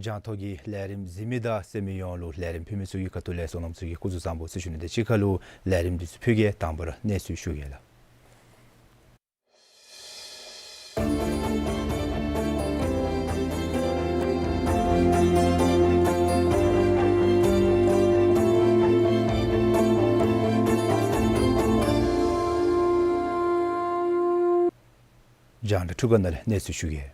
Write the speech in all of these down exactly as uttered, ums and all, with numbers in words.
རྒྱང་ཐོག་གི་ལས་རིམ་གཟིགས་མི་དང་གསན་མི་ཡོངས་ལུ་ལས་རིམ་ཕུལ་མི་ཚུ་གི་ཁ་ཐུག་ལས་སོ་ནམ་ཚུ་གི་སྐུ་གཟུགས་བཟང་པོ་ཟེར་ཞུ་ནི་དང་གཅིག་ཁར་ལུ་ལས་རིམ་འདི་ཚུ་ཕུལ་གེ། དང་པ་ར་གནས་ཚུལ་ཞུ་གེ་ལགས། རྒྱང་བསྒྲགས་ཁང་ནང་ལས་གནས་ཚུལ་ཞུ་གེ།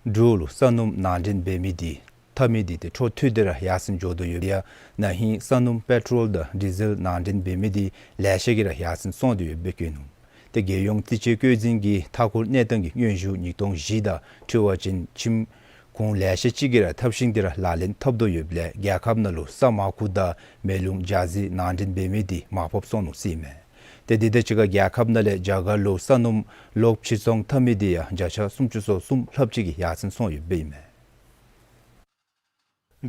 འབྲུག་ལུ་ས་སྣུམ་ནང་འདྲེན་འབད་མི་འདི་འཐབ་མི་འདི་ཏེ་འཕྲོ་མཐུད་དེ་ར་ཡར་སེང་འགྱོ་དོ་ཡོདཔ་ཡང་ན་ཧིང་ས་སྣུམ་པེ་ཊོལ་དང་ཌི་ཟེལ་ནང་འདྲེན་འབད་མི་འདི་ལེ་ཤ་གིས་ར་ཡར་སེང་སོང་དོ་ཡོདཔ་སྦེ་བཀོད་ནུག། ཏེ་རྒྱལ་ཡོངས་རྩིས་དཔྱད་བཀོད་འཛིན་གྱི་མཐའ་འཁོར་གནས་སྟངས་ཀྱི་སྙན་ཞུ་ཉིས་སྟོང་བཞི་དང་འཁྲིལ་བ་ཅིན་ཁྱིམ་ཁོང་ལེ་ཤ་ཅིག་གིས་ར་འཐབ་ཤིང་འདི་ར་ལག་ལེན་འཐབ་དོ་ཡོདཔ་ལས་རྒྱལ་ཁབ་ནང་ལུ་ས་མར་ཁུ་དང་མེ་རླུང་ཇ་རྩི་ནང་འདྲེན་འབད་མི་འདི་མར་ཕབ་སོང་ནུག་ཟེར་ཨིན་མས། ཏེ་འདི་དང་གཅིག་ཁར་རྒྱལ་ཁབ་ནང་ལས་རྒྱ་གར་ལུ་ས་སྣུམ་ལོག་ཕྱིར་ཚོང་འཐབ་མི་འདི་ཡང་བརྒྱ་ཆ་སུམ་ཅུ་སོ་གསུམ་ལྷགཔ་ཅིག་གིས་ཡར་སེང་སོང་ཡོདཔ་ཨིན་མས།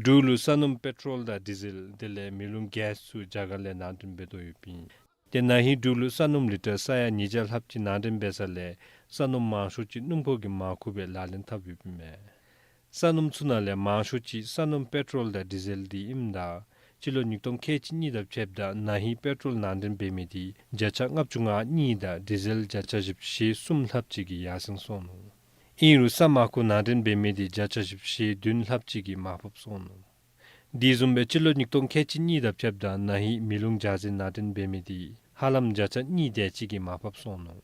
འབྲུག་ལུ་ས་སྣུམ་པེ་ཊོལ་དང་ཌི་ཟེལ་དེ་ལས་མེ་རླུང་གེསི་ཚུ་རྒྱ་གར་ལས་ནང་འདྲེན་འབད་དོ་ཡོདཔ་ཨིན། ཏེ་ན་ཧིང་འབྲུག་ལུ་ས་སྣུམ་ལི་ཊར་ས་ཡ་ཉིས་བརྒྱ་ལྷགཔ་ཅིག་ནང་འདྲེན་འབད་ས་ལས་ས་སྣུམ་མང་ཤོས་ཅིག་སྣུམ་འཁོར་གྱི་མར་ཁུ་སྦེ་ལག་ལེན་འཐབ་ཡོདཔ་ཨིན་མས། ས་སྣུམ་ཚུ་ནང་ལས་མང་ཤོས་ཅིག་ས་སྣུམ་པེ་ཊོལ་དང་ཌི་ཟེལ་འདི་ཨིནམ་ད་སྤྱི་ལོ་ཉིས་སྟོང་ཁལ་གཅིག་གཉིས་དང་ཕྱདཔ་ད་ན་ཧིང་པེ་ཊོལ་ནང་འདྲེན་འབད་མི་འདི་བརྒྱ་ཆ་ལྔ་བཅུ་ང་གཉིས་དང་ཌི་ཟེལ་བརྒྱ་ཆ་བཞི་བཅུ་ཞེ་གསུམ་ལྷགཔ་ཅིག་གིས་ཡར་སེང་སོང་ནུག། ཨིན་རུང་ས་མར་ཁུ་ནང་འདྲེན་འབད་མི་འདི་བརྒྱ་ཆ་བཞི་བཅུ་ཞེ་བདུན་ལྷགཔ་ཅིག་གིས་མར་ཕབ་སོང་ནུག། དེ་བཟུམ་སྦེ་སྤྱི་ལོ་ཉིས་སྟོང་ཁལ་གཅིག་གཉིས་དང་ཕྱདཔ་ད་ན་ཧིང་མེ་རླུང་ཇ་རྩི་ནང་འདྲེན་འབད་མི་འདི་ཧ་ལམ་བརྒྱ་ཆ་གཉིས་དེ་ཅིག་གིས་མར་ཕབ་སོང་ནུག།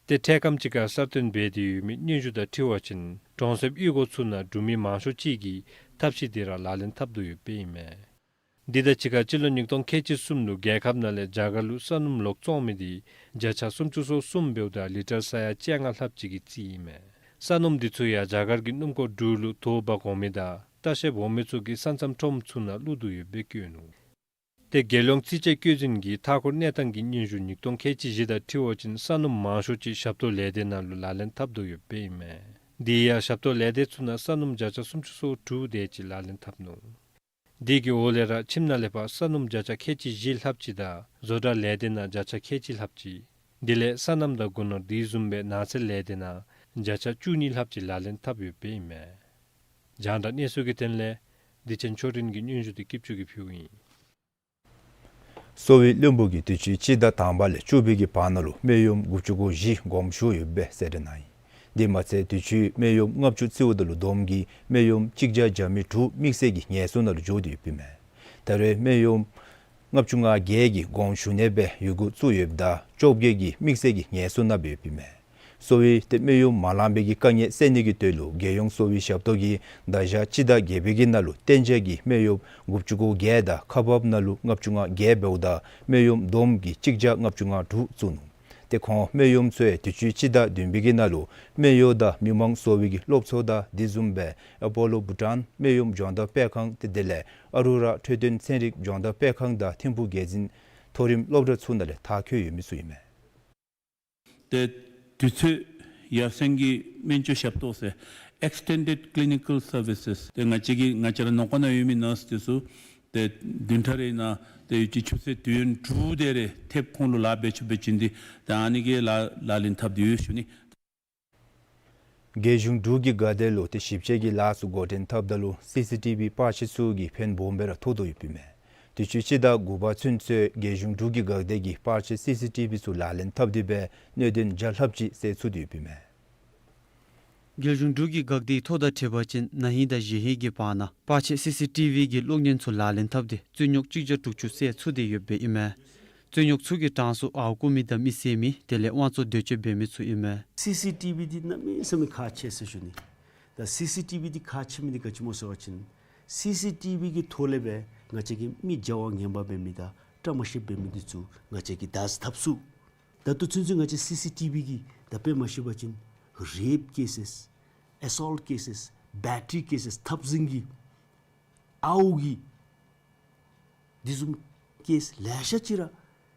ཏེ་འཕྲལ་ཁམས་ཅིག་ཁར་གསར་བཏོན་འབད་དེ་ཡོད་མི་སྙན་ཞུ་དང་འཁྲིལ་བ་ཅིན་གྲོང་གསེབ་གཡུས་སྒོ་ཚུ་ནང་འབྲུག་མི་མང་ཤོས་ཅིག་གིས་ཐབས་ཤེས་འདི་ར་ལག་ལེན་འཐབ་དོ་ཡོདཔ་ཨིན་མས། འདི་དང་གཅིག་ཁར་སྤྱི་ལོ་ཉིས་སྟོང་ཁལ་གཅིག་གསུམ་ལུ་རྒྱལ་ཁབ་ནང་ལས་རྒྱ་གར་ལུ་ས་སྣུམ་ལོག་བཙོང་མི་འདི་བརྒྱ་ཆ་སུམ་ཅུ་སོ་གསུམ་འབདཝ་ད་ལི་ཊར་ས་ཡ་བཅོ་ལྔ་ལྷགཔ་ཅིག་གི་རྩིས་ཨིན་མས། ས་སྣུམ་འདི་ཚུ་ཡང་རྒྱ་གར་གྱི་སྣུམ་འཁོར་འབྲུག་ལུ་དོ་འབག་འོང་མི་དང་ལྟ་བཤལ་འོང་མི་ཚུ་གི་ས་མཚམས་ཁྲོམ་ཚུ་ནང་བླུག་དོ་ཡོདཔ་སྦེ་བཀོད་ནུག། ཏེ་རྒྱལ་ཡོངས་རྩིས་དཔྱད་བཀོད་འཛིན་གྱི་མཐའ་འཁོར་གནས་སྟངས་ཀྱི་སྙན་ཞུ་ཉིས་སྟོང་ཁལ་གཅིག་བཞི་དང་འཁྲིལ་བ་ཅིན་ས་སྣུམ་མང་ཤོས་ཅིག་ཞབས་ཏོག་ལས་སྡེ་ནང་ལུ་ལག་ལེན་འཐབ་དོ་ཡོདཔ་ཨིན་མས། དེ་ཡང་ཞབས་ཏོག་ལས་སྡེ་ཚུ་ནང་ས་སྣུམ་བརྒྱ་ཆ་སུམ་ཅུ་སོ་དྲུག་དེ་ཅིག་ལག་ལེན་འཐབ་ནུག། དེ་གི་འོག་ལས་ར་ཁྱིམ་ནང་ལས་ཕར་ས་སྣུམ་བརྒྱ་ཆ་ཁལ་གཅིག་བཞི་ལྷགཔ་ཅིག་དང་བཟོ་གྲྭ་ལས་སྡེ་ནང་བརྒྱ་ཆ་ཁལ་གཅིག་ལྷགཔ་ཅིག། དེ་ལས་སོ་ནམ་དང་སྒོ་ནོར་དེ་བཟུམ་སྦེ་ནགས་ཚལ་ལས་སྡེ་ནང་བརྒྱ་ཆ་བཅུ་གཉིས་ལྷགཔ་ཅིག་ལག་ལེན་འཐབ་ཡོདཔ་ཨིན་མས། རྒྱང་བསྒྲགས་གནས་ཚུལ་གྱི་དོན་ལས་བདེ་ཆེན་ཆོས་སྒྲོན་གྱི་སྙན་ཞུ་འདི་སྐྱིད་ཆུ་གིས་ཕུལཝ་ཨིན། གསོ་བའི་བློན་པོ་གིས་དུས་ཅི་སྤྱི་ཟླ་དང་པ་ལས་བཅུ་པའི་གི་བར་ན་ལུ་སྨན་གཡོགམ་དགུ་བཅུ་གོ་བཞི་དགོངམ་ཞུ་ཡོདཔ་སྦེ་གསལ་བསྒྲགས་གནང་ཡི། དེ་མ་ཚད་དུས་ཅི་སྨན་གཡོགམ་ལྔ་བཅུ་རྩིཝ་ད་ལུ་བསྡོམས་ཀྱིས་སྨན་གཡོགམ་གཅིག་བརྒྱ་བརྒྱ་མེད་དྲུག་དམིགས་བསལ་གྱི་ངལ་གསོ་ནང་ལུ་འགྱོ་དོ་ཡོདཔ་ཨིན་མས། ད་རེས་སྨན་གཡོགམ་ལྔ་བཅུ་ང་བརྒྱད་ཀྱིས་དགོངམ་ཞུ་ནི་སྦེ་ཡི་གུ་བཙུགས་ཡོདཔ་ད་བཅོ་བརྒྱད་ཀྱིས་དམིགས་བསལ་གྱི་ངལ་གསོ་ནང་སྦེ་ཡོདཔ་ཨིན་མས། གསོ་བའི་ཏེ་སྨན་གཡོགམ་མ་ལང་པའི་གི་དཀའ་ངལ་སེལ་ནི་གི་དོན་ལུ་རྒྱལ་ཡོངས་གསོ་བའི་ཞབས་ཏོག་གིས་ད་ཞག་སྤྱི་ཟླ་བརྒྱད་པའི་གི་ནང་ལུ་གཏན་འཇགས་ཀྱི་སྨན་གཡོགམ་དགུ་བཅུ་གོ་བརྒྱད་དང་ཁག་འབགཔ་ནང་ལུ་ལྔ་བཅུ་ང་བརྒྱད་འབདཝ་ད་སྨན་གཡོགམ་བསྡོམས་ཀྱིས་གཅིག་བརྒྱ་ལྔ་བཅུ་ང་དྲུག་བཙུགས་ནུག། ཏེ་ཁོང་སྨན་གཡོགམ་ཚུ་ཡང་དུས་ཅི་སྤྱི་ཟླ་བདུན་པའི་གི་ནང་ལུ་སྨན་གཡོག་དང་མི་མང་གསོ་བའི་གི་སློབ་ཚོགས་དང་དེ་བཟུམ་སྦེ་ཨ་པོ་ལོ་བྷུ་ཊཱན་སྨན་གཡོགམ་སྦྱོང་བརྡར་སྤེལ་ཁང་ཏེ་དེ་ལས་ཨ་རུ་ར་འཕྲོད་བསྟེན་ཚན་རིག་སྦྱོང་བརྡར་སྤེལ་ཁང་དང་ཐིམ་ཕུག་རྒྱལ་འཛིན་མཐོ་རིམ་སློབ་གྲྭ་ཚུ་ནང་ལས་མཐར་འཁྱོལ་ཡོད་མི་ཚུ་ཨིན་མས། ཏེ་དུས་ཚོད་ཡར་སེང་གི་སྨན་བཅོས་ཞབས་ཏོག་ཟེར་Extended Clinical Services ཏེ་ང་བཅས་ཀྱི་ང་བཅས་ར་ནང་འཁོད་ནང་ཡོད་མི་ནརསི་འདི་ཚུ་ཏེ་བདུན་ཕྲག་རེ་ནང་ཏེ་ཡོད་ཅི་ཆུ་ཚོད་དུས་ཡུན་དྲུག་དེ་རེ་ཐེབས་ཁོང་ལུ་ལཱ་འབད་ཚུགསཔ་སྦེ་བྱིན་ཏེ་ཏེ་ཨ་ནི་གི་ལཱ་ལག་ལེན་འཐབ་སྟེ་ཡོད་ཞུ་ནི། རྒྱལ་གཞུང་འབྲུག་གི་འགག་སྡེ་ལུ་ཏེ་ཞིབ་དཔྱད་ཀྱི་ལཱ་ཚུ་འགོ་འདྲེན་འཐབ་ད་ལུ་སི་སི་ཊི་བི་པར་ཆས་ཚུ་གིས་ཕན་སྦོམ་སྦེ་ར་ཐོགས་དོ་ཡོདཔ་ཨིན་མས། དུས་ཅི་སྤྱི་ཟླ་དགུ་པ་ཚུན་ཚོད་རྒྱལ་གཞུང་འབྲུག་གི་འགག་སྡེ་གིས་པར་ཆས་སི་སི་ཊི་བི་ཚུ་ལག་ལེན་འཐབ་སྟེ་སྦེ་གནད་དོན་བརྒྱ་ལྷགཔ་ཅིག་སེལ་ཚུགས་ཏེ་ཡོདཔ་ཨིན་མས། རྒྱལ་གཞུང་འབྲུག་གི་འགག་སྡེའི་ཐོ་དང་འཁྲིལ་བ་ཅིན་ན་ཧིང་དང་གཞེས་ཧིང་གི་བར་ན་པར་ཆས་སི་སི་ཊི་བི་གི་གློག་བརྙན་ཚུ་ལག་ལེན་འཐབ་སྟེ་རྩོད་རྙོགས་གཅིག་བརྒྱ་དྲུག་ཅུ་སེལ་ཚུགས་ཏེ་ཡོདཔ་ཨིན་མས། རྩོད་རྙོགས་ཚུ་གི་གྲངས་སུ་ཨརཝ་རྐུ་མི་དང་མི་བསད་མི་དེ་ལས་དབང་བཙོང་འདོད་སྤྱོད་འབད་མི་ཚུ་ཨིན་མས། སི་སི་ཊི་བི་འདི་གནམ་མེད་ས་མེད་ཁག་ཆེ་ཟེར་ཞུ་ནི། ད་སི་སི་ཊི་བི་འདི་ཁག་ཆེ་མི་འདི་ག་ཅི་སྨོ་ཟེར་བ་ཅིན་སི་སི་ཊི་བི་གི་ཐོག་ལས་སྦེ་ང་བཅས་ཀྱི་མི་བྱ་བ་ངན་པ་འབད་མི་དང་བཀྲ་མ་ཤིསཔ་འབད་མི་འདི་ཚུ་ང་བཅས་ཀྱིས་བདའ་ཟུན་འཐབ་ཚུགས། ད་ལྟོ་ཚུན་ཚོད་ང་བཅས་སི་སི་ཊི་བི་གིས་ད་དཔེ་མ་ཤེས་པ་ཅིན་རེཔ་ཀེ་སེས་ཨེ་སོལཊ་ཀེ་སེས་བེ་ཊ་རི་ཀེ་སེས་འཐབ་འཛིང་གི་ཨརཝ་གི་དེ་བཟུམ་ཀེསི་ལེ་ཤ་ཅིག་ར་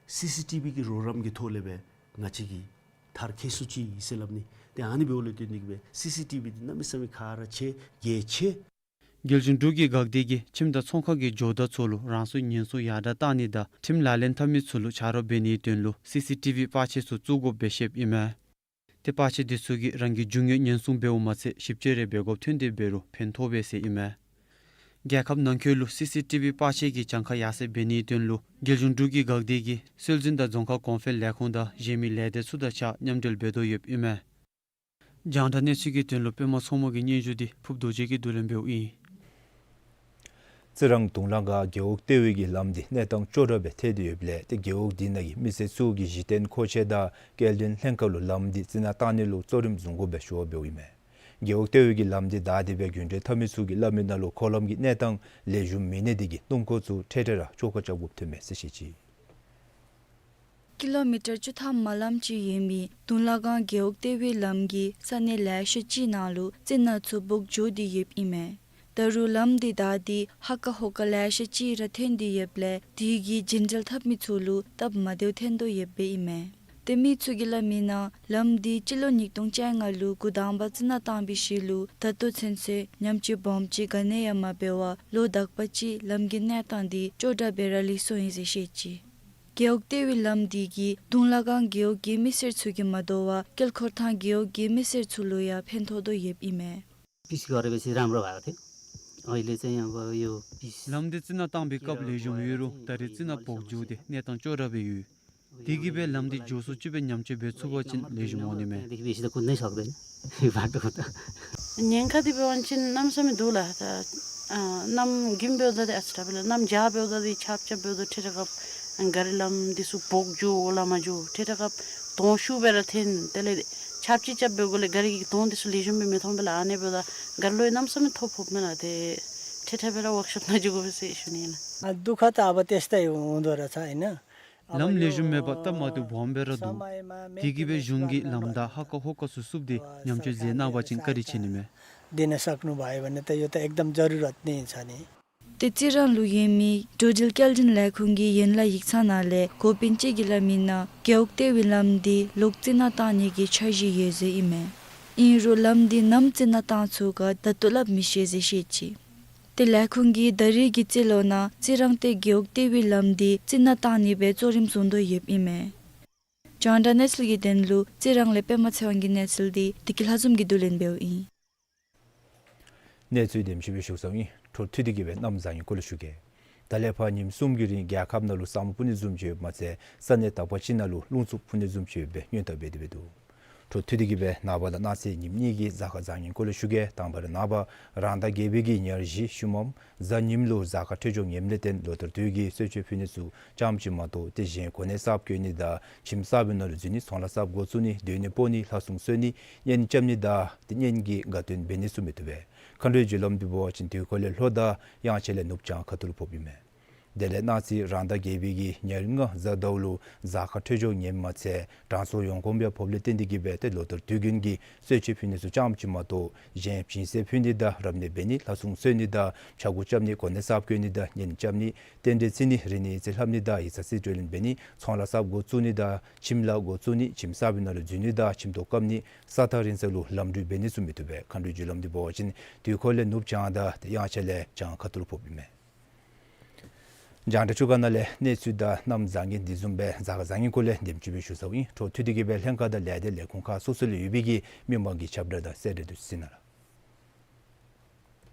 སི་སི་ཊི་བི་གི་རོགས་རམ་གྱི་ཐོག་ལས་སྦེ་ང་བཅས་ཀྱིས་མཐར་འཁྱོལ་ཚུགས་ཅི་ཟེར་སླབ་ནི། ཏེ་ཨ་ནི་འབདཝ་ལས་བརྟེན་ཏེ་གིས་སྦེ་སི་སི་ཊི་བི་འདི་གནམ་མེད་ས་མེད་ཁག་ར་ཆེ་གལ་ཆེ། རྒྱལ་གཞུང་འབྲུག་གི་འགག་སྡེ་གིས་ཁྱིམ་དང་ཚོང་ཁང་གི་ཇོ་བདག་ཚུ་ལུ་རང་སོའི་ཉེན་སྲུང་ཡར་དྲག་གཏང་ནི་དང་ཁྲིམས་ལག་ལེན་འཐབ་མི་ཚུ་ལུ་ཆ་རོགས་འབད་ནིའི་དོན་ལུ་སི་སི་ཊི་བི་པར་ཆས་ཚུ་བཙུགས་དགོཔ་སྦེ་བཤདཔ་ཨིན་མས། ཏེ་པར་ཆས་འདི་ཚུ་གིས་རང་གི་རྒྱུ་དངོས་ཉེན་སྲུང་འབདཝ་མ་ཚད་ཞིབ་དཔྱད་རེ་འབད་དགོཔ་ཐོན་ཏེ་འབད་རུང་ཕན་ཐོགས་པས་ཟེར་ཨིན་མས། རྒྱལ་ཁབ་ནང་འཁོད་ལུ་སི་སི་ཊི་བི་པར་ཆས་ཀྱི་གྱངས་ཁ་ཡར་སེང་འབད་ནིའི་དོན་ལུ་རྒྱལ་གཞུང་འབྲུག་གི་འགག་སྡེ་གིས་སྲོལ་འཛིན་དང་རྫོང་ཁ་གོང་འཕེལ་ལས་ཁུངས་དང་གཞན་མི་ལས་སྡེ་ཚུ་དང་གཅིག་ཁར་མཉམ་འབྲེལ་འབད་དོ་ཡོདཔ་ཨིན་མས། རྒྱང་བསྒྲགས་གནས་ཚུལ་གྱི་དོན་ལུ་པདྨ་མཚོ་མོ་གི་སྙན་ཞུ་འདི་ཕུབ་རྡོ་རྗེ་གིས་བསྡུ་ལེན་འབདཝ་ཨིན། རྩི་རང་དུང་ལ་སྒང་རྒེད་འོག་ལྟེ་བའི་གི་ལམ་འདི་གནས་སྟངས་སྐྱོ་དྲགས་སྦེ་ཐལ་ཏེ་ཡོདཔ་ལས་ཏེ་རྒེད་འོག་འདི་ནང་གི་མི་སེར་ཚུ་གིས་གཞི་རྟེན་མཁོ་ཆས་དང་སྐྱེལ་འདྲེན་ལྷན་ཁག་ལུ་ལམ་འདི་རྩི་ནག་བཏང་ནི་ལུ་གཙོ་རིམ་བཟུང་དགོཔ་སྦེ་ཞུ་བ་འབདཝ་ཨིན་མས། རྒེད་འོག་ལྟེ་བའི་གི་ལམ་འདི་བདའ་སྟེ་སྦེ་རྒྱུན་འགྲུལ་འཐབ་མི་ཚུ་གིས་སླབ་མི་ནང་ལུ་འཁོར་ལམ་གྱི་གནས་སྟངས་ལེགས་ཤོམ་མེད་ནི་དེ་གིས་སྣུམ་འཁོར་ཚུ་འཕྲལ་འཕྲལ་ར་བཅོ་ཁ་རྐྱབ་དགོཔ་ཐོན་མས་ཟེར་བཤད་ཅི། ཀི་ལོ་མི་ཊར་བཅུ་ཐམ་མ་ལམ་ཅིག་ཡོད་མི་དུང་ལ་སྒང་རྒེད་འོག་ལྟེ་བའི་ལམ་གྱི་ས་གནས་ལེ་ཤ་ཅིག་ནང་ལུ་རྩི་ནག་ཚུ་སྦོག་འགྱོ་སྟེ་ཡོདཔ་ཨིན་མས། ད་རུང་ལམ་འདི་བདའ་སྟེ་ཧ་ཀ་ཧོ་ཀ་ལེ་ཤ་ཅིག་ར་ཐོན་ཏེ་ཡོདཔ་ལས་དེ་གིས་རྒྱུན་འགྲུལ་འཐབ་མི་ཚུ་ལུ་སྟབས་མ་བདེཝ་ཐོན་དོ་ཡོདཔ་ཨིན་མས། ཏེ་མི་ཚུ་གིས་སླབ་མི་ནང་ལམ་འདི་སྤྱི་ལོ་ཉིས་སྟོང་བཅོ་ལྔ་ལུ་འགོ་དང་པ་རྩི་ནག་བཏང་བའི་ཤུལ་ལུ་ད་ལྟོ་ཚུན་ཚོད་ཉམས་བཅོས་སྦོམ་ཅིག་ག་ནི་ཡང་མ་འབད་བར་ལོ་དག་པ་ཅིག་ལམ་གྱི་གནས་སྟངས་འདི་སྐྱོ་དྲགས་སྦེ་ར་ལུས་སོ་ཡི་ཟེར་བཤད་ཅི། རྒེད་འོག་ལྟེ་བའི་ལམ་འདི་གིས་དུང་ལ་སྒང་རྒེད་འོག་གི་མི་སེར་ཚུ་གིས་མ་དོ་བར་དཀྱིལ་འཁོར་ཐང་རྒེད་འོག་གི་མི་སེར་ཚུ་ལུ་ཡང་ཕན་ཐོགས་དོ་ཡོདཔ་ཨིན་མས། पिच गरेपछि राम्रो भएको थियो। अहिले चाहिँ अब यो पिच ལམ་འདི་རྩི་ནག་བཏང་པའི་སྐབས་ལེགས་ཤོམ་ཡོད་རུང་ད་རེས་རྩི་ནག་སྦོག་འགྱོ་སྟེ་གནས་སྟངས་སྐྱོ་དྲགས་སྦེ་ཡོད། དེ་གིས་སྦེ་ལམ་འདི་མགྱོགས་སུ་ཅིག་སྦེ་ཉམས་བཅོས་འབད་ཚུགས་པ་ཅིན་ལེགས་ཤོམ་འོང་ནི་མས། देखि बेसी त कुद्नै सक्दैन बाटो त। ཉེན་ཁ་འདི་འབད་བ་ཅིན་གནམ་མེད་ས་མེད་འདུག་ལགས། ད་ཨ་གནམ་དགུན་འབདཝ་ད་འདི་ཨ་ཙི་དྲག་པས་ལགས། གནམ་བྱཱར་འབདཝ་ད་འདི་ཆརཔ་རྐྱབ་འབདཝ་ད་འཕྲལ་འཕྲལ་སྐབས་ག་རི་ལམ་འདི་ཚུ་སྦོག་འགྱོ་འོང་ལགས་མ་འགྱོ། འཕྲལ་འཕྲལ་སྐབས་དོང་ཤུགས་སྦེ་ར་འཐེན། དེ་ལས་ཆརཔ་ཅིག་རྐྱབ་འབད་འགོ་ལས་ག་རི་གི་དོང་འདི་ཚུ་ལེགས་ཤོམ་སྦེ་མི་མཐོང་པས་ལགས། ཨ་ནི་འབདཝ་ད་ག་རི་ལུ་ཡང་གནམ་མེད་ས་མེད་ཐོ་ཕོགཔ་མས་ལགས། ཏེ་འཕྲལ་འཕྲལ་སྦེ་ར་ཝརཀ་ཤོབ་ནང་འགྱོ་དགོ་པས་ཟེར་ཞུ་ནི་ཨིན་ལགས། दुःख त अब त्यस्तै हुँदो रहेछ, होइन? ལམ་ལེགས་ཤོམ་མེད་པར་སྟབས་མ་བདེཝ་སྦོམ་སྦེ་ར་འདུག། དེ་གིས་སྦེ་གཞུང་གིས་ལམ་བདའ་ཧ་ཀ་ཧོ་ཀ་ཚུ་བསུབ་སྟེ་ཉམས་བཅོས་མཛད་གནང་བ་ཅིན་བཀའ་དྲིན་ཆེ་ནི་མས། दिन सक्नुभयो भने त यो त एकदम जरुरत नै छ नि। ཏེ་རྩི་རང་ལུ་ཡོད་མི་འགྲོ་འགྲུལ་སྐྱེལ་འདྲེན་ལས་ཁུངས་ཀྱི་ཡན་ལག་ཡིག་ཚང་ནང་ལས་འགོ་དཔོན་ཅིག་གིས་སླབ་མི་ནང་རྒེད་འོག་ལྟེ་བའི་ལམ་འདི་ལོག་རྩི་ནག་བཏང་ནི་གི་འཆར་གཞི་ཡོད་ཟེར་ཨིན་མས། ཨིན་རུང་ལམ་འདི་ནམ་རྩི་ནག་བཏང་ཚུགས་ག་ད་ལྟོ་སླབ་མི་ཤེས་ཟེར་བཤད་ཅི། ཏེ་ལས་ཁུངས་ཀྱིས་ད་རེས་ཀྱི་རྩིས་ལོ་ནང་རྩི་རང་སྟེ་རྒེད་འོག་ལྟེ་བའི་ལམ་འདི་རྩི་ནག་བཏང་ནི་སྦེ་གཙོ་རིམ་བཟུང་དོ་ཡོདཔ་ཨིན་མས། རྒྱང་བསྒྲགས་གནས་ཚུལ་གྱི་དོན་ལུ་རྩི་རང་ལས་པདྨ་ཚེ་དབང་གི་གནས་ཚུལ་འདི་བདེ་སྐྱིད་ལྷ་འཛོམས་ཀྱིས་བསྡུ་ལེན་འབདཝ་ཨིན། གནས་ཚུལ་འདེམས་ཞིབ་པའི་ཞུ་ས་ཨིན། འཕྲོ་མཐུད་དེ་གིས་སྦེ་གནམ་བཟང་ངན་སྐོར་ལས་ཞུ་གེ། ད་ལས་ཕར་ཉིནམ་གསུམ་གྱི་རིང་རྒྱལ་ཁབ་ནང་ལུ་ས་སྨུག་སྤུབ་ནི་བཟུམ་ཅིག་ཡོདཔ་མ་ཚད་ས་གནས་དག་པ་ཅིག་ནང་ལུ་རླུང་འཚུབ་འཕུ་ནི་བཟུམ་ཅིག་ཡོད་པའི་སྔོན་བརྡ་འབད་དེ་སྦེ་འདུག། འཕྲོ་མཐུད་དེ་གིས་སྦེ་ནངས་པ་དང་གནངས་ཚེ་ཉིནམ་གཉིས་ཀྱི་གཟའ་སྐར་བཟང་ངན་སྐོར་ལས་ཞུ་གེ། དང་པ་ར་ནངས་པ་རང་ཟླ་བརྒྱད་པའི་གི་ཉེར་བཞི་ཤུལ་མམ་གཟའ་ཉིམ་ལུ་གཟའ་སྐར་འཕྲོད་སྦྱོར་ངནམ་ལས་བརྟེན་ལོ་ལྟར་དུས་ཀྱི་གསོལ་མཆོད་ཕུལ་ནི་ཚུ་ཙམ་ཅིག་མ་གཏོགས་ཏེ་གཞན་གོ་གནས་གསརཔ་བསྐོ་ནི་དང་ཁྱིམ་གསར་པའི་ནང་ལུ་འཛུལ་ནི་ཚོང་ལཱ་གསརཔ་འགོ་བཙུགས་ནི་སྡོད་གནས་སྤོ་ནི་ལྷ་སྲུང་གསོལ་ནི་གཉེན་རྐྱབ་ནི་དང་ཏེ་གཉེན་གྱི་དགའ་སྟོན་འབད་ནི་ཚུ་མི་བཏུབ་པས། མཁའ་འགྲོའི་རྒྱུ་ལམ་འདི་འབད་བ་ཅིན་དུས་འཁོར་ལས་ལྷོ་དང་དབྱངས་འཆར་ལས་ནུབ་བྱང་ཁ་ཐུག་ལུ་ཕོགཔ་ཨིན་མས། དེ་ལས་གནངས་ཚེ་རང་ཟླ་བརྒྱད་པའི་གི་ཉེར་ལྔ་གཟའ་ཟླཝ་ལུ་གཟའ་སྐར་འཕྲོད་སྦྱོར་ངནམ་མ་ཚད་དྲང་སྲོང་ཡོངས་གོང་འཕེལ་ཕོགཔ་ལས་བརྟེན་ཏེ་གིས་སྦེ་ཏེ་ལོ་ལྟར་དུས་རྒྱུན་གྱི་གསོལ་མཆོད་ཕུལ་ནི་ཚུ་ཙམ་ཅིག་མ་གཏོགས་གཞན་སྦྱིན་སྲེག་ཕུལ་ནི་དང་རབ་གནས་འབད་ནི་ལྷ་སྲུང་གསོལ་ནི་དང་ཕྱྭ་འགུགས་རྐྱབ་ནི་གོ་གནས་གསརཔ་བསྐོ་ནི་དང་གཉེན་རྐྱབ་ནི་རྟེན་འབྲེལ་བརྩི་ནི་རིག་གནས་ཡིག་རྩིས་ལྷབ་ནི་དང་ཡིག་ཚང་རྩིས་སྤྲོད་ལེན་འབད་ནི་ཚོང་ལཱ་གསརཔ་འགོ་བཙུགས་ནི་དང་ཁྱིམ་ལཱ་འགོ་བཙུགས་ནི་ཁྱིམ་གསར་པའི་ནང་ལུ་འཛུལ་ནི་དང་ཁྱིམ་ཐོག་བཀབ་ནི་ས་ཐག་རིང་ས་ལུ་ལམ་འགྲུལ་འབད་ནི་ཚུ་མི་བཏུབ་པས། མཁའ་འགྲོའི་རྒྱུ་ལམ་འདི་འབད་བ་ཅིན་དུས་འཁོར་ལས་ནུབ་བྱང་དང་ཏེ་དབྱངས་འཆར་ལས་བྱང་ཁ་ཐུག་ལུ་ཕོགཔ་ཨིན་མས། རྒྱང་བསྒྲགས་ཚུ་ག་ནང་ལས་གནས་ཚུལ་དང་གནམ་བཟང་ངན་འདི་བཟུམ་སྦེ་གཟའ་སྐར་བཟང་ངན་སྐོར་ལས་འདེམས་ཞིབ་པའི་ཞུ་ས་ཨིན། འཕྲོ་མཐུད་དེ་གིས་སྦེ་ལྷན་ཁག་དང་ལས་སྡེ་ལས་ཁུངས་ཁག་སོ་སོ་ལུ་ཡོད་པའི་གི་མི་མང་གི་ཁྱབ་བསྒྲགས་དང་གསལ་བསྒྲགས་འདི་ཚུ་གཟིགས་གནང་ལགས།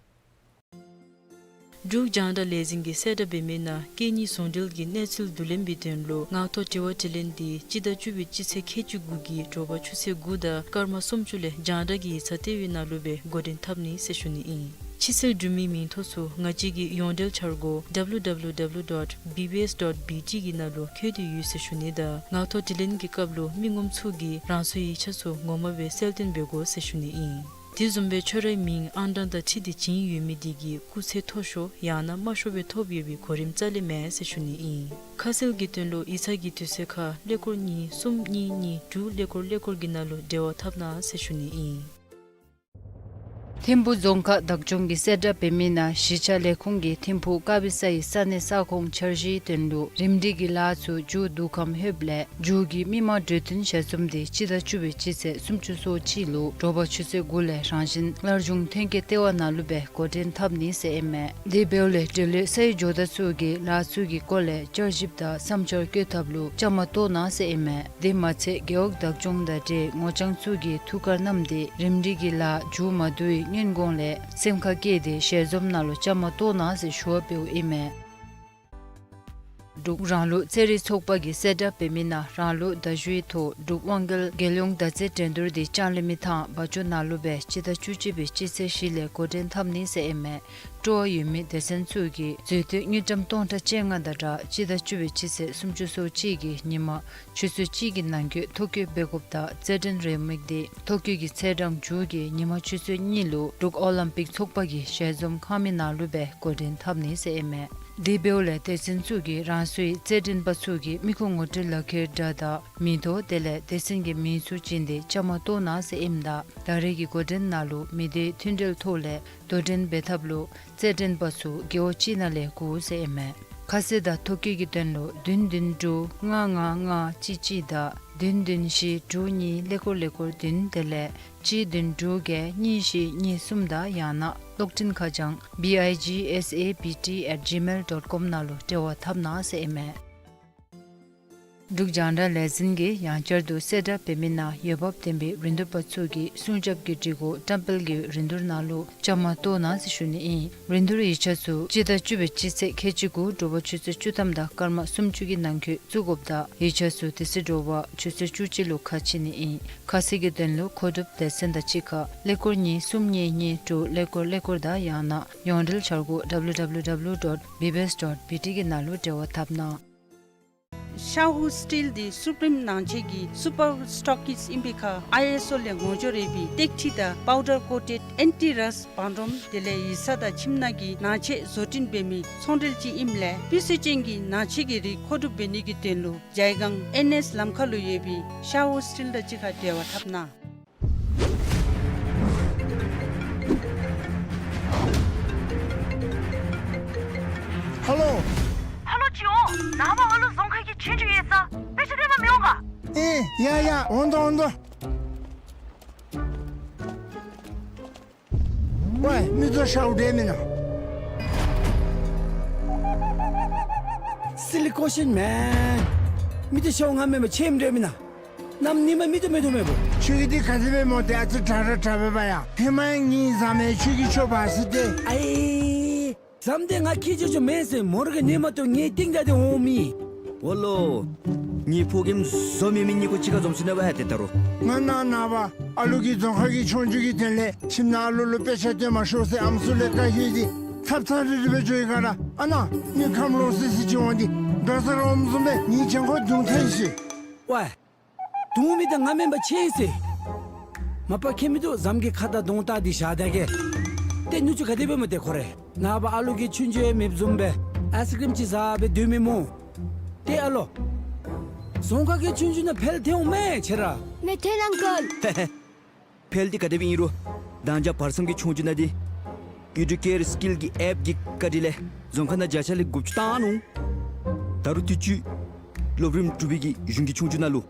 འབྲུག་རྒྱང་བསྒྲགས་ལས་འཛིན་གྱིས་གསལ་བསྒྲགས་འབད་མི་ནང་སྐད་གཉིས་ཟུང་འབྲེལ་གྱི་གནས་ཚུལ་བསྡུ་ལེན་པའི་དོན་ལུ་ངག་ཐོག་དྲི་བ་དྲིས་ལན་འདི་སྤྱི་ཟླ་བཅུ་པའི་སྤྱི་ཚེས་ཁལ་གཅིག་དགུ་གི་དྲོ་པ་ཆུ་ཚོད་དགུ་དང་སྐར་མ་སུམ་ཅུ་ལས་རྒྱང་བསྒྲགས་ཀྱི་ཡིག་ཚང་ལྟེ་བའི་ནང་ལུ་སྦེ་འགོ་འདྲེན་འཐབ་ནི་ཟེར་ཞུ་ནི་ཨིན། ཕྱི་སེལ་འབྲུག་མིའི་མིང་ཐོ་ཚུ་ང་བཅས་ཀྱི་ཡོངས་འབྲེལ་འཆར་སྒོ་W W W dot B B S dot B T གི་ནང་ལུ་འཁོད་དེ་ཡོད་ཟེར་ཞུ་ནི་དང་ངག་ཐོག་དྲིས་ལན་གྱི་སྐབས་ལུ་མི་ངོམ་ཚུ་གིས་རང་སོའི་ཡིག་ཆ་ཚུ་ངོ་མ་སྦེ་གསལ་སྟོན་འབད་དགོ་ཟེར་ཞུ་ནི་ཨིན། དེ་བཟུམ་སྦེ་ཁྱོད་རའི་མིང་ཨང་གྲངས་དང་འཁྲིལ་ཏེ་བྱིན་ཡོད་མི་དེ་གིས་སྐུགས་ཚད་མཐོ་ཤོས་ཡང་ན་དམའ་ཤོས་སྦེ་ཐོབ་ཡོད་པའི་གོ་རིམ་རྩ་ལས་མེད་ཟེར་ཞུ་ནི་ཨིན། ཁ་གསལ་གྱི་དོན་ལུ་ཡིག་ཚང་གི་དུས་ཚོད་ཁར་ཀླད་ཀོར་གཉིས་གསུམ་གཉིས་གཉིས་དྲུག་ཀླད་ཀོར་ཀླད་ཀོར་གྱི་ནང་ལུ་འབྲེལ་བ་འཐབ་གནང་ཟེར་ཞུ་ནི་ཨིན། ཐིམ་ཕུག་རྫོང་ཁག་བདག་སྐྱོང་གིས་གསལ་བསྒྲགས་འབད་མི་ནང་གཞིས་ཆགས་ལས་ཁུངས་ཀྱིས་ཐིམ་ཕུག་དཀར་སྦི་ས་ཡི་ས་གནས་ས་ཁོངས་འཆར་གཞིའི་དོན་ལུ་རིམ་སྒྲིག་གི་ལཱ་ཚུ་མཇུག་བསྡུ་ཁམས་ལྷོདཔ་ལས་མཇུག་གི་མི་མང་གྲོས་བསྟུན་ཞལ་འཛོམས་འདི་སྤྱི་ཟླ་བཅུ་པའི་སྤྱི་ཚེས་སུམ་ཅུ་སོ་གཅིག་ལུ་དྲོ་པ་ཆུ་ཚོད་དགུ་ལས་རང་བཞིན་སླར་འབྱུང་ཐོན་སྐྱེད་ལྟེ་བ་ནང་ལུ་སྦེ་འགོ་འདྲེན་འཐབ་ནི་ཟེར་ཨིན་མས། དེ་འབདཝ་ལས་འབྲེལ་ཡོད་ས་ཡི་ཇོ་བདག་ཚུ་གིས་ལཱ་ཚུ་གི་སྐོར་ལས་བསྐྱར་ཞིབ་དང་བསམ་འཆར་བཀོད་ཐབས་ལུ་བཅའ་མར་གཏོགས་གནང་ཟེར་ཨིན་མས། དེ་མ་ཚད་རྒེད་འོག་བདག་སྐྱོང་དང་འབྲེལ་ངོ་རྐྱང་ཚུ་གིས་ཐུགས་ཁར་བསྣམས་ཏེ་རིམ་སྒྲིག་གི་ལཱ་མཇུག་མ་བསྡུ་བའི་ སྔོན་གོང་ལས་སེམས་ཁར་བཀལ་ཏེ་ཞལ་འཛོམས་ནང་ལུ་བཅའ་མར་གཏོགས་གནང་ཟེར་ཞུ་བ་འབདཝ་ཨིན་མས། འབྲུག་རང་ལུགས་རྩེད་རིགས་ཚོགས་པ་གིས་གསལ་བསྒྲགས་འབད་མི་ནང་རང་ལུགས་མདའ་གཞུའི་ཐོག་འབྲུག་དབང་རྒྱལ་རྒྱལ་ཡོངས་མདའ་རྩེད་འགྲན་བསྡུར་འདི་ལྕང་གླིང་མི་ཐང་བ་ཅུ་ནང་ལུ་སྦེ་སྤྱི་ཟླ་བཅུ་གཅིག་པའི་སྤྱི་ཚེས་བཞི་ལས་འགོ་འདྲེན་འཐབ་ནི་ཟེར་ཨིན་མས། སྤྲོ་བ་ཡོད་མི་སྡེ་ཚན་ཚུ་གིས་འཛུལ་སྡོད་དངུལ་ཀྲམ་སྟོང་ཕྲག་བཅོ་ལྔ་དང་སྦྲགས་སྤྱི་ཟླ་བཅུ་པའི་སྤྱི་ཚེས་སུམ་ཅུ་སོ་གཅིག་གི་ཉིན་མ་ཆུ་ཚོད་གཅིག་གི་ནང་འཁོད་ཐོ་བཀོད་འབད་དགོཔ་དང་རྩེད་འགྲན་རེའུ་མིག་འདི་ཐོ་བཀོད་ཀྱི་ཚེས་གྲངས་མཇུག་གི་ཉིན་མ་ཆུ་ཚོད་གཉིས་ལུ་འབྲུག་ཨོ་ལིམ་པིག་ཚོགས་པ་གི་ཞལ་འཛོམས་ཁང་མིག་ནང་ལུ་སྦེ་འགོ་འདྲེན་འཐབ་ནི་ཟེར་ཨིན་མས། དེ་འབདཝ་ལས་སྡེ་ཚན་ཚུ་གིས་རང་སོའི་རྩེད་འགྲན་པ་ཚུ་གི་མི་ཁུངས་ངོ་སྤྲོད་ལག་ཁྱེར་འདྲ་དང་མིང་ཐོ་དེ་ལས་སྡེ་ཚན་གྱི་མིང་ཚུ་བྱིན་ཏེ་བཅའ་མར་གཏོགས་གནང་ཟེར་ཨིནམ་ད་ད་རེས་ཀྱི་འགོ་འདྲེན་ནང་ལུ་མི་སྡེའི་མཐུན་འབྲེལ་ཐོག་ལས་དོ་འགྲན་འབད་ཐབས་ལུ་རྩེད་འགྲན་པ་ཚུ་རྒེད་འོག་གཅིག་ནང་ལས་དགོ་ཟེར་ཨིན་མས། ཁ་གསལ་དང་ཐོ་བཀོད་ཀྱི་དོན་ལུ་བདུན་བདུན་དྲུག་ལྔ་ལྔ་ལྔ་གཅིག་གཅིག་དང་བདུན་བདུན་བཞི་དྲུག་གཉིས་ཀླད་ཀོར་ཀླད་ཀོར་བདུན་དེ་ལས་གཅིག་བདུན་དྲུག་བརྒྱད་གཉིས་བཞི་གཉིས་གསུམ་དང་ཡང་ན་གློག་འཕྲིན་ཁ་བྱང་B I G S A B T at gmail dot com ནང་ལུ་འབྲེལ་བ་འཐབ་གནང་ཟེར་ཨིན་མས། འབྲུག་རྒྱང་བསྒྲགས་ལས་འཛིན་གྱིས་ཡང་བསྐྱར་དུ་གསལ་བསྒྲགས་འབད་མི་ནང་འོས་འབབ་ལྡན་པའི་རིན་བསྡུར་པ་ཚུ་གིས་སྲུང་སྐྱོབ་ཀྱི་སྒྲིག་གོ་བཀྲམ་སྤེལ་གྱི་རིན་བསྡུར་ནང་ལུ་བཅའ་མར་གཏོགས་གནང་ཟེར་ཞུ་ནི་ཨིན། རིན་བསྡུར་ཡིག་ཆ་ཚུ་སྤྱི་ཟླ་བཅུ་པའི་སྤྱི་ཚེས་ཁལ་གཅིག་དགུ་དྲོ་པ་ཆུ་ཚོད་བཅུ་ཐམ་དང་སྐར་མ་སུམ་ཅུ་གི་ནང་འཁོད་བཙུགས་དགོཔ་དང་ཡིག་ཆ་ཚུ་དེ་ཚེ་དྲོ་པ་ཆུ་ཚོད་བཅུ་གཅིག་ལུ་ཁ་ཕྱེ་ནི་ཨིན། ཁ་གསལ་གྱི་དོན་ལུ་མཁོ་སྒྲུབ་སྡེ་ཚན་དང་གཅིག་ཁར་ཀླད་ཀོར་གཉིས་གསུམ་གཉིས་གཉིས་དྲུག་ཀླད་ཀོར་ཀླད་ཀོར་དང་ཡང་ན་ཡོངས་འབྲེལ་འཆར་སྒོ་W W W dot B B S dot B T གི་ནང་ལུ་འབྲེལ་བ་འཐབ་གནང་། ཤ་ཧུ་སི་ཊིལ་འདི་སུ་པྲིམ་ནང་ཆེན་གྱི་སུ་པར་སི་ཊོག་གིསཊ་ཨིན་པའི་ཁར་ཨའི་ཨེསི་ཨོ་ལས་ངོ་སྦྱོར་ཡོད་པའི་སྟེགས་ཁྲི་དང་པའུ་ཌར་ཀོ་ཊེཌ་ཨེན་ཊི་རསཊ་བང་སྒྲོམ་དེ་ལས་ཡིག་ཚང་དང་ཁྱིམ་ནང་གི་ནང་ཆས་བཟོ་སྐྲུན་འབད་མི་ཚོང་འབྲེལ་ཅིག་ཨིནམ་ལས་སྤུས་ཚད་ཅན་གྱི་ནང་ཆས་ཀྱི་རིགས་མཁོ་སྒྲུབ་འབད་ནི་གི་དོན་ལུ་ཇའི་སྒང་ཨེན་ཨེསི་ལམ་ཁ་ལུ་ཡོད་པའི་ཤ་ཧུ་སི་ཊིལ་དང་གཅིག་ཁར་འབྲེལ་བ་འཐབ་གནང་། ཧ་ལོ། ཧ་ལོ་ཅིག་འོང་། ནངས་པ་ཨ་ལུ་རྫོང་ཁ་གི་ཆོས་རྒྱུགས་ཡོད་ས། དཔེ་ཆ་སྟོན་པར་མི་འོང་ག། ཨེ་ཡ་ཡ་འོང་དོ་འོང་དོ། ཝའི་མི་ཚུ་ཤཝ་འདྲེས་མེན་ན། སི་ལི་ཀོ་ཤིན་མེན། མི་ཚུ་ཤཝ་ང་མེན་པར་ཆེམ་འདྲེས་མེན་ན། གནམ་ཉིནམ་མི་ཚུ་མེད་དོ་མེད་པོ། ཁྱོད་ཀྱིས་འདི་ག་དེ་སྦེ་སྨོ། ཏེ་ཨ་ཙི་དྲག་དྲག་དྲག་སྦེ་འབད་ཡ། ཧེ་མ་ངེའི་བཟའ་མི་ཁྱོད་ཀྱིས་ཁྱོད་འབག་ཟེར་ཏེ། ཨའི། བཟའ་མི་འདི་ང་ཁྱིད་ཅོག་ཅོག་མེན་ཟེར། མོ་ར་གིས་ཉན་མ་བཏུབ་ངེའི་རྟིང་བདའ་སྟེ་འོངམ་ཨིན། ཝ་ལོ། ངེའི་ཕོ་རྒནམ་བཟོ་མེད་མི་གཉིས་ཀོ་གཅིག་ཁར་འཛོམས་ཟེར་ནི་བ་ཡ། ཏེ་ད་རུང་ང་ནཱ་ནངས་པ་ཨ་ལུ་གི་རྫོང་ཁ་གི་ཆོས་རྒྱུགས་ཀྱི་དོན་ལས་ཁྱིམ་ནང་ཨ་ལུ་ལུ་དཔེ་ཆ་སྟོན་མ་ཤོག་ཟེར་ཨམ་སྲུ་ལས་བཀའ་ཞུ་སྟེ་ཚབ་ཚབ་རི་རི་སྦེ་འགྱོ་ཡི་ག་ར། ཨ་ནཱ་མི་ཁམས་ལོག་སི་སི་ཅིག་འོང་སྟེ་འགྲོ་ས་ར་འོངམ་བཟུམ་སྦེ་ངེའི་གྱང་ཁར་རྡུང་ཐལ་ཤིག། ཝའི། རྡུང་མི་འདི་ང་མེན་པར་ཆེ་ཟེར། མ་པ་ཁྱད་མིན་འདུག། བཟའ་མི་གི་ཁ་དང་གདོང་བལྟ་སྟེ་བཞག་ད་གེ། ཏེ་ནུ་གཅུང་ག་དེ་སྦེ་སྨོ་ཏེ་ཁོ་རེ། ནངས་པ་ཨ་ལུ་གི་ཆོས་རྒྱུགས་ཡང་མེདཔ་བཟུམ་སྦེ་ཨའི་སི་ཀྲིམ་ཅིག་བཟའ་སྦེ་སྡོད་མི་སྨོ། ཏེ་ཨ་ལོ། རྫོང་ཁ་གི་ཆོས་རྒྱུགས་ནང་འཕེལ་ཐལ་འོང་མས་ཁྱེད་ར། མེད་ཐལ་ཨང་ཀལ། ཧེ་ཧེ། འཕེལ་འདི་ག་དེ་སྦེ་ཨིན་རུང་། ད་ཅི་བར་མཚམས་ཀྱི་ཆོས་རྒྱུགས་ནང་འདི་ཨི་ཌུ་ཀེར་སི་ཀིལ་གྱི་ཨེཔ་གི་བཀའ་དྲིན་ལས་རྫོང་ཁ་ནང་བརྒྱ་ཆ་ལས་དགུ་བཅུ་བཏང་ནུག། ད་རུང་དུས་ཅི་སློབ་རིམ་དྲུག་པའི་གི་གཞུང་གི་ཆོས་རྒྱུགས་ནང་ལུ་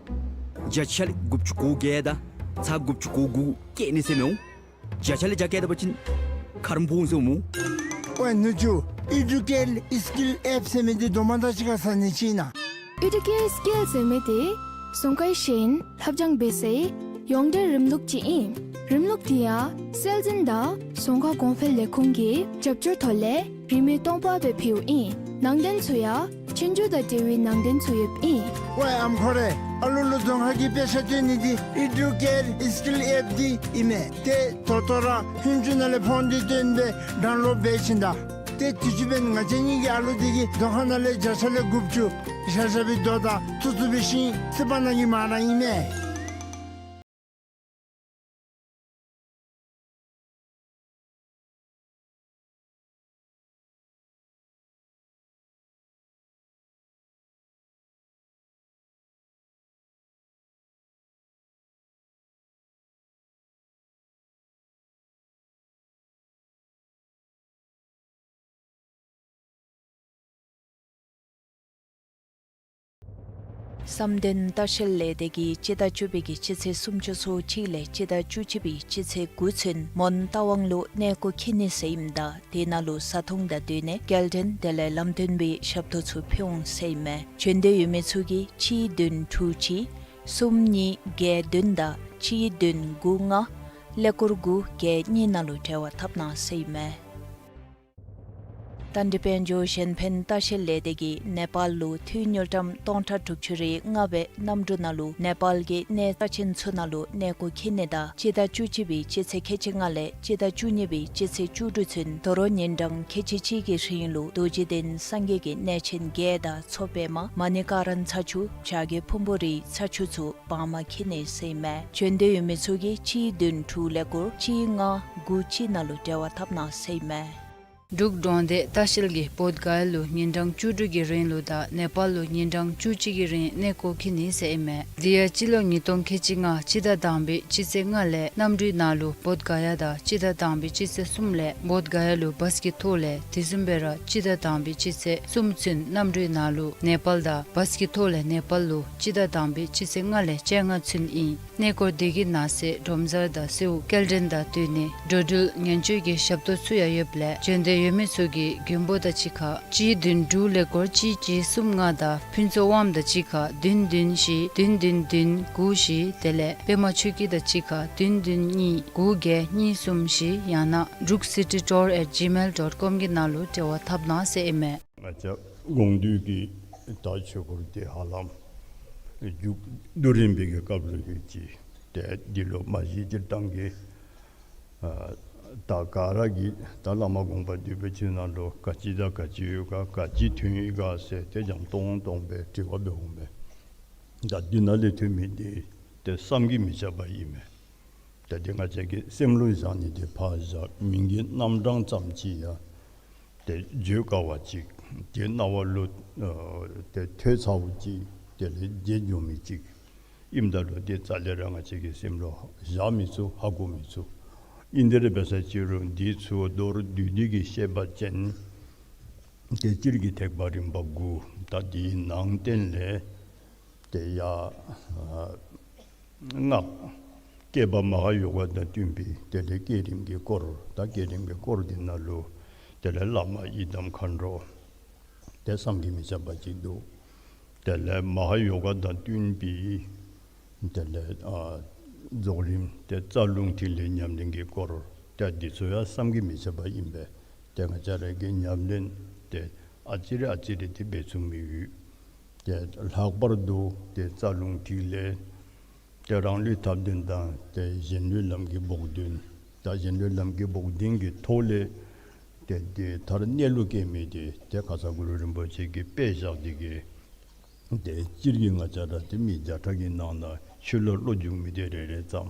བརྒྱ་ཆ་ལས་དགུ་བཅུ་གོ་བརྒྱད་དང་ཚག་དགུ་བཅུ་གོ་དགུ་བཀལ་ནི་ཟེར་མི་འོང་། བརྒྱ་ཆ་ལས་བརྒྱ་བཀལ་ད་པ་ཅིན་ཁ་རོག་འབོ་འོང་ཟེར་འོང་སྨོ། ཝའི་ནུ་གཅུང་ཨི་ཌུ་ཀེར་སི་ཀིལ་ཨེཔ་ཟེར་མི་འདི་དོ་མ་དང་གཅིག་ཁར་ཟ་ནི་ཅིག་ཨིན་ན། ཨི་ཌུ་ཀེར་སི་ཀིལ་ཟེར་མི་འདི་རྫོང་ཁའི་ཤེས་ཡོན་ལྷབ་སྦྱང་འབད་སའི་ཡོངས་འབྲེལ་རིམ་ལུགས་ཅིག་ཨིན། རིམ་ལུགས་འདི་ཡང་སྲོལ་འཛིན་དང་རྫོང་ཁ་གོང་འཕེལ་ལས་ཁུངས་ཀྱི་རྒྱབ་སྐྱོར་ཐོག་ལས་རིན་མེད་སྟོང་པ་སྦེ་ཕུལཝ་ཨིན། ནང་དོན་ཚུ་ཡང་ཆོས་རྒྱུགས་དང་འབྲེལ་བའི་ནང་དོན་ཚུ་ཡོདཔ་ཨིན། ཝའི་ཨམ་ཁོ་རེ། ཨ་ལུ་ལུ་རྫོང་ཁ་གི་དཔེ་ཆ་སྟོན་ནི་འདི་ཨི་ཌུ་ཀེར་སི་ཀིལ་ཨེཔ་འདི་ཨིན་མས། ཏེ་ད་ལྟོ་ར་ཧུན་ཅུ་ནང་ལས་ཕོན་འདི་བཏོན་སྦེ་ཌའུན་ལོཌ་འབད་བྱིན་ད། ཏེ་དུས་ཅི་འབདན་ང་བཅས་གཉིས་ཀྱི་ཨ་ལུ་འདི་གིས་རྫོང་ཁ་ནང་ལས་བརྒྱ་ཆ་ལས་དགུ་བཅུ་བཞག་བཞག་པའི་རྡོ་དང་ཐུག་ཐུག་པའི་ཤིང་སི་པ་ནང་གི་མ་ར་ཨིན་མས། བསམ་གཏན་ལྟ་བཤལ་ལས་སྡེ་གིས་སྤྱི་ཟླ་བཅུ་པའི་གི་སྤྱི་ཚེས་སུམ་ཅུ་སོ་གཅིག་ལས་སྤྱི་ཟླ་བཅུ་གཅིག་པའི་སྤྱི་ཚེས་དགུ་ཚུན་མོན་རྟ་དབང་ལུ་གནས་སྐོར་འཁྱིད་ནི་ཟེར་ཨིནམ་ད་དེ་ནང་ལུ་བཟའ་འཐུང་དང་སྡོད་གནས་སྐྱེལ་འདྲེན་དེ་ལས་ལམ་སྟོན་པའི་ཞབས་ཏོག་ཚུ་ཕུལ་འོང་ཟེར་ཨིན་མས། བྱོན་འདོད་ཡོད་མི་ཚུ་གིས་གཅིག་བདུན་དྲུག་གཅིག་གསུམ་གཉིས་བརྒྱད་བདུན་དང་གཅིག་བདུན་དགུ་ལྔ་ ཀླད་ཀོར་དགུ་བརྒྱད་གཉིས་ནང་ལུ་འབྲེལ་བ་འཐབ་གནང་ཟེར་ཨིན་མས། ད་འདི་དཔལ་འབྱོར་གཞན་ཕན་ལྟ་བཤལ་ལས་སྡེ་གིས་ནེ་པཱལ་ལུ་འཐུས་དངུལ་ཀྲམ་སྟོང་ཕྲག་དྲུག་ཅུ་རེ་ལྔ་སྦེ་གནམ་གྲུ་ནང་ལུ་ནེ་པཱལ་གྱི་གནས་རྩ་ཆེན་ཚུ་ནང་ལུ་གནས་སྐོར་འཁྱིད་ནི་དང་སྤྱི་ཟླ་བཅུ་གཅིག་པའི་སྤྱི་ཚེས་ཁལ་གཅིག་ལྔ་ལས་སྤྱི་ཟླ་བཅུ་གཉིས་པའི་སྤྱི་ཚེས་བཅུ་དྲུག་ཚུན་དོ་རུང་ཉིན་གྲངས་ཁལ་གཅིག་གཅིག་གི་རིང་ལུ་རྡོ་རྗེ་གདན་སངས་རྒྱས་ཀྱི་གནས་ཆེན་བརྒྱད་དང་མཚོ་པདྨ་མ་ཎི་ཀ་ར་ན་ཚ་ཆུ་བྱ་རྒོད་ཕུང་པོ་རིའི་ཚ་ཆུ་ཚུ་བར་མ་འཁྱིད་ནི་ཟེར་ཨིན་མས། བྱོན་འདོད་ཡོད་མི་ཚུ་གིས་གཅིག་བདུན་དྲུག་ཀླད་ཀོར་གཅིག་ལྔ་དགུ་གཅིག་ནང་ལུ་འབྲེལ་བ་འཐབ་གནང་ཟེར་ཨིན་མས། འབྲུག་འབྲོག་སྡེ་ལྟ་བཤལ་གྱིས་བོདྷ་ག་ཡ་ལུ་ཉིན་གྲངས་བཅུ་དྲུག་གི་རིང་ལུ་དང་ནེ་པཱལ་ལུ་ཉིན་གྲངས་བཅུ་གཅིག་གི་རིང་གནས་སྐོར་འཁྱིད་ནི་ཟེར་ཨིན་མས། དེ་ཡང་སྤྱི་ལོ་ཉིས་སྟོང་ཁལ་གཅིག་ལྔ་སྤྱི་ཟླ་དང་པའི་སྤྱི་ཚེས་ལྔ་ལས་གནམ་གྲུའི་ནང་ལུ་བོདྷ་ག་ཡ་དང་སྤྱི་ཟླ་དང་པའི་སྤྱི་ཚེས་གསུམ་ལས་བོདྷ་ག་ཡ་ལུ་བཱས་ཀྱི་ཐོག་ལས་དེ་བཟུམ་སྦེ་ར་སྤྱི་ཟླ་དང་པའི་སྤྱི་ཚེས་གསུམ་ཚུན་གནམ་གྲུའི་ནང་ལུ་ནེ་པཱལ་དང་བཱས་ཀྱི་ཐོག་ལས་ནེ་པཱལ་ལུ་སྤྱི་ཟླ་དང་པའི་སྤྱི་ཚེས་ལྔ་ལས་བཅོ་ལྔ་ཚུན་ཨིན། གནས་སྐོར་དེ་གི་ནང་གསེས་སྒྲོམ་གསར་དང་གསེར་དབུ་སྐྱེལ་འདྲེན་དང་བསྟུན་ནས་འགྲོ་འགྲུལ་ཉེན་བཅོལ་གྱི་ཞབས་ཏོག་ཚུ་ཡང་ཡོདཔ་ལས་བྱོན་འདོད་ཡོད་མི་ཚུ་གིས་མགོན་པོ་དང་གཅིག་ཁར་གཅིག་བདུན་དྲུག་ཀླད་ཀོར་གཅིག་གཅིག་གསུམ་ལྔ་དང་ཕུན་ཚོགས་དབང་དང་གཅིག་ཁར་བདུན་བདུན་བཞི་བདུན་བདུན་བདུན་དགུ་བཞི། དེ་ལས་པདྨ་ཆོས་སྐྱིད་དང་གཅིག་ཁར་བདུན་བདུན་གཉིས་དགུ་བརྒྱད་གཉིས་གསུམ་བཞི། ཡང་ན་འབྲུག་སི་ཊི་ཊུར་ཨེཊ་ཇི་མེལ་ཌོཊ་ཀོམ་གི་ནང་ལུ་འབྲེལ་བ་འཐབ་གནང་ཟེར་ཨིན་མས། ང་བཅས་དགོངས་འདུས་ཀྱི་ད་ཆོས་སྐོར་དེ་ཧ་ལམ་མཇུག་བསྡུ་རན་པའི་གི་སྐབས་ལུ་ཡོད་ཅི། ཏེ་འདི་ལུ་མ་གཞི་སྤྱིར་བཏང་གི་ཨ་ད་ག་ར་གིས་ད་བླ་མ་དགོངས་པ་འདུས་པའི་ཆོས་ནང་ལུ་ག་ཅི་དང་ག་ཅི་ཡོད་ག་ག་ཅི་ཐོན་ཡི་ག་ཟེར་ཏེ་འཇམ་ཏོང་ཏོ་སྦེ་དྲི་བ་འབད་འོང་པས། ད་འདི་ནང་ལས་ཐོན་མི་འདི་ཏེ་བསམ་གྱིས་མི་ཁྱབ་པ་ཨིན་མས། ཏེ་འདི་ང་བཅས་ཀྱི་སེམས་ལུ་བཞག་ནི་འདི་ཕར་བཞག་མིང་གི་རྣམ་གྲངས་ཙམ་ཅིག་ཡང་ཏེ་བརྗོད་དཀའ་བ་ཅིག་ཏེ་རྣ་བ་ལུ་ཨ་ཏེ་ཐོས་ཚརཝ་ཅིག་དེ་ལས་བརྗེད་འགྱོ་མི་ཅིག་ཨིནམ་ད་ལུ་ཏེ་རྩ་ལས་ར་ང་བཅས་ཀྱི་སེམས་ལུ་བཞག་མི་ཚུགས། ཧ་གོ་མི་ཚུགས། ཨིན་དེ་ར་འབད་ས་ཅིག་རུང་འདི་ཚུ་མདོར་བསྡུས་ཏེ་གི་བཤད་པ་ཅིན་ཏེ་སྤྱིར་གྱི་ཐེག་པ་རིམ་པ་དགུ་ད་འདིའི་ནང་བསྟན་ལས་ཏེ་ཡ་ཨ་སྔགས་བསྐྱེད་པ་མ་ཧཱ་ཡོ་ག་དང་བསྟུན་པའི་དེ་ལས་བསྐྱེད་རིམ་གྱི་སྐོར། ད་བསྐྱེད་རིམ་གྱི་སྐོར་འདི་ནང་ལུ་དེ་ལས་བླ་མ་ཡི་དམ་མཁའ་འགྲོ་ཏེ་བསམ་གྱིས་མི་ཁྱབ་པ་ཅིག་འདུག། དེ་ལས་མ་ཧཱ་ཡོ་ག་དང་བསྟུན་པའི་དེ་ལས་ཨ་རྫོགས་རིམ་ཏེ་རྩ་རླུང་ཐིག་ལེ་ཉམས་ལེན་གྱི་སྐོར། ཏེ་འདི་ཚུ་ཡང་བསམ་གྱིས་མི་ཁྱབ་པ་ཨིན་པས། ཏེ་ང་བཅས་ར་གིས་ཉམས་ལེན་ཏེ་ཨ་ཙི་རེ་ཨ་ཙི་རེ་ཏེ་འབད་ཚུགས་མི་ཡོད། ཏེ་ལྷག་པར་དུ་ཏེ་རྩ་རླུང་ཐིག་ལེ་ཏེ་རང་ལུས་ཐབས་ལྡན་དང་ཏེ་གཞན་ལུས་ལམ་གྱི་བོགས་འདོན། ད་གཞན་ལུས་ལམ་གྱི་བོགས་འདོན་གྱི་ཐོག་ལས་ཏེ་འདི་མཐར་གནས་ལུགས་སྐྱེ་མི་འདི་ཏེ་ཁ་ཙ་གུ་རུ་རིན་པོ་ཆེ་གིས་དཔེ་བཞག་སྟེ་གི་ཏེ་སྤྱིར་གྱི་ང་བཅས་ར་ཏེ་མི་བརྒྱ་ཕྲག་གི་ནང་ན་ཆོས་ལུ་བློ་འཇུག་མི་དེ་རེ་རེ་ཙམ།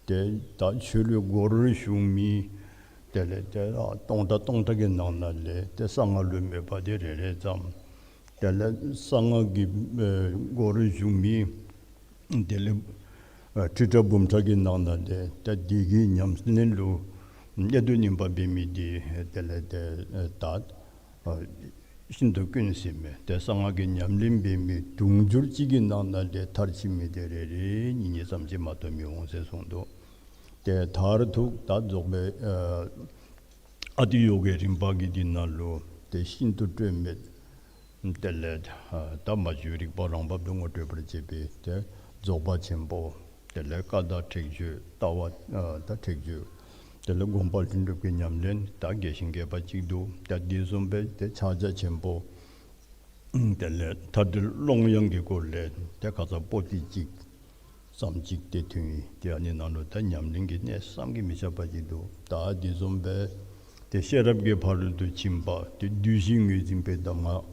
ཏེ་ད་ཆོས་ལུ་སྒོར་ཞུགས་མི་དེ་ལས་ཏེ་ཨ་སྟོང་ཕྲག་སྟོང་ཕྲག་གི་ནང་ན་ལས་ཏེ་གསང་སྔགས་ལུ་མོས་པ་དེ་རེ་རེ་ཙམ། དེ་ལས་གསང་སྔགས་ཀྱི་ཨེ་སྒོར་ཞུགས་མི་དེ་ལས་ཨ་ཁྲི་ཕྲག་འབུམ་ཕྲག་གི་ནང་ན་ཏེ་ད་འདི་གི་ཉམས་ལེན་ལུ་གནད་དུ་བསྣུན་པ་འབད་མི་འདི་དེ་ལས་ཏེ་ཨེ་ད་ཨ་ཤིན་ཏུ་དཀོན་ཟེར་མས། ཏེ་གསང་སྔགས་ཀྱི་ཉམས་ལེན་འབད་མི་དུང་ཕྱུར་གཅིག་གི་ནང་ན་ཏེ་མཐར་ཕྱིན་མི་དེ་རེ་རེ་གཉིས་གཉིས་ཙམ་ཅིག་མ་གཏོགས་མི་འོང་ཟེར་གསུངས་འདུག། ཏེ་མཐར་ཐུག་ད་རྫོགས་པའི་ཨ་ཨ་ཏི་ཡོ་གའི་རིམ་པ་གི་འདི་ནང་ལུ་ཏེ་ཤིན་ཏུ་སྤྲོས་མེད་དེ་ལས་ཨ་ད་མ་བཅོས་རིག་པ་རང་བབས་སུ་ངོ་སྤྲོད་པར་བྱེད་པའི་ཏེ་རྫོགས་པ་ཆེན་པོ། དེ་ལས་ཀ་དག་ཁྲེགས་ཆོད་ལྟ་བ་ཨ་ད་ཁྲེགས་ཆོད། དེ་ལས་སྒོམ་པ་ལྷུན་གྲུབ་ཀྱི་ཉམས་ལེན་ད་རྒྱས་ཤིང་རྒྱས་པ་ཅིག་འདུག། ད་འདི་བཟུམ་སྦེ་ཏེ་ཕྱག་རྒྱ་ཆེན་པོ་དེ་ལས་མཐའ་བྲལ་ཀློང་ཡངས་ཀྱི་སྐོར་ལས་ཏེ་ཁ་ཙ་པོ་ཏི་གཅིག་ཙམ་ཅིག་ཏེ་ཐོན་ཡི། ཏེ་ཨ་ནི་ནང་ལུ་ད་ཉམས་ལེན་གྱི་གནད་བསམ་གྱིས་མི་ཁྱབ་པ་ཅིག་འདུག། ད་འདི་བཟུམ་སྦེ་ཏེ་ཤེས་རབ་ཀྱི་ཕ་རོལ་ཏུ་ཕྱིན་པ་ཏེ་བདུད་བཞི་ངོས་འཛིན་པའི་གདམས་ངག་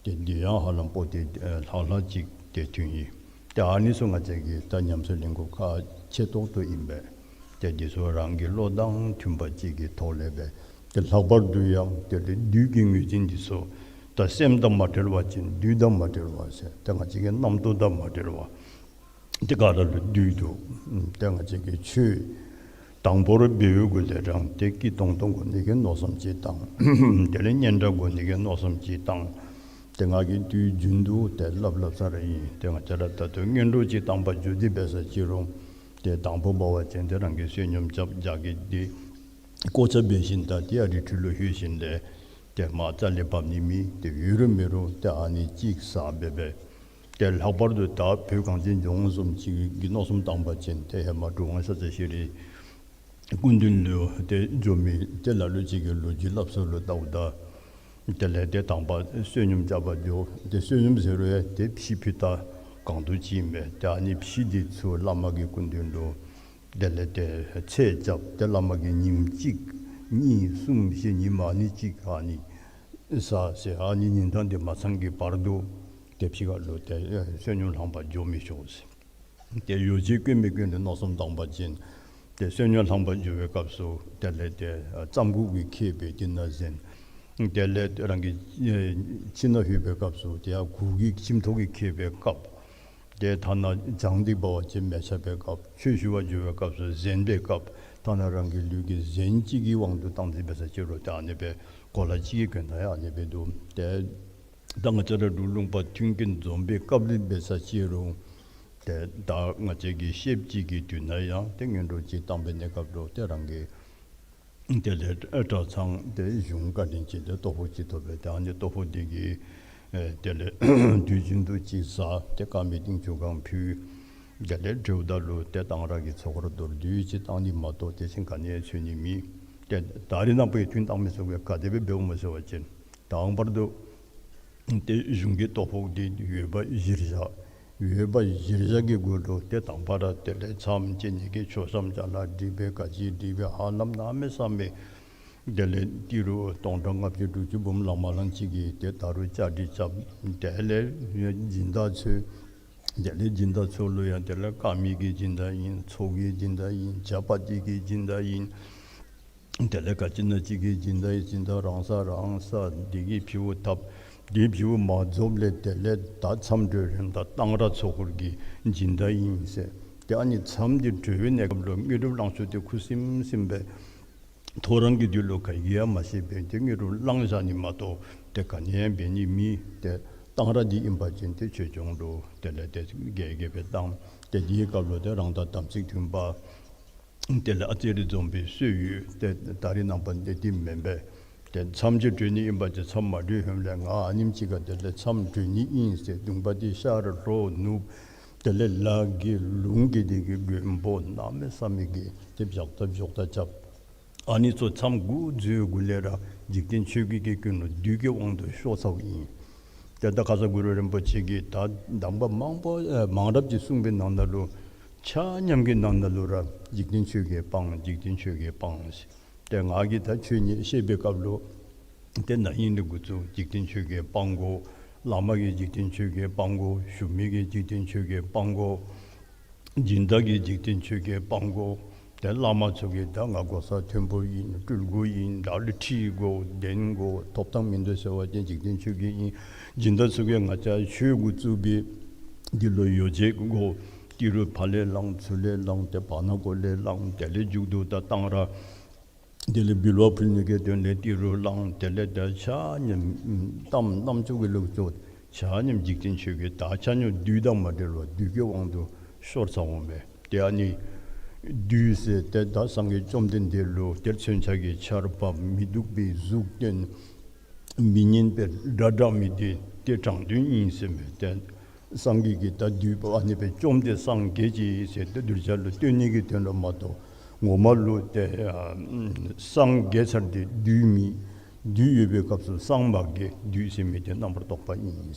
ཏེ་འདི་ཡང་ཧ་ལམ་པོ་ཏི་ཨེ་ལྷག་ལྷག་ཅིག་ཏེ་ཐོན་ཡི། ཏེ་ཨ་ནི་ཚུ་ང་བཅས་ཀྱིས་ད་ཉམས་སུ་ལེན་དགོཔ་ཁག་ཆེ་ཏོག་ཏོ་ཨིན་པས། ཏེ་འདི་ཚུ་རང་གི་བློ་དང་མཐུན་པ་ཅིག་གི་ཐོག་ལས་སྦེ་ཏེ་ལྷག་པར་དུ་ཡང་ཏེ་བདུད་ཀྱི་ངོས་འཛིན་འདི་ཚུ་ད་སེམས་དང་མ་བྲལ་བ་ཅིན་བདུད་དང་མ་བྲལ་བ་ཟེར་ཏེ་ང་བཅས་ཀྱི་རྣམ་རྟོག་དང་མ་བྲལ་བ། ཏེ་ག་ར་ལུ་བདུད་འདུག། ཏེ་ང་བཅས་ཀྱི་ཆོས་དང་པོ་ར་འབད་བའི་གུ་ལས་རང་ཏེ་སྐྱིད་ཏོང་ཏོ་དགོ་ནི་གི་མནོ་བསམ་ཅིག་བཏང་། དེ་ལས་སྙན་གྲགས་དགོ་ནི་གི་མནོ་བསམ་ཅིག་བཏང་། ཏེ་ང་གིས་དུས་རྒྱུན་དུ་ཏེ་སླབ་སླབ་ས་ར་ཨིན། ཏེ་ང་བཅས་ར་ད་ལྟོ་སྔོན་འགྲོ་ཅིག་བཏང་པར་འགྱོ་སྟེ་འབད་ས་ཅིག་རུང་ཏེ་དང་པོ་འབད་བ་ཅིན་ཏེ་རང་གི་བསོད་སྙོམས་རྐྱབ་རྒྱགས་ཀྱི་ཏེ་བཀོ་བྱ་འབད་ཞིནམ་ད་ཏེ་ཨ་རི་ཁྲི་ལུ་ལྷོད་ཞིནམ་ལས་ཏེ་མར་རྩ་ལས་འབག་ནི་མེད། ཏེ་ཡོད་རུང་མེད་རུང་ཏེ་ཨ་ནི་ཅིག་ཟ་སྦེ་སྦེ། ཏེ་ལྷག་པར་དུ་ད་བོད་གངས་ཅན་ལྗོངས་བཟུམ་ཅིག་གི་མནོ་བསམ་བཏང་པ་ཅིན་ཏེ་ཧེ་མ་གྲུབ་དབང་ཤཱཀྱ་ཤྲཱི་ སྐུ་མདུན་ལུ་ཏེ་འགྱོ་མི་ཏེ་ལ་ལུ་ཅིག་གི་ལོ་རྒྱུས་སླབ་ས་ལུ་བལྟཝ་ད་དེ་ལས་ཏེ་དང་པ་བསོད་སྙོམས་རྐྱབ་པར་འགྱོ། ཏེ་བསོད་སྙོམས་ཟེར་རུང་ཡང་ཏེ་ཕྱི་ཕུད་ད་གང་དུ་ཅིག་མས། ཏེ་ཨ་ནི་ཕྱི་འདི་ཚུ་བླ་མ་གི་སྐུ་མདུན་ལུ་དེ་ལས་ཏེ་ཚེས་རྐྱབ། ཏེ་བླ་མ་གིས་ཉིནམ་གཅིག་གཉིས་གསུམ་བཞི་ཉིནམ་ཨ་ནི་ཅིག་ཨ་ནི་ས་ཟེར་ཨ་ནི་ཉིན་གྲངས་འདི་མ་ཚང་གི་བར་དུ་ཏེ་ཕྱི་ཁ་ལུ་ཏེ་བསོད་སྙོམས་ལྷང་པར་འགྱོ་མི་ཆོག་ཟེར། ཏེ་ཡོ་བྱད་བཀོན་མི་བཀོན་ལུ་མནོ་བསམ་བཏང་པ་ཅིན་ཏེ་བསོད་སྙོམས་ལྷང་པར་འགྱོ་བའི་སྐབས་སུ་དེ་ལས་ཏེ་རྩམ་གུག་གིས་ཁེབས་སྦེ་དེ་ནང་གཟན། དེ་ལས་རང་གི་ཁྱིམ་ནང་ལྷོད་པའི་སྐབས་སུ་ཏེ་ཡར་གུར་གྱིས་ཁྱིམ་ཐོག་གིས་ཁེབས་པའི་སྐབས། ཏེ་ཐ་ན་གྱང་འདི་འབག་པ་ཅིན་མེ་ཆག་པའི་སྐབས། ཆོས་ཞུ་བར་འགྱོ་བའི་སྐབས་སུ་གཟན་པའི་སྐབས། ཐ་ན་རང་གི་ལུས་ཀྱི་གཟན་གཅིག་གི་དབང་དུ་བཏང་སྟེ་འབད་ས་ཅིག་རུང་ཏེ་ཨ་ནི་སྦེ་གོ་ལ་གཅིག་གི་གྱོན་ཐངས་ཡང་ཨ་ནི་སྦེ་འདུག། ཏེ་ད་ང་བཅས་ར་འབྲུག་ལུང་པ་མཐུན་རྐྱེན་འཛོམས་པའི་སྐབས་ལུ་འབད་ས་ཅིག་རུང་ཏེ་ད་ང་བཅས་ཀྱི་ཤེསཔ་ཅིག་གི་དུས་ན་ཡང་ཏེ་སྔོན་འགྲོ་ཅིག་བཏང་པའི་གནས་སྐབས་ལུ་ཏེ་རང་གི་དེ་ལས་གྲྭ་ཚང་ཏེ་གཞུང་བཀའ་དྲིན་ཅན་ཏེ་ལྟོ་ཕོགས་ཅིག་ཐོབ་པས། ཏེ་ཨ་ནི་ལྟོ་ཕོགས་འདི་གིས་ཨེ་དེ་ལས་དུས་རྒྱུན་དུ་ཅིག་བཟའ། ཏེ་དཀར་མེ་ཏིང་ཆུ་གང་ཕུལ། དེ་ལས་འབྲེལཝ་ད་ལུ་ཏེ་གཏང་རག་གི་ཚོགས་འཁོར་མདོར་བསྡུས་ཅིག་བཏང་ནི་མ་གཏོགས་དེ་བཞིན་ག་ནི་ཡང་འཚོལ་ནི་མེད། ཏེ་ད་རེས་ནངས་པ་ཡང་ཐུན་བཏང་མི་ཚུ་གིས་ག་དེ་སྦེ་འབདཝ་སྨོ་ཟེར་བ་ཅིན་དང་པར་དུ་ཏེ་གཞུང་གི་ལྟོ་ཕོགས་འདི་ཡོད་པ་གཞིར་བཞག། ཡོད་པ་གཞིར་བཞག་གི་སྒོ་ལུ་ཏེ་དང་པ་ར་དེ་ལས་མཚམས་བཅད་ནི་གི་མཆོད་བཤམ་ཅ་ལ་སྒྲིག་སྦེ་ག་ཅི་སྒྲིག་སྦེ་ཧ་ལམ་གནམ་མེད་ས་མེད་དེ་ལས་ཏི་རུ་སྟོང་ཕྲག་ལྔ་བཅུ་དྲུག་ཅུ་འབུམ་ལང་མ་ལང་ཅིག་གི་ཏེ་ད་རུང་བཅའ་སྒྲིག་རྐྱབ། དེ་ལས་སྦྱིན་བདག་ཚུ་དེ་ལས་སྦྱིན་བདག་ཚུ་ལུ་ཡང་དེ་ལས་དཀར་མེ་གི་སྦྱིན་བདག་ཨིན། ཚོགས་ཀྱི་སྦྱིན་བདག་ཨིན། ཇ་པ་ཏི་གི་སྦྱིན་བདག་ཨིན། དེ་ལས་ག་ཅི་ན་ཅིག་གི་སྦྱིན་བདག་ཨིན། སྦྱིན་བདག་རང་ས་རང་ས་འདི་གིས་ཕུལཝ་ཐབས། འདི་ཕུལཝ་མ་རྫོགསཔ་ལས་དེ་ལས་ད་མཚམས་གྲོལ་རན་ད་གཏང་རག་ཚོགས་འཁོར་གྱི་སྦྱིན་བདག་ཨིན་ཟེར། ཏེ་ཨ་ནི་མཚམས་འདི་གྲོལ་བའི་གནས་སྐབས་ལུ་དངོས་གྲུབ་བླང་ཆོག་འདི་ཁུ་སིམ་སིམ་སྦེ་ཐོ་རངས་ཀྱི་དུས་ལུ་ག་གིས་ཡང་མ་ཤེས་པར་ཏེ་དངོས་གྲུབ་བླང་བཞག་ནི་མ་གཏོགས་ཏེ་ག་ནི་ཡང་འབད་ནི་མེད། ཏེ་གཏང་རག་འདི་ཨིན་པ་ཅིན་ཏེ་ཆོས་སྐྱོང་ལུ་དེ་ལས་ཏེ་དགྱེས་དགྱེས་སྦེ་བཏང་། ཏེ་འདིའི་སྐབས་ལུ་ཏེ་རང་དང་དམ་ཚིག་མཐུན་པ་དེ་ལས་ཨ་ཙི་རེ་འཛོམས་པའི་སྲོལ་ཡོད། ཏེ་ད་རེས་ནངས་པ་འདི་འདི་མེན་པས། ཏེ་མཚམས་ཅིག་གྲོལ་ནི་ཨིན་པ་ཅིན་མཚམས་མ་གྲོལ་ཧེ་མ་ལས་ང་ཨ་ནེམ་ཅིག་ཁར་དེ་ལས་མཚམས་གྲོལ་ནི་ཨིན་ཟེར་གདོང་པ་འདི་ཤར་ལྷོ་ནུབ་དེ་ལས་ལ་གི་ལུང་གི་འདི་གི་མགོན་པོ་གནམ་མེད་ས་མེད་ཀྱི་ཏེ་བཞག་ཐབས་བཞག་ཐབས་རྐྱབ། ཨ་ནི་ཚུ་མཚམས་འགོ་འཛུལ་འགོ་ལས་ར་འཇིག་རྟེན་ཆོས་བརྒྱད་ཀྱི་ཀུན་སློང་བདུད་ཀྱི་དབང་དུ་ཤོར་ཚརཝ་ཨིན། ཏེ་ད་ཁ་ཙ་གུ་རུ་རིན་པོ་ཆེ་གིས་ད་གདམས་པ་མང་པོ་ཨེ་མང་རབས་ཅིག་གསུངས་པའི་ནང་ན་ལུ་ཆ་མཉམ་གྱི་ནང་ན་ལུ་ར་འཇིག་རྟེན་ཆོས་བརྒྱད་སྤང་། འཇིག་རྟེན་ཆོས་བརྒྱད་སྤང་ཟེར། ཏེ་ང་གིས་ད་ཆོས་ཉིད་བཤད་པའི་སྐབས་ལུ་ཏེ་ན་ཧིང་ལས་འགོ་བཙུགས་འཇིག་རྟེན་ཆོས་བརྒྱད་སྤང་དགོ། བླ་མ་གིས་འཇིག་རྟེན་ཆོས་བརྒྱད་སྤང་དགོ། ཞུ་མི་གིས་འཇིག་རྟེན་ཆོས་བརྒྱད་སྤང་དགོ། སྦྱིན་བདག་གིས་འཇིག་རྟེན་ཆོས་བརྒྱད་སྤང་དགོ། ཏེ་བླ་མ་ཚུ་གིས་ད་ང་གོ་ས་མཐོན་པོ་ཨིན། སྤྲུལ་སྐུ་ཨིན། བདག་ལུ་ཁྲི་དགོ་གདན་དགོ་ཐོབ་ཐང་མིན་འདུག་ཟེར་བ་ཅིན་འཇིག་རྟེན་ཆོས་བརྒྱད་ཨིན། སྦྱིན་བདག་ཚུ་གིས་ང་བཅས་ཆོས་འགོ་བཙུགས་པའི་འདི་ལུ་ཡོ་བྱད་དགོ། ཏི་རུ་ཕར་ལས་བླངས་ཚུར་ལས་བླངས་ཏེ་བར་ན་གོ་ལས་བླངས། དེ་ལས་མཇུག་ཏུ་ད་གཏང་རག་དེ་ལས་འབུལ་བ་ཕུལ་ནི་གི་དོན་ལས་ཏི་རུ་བླངས། དེ་ལས་ད་ཆ་མཉམ་གཏམ་རྣམ་ཅོ་གི་ལུགས་སུ་ཆ་མཉམ་འཇིག་རྟེན་ཆོས་བརྒྱད་ད་ཆ་མཉམ་བདུད་དང་མ་འབྲེལ་བར་བདུད་ཀྱི་དབང་དུ་ཤོར་ཚརཝ་མས། ཏེ་ཨ་ནི་བདུད་ཟེར་ཏེ་ད་སངས་རྒྱས་བཅོམ་ལྡན་འདས་ལུ་ཏེ་མཚོན་ཆ་གི་ཆརཔ་མི་སྡུག་པའི་གཟུགས་སྟོན། མི་སྙན་པའི་སྒྲ་བསྒྲགས་མི་འདི་ཏེ་དྲང་དོན་ཨིན་ཟེར་མས། ཏེ་སངས་རྒྱས་ཀྱིས་ད་བདུད་པོ་ཨ་ནི་སྦེ་བཅོམ་སྟེ་སངས་རྒྱས་ཅི་ཟེར་ཏེ་གདུལ་བྱ་ལུ་སྟོན་ནི་གི་དོན་ལུ་མ་གཏོགས་ངོ་མ་ལུ་ཏེ་ཨ་སངས་རྒྱས་ཚར་ཏེ་བདུད་མེད། བདུད་ཡོད་པའི་སྐབས་སུ་སངས་མ་རྒྱས། བདུད་ཟེར་མི་འདི་རྣམ་པར་རྟོག་པ་ཨིན་ཟེར།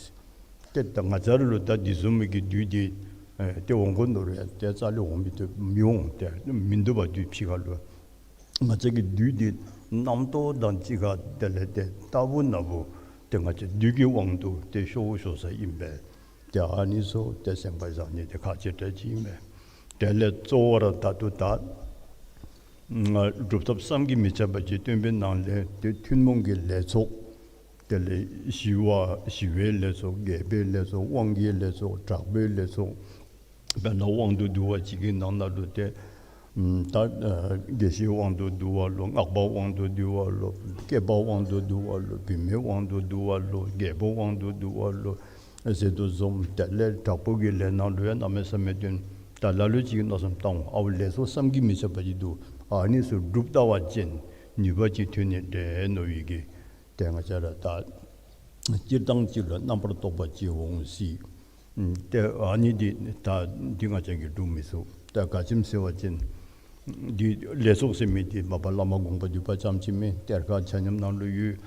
ཏེ་ད་ང་བཅས་ར་ལུ་ད་འདི་བཟུམ་མའི་གི་བདུད་འདི་ཨེ་ཏེ་འོང་དགོ་མནོ་རུང་ཡང་ཏེ་རྩ་ལས་འོང་མི་བཏུབ་མི་འོང་། ཏེ་མིན་འདུག་པ་བདུད་ཕྱི་ཁ་ལུ། ང་བཅས་ཀྱི་བདུད་འདི་རྣམ་རྟོག་དང་གཅིག་ཁར་དེ་ལས་ཏེ་རྟག་བུ་ན་བུ་ཏེ་ང་བཅས་བདུད་ཀྱི་དབང་དུ་ཏེ་ཤོར་ཤོར་ས་ཨིན་པས། ཏེ་ཨ་ནི་ཚུ་ཏེ་སེམས་ཁར་བཞག་ནི་འདི་ཁག་ཆེ་དྲགས་ཅིག་ཨིན་པས། དེ་ལས་གཙོ་བོ་ར་ད་ལྟོ་ད་སྒྲུབ་ཐབས་བསམ་གྱིས་མི་ཁྱབ་པ་ཅིག་སྟོན་པའི་ནང་ལས་ཏེ་ཐུན་མོང་གི་ལས་ཚོགས། དེ་ལས་ཞི་བ་ཞི་བའི་ལས་ཚོགས། རྒྱས་པའི་ལས་ཚོགས། དབང་གི་ལས་ཚོགས། དྲག་པོའི་ལས་ཚོགས། དཔེར་ན་དབང་དུ་བསྡུ་བ་ཅིག་གི་ནང་ན་ལུ་ཏེ་ད་དགེ་བཤེས་དབང་དུ་བསྡུ་བ་ལོ། སྔགས་པ་དབང་དུ་བསྡུ་བ་ལོ། སྐྱེས་པ་དབང་དུ་བསྡུ་བ་ལོ། བུད་མེད་དབང་དུ་བསྡུ་བ་ལོ། རྒྱལ་པོ་དབང་དུ་བསྡུ་བ་ལོ་ཟེར་དོ་བཟུམ། དེ་ལས་དྲག་པོ་གི་ལས་ནང་ལུ་ཡང་གནམ་མེད་ས་མེད་སྟོན། ད་ལ་ལུ་ཅིག་གིས་མནོ་བསམ་བཏང་འོང་། ཨའོ་ལས་ཚོགས་བསམ་གྱིས་མི་ཁྱབ་པ་ཅིག་འདུག། ཨ་ནི་ཚུ་སྒྲུབ་ལྟ་བ་ཅིན་ནུས་པ་ཅིག་ཐོན་ནི་འདྲས་མནོ་བའི་གི་ཏེ་ང་བཅས་ར་ད་སྤྱིར་བཏང་ཅིག་ལུ་རྣམ་པར་རྟོག་པ་ཅིག་འོང་སྲིད། ཏེ་ཨ་ནི་འདི་ད་འདི་ང་བཅས་ཀྱིས་སྒྲུབ་མི་ཚུགས། ད་ག་ཅི་སྨོ་ཟེར་བ་ཅིན་ འདི་ལས་ཚོགས་ཟེར་མི་འདི་མ་པ་བླ་མ་དགོངས་པ་འདུས་པ་ཙམ་ཅིག་མེན། གཏེར་ཁ་ཆ་མཉམ་ནང་ལུ་ཡོད།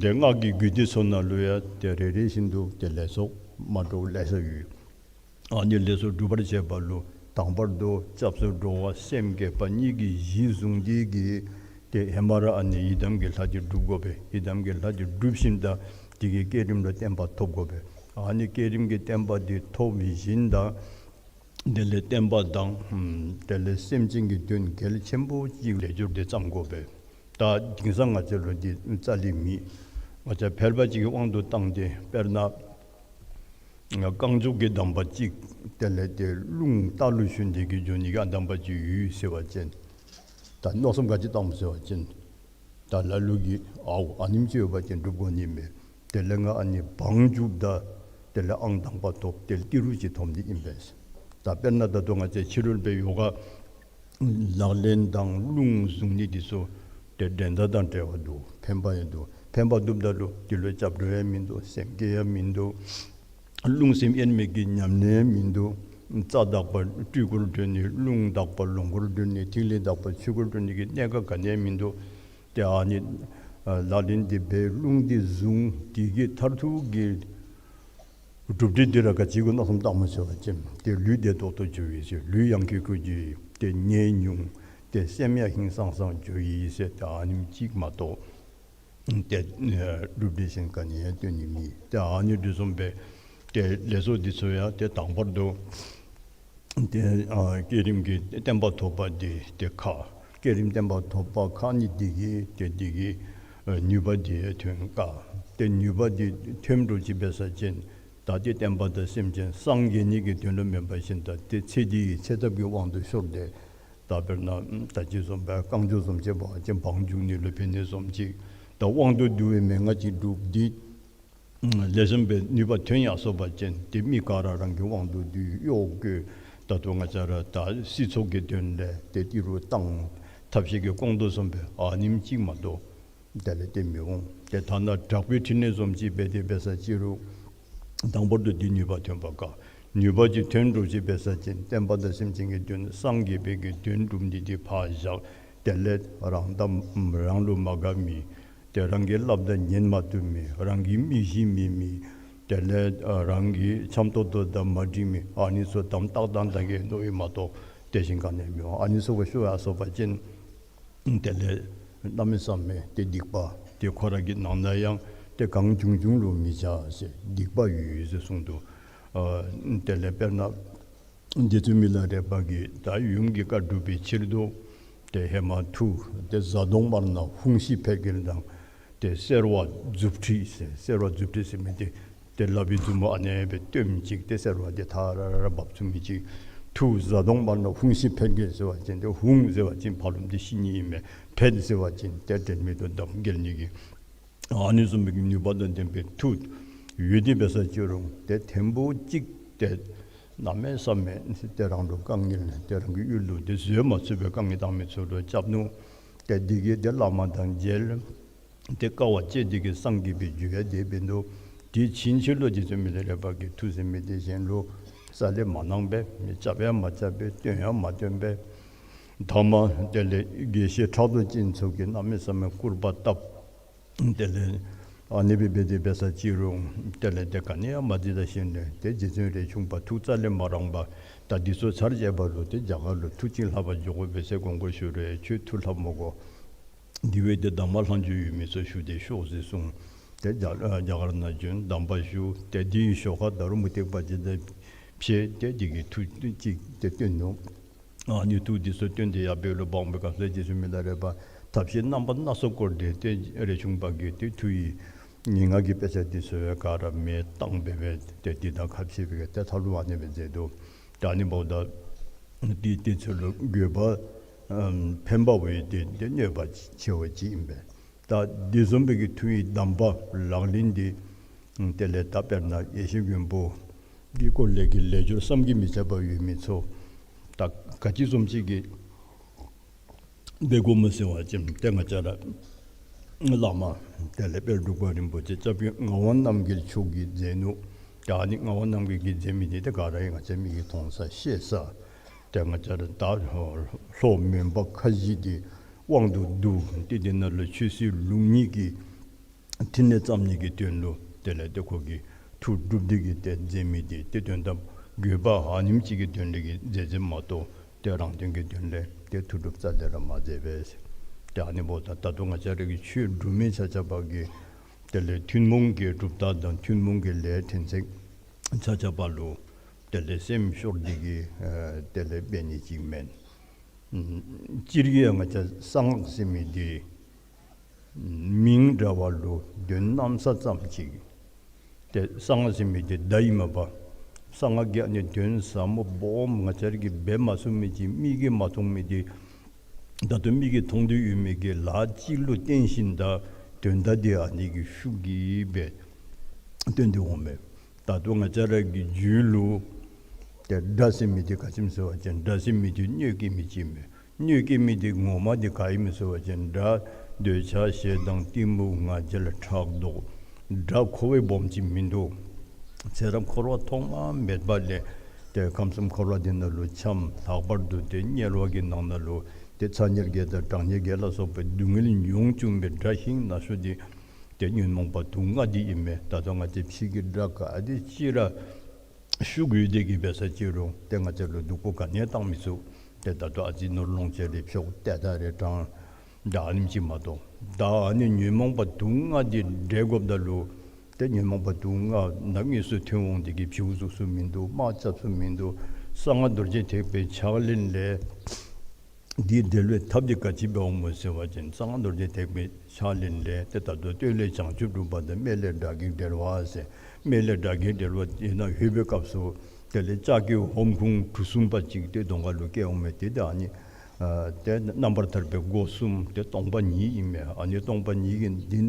འདི་སྔགས་ཀྱི་རྒྱུད་སྡེ་ཚུ་ནང་ལུ་ཡང་ཏེ་རེ་རེ་བཞིན་དུ་ཏེ་ལས་ཚོགས་མ་འདྲཝ་ལེ་ཤ་ཡོད། ཨ་ནི་ལས་ཚོགས་སྒྲུབ་པར་བྱེད་པ་ལུ་དང་པར་དུ་སྐྱབས་སུ་འགྲོ་བ་སེམས་བསྐྱེད་པ་གཉིས་ཀྱི་གཞི་བཟུང་སྟེ་གིས་ཏེ་ཧེ་མ་ར་ཨ་ནི་ཡི་དམ་གྱི་ལྷ་འདི་སྒྲུབ་དགོ་པས། ཡི་དམ་གྱི་ལྷ་འདི་སྒྲུབ་ཞིནམ་ད་དེ་གི་བསྐྱེད་རིམ་ལུ་བརྟན་པ་ཐོབ་དགོ་པས། ཨ་ནི་བསྐྱེད་རིམ་གྱི་བརྟན་པ་འདི་ཐོབ་ཞིནམ་ད་དེ་ལས་བསྟན་པ་དང་དེ་ལས་སེམས་ཅན་གྱི་དོན་གལ་ཆེན་པོ་ཅིག་ལས་སྦྱོར་འདི་བརྩམ་དགོ་པས། ད་དེང་སང་ང་བཅས་ལུ་འདི་རྩ་ལས་མེད། ང་བཅས་ཕལ་པ་ཅིག་གི་དབང་དུ་བཏང་སྟེ་དཔེར་ན་རྐང་མགྱོགས་ཀྱི་གདམས་པ་ཅིག་དེ་ལས་ཏེ་རླུང་རྟ་ལུ་ཞོན་ཏེ་གིས་འགྱོ་ནི་གི་ཨ་གདམས་པ་ཅིག་ཡོད་ཟེར་བ་ཅིན་ད་མནོ་བསམ་ག་ཅི་བཏངམ་ཟེར་བ་ཅིན་ད་ལ་ལུ་གིས་ཨའོ་ཨ་ནེམ་ཅིག་ཡོད་པ་ཅིན་སྒྲུབ་དགོ་ནི་མས། དེ་ལས་ང་ཨ་ནི་བང་རྒྱུགཔ་ད་དེ་ལས་ཨང་དང་པ་ཐོབ་སྟེ་ཏི་རུ་ཅིག་ཐོབ་ནི་ཨིན་པས། ད་དཔེར་ན་ད་ལྟོ་ང་བཅས་ཕྱི་རོལ་པའི་ཡོ་ག་ལག་ལེན་དང་རླུང་བཟུང་ནི་འདི་ཚུ་ཏེ་འགྲན་ཟླ་དང་བྲལ་བ་འདུག། ཕན་པ་ཡང་འདུག། ཕན་པ་འདུགཔ་ད་ལུ་འདི་ལུ་སྐྱབས་འགྲོ་ཡང་མིན་འདུག། སེམས་བསྐྱེད་ཡང་མིན་འདུག། རླུང་སེམས་དབྱེར་མེད་ཀྱི་ཉམས་ལེན་ཡང་མིན་འདུག། རྩ་དག་པ་སྤྲུལ་སྐུར་འགྲོ་ནི། རླུང་དག་པ་ལོངས་སྐུར་འགྲོ་ནི། ཐིག་ལེ་དག་པ་ཆོས་སྐུར་འགྲོ་ནི་གི་གནད་འགག་ག་ནི་ཡང་མིན་འདུག། ཏེ་ཨ་ནི་ཨ་ལག་ལེན་འདི་འབད། རླུང་འདི་བཟུང་། དེ་གི་མཐར་ཐུག་གི་གྲུབ་འབྲས་འདི་ར་ག་ཅི་གུ་མནོ་བསམ་བཏངམ་ཟེར་བ་ཅིན་ཏེ་ལུས་བདེ་ཏོག་ཏོ་འགྱོ་ཡི་ཟེར། ལུས་ཡང་ཁེ་ཁུར་འགྱོ་ཡི། ཏེ་ནད་ཉུང་། ཏེ་སེམས་ཡང་ཧིང་སངས་སངས་འགྱོ་ཡི་ཟེར། ཏེ་ཨ་ནེམ་ཅིག་མ་གཏོགས་ཏེ་ཨ་གྲུབ་འབྲས་གཞན་ག་ནི་ཡང་སྟོན་ནི་མེད། ཏེ་ཨ་ནི་འདི་བཟུམ་སྦེ་ཏེ་ལས་ཚོགས་འདི་ཚུ་ཡང་ཏེ་དང་པར་དུ་ཏེ་ཨ་བསྐྱེད་རིམ་གྱི་བརྟན་པ་ཐོབ་པ་འདི་ཏེ་ཁག། བསྐྱེད་རིམ་བརྟན་པ་ཐོབ་པ་ཁག་ནི་འདི་གིས་ཏེ་འདི་གིས་ཨ་ནུས་པ་འདི་ཐོན་དཀའ། ཏེ་ནུས་པ་འདི་ཐོན་འགྲོ་ཅི་འབད་ས་ཅིན་ད་ཏེ་བསྟན་པ་དང་སེམས་ཅན་སངས་རྒྱས་ནི་གི་དོན་ལུ་མེན་པར་ཞིནམ་ད་ཏེ་ཚེ་འདི་ཡི་ཚེ་ཐབས་ཀྱི་དབང་དུ་ཤོར་ཏེ་ད་དཔེར་ན་ད་ཅི་བཟུམ་སྦེ་རྐང་མགྱོགས་བཟུམ་ཅིག་འབད་བ་ཅིན་བང་རྒྱུག་ནི་ལུ་ཕན་ནི་བཟུམ་ཅིག། ད་དབང་དུ་འདུ་བའི་མན་ངག་ཅིག་སྒྲུབ་སྟེ་ལེགས་ཤོམ་སྦེ་ནུས་པ་ཐོན་ཡར་སོང་པ་ཅིན་ཏེ་མི་ག་ར་རང་གི་དབང་དུ་འདུས། གཡོག་བཀོལ། ད་ལྟོ་ང་བཅས་ར་ད་སྲིད་ཚོགས་ཀྱི་དོན་ལས་ཏེ་ཏི་རུ་བཏང་། ཐབས་ཤེས་ཀྱིས་སྐོང་དོ་བཟུམ་སྦེ་ཨ་ནེམ་ཅིག་མ་གཏོགས་དེ་ལས་ཏེ་མི་འོང་། ཏེ་ཐ་ན་དྲག་པོའི་ཕྲིན་ལས་བཟུམ་ཅིག་འབད་དེ་འབད་ས་ཅི་རུང་དང་པར་དུ་འདི་ནུས་པ་ཐོན་པ་དཀའ། ནུས་པ་ཅིག་ཐོན་འགྲོ་ཅི་འབད་ས་ཅིན་བསྟན་པ་དང་སེམས་ཅན་གྱི་དོན་སངས་རྒྱས་པའི་གི་དོན་སྒྲུབ་ནི་འདི་ཕར་བཞག། དེ་ལས་རང་དང་རང་ལུ་མ་དགའ་མི་ཏེ་རང་གི་སླབ་དང་ཉན་མ་བཏུབ་མི། རང་གི་མི་གཞི་མེད་མི། དེ་ལས་ཨ་རང་གི་འཆམ་ཏོག་ཏོ་དང་མ་འགྲིག་མི། ཨ་ནི་ཚུ་དམ་ཏག་ཏག་ཏག་གི་མནོ་ཡི་མ་གཏོགས་དེ་བཞིན་ག་ནི་ཡང་མི་འོང་། ཨ་ནི་ཚུ་གུ་ཤོར་ཡར་སོང་པ་ཅིན་དེ་ལས་གནམ་མེད་ས་མེད་ཏེ་སྡིག་པ་ཏེ་ཁོ་ར་གི་ནང་ན་ཡང་ཏེ་གང་བྱུང་བྱུང་ལུ་མི་བྱ་ཟེར། སྡིག་པ་ཡོད་ཡོད་ཟེར་གསུངས་འདུག། ཨ་དེ་ལས་དཔེར་ན་རྗེ་བཙུན་མི་ལ་རས་པ་གིས་ད་ཡུམ་གྱི་བཀའ་སྒྲུབ་པའི་ཕྱིར་དུ་ཏེ་ཧེ་མ་མཐུ་ཏེ་གཟའ་གདོང་དམར་ནག་ཧཱུྃ་ཤི་ཕཊ་འགྱེལ་དང་ཏེ་སེར་བ་མཛུབ་ཁྲིད་ཟེར། སེར་བ་མཛུབ་ཁྲིད་ཟེར་མི་འདི་ཏེ་ལག་པའི་མཛུབ་མོ་ཨ་ནེ་སྦེ་སྟོན་ཅིག། ཏེ་སེར་བ་འདི་ཐ་ར་ར་འབབ་ཚུགས་མི་ཅིག། མཐུ་གཟའ་གདོང་དམར་ནག་ཧཱུྃ་ཤི་ཕཊ་འགྱེལ་ཟེར་བ་ཅིན་ཏེ་ཧཱུྃ་ཟེར་བ་ཅིན་ཕ་རོལ་ཏེ་ཤི་ནི་ཨིན་མས། ཕཊ་ཟེར་བ་ཅིན་ཏེ་དྲན་མེད་དུ་བརྡབ་འགྱེལ་ནི་གི། ཨ་ནི་བཟུམ་མའི་ནུས་པ་དང་ལྡན་པའི་མཐུ་ཡོད་དེ་འབད་ས་ཅི་རུང་ཏེ་ཐེངས་པོ་གཅིག་ཏེ་གནམ་མེད་ས་མེད་ཏེ་རང་ལུ་དཀའ་ངལ་ཏེ་རང་གི་ཡུལ་ལུ་ཏེ་བཟོད་མ་ཚུགས་པའི་དཀའ་ངལ་བཏང་མི་ཚུ་ལུ་སྐྱབས་ནུག། ཏེ་འདི་གིས་ཏེ་བླ་མ་དང་མཇལ། ཏེ་དཀའ་བ་སྤྱད་དེ་གིས་སངས་རྒྱས་པའི་རྒྱུ་ཡང་དེ་འབད་ནུག། དེ་ཕྱིན་ཆད་ལུ་རྗེ་བཙུན་མི་ལ་རས་པ་གི་མཐུ་ཟེར་མི་འདི་གཞན་ལུ་རྩ་ལས་མ་གནང་པས། མི་རྐྱབ་ཡང་མ་རྐྱབ་པས། སྟོན་ཡང་མ་སྟོན་པས། ཐ་མ་དེ་ལས་དགེ་བཤེས་ཕྲག་དོག་ཅན་ཚུ་གིས་གནམ་མེད་ས་མེད་སྐུར་པ་བཏབ། དེ་ལས་ཨ་ནི་སྦེ་འབད་དེ་འབད་ས་ཅི་རུང་དེ་ལས་ཏེ་ག་ནི་ཡང་མ་འདི་ད་ཤེས་ནས་ཏེ་རྗེ་བཙུན་རས་ཆུང་པ་ཐུགས་རྩ་ལས་མ་རངས་པར་ད་འདི་ཚུ་ཚར་བཅད་པ་ལུ་ཏེ་རྒྱ་གར་ལུ་མཐུ་ཅིག་ལྷབ་པར་འགྱོ་དགོ་པས་ཟེར་དགོངས་སྐོར་ཞུ་རུང་ཁྱོད་མཐུ་ལྷབ་མི་དགོ། དེ་བས་ཏེ་གདམས་པ་ལྷག་མཇུག་ཡོད་མི་ཚུ་ཞུ་སྟེ་ཤོག་ཟེར་གསུངས། ཏེ་རྒྱ་རྒྱ་གར་ནང་བྱོན་གདམས་པ་ཞུ། ཏེ་དེའི་ཞོར་ཁར་ད་རུང་མུ་སྟེགས་པ་ཅིག་དང་ཕྱད་དེ་དེ་གི་མཐུ་ཅིག་ཏེ་སྟོན་ནུག། ཨ་ནི་མཐུ་འདི་ཚུ་སྟོན་ཏེ་ཡར་འབད་རུང་འབག་པའི་སྐབས་སུ་རྗེ་བཙུན་མི་ལ་རས་པ་ཐབས་ཤེས་རྣམ་པ་སྣ་ཚོགས་བསྐོར་ཏེ་ཏེ་རས་ཆུང་པ་གིས་ཏེ་མཐུ་ཡི་ངན་སྔགས་ཀྱི་དཔེ་ཆ་འདི་ཚུ་ག་ར་མེ་བཏང་སྦེ་སྦེ་ཏེ་འདི་དང་ཁ་ཕྱེ་སྦེ་ཏེ་ཐབས་ལུ་ཨ་ནེ་སྦེ་མཛད་དོ། ད་ཨ་ནི་འབདཝ་ད་འདི་འདི་ཚུ་ལུ་དགོས་པ་ཨམ་ཕན་པ་བས་ཏེ་ཏེ་གནོད་པ་ཆེ་བ་ཅིག་ཨིན་པས། ད་འདི་བཟུམ་སྦེ་གི་མཐུ་ཡི་གདམས་པ་ལག་ལེན་འདི་དེ་ལས་ད་དཔེར་ན་ཡེ་ཤེས་མགོན་པོ་གི་སྐོར་ལས་ཀྱི་ལས་སྦྱོར་བསམ་གྱིས་མི་ཁྱབ་པ་ཡོད་མི་ཚུ་ད་ག་ཅི་བཟུམ་ཅིག་གིས་འབད་དགོཔ་སྨོ་ཟེར་བ་ཅིན་ཏེ་ང་བཅས་ར་བླ་མ་དེ་ལས་དཔལ་འབྲུག་པ་རིན་པོ་ཆེ་སྐྱབས་རྗེ་ངག་དབང་རྣམ་རྒྱལ་མཆོག་གིས་མཛད་ནུག། ད་ཨ་ནི་ངག་དབང་རྣམ་རྒྱལ་གྱིས་མཛད་མི་འདི་ཏེ་ག་ར་ཡང་ང་བཅས་མིག་གིས་མཐོང་ས་ཤེས་ས། ཏེ་ང་བཅས་ར་ད་ལྷོ་མོན་པ་ཁ་བཞི་འདི་དབང་དུ་བསྡུ་སྟེ་འདི་ནང་ལུ་ཆོས་སྲིད་ལུགས་གཉིས་ཀྱི་ཕྲིན་ལས་བརྩམ་ནི་གི་དོན་ལུ་དེ་ལས་ཏེ་ཁོ་གིས་མཐུ་སྒྲུབ་སྟེ་གིས་ཏེ་མཛད་མི་འདི་ཏེ་དོན་དམ་དགོས་པ་ཨ་ནེམ་ཅིག་གི་དོན་ལས་ཀྱི་མཛད་མཛདཔ་མ་གཏོགས་ཏེ་རང་དོན་གྱི་དོན་ལས་ཏེ་མཐུ་སྒྲུབ་རྩ་ལས་ར་མ་མཛད་པས། ཏེ་ཨ་ནི་འབདཝ་ད་ད་ལྟོ་ང་བཅས་ར་གི་ཆོས་སྒྲུབ་མི་ཆ་ཁྱབ་ཀྱིས་དེ་ལས་ཐུན་མོང་གི་གྲུབ་རྟགས་དང་ཐུན་མོང་གི་ལས་ཕྲན་ཚེགས་ཆ་ཁྱབ་ལུ་དེ་ལས་སེམས་ཤོར་ཏེ་གིས་ཨ་དེ་ལས་འབད་ནི་ཅིག་མེན། ཨམ་སྤྱིར་གྱིས་ཡང་ང་བཅས་གསང་སྔགས་ཟེར་མི་འདི་མིང་འདྲ་བ་ལུ་དོན་གནམ་ས་ཙམ་ཅིག། ཏེ་གསང་སྔགས་ཟེར་མི་འདི་བརྡ་ཨིན་མས་པ། གསང་སྔགས་ཀྱི་ཨ་ནི་དོན་ཟབ་མོ་སྦོམ་ང་བཅས་ར་གིས་འབད་མ་ཚུགས་མི་ཅིག་མིག་གིས་མ་མཐོང་མི་འདི་ད་ལྟོ་མིག་གིས་མཐོང་སྟེ་ཡོད་མི་གི་ལཱ་ཅིག་ལུ་བརྟེན་ཞིནམ་ད་དོན་དག་འདི་ཨ་ནི་གི་ཤུགས་ཀྱིས་སྦེ་སྟོན་ཏེ་འོང་མས། ད་ལྟོ་ང་བཅས་ར་གི་རྒྱུད་ལུ་ཏེ་སྒྲ་ཟེར་མི་འདི་ག་ཅི་སྨོ་ཟེར་བ་ཅིན་སྒྲ་ཟེར་མི་འདི་སྣོད་སྐྱེ་མི་ཅིག་མས། སྣོད་སྐྱེ་མི་འདི་ངོ་མ་འདི་ག་ཨིན་སྨོ་ཟེར་བ་ཅིན་སྒྲ་འདོད་ཆགས་ཞེ་སྡང་གཏི་མུག་ང་རྒྱལ་ཕྲག་དོག། སྒྲ་ཁོ་བ་སྦོམ་ཅིག་མིན་འདུག། ཚེ་རབས་འཁོར་བ་ཐོག་མ་མེད་པ་ལས་ཏེ་ཁམས་གསུམ་འཁོར་བ་འདི་ནང་ལུ་འཁྱམས། ལྷག་པར་དུ་ཏེ་དམྱལ་བ་གི་ནང་ན་ལུ་ཏེ་ཚ་དམྱལ་བརྒྱད་དང་གྲང་དམྱལ་བརྒྱད་ལ་སོགས་པའི་སྡུག་བསྔལ་མྱོང་བཅུག་པའི་སྒྲ་ཤིང་ན་ཤོ་འདི་ཏེ་ཉོན་མོངས་པ་དུག་ལྔ་འདི་ཨིན་མས། ད་ལྟོ་ང་བཅས་ཕྱི་གི་སྒྲ་ག་དེ་ཅིག་ར་ཤུགས་ཡོད་དེ་གིས་འབད་ས་ཅི་རུང་ཏེ་ང་བཅས་ལུ་སྡུག་པོ་ག་ནི་ཡང་བཏང་མི་ཚུགས། ཏེ་ད་ལྟོ་ཨ་ཙི་ནོར་ལོངས་སྤྱོད་རེ་ཕྱུགཔོ་ཏེ་ད་རེ་དྲང་ད་ཨ་ནེམ་ཅིག་མ་གཏོགས། ད་ཨ་ནི་ཉོན་མོངས་པ་དུག་ལྔ་འདི་བསྒྲལ་དགོཔ་ད་ལུ་ཏེ་ཉོན་མོངས་པ་དུག་ལྔ་ནམ་དངོས་སུ་ཐོན་འོང་དེ་གིས་བྱིའུ་བཙུགས་ས་མིན་འདུག། དམག་རྐྱབ་ས་མིན་འདུག། གསང་སྔགས་རྡོ་རྗེ་ཐེག་པའི་ཕྱག་ལེན་ལས་འདི་བསྒྲལ་བའི་ཐབས་འདི་ག་ཅི་འབདཝ་སྨོ་ཟེར་བ་ཅིན་གསང་སྔགས་རྡོ་རྗེ་ཐེག་པའི་ཕྱག་ལེན་ལས་ཏེ་ད་ལྟོ་སྟོད་ལས་བྱང་ཆུབ་སྒྲུབ་པ་དང་སྨད་ལས་དགྲ་བགེགས་བསྒྲལ་བ་ཟེར། སྨད་ལས་དགྲ་བགེགས་བསྒྲལ་བ་ཨིན་ན་ལྷོད་པའི་སྐབས་སུ་དེ་ལས་ལྕགས་ཀྱི་ཧོམ་ཁུང་གྲུ་གསུམ་པ་ཅིག་ཏེ་གདོང་ཁ་ལུ་སྐྱེ་འོང་མས། ཏེ་ད་ཨ་ནི་ཨ་ཏེ་རྣམ་པར་ཐར་པའི་སྒོ་གསུམ་ཏེ་སྟོང་པ་ཉིད་ཨིན་མས། ཨ་ནི་སྟོང་པ་ཉིད་ཀྱི་འདི་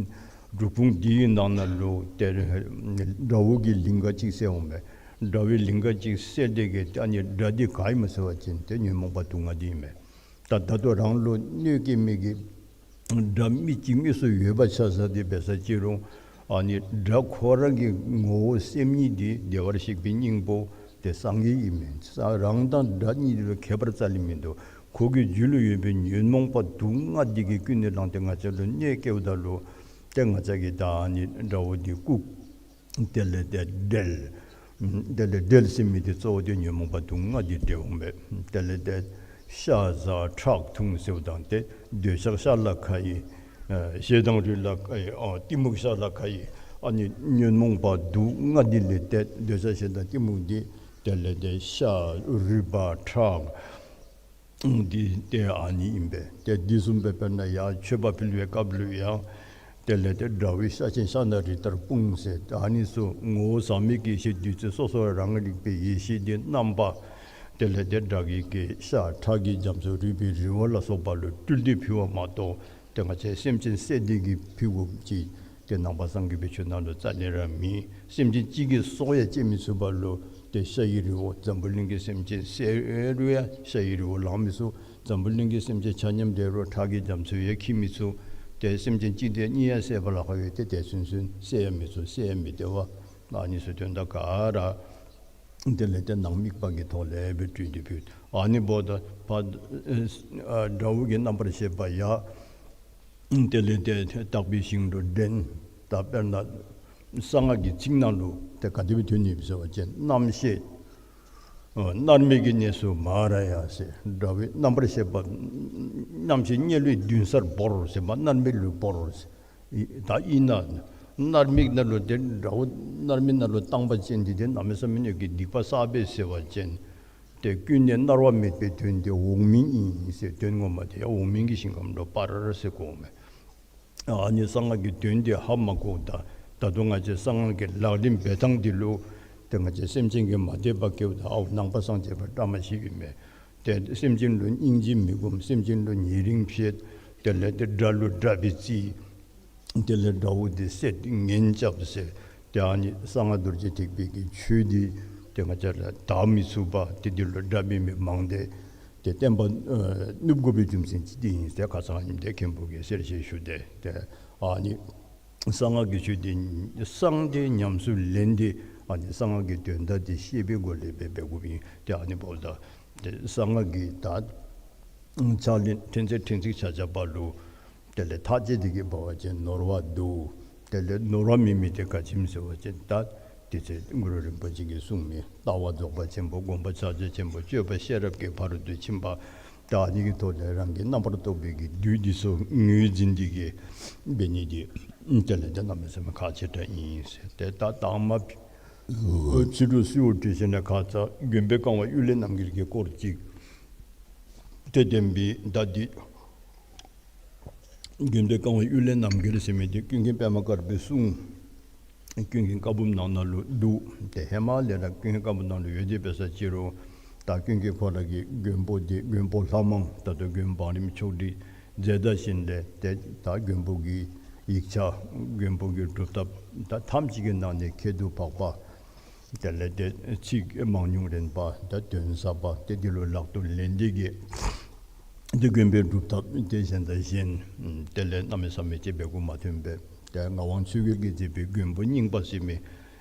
འབྲུབ་ཁུང་འདི་གི་ནང་ན་ལུ་ཏེ་དགྲ་བོ་གི་ལིང་ག་ཅིག་གསལ་འོང་མས། དགྲ་བོའི་ལིང་ག་ཅིག་གསལ་དེ་གིས་ཏེ་ཨ་ནི་སྒྲ་འདི་ག་ཨིན་སྨོ་ཟེར་བ་ཅིན་ཏེ་ཉོན་མོངས་པ་དུག་ལྔ་འདི་ཨིན་མས། ད་ད་ལྟོ་རང་ལུ་སྣོད་སྐྱེ་མི་གི་སྒྲ་མི་གཅིག་དངོས་སུ་ཡོད་པ་ཆ་བཞག་སྟེ་འབད་ས་ཅི་རུང་ཨ་ནི་སྒྲ་ཁོ་རང་གི་ངོ་བོ་སེམས་ཉིད་འདི་བདེ་བར་གཤེགས་པའི་སྙིང་པོ་ཏེ་སངས་རྒྱས་ཨིན་མས། ས་རང་དང་སྒྲ་གཉིས་ལུ་ཁྱད་པར་རྩ་ལས་མིན་འདུག། ཁོ་གི་རྒྱུད་ལུ་ཡོད་པའི་ཉོན་མོངས་པ་དུག་ལྔ་འདི་གིས་ཀུན་ནས་བསླངས་ཏེ་ང་བཅས་ལུ་གནོད་བསྐྱལཝ་ད་ལུ་ཏེ་ང་བཅས་ཀྱིས་ད་ཨ་ནི་དགྲ་བོ་འདི་བཀུག། དེ་ལས་ཏེ་བསྒྲལ། དེ་ལས་བསྒྲལ་ཟེར་མི་འདི་གཙོ་བོ་འདི་ཉོན་མོངས་པ་དུག་ལྔ་འདི་བསྒྲལ་འོང་མས། དེ་ལས་ཏེ་ཤ་ཟ་ཁྲག་འཐུང་ཟེརཝ་ད་ཏེ་འདོད་ཆགས་ཤ་ལ་ཁ་ཡི། ཨ་ཞེ་སྡང་རུས་ལ་ཁ་ཡི། ཨ་གཏི་མུག་ཤ་ལ་ཁ་ཡི། ཨ་ནི་ཉོན་མོངས་པ་དུག་ལྔ་འདི་ལས་ཏེ་འདོད་ཆགས་ཞེ་སྡང་གཏི་མུག་འདི་དེ་ལས་ཏེ་ཤ་རུས་པ་ཁྲག་འདི་ཏེ་ཨ་ནི་ཨིན་པས། ཏེ་འདི་བཟུམ་སྦེ་དཔེར་ན་ཡང་མཆོད་པ་ཕུལ་བའི་སྐབས་ལུ་ཡང་དེ་ལས་ཏེ་དགྲ་བོའི་ཤ་ཆེན་ཤ་ནག་རི་ལྟར་སྤུངས་ཟེར། ཨ་ནི་ཚུ་ངོ་བོ་ཟག་མེད་ཀྱི་ཡེ་ཤེས་བདུད་རྩི་སོ་སོ་རང་རིག་པའི་ཡེ་ཤེས་འདི་རྣམ་པ་དེ་ལས་ཏེ་དགྲ་བགེགས་ཀྱི་ཤ་ཁྲག་གི་རྒྱ་མཚོ་རུས་པའི་རི་བོ་ལ་སོགས་པ་ལུ་སྤྲུལ་ཏེ་ཕུལ་བ་མ་གཏོགས་ཏེ་ང་བཅས་སེམས་ཅན་བསད་དེ་གིས་ཕུལ་དགོཔ་ཅིག་ཏེ་ནང་པ་སངས་རྒྱས་པའི་ཆོས་ནང་ལུ་རྩ་ལས་ར་མེད། སེམས་ཅན་གཅིག་གི་སྲོག་ཡང་བཅད་མི་ཚུགས་པ་ལུ་ཏེ་ཤ་ཡི་རི་བོ་འཛམ་བུ་གླིང་གི་སེམས་ཅན་བསད་རུང་ཡང་ཤ་ཡི་རི་བོ་ལང་མི་ཚུགས། འཛམ་བུ་གླིང་གི་སེམས་ཅན་ཆ་མཉམ་བསད་རུང་ཁྲག་གི་རྒྱ་མཚོ་ཡང་འཁྱིལ་མི་ཚུགས། ཏེ་སེམས་ཅན་གཅིག་དང་གཉིས་ཡང་བསད་པ་ལཱ་ཁག་ཡོད། ཏེ་དེ་ཚུན་ཚོད་བསད་ཡང་མི་ཚུགས། བསད་ཡང་མི་བདེ་བ། ཨ་ནི་ཚུ་དོན་དག་ག་ར་དེ་ལས་ཏེ་ནང་དམིགས་པ་གི་ཐོག་ལས་སྦེ་སྤྲུལ་ཏེ་ཕུལ། ཨ་ནི་འབདཝ་ད་ཕར་ཨ་དགྲ་བོ་གི་རྣམ་པར་ཤེས་པ་ཡང་དེ་ལས་ཏེ་དག་པའི་ཞིང་དུ་འདྲེན། ད་དཔེར་ན་གསང་སྔགས་ཀྱི་ཚིག་ནང་ལུ་ཏེ་ག་དེ་སྦེ་ཐོན་ནུག་ཟེར་བ་ཅིན་རྣམ་ཤེས་ཨ་མནར་མེད་ཀྱི་གནས་སུ་མ་ར་ཡ་ཟེར། དགྲ་བོའི་རྣམ་པར་ཤེས་པ་རྣམ་ཤེས་དམྱལ་བའི་མདུན་སར་བོར་ཟེར་མ་མནར་མེད་ལུ་བོར་ཟེར། ད་ཨིན་ན་མནར་མེད་ནང་ལུ་ཏེ་དགྲ་བོ་མནར་མེད་ནང་ལུ་བཏང་པ་ཅིན་འདི་ཏེ་གནམ་མེད་ས་མེད་ཀྱི་སྡིག་པ་བསགས་པས་ཟེར་བ་ཅིན་ཏེ་ཀུན་ནས་མནར་བ་མེད་པའི་དོན་དེ་འོག་མིན་ཨིན་ཟེར། དོན་ངོ་མ་དེ་ཡང་འོག་མིན་གྱི་ཞིང་ཁམས་ལུ་སྤར་ཟེར་གོཝ་མས། ཨ་ནི་གསང་སྔགས་ཀྱི་དོན་དེ་ཧ་མ་གོཝ་ད་ད་ལྟོ་ང་བཅས་གསང་སྔགས་ཀྱི་ལག་ལེན་འབད་ཐངས་འདི་ལུ་ཏེ་ང་བཅས་སེམས་ཅན་གྱིས་མ་དད་པ་བསྐྱེདཔ་ད་ཨའོ་ནང་པ་སངས་རྒྱས་པ་བཀྲ་མ་ཤིས་ཨིན་མས། ཏེ་སེམས་ཅན་ལུ་སྙིང་རྗེ་མི་སྒོམ། སེམས་ཅན་ལུ་ཉེ་རིང་ཕྱེད། དེ་ལས་ཏེ་དགྲ་ལུ་དགྲ་སྦེ་བརྩི། དེ་ལས་དགྲ་བོ་འདི་བསད་ངན་རྐྱབ་ཟེར། ཏེ་ཨ་ནི་གསང་སྔགས་རྡོ་རྗེ་ཐེག་པའི་གི་ཆོས་འདི་ཏེ་ང་བཅས་ར་དག་མི་ཚུགས་པ་ཏེ་འདི་ལུ་དགྲ་འབད་མི་མང་སྟེ་ཏེ་བསྟན་པ་ཨ་ནུབ་དགོ་པའི་རྒྱུ་མཚན་ཅིག་འདི་ཨིན་ཟེར་ཁ་ཙ་ཉིནམ་ཏེ་མཁན་པོ་གིས་གསལ་བཤད་ཞུ་སྟེ། ཏེ་ཨ་ནི་གསང་སྔགས་ཀྱི་ཆོས་འདི་གསང་སྟེ་ཉམས་སུ་ལེན་ཏེ་ཨ་ནི་གསང་སྔགས་ཀྱི་དོན་དག་འདི་ཤེས་པའི་སྒོ་ལས་འབད་འབད་དགོཔ་ཨིན། ཏེ་ཨ་ནི་འབདཝ་ད་ ཏེ་གསང་སྔགས་ཀྱི་ད་ཕྱག་ལེན་ཕྲན་ཚེགས་ཕྲན་ཚེགས་ཆ་ཆ་པ་ལུ་དེ་ལས་ཐག་བཅད་དེ་གི་འབད་བ་ཅིན་ནོར་བ་འདུག། དེ་ལས་ནོར་བ་མེད་མི་དེ་ག་ཅི་སྨོ་ཟེར་བ་ཅིན་ད་དེ་ཚེ་གུ་རུ་རིན་པོ་ཆེ་གིས་གསུངས་མི་ལྟ་བ་རྫོགས་པ་ཆེན་པོ་སྒོམ་པ་ཕྱག་རྒྱ་ཆེན་པོ་སྤྱོད་པ་ཤེས་རབ་ཀྱི་ཕ་རོལ་ཏུ་ཕྱིན་པ། ད་ཨ་ནི་གི་ཐོག་ལས་རང་གི་རྣམ་པར་རྟོག་པའི་གི་བདུད་འདི་ཚུ་ངོས་འཛིན་འདི་གིས་འབད་ནི་འདི་དེ་ལས་དེ་གནམ་མེད་ས་མེད་ཁག་ཆེ་དྲགས་ཨིན་ཟེར། ཏེ་ད་དང་མ་ཕྱི་རུ་གསོལཝ་བཏབ་ཞིནམ་ལས་ཁ་ཙ་མགོན་པོ་གང་བ་གཡུལ་ལས་རྣམ་རྒྱལ་གྱི་སྐོར་ཅིག་ཏེ་བསྟན་པའི་ད་འདི་མགོན་པོ་གང་བ་གཡུལ་ལས་རྣམ་རྒྱལ་ཟེར་མི་འདི་ཀུན་མཁྱེན་པདྨ་དཀར་པོའི་གསུང་ཀུན་མཁྱེན་བཀའ་འབུམ་ནང་ན་ལུ་འདུག། ཏེ་ཧེ་མ་ལས་ར་ཀུན་མཁྱེན་བཀའ་འབུམ་ནང་ལུ་ཡོད་དེ་འབད་ས་ཅི་རུང་ད་ཀུན་མཁྱེན་ཁོ་ར་གིས་མགོན་པོ་འདི་མགོན་པོ་ལྷ་མང་ད་ལྟོ་མགོན་བང་རིམ་ཕྱོགས་སྒྲིག་མཛད་ད་ཞིནམ་ལས་ཏེ་ད་མགོན་པོ་གི་ཡིག་ཆ་མགོན་པོ་གི་སྒྲུབ་ཐབས་ད་ཐམས་ཅད་ཀྱི་ནང་ནས་ཁྱད་དུ་འཕགས་པ། དེ་ལས་ཏེ་ཚིག་མང་ཉུང་རན་པ་ད་དོན་ཟབ་པ་ཏེ་འདི་ལུ་ལག་ཏུ་ལེན་ཏེ་གི་ཏེ་མགོན་པོའི་སྒྲུབ་ཐབས་ཏེ་གཞན་དང་གཞན་དེ་ལས་གནམ་མེད་ས་མེད་ཅིག་འབད་དགོཔ་མ་ཐོན་པས། ཏེ་ངག་དབང་ཆོས་རྒྱལ་གྱིས་མཛད་པའི་མགོན་པོ་རྙིང་པ་ཟེར་མི་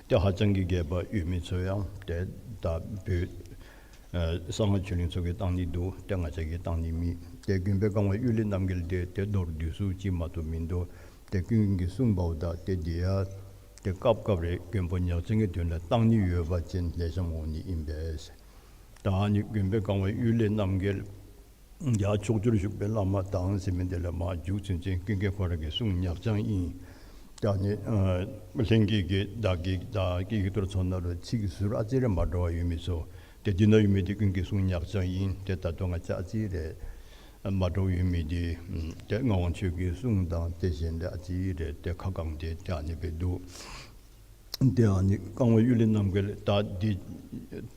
ཏེ་ཧ་ཅང་གི་རྒྱས་པ་ཡོད་མི་ཚུ་ཡང་ཏེ་ད་བོད་ཨ་གསང་སྔགས་ཆོས་གླིང་ཚུ་གིས་བཏང་ནི་འདུག། ཏེ་ང་བཅས་ཀྱིས་བཏང་ནི་མེད། ཏེ་མགོན་པོ་གང་བ་གཡུལ་ལས་རྣམ་རྒྱལ་འདི་ཏེ་མདོར་བསྡུས་སུ་ཅིག་མ་གཏོགས་མིན་འདུག། ཏེ་ཀུན་མཁྱེན་གྱིས་གསུངས་པའོ། ད་ཏེ་འདི་ཡང་ཏེ་སྐབས་སྐབས་རེ་མགོན་པོ་ཉག་ཅན་གྱི་དོན་ལུ་བཏང་ནི་ཡོད་པ་ཅིན་ལེགས་ཤོམ་འོང་ནི་ཨིན་པས། ད་ཨ་ནི་མགོན་པོ་གང་བ་གཡུལ་ལས་རྣམ་རྒྱལ་ཡར་ཕྱོགས་བཅུར་བཞུགས་པའི་བླ་མ་དང་ཟེར་མི་འདི་ལས་མར་མཇུག་ཚུན་ཚོད་ཀུན་མཁྱེན་ཁོ་ར་གི་གསུང་ཉག་ཅན་ཨིན། ད་ཨ་ནི་ཨ་ལྷན་རྒྱས་ཀྱིས་བདག་གི་བདག་གི་ཡིག་ཐོག་ཚུ་ནང་ལུ་ཚིག་ཟུར་ཨ་ཙི་རེ་མ་འདྲཝ་ཡོད་མི་ཚུ་ཏེ་འདི་ནང་ཡོད་མི་འདི་ཀུན་མཁྱེན་གསུང་ཉག་ཅན་ཨིན། ཏེ་ད་ལྟོ་ང་བཅས་ཨ་ཙི་རེ་མ་འདྲཝ་ཡོད་མི་འདི་ཏེ་ངག་དབང་ཆོས་ཀྱི་གསུང་དང་ཏེ་གཞན་ལས་ཨ་ཙི་རེ་ཏེ་ཁ་བསྐངས་ཏེ་ཏེ་ཨ་ནི་སྦེ་འདུག། ཏེ་ཨ་ནི་གང་བ་གཡུལ་ལས་རྣམ་རྒྱལ་ད་འདི་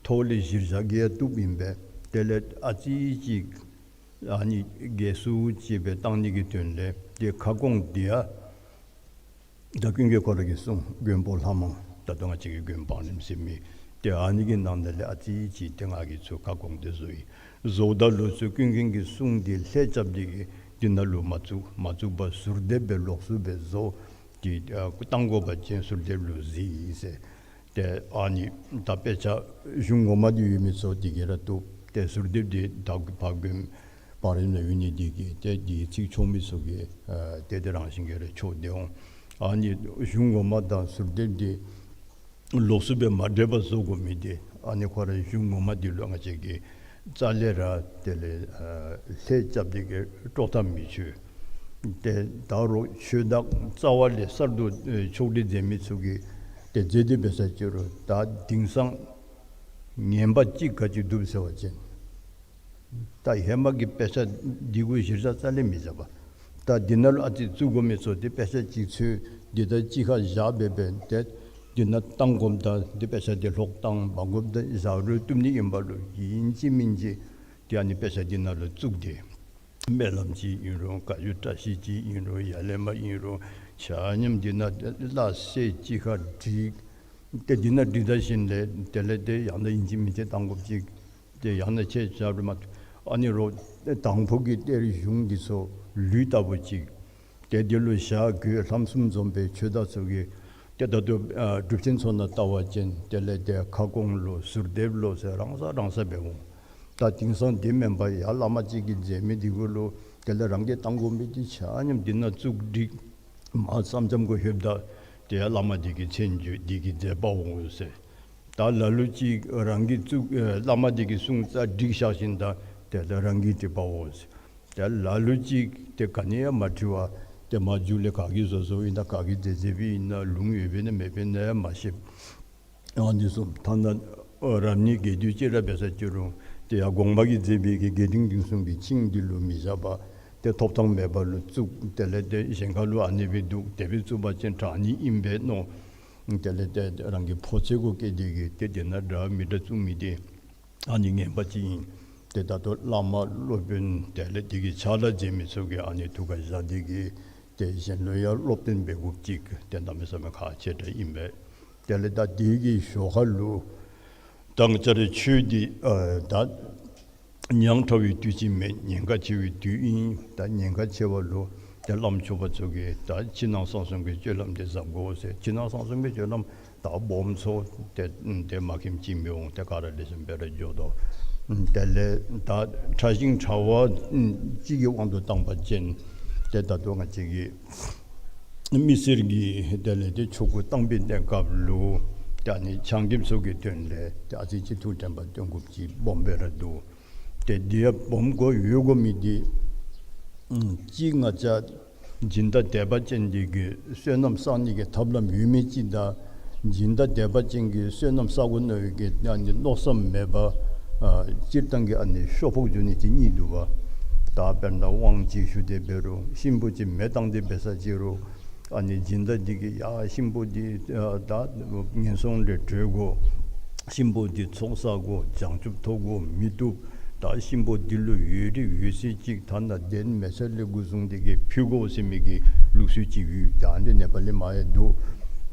ཐོག་ལས་གཞིར་བཞག་གི་ཡང་བཏུབ་ཨིན་པས། དེ་ལས་ཨ་ཙི་ཅིག་ཨ་ནི་རྒྱས་སུ་ཅིག་སྦེ་བཏང་ནི་གི་དོན་ལས་ཏེ་ཁ་སྐོང་འདི་ཡང་ད་ཀུན་མཁྱེན་ཁོ་ར་གི་གསུང་མགོན་པོ་ལྷ་མང་ད་ལྟོ་ང་བཅས་ཀྱི་མགོན་བང་རིམ་ཟེར་མི་ཏེ་ཨ་ནི་གི་ནང་ན་ལས་ཨ་ཙི་ཅིག་ཏེ་ང་གིས་ཚུར་ཁ་སྐོང་སྟེ་བཟོ་ཡི། བཟོཝ་ད་ལུ་ཚུར་ཀུན་མཁྱེན་གྱི་གསུང་འདི་ལྷད་རྐྱབ་སྟེ་གི་འདི་ནང་ལུ་མ་བཙུགས། མ་བཙུགས་པར་ཟུར་འདེབས་སྦེ་ལོགས་སུ་སྦེ་བཟོ་སྟེ་ཨ་བཏང་དགོ་པ་ཅིན་ཟུར་འདེབས་ལུ་གཟིགས་ཟེར། ཏེ་ཨ་ནི་ད་དཔེ་ཆ་གཞུང་ངོ་མ་འདི་ཡོད་མི་ཚུ་འདི་གིས་ར་བཏུབ། ཏེ་ཟུར་འདེབས་འདི་ད་ཕར་མགོན་བང་རིམ་ནང་ཡོད་ནི་འདི་གིས་ཏེ་འདི་ཚིག་ཆོག་མི་ཚུ་གིས་ཨ་ཏེ་དེ་རང་བཞིན་གྱིས་ར་ཆོག་སྟེ་འོང་། ཨ་ནི་གཞུང་ངོ་མ་དང་ཟུར་འདེབས་འདི་ལོགས་སུ་སྦེ་མ་འདྲེས་པར་བཟོ་དགོ་མི་འདི་ཨ་ནི་ཁོ་ར་གཞུང་ངོ་མ་འདི་ལུ་ང་བཅས་ཀྱིས་རྩ་ལས་ར་དེ་ལས་ཨ་ལྷད་རྐྱབ་སྟེ་གི་དཀྲོག་གཏམ་མི་ཆོད། ཏེ་ད་རུང་ཆོས་བདག་རྩ་བ་ལས་གསར་དུ་ཨེ་ཕྱོགས་སྒྲིག་མཛད་མི་ཚུ་གིས་ཏེ་མཛད་དེ་འབད་ས་ཅི་རུང་ད་དེང་སང་ངན་པ་ཅིག་ག་ཅི་འདུག་ཟེར་བ་ཅིན་ད་ཧེ་མ་གི་དཔེ་ཆ་འདི་གུ་གཞིར་བཞག་རྩ་ལས་མི་བཞག་པས། ད་འདི་ནང་ལུ་ཨ་ཙི་བཙུགས་དགོ་མི་ཚུ་ཏེ་དཔེ་ཆ་ཅིག་འཚོལ་འདི་ད་གཅིག་ཁར་བཞག་སྦེ་འབད་ཏེ་འདི་ནང་བཏང་དགོཔ་ད་འདི་དཔེ་ཆ་འདི་ལྷོག་བཏང་མ་དགོཔ་ད་བཞག་རུང་བཏུབ་ནི་ཨིན་པ་ལུ་ཨིན་ཅི་མིན་ཅི་ཏེ་ཨ་ནི་དཔེ་ཆ་འདི་ནང་ལུ་བཙུགས་ཏེ་སྨོན་ལམ་ཅིག་ཨིན་རུང་བཀའ་བརྒྱུད་བཀྲ་ཤིས་ཅིག་ཨིན་རུང་ཡར་ལས་མར་ཨིན་རུང་ཆ་མཉམ་འདི་ནང་སླ་བསྲེ་གཅིག་ཁར་བསྒྲིགས། ཏེ་འདི་ནང་བསྒྲིགས་ད་ཞིནམ་ལས་དེ་ལས་ཏེ་ཡང་ན་ཨིན་ཅི་མིན་ཅི་བཏང་དགོཔ་ཅིག་ཏེ་ཡང་ན་ཁྱེད་བཞག་རུང་མ་ཐུབ། ཨ་ནི་རོགས་དང་ཕུ་གི་གཏེར་གཞུང་འདི་ཚུ་ལུད་ལྟ་བུ་ཅིག་ཏེ་འདི་ལུ་བཞག་དགོ། ལྷམ་གསུམ་འཛོམས་པའི་ཆོས་བདག་ཚུ་གིས་ཏེ་ད་ལྟོ་ཨ་སྒྲུབ་ཆེན་ཚུ་ནང་བལྟ་བ་ཅིན་དེ་ལས་ཏེ་ཁ་སྐོང་ལོ་ཟུར་འདེབས་ལོ་ཟེར་རང་ས་རང་ས་སྦེ་འོང་། ད་དེང་སང་དེ་མེན་པར་ཡར་བླ་མ་ཅིག་གིས་མཛད་མི་འདི་གུ་ལུ་དེ་ལས་རང་གིས་བཏང་དགོ་མི་འདི་ཆ་མཉམ་འདི་ནང་བཙུགས་བསྒྲིགས། མར་མཚམས་མཚམས་གུ་ལྷོདཔ་ད་ཏེ་ཡར་བླ་མ་འདི་གི་མཚན་བརྗོད་འདི་གིས་མཛད་པ་འོང་ཟེར། ད་ལ་ལུ་ཅིག་རང་གིས་བཙུགས་ཨེ་བླ་མ་འདི་གི་གསུང་རྩ་བསྒྲིགས་བཞག་ཞིནམ་ད་དེ་ལས་རང་གིས་བྲིས་པ་འོང་ཟེར། ད་ལ་ལུ་ཅིག་ཏེ་ག་ནི་ཡང་མ་བྲིས་པར་ཏེ་མར་མཇུག་ལས་ག་གིས་བཟོ་བཟོཝ་ཨིན་ན་ག་གིས་མཛད་མཛདཔ་ཨིན་ན་ལུང་ཡོདཔ་ཨིན་ན་མེདཔ་ཨིན་ན་ཡང་མ་ཤེས། ཨ་ནི་གསུངས། ཐ་ན་ཨ་རབ་གནས་དགེ་འདུན་ཅིག་ར་འབད་ས་ཅི་རུང་ཏེ་ཡར་དགོངས་པ་གིས་མཛད་པའི་གི་དགེ་འདུན་འདུན་གསུམ་གྱི་ཆིངས་འདི་ལུ་མི་བཞག་པར་ཏེ་ཐོབ་ཐང་མེད་པ་ལུ་བཙུགས། དེ་ལས་ཏེ་གཞན་ཁ་ལུ་ཨ་ནི་སྦེ་འདུག། དེ་སྦེ་བཙུགས་པ་ཅིན་དྲག་ནི་ཨིན་པས་མནོ། དེ་ལས་ཏེ་རང་གི་ཕོ་ཚོད་གུ་བསྐྱེད་དེ་གིས་ཏེ་དེ་ནང་འདྲ་མི་འདྲ་བཙུགས་མི་འདི་ཨ་ནི་ངན་པ་ཅིག་ཨིན། ཏེ་ད་ལྟོ་བླ་མ་སློབ་དཔོན་དེ་ལས་དེ་གི་ཕྱག་ལཱ་མཛད་མི་ཚུ་གིས་ཨ་ནི་ཐུགས་ཁར་བཞག་སྟེ་གིས་ཏེ་གཞན་ལུ་ཡང་སློབ་སྟོན་འབད་དགོཔ་ཅིག་ཏེ་གནམ་མེད་ས་མེད་ཁག་ཆེ་དྲགས་ཨིན་པས། དེ་ལས་ད་དེ་གི་ཞོར་ཁ་ལུ་ད་ང་བཅས་རའི་ཆོས་འདི་ཨ་ད་ཉག་ཕྲ་བའི་དུས་ཅིག་མེན། ཉེན་ཁ་ཆེ་བའི་དུས་ཨིན། ད་ཉེན་ཁ་ཆེ་བ་ལུ་ཏེ་བླམ་ཆོསཔ་ཚུ་གིས་ད་ཕྱི་ནང་གསང་གསུམ་གྱི་སྤྱོད་ལམ་འདི་གཟབ་དགོ་ཟེར། ཕྱི་ནང་གསང་གསུམ་གྱི་སྤྱོད་ལམ་ད་སྦོམ་ཚུ་ཏེ་ཏེ་མ་མཁྱེནམ་ཅིག་མི་འོང་། ཏེ་ག་ར་ལེགས་ཤོམ་སྦེ་ར་འགྱོ་དོ། དེ་ལས་ད་ཕྲ་ཞིང་ཕྲ་བ་གཅིག་གི་དབང་དུ་བཏང་པ་ཅིན་ཏེ་ད་ལྟོ་ང་བཅས་ཀྱི་མི་སེར་གྱིས་དེ་ལས་ཏེ་ཆོ་ག་བཏང་པའི་གནས་སྐབས་ལུ་ཏེ་ཨ་ནི་ཆང་ཁྱིམ་ཚུ་གི་དོན་ལས་ཏེ་ཨ་ཙི་ཅིག་ཐུགས་དྲན་པ་བཏོན་དགོཔ་ཅིག་སྦོམ་སྦེ་ར་འདུག། ཏེ་འདི་ཡང་སྦོམ་དགོ་ཡོད་དགོ་མི་འདི་གཅིག་ང་བཅས་སྦྱིན་བདག་དད་པ་ཅན་འདི་གིས་བསོད་ནམས་བསག་ནི་གི་ཐབས་ལམ་ཡོད་མི་ཅིག་དང་སྦྱིན་བདག་དད་པ་ཅན་གྱིས་བསོད་ནམས་བསག་དགོ་མནོ་བའི་གི་ཨ་ནི་མནོ་བསམ་མེད་པ་ཨ་སྤྱིར་བཏང་གི་ཨ་ནི་ཤོ་ཕོག་འགྱོ་ནི་ཅིག་གཉིས་འདུག་པ། ད་དཔེར་ན་དབང་ཅིག་ཞུ་སྟེ་འབད་རུང་གཤིན་པོ་ཅིག་མེ་བཏང་སྟེ་འབད་ས་ཅིག་རུང་ཨ་ནི་སྦྱིན་བདག་འདི་གིས་ཡ་གཤིན་པོ་འདི་ཨ་ད་ངན་སོང་ལས་གྲོལ་དགོ། གཤིན་པོ་འདི་ཚོགས་བསགས་དགོ། བྱང་ཆུབ་ཐོབ་དགོ་མི་བཏུབ། ད་གཤིན་པོ་འདི་ལུ་ཡོད་རིགས་ཡོད་ཚད་ཅིག་ཐ་ན་གདན་མེ་སྲེག་ལས་འགོ་བཟུང་སྟེ་གི་ཕུལ་དགོ་ཟེར་མི་གི་ལུགས་སྲོལ་ཅིག་ཡོད། ད་འདི་ནེ་པ་ལི་མ་ཡང་འདུག།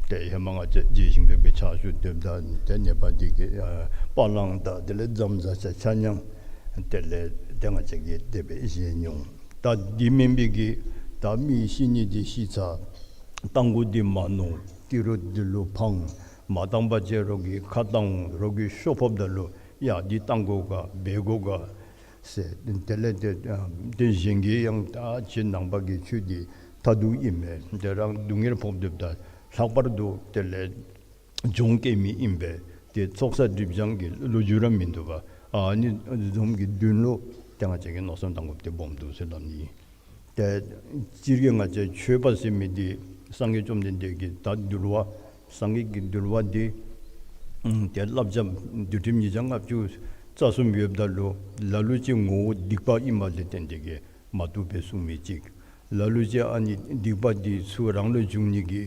ཏེ་ཧེ་མ་ང་བཅས་རྗེ་ཞིང་ཕེབས་ཀྱི་ཕྱག་ཞུ་སྡོདཔ་ད་ཏེ་ནེ་པ་འདི་གི་ཨ་པ་ལང་དང་དེ་ལས་རྫམ་ཟ་ཆ་ཆ་མཉམ་དེ་ལས་ཏེ་ང་བཅས་ཀྱིས་དེ་སྦེ་བཞེས་མྱོང་། ད་འདི་མེན་པའི་གི་ད་མི་ཤི་ནི་འདི་ཤི་ཚར། རྟ་མགོ་འདི་མ་ནོར། ཏི་རུ་འདི་ལུ་འཕང་། མ་བཏང་པ་ཅིན་རོགས་ཀྱིས་ཁ་བཏང་རོགས་ཀྱིས་ཤོ་ཕོགཔ་ད་ལུ་ཡ་འདི་བཏང་དགོ་ག་འབད་དགོ་ག་ཟེར། དེ་ལས་ཏེ་ཨ་ཏེ་གཞན་གྱིས་ཡང་ད་ཁྱེད་ནང་པ་གི་ཆོས་འདི་མཐར་ཐུག་ཨིན་མས། ཏེ་རང་སྡུག་བསྔལ་ཕོག་སྡོདཔ་ད་ལྷག་པར་དུ་དེ་ལས་གྱོང་བཀལ་མི་ཨིན་པས། ཏེ་ཚོགས་བསགས་སྒྲིབ་སྦྱང་གི་ལོ་རྒྱུས་ར་མིན་འདུག་པ། ཨ་ནི་བཟུམ་གྱི་དོན་ལུ་ཏེ་ང་བཅས་ཀྱིས་མནོ་བསམ་བཏང་དགོཔ་འདི་སྦོམ་འདུག་ཟེར་སླབ་ནི། ཏེ་སྤྱིར་གྱིས་ང་བཅས་ཆོས་པ་ཟེར་མི་འདི་སངས་རྒྱས་བཅོམ་ལྡན་འདས་ཀྱིས་ད་འདུལ་བ་སངས་རྒྱས་ཀྱི་འདུལ་བ་འདི་ཨམ་ཏེ་བསླབ་བྱ་འདུལ་ཁྲིམས་ཉིས་བརྒྱ་ལྔ་བཅུ་རྩ་གསུམ་ཡོདཔ་ད་ལུ་ལ་ལུ་ཅིག་ངོ་བོ་སྡིག་པ་ཨིནམ་ལས་བརྟེན་ཏེ་གི་མ་བཏུབ་པའི་གསུང་མི་ཅིག། ལ་ལུ་ཅིག་ཨ་ནི་སྡིག་པ་འདི་ཚུ་རང་ལུ་འབྱུང་ནི་གི་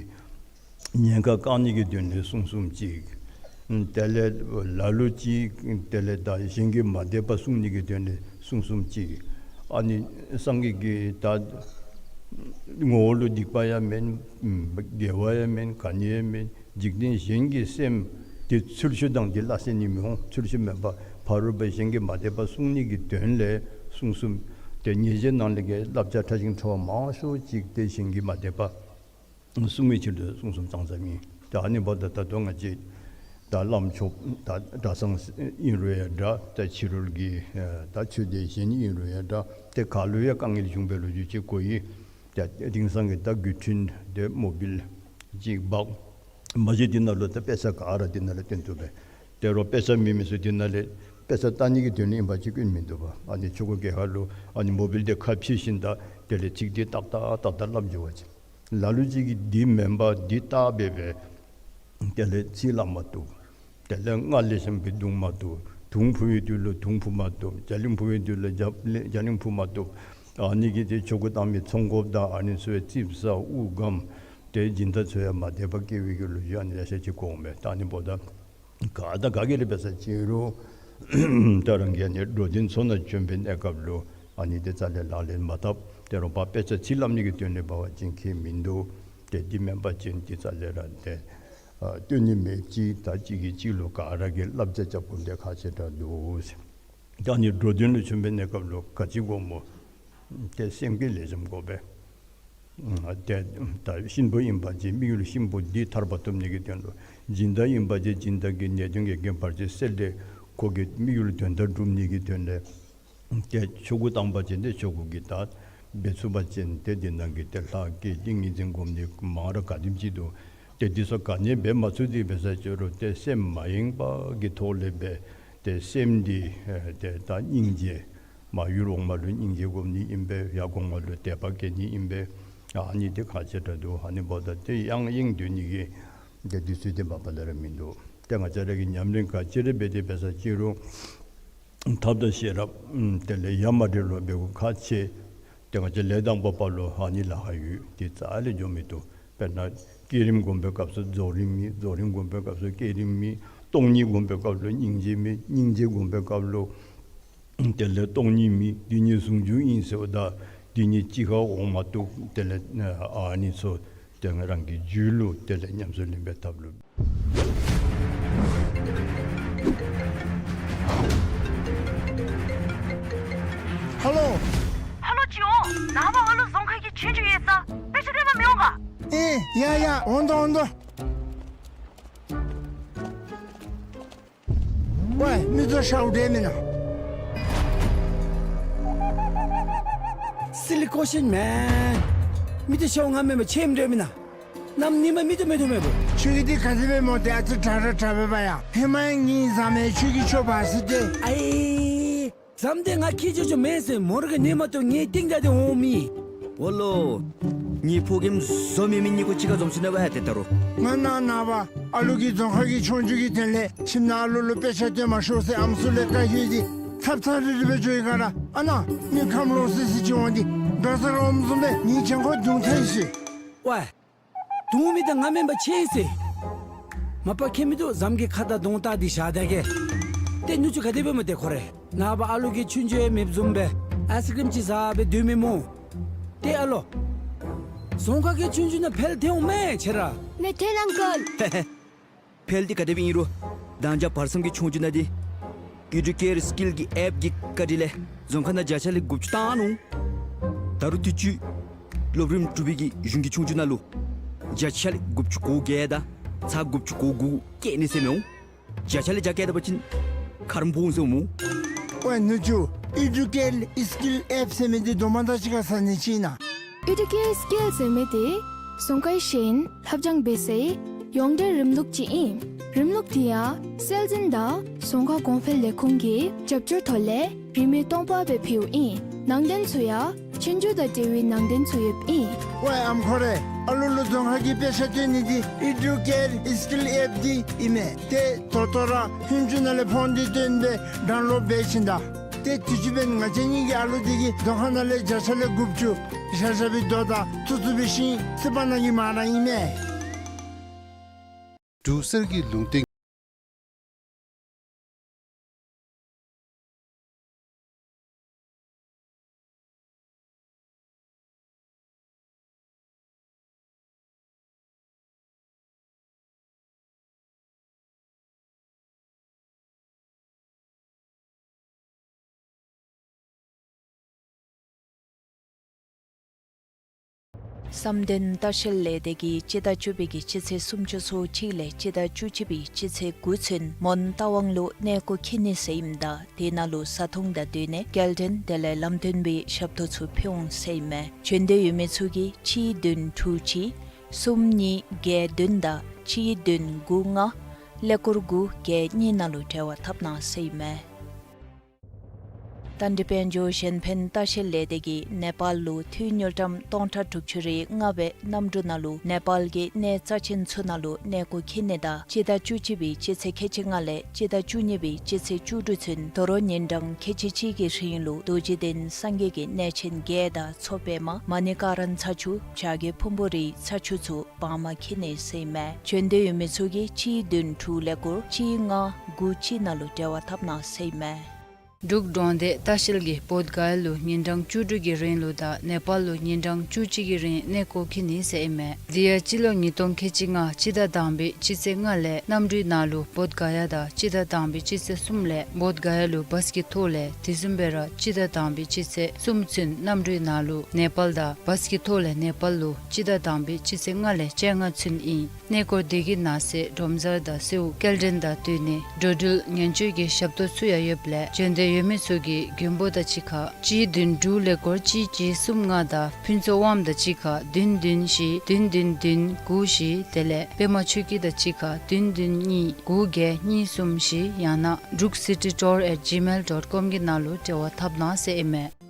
ཉེན་ཁ་བཀག་ནི་གི་དོན་ལས་གསུང་གསུངམ་ཅིག། དེ་ལས་ལ་ལུ་ཅིག་དེ་ལས་ད་གཞན་གྱིས་མ་དད་པ་སྲུང་ནི་གི་དོན་ལས་གསུང་གསུངམ་ཅིག། ཨ་ནི་སངས་རྒྱས་ཀྱིས་ད་ངོ་བོ་ལུ་སྡིག་པ་ཡང་མེན། དགེ་བ་ཡང་མེན། ག་ནི་ཡང་མེན། འཇིག་རྟེན་གཞན་གྱི་སེམས་དེ་ཚུལ་འཆོས་དང་དེ་སླ་བསྲེ་ནི་མི་འོང་། ཚུལ་འཆོས་མེད་པ་ཕ་རོལ་པོ་གཞན་གྱིས་མ་དད་པ་སྲུང་ནི་གི་དོན་ལས་གསུང་གསུངམ། ཏེ་ཉེས་བྱས་ནང་ལས་ཀྱི་བསླབ་བྱ་ཕྲ་ཞིང་ཕྲ་བ་མང་ཤོས་ཅིག་ཏེ་གཞན་གྱིས་མ་དད་པ་སྲུང་བའི་ཕྱིར་དུ་གསུང་གསུངམ་ཙང་ཙ་ཨིན། ཏེ་ཨ་ནི་འབདཝ་ད་ད་ལྟོ་ང་བཅས་ད་བླམ་ཆོསཔ་ད་གྲྭ་ཚང་ཨིན་རུང་ཡང་འདྲ། ད་ཕྱི་རོལ་གྱི་ཨེ་ད་ཆོས་སྡེ་གཞན་ཨིན་རུང་ཡང་འདྲ། ཏེ་ག་ལུ་ཡང་དཀའ་ངལ་བྱུང་བའི་ལོ་རྒྱུས་ཅིག་གོ་ཡི། ཏེ་དེང་སང་གི་ད་བརྒྱུད་འཕྲིན་དེ་མོ་བཱའིལ་ཅིག་འབག། མ་གཞི་དེ་ནང་ལུ་ད་དཔེ་ཆ་ག་ར་དེ་ནང་ལུ་སྟོན་ཚུགས་པས། དེ་རུང་དཔེ་ཆ་མེད་མི་ཚུ་དེ་ནང་ལས་དཔེ་ཆ་ལྟ་ནི་གི་དོན་ལས་ཨིན་པ་ཅིན་སྐྱོན་མིན་འདུག་པ། ཨ་ནི་ཆོ་ག་གི་ཁ་ལུ་ཨ་ནི་མོ་བཱའིལ་དེ་ཁ་ཕྱེ་ཞིནམ་ད་དེ་ལས་ཚིག་དེ་ཏག་ཏག་ཏག་ཏག་སླབ་འགྱོ་བ་ཅིན། ལ་ལུ་ཅིག་གིས་འདི་མེན་པ་འདི་ལྟ་སྦེ་སྦེ་དེ་ལས་ཚིག་སླབ་མ་བཏུབ། དེ་ལས་སྔགས་ལེགས་ཤོམ་སྦེ་བརྡུང་མ་བཏུབ། དུང་ཕུ་བའི་དུས་ལུ་དུང་ཕུ་མ་བཏུབ། རྒྱ་གླིང་ཕུ་བའི་དུས་ལུ་རྒྱ་རྒྱ་གླིང་ཕུ་མ་བཏུབ། ཨ་ནི་གིས་ཏེ་ཆོ་ག་བཏང་མི་ཚོང་དགོཔ་དང་ཨ་ནི་ཚུ་ཡང་ཙིགཔ་ཟ་དབུགས་སྒམ། ཏེ་སྦྱིན་བདག་ཚུ་ཡང་མ་དད་པ་སྐྱེ་བའི་གི་ལོ་རྒྱུས་ཨ་ནི་ལེ་ཤ་ཅིག་གོཝ་མས། ད་ཨ་ནི་འབདཝ་ད་ག་དང་ག་གིས་ར་འབད་ས་ཅིག་རུང་ད་རང་གིས་ཨ་ནི་འགྲོ་དོན་ཚུ་ནང་བྱོན་པའི་གནས་སྐབས་ལུ་ཨ་ནི་དེ་རྩ་ལས་ལག་ལེན་མ་འཐབ། དེ་རུང་པ་དཔེ་ཆ་ཚིག་སླབ་ནི་གི་དོན་ལས་འབད་བ་ཅིན་ཁྱད་མིན་འདུག། ཏེ་འདི་མེན་པ་ཅིན་དེ་རྩ་ལས་ར་ཏེ་ཨ་སྟོན་ནི་མེད་ཅིག། ད་གཅིག་གིས་གཅིག་ལུ་ག་ར་གིས་བསླབ་བྱ་རྐྱབ་དགོཔ་འདི་ཁག་ཆེ་དྲགས་འདུག་ཟེར། ད་ཨ་ནི་འགྲོ་དོན་ལུ་བྱོན་པའི་གནས་སྐབས་ལུ་ག་ཅི་དགོཔ་སྨོ། ཏེ་སེམས་ཀྱི་ལེགས་ཤོམ་དགོ་པས། ཨ་ཏེ་ད་གཤིན་པོ་ཨིན་པ་ཅིན་དམིགས་ཡུལ་གཤིན་པོ་འདི་ཐར་པ་ཐོབ་ནི་གི་དོན་ལུ། སྦྱིན་བདག་ཨིན་པ་ཅིན་སྦྱིན་བདག་གི་ནད་གདོན་གྱི་རྐྱེན་བར་ཆད་སེལ་ཏེ་ཁོ་གི་དམིགས་ཡུལ་དོན་དག་སྒྲུབ་ནི་གི་དོན་ལས། ཏེ་ཆོ་ག་བཏང་པ་ཅིན་ཏེ་ཆོ་ག་གི་ད་འབད་ཚུགས་པ་ཅིན་ཏེ་འདི་ནང་གི་ཏེ་ལྷ་བསྐྱེད་ཏིང་ངེ་འཛིན་སྒོམ་ནི་མང་ར་ག་དེམ་ཅིག་འདུག། ཏེ་འདི་ཚུ་ག་ནི་འབད་མ་ཚུགས་ཏེ་འབད་ས་ཅིག་རུང་ཏེ་སེམས་མ་ཡེངས་པ་གི་ཐོག་ལས་འབད་ཏེ་སེམས་འདི་ཨེ་ཏེ་ད་སྙིང་རྗེ་མར་ཡུལ་འོག་མ་ལུ་སྙིང་རྗེ་སྒོམ་ནི་ཨིན་པས། ཡར་གོང་མ་ལུ་དད་པ་བསྐྱེད་ནི་ཨིན་པས། ཨ་ནི་འདི་ཁག་ཆེ་དྲགས་འདུག། ཨ་ནི་འབདཝ་ད་ཏེ་ཡང་ཡེངས་སྡོད་ནི་གི་ཏེ་དུས་ཚོད་འདི་མ་པ་ལས་ར་མིན་འདུག། ཏེ་ང་བཅས་ར་གིས་ཉམས་ལེན་ག་ཅི་ར་འབད་དེ་འབད་ས་ཅིག་རུང་ཐབས་དང་ཤེས་རབ་ཨམ་དེ་ལས་ཡ་མ་བྲལ་བར་འབད་དགོཔ་ཁག་ཆེ། ཏེ་ང་བཅས་ལས་དང་པོ་པ་ལུ་ཨ་ནི་ལཱ་ཁག་ཡོད། ཏེ་རྩ་ལས་འགྱོ་མི་བཏུབ། དཔེར་ན་བསྐྱེད་རིམ་སྒོམ་པའི་སྐབས་སུ་རྫོགས་རིམ་མེད། རྫོགས་རིམ་སྒོམ་པའི་སྐབས་སུ་བསྐྱེད་རིམ་མེད། སྟོང་ཉིད་སྒོམ་པའི་སྐབས་ལུ་སྙིང་རྗེ་མེད། སྙིང་རྗེ་སྒོམ་པའི་སྐབས་ལུ་དེ་ལས་སྟོང་ཉིད་མེད། འདི་གཉིས་ཟུང་འཇུག་ཨིན་ཟེརཝ་ད་འདི་གཉིས་གཅིག་ཁར་འོང་མ་བཏུབ། དེ་ལས་ཨ་ནི་ཚུ་ཏེ་ང་རང་གི་རྒྱུད་ལུ་དེ་ལས་ཉམས་སུ་ལེན་པའི་ཐབས་ལུ། ཧ་ལོ། ཧ་ལོ་ཅིག་འོང་། ནངས་པ་ཧ་ལོ་རྫོང་ཁ་གི་ཆོས་རྒྱུགས་ཡོད་ས། དཔེ་ཆ་སྟོན་པར་མི་འོང་ག། ཨེ་ཡ་ཡ་འོང་དོ་འོང་དོ། ཝའི་མི་ཚུ་ཤཝ་འདྲེས་མེན་ན། Silly question, man. མི་འདི་ཤོ་ང་མེན་པ་ཆེམ་འདྲ་མེན་ན། ནམ་ཉི་མ་མི་འདི་མེད་དོ་མེད་པོ། ཁྱོད་ཀྱི་འདི་ག་དེ་སྦེ་སྨོ་ཏེ་ཨ་ཙི་དྲག་ར་དྲག་པས་པ་ཡ། ཧེ་མ་ཡང་ངེའི་བཟའ་མི་ཁྱོད་ཀྱི་ཁྱོ་བ་ཟེར་ཏེ། ཨའི། བཟའ་མི་འདི་ང་ཁྱི་ཅོ་ཅོ་མེན་ཟེར་མོ་ར་ག་ནི་མ་གཏོགས་ངེའི་སྟེང་ད་འདི་འོང་མི། འོ་ལོ། ངེའི་ཕོ་རྒནམ་བཟོ་མི་མི་གཉིས་ཀོ་གཅིག་ཁར་འཛོམས་སོ་ནུག་པ་ཏེ་ད་རུང་། ང་ནཱ་ནངས་པ་ཨ་ལུ་གིས་རྫོང་ཁ་གི་ཆོས་རྒྱུགས་ཀྱི་དོན་ལས་ཁྱིམ་ནང་ཨ་ལུ་ལུ་དཔེ་ཆ་སྟོན་མ་ཤོག་ཟེར་ཨམ་སྲུ་ལས་བཀའ་ཤོག་སྟེ་ཚབ་ཚབ་རི་རི་སྦེ་འགྱོ་ཡི་ག་ར། ཨ་ནཱ་མི་ཁམས་ལོག་སི་སི་ཅིག་འོང་སྟེ་ག་ས་ར་འོངམ་བཟུམ་སྦེ་ངེའི་གྱང་ཁོག་རྡུང་ཐལ་ཡི་ཟེར། ཝའི། རྡུང་མི་འདི་ང་མེན་པ་ཆེམ་ཟེར། མ་པ་ཁྱད་མིན་འདུག། བཟའ་མི་གི་ཁ་དང་གདོང་བལྟ་སྟེ་བཞག་ད་གེ། ཏེ་ནུ་གཅུང་ག་དེ་སྦེ་སྨོ་ཏེ་ཁོ་རེ། ནངས་པ་ཨ་ལུ་གིས་ཆོས་རྒྱུགས་ཡང་མེདཔ་བཟུམ་སྦེ་ཨའི་སི་ཀྲིམ་ཅིག་བཟའ་སྦེ་སྡོད་མི་སྨོ། ཏེ་ཨ་ལོ། རྫོང་ཁ་གི་ཆོས་རྒྱུགས་ནང་འཕེལ་ཐལ་འོང་མས་ཁྱེད་ར། མེད་ཐལ་ཨང་ཀལ། འཕེལ་འདི་ག་དེ་སྦེ་ཨིན་རུང་། མདང་ཇ་བར་མཚམས་ཀྱི་ཆོས་རྒྱུགས་ནང་འདི་ཨི་ཌུ་ཀེར་སི་ཀིལ་གྱི་ཨེཔ་གི་བཀའ་དྲིན་ལས་རྫོང་ཁ་ནང་བརྒྱ་ཆ་ལས་དགུ་བཅུ་བཏང་ནུག། ད་རུང་དུས་ཅི་སློབ་རིམ་དྲུག་པའི་གི་གཞུང་གི་ཆོས་རྒྱུགས་ནང་ལུ་བརྒྱ་ཆ་ལས་དགུ་བཅུ་གོ་བརྒྱད་དང་ཚག་དགུ་བཅུ་གོ་དགུ་བཀལ་ནི་ཟེར་མི་འོང་། བརྒྱ་ཆ་ལས་བརྒྱ་བཀལ་ད་པ་ཅིན་ཁ་རམ་སྦོམ་ཟེར་འོང་སྨོ། ཝའི་ནུ་གཅུང་ཨི་ཌུ་ཀེར་སི་ཀིལ་ཨེཔ་ཟེར་མི་འདི་དོ་མ་དང་གཅིག་ཁར་ཟ་ནི་ཅིག་ཨིན་ན། ཨི་ཌུ་ཀེར་སི་ཀིལ་ཟེར་མི་འདི་རྫོང་ཁའི་ཤེས་ཡོན་ལྷབ་སྦྱང་འབད་སའི་ཡོངས་འབྲེལ་རིམ་ལུགས་ཅིག་ཨིན། རིམ་ལུགས་འདི་ཡང་སྲོལ་འཛིན་དང་རྫོང་ཁ་གོང་འཕེལ་ལས་ཁུངས་ཀྱི་རྒྱབ་སྐྱོར་ཐོག་ལས་རིན་མེད་སྟོང་པ་སྦེ་ཕུལཝ་ཨིན། ནང་རྟེན་ཚུ་ཡང་ཆོས་རྒྱུགས་དང་འབྲེལ་བའི་ནང་རྟེན་ཚུ་ཡོདཔ་ཨིན། ཝའི་ཨམ་ཁོ་རེ། ཨ་ལུ་ལུ་རྫོང་ཁ་གི་དཔེ་ཆ་སྟོན་ནི་འདི་ཨི་ཌུ་ཀེར་སི་ཀིལ་ཨེཔ་འདི་ཨིན་མས། ཏེ་ད་ལྟོ་ར་ཧུན་ཅུ་ནང་ལས་ཕོན་འདི་བཏོན་སྦེ་ཌའུན་ལོཌ་འབད་བྱིན་ད། ཏེ་དུས་ཅི་འབདན་ང་བཅས་གཉིས་ཀྱི་ཨ་ལུ་འདི་གིས་རྫོང་ཁ་ནང་ལས་བརྒྱ་ཆ་ལས་དགུ་བཅུ་བཞག་བཞག་པའི་རྡོ་དང་ཐུག་ཐུག་པའི་ཤིང་བསིལ་བ་ནང་གི་མ་ར་ཨིན་མས། འབྲུག་གསེར་གྱི་ལུང་བསྟན། བསམ་གཏན་ལྟ་བཤལ་ལས་སྡེ་གིས་སྤྱི་ཟླ་བཅུ་པའི་གི་སྤྱི་ཚེས་སུམ་ཅུ་སོ་གཅིག་ལས་སྤྱི་ཟླ་བཅུ་གཅིག་པའི་སྤྱི་ཚེས་དགུ་ཚུན་མོན་རྟ་དབང་ལུ་གནས་སྐོར་འཁྱིད་ནི་ཟེར་ཨིནམ་ད་དེ་ནང་ལུ་བཟའ་འཐུང་དང་སྡོད་གནས་སྐྱེལ་འདྲེན་དེ་ལས་ལམ་སྟོན་པའི་ཞབས་ཏོག་ཚུ་ཕུལ་འོང་ཟེར་ཨིན་མས། བྱོན་འདོད་ཡོད་མི་ཚུ་གིས་གཅིག་བདུན་དྲུག་གཅིག་གསུམ་གཉིས་བརྒྱད་བདུན་དང་གཅིག་བདུན་དགུ་ལྔ་ཀླད་ཀོར་དགུ་བརྒྱད་གཉིས་ནང་ལུ་འབྲེལ་བ་འཐབ་གནང་ཟེར་ཨིན་མས། རྟ་མགྲིན་དཔལ་འབྱོར་གཞན་ཕན་ལྟ་བཤལ་ལས་སྡེ་གིས་ནེ་པཱལ་ལུ་འཐུས་དངུལ་ཀྲམ་སྟོང་ཕྲག་དྲུག་ཅུ་རེ་ལྔ་སྦེ་གནམ་གྲུ་ནང་ལུ་ནེ་པཱལ་གྱི་གནས་རྩ་ཆེན་ཚུ་ནང་ལུ་གནས་སྐོར་འཁྱིད་ནི་དང་སྤྱི་ཟླ་བཅུ་གཅིག་པའི་སྤྱི་ཚེས་ཁལ་གཅིག་ལྔ་ལས་སྤྱི་ཟླ་བཅུ་གཉིས་པའི་སྤྱི་ཚེས་བཅུ་དྲུག་ཚུན་དོ་རུང་ཉིན་གྲངས་ཁལ་གཅིག་གཅིག་གི་རིང་ལུ་རྡོ་རྗེ་གདན་སངས་རྒྱས་ཀྱི་གནས་ཆེན་བརྒྱད་དང་མཚོ་པདྨ་མ་ཎི་ཀ་ར་ཚ་ཆུ་བྱ་རྒོད་ཕུང་པོ་རིའི་ཚ་ཆུ་ཚུ་བར་མ་འཁྱིད་ནི་ཟེར་ཨིན་མས། བྱོན་འདོད་ཡོད་མི་ཚུ་གིས་གཅིག་བདུན་དྲུག་ཀླད་ཀོར་གཅིག་ལྔ་དགུ་གཅིག་ནང་ལུ་འབྲེལ་བ་འཐབ་གནང་ཟེར་ཨིན་མས། འབྲུག་འབྲོང་སྡེ་ལྟ་བཤལ་གྱིས་བོདྷ་ག་ཡ་ལུ་ཉིན་གྲངས་བཅུ་དྲུག་གི་རིང་ལུ་དང་ནེ་པཱལ་ལུ་ཉིན་གྲངས་བཅུ་གཅིག་གི་རིང་གནས་སྐོར་འཁྱིད་ནི་ཟེར་ཨིན་མས། དེ་ཡང་སྤྱི་ལོ་ཉིས་སྟོང་ཁལ་གཅིག་ལྔ་སྤྱི་ཟླ་དང་པའི་སྤྱི་ཚེས་ལྔ་ལས་གནམ་གྲུའི་ནང་ལུ་བོདྷ་ག་ཡ་དང་སྤྱི་ཟླ་དང་པའི་སྤྱི་ཚེས་གསུམ་ལས་བོདྷ་ག་ཡ་ལུ་བཱས་ཀྱི་ཐོག་ལས་དེ་བཟུམ་སྦེ་ར་སྤྱི་ཟླ་དང་པའི་སྤྱི་ཚེས་གསུམ་ཚུན་གནམ་གྲུའི་ནང་ལུ་ནེ་པཱལ་དང་བཱས་ཀྱི་ཐོག་ལས་ནེ་པཱལ་ལུ་སྤྱི་ཟླ་དང་པའི་སྤྱི་ཚེས་ལྔ་ལས་བཅོ་ལྔ་ཚུན་ཨིན། གནས་སྐོར་དེ་གི་ནང་གསེས་སྒྲོམ་གཟར་དང་གསོལཝ་སྐྱེལ་འདྲེན་དང་སྡོད་གནས་འགྲོ་འགྲུལ་ཉེན་བཅོལ་གྱི་ཞབས་ཏོག་ཚུ་ཡང་ཡོདཔ་ལས་བྱོན་འདོད་ཡོད་མི་ཚུ་གིས་མགོན་པོ་དང་གཅིག་ཁར་གཅིག་བདུན་དྲུག་ཀླད་ཀོར་གཅིག་གཅིག་གསུམ་ལྔ་དང་ཕུན་ཚོགས་དབངམོ་དང་གཅིག་ཁར་བདུན་བདུན་བཞི་བདུན་བདུན་བདུན་དགུ་བཞི་དེ་ལས་པདྨ་ཆོས་སྐྱིད་དང་གཅིག་ཁར་བདུན་བདུན་གཉིས་དགུ་བརྒྱད་གཉིས་གསུམ་བཞི་ཡང་ན་འབྲུག་སི་ཊི་ཊུར་ཨེཊ་ཇི་མེལ་ཌོཊ་ཀོམ་གྱི་ནང་ལུ་འབྲེལ་བ་འཐབ་གནང་ཟེར་ཨིན་མས།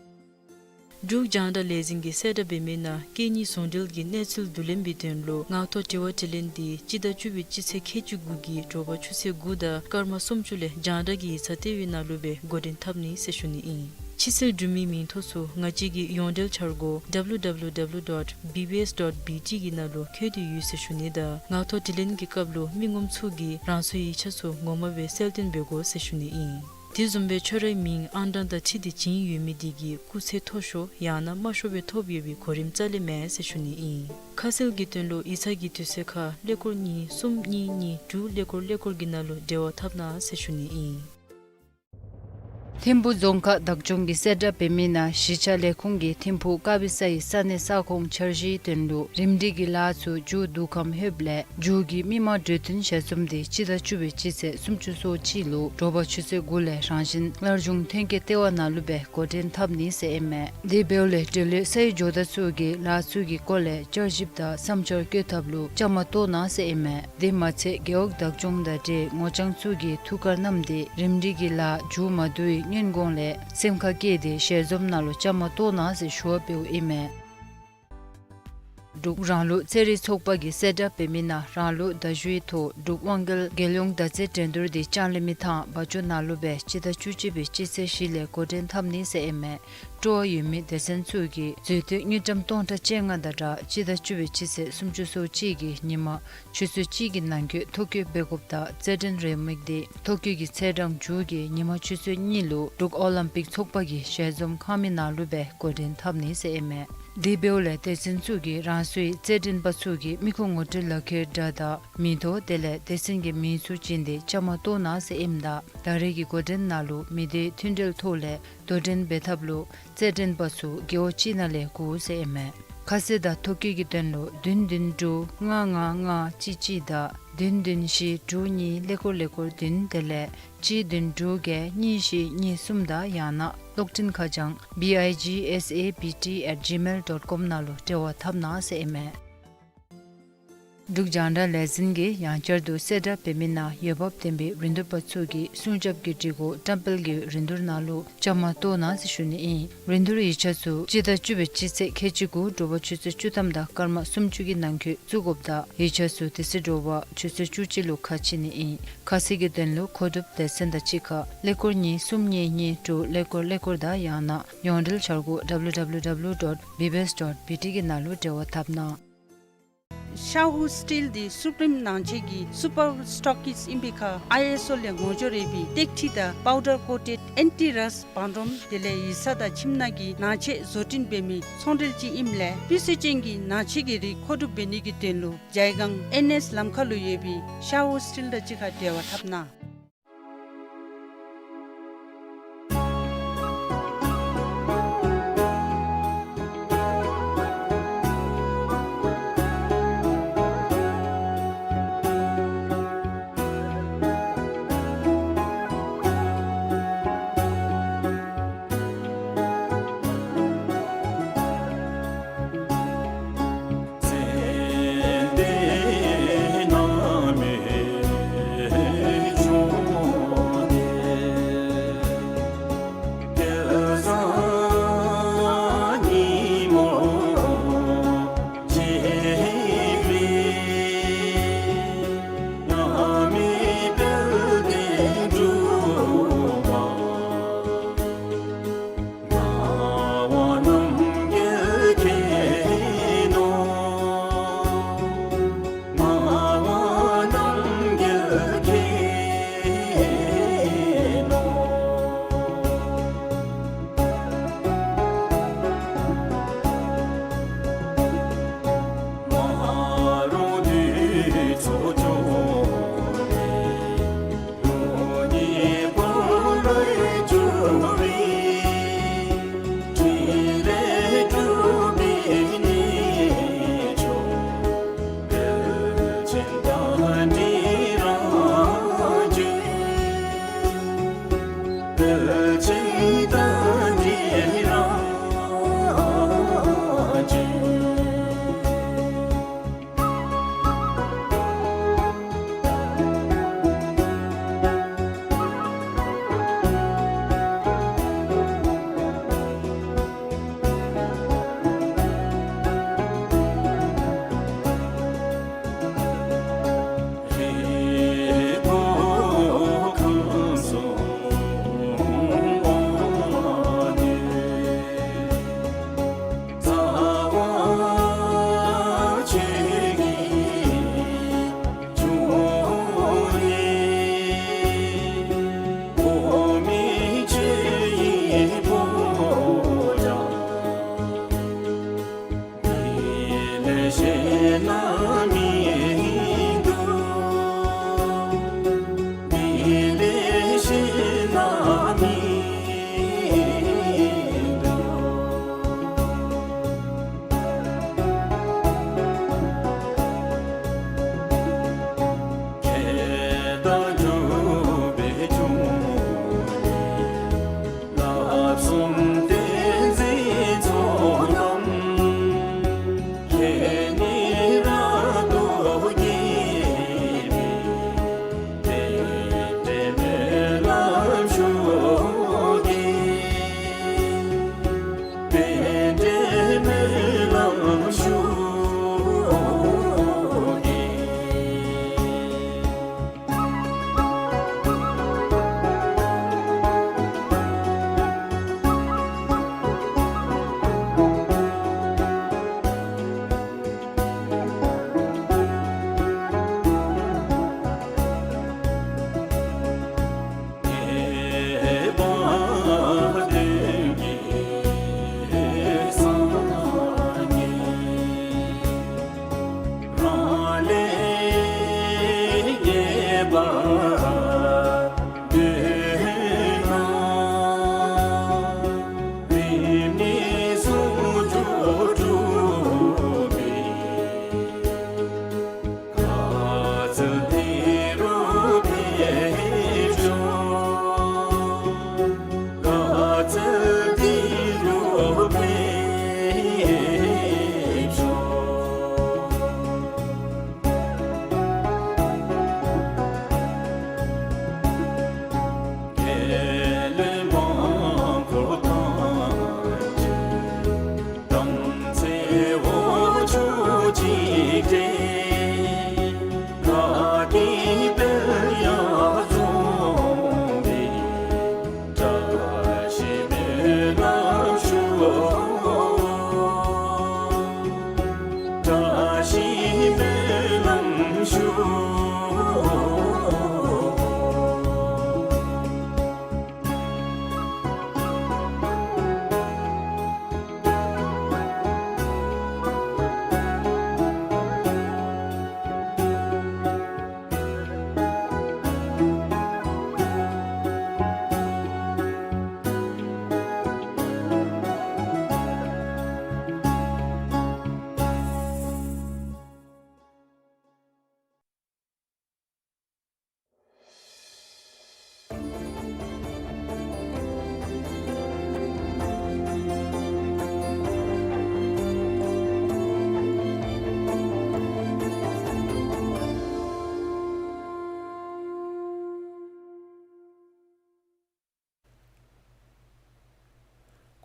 འབྲུག་རྒྱང་བསྒྲགས་ལས་འཛིན་གྱིས་གསལ་བསྒྲགས་འབད་མི་ནང་སྐད་གཉིས་ཟུང་འབྲེལ་གྱི་གནས་ཚུལ་བསྡུ་ལེན་འབད་དོན་ལུ་ངག་ཐོག་དྲི་བ་དྲིས་ལན་འདི་སྤྱི་ཟླ་བཅུ་པའི་སྤྱི་ཚེས་ཁལ་གཅིག་དགུ་གི་དྲོ་པ་ཆུ་ཚོད་དགུ་དང་སྐར་མ་སུམ་ཅུ་ལས་རྒྱང་བསྒྲགས་ཀྱི་ཡིག་ཚང་ལྟེ་བའི་ནང་ལུ་སྦེ་འགོ་འདྲེན་འཐབ་ནི་ཟེར་ཞུ་ནི་ཨིན། ཕྱི་སེལ་འབྲུ་མིའི་མིང་ཐོ་ཚུ་ང་བཅས་ཀྱི་ཡོངས་འབྲེལ་འཆར་སྒོ་W W W dot B B S dot B T གི་ནང་ལུ་འཁོད་དེ་ཡོད་ཟེར་ཞུ་ནི་དང་ངག་ཐོག་དྲིས་ལན་གྱི་སྐབས་ལུ་མི་ངོམ་ཚུ་གིས་རང་སོའི་ཡིག་ཆ་ཚུ་ངོ་མ་སྦེ་གསལ་སྟོན་འབད་དགོ་ཟེར་ཞུ་ནི་ཨིན། དེ་བཟུམ་སྦེ་ཁྱོད་རའི་མིང་ཨང་གྲངས་དང་འཁྲིལ་ཏེ་བྱིན་ཡོད་མི་དེ་གིས་སྐུགས་ཚད་མཐོ་ཤོས་ཡང་ན་དམའ་ཤོས་སྦེ་ཐོབ་ཡོད་པའི་གོ་རིམ་རྩ་ལས་མེད་ཟེར་ཞུ་ནི་ཨིན། ཁ་གསལ་གྱི་དོན་ལུ་ཡིག་ཚང་གི་དུས་ཚོད་ཁར་ཀླད་ཀོར་གཉིས་གསུམ་གཉིས་གཉིས་དྲུག་ཀླད་ཀོར་ཀླད་ཀོར་གྱི་ནང་ལུ་འབྲེལ་བ་འཐབ་གནང་ཟེར་ཞུ་ནི་ཨིན། ཐིམ་ཕུ་རྫོང་ཁག་བདག་སྐྱོང་གིས་གསལ་བསྒྲགས་འབད་མི་ནང་གཞིས་ཆགས་ལས་ཁུངས་ཀྱིས་ཐིམ་ཕུ་ཀ་བི་སའི་ས་གནས་ས་ཁོངས་འཆར་གཞིའི་དོན་ལུ་རིམ་སྒྲིག་གི་ལཱ་ཚུ་མཇུག་བསྡུ་ཁམས་ལྷོདཔ་ལས་མཇུག་གི་མི་མང་གྲོས་བསྟུན་ཞལ་འཛོམས་དེ་སྤྱི་ཟླ་བཅུ་པའི་སྤྱི་ཚེས་སུམ་ཅུ་སོ་གཅིག་ལུ་དྲོ་པ་ཆུ་ཚོད་དགུ་ལས་རང་བཞིན་སླར་འབྱུང་ཐོན་སྐྱེད་ལྟེ་བ་ནང་ལུ་སྦེ་འགོ་འདྲེན་འཐབ་ནི་ཟེར་ཨིན་མས། དེ་འབདཝ་ལས་འབྲེལ་ཡོད་ས་ཡོམ་ཇོ་བདག་ཚུ་གིས་ལཱ་ཚུ་གི་སྐོར་ལས་བསྐྱར་ཞིབ་དང་བསམ་འཆར་བཀོད་ཐབས་ལུ་བཅའ་མར་གཏོགས་གནང་ཟེར་ཨིན་མས། དེ་མ་ཚད་རྒེད་འོག་བདག་སྐྱོང་དང་འབྲེལ་ངོ་རྐྱང་ཚུ་གིས་ཐུགས་ཁར་བསྣམས་ཏེ་རིམ་སྒྲིག་གི་ལཱ་མཇུག་མ་བསྡུ་བའི་སྔོན་གོང་ལས་སེམས་ཁར་བསྐྱེད་དེ་ཞལ་འཛོམས་ནང་ལུ་བཅའ་མར་གཏོགས་གནང་ཟེར་ཞུ་བ་འབདཝ་ཨིན་མས། འབྲུག་རང་ལུགས་རྩེད་རིགས་ཚོགས་པ་གིས་གསལ་བསྒྲགས་འབད་མི་ནང་རང་ལུགས་མདའ་གཞུའི་ཐོག་འབྲུག་དབང་རྒྱལ་རྒྱལ་ཡོངས་མདའ་རྩེད་འགྲན་བསྡུར་དེ་ལྕང་གླིང་མི་ཐང་བ་ཅུ་ནང་ལུ་སྦེ་སྤྱི་ཟླ་བཅུ་གཅིག་པའི་སྤྱི་ཚེས་བཞི་ལས་འགོ་འདྲེན་འཐབ་ནི་ཟེར་ཨིན་མས། སྤྲོ་བ་ཡོད་མི་སྡེ་ཚན་ཚུ་གིས་མཛོད་དོན་དངུལ་ཀྲམ་སྟོང་ཕྲག་བཅོ་ལྔ་དང་སྦྲགས་སྤྱི་ཟླ་བཅུ་པའི་སྤྱི་ཚེས་སུམ་ཅུ་སོ་གཅིག་གི་ཉིན་མ་ཆུ་ཚོད་གཅིག་གི་ནང་འཁོད་ཐོ་བཀོད་འབད་དགོཔ་དང་རྩེད་འགྲན་རེའུ་མིག་དེ་ཐོ་བཀོད་ཀྱི་ཚེས་གྲངས་མཇུག་གི་ཉིན་མ་ཆུ་ཚོད་གཉིས་ལུ་འབྲུག་ཨོ་ལིམ་པིག་ཚོགས་པ་གི་ཞལ་འཛོམས་ཁང་མིག་ནང་ལུ་སྦེ་འགོ་འདྲེན་འཐབ་ནི་ཟེར་ཨིན་མས། དེ་འབདཝ་ལས་སྡེ་ཚན་ཚུ་གིས་རང་སོའི་རྩེད་འགྲན་པ་ཚུ་གི་མི་ཁུངས་ངོ་སྤྲོད་ལག་ཁྱེར་འདྲ་དང་མིང་ཐོ་དེ་ལས་སྡེ་ཚན་གྱི་མིང་ཚུ་བྱིན་ཏེ་བཅའ་མར་གཏོགས་གནང་ཟེར་ཨིནམ་ད་ད་རེས་ཀྱི་འགོ་འདྲེན་ནང་ལུ་མི་སྡེ་མཐུན་འབྲེལ་ཐོག་ལས་དོ་འགྲན་འབད་ཐབས་ལུ་རྩེད་འགྲན་པ་ཚུ་རྒེད་འོག་གཅིག་ནང་ལས་དགུ་ཟེར་ཨིན་མས། ཁ་གསལ་དང་ཐོ་བཀོད་ཀྱི་དོན་ལུ་བདུན་བདུན་དྲུག་ལྔ་ལྔ་ལྔ་གཅིག་གཅིག་དང་བདུན་བདུན་བཞི་དྲུག་གཉིས་ཀླད་ཀོར་ཀླད་ཀོར་བདུན་དེ་ལས་གཅིག་བདུན་དྲུག་བརྒྱད་གཉིས་བཞི་གཉིས་གསུམ་དང་ཡང་ན་གློག་འཕྲིན་ཁ་བྱང་B I G S A B T at gmail dot com ནང་ལུ་འབྲེལ་བ་འཐབ་གནང་ཟེར་ཨིན་མས། འབྲུག་རྒྱང་བསྒྲགས་ལས་འཛིན་གྱིས་ཡང་བསྐྱར་དུ་གསལ་བསྒྲགས་འབད་མི་ནང་འོས་འབབ་ལྡན་པའི་རིན་བསྡུར་པ་ཚུ་གིས་སྲུང་སྐྱོབ་ཀྱི་སྒྲིག་གོ་བཀྲམ་སྤེལ་གྱི་རིན་བསྡུར་ནང་ལུ་བཅའ་མར་གཏོགས་གནང་ཟེར་ཞུ་ནི་ཨིན། རིན་བསྡུར་ཡིག་ཆ་ཚུ་སྤྱི་ཟླ་བཅུ་པའི་སྤྱི་ཚེས་ཁལ་གཅིག་དགུ་དྲོ་པ་ཆུ་ཚོད་བཅུ་ཐམ་དང་སྐར་མ་སུམ་ཅུ་གི་ནང་འཁོད་བཙུགས་དགོཔ་དང་ཡིག་ཆ་ཚུ་དེ་ཚེ་དྲོ་པ་ཆུ་ཚོད་བཅུ་གཅིག་ལུ་ཁ་ཕྱེ་ནི་ཨིན། ཁ་གསལ་གྱི་དོན་ལུ་མཁོ་སྒྲུབ་སྡེ་ཚན་དང་གཅིག་ཁར་ཀླད་ཀོར་གཉིས་གསུམ་གཉིས་གཉིས་དྲུག་ཀླད་ཀོར་ཀླད་ཀོར་དང་ཡང་ན་ཡོངས་འབྲེལ་འཆར་སྒོ་W W W dot B B S dot B T གི་ནང་ལུ་འབྲེལ་བ་འཐབ་གནང་། ཤའོ་སི་ཊིལ་འདི་སུ་པྲིམ་ནང་ཆེན་གྱི་སུ་པར་སི་ཊོག་ཀིསཊ་ཨིན་པའི་ཁར་ཨའི་ཨེསི་ཨོ་ལས་ངོ་སྦྱོར་ཡོད་པའི་ཏེག་ཁྲི་དང་པའུ་ཌར་ཀོ་ཊེཌ་ཨེན་ཊི་རསཊ་བང་སྒྲོམ་དེ་ལས་ཡིག་ཚང་དང་ཁྱིམ་ནང་གི་ནང་ཆས་བཟོ་སྐྲུན་འབད་མི་ཚོང་འབྲེལ་ཅིག་ཨིནམ་ལས་སྤུས་ཚད་ཅན་གྱི་ནང་ཆས་ཀྱི་རིགས་མཁོ་སྒྲུབ་འབད་ནི་གི་དོན་ལུ་ཇའི་སྒང་ཨེན་ཨེསི་ལམ་ཁ་ལུ་ཡོད་པའི་ཤའོ་སི་ཊིལ་དང་གཅིག་ཁར་འབྲེལ་བ་འཐབ་གནང་།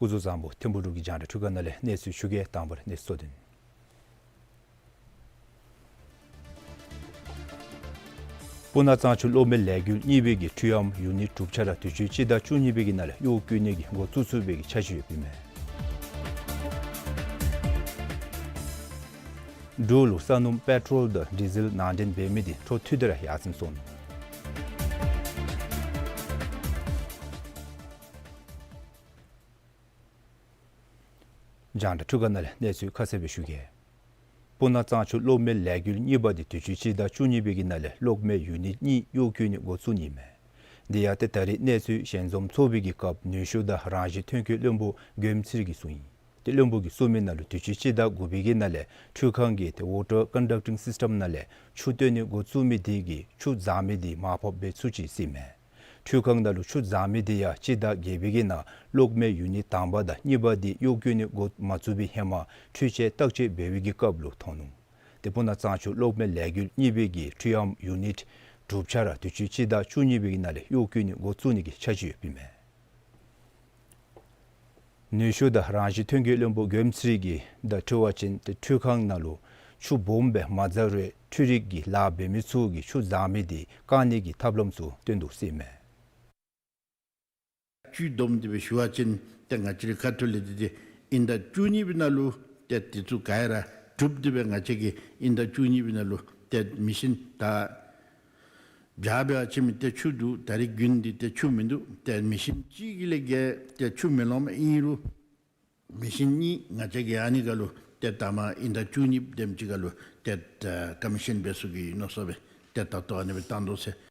སྐུ་གཟུགས་བཟང་པོ། ཐིམ་ཕུག་འབྲུག་གི་རྒྱང་བསྒྲགས་འཕྲུལ་ཁང་ནང་ལས་གནས་ཚུལ་ཞུ་གེ། དང་པ་ར་གནས་ཚུལ་གཙོ་དོན། སྤུ་ན་གཙང་ཆུ་གློག་མེ་ལས་འགུལ་གཉིས་པའི་གི་འཕྲུལ་ཨམ་ཡུ་ནིཊ་གྲུབ་ཆ་ར་དུས་ཅི་སྤྱི་ཟླ་བཅུ་གཉིས་པའི་གི་ནང་ལས་གཡོག་བཀོལ་ནི་གི་འགོ་བཙུགས་ཚུགས་པའི་གི་འཆར་གཞི་ཡོདཔ་ཨིན་མས། འབྲུག་ལུ་ས་སྣུམ་པེ་ཊོལ་དང་ཌི་ཟེལ་ནང་འདྲེན་འབད་མི་འདི་འཕྲོ་མཐུད་དེ་ར་ཡར་སེང་སོང་ནུག། རྒྱང་བསྒྲགས་འཕྲུལ་ཁང་ནང་ལས་གནས་ཚུལ་ཁ་གསལ་སྦེ་ཞུ་གེ། སྤུ་ན་གཙང་ཆུ་གློག་མེ་ལས་འགུལ་གཉིས་པ་འདི་དུས་ཅི་སྤྱི་ཟླ་བཅུ་གཉིས་པའི་གི་ནང་ལས་གློག་མེ་ཡུ་ནིཊ་གཉིས་གཡོག་བཀོལ་ནི་འགོ་བཙུགས་ནི་ཨིན་མས། འདི་ཡང་ཏེ་ད་རིས་གནས་ཚུལ་ཞལ་འཛོམས་ཚོགས་པའི་གི་སྐབས་ནུས་ཤུགས་དང་རང་བཞིན་ཐོན་སྐྱེད་བློན་པོ་མགོནམ་ཚེ་རིང་གིས་གསུངས་ཡི། ཏེ་བློན་པོ་གིས་གསུངས་མི་ནང་ལུ་དུས་ཅི་སྤྱི་ཟླ་དགུ་པའི་གི་ནང་ལས་འཕྲུལ་ཁང་གིས་ཏེ་ཝ་ཊར་ཀོན་ཌག་ཊིང་སིསི་ཊམ་ནང་ལས་ཆུ་བཏོན་ནི་འགོ་བཙུགས་མི་འདི་གིས་ཆུ་འཛག་མི་འདི་མར་ཕབ་འབད་ཚུགས་ཅི་ཟེར་ཨིན་མས། འཕྲུལ་ཁང་ནང་ལུ་ཆུ་འཛག་མི་འདི་ཡང་སྤྱི་ཟླ་བརྒྱད་པའི་གི་ནང་གློག་མེ་ཡུ་ནིཊ་དང་པ་དང་གཉིས་པ་འདི་གཡོག་བཀོལ་ནི་འགོ་མ་བཙུགས་པའི་ཧེ་མ་འཕྲུལ་ཆས་བརྟག་དཔྱད་འབད་བའི་གི་སྐབས་ལུ་ཐོན་ནུག། ཏེ་སྤུ་ན་གཙང་ཆུ་གློག་མེ་ལས་འགུལ་གཉིས་པའི་གི་འཕྲུལ་ཨམ་ཡུ་ནིཊ་གྲུབ་ཆ་ར་དུས་ཅི་སྤྱི་ཟླ་བཅུ་གཉིས་པའི་གི་ནང་ལས་གཡོག་བཀོལ་ནི་འགོ་བཙུགས་ནི་གི་འཆར་གཞི་ཡོདཔ་ཨིན་མས། ནུས་ཤུགས་དང་རང་བཞིན་ཐོན་སྐྱེད་བློན་པོ་མགོནམ་ཚེ་རིང་གིས་ད་དྲི་བ་ཅིན་ཏེ་འཕྲུལ་ཁང་ནང་ལུ་ཆུ་སྦོམ་སྦེ་མ་འཛག་རུང་འཕྲུལ་རིག་གི་ལཱ་འབད་མི་ཚུ་གིས་ཆུ་འཛག་མི་འདི་བཀག་ནི་གི་ཐབས་ལམ་ཚུ་སྟོན་དོ་ཟེར་ཨིན་མས། ཆུ་སྡོམ་སྟེ་སྦེ་ཞུ་བ་ཅིན་ཏེ་ང་བཅས་རའི་ཁ་ཐུག་ལས་འདི་ཏེ་དབྱིན་ཟླ་བཅུ་གཉིས་པའི་ནང་ལུ་ཏེ་འདི་ཚུ་ག་ར་གྲུབ་སྟེ་སྦེ་ང་བཅས་ཀྱིས་དབྱིན་ཟླ་བཅུ་གཉིས་པའི་ནང་ལུ་ཏེ་མེ་ཤིན་ད་བྱ་བའི་ཨ་ཆི་མི་ཏེ་ཆུ་འདུག། ད་རིས་དགུན་འདི་ཏེ་ཆུ་མིན་འདུག། ཏེ་མེ་ཤིན་གཅིག་གི་ལས་བརྒལ་ཏེ་ཆུ་མི་ལོངམ་ཨིན་རུང་མེ་ཤིན་གཉིས་ང་བཅས་ཀྱིས་ཨ་ནི་ཁར་ལུ་ཏེ་ད་མ་དབྱིན་ཟླ་བཅུ་གཉིས་དེམ་ཅིག་ཁར་ལུ་ཏེ་ཀོ་མི་ཤཱན་འབད་ཚུགས་ཀྱི་ཨིན་མནོ་ཟེར་སྦེ་ཏེ་ད་ལྟོ་ཨ་ནི་སྦེ་བཏང་དོ་ཟེར།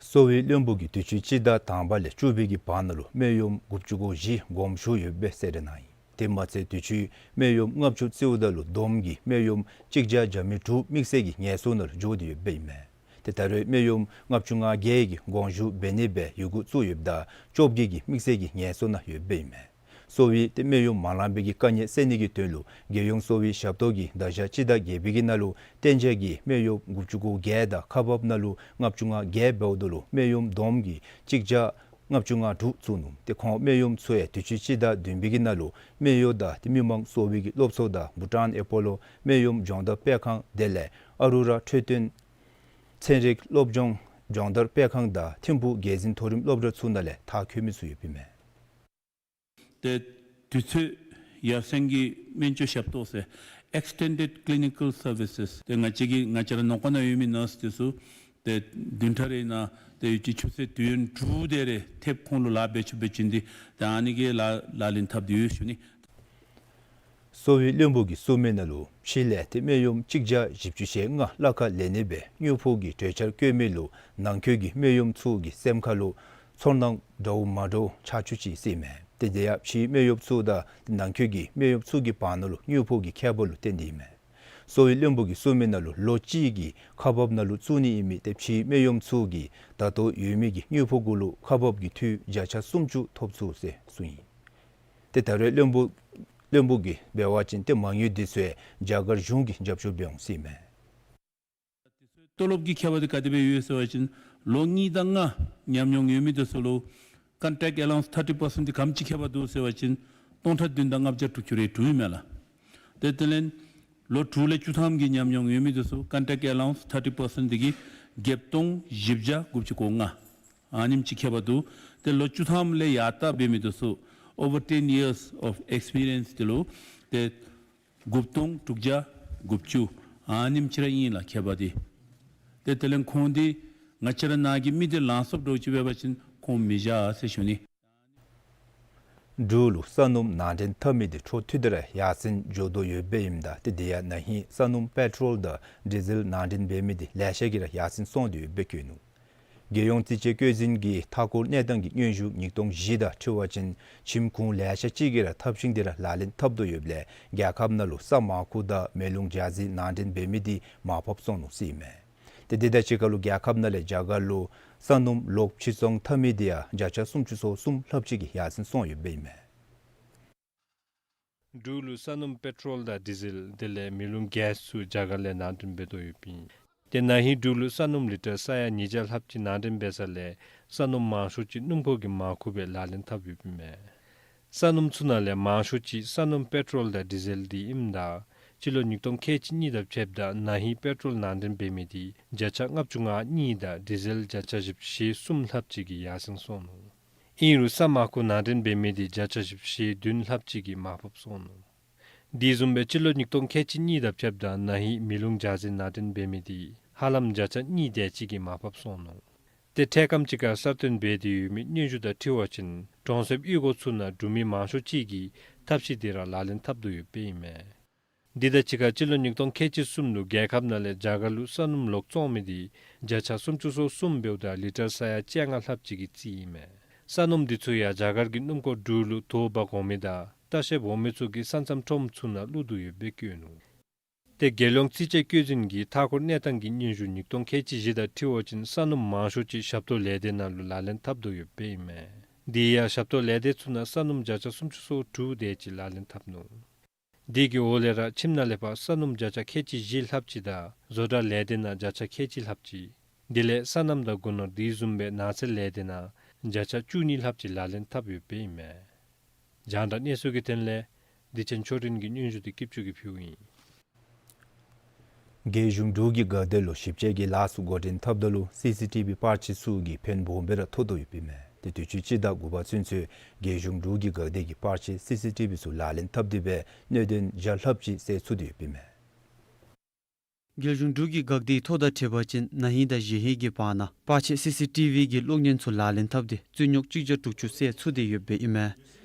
གསོ་བའི་བློན་པོ་གིས་དུས་ཅི་སྤྱི་ཟླ་དང་པ་ལས་བཅུ་པའི་གི་བར་ན་ལུ་སྨན་གཡོགམ་དགུ་བཅུ་གོ་བཞི་དགོངས་ཞུ་ཡོདཔ་སྦེ་གསལ་བསྒྲགས་གནང་ཡི། དེ་མ་ཚད་དུས་ཅི་སྨན་གཡོགམ་ལྔ་བཅུ་བརྩིཝ་ད་ལུ་བསྡོམས་ཀྱིས་སྨན་གཡོགམ་གཅིག་བརྒྱ་བརྒྱ་མེད་དྲུག་དམིགས་བསལ་གྱི་ངལ་གསོ་ནང་ལུ་འགྱོ་སྟེ་ཡོདཔ་ཨིན་མས། ཏེ་ད་རེས་སྨན་གཡོགམ་ལྔ་བཅུ་ང་བརྒྱད་ཀྱིས་དགོངས་ཞུ་འབད་ནི་སྦེ་ཡི་གུ་བཙུགས་ཡོདཔ་ད་བཅོ་བརྒྱད་ཀྱིས་དམིགས་བསལ་གྱི་ངལ་གསོ་ནང་ཡོདཔ་ཨིན་མས། གསོ་བའི་ཏེ་སྨན་གཡོགམ་མ་ལང་པའི་གི་དཀའ་ངལ་སེལ་ནི་གི་དོན་ལུ་རྒྱལ་ཡོངས་གསོ་བའི་ཞབས་ཏོག་གིས་ད་ཞག་སྤྱི་ཟླ་བརྒྱད་པའི་གི་ནང་ལུ་གཏན་འཇགས་ཀྱི་སྨན་གཡོགམ་དགུ་བཅུ་གོ་བརྒྱད་དང་ཁག་འབགཔ་ནང་ལུ་ལྔ་བཅུ་ང་བརྒྱད་འབདཝ་ད་ལུ་སྨན་གཡོགམ་བསྡོམས་ཀྱིས་གཅིག་བརྒྱ་ལྔ་བཅུ་ང་དྲུག་བཙུགས་ནུག། ཏེ་ཁོང་སྨན་གཡོགམ་ཚུ་ཡང་དུས་ཅི་སྤྱི་ཟླ་བདུན་པའི་གི་ནང་ལུ་སྨན་གཡོག་དང་ཏེ་མི་མང་གསོ་བའི་གི་སློབ་ཚོགས་དང་བྷུ་ཊཱན་ཨེ་པོ་ལོ་སྨན་གཡོགམ་སྦྱོང་བརྡར་སྤེལ་ཁང་དེ་ལས་ཨ་རུ་ར་འཕྲོད་བསྟེན་ཚན་རིག་སློབ་སྦྱོང་སྦྱོང་བརྡར་སྤེལ་ཁང་དང་ཐིམ་ཕུག་རྒྱལ་འཛིན་མཐོ་རིམ་སློབ་གྲྭ་ཚུ་ནང་ལས་མཐར་འཁྱོལ་མི་ཚུ་ཡོདཔ་ཨིན་མས། ཏེ་དུས་ཚོད་ཡར་སེང་གི་སྨན་བཅོས་ཞབས་ཏོག་ཟེར་Extended Clinical Services ཏེ་ང་བཅས་ཀྱི་ང་བཅས་ར་ནང་འཁོད་ནང་ཡོད་མི་ནརསི་འདི་ཚུ་ཏེ་བདུན་ཕྲག་རེ་ནང་ཏེ་ཡོད་ཀྱི་ཆུ་ཚོད་དུས་ཡུན་དྲུག་དེ་རེ་ཐེབས་ཁོང་ལུ་ལཱ་འབད་ཚུགསཔ་སྦེ་བྱིན་ཏེ་ཏེ་ཨ་ནི་གི་ལཱ་ལག་ལེན་འཐབ་སྟེ་ཡོད་ཟེར་ཞུ་ནི། གསོ་བའི་བློན་པོ་གིས་གསུངས་མི་ནང་ལུ་ཕྱི་ལས་ཏེ་སྨན་གཡོགམ་གཅིག་བརྒྱ་བཞི་བཅུ་ཞེ་ལྔ་གླ་ཁར་ལེན་ནི་སྦེ་དངུལ་ཕོགས་ཀྱི་གྲོས་འཆར་བཀོད་མི་ལུ་ནང་འཁོད་ཀྱི་སྨན་གཡོགམ་ཚུ་གི་སེམས་ཁར་ལུ་ཚོར་སྣང་འདྲཝ་མ་འདྲཝ་ཆགས་བཅུག་ཅི་ཟེར་ཨིན་མས། ཏེ་དེ་ཡང་ཕྱིའི་སྨན་གཡོགཔ་ཚུ་དང་ནང་འཁོད་ཀྱི་སྨན་གཡོགཔ་ཚུ་གི་བར་ན་ལུ་དངུལ་ཕོགས་ཀྱི་ཁྱད་པར་ལུ་བརྟེན་ཏེ་ཨིན་མས། གསོ་བའི་བློན་པོ་གིས་གསུངས་མི་ནང་ལུ་ལོ་གཅིག་གི་ཁག་འབགཔ་ནང་ལུ་བཙུགས་ནི་ཨིན་མི་ཏེ་ཕྱིའི་སྨན་གཡོགཔ་ཚུ་གི་ད་ལྟོ་ཡོད་མི་གི་དངུལ་ཕོགས་གུ་ལུ་ཁག་འབགཔ་ཀྱི་འཐུས་བརྒྱ་ཆ་སུམ་ཅུ་ཐོབ་ཚུགས་ཟེར་གསུངས་ཡི། ཏེ་ད་རེས་བློན་པོ་བློན་པོ་གིས་འབད་བ་ཅིན་ཏེ་མ་དངུལ་འདི་ཚུ་ཡང་རྒྱ་གར་གཞུང་གིས་རྒྱབ་སྐྱོར་འབད་འོང་ཟེར་ཨིན་མས། ཏེ་ཚུ་ཡང་ཏོ་ལོབ་ཀྱི་ཁྱད་པར་འདི་ག་དེ་སྦེ་ཡོད་ཟེར་བ་ཅིན་ལོ་གཉིས་དང་ལྔ་ཉམས་མྱོང་ཡོད་མི་འདི་ཚུ་ལུ་ཀོན་ཊེཀཊ་ཨེ་ལའོན་སི་ཐར་ཊི་པར་སེནཊ་འདི་ག་དེམ་ཅིག་ཁྱད་པར་འདུག་ཟེར་བ་ཅིན་ སྟོང་ཕྲག་བདུན་དང་ལྔ་བརྒྱ་དྲུག་ཅུ་རེ་དྲུག་ཨིན་མས་ལགས། ཏེ་དེ་ལས་ལོ་དྲུག་ལས་བཅུ་ཐམ་གྱི་ཉམས་མྱོང་ཡོད་མི་འདི་ཚུ་ཀོན་ཊེཀཊ་ཨེ་ལའོ་ཝནསི་ཐར་ཊི་པར་སེནཊ་འདི་གིས་བརྒྱད་སྟོང་བཞི་བརྒྱ་དགུ་བཅུ་གོ་ལྔ། ཨ་ནེམ་ཅིག་ཁྱད་པར་འདུག། ཏེ་ལོ་བཅུ་ཐམ་ལས་ཡར་ལྟ་འབད་མི་འདི་ཚུ་over ten years of experience འདི་ལུ་ཏེ་དགུ་སྟོང་དྲུག་བརྒྱ་དགུ་བཅུ་ཨ་ནེམ་ཅིག་ར་ཨིན་ལགས་ཁྱད་པར་འདི། ཏེ་དེ་ལས་ཁོང་འདི་ང་བཅས་ར་ནང་གི་མི་འདི་ལང་སོཔ་འདྲཝ་ཅིག་འབད་བ་ཅིན་ཁོང་མི་བཞག་ཟེར་ཞུ་ནི། འབྲུག་ལུ་ས་སྣུམ་ནང་འདྲེན་འཐབ་མི་འདི་འཕྲོ་མཐུད་དེ་ར་ཡར་སེང་འགྱོ་དོ་ཡོདཔ་ཨིནམ་ད་ཏེ་དེ་ཡང་ན་ཧིང་ས་སྣུམ་པེ་ཊོལ་དང་ཌི་ཟེལ་ནང་འདྲེན་འབད་མི་འདི་ལེ་ཤ་གིས་ར་ཡར་སེང་སོང་སྟེ་ཡོདཔ་སྦེ་བཀོད་ནུག། རྒྱལ་ཡོངས་རྩིས་དཔྱད་བཀོད་འཛིན་གྱི་མཐའ་འཁོར་གནས་སྟངས་ཀྱི་སྙན་ཞུ་ཉིས་སྟོང་བཞི་དང་འཁྲིལ་བ་ཅིན་ཁྱིམ་ཁུངས་ལེ་ཤ་ཅིག་གིས་ར་ཐབས་ཤེས་འདི་ར་ལག་ལེན་འཐབ་དོ་ཡོདཔ་ལས་རྒྱལ་ཁབ་ནང་ལུ་ས་མར་ཁུ་དང་མེ་རླུང་ཇ་རྩི་ནང་འདྲེན་འབད་མི་འདི་མར་ཕབ་སོང་ནུག་ཟེར་ཨིན་མས། ཏེ་དེ་དང་གཅིག་ཁར་ལུ་རྒྱལ་ཁབ་ནང་ལས་རྒྱ་གར་ལུ་ས་སྣུམ་ལོག་ཕྱིར་ཚོང་འཐབ་མི་འདི་ཡང་བརྒྱ་ཆ་སུམ་ཅུ་སོ་གསུམ་ལྷགཔ་ཅིག་གིས་ཡར་སེང་སོང་ཡོདཔ་ཨིན་མས། འབྲུག་ལུ་ས་སྣུམ་པེ་ཊོལ་དང་ཌི་ཟེལ་དེ་ལས་མེ་རླུང་གེསི་ཚུ་རྒྱ་གར་ལས་ནང་འདྲེན་འབད་དོ་ཡོདཔ་ཨིན། ཏེ་ན་ཧིང་འབྲུག་ལུ་ས་སྣུམ་ལི་ཊར་ས་ཡ་ཉིས་བརྒྱ་ལྷགཔ་ཅིག་ནང་འདྲེན་འབད་ས་ལས་ས་སྣུམ་མང་ཤོས་ཅིག་སྣུམ་འཁོར་གྱི་མར་ཁུ་སྦེ་ལག་ལེན་འཐབ་ཡོདཔ་ཨིན་མས། ས་སྣུམ་ཚུ་ནང་ལས་མང་ཤོས་ཅིག་ས་སྣུམ་པེ་ཊོལ་དང་ཌི་ཟེལ་འདི་ཨིནམ་ད་སྤྱི་ལོ་ཉིས་སྟོང་ཁལ་གཅིག་གཉིས་དང་ཕྱདཔ་ད་ན་ཧིང་པེ་ཊོལ་ནང་འདྲེན་འབད་མི་འདི་བརྒྱ་ཆ་ལྔ་བཅུ་ང་གཉིས་དང་ཌི་ཟེལ་བརྒྱ་ཆ་བཞི་བཅུ་ཞེ་གསུམ་ལྷགཔ་ཅིག་གིས་ཡར་སེང་སོང་ནུག། ཨིན་རུང་ས་མར་ཁུ་ནང་འདྲེན་འབད་མི་འདི་བརྒྱ་ཆ་བཞི་བཅུ་ཞེ་བདུན་ལྷགཔ་ཅིག་གིས་མར་ཕབ་སོང་ནུག། དེ་བཟུམ་སྦེ་སྤྱི་ལོ་ཉིས་སྟོང་ཁལ་གཅིག་གཉིས་དང་ཕྱདཔ་ད་ན་ཧིང་མེ་རླུང་ཇ་རྩི་ནང་འདྲེན་འབད་མི་འདི་ཧ་ལམ་བརྒྱ་ཆ་གཉིས་དེ་ཅིག་གིས་མར་ཕབ་སོང་ནུག། ཏེ་འཕྲལ་ཁམས་ཅིག་ཁར་གསར་བཏོན་འབད་དེ་ཡོད་མི་སྙན་ཞུ་དང་འཁྲིལ་བ་ཅིན་གྲོང་གསེབ་གཡུས་སྒོ་ཚུ་ནང་འབྲུག་མི་མང་ཤོས་ཅིག་གིས་ཐབས་ཤེས་འདི་ར་ལག་ལེན་འཐབ་དོ་ཡོདཔ་ཨིན་མས། འདི་དང་གཅིག་ཁར་སྤྱི་ལོ་ཉིས་སྟོང་ཁལ་གཅིག་གསུམ་ལུ་རྒྱལ་ཁབ་ནང་ལས་རྒྱ་གར་ལུ་ས་སྣུམ་ལོག་བཙོང་མི་འདི་བརྒྱ་ཆ་སུམ་ཅུ་སོ་གསུམ་འབདཝ་ད་ལི་ཊར་ས་ཡ་བཅོ་ལྔ་ལྷགཔ་ཅིག་གི་རྩིས་ཨིན་མས། ས་སྣུམ་འདི་ཚུ་ཡང་རྒྱ་གར་གྱི་སྣུམ་འཁོར་འབྲུག་ལུ་ཐོག་འབག་འོང་མི་དང་ལྟ་བཤལཔ་འོང་མི་ཚུ་གི་ས་མཚམས་ཁྲོམ་ཚུ་ནང་བླུག་དོ་ཡོདཔ་སྦེ་བཀོད་ནུག། ཏེ་རྒྱལ་ཡོངས་རྩིས་དཔྱད་བཀོད་འཛིན་གྱི་མཐའ་འཁོར་གནས་སྟངས་ཀྱི་སྙན་ཞུ་ཉིས་སྟོང་ཁལ་གཅིག་བཞི་དང་འཁྲིལ་བ་ཅིན་ས་སྣུམ་མང་ཤོས་ཅིག་ཞབས་ཏོག་ལས་སྡེ་ནང་ལུ་ལག་ལེན་འཐབ་དོ་ཡོདཔ་ཨིན་མས། དེ་ཡང་ཞབས་ཏོག་ལས་སྡེ་ཚུ་ནང་ས་སྣུམ་བརྒྱ་ཆ་སུམ་ཅུ་སོ་དྲུག་དེ་ཅིག་ལག་ལེན་འཐབ་ནུག། དེ་གི་འོག་ལས་ར་ཁྱིམ་ནང་ལས་ཕར་ས་སྣུམ་བརྒྱ་ཆ་ཁལ་གཅིག་བཞི་ལྷགཔ་ཅིག་དང་བཟོ་གྲྭ་ལས་སྡེ་ནང་བརྒྱ་ཆ་ཁལ་གཅིག་ལྷགཔ་ཅིག། དེ་ལས་སོ་ནམ་དང་སྒོ་ནོར་དེ་བཟུམ་སྦེ་ནགས་ཚལ་ལས་སྡེ་ནང་བརྒྱ་ཆ་བཅུ་གཉིས་ལྷགཔ་ཅིག་ལག་ལེན་འཐབ་ཡོདཔ་ཨིན་མས། རྒྱང་བསྒྲགས་གནས་ཚུལ་གྱི་དོན་ལས་བདེ་ཆེན་ཆོས་སྒྲོན་གྱི་སྙན་ཞུ་འདི་སྐྱིད་ཆུ་གིས་ཕུལཝ་ཨིན། རྒྱལ་གཞུང་འབྲུག་གི་འགག་སྡེ་ལུ་ཞིབ་དཔྱད་ཀྱི་ལཱ་ཚུ་འགོ་འདྲེན་འཐབ་ད་ལུ་སི་སི་ཊི་བི་པར་ཆས་ཚུ་གིས་ཕན་སྦོམ་སྦེ་ར་ཐོགས་དོ་ཡོདཔ་ཨིན་མས། ཏེ་དུས་ཅི་སྤྱི་ཟླ་དགུ་པ་ཚུན་ཚོད་རྒྱལ་གཞུང་འབྲུག་གི་འགག་སྡེ་གི་པར་ཆས་སི་སི་ཊི་བི་ཚུ་ལག་ལེན་འཐབ་སྟེ་སྦེ་གནད་དོན་བརྒྱ་ལྷགཔ་ཅིག་བསལ་ཚུགས་ཏེ་ཡོདཔ་ཨིན་མས། རྒྱལ་གཞུང་འབྲུག་གི་འགག་སྡེའི་ཐོ་དང་འཁྲིལ་བ་ཅིན་ན་ཧིང་དང་གཞེས་ཧིང་གི་བར་ན་པར་ཆས་སི་སི་ཊི་བི་གི་གློག་བརྙན་ཚུ་ལག་ལེན་འཐབ་སྟེ་རྩོད་རྙོགས་གཅིག་བརྒྱ་དྲུག་ཅུ་བསལ་ཚུགས་ཏེ་ཡོདཔ་ཨིན་མས།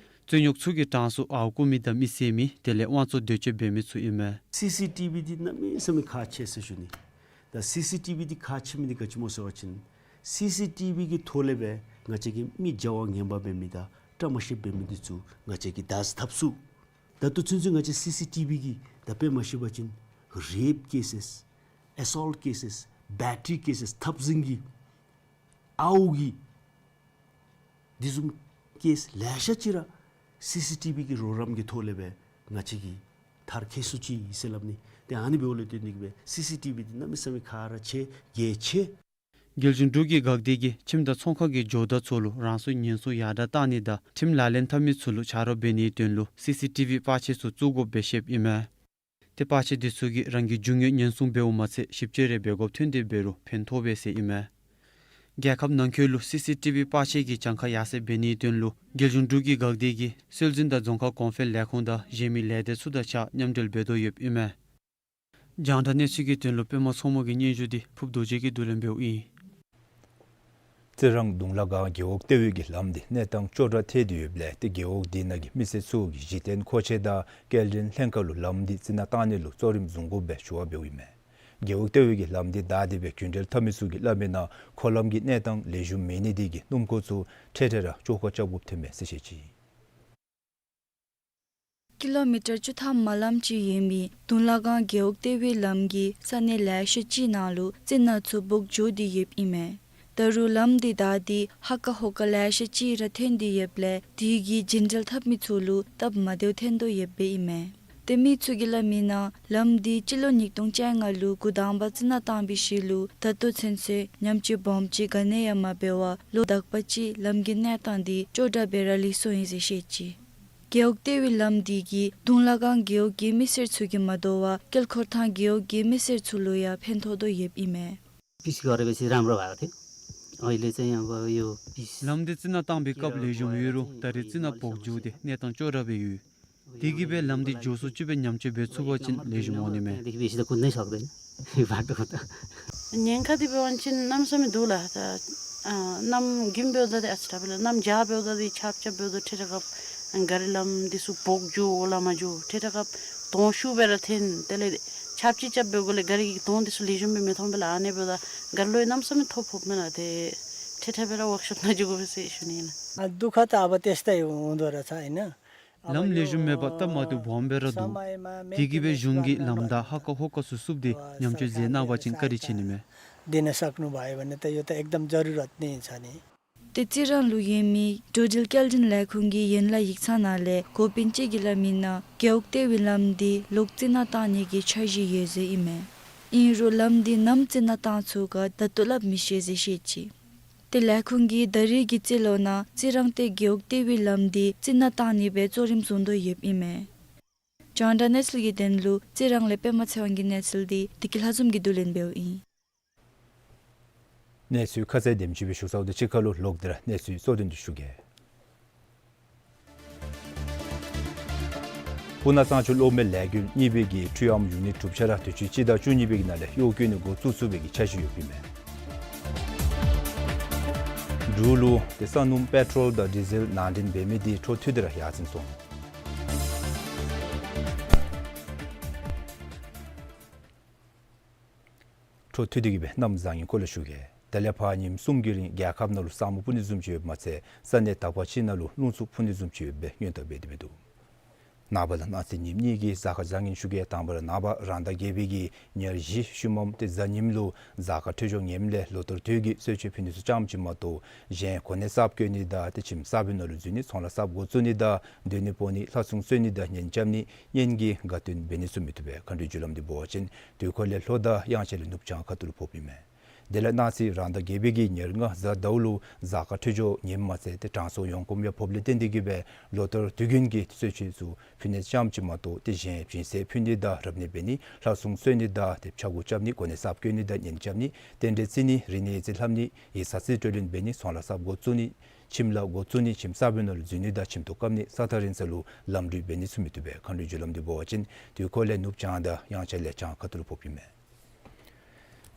རྩོད་རྙོགས་ཚུ་གི་གྲངས་སུ་ཨརཝ་རྐུ་མི་དང་མི་བསད་མི་དེ་ལས་དབང་བཙོང་འདོད་སྤྱོད་འབད་མི་ཚུ་ཨིན་མས། སི་སི་ཊི་བི་འདི་གནམ་མེད་ས་མེད་ཁག་ཆེ་ཟེར་ཞུ་ནི། ད་སི་སི་ཊི་བི་འདི་ཁག་ཆེ་མི་འདི་ག་ཅི་སྨོ་ཟེར་བ་ཅིན་སི་སི་ཊི་བི་གི་ཐོག་ལས་སྦེ་ང་བཅས་ཀྱི་མི་བྱ་བ་ངན་པ་འབད་མི་དང་བཀྲ་མ་ཤིསཔ་འབད་མི་འདི་ཚུ་ང་བཅས་ཀྱིས་བདའ་ཟུན་འཐབ་ཚུགས། ད་ལྟོ་ཚུན་ཚོད་ང་བཅས་སི་སི་ཊི་བི་གིས་ད་དཔེ་མ་བཤད་པ་ཅིན་རེབ་ཀེ་སེས་ཨེ་སོལཊ་ཀེ་སེས་བེ་ཊི་རི་ཀེ་སེས་འཐབ་འཛིང་གི་ཨརཝ་གི་དེ་བཟུམ་ཀེསི་ལེ་ཤ་ཅིག་ར་སི་སི་ཊི་བི་གི་རོགས་རམ་གྱི་ཐོག་ལས་སྦེ་ང་བཅས་ཀྱིས་མཐར་འཁྱོལ་ཚུགས་ཅི་ཟེར་སླབ་ནི། ཏེ་ཨ་ནི་འབདཝ་ལས་བརྟེན་ཏེ་གིས་སྦེ་སི་སི་ཊི་བི་འདི་གནམ་མེད་ས་མེད་ཁག་ར་ཆེ་གལ་ཆེ། རྒྱལ་གཞུང་འབྲུག་གི་འགག་སྡེ་གིས་ཁྱིམ་དང་ཚོང་ཁང་གི་ཇོ་བདག་ཚུ་ལུ་རང་སོའི་ཉེན་སྲུང་ཡར་དྲག་གཏང་ནི་དང་ཁྲིམས་ལག་ལེན་འཐབ་མི་ཚུ་ལུ་ཆ་རོགས་འབད་ནིའི་དོན་ལུ་སི་སི་ཊི་བི་པར་ཆས་ཚུ་བཙུགས་དགོཔ་སྦེ་བཤདཔ་ཨིན་མས། ཏེ་པར་ཆས་འདི་ཚུ་གིས་རང་གི་རྒྱུ་དངོས་ཉེན་སྲུང་འབདཝ་མ་ཚད་ཞིབ་དཔྱད་རེ་འབད་དགོཔ་ཐོན་ཏེ་འབད་རུང་ཕན་ཐོགས་པས་ཟེར་ཨིན་མས། རྒྱལ་ཁབ་ནང་འཁོད་ལུ་སི་སི་ཊི་བི་པར་ཆས་ཀྱི་གྱངས་ཁ་ཡར་སེང་འབད་ནིའི་དོན་ལུ་རྒྱལ་གཞུང་འབྲུག་གི་འགག་སྡེ་གིས་སྲོལ་འཛིན་དང་རྫོང་ཁག་གོང་འཕེལ་ལས་ཁུངས་དང་གཞན་མི་ལས་སྡེ་ཚུ་དང་གཅིག་ཁར་མཉམ་འབྲེལ་འབད་དོ་ཡོདཔ་ཨིན་མས། རྒྱང་བསྒྲགས་གནས་ཚུལ་གྱི་དོན་ལུ་པདྨ་མཚོ་མོ་གི་སྙན་ཞུ་འདི་ཕུརབ་རྡོ་རྗེ་གིས་བསྡུ་ལེན་འབདཝ་ཨིན། རྩི་རང་གདུང་ལ་སྒང་རྒེད་འོག་ལྟེ་བའི་གི་ལམ་འདི་གནས་སྟངས་སྐྱོ་དྲགས་ཐལ་ཏེ་ཡོདཔ་ལས་ཏེ་རྒེད་འོག་འདི་ནང་གི་མི་སེར་ཚུ་གིས་གཞི་རྟེན་མཁོ་ཆས་དང་སྐྱེལ་འདྲེན་ལྷན་ཁག་ལུ་ལམ་འདི་རྩི་ནག་བཏང་ནི་ལུ་གཙོ་རིམ་བཟུང་དགོཔ་སྦེ་ཞུ་བ་འབདཝ་ཨིན་མས། རྒེད་འོག་ལྟེ་བའི་གི་ལམ་འདི་བདའ་སྟེ་སྦེ་རྒྱུན་འགྲུལ་འཐབ་མི་ཚུ་གིས་སླབ་མིའི་ནང་འཁོར་ལམ་གྱི་གནས་སྟངས་ལེགས་ཤོམ་མེད་ནི་འདི་གིས་སྣུམ་འཁོར་ཚུ་འཕྲལ་འཕྲལ་ར་བཅོ་ཁ་རྐྱབ་དགོཔ་ཐོན་མས་ཟེར་བཤད་ཅི། ཀི་ལོ་མི་ཊར་བཅུ་ཐམ་མ་ལམ་ཅིག་ཡོད་མི་གདུང་ལ་སྒང་རྒེད་འོག་ལྟེ་བའི་ལམ་གྱིས་ས་གནས་ལེ་ཤ་ཅིག་ནང་ལུ་རྩི་ནག་ཚུ་འབོག་འགྱོ་སྟེ་ཡོདཔ་ཨིན་མས། ད་རུང་ལམ་འདི་བདའ་སྟེ་ཧ་ཀ་ཧོ་ཀ་ལེ་ཤ་ཅིག་ར་ཐོན་ཏེ་ཡོདཔ་ལས་དེ་གིས་རྒྱུན་འགྲུལ་འཐབ་མི་ཚུ་ལུ་སྟབས་མ་བདེཝ་ཐོན་དོ་ཡོདཔ་ཨིན་མས། ཏེ་མི་ཚུ་གིས་སླབ་མིའི་ནང་ལམ་འདི་སྤྱི་ལོ་ཉིས་སྟོང་བཅོ་ལྔ་ལུ་འགོ་དང་པ་རྩི་ནག་བཏང་བའི་ཤུལ་ལུ་ད་ལྟོ་ཚུན་ཚོད་ཉམས་བཅོས་སྦོམ་ཅིག་ག་ནི་ཡང་མ་འབད་བར་ལོ་དག་པ་ཅིག་ལམ་གྱི་གནས་སྟངས་འདི་སྐྱོ་དྲགས་སྦེ་ར་ལུས་སོང་ཡི་ཟེར་བཤད་ཅི། རྒེད་འོག་ལྟེ་བའི་ལམ་འདི་གིས་གདུང་ལ་སྒང་རྒེད་འོག་གི་མི་སེར་ཚུ་གིས་མ་དོ་བར་དཀྱིལ་འཁོར་ཐང་རྒེད་འོག་གི་མི་སེར་ཚུ་ལུ་ཡང་ཕན་ཐོགས་དོ་ཡོདཔ་ཨིན་མས། पिच गरेपछि राम्रो भएको थियो। अहिले चाहिँ अब यो पिच ལམ་འདི་རྩི་ནག་བཏང་པའི་སྐབས་ལེགས་ཤོམ་ཡོད་རུང་ད་རེས་རྩི་ནག་བོག་འགྱོ་སྟེ་གནས་སྟངས་སྐྱོ་དྲགས་སྦེ་ཡོད། དེ་གིས་སྦེ་ལམ་འདི་མགྱོགས་སུ་ཅིག་སྦེ་ཉམས་བཅོས་འབད་ཚུགས་པ་ཅིན་ལེགས་ཤོམ་འོང་ནི་མས། देखिबेपछि त कुद्नै सक्दैन यो बाटोमा त। ཉེན་ཁ་འདི་འབད་བ་ཅིན་གནམ་མེད་ས་མེད་འདུག་ལགས། ད་ཨ་གནམ་དགུན་འབདཝ་ད་འདི་ཨ་ཙི་དྲག་སྦེ་ལགས། གནམ་བྱཱར་འབདཝ་ད་འདི་ཆརཔ་རྐྱབ་འབདཝ་ད་འཕྲལ་འཕྲལ་སྐབས་ག་རི་ལམ་འདི་ཚུ་བོག་འགྱོ་འོག་ལས་མར་འགྱོ། འཕྲལ་འཕྲལ་སྐབས་དོང་ཤུགས་སྦེ་ར་འཐེན། དེ་ལས་ཆརཔ་ཅིག་རྐྱབ་འབད་འགོ་ལས་ག་རི་གི་དོང་འདི་ཚུ་ལེགས་ཤོམ་སྦེ་མི་མཐོང་པས་ལགས། ཨ་ནི་འབདཝ་ད་ག་རི་ལུ་ཡང་གནམ་མེད་ས་མེད་ཐོ་ཕོགཔ་མས་ལགས། ཏེ་འཕྲལ་འཕྲལ་སྦེ་ར་ཝརཀ་ཤོབ་ནང་འགྱོ་དགོ་པས་ཟེར་ཞུ་ནི་ཨིན་ལགས། दुःख त अब त्यस्तै हुँदो रहेछ, होइन? ལམ་ལེགས་ཤོམ་མེད་པར་སྟབས་མ་བདེཝ་སྦོམ་སྦེ་ར་འདུག། དེ་གིས་སྦེ་གཞུང་གིས་ལམ་བདའ་ཧ་ཀ་ཧོ་ཀ་ཚུ་བསུབས་ཏེ་ཉམས་བཅོས་མཛད་གནང་བ་ཅིན་བཀའ་དྲིན་ཆེ་ནི་མས། दिन सक्नुभयो भने त यो त एकदम जरुरत नै छ नि। ཏེ་རྩི་རང་ལུ་ཡོད་མི་འགྲོ་འགྲུལ་སྐྱེལ་འདྲེན་ལས་ཁུངས་ཀྱི་ཡན་ལག་ཡིག་ཚང་ནང་ལས་འགོ་དཔོན་ཅིག་གིས་སླབ་མི་ནང་རྒེད་འོག་ལྟེ་བའི་ལམ་འདི་ལོག་རྩི་ནག་བཏང་ནི་གི་འཆར་གཞི་ཡོད་ཟེར་ཨིན་མས། ཨིན་རུང་ལམ་འདི་ནམ་རྩི་ནག་བཏང་ཚུགས་ག་ད་ལྟོ་སླབ་མི་ཤེས་ཟེར་བཤད་ཅི། ཏེ་ལས་ཁུངས་ཀྱིས་ད་རེས་ཀྱི་རྩིས་ལོ་ནང་རྩི་རང་སྟེ་རྒེད་འོག་ལྟེ་བའི་ལམ་འདི་རྩི་ནག་བཏང་ནི་སྦེ་གཙོ་རིམ་བཟུང་དོ་ཡོདཔ་ཨིན་མས། རྒྱང་བསྒྲགས་གནས་ཚུལ་གྱི་དོན་ལུ་རྩི་རང་ལས་པདྨ་ཚེ་དབང་གི་གནས་ཚུལ་འདི་བདེ་སྐྱིད་ལྷ་འཛོམས་ཀྱིས་བསྡུ་ལེན་འབདཝ་ཨིན། གནས་ཚུལ་ཁ་གསལ་དེམ་ཅིག་སྦེ་ཞུ་ཚརཝ་ད་ཕྱི་ཁ་ལུ་ལོག་སྟེ་ར་གནས་ཚུལ་གཙོ་དོན་འདི་ཞུ་གེ། སྤུ་ན་གཙང་ཆུ་གློག་མེ་ལས་འགུལ་གཉིས་པའི་གི་འཕྲུལ་ཨམ་ཡུ་ནིཊ་གྲུབ་ཆ་ར་དུས་ཅི་སྤྱི་ཟླ་བཅུ་གཉིས་པའི་གི་ནང་ལས་གཡོག་བཀོལ་ནི་འགོ་བཙུགས་ཚུགས་པའི་གི་འཆར་གཞི་ཡོདཔ་ཨིན་མས། འབྲུག་ལུ་ཏེ་ས་སྣུམ་པེ་ཊོལ་དང་ཌི་ཟེལ་ནང་འདྲེན་འབད་མི་འདི་འཕྲོ་མཐུད་དེ་ར་ཡར་སེང་སོང་། འཕྲོ་མཐུད་དེ་གི་སྦེ་གནམ་བཟང་ངན་སྐོར་ལས་ཞུ་གེ། ད་ལས་ཕར་ཉིནམ་གསུམ་གྱི་རིང་རྒྱལ་ཁབ་ནང་ལུ་ས་སྨུག་སྤུབ་ནི་བཟུམ་ཅིག་ཡོདཔ་མ་ཚད་ས་གནས་དག་པ་ཅིག་ནང་ལུ་རླུང་འཚུབ་འཕུ་ནི་བཟུམ་ཅིག་ཡོདཔ་སྦེ་སྔོན་བརྟག་འབད་དེ་སྦེ་འདུག། ནངས་པ་དང་གནངས་ཚེ་ཉིནམ་གཉིས་ཀྱི་གཟའ་སྐར་བཟང་ངན་ཞུ་གེ། དང་པ་ར་ནངས་པ་རང་ཟླ་བརྒྱད་པའི་གི་ཉེར་བཞི་ཤུལ་མམ་ཏེ་གཟའ་ཉིམ་ལུ་གཟའ་སྐར་འཕྲོད་སྦྱོར་ངནམ་ལས་ལོ་ལྟར་དུས་ཀྱི་གསོལ་མཆོད་ཕུལ་ནི་ཚུ་ཙམ་ཅིག་མ་གཏོགས་གཞན་གོ་གནས་གསརཔ་བསྐོ་ནི་དང་ཏེ་ཁྱིམ་གསར་པའི་ནང་ལུ་འཛུལ་ནི་ཚོང་ལཱ་གསརཔ་འགོ་བཙུགས་ནི་དང་སྡོད་གནས་སྤོ་ནི་ལྷ་སྲུང་གསོལ་ནི་དང་གཉེན་རྐྱབ་ནི་གཉེན་གྱི་དགའ་སྟོན་འབད་ནི་ཚུ་མི་བཏུབ་པས། མཁའ་འགྲོའི་རྒྱུ་ལམ་འདི་འབད་བ་ཅིན་དུས་འཁོར་ལས་ལྷོ་དང་དབྱངས་འཆར་ལས་ནུབ་བྱང་ཁ་ཐུག་ལུ་ཕོགཔ་ཨིན་མས། དེ་ལས་གནངས་ཚེ་རང་ཟླ་བརྒྱད་པའི་གི་ཉེར་ལྔ་གཟའ་ཟླཝ་ལུ་གཟའ་སྐར་འཕྲོད་སྦྱོར་ངནམ་མ་ཚད་ཏེ་དྲང་སྲོང་ཡོངས་གོམས་ཡང་ཕོགཔ་ལས་བརྟེན་ཏེ་གི་སྦེ་ལོ་ལྟར་དུས་རྒྱུན་གྱི་གསོལ་མཆོད་ཚུ་ཕུལ་ནི་ཙམ་ཅིག་མ་གཏོགས་ཏེ་གཞན་སྦྱིན་སྲེག་ཕུལ་ནི་དང་རབ་གནས་འབད་ནི་ལྷ་སྲུང་གསོལ་ནི་དང་ཏེ་ཕྱག་འགོ་རྐྱབ་ནི་གོ་གནས་གསརཔ་བསྐོ་ནི་དང་གཉེན་རྐྱབ་ནི་རྟེན་འབྲེལ་བརྩི་ནི་རིག་གནས་ཡིག་རྩིས་ལྷབ་ནི་ཡིག་ཚང་རྩིས་སྤྲོད་ལེན་འབད་ནི་ཚོང་ལཱ་གསརཔ་འགོ་བཙུགས་ནི་ཁྱིམ་ལཱ་འགོ་བཙུགས་ནི་ཁྱིམ་གསར་པའི་ནང་ལུ་འཛུལ་ནི་དང་ཁྱིམ་ཐོག་བཀབ་ནི་ས་ཐག་རིང་ས་ལུ་ལམ་འགྲུལ་འབད་ནི་ཚུ་མི་བཏུབ་པས། མཁའ་འགྲོའི་རྒྱུ་ལམ་འདི་འབད་བ་ཅིན་དུས་འཁོར་ལས་ནུབ་བྱང་དང་དབྱངས་འཆར་ལས་བྱང་ཁ་ཐུག་ལུ་ཕོགཔ་ཨིན་མས།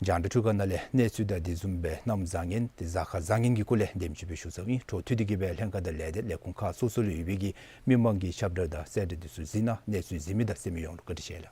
རྒྱང་བསྒྲགས་འཕྲུལ་ཁང་ནང་ལས་གནས་ཚུལ་དང་དེ་བཟུམ་སྦེ་གནམ་བཟང་ངན་ཏེ་གཟའ་སྐར་བཟང་ངན་གྱི་སྐོར་ལས་དེམ་ཅིག་སྦེ་ཞུ་ཚརཝ་ཨིན། འཕྲོ་མཐུད་དེ་གི་སྦེ་ལྷན་ཁག་དང་ལས་སྡེ་ལས་ཁུངས་ཁག་སོ་སོ་ལུ་ཡོད་པའི་གི་མི་མང་གི་ཁྱབ་བསྒྲགས་དང་གསལ་བསྒྲགས་འདི་ཚུ་གཟིགས་གནང་། གནས་ཚུལ་གཟིགས་མི་དང་གསན་མི་ཡོངས་ལུ་བཀའ་དྲིན་ཆེ་ལགས།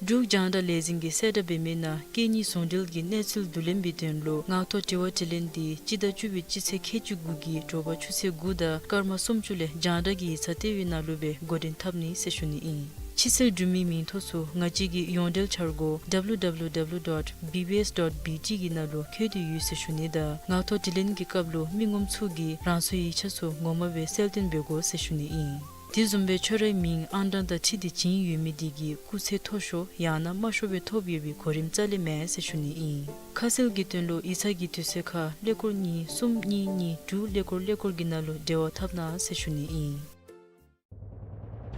འབྲུག་རྒྱང་བསྒྲགས་ལས་འཛིན་གྱིས་གསལ་བསྒྲགས་འབད་མི་ནང་སྐད་གཉིས་ཟུང་འབྲེལ་གྱི་གནས་ཚུལ་བསྡུ་ལེན་པའི་དོན་ལུ་ངག་ཐོག་དྲི་བ་དྲིས་ལན་འདི་སྤྱི་ཟླ་བཅུ་པའི་སྤྱི་ཚེས་ཁལ་གཅིག་དགུ་གི་དྲོ་པ་ཆུ་ཚོད་དགུ་དང་སྐར་མ་སུམ་ཅུ་ལས་རྒྱང་བསྒྲགས་ཀྱི་ཡིག་ཚང་ལྟེ་བའི་ནང་ལུ་སྦེ་འགོ་འདྲེན་འཐབ་ནི་ཟེར་ཞུ་ནི་ཨིན། ཕྱི་སེལ་འབྲུག་མིའི་མིང་ཐོ་ཚུ་ང་བཅས་ཀྱི་ཡོངས་འབྲེལ་འཆར་སྒོ་W W W dot B B S dot B T གི་ནང་ལུ་བཀོད་དེ་ཡོད་ཟེར་ཞུ་ནི་དང་ངག་ཐོག་དྲིས་ལན་གྱི་སྐབས་ལུ་མི་ངོམ་ཚུ་གིས་རང་སོའི་ཡིག་ཆ་ཚུ་ངོ་མ་སྦེ་གསལ་སྟོན་འབད་དགོ་ཟེར་ཞུ་ནི་ཨིན། དེ་བཟུམ་སྦེ་ཁྱོད་རའི་མིང་ཨང་གྲངས་དང་འཁྲིལ་ཏེ་བྱིན་ཡོད་མི་དེ་གིས་སྐུགས་ཚད་མཐོ་ཤོས་ཡང་ན་དམའ་ཤོས་སྦེ་ཐོབ་ཡོད་པའི་གོ་རིམ་རྩ་ལས་མེད་ཟེར་ཞུ་ནི་ཨིན། ཁ་གསལ་གྱི་དོན་ལུ་ཡིག་ཚང་གི་དུས་ཚོད་ཁར་ཀླད་ཀོར་གཉིས་གསུམ་གཉིས་གཉིས་དྲུག་ཀླད་ཀོར་ཀླད་ཀོར་གྱི་ནང་ལུ་འབྲེལ་བ་འཐབ་གནང་ཟེར་ཞུ་ནི་ཨིན།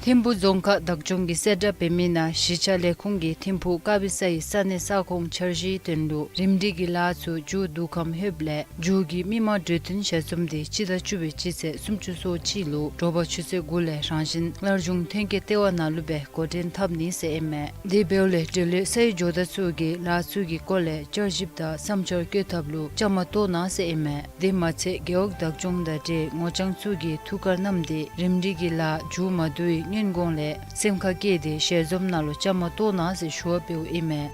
ཐིམ་ཕུག་རྫོང་ཁག་བདག་སྐྱོང་གི་གསལ་བསྒྲགས་འབད་མི་ནང་གཞིས་ཆགས་ལས་ཁུངས་ཀྱིས་ཐིམ་ཕུག་ཀ་པི་ས་ཡི་ས་གནས་ས་ཁོངས་འཆར་གཞིའི་དོན་ལུ་རིམ་སྒྲིག་གི་ལཱ་ཚུ་མཇུག་བསྡུ་ཁམས་ལྷོདཔ་ལས་མཇུག་གི་མི་མང་གྲོས་བསྟུན་ཞལ་འཛོམས་དེ་སྤྱི་ཟླ་བཅུ་པའི་སྤྱི་ཚེས་སུམ་ཅུ་སོ་གཅིག་ལུ་དྲོ་པ་ཆུ་ཚོད་དགུ་ལས་རང་བཞིན་སླར་འབྱུང་ཐོན་སྐྱེད་ལྟེ་བ་ནང་ལུ་སྦེ་འགོ་འདྲེན་འཐབ་ནི་ཟེར་ཨིན་མས། དེ་འབདཝ་ལས་འབྲེལ་ཡོད་ས་ཡོམ་འགྱོ་མི་ཚུ་གིས་ལཱ་ཚུ་གི་སྐོར་ལས་བསྐྱར་ཞིབ་དང་བསམ་འཆར་བཀོད་ཐབས་ལུ་བཅའ་མར་གཏོགས་གནང་ཟེར་ཨིན་མས། དེ་མ་ཚད་རྒེད་འོག་བདག་སྐྱོང་དང་འབྲེལ་ངོ་རྐྱང་ཚུ་གིས་ཐུགས་ཁར་བསྣམས་ཏེ་རིམ་སྒྲིག་གི་ལཱ་མཇུག་མ་བསྡུ་བའི་སྔོན་གོང་ལས་སེམས་ཁར་བསྐྱེད་དེ་ཞལ་འཛོམས་ནང་ལུ་བཅའ་མར་གཏོགས་གནང་ཟེར་ཞུ་བ་འབདཝ་ཨིན་མས།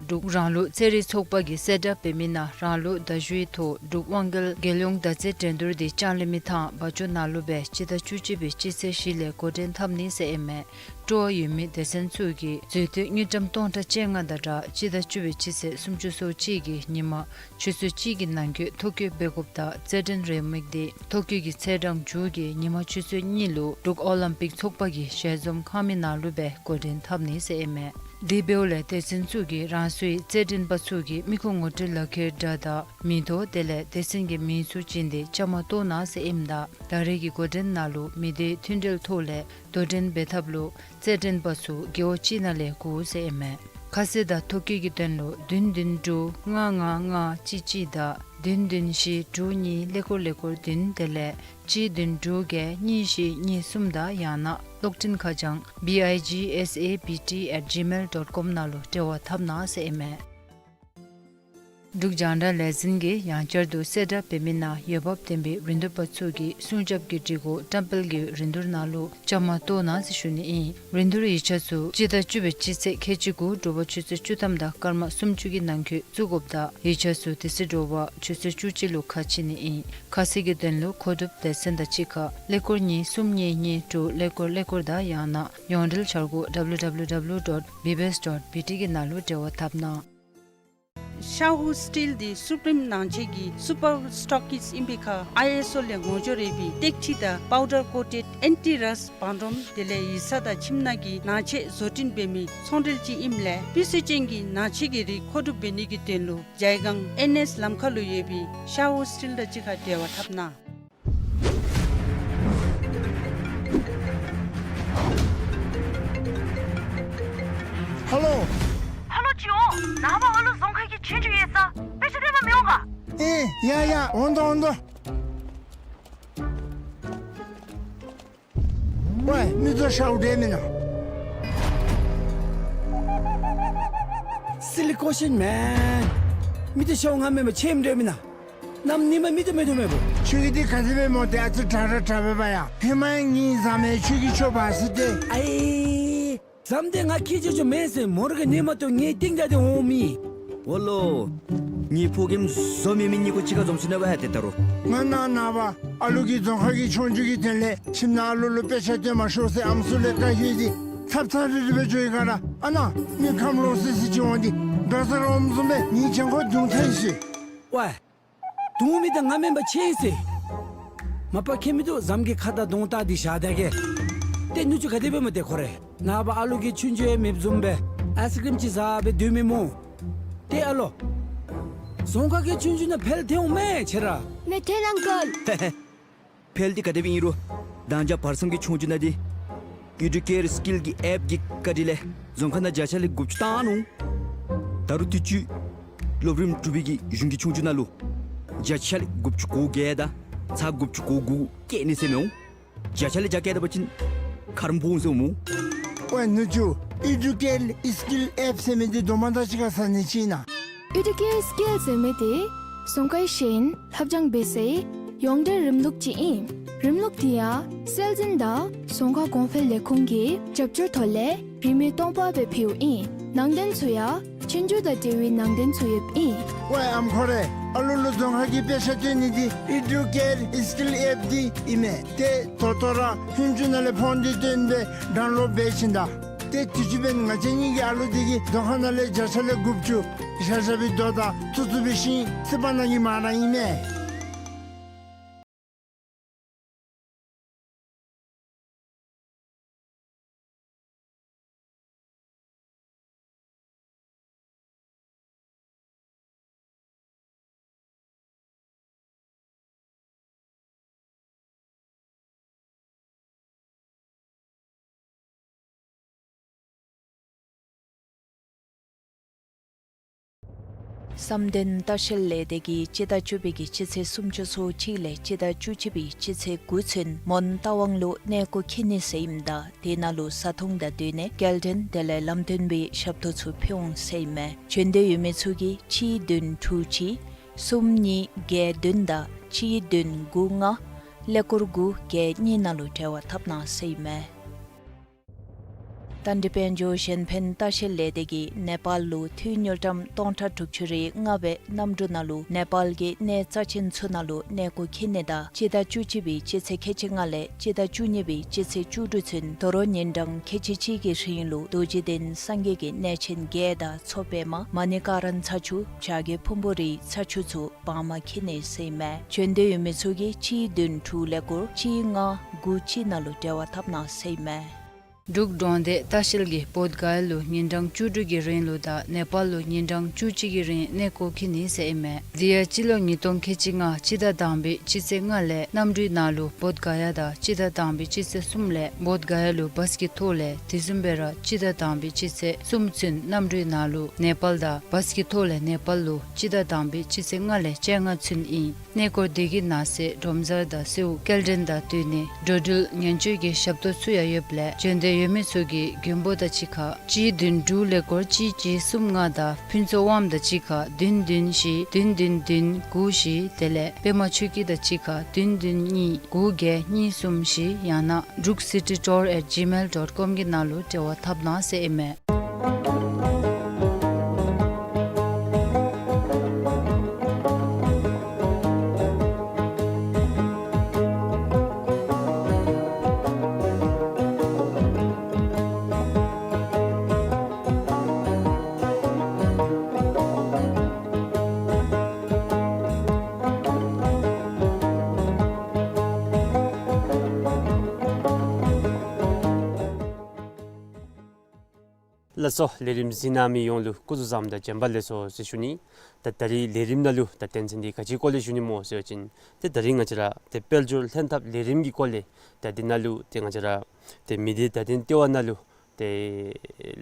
འབྲུག་རང་ལུགས་རྩེད་རིགས་ཚོགས་པ་གི་གསལ་བསྒྲགས་འབད་མི་ནང་རང་ལུགས་མདའ་གཞུའི་ཐོག་འབྲུག་དབང་རྒྱལ་རྒྱལ་ཡོངས་མདའ་རྩེད་འགྲན་བསྡུར་དེ་ལྕང་གླིང་མི་ཐང་བ་ཅུ་ནང་ལུ་སྦེ་སྤྱི་ཟླ་བཅུ་གཅིག་པའི་སྤྱི་ཚེས་བཞི་ལས་འགོ་འདྲེན་འཐབ་ནི་ཟེར་ཨིན་མས། སྤྲོ་བ་ཡོད་མི་སྡེ་ཚན་ཚུ་གིས་མཛོད་དོན་དངུལ་ཀྲམ་སྟོང་ཕྲག་བཅོ་ལྔ་དང་སྦྲགས་སྤྱི་ཟླ་བཅུ་པའི་སྤྱི་ཚེས་སུམ་ཅུ་སོ་གཅིག་གི་ཉིན་མ་ཆུ་ཚོད་གཅིག་གི་ནང་འཁོད་ཐོ་བཀོད་འབད་དགོཔ་དང་རྩེད་འགྲན་རེའུ་མིག་དེ་ཐོ་བཀོད་ཀྱི་ཚེས་གྲངས་མཇུག་གི་ཉིན་མ་ཆུ་ཚོད་གཉིས་ལུ་འབྲུག་ཨོ་ལིམ་པིག་ཚོགས་པ་གི་ཞལ་འཛོམས་ཁང་མིག་ནང་ལུ་སྦེ་འགོ་འདྲེན་འཐབ་ནི་ཟེར་ཨིན་མས། དེ་འབདཝ་ལས་སྡེ་ཚན་ཚུ་གིས་རང་སོའི་རྩེད་འགྲན་པ་ཚུ་གི་མི་ཁུངས་ངོ་སྤྲོད་ལག་ཁྱེར་འདྲ་དང་མིང་ཐོ་དེ་ལས་སྡེ་ཚན་གྱི་མིང་ཚུ་བྱིན་ཏེ་བཅའ་མར་གཏོགས་གནང་ཟེར་ཨིནམ་ད་ད་རེས་ཀྱི་འགོ་འདྲེན་ནང་ལུ་མི་སྡེ་མཐུན་འབྲེལ་ཐོག་ལས་དོ་འགྲན་འབད་ཐབས་ལུ་རྩེད་འགྲན་པ་ཚུ་རྒེད་འོག་གཅིག་ནང་ལས་དགུ་ཟེར་ཨིན་མས། ཁ་གསལ་དང་ཐོ་བཀོད་ཀྱི་དོན་ལུ་བདུན་བདུན་དྲུག་ལྔ་ལྔ་ལྔ་གཅིག་གཅིག་དང་བདུན་བདུན་བཞི་དྲུག་གཉིས་ཀླད་ཀོར་ཀླད་ཀོར་བདུན་དེ་ལས་གཅིག་བདུན་དྲུག་བརྒྱད་གཉིས་བཞི་གཉིས་གསུམ་དང་ཡང་ན་གློག་འཕྲིན་ཁ་བྱང་B I G S A B T at gmail dot com ནང་ལུ་འབྲེལ་བ་འཐབ་གནང་ཟེར་ཨིན་མས། འབྲུག་རྒྱང་བསྒྲགས་ལས་འཛིན་གྱིས་ཡང་བསྐྱར་དུ་གསལ་བསྒྲགས་འབད་མི་ནང་འོས་འབབ་ལྡན་པའི་རིན་བསྡུར་པ་ཚུ་གིས་སྲུང་སྐྱོབ་ཀྱི་སྒྲིག་གོ་བཀྲམ་སྤེལ་གྱི་རིན་བསྡུར་ནང་ལུ་བཅའ་མར་གཏོགས་གནང་ཟེར་ཞུ་ནི་ཨིན། རིན་བསྡུར་ཡིག་ཆ་ཚུ་སྤྱི་ཟླ་བཅུ་པའི་སྤྱི་ཚེས་ཁལ་གཅིག་དགུ་དྲོ་པ་ཆུ་ཚོད་བཅུ་ཐམ་དང་སྐར་མ་སུམ་ཅུ་གི་ནང་འཁོད་བཙུགས་དགོཔ་དང་ཡིག་ཆ་ཚུ་དེ་ཚེ་དྲོ་པ་ཆུ་ཚོད་བཅུ་གཅིག་ལུ་ཁ་ཕྱེ་ནི་ཨིན། ཁ་གསལ་གྱི་དོན་ལུ་མཁོ་སྒྲུབ་སྡེ་ཚན་དང་གཅིག་ཁར་ཀླད་ཀོར་གཉིས་གསུམ་གཉིས་གཉིས་དྲུག་ཀླད་ཀོར་ཀླད་ཀོར་དང་ཡང་ན་ཡོངས་འབྲེལ་འཆར་སྒོ་W W W dot B B S dot B T གི་ནང་ལུ་འབྲེལ་བ་འཐབ་གནང་། ཤའོ་སི་ཊིལ་འདི་སུ་པྲིམ་ནང་ཆས་ཀྱི་སུ་པར་སི་ཊོག་ཀིསཊ་ཨིན་པའི་ཁར་ཨའི་ཨེསི་ཨོ་ལས་ངོ་སྦྱོར་ཡོད་པའི་ཏེག་ཁྲི་དང་པའུ་ཌར་ཀོ་ཊེཌ་ཨེན་ཊི་རསཊ་བང་རིམ་དེ་ལས་ཡིག་ཚང་དང་ཁྱིམ་ནང་གི་ནང་ཆས་བཟོ་སྐྲུན་འབད་མི་ཚོང་འབྲེལ་ཅིག་ཨིནམ་ལས་སྤུས་ཚད་ཅན་གྱི་ནང་ཆས་ཀྱི་རིགས་མཁོ་སྒྲུབ་འབད་ནི་གི་དོན་ལུ་ཇའི་སྒང་ཨེན་ཨེསི་ལམ་ཁ་ལུ་ཡོད་པའི་ཤའོ་སི་ཊིལ་དང་གཅིག་ཁར་འབྲེལ་བ་འཐབ་གནང་། ཧ་ལོ། ཧ་ལོ་ཅིག་འོང་། ནངས་པ་ཨ་ལུ་རྫོང་ཁ་གི་ཆོས་རྒྱུགས་ཡོད་ས། དཔེ་ཆ་སྟོན་པར་མི་འོང་ག། ཨེ་ཡ་ཡ་འོང་དོ་འོང་དོ། ཝའི་མི་ཚུ་ཤའོ་སི་ཊིལ་མེན་ན། Silly question man. མི་ཚུ་ཤའོ་ང་མེན་པར་ཁྱོད་སྡོད་མེན་ན། གནམ་ཉིནམ་མི་ཚུ་མེད་དོ་མེད་པོ། ཁྱོད་ཀྱིས་འདི་ག་དེ་སྦེ་སྨོ། ཏེ་ཨ་ཙི་དྲག་དྲག་དྲག་པས་པ་ཡ། ཧེ་མ་ཡང་ངེའི་བཟའ་མི་ཁྱོད་ཀྱིས་ཁྱོད་འབག་ཟེར་ཏེ། ཨའི་བཟའ་མི་འདི་ང་ཁྱེད་ཅོག་ཅོག་མེན་ཟེར། མོ་ར་གིས་ཉན་མ་བཏུབ་ངེའི་རྟིང་བདའ་སྟེ་འོང་མི། ཨོ་ལོ། ངེའི་ཕོ་རྒནམ་བཟོ་མི་མི་གཉིས་ཀོ་གཅིག་ཁར་འཛོམས་སོ་ནུག་པ་ཧ་ཏེ་ད་རུང་། ང་ནངས་པ་ཨ་ལུ་གི་རྫོང་ཁ་གི་ཆོས་རྒྱུགས་ཀྱི་དོན་ལས་ཁྱིམ་ནང་ཨ་ལུ་ལུ་དཔེ་ཆ་སྟོན་མ་ཤོག་ཟེར་ཨམ་སྲུ་ལས་བཀའ་ཞུ་སྟེ་ཚབ་ཚབ་རིལ་རི་སྦེ་འགྱོ་ཡི་ག་ར། ཨ་ནཱ་མི་ཁམས་ལོག་སི་སི་ཅིག་འོང་སྟེ་འགྲོ་ས་རོགས་བཟུམ་སྦེ་ངེའི་གྱང་ཁར་རྡུང་ཐལ་ཤི། ཝའི། རྡུང་མི་འདི་ང་མེན་པར་ཁྱོད་ཨིན་ཟེར། མ་པ་ཁྱད་མི་འདུག། བཟའ་མི་གི་ཁ་དང་གདོང་བལྟ་སྟེ་བཞག་ད་གེ། ཏེ་ནུ་གཅུང་ག་དེ་སྦེ་སྨོ་ཏེ་ཁོ་རེ། ནངས་པ་ཨ་ལུ་གི་ཆོས་རྒྱུགས་ཡོད་མི་བཟུམ་སྦེ་ཨའི་སི་ཀྲིམ་ཅིག་བཟའ་སྦེ་སྡོད་མི་སྨོ། ཏེ་ཨ་ལོ། རྫོང་ཁ་གི་ཆོས་རྒྱུགས་ནང་འཕེལ་ཐལ་འོང་མས་ཁྱོད་ར། མེད་ཐལ་ཨང་ཀལ། འཕེལ་འདི་ག་དེ་སྦེ་ཨིན་རུང་ད་ཅི་བར་མཚམས་ཀྱི་ཆོས་རྒྱུགས་ནང་འདི་ཨི་ཌུ་ཀེར་སི་ཀིལ་གྱི་ཨེཔ་གི་བཀའ་དྲིན་ལས་རྫོང་ཁ་ནང་བརྒྱ་ཆ་ལས་དགུ་བཅུ་བཏང་ནུག། ད་རུང་དུས་ཅི་སློབ་རིམ་དྲུག་པའི་གི་གཞུང་གི་ཆོས་རྒྱུགས་ནང་ལུ་བརྒྱ་ཆ་ལས་དགུ་བཅུ་གོ་བརྒྱད་དང་ཚག་དགུ་བཅུ་གོ་དགུ་བཀལ་ནི་ཟེར་མི་འོང་། བརྒྱ་ཆ་ལས་བརྒྱ་བཀལ་ད་པ་ཅིན་ཁ་རོག་འབོ་འོང་ཟེར་འོང་སྨོ། ཝའི་ནུ་གཅུང་ཨི་ཌུ་ཀེར་སི་ཀིལ་ཨེཔ་ཟེར་མི་འདི་དོ་མ་ད་ཅི་ག་ཟ་ནི་ཅིག་ཨིན་ན། ཨི་ཌུ་ཀེར་སི་ཀིལ་ཟེར་མི་འདི་རྫོང་ཁའི་ཤེས་ཡོན་ལྷབ་སྦྱང་འབད་སའི་ཡོངས་འབྲེལ་རིམ་ལུགས་ཅིག་ཨིན། རིམ་ལུགས་འདི་ཡང་སྲོལ་འཛིན་དང་རྫོང་ཁ་གོང་འཕེལ་ལས་ཁུངས་ཀྱི་རྒྱབ་སྐྱོར་ཐོག་ལས་རིན་མེད་སྟོང་པ་སྦེ་ཕུལཝ་ཨིན། ནང་དོན་ཚུ་ཡང་ཆོས་རྒྱུགས་དང་འབྲེལ་བའི་ནང་དོན་ཚུ་ཡོདཔ་ཨིན། ཝའི་ཨམ་ཁོ་རེ། ཨ་ལུ་ལུ་རྫོང་ཁ་གི་དཔེ་ཆ་སྟོན་ནི་འདི་ཨི་ཌུ་ཀེར་སི་ཀིལ་ཨེཔ་འདི་ཨིན་མས། ཏེ་ད་ལྟོ་ར་ཧུན་ཅུ་ནང་ལས་ཕོན་འདི་བཏོན་སྦེ་ཌའུན་ལོཌ་འབད་ཞིནམ་ད། ཏེ་དུས་ཅི་འབདན་ང་བཅས་གཉིས་ཀྱི་ཨ་ལུ་འདི་གིས་རྫོང་ཁ་ནང་ལས་བརྒྱ་ཆ་ལས་དགུ་བཅུ་བཞག་བཞག་པའི་རྡོ་དང་བཙུགས་བཙུགས་པའི་ཤིང་རྩིག་པ་ནང་གི་མ་ར་ཨིན་མས། བསམ་གཏན་ལྟ་བཤལ་ལས་སྡེ་གིས་སྤྱི་ཟླ་བཅུ་པའི་གི་སྤྱི་ཚེས་སུམ་ཅུ་སོ་གཅིག་ལས་སྤྱི་ཟླ་བཅུ་གཅིག་པའི་སྤྱི་ཚེས་དགུ་ཚུན་མོན་རྟ་དབང་ལུ་གནས་སྐོར་འཁྱིད་ནི་ཟེར་ཨིནམ་ད་དེ་ནང་ལུ་བཟའ་འཐུང་དང་བསྟུན་ནས་སྐྱེལ་འདྲེན་དེ་ལས་ལམ་སྟོན་པའི་ཞབས་ཏོག་ཚུ་ཕུལ་འོང་ཟེར་ཨིན་མས། བྱོན་འདོད་ཡོད་མི་ཚུ་གིས་གཅིག་བདུན་དྲུག་གཅིག་གསུམ་གཉིས་བརྒྱད་བདུན་དང་གཅིག་བདུན་དགུ་ལྔ་ཀླད་ཀོར་དགུ་བརྒྱད་གཉིས་ནང་ལུ་འབྲེལ་བ་འཐབ་གནང་ཟེར་ཨིན་མས། ད་འདི་དཔལ་འབྱོར་གཞན་ཕན་ལྟ་བཤལ་ལས་སྡེ་གིས་ནེ་པཱལ་ལུ་འཐུས་དངུལ་ཀྲམ་སྟོང་ཕྲག་དྲུག་ཅུ་རེ་ལྔ་སྦེ་གནམ་གྲུ་ནང་ལུ་ནེ་པཱལ་གྱི་གནས་རྩ་ཆེན་ཚུ་ནང་ལུ་གནས་སྐོར་འཁྱིད་ནི་དང་སྤྱི་ཟླ་བཅུ་གཅིག་པའི་སྤྱི་ཚེས་ཁལ་གཅིག་ལྔ་ལས་སྤྱི་ཟླ་བཅུ་གཉིས་པའི་སྤྱི་ཚེས་བཅུ་དྲུག་ཚུན་དོ་རུང་ཉིན་གྲངས་ཁལ་གཅིག་གཅིག་གི་རིང་ལུ་རྡོ་རྗེ་གདན་སངས་རྒྱས་ཀྱི་གནས་ཆེན་བརྒྱད་དང་མཚོ་པདྨ་མ་ཎི་ཀ་ར་ན་ཚ་ཆུ་བྱ་རྒོད་ཕུང་པོ་རིའི་ཚ་ཆུ་ཚུ་བར་མ་འཁྱིད་ནི་ཟེར་ཨིན་མས། བྱོན་འདོད་ཡོད་མི་ཚུ་གིས་གཅིག་བདུན་དྲུག་ཀླད་ཀོར་གཅིག་ལྔ་དགུ་གཅིག་ནང་ལུ་འབྲེལ་བ་འཐབ་གནང་ཟེར་ཨིན་མས། འབྲུག་འབྲོག་སྡེ་ལྟ་བཤལ་གྱིས་བོདྷ་ག་ཡ་ལུ་ཉིན་གྲངས་བཅུ་དྲུག་གི་རིང་ལུ་དང་ནེ་པཱལ་ལུ་ཉིན་གྲངས་བཅུ་གཅིག་གི་རིང་གནས་སྐོར་འཁྱིད་ནི་ཟེར་ཨིན་མས། དེ་ཡང་སྤྱི་ལོ་ཉིས་སྟོང་ཁལ་གཅིག་ལྔ་སྤྱི་ཟླ་དང་པའི་སྤྱི་ཚེས་ལྔ་ལས་གནམ་གྲུའི་ནང་ལུ་བོདྷ་ག་ཡ་དང་སྤྱི་ཟླ་དང་པའི་སྤྱི་ཚེས་གསུམ་ལས་བོདྷ་ག་ཡ་ལུ་བཱས་ཀྱི་ཐོག་ལས་དེ་བཟུམ་སྦེ་ར་སྤྱི་ཟླ་དང་པའི་སྤྱི་ཚེས་གསུམ་ཚུན་གནམ་གྲུའི་ནང་ལུ་ནེ་པཱལ་དང་བཱས་ཀྱི་ཐོག་ལས་ནེ་པཱལ་ལུ་སྤྱི་ཟླ་དང་པའི་སྤྱི་ཚེས་ལྔ་ལས་བཅོ་ལྔ་ཚུན་ཨིན། གནས་སྐོར་དེ་གི་ནང་གསེས་སྒྲོམ་གསར་དང་གསོལཝ་སྐྱེལ་འདྲེན་དང་བསྟུན་ནས་འགྲོ་འགྲུལ་ཉེན་བཅོལ་གྱི་ཞབས་ཏོག་ཚུ་ཡང་ཡོདཔ་ལས་བྱོན་འདོད་ཡོད་མི་ཚུ་གིས་མགོན་པོ་དང་གཅིག་ཁར་གཅིག་བདུན་དྲུག་ཀླད་ཀོར་གཅིག་གཅིག་གསུམ་ལྔ་དང་ཕུན་ཚོགས་དབངམོ་དང་གཅིག་ཁར་བདུན་བདུན་བཞི་བདུན་བདུན་བདུན་དགུ་བཞི་དེ་ལས་པདྨ་ཆོས་སྐྱིད་དང་གཅིག་ཁར་བདུན་བདུན་གཉིས་དགུ་བརྒྱད་གཉིས་གསུམ་བཞི་ཡང་ན་འབྲུག་སི་ཊི་ཊུར་ཨེཊ་ཇི་མེལ་ཌོཊ་ཀོམ་གི་ནང་ལུ་འབྲེལ་བ་འཐབ་གནང་ཟེར་ཨིན་མས། ལགས་སོ། ལས་རིམ་གཟིགས་གནང་མི་ཡོངས་ལུ་སྐུ་གཟུགས་བཟང་དང་བྱོན་པ་ལེགས་སོ་ཟེར་ཞུ་ནི། ད་ད་རིས་ལས་རིམ་ནང་ལུ་ད་དོན་ཚན་འདི་ག་ཅིའི་སྐོར་ལས་ཞུ་ནི་སྨོ་ཟེར་བ་ཅིན་ཏེ་ད་རིས་ང་བཅས་ར་ཏེ་དཔལ་འབྱོར་ལྷན་ཐབས་ལས་རིམ་གྱི་སྐོར་ལས་ད་འདི་ནང་ལུ་ཏེ་ང་བཅས་ར་ཏེ་མི་སྡེ་ད་ཐེངས་ལྟེ་བ་ནང་ལུ་ཏེ་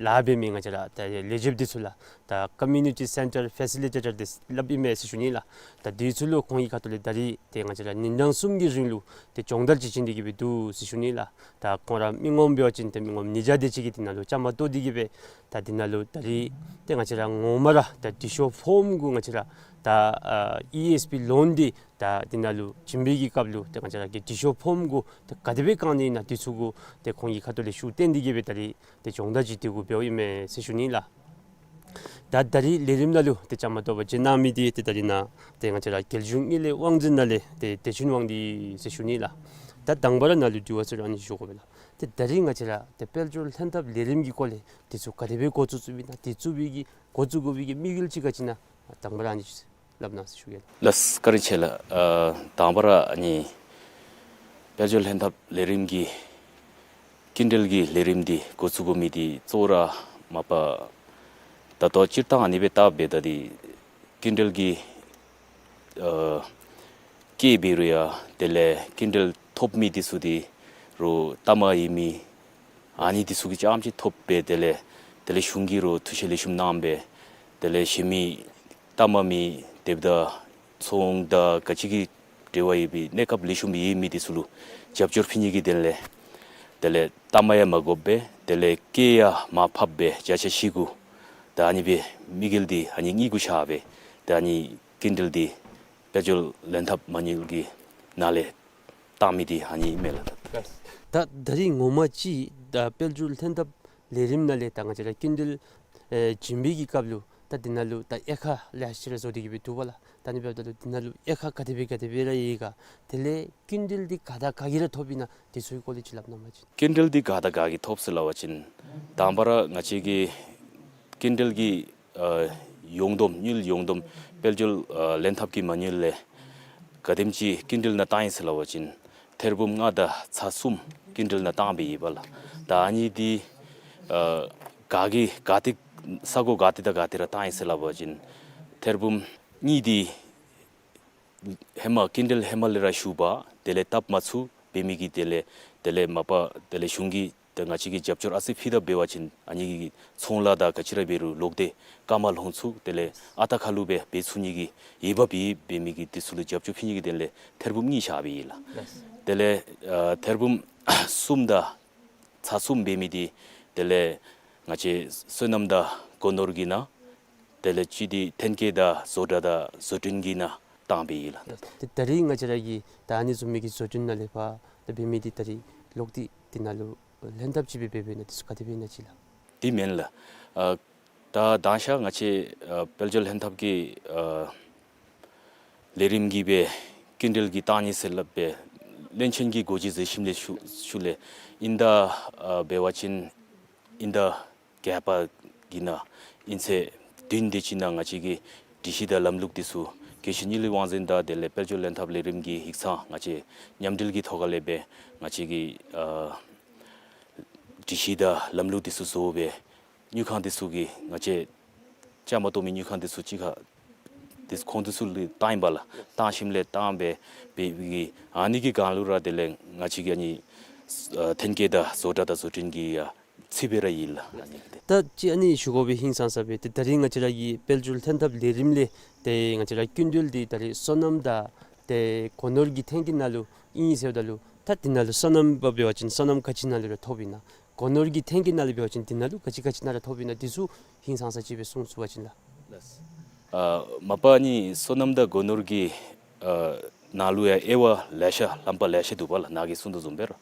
ལཱ་འབད་མི་ང་བཅས་ར་ད་ལས་བྱེདཔ་འདི་ཚུ་ལགས་ད་Community Center Facilitator འདི་སླབ་ཨིན་མས་ཟེར་ཞུ་ནི་ལགས། ད་འདི་ཚུ་ལུ་ཁོང་གི་ཁ་ཐུག་ལས་ད་རིས་ཏེ་ང་བཅས་ར་ཉིན་གྲངས་གསུམ་གྱི་རིང་ལུ་ཏེ་སྦྱོང་བརྡར་ཅིག་བྱིན་ཏེ་གི་སྦེ་འདུག་ཟེར་ཞུ་ནི་ལགས། ད་ཁོང་ར་མི་ངོམ་འབད་བ་ཅིན་ཏེ་མི་ངོམ་ཉིས་བརྒྱ་དེ་ཅིག་གིས་འདི་ནང་ལུ་བཅའ་མར་གཏོགས་ཏེ་གི་སྦེ་ད་འདི་ནང་ལུ་ད་རིས་ཏེ་ང་བཅས་ར་ངོ་མ་ར་ད་འབྲི་ཤོག་ཕོརམ་གུ་ང་བཅས་ར་ད་ཨ་ཨི་ཨེསི་པི་ལོན་འདི་ད་འདི་ནང་ལུ་བྱིན་པའི་གི་སྐབས་ལུ་ཏེ་ང་བཅས་ར་གི་འབྲི་ཤོག་ཕོརམ་གུ་ཏེ་ག་དེ་སྦེ་བཀང་ནི་ཨིན་ན་འདི་ཚུ་གུ་ཏེ་ཁོང་གི་ཁ་ཐུག་ལས་ཤུགས་བཏོན་ཏེ་གི་སྦེ་ད་རིས་ཏེ་སྦྱོང་བརྡར་ཅིག་འདི་གུ་འབདཝ་ཨིན་མས་ཟེར་ཞུ་ནི་ལགས། ད་ད་རིས་ལས་རིམ་ནང་ལུ་ཏེ་བཅའ་མར་གཏོགས་པར་བྱོན་གནང་མི་འདི་ཏེ་ད་རིས་ནཱ་ཏེ་ང་བཅས་ར་རྒྱལ་གཞུང་དངུལ་ལས་དབང་འཛིན་ནང་ལས་ཏེ་བདེ་ཆེན་དབང་འདུས་ཟེར་ཞུ་ནི་ལགས། ད་དང་པ་ར་ནཱ་ལུ་དྲི་བ་ཚུ་ར་ཨ་ནི་ཞུ་དགོ་པས་ལགས། ཏེ་ད་རིས་ང་བཅས་ར་ཏེ་དཔལ་འབྱོར་ལྷན་ཐབས་ལས་རིམ་གྱི་སྐོར་ལས་འདི་ཚུ་ག་དེ་སྦེ་འགོ་བཙུགས་བཙུགསཔ་ཨིན་ན་འདི་བཙུགས་པའི་གི་འགོ་བཙུགས་དགོ་པའི་གི་དམིགས་ཡུལ་ཅིག་ག་ཅི་ཨིན་ན་དང་པ་ར་ཨ་ནི་སླབ་གནང་ཟེར་ཞུ་གེ་ལགས། ལགས་བཀའ་དྲིན་ཆེ་ལགས། ཨ་དང་པ་ར་ཨ་ནི་དཔལ་འབྱོར་ལྷན་ཐབས་ལས་རིམ་གྱི་སྐྱིན་འགྲུལ་གྱི་ལས་རིམ་འདི་འགོ་བཙུགས་དགོ་མི་འདི་གཙོ་བོ་ར་མ་པ་ད་ལྟོ་སྤྱིར་བཏང་ཨ་ནི་སྦེ་བལྟཝ་ད་འདི་སྐྱིན་འགྲུལ་གྱི་ཨ་སྐྱེད་འབད་རུང་ཡང་དེ་ལས་སྐྱིན་འགྲུལ་ཐོབ་མི་འདི་ཚུ་འདི་རུང་ལྟ་མ་ཡོད་མི་ཨ་ནི་འདི་ཚུ་གིས་རྐྱངམ་ཅིག་ཐོབ་སྦེ་དེ་ལས་དེ་ལས་གཞུང་གིས་རུང་ཐུགས་བཞེད་ལེགས་ཤོམ་གནང་སྦེ་དེ་ལས་གཞན་མི་ལྟ་མ་མི་དེ་འབདཝ་ད་ཚོང་དང་ག་ཅི་གི་འབྲེལ་བ་ཡོད་པའི་གནས་སྐབས་ལེགས་ཤོམ་ཡོད་མི་འདི་ཚུ་ལུ་རྒྱབ་སྐྱོར་ཕུལ་ནི་གི་དོན་ལས་དེ་ལས་ལྟ་མ་ཡང་མ་དགོཔ་སྦེ་དེ་ལས་སྐྱེད་ཡང་མར་ཕབ་སྦེ་བརྒྱ་ཆ་བཞི་གུ་ད་ཨ་ནི་སྦེ་དམིགས་ཡུལ་འདི་ཨ་ནི་གཉིས་གུ་བཞག་སྦེ་ད་ཨ་ནི་སྐྱིན་འགྲུལ་འདི་དཔལ་འབྱོར་ལྷན་ཐབས་མ་དངུལ་གྱི་ནང་ལས་བཏང་མི་འདི་ཨ་ནི་ཨིན་མས་ལགས། ད་ད་རིས་ངོ་མ་ཅིག་ད་དཔལ་འབྱོར་ལྷན་ཐབས་ལས་རིམ་ནང་ལས་ད་ང་བཅས་ར་སྐྱིན་འགྲུལ་ཨེ་བྱིན་པའི་གི་སྐབས་ལུ་ད་འདི་ནང་ལུ་ད་དབྱེ་ཁག་ལེ་ཤ་ཅིག་ར་བཟོ་སྟེ་གི་སྦེ་འདུག་པ་ལགས། ད་ཨ་ནི་འབདཝ་ད་ལུ་འདི་ནང་ལུ་དབྱེ་ཁག་ག་དེ་སྦེ་ག་དེ་སྦེ་ར་ཡོད་ག། དེ་ལས་སྐྱིན་འགྲུལ་འདི་ག་དང་ག་གིས་ར་ཐོབ་ཨིན་ན་འདི་ཚུ་གི་སྐོར་ལས་ཅིག་སླབ་གནང་བ་ཅིན། སྐྱིན་འགྲུལ་འདི་ག་དང་ག་གིས་ཐོབ་ཟེར་སླབ་པ་ཅིན་དང་པ་ར་ང་བཅས་ཀྱི་སྐྱིན་འགྲུལ་གྱི་ཨ་ཡོངས་བསྡོམས་དངུལ་ཡོངས་བསྡོམས་དཔལ་འབྱོར་ཨ་ལྷན་ཐབས་ཀྱི་མ་དངུལ་ལས་ག་དེམ་ཅིག་སྐྱིན་འགྲུལ་ནང་བཏང་ཡི་ཟེར་སླབ་པ་ཅིན་ཐེར་འབུམ་ལྔ་དང་ཚག་གསུམ་སྐྱིན་འགྲུལ་ནང་བཏང་སྦེ་ཡོད་པ་ལགས། ད་ཨ་ནི་འདི་ཨ་ག་གིས་ག་ཏེ་ས་གོ་ག་ཏེ་དང་ག་ཏེ་ར་བཏང་ཡི་ཟེར་སླབ་པ་ཅིན་ཐེར་འབུམ་གཉིས་འདི་ཧེ་མ་སྐྱིན་འགྲུལ་ཧེ་མ་ལས་ར་ཞུ་བ་དེ་ལས་བཏབ་མ་ཚུགས་པའི་མི་གིས་དེ་ལས་དེ་ལས་མ་པ་དེ་ལས་གཞུང་གིས་ ཏེ་ང་བཅས་ཀྱིས་རྒྱབ་སྐྱོར་ཨ་ཙི་ཕུལ་ད་འབད་བ་ཅིན་ཨ་ནི་གི་ཚོང་ལཱ་དང་ག་ཅི་ར་འབད་རུང་ལོག་སྟེ་སྐར་མ་ལྷོངས་ཚུགས། དེ་ལས་ཨ་རྟག་ཁ་ལུ་སྦེ་འབད་ཚུགས་ནི་གི་འོས་འབབ་ཡོད་པའི་མི་གི་འདི་ཚུ་ལུ་རྒྱབ་སྐྱོར་ཕུལ་ནི་གི་དོན་ལས་ཐེར་འབུམ་གཉིས་བཞག་སྦེ་ཡོད་ལགས། དེ་ལས་ཨ་ཐེར་འབུམ་གསུམ་དང་ཚག་གསུམ་འབད་མི་འདི་དེ་ལས་ང་བཅས་སོ་ནམ་དང་སྒོ་ནོར་གྱི་ནང་དེ་ལས་གཅིག་འདི་ཐོན་སྐྱེད་དང་བཟོ་གྲྭ་དང་བཟོ་སྐྲུན་གྱི་ནང་བཏང་སྦེ་ཡོད་ལགས། ཏེ་ད་རིས་ང་བཅས་ར་གི་ད་ཨ་ནི་བཟུམ་མའི་གི་བཟོ་སྐྲུན་ནང་ལས་ཕར་ད་འབད་མི་འདི་ད་རིས་ལོག་སྟེ་འདི་ནང་ལུ་ལྷན་ཐབས་ཅིག་སྦེ་འབད་འབདཝ་ཨིན་ན་འདི་ཚུ་ག་དེ་སྦེ་ཨིན་ན་ཅིག་ལགས། འདི་མེན་ལགས། ཨ་ད་དང་ཤ་ང་བཅས་ཨ་དཔལ་འབྱོར་ལྷན་ཐབས་ཀྱི་ཨ་ལས་རིམ་གྱིས་སྦེ་སྐྱིན་འགྲུལ་གྱི་བཏང་ནི་ཟེར་སླབ་སྦེ་བློན་ཆེན་གྱིས་འགོ་འབྱེད་མཛད་ཞིནམ་ལས་ཤུལ་ཤུལ་ལས་དབྱིན་ཟླ་ཨ་འབད་བ་ཅིན་དབྱིན་ཟླ་བརྒྱད་པ་གི་ནང་དབྱིན་ཚེས་བདུན་དེ་ཅིག་ནང་ང་བཅས་ཀྱི་སྒྲིག་གཞི་དང་ལམ་ལུགས་འདི་ཚུ་དགེ་བཤེས་གཉིས་ལས་དབང་འཛིན་དང་དེ་ལས་དཔལ་འབྱོར་ལྷན་ཐབས་ལས་རིམ་གྱི་ཡིག་ཚང་ང་བཅས་མཉམ་འབྲེལ་གྱི་ཐོག་ཁ་ལས་སྦེ་ང་བཅས་ཀྱི་ཨ་སྒྲིག་གཞི་དང་ལམ་ལུགས་འདི་ཚུ་བཟོ་སྦེ་དངུལ་ཁང་འདི་ཚུ་གིས་ང་བཅས་བཅའ་མར་གཏོགས་མི་དངུལ་ཁང་འདི་ཚུ་གཅིག་ཁར་འདི་ཁོང་འདི་ཚུ་ལུ་བཏང་ཡི་པ་ལགས། བཏང་ཞིནམ་ལས་བཏང་སྦེ་འབད་བའི་ཨ་ནི་གི་སྒང་ལུ་ར་དེ་ལས་ང་བཅས་ཀྱི་ཨ་ནི་ཨ་ཐོན་སྐྱེད་དང་བཟོ་གྲྭ་དང་བཟོ་སྐྲུན་གྱི་ཡང་ཚུད་སྦེ་ར་ཡོད་ལགས། ཨ་ནི་ཏེ། ད་ཅི་ཨ་ནི་ཞུ་དགོ་པའི་ཧིང་སངས་ས་སྦེ་ཏེ་ད་རིས་ང་བཅས་ར་གི་དཔལ་འབྱོར་ལྷན་ཐབས་ལས་རིམ་ལས་ཏེ་ང་བཅས་ར་སྐྱིན་འགྲུལ་འདི་ད་རིས་སོ་ནམ་དང་ཏེ་སྒོ་ནོར་གྱི་ཐོན་སྐྱེད་ནང་ལུ་ཨིན་ཟེརཝ་ད་ལུ་ད་འདི་ནང་ལུ་སོ་ནམ་པ་འབད་བ་ཅིན་སོ་ནམ་ག་ཅི་ནང་ལུ་ར་ཐོབ་ཨིན་ན། སྒོ་ནོར་གྱི་ཐོན་སྐྱེད་ནང་ལུ་འབད་བ་ཅིན་འདི་ནང་ལུ་ག་ཅི་ག་ཅི་ནང་ར་ཐོབ་ཨིན་ན་འདི་ཚུ་ཧིང་སངས་ས་ཅིག་སྦེ་གསུང་ཚུགས་པ་ཅིན་ལགས། ཨ་མ་པ་ཨ་ནི་སོ་ནམ་དང་སྒོ་ནོར་གྱི་ཨ་ནང་ལུ་ཡང་དབྱེ་བ་ལེ་ཤ་ལྷམ་པ་ལེ་ཤ་འདུག་པ་ལགས། ནཱ་གིས་གསུང་དོ་བཟུམ་སྦེ་ར།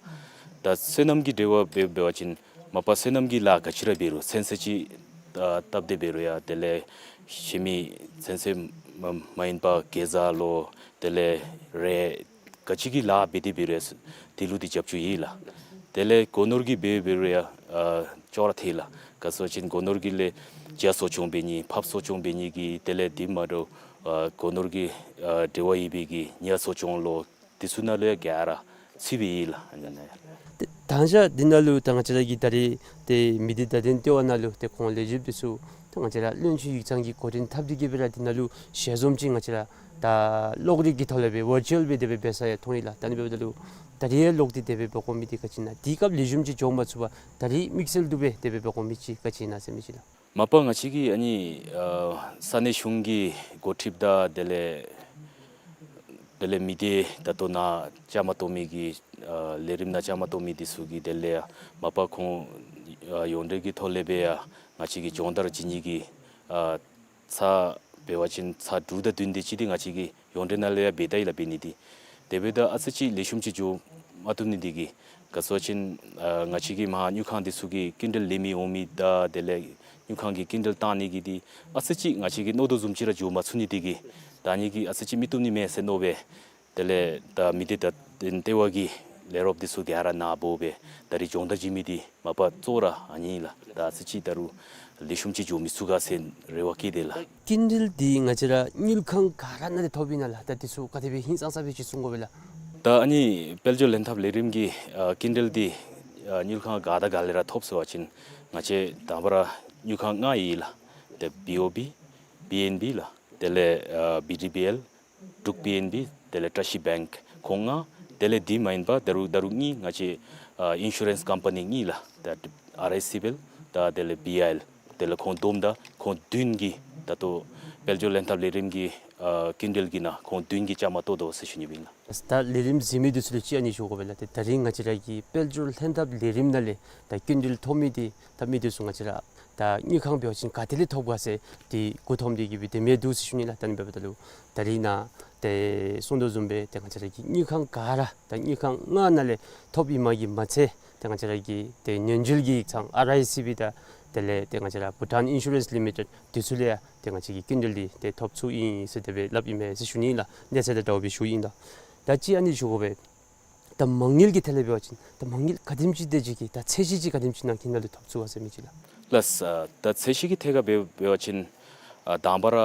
ད་སོ་ནམ་གྱི་འབྲེལ་བ་འབད་འབད་བ་ཅིན་མ་པ་སོ་ནམ་གྱི་ལཱ་ག་ཅི་ར་འབད་རུང་ཚོད་བསྲེ་ཅིག་ཨ་བཏབ་སྟེ་འབད་རུང་ཡང་དེ་ལས་གཞན་མི་ཚོད་བསྲེ་མ་མ་ཡིན་པ་གེ་ཛ་ལོ་དེ་ལས་རས་ག་ཅི་གི་ལཱ་འབད་དེ་འབད་རུང་དེ་ལུ་འདི་རྒྱབ་སྐྱོར་ཡོད་ལགས། དེ་ལས་སྒོ་ནོར་གྱི་འབད་འབད་རུང་ཡང་ཨ་ཅོག་ར་འཐད་ལགས། ག་ཟེར་བ་ཅིན་སྒོ་ནོར་གྱི་ལས་བྱ་གསོ་སྐྱོང་འབད་ནི་ཕགཔ་གསོ་སྐྱོང་འབད་ནི་གི་དེ་ལས་འདི་མ་འདྲཝ་ཨ་སྒོ་ནོར་གྱི་ཨ་འབྲེལ་བ་ཡོད་པའི་གི་ཉ་གསོ་སྐྱོང་ལོ་འདི་ཚུ་ནང་ལུ་ཡང་ག་ར་ཚུད་སྦེ་ཡོད་ལགས། ཨ་ནི་ནང་ཡང་། ཏེ་དང་ཤ་འདི་ནང་ལུ་ད་ང་བཅས་ར་གི་ད་རིས་ཏེ་མི་སྡེ་བརྡ་དོན་ལྟེ་བ་ནང་ལུ་ཏེ་ཁོང་ལས་བྱེདཔ་འདི་ཚུ་ད་ང་བཅས་ར་བློན་ཆེན་ཡིག་ཚང་གི་འགོ་འདྲེན་འཐབ་སྟེ་གིས་སྦེ་ར་འདི་ནང་ལུ་ཞལ་འཛོམས་ཅིག་ང་བཅས་ར་ད་གློག་རིག་གི་ཐོག་ལས་སྦེ་ཝར་ཅུ་ཨལ་སྦེ་དེ་སྦེ་འབད་ས་ཡང་མཐོང་ཡི་ལགས། ད་ཨ་ནི་འབདཝ་ད་ལུ་ད་རིས་ཡང་ལོག་སྟེ་དེ་སྦེ་འབད་དགོ་མི་འདི་ག་ཅི་ཨིན་ན། དེའི་སྐབས་ལེགས་ཤོམ་ཅིག་འགྱོ་མ་ཚུགས་པར་ད་རིས་དམིགས་བསལ་དུ་སྦེ་དེ་སྦེ་འབད་དགོ་མི་ཅིག་ག་ཅི་ཨིན་ན་ཟེར་མི་ཅིག་ལགས། མ་པ་ང་བཅས་ཀྱིས་ཨ་ནི་ཨ་ས་གནས་གཞུང་གི་འགོ་ཁྲིདཔ་དང་དེ་ལས་དེ་ལས་མི་སྡེ་ད་ལྟོ་ནཱ་བཅའ་མར་གཏོགས་མི་གི་ཨ་ལས་རིམ་ནང་བཅའ་མར་གཏོགས་མི་འདི་ཚུ་གིས་དེ་ལས་ཡང་མ་པ་ཁོང་ཨ་ཡོངས་འབྲེལ་གྱི་ཐོག་ལས་སྦེ་ཡང་ང་བཅས་ཀྱིས་སྦྱོང་བརྡར་བྱིན་ནི་གི་ཨ་ཚར་འབད་བ་ཅིན་ཚར་དྲུག་དང་བདུན་དེ་ཅིག་འདི་ང་བཅས་ཀྱིས་ཡོངས་འབྲེལ་ནང་ལས་ཡང་འབད་ད་ཡི་ལགས། འབད་ནི་འདི་དེ་འབདཝ་ད་ཨ་ཙི་ཅིག་ལེགས་ཤོམ་ཅིག་འགྱོ་མ་བཏུབ་ནི་འདི་གིས་ག་ཟེར་བ་ཅིན་ཨ་ང་བཅས་ཀྱི་མར་དངུལ་ཁང་འདི་ཚུ་གིས་སྐྱིན་འགྲུལ་ལེན་མི་འོང་མི་དང་དེ་ལས་དངུལ་ཁང་གིས་སྐྱིན་འགྲུལ་བཏང་ནི་གི་འདི་ཨ་ཙི་ཅིག་ང་བཅས་ཀྱིས་མནོ་དོ་བཟུམ་ཅིག་ར་འགྱོ་མ་ཚུགས་ནི་འདི་གིས་ད་ཨ་ནི་གིས་ཨ་ཙི་ཅིག་མི་བཏུབ་ནི་མས་ཟེར་མནོ་སྦེ་དེ་ལས་ད་མི་སྡེ་བརྡ་དོན་ལྟེ་བ་གི་ལས་རོགསཔ་འདི་ཚུ་ག་ར་ནཱ་འབོ་སྦེ་ད་རིས་སྦྱོང་བརྡར་བྱིན་མི་འདི་མ་པ་གཙོ་བོ་ར་ཨ་ནི་ཨིན་ལགས། ད་ཨ་ཙི་ཅིག་ད་རུང་ལེགས་ཤོམ་ཅིག་འགྱོ་མི་ཚུགས་ག་ཟེར་རེ་བ་བསྐྱེད་དེ་ལགས། སྐྱིན་འགྲུལ་འདི་ང་བཅས་ར་དངུལ་ཁང་ག་ར་ནང་ལས་ཐོབ་ཨིན་ན་ལགས། ད་འདི་ཚུ་ག་དེ་སྦེ་ཧིང་སངས་ས་སྦེ་ཅིག་གསུང་དགོ་པས་ལགས། ད་ཨ་ནི་དཔལ་འབྱོར་ལྷན་ཐབས་ལས་རིམ་གྱི་ཨ་སྐྱིན་འགྲུལ་འདི་ཨ་དངུལ་ཁང་ག་དང་ག་ལས་ར་ཐོབ་ཟེར་བ་ཅིན་ང་བཅས་དང་པ་ར་དངུལ་ཁང་ལྔ་ཡོད་ལགས། ཏེ་བི་ཨོ་བི། བི་ཨེན་བི་ལགས། དེ་ལས་ཨ་བི་ཌི་བི་ཨེལ། འབྲུག་པི་ཨེན་བི། དེ་ལས་བཀྲ་ཤིས་བེངཀ་ཁོང་ལྔ། དེ་ལས་འདི་མ་ཡིན་པར་ད་རུང་ད་རུང་གཉིས་ང་བཅས་ཨ་ཨིན་ཤུ་རེནསི་ཀམ་པ་ནི་གཉིས་ལགས། ད་ཨར་ཨའི་སི་སྦེལ་དང་དེ་ལས་བི་ཨའི་ཨེལ། དེ་ལས་ཁོང་བསྡོམས་ད་ཁོང་བདུན་གྱིས་ད་ལྟོ་དཔལ་འབྱོར་ལྷན་ཐབས་ལས་རིམ་གྱི་ཨ་སྐྱིན་འགྲུལ་གྱི་ནང་ཁོང་བདུན་གྱིས་བཅའ་མར་གཏོགས་དོ་ཟེར་ཞུ་ནི་ཨིན་ལགས། ད་ལས་རིམ་གཟིགས་མི་འདི་ཚུ་ལུ་ཅིག་ཨ་ནི་ཞུ་དགོ་པས་ལགས། ཏེ་ད་རིས་ང་བཅས་ར་གི་དཔལ་འབྱོར་ལྷན་ཐབས་ལས་རིམ་ནང་ལས་ད་སྐྱིན་འགྲུལ་ཐོབ་མི་འདི་ཐོབ་མི་འདི་ཚུ་ང་བཅས་ར་ད་དངུལ་ཁང་འབད་བ་ཅིན་ག་ཏེ་ལས་ཐོབ་ག་ཟེར་འདི་མགུ་འཐོམས་ཏེ་གིས་སྦེ་དེ་མི་འདུག་ཟེར་ཞུ་ནི་ལགས། ད་ཨ་ནི་འབདཝ་ད་ལུ་ད་རིས་ནཱ་ཏེ་གསུང་དོ་བཟུམ་སྦེ་ཏེ་ང་བཅས་ར་གི་དངུལ་ཁང་ག་ར་ད་དངུལ་ཁང་ལྔ་ནང་ལས་ཐོབ་ཨིན་མི་གིས་མ་ཚད་ཏེ་ང་བཅས་ར་གི་ཏེ་ཉེན་བཅོལ་གྱི་ཡིག་ཚང་ཨར་ཨའི་སི་བི་དང་དེ་ལས་ཏེ་ང་བཅས་ར་བྷུ་ཊཱན་ཨིན་ཤུ་རེནསི་ལི་མི་ཊེཌ་འདི་ཚུ་ལས་ཡང་ཏེ་ང་བཅས་ཀྱིས་སྐྱིན་འགྲུལ་འདི་ཏེ་ཐོབ་ཚུགས་ཨིན་ཟེར་དེ་སྦེ་སླབ་ཨིན་མས་ཟེར་ཞུ་ནི་ལགས། གནས་ཚད་དང་འདྲཝ་སྦེ་ཞུ་ཨིན་ལགས། ད་ཅིག་ཨ་ནི་ཞུ་དགོ་པས། ད་མ་དངུལ་གྱི་ཐད་ལས་འབད་བ་ཅིན་ད་མ་དངུལ་ག་དེམ་ཅིག་དེ་ཅིག་གི་ད་ཚད་གཞི་ཅིག་ག་དེམ་ཅིག་ནང་གི་ནང་ལུ་ཐོབ་ཚུགས་ག་ཟེར་མི་ཅིག་ལགས། ལགས། ད་ཚད་གཞི་གི་ཐད་ཁར་འབད་འབད་བ་ཅིན་ཨ་དང་པ་ར་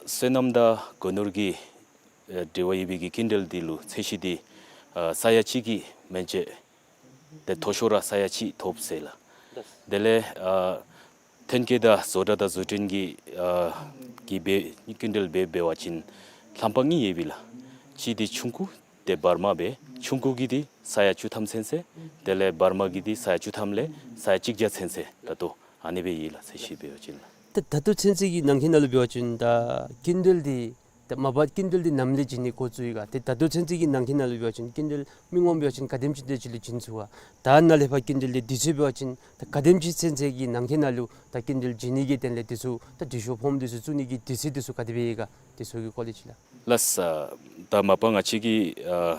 སོ་ནམ་དང་སྒོ་ནོར་གྱི་ཨེ་འབྲེལ་བ་ཡོད་པའི་གི་སྐྱིན་འགྲུལ་འདི་ལུ་ཚད་གཞི་འདི་ཨ་ས་ཡ་གཅིག་གི་མན་ཆད་ཏེ་མཐོ་ཤོས་ར་ས་ཡ་གཅིག་ཐོབ་ཟེར་ལགས། དེ་ལས་ཨ་ཐོན་སྐྱེད་དང་བཟོ་གྲྭ་དང་བཟོ་སྐྲུན་གྱི་ཨ་གི་འབད་སྐྱིན་འགྲུལ་འབད་འབད་བ་ཅིན་ལྷམ་པ་གཉིས་ཡོད་པས་ལགས། གཅིག་འདི་ཆུང་ཀུ་ ཏེ་བར་མ་སྦེ་ཆུང་ཀུ་གི་འདི་ས་ཡ་བཅུ་ཐམ་ཚུན་ཚོད། དེ་ལས་བར་མ་གི་འདི་ས་ཡ་བཅུ་ཐམ་ལས་ས་ཡ་གཅིག་བརྒྱ་ཚུན་ཚོད་ད་ལྟོ་ཨ་ནི་སྦེ་ཡོད་ལགས། ཚད་གཞི་འབད་བ་ཅིན་ལགས། ད་ད་ལྟོ་ཚུན་ཚོད་ཀྱི་ནང་འཁོད་ནང་ལུ་འབད་བ་ཅིན་ད་སྐྱིན་འགྲུལ་འདི་ད་མ་པ་སྐྱིན་འགྲུལ་འདི་ནམ་ལས་བྱིན་ནི་འགོ་བཙུགས་ཡི་ག། ཏེ་ད་ལྟོ་ཚུན་ཚོད་ཀྱི་ནང་འཁོད་ནང་ལུ་འབད་བ་ཅིན་སྐྱིན་འགྲུལ་མི་ངོམ་འབད་བ་ཅིན་ག་དེམ་ཅིག་དེ་ཅིག་ལུ་བྱིན་ཚུགས་ག། ད་ནཱ་ལས་ཕར་སྐྱིན་འགྲུལ་འདི་དུས་ཚོད་འབད་བ་ཅིན་ད་ག་དེམ་ཅིག་ཚུན་ཚོད་ཀྱི་ནང་འཁོད་ནང་ལུ་ད་སྐྱིན་འགྲུལ་བྱིན་ནི་གི་དོན་ལས་དེ་ཚུ་ད་དྲི་ཤོག་ཕོརམ་དེ་ཚུ་བཙུགས་ནི་གི་དུས་ཚོད་དེ་ཚུ་ག་དེ་སྦེ་ཡོད་ག། དེ་ཚུ་གི་སྐོར་ལས་ཅིག་ལགས། ལགས་སོ། ད་མ་པ་ང་བཅས་ཀྱི་ཨ་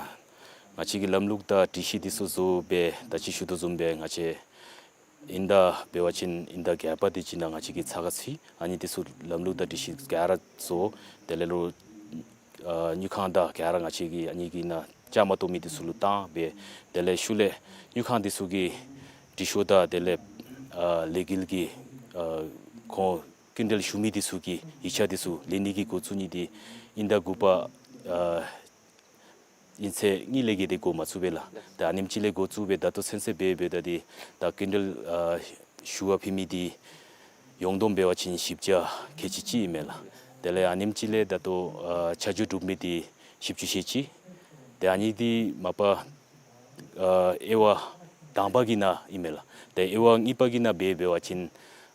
ང་བཅས་ཀྱི་ལམ་ལུགས་དང་སྒྲིག་གཞི་དེ་ཚུ་བཟོ་སྦེ་ད་ཅི་ཞུ་དོ་བཟུམ་སྦེ་ང་བཅས་དབྱིན་ཟླ་འབད་བ་ཅིན་དབྱིན་ཟླ་བརྒྱད་པ་དེ་ཅིག་ནང་ང་བཅས་ཀྱིས་ཚགས་ཁར་ཚུད། ཨ་ནི་དེ་ཚུ་ལམ་ལུགས་དང་སྒྲིག་གཞི་ག་ར་བཟོ། དེ་ལས་ལུ་ཨ་དངུལ་ཁང་དང་ག་ར་ང་བཅས་ཀྱིས་ཨ་ནི་གི་ནང་བཅའ་མར་གཏོགས་མི་དེ་ཚུ་ལུ་བཏང་སྦེ། དེ་ལས་ཤུལ་ལས་དངུལ་ཁང་དེ་ཚུ་གིས་དྲི་ཤོག་དང་དེ་ལས་ཨ་ལས་འགུལ་གྱི་ཨ་ཁོང་སྐྱིན་འགྲུལ་ཞུ་མི་དེ་ཚུ་གི་ཡིག་ཆ་དེ་ཚུ་ལེན་ནི་གི་འགོ་བཙུགས་ནི་དེ་དབྱིན་ཟླ་དགུ་པ་ཨ་ཨིན་ཚེས་གཉིས་ལས་བརྒལ་ཏེ་འགོ་མ་བཙུགས་པས་ལགས། ད་ཨ་ནེམ་ཅིག་ལས་འགོ་བཙུགས་སྦེ་ད་ལྟོ་ཚུན་ཚོད་འབད་འབདཝ་ད་འདི་ད་སྐྱིན་འགྲུལ་ཨ་ཞུ་བར་ཕུལ་མི་འདི་ཡོངས་བསྡོམས་འབད་བ་ཅིན་བཞི་བརྒྱ་ཁལ་གཅིག་ཅིག་ཨིན་མས་ལགས། དེ་ལས་ཨ་ནེམ་ཅིག་ལས་ད་ལྟོ་ཨ་ཆ་འཇོག་གྲུབ་མི་འདི་བཞི་བཅུ་ཞེ་གཅིག། ཏེ་ཨ་ནི་འདི་མ་པ་ཨ་དབྱེ་བ་དང་པ་གི་ནང་ཨིན་མས་ལགས། ཏེ་དབྱེ་བ་གཉིས་པ་གི་ནང་འབད་འབད་བ་ཅིན་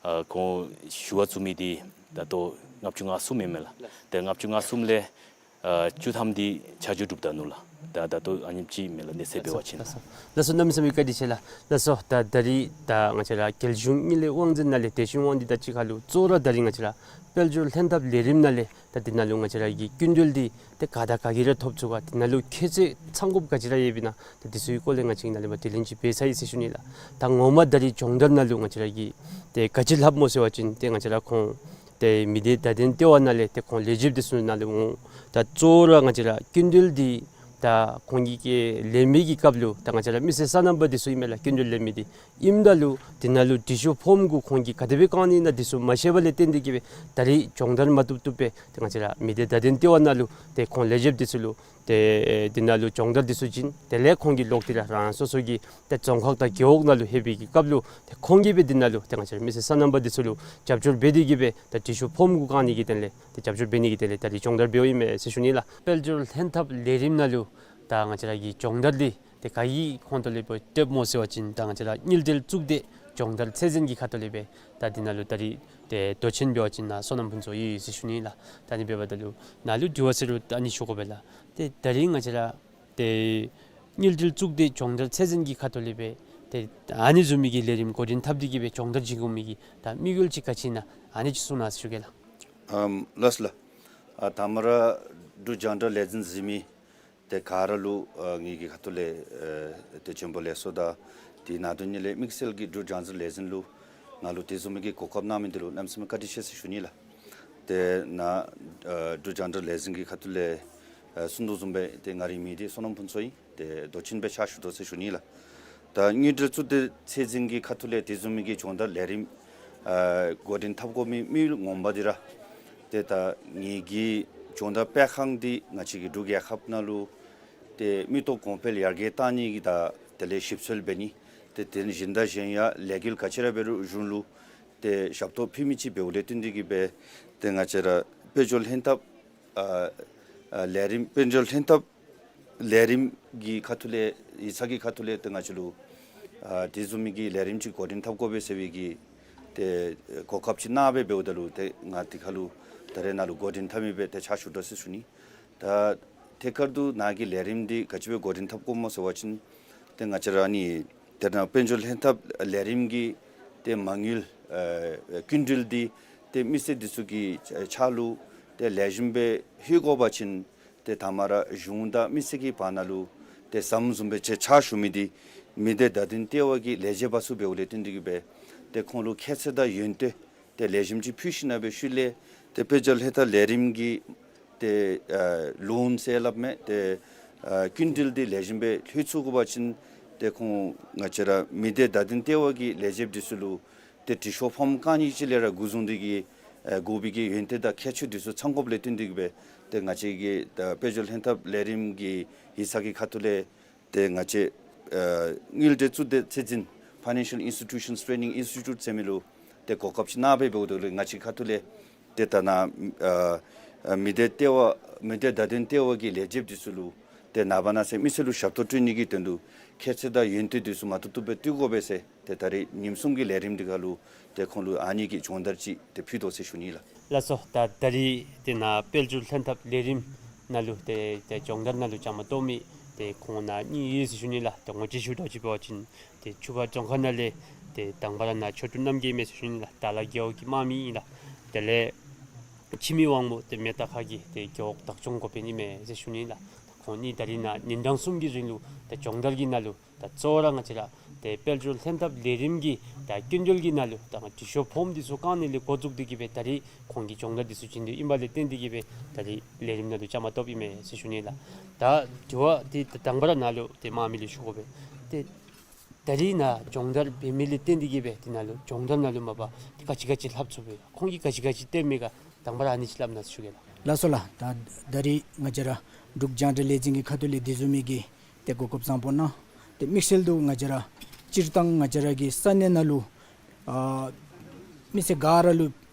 ཨ་ཁོང་ཞུ་བ་བཙུགས་མི་འདི་ད་ལྟོ་ལྔ་བཅུ་ང་གསུམ་ཨིན་མས་ལགས། ཏེ་ལྔ་བཅུ་ང་གསུམ་ལས་ཨ་བཅུ་ཐམ་འདི་ཆ་འཇོག་གྲུབ་ད་ནུག་ལགས། ད་ད་ལྟོ་ཨ་ནེམ་ཅིག་ཨིན་མས་ལགས། གནས་ཚད་འབད་བ་ཅིན། ལགས་སོ། ལགས་སོ། གནམ་མེད་ས་མེད་བཀའ་དྲིན་ཆེ་ལགས། ལགས་སོ། ད་ད་རིས་ད་ང་བཅས་ར་རྒྱལ་གཞུང་དངུལ་ལས་དབང་འཛིན་ནང་ལས་དེ་བཞིན་དབང་འདུས་དང་གཅིག་ཁར་ལུ་གཙོ་བོ་ར་ད་རིས་ང་བཅས་ར་དཔལ་འབྱོར་ལྷན་ཐབས་ལས་རིམ་ནང་ལས་ད་འདི་ནང་ལུ་ང་བཅས་ར་གི་སྐྱིན་འགྲུལ་འདི་ཏེ་ག་དང་ག་གིས་ར་ཐོབ་ཚུགས་ག། འདི་ནང་ལུ་ཁྱད་ཆོས་ཚང་དགོཔ་ག་ཅི་ར་ཡོདཔ་ཨིན་ན། ད་འདི་ཚུ་གི་སྐོར་ལས་ང་བཅས་ནཱ་ལས་མར་དྲི་ལན་ཅིག་འབད་ཚར་ཡི་ཟེར་ཞུ་ནི་ལགས། ད་ངོ་མ་ད་རིས་སྦྱོང་བརྡར་ནང་ལུ་ང་བཅས་ར་གིས་ཏེ་ག་ཅི་ལྷབ་སྨོ་ཟེར་བ་ཅིན་ཏེ་ང་བཅས་ར་ཁོང་ཏེ་མི་སྡེ་བརྡ་དོན་ལྟེ་བ་ནང་ལས་ཏེ་ཁོང་ལས་བྱེདཔ་འདི་ཚུ་ནང་ལུ་འོང་། ད་གཙོ་བོ་ར་ང་བཅས་ར་སྐྱིན་འགྲུལ་འདི་ད་ཁོང་གིས་ཀྱི་ལེན་མི་གི་སྐབས་ལུ་ད་ང་བཅས་ར་མི་སེར་སོ་ནམ་པ་འདི་ཚུ་ཨིན་མས་ལགས། སྐྱིན་འགྲུལ་ལེན་མི་འདི་ཨིནམ་ད་ལུ་འདི་ནང་ལུ་དྲི་ཤོག་ཕོརམ་གུ་ཁོང་གིས་ག་དེ་སྦེ་བཀང་ནི་ཨིན་ན་འདི་ཚུ་མ་ཤེསཔ་ལས་བརྟེན་ཏེ་གིས་སྦེ་ད་རིས་སྦྱོང་བརྡར་མ་བཏུབ་བཏུབ་སྦེ་ཏེ་ང་བཅས་ར་མི་སྡེ་བརྡ་དོན་ལྟེ་བ་ནང་ལུ་ཏེ་ཁོང་ལས་བྱེདཔ་འདི་ཚུ་ལུ་ཏེ་འདི་ནང་ལུ་སྦྱོང་བརྡར་འདི་ཚུ་བྱིན། དེ་ལས་ཁོང་གིས་ལོག་སྟེ་ར་རང་སོ་སོ་གི་ཏེ་རྫོང་ཁག་དང་རྒེད་འོག་ནང་ལུ་ལྷོད་པའི་གི་སྐབས་ལུ་ཏེ་ཁོང་གིས་སྦེ་འདི་ནང་ལུ་ཏེ་ང་བཅས་ར་མི་སེར་སོ་ནམ་པ་འདི་ཚུ་ལུ་རྒྱབ་སྐྱོར་འབད་དེ་གིས་སྦེ་ད་དྲི་ཤོག་ཕོརམ་གུ་བཀང་ནི་གི་དོན་ལས་ཏེ་རྒྱབ་སྐྱོར་འབད་ནི་གི་དོན་ལས་ད་རིས་སྦྱོང་བརྡར་འབདཝ་ཨིན་མས་ཟེར་ཞུ་ནི་ལགས། དཔལ་འབྱོར་ལྷན་ཐབས་ལས་རིམ་ནང་ལུ་ད་ང་བཅས་ར་གི་སྦྱོང་བརྡར་འདི་ཏེ་ག་གི་ཁོངས་ཐོག་ལས་སྦེ་སྤྲོདཔ་སྨོ་ཟེར་བ་ཅིན་ད་ང་བཅས་ར་དངུལ་འབྲེལ་གཙུག་སྡེ་སྦྱོང་བརྡར་ཚད་འཛིན་གྱི་ཁ་ཐུག་ལས་སྦེ་ད་འདི་ནང་ལུ་ད་རིས་ཏེ་མདོ་ཆེན་འབད་བ་ཅིན་ནཱ་སོ་ནམ་ཕུན་ཚོགས་ཡོད་ཟེར་ཞུ་ནི་ལགས། ད་ཨ་ནི་འབདཝ་ད་ལུ་ནཱ་ལུ་དྲི་བ་ཟེར་རུང་ད་ཨ་ནི་ཞུ་དགོ་པས་ལགས། ཏེ་ད་རིས་ང་བཅས་ར་ཏེ་དངུལ་འབྲེལ་གཙུག་སྡེ་སྦྱོང་བརྡར་ཚད་འཛིན་གྱི་ཁ་ཐུག་ལས་སྦེ་ཏེ་ཨ་ནི་བཟུམ་མའི་གི་ལས་རིམ་འགོ་འདྲེན་འཐབ་སྟེ་གིས་སྦེ་སྦྱོང་བརྡར་བྱིན་དགོ་མི་གི་ད་དམིགས་ཡུལ་ཅིག་ག་ཅི་ཨིན་ན་ཨ་ནི་ཅིག་གསུང་གནང་ཟེར་ཞུ་གེ་ལགས། ཨམ་ལགས་སོ་ལགས། ཨ་དང་པ་ར་འབྲུག་སྦྱོང་བརྡར་ལས་འཛིན་གཟིགས་མི་ཏེ་ག་ར་ལུ་ཨ་ངེ་གི་ཁ་ཐུག་ལས་ཨེ་ཏེ་བྱོན་པ་ལེགས་སོ་དང་དེ་ནང་དོན་ཉིད་ལས་དམིགས་བསལ་གྱིས་འབྲུག་སྦྱོང་བརྡར་ལས་འཛིན་ལུ་ང་ལུ་དེ་བཟུམ་མའི་གི་གོ་སྐབས་གནང་མི་འདི་ལུ་གནམ་མེད་ས་མེད་བཀའ་དྲིན་ཆེ་ཟེར་ཞུ་ནི་ལགས། ཏེ་ནཱ་ཨ་འབྲུག་སྦྱོང་བརྡར་ལས་འཛིན་གྱི་ཁ་ཐུག་ལས་ཨ་གསུང་དོ་བཟུམ་སྦེ་ཏེ་ང་རའི་མིང་འདི་བསོད་ནམས་ཕུན་ཚོགས་ཨིན། ཏེ་མདོ་ཆེན་སྦེ་ཕྱག་ཞུ་དོ་ཟེར་ཞུ་ནི་ལགས། ད་དངུལ་འབྲེལ་གཙུག་སྡེ་ཚད་འཛིན་གྱི་ཁ་ཐུག་ལས་དེ་བཟུམ་མའི་གི་སྦྱོང་བརྡར་ལས་རིམ་ཨ་འགོ་འདྲེན་འཐབ་དགོ་མི་དམིགས་ཡུལ་ངོ་མ་འདི་ར་ཏེ་ད་ངེ་གི་སྦྱོང་བརྡར་སྤེལ་ཁང་འདི་ང་བཅས་ཀྱི་འབྲུག་རྒྱལ་ཁབ་ནང་ལུ་ཏེ་མི་སྟོབས་གོང་འཕེལ་ཡར་རྒྱས་བཏང་ནི་གི་དང་དེ་ལས་ཞིབ་འཚོལ་འབད་ནི་ཏེ་དེ་ནི་གཞན་དང་གཞན་ཡང་ལས་འགུལ་ག་ཅི་ར་འབད་རུང་གཞུང་ལུ་ཏེ་ཞབས་ཏོག་ཕུལ་མི་ཅིག་འབདཝ་ལས་བརྟེན་ཏེ་གིས་སྦེ་ཏེ་ང་བཅས་ར་དཔལ་འབྱོར་ལྷན་ཐབས་ཨ་ཨ་ལས་རིམ་དཔལ་འབྱོར་ལྷན་ཐབས་ལས་རིམ་གྱི་ཁ་ཐུག་ལས་ཡིག་ཚང་གི་ཁ་ཐུག་ལས་ཏེ་ང་བཅས་ལུ་ཨ་དེ་བཟུམ་མའི་གི་ལས་རིམ་ཅིག་འགོ་འདྲེན་འཐབ་དགོ་པས་ཟེར་བའི་གི་ཏེ་གོ་སྐབས་ཅིག་གནང་སྦེ་འབདཝ་ད་ལུ་ཏེ་ང་དེ་ཁར་ལུ་ད་རེས་ནཱ་ལུ་འགོ་འདྲེན་འཐབ་མི་སྦེ་ཏེ་ཕྱག་ཞུ་དོ་ཟེར་ཞུ་ནི། ད་ཐད་ཀར་དུ་ནཱ་གི་ལས་རིམ་འདི་ག་ཅི་སྦེ་འགོ་འདྲེན་འཐབ་དགོཔ་སྨོ་ཟེར་བ་ཅིན་ཏེ་ང་བཅས་ར་ནི་ཏེ་ནཱ་དཔལ་འབྱོར་ལྷན་ཐབས་ལས་རིམ་གྱི་ཏེ་མ་དངུལ་ཨ་སྐྱིན་འགྲུལ་འདི་ཏེ་མི་སེར་འདི་ཚུ་གི་ཕྱག་ལུ་ཏེ་ལེགས་ཤོམ་སྦེ་ལྷོད་དགོ་པ་ཅིན་ཏེ་དང་པ་ར་གཞུང་དང་མི་སེར་གྱི་བར་ན་ལུ་ཏེ་ཟམ་བཟུམ་སྦེ་ཅིག་ཕྱག་ཞུ་མི་འདི་མི་སྡེ་བརྡ་དོན་ལྟེ་བ་གི་ལས་བྱེདཔ་ཚུ་འབདཝ་ལས་བརྟེན་ཏེ་གིས་སྦེ་ཏེ་ཁོང་ལུ་ཁྱད་ཚད་དང་ཡོན་ཏན་ཏེ་ལེགས་ཤོམ་ཅིག་ཕུལ་ཞིནམ་སྦེ་ཤུལ་ལས་ཏེ་དཔལ་འབྱོར་ལྷན་ཐབས་ལས་རིམ་གྱི་ཏེ་ཨ་ལོན་ཟེར་སླབ་མས། ཏེ་ཨ་སྐྱིན་འགྲུལ་འདི་ལེགས་ཤོམ་སྦེ་ལྷོད་ཚུགས་དགོ་པ་ཅིན་ཏེ་ཁོང་ང་བཅས་ར་མི་སྡེ་བརྡ་དོན་ལྟེ་བ་གི་ལས་བྱེདཔ་འདི་ཚུ་ལུ་ཏེ་དྲི་ཤོག་ཕོརམ་བཀང་ནི་ཅིག་ལས་ར་འགོ་བཟུང་སྟེ་གིས་ཨ་དགོ་པའི་གི་ཡོན་ཏན་དང་ཁྱད་ཆོས་འདི་ཚུ་ཚང་དགོཔ་ལས་བརྟེན་ཏེ་གིས་སྦེ་ཏེ་ང་བཅས་ཀྱི་ད་དཔལ་འབྱོར་ལྷན་ཐབས་ལས་རིམ་གྱི་ཡིག་ཚང་གི་ཁ་ཐུག་ལས་ཏེ་ང་བཅས་ཨ་དངུལ་འབྲེལ་གཙུག་སྡེ་ཚད་འཛིན་Financial Institutions Training Institute ཟེར་མི་ལུ་ཏེ་གོ་སྐབས་ཅིག་གནང་སྦེ་འབདཝ་ད་ལུ་ང་བཅས་ཁ་ཐུག་ལས་ཏེ་ད་ནཱ་ཨ་ཨ་མི་སྡེ་ལྟེ་བ་མི་སྡེ་བརྡ་དོན་ལྟེ་བ་གི་ལས་བྱེདཔ་འདི་ཚུ་ལུ་ ཏེ་ནངས་པ་གནངས་ཚེ་མི་སེར་ལུ་ཞབས་ཏོག་སྤྲོད་ནི་གི་དོན་ལུ་ཁྱད་ཚད་དང་ཡོན་ཏན་འདི་ཚུ་མ་བཏུབ་བཏུབ་སྦེ་བཏུབ་དགོ་པས་ཟེར་ཏེ་ད་རིས་ཉིནམ་གསུམ་གྱི་ལས་རིམ་འདི་ཁར་ལུ་ཏེ་ཁོང་ལུ་ཨ་ནི་གི་སྦྱོང་བརྡར་ཅིག་ཏེ་ཕུལ་དོ་ཟེར་ཞུ་ནི་ལགས། ལགས་སོ། ད་ད་རིས་ཏེ་ནཱ་དཔལ་འབྱོར་ལྷན་ཐབས་ལས་རིམ་ནང་ལུ་ཏེ་ཏེ་སྦྱོང་བརྡར་ནང་ལུ་བཅའ་མར་གཏོགས་མི་ཏེ་ཁོང་ནཱ་གཉིས་ཡོད་ཟེར་ཞུ་ནི་ལགས། ཏེ་ངོ་སྤྲོད་ཞུ་དོ་ཅིག་འབད་བ་ཅིན་ཏེ་ཆུ་ཁ་རྫོང་ཁག་ནང་ལས་ཏེ་དང་པ་ར་ནཱ་ཆོས་སྒྲོན་རྣམ་རྒྱལ་ཨིན་མས་ཟེར་ཞུ་ནི་ལགས། དྭགས་ལྷ་རྒེད་འོག་གི་དམངས་མི་ཨིན་ལགས། དེ་ལས་འཆི་མེད་དབང་མོ་ཏེ་མེ་སྟག་ཁ་གི་ཏེ་རྒེད་འོག་བདག་སྐྱོང་འགོ་དཔོན་ཨིན་མས་ཟེར་ཞུ་ནི་ལགས། ཁོང་གཉིས་ད་རིས་ནཱ་ཉིན་གྲངས་གསུམ་གྱི་རིང་ལུ་ད་སྦྱོང་བརྡར་གྱི་ནང་ལུ་ད་གཙོ་བོ་ར་ང་བཅས་ར་ཏེ་དཔལ་འབྱོར་ལྷན་ཐབས་ལས་རིམ་གྱི་ད་སྐྱིན་འགྲུལ་གྱི་ནང་ལུ་ད་ང་འབྲི་ཤོག་ཕོརམ་འདི་ཚུ་བཀང་ནི་ལས་འགོ་བཙུགས་ཏེ་གི་སྦེ་ད་རིས་ཁོང་གིས་སྦྱོང་བརྡར་འདི་ཚུ་བྱིན་དོ་ཨིན་པ་ལས་བརྟེན་ཏེ་གི་སྦེ་ད་རིས་ལས་རིམ་ནང་ལུ་བཅའ་མར་གཏོགསཔ་ཨིན་མས་ཟེར་ཞུ་ནི་ལགས། ད་དྲི་བ་འདི་ད་དང་པ་ར་ནཱ་ལུ་ཏེ་དམངས་མི་ལུ་ཞུ་དགོ་པས། ཏེ་ད་རིས་ནཱ་སྦྱོང་བརྡར་འབད་མི་ལས་བརྟེན་ཏེ་གི་སྦེ་དེ་ནང་ལུ་སྦྱོང་བརྡར་ནང་ལུ་མ་པ་ག་ཅི་ག་ཅི་ལྷབ་ཚུགས་པས། ཁོང་གིས་ག་ཅི་ག་ཅི་སྟོན་མི་ག་དང་པ་ར་ཨ་ནི་ཅིག་སླབ་གནང་ཞུ་གེ་ལགས། ལགས་སོ་ལགས། ད་ད་རིས་ང་བཅས་ར་འབྲུག་རྒྱང་བསྒྲགས་ལས་འཛིན་གྱི་ཁ་ཐུག་ལས་དེ་བཟུམ་མའི་གི་ཏེ་གོ་སྐབས་བཟང་པོ་གནང་། ཏེ་དམིགས་བསལ་དུ་ང་བཅས་ར་སྤྱིར་བཏང་ང་བཅས་ར་གི་ས་གནས་ནང་ལུ་ཨ་མི་སེར་ག་ར་ལུ་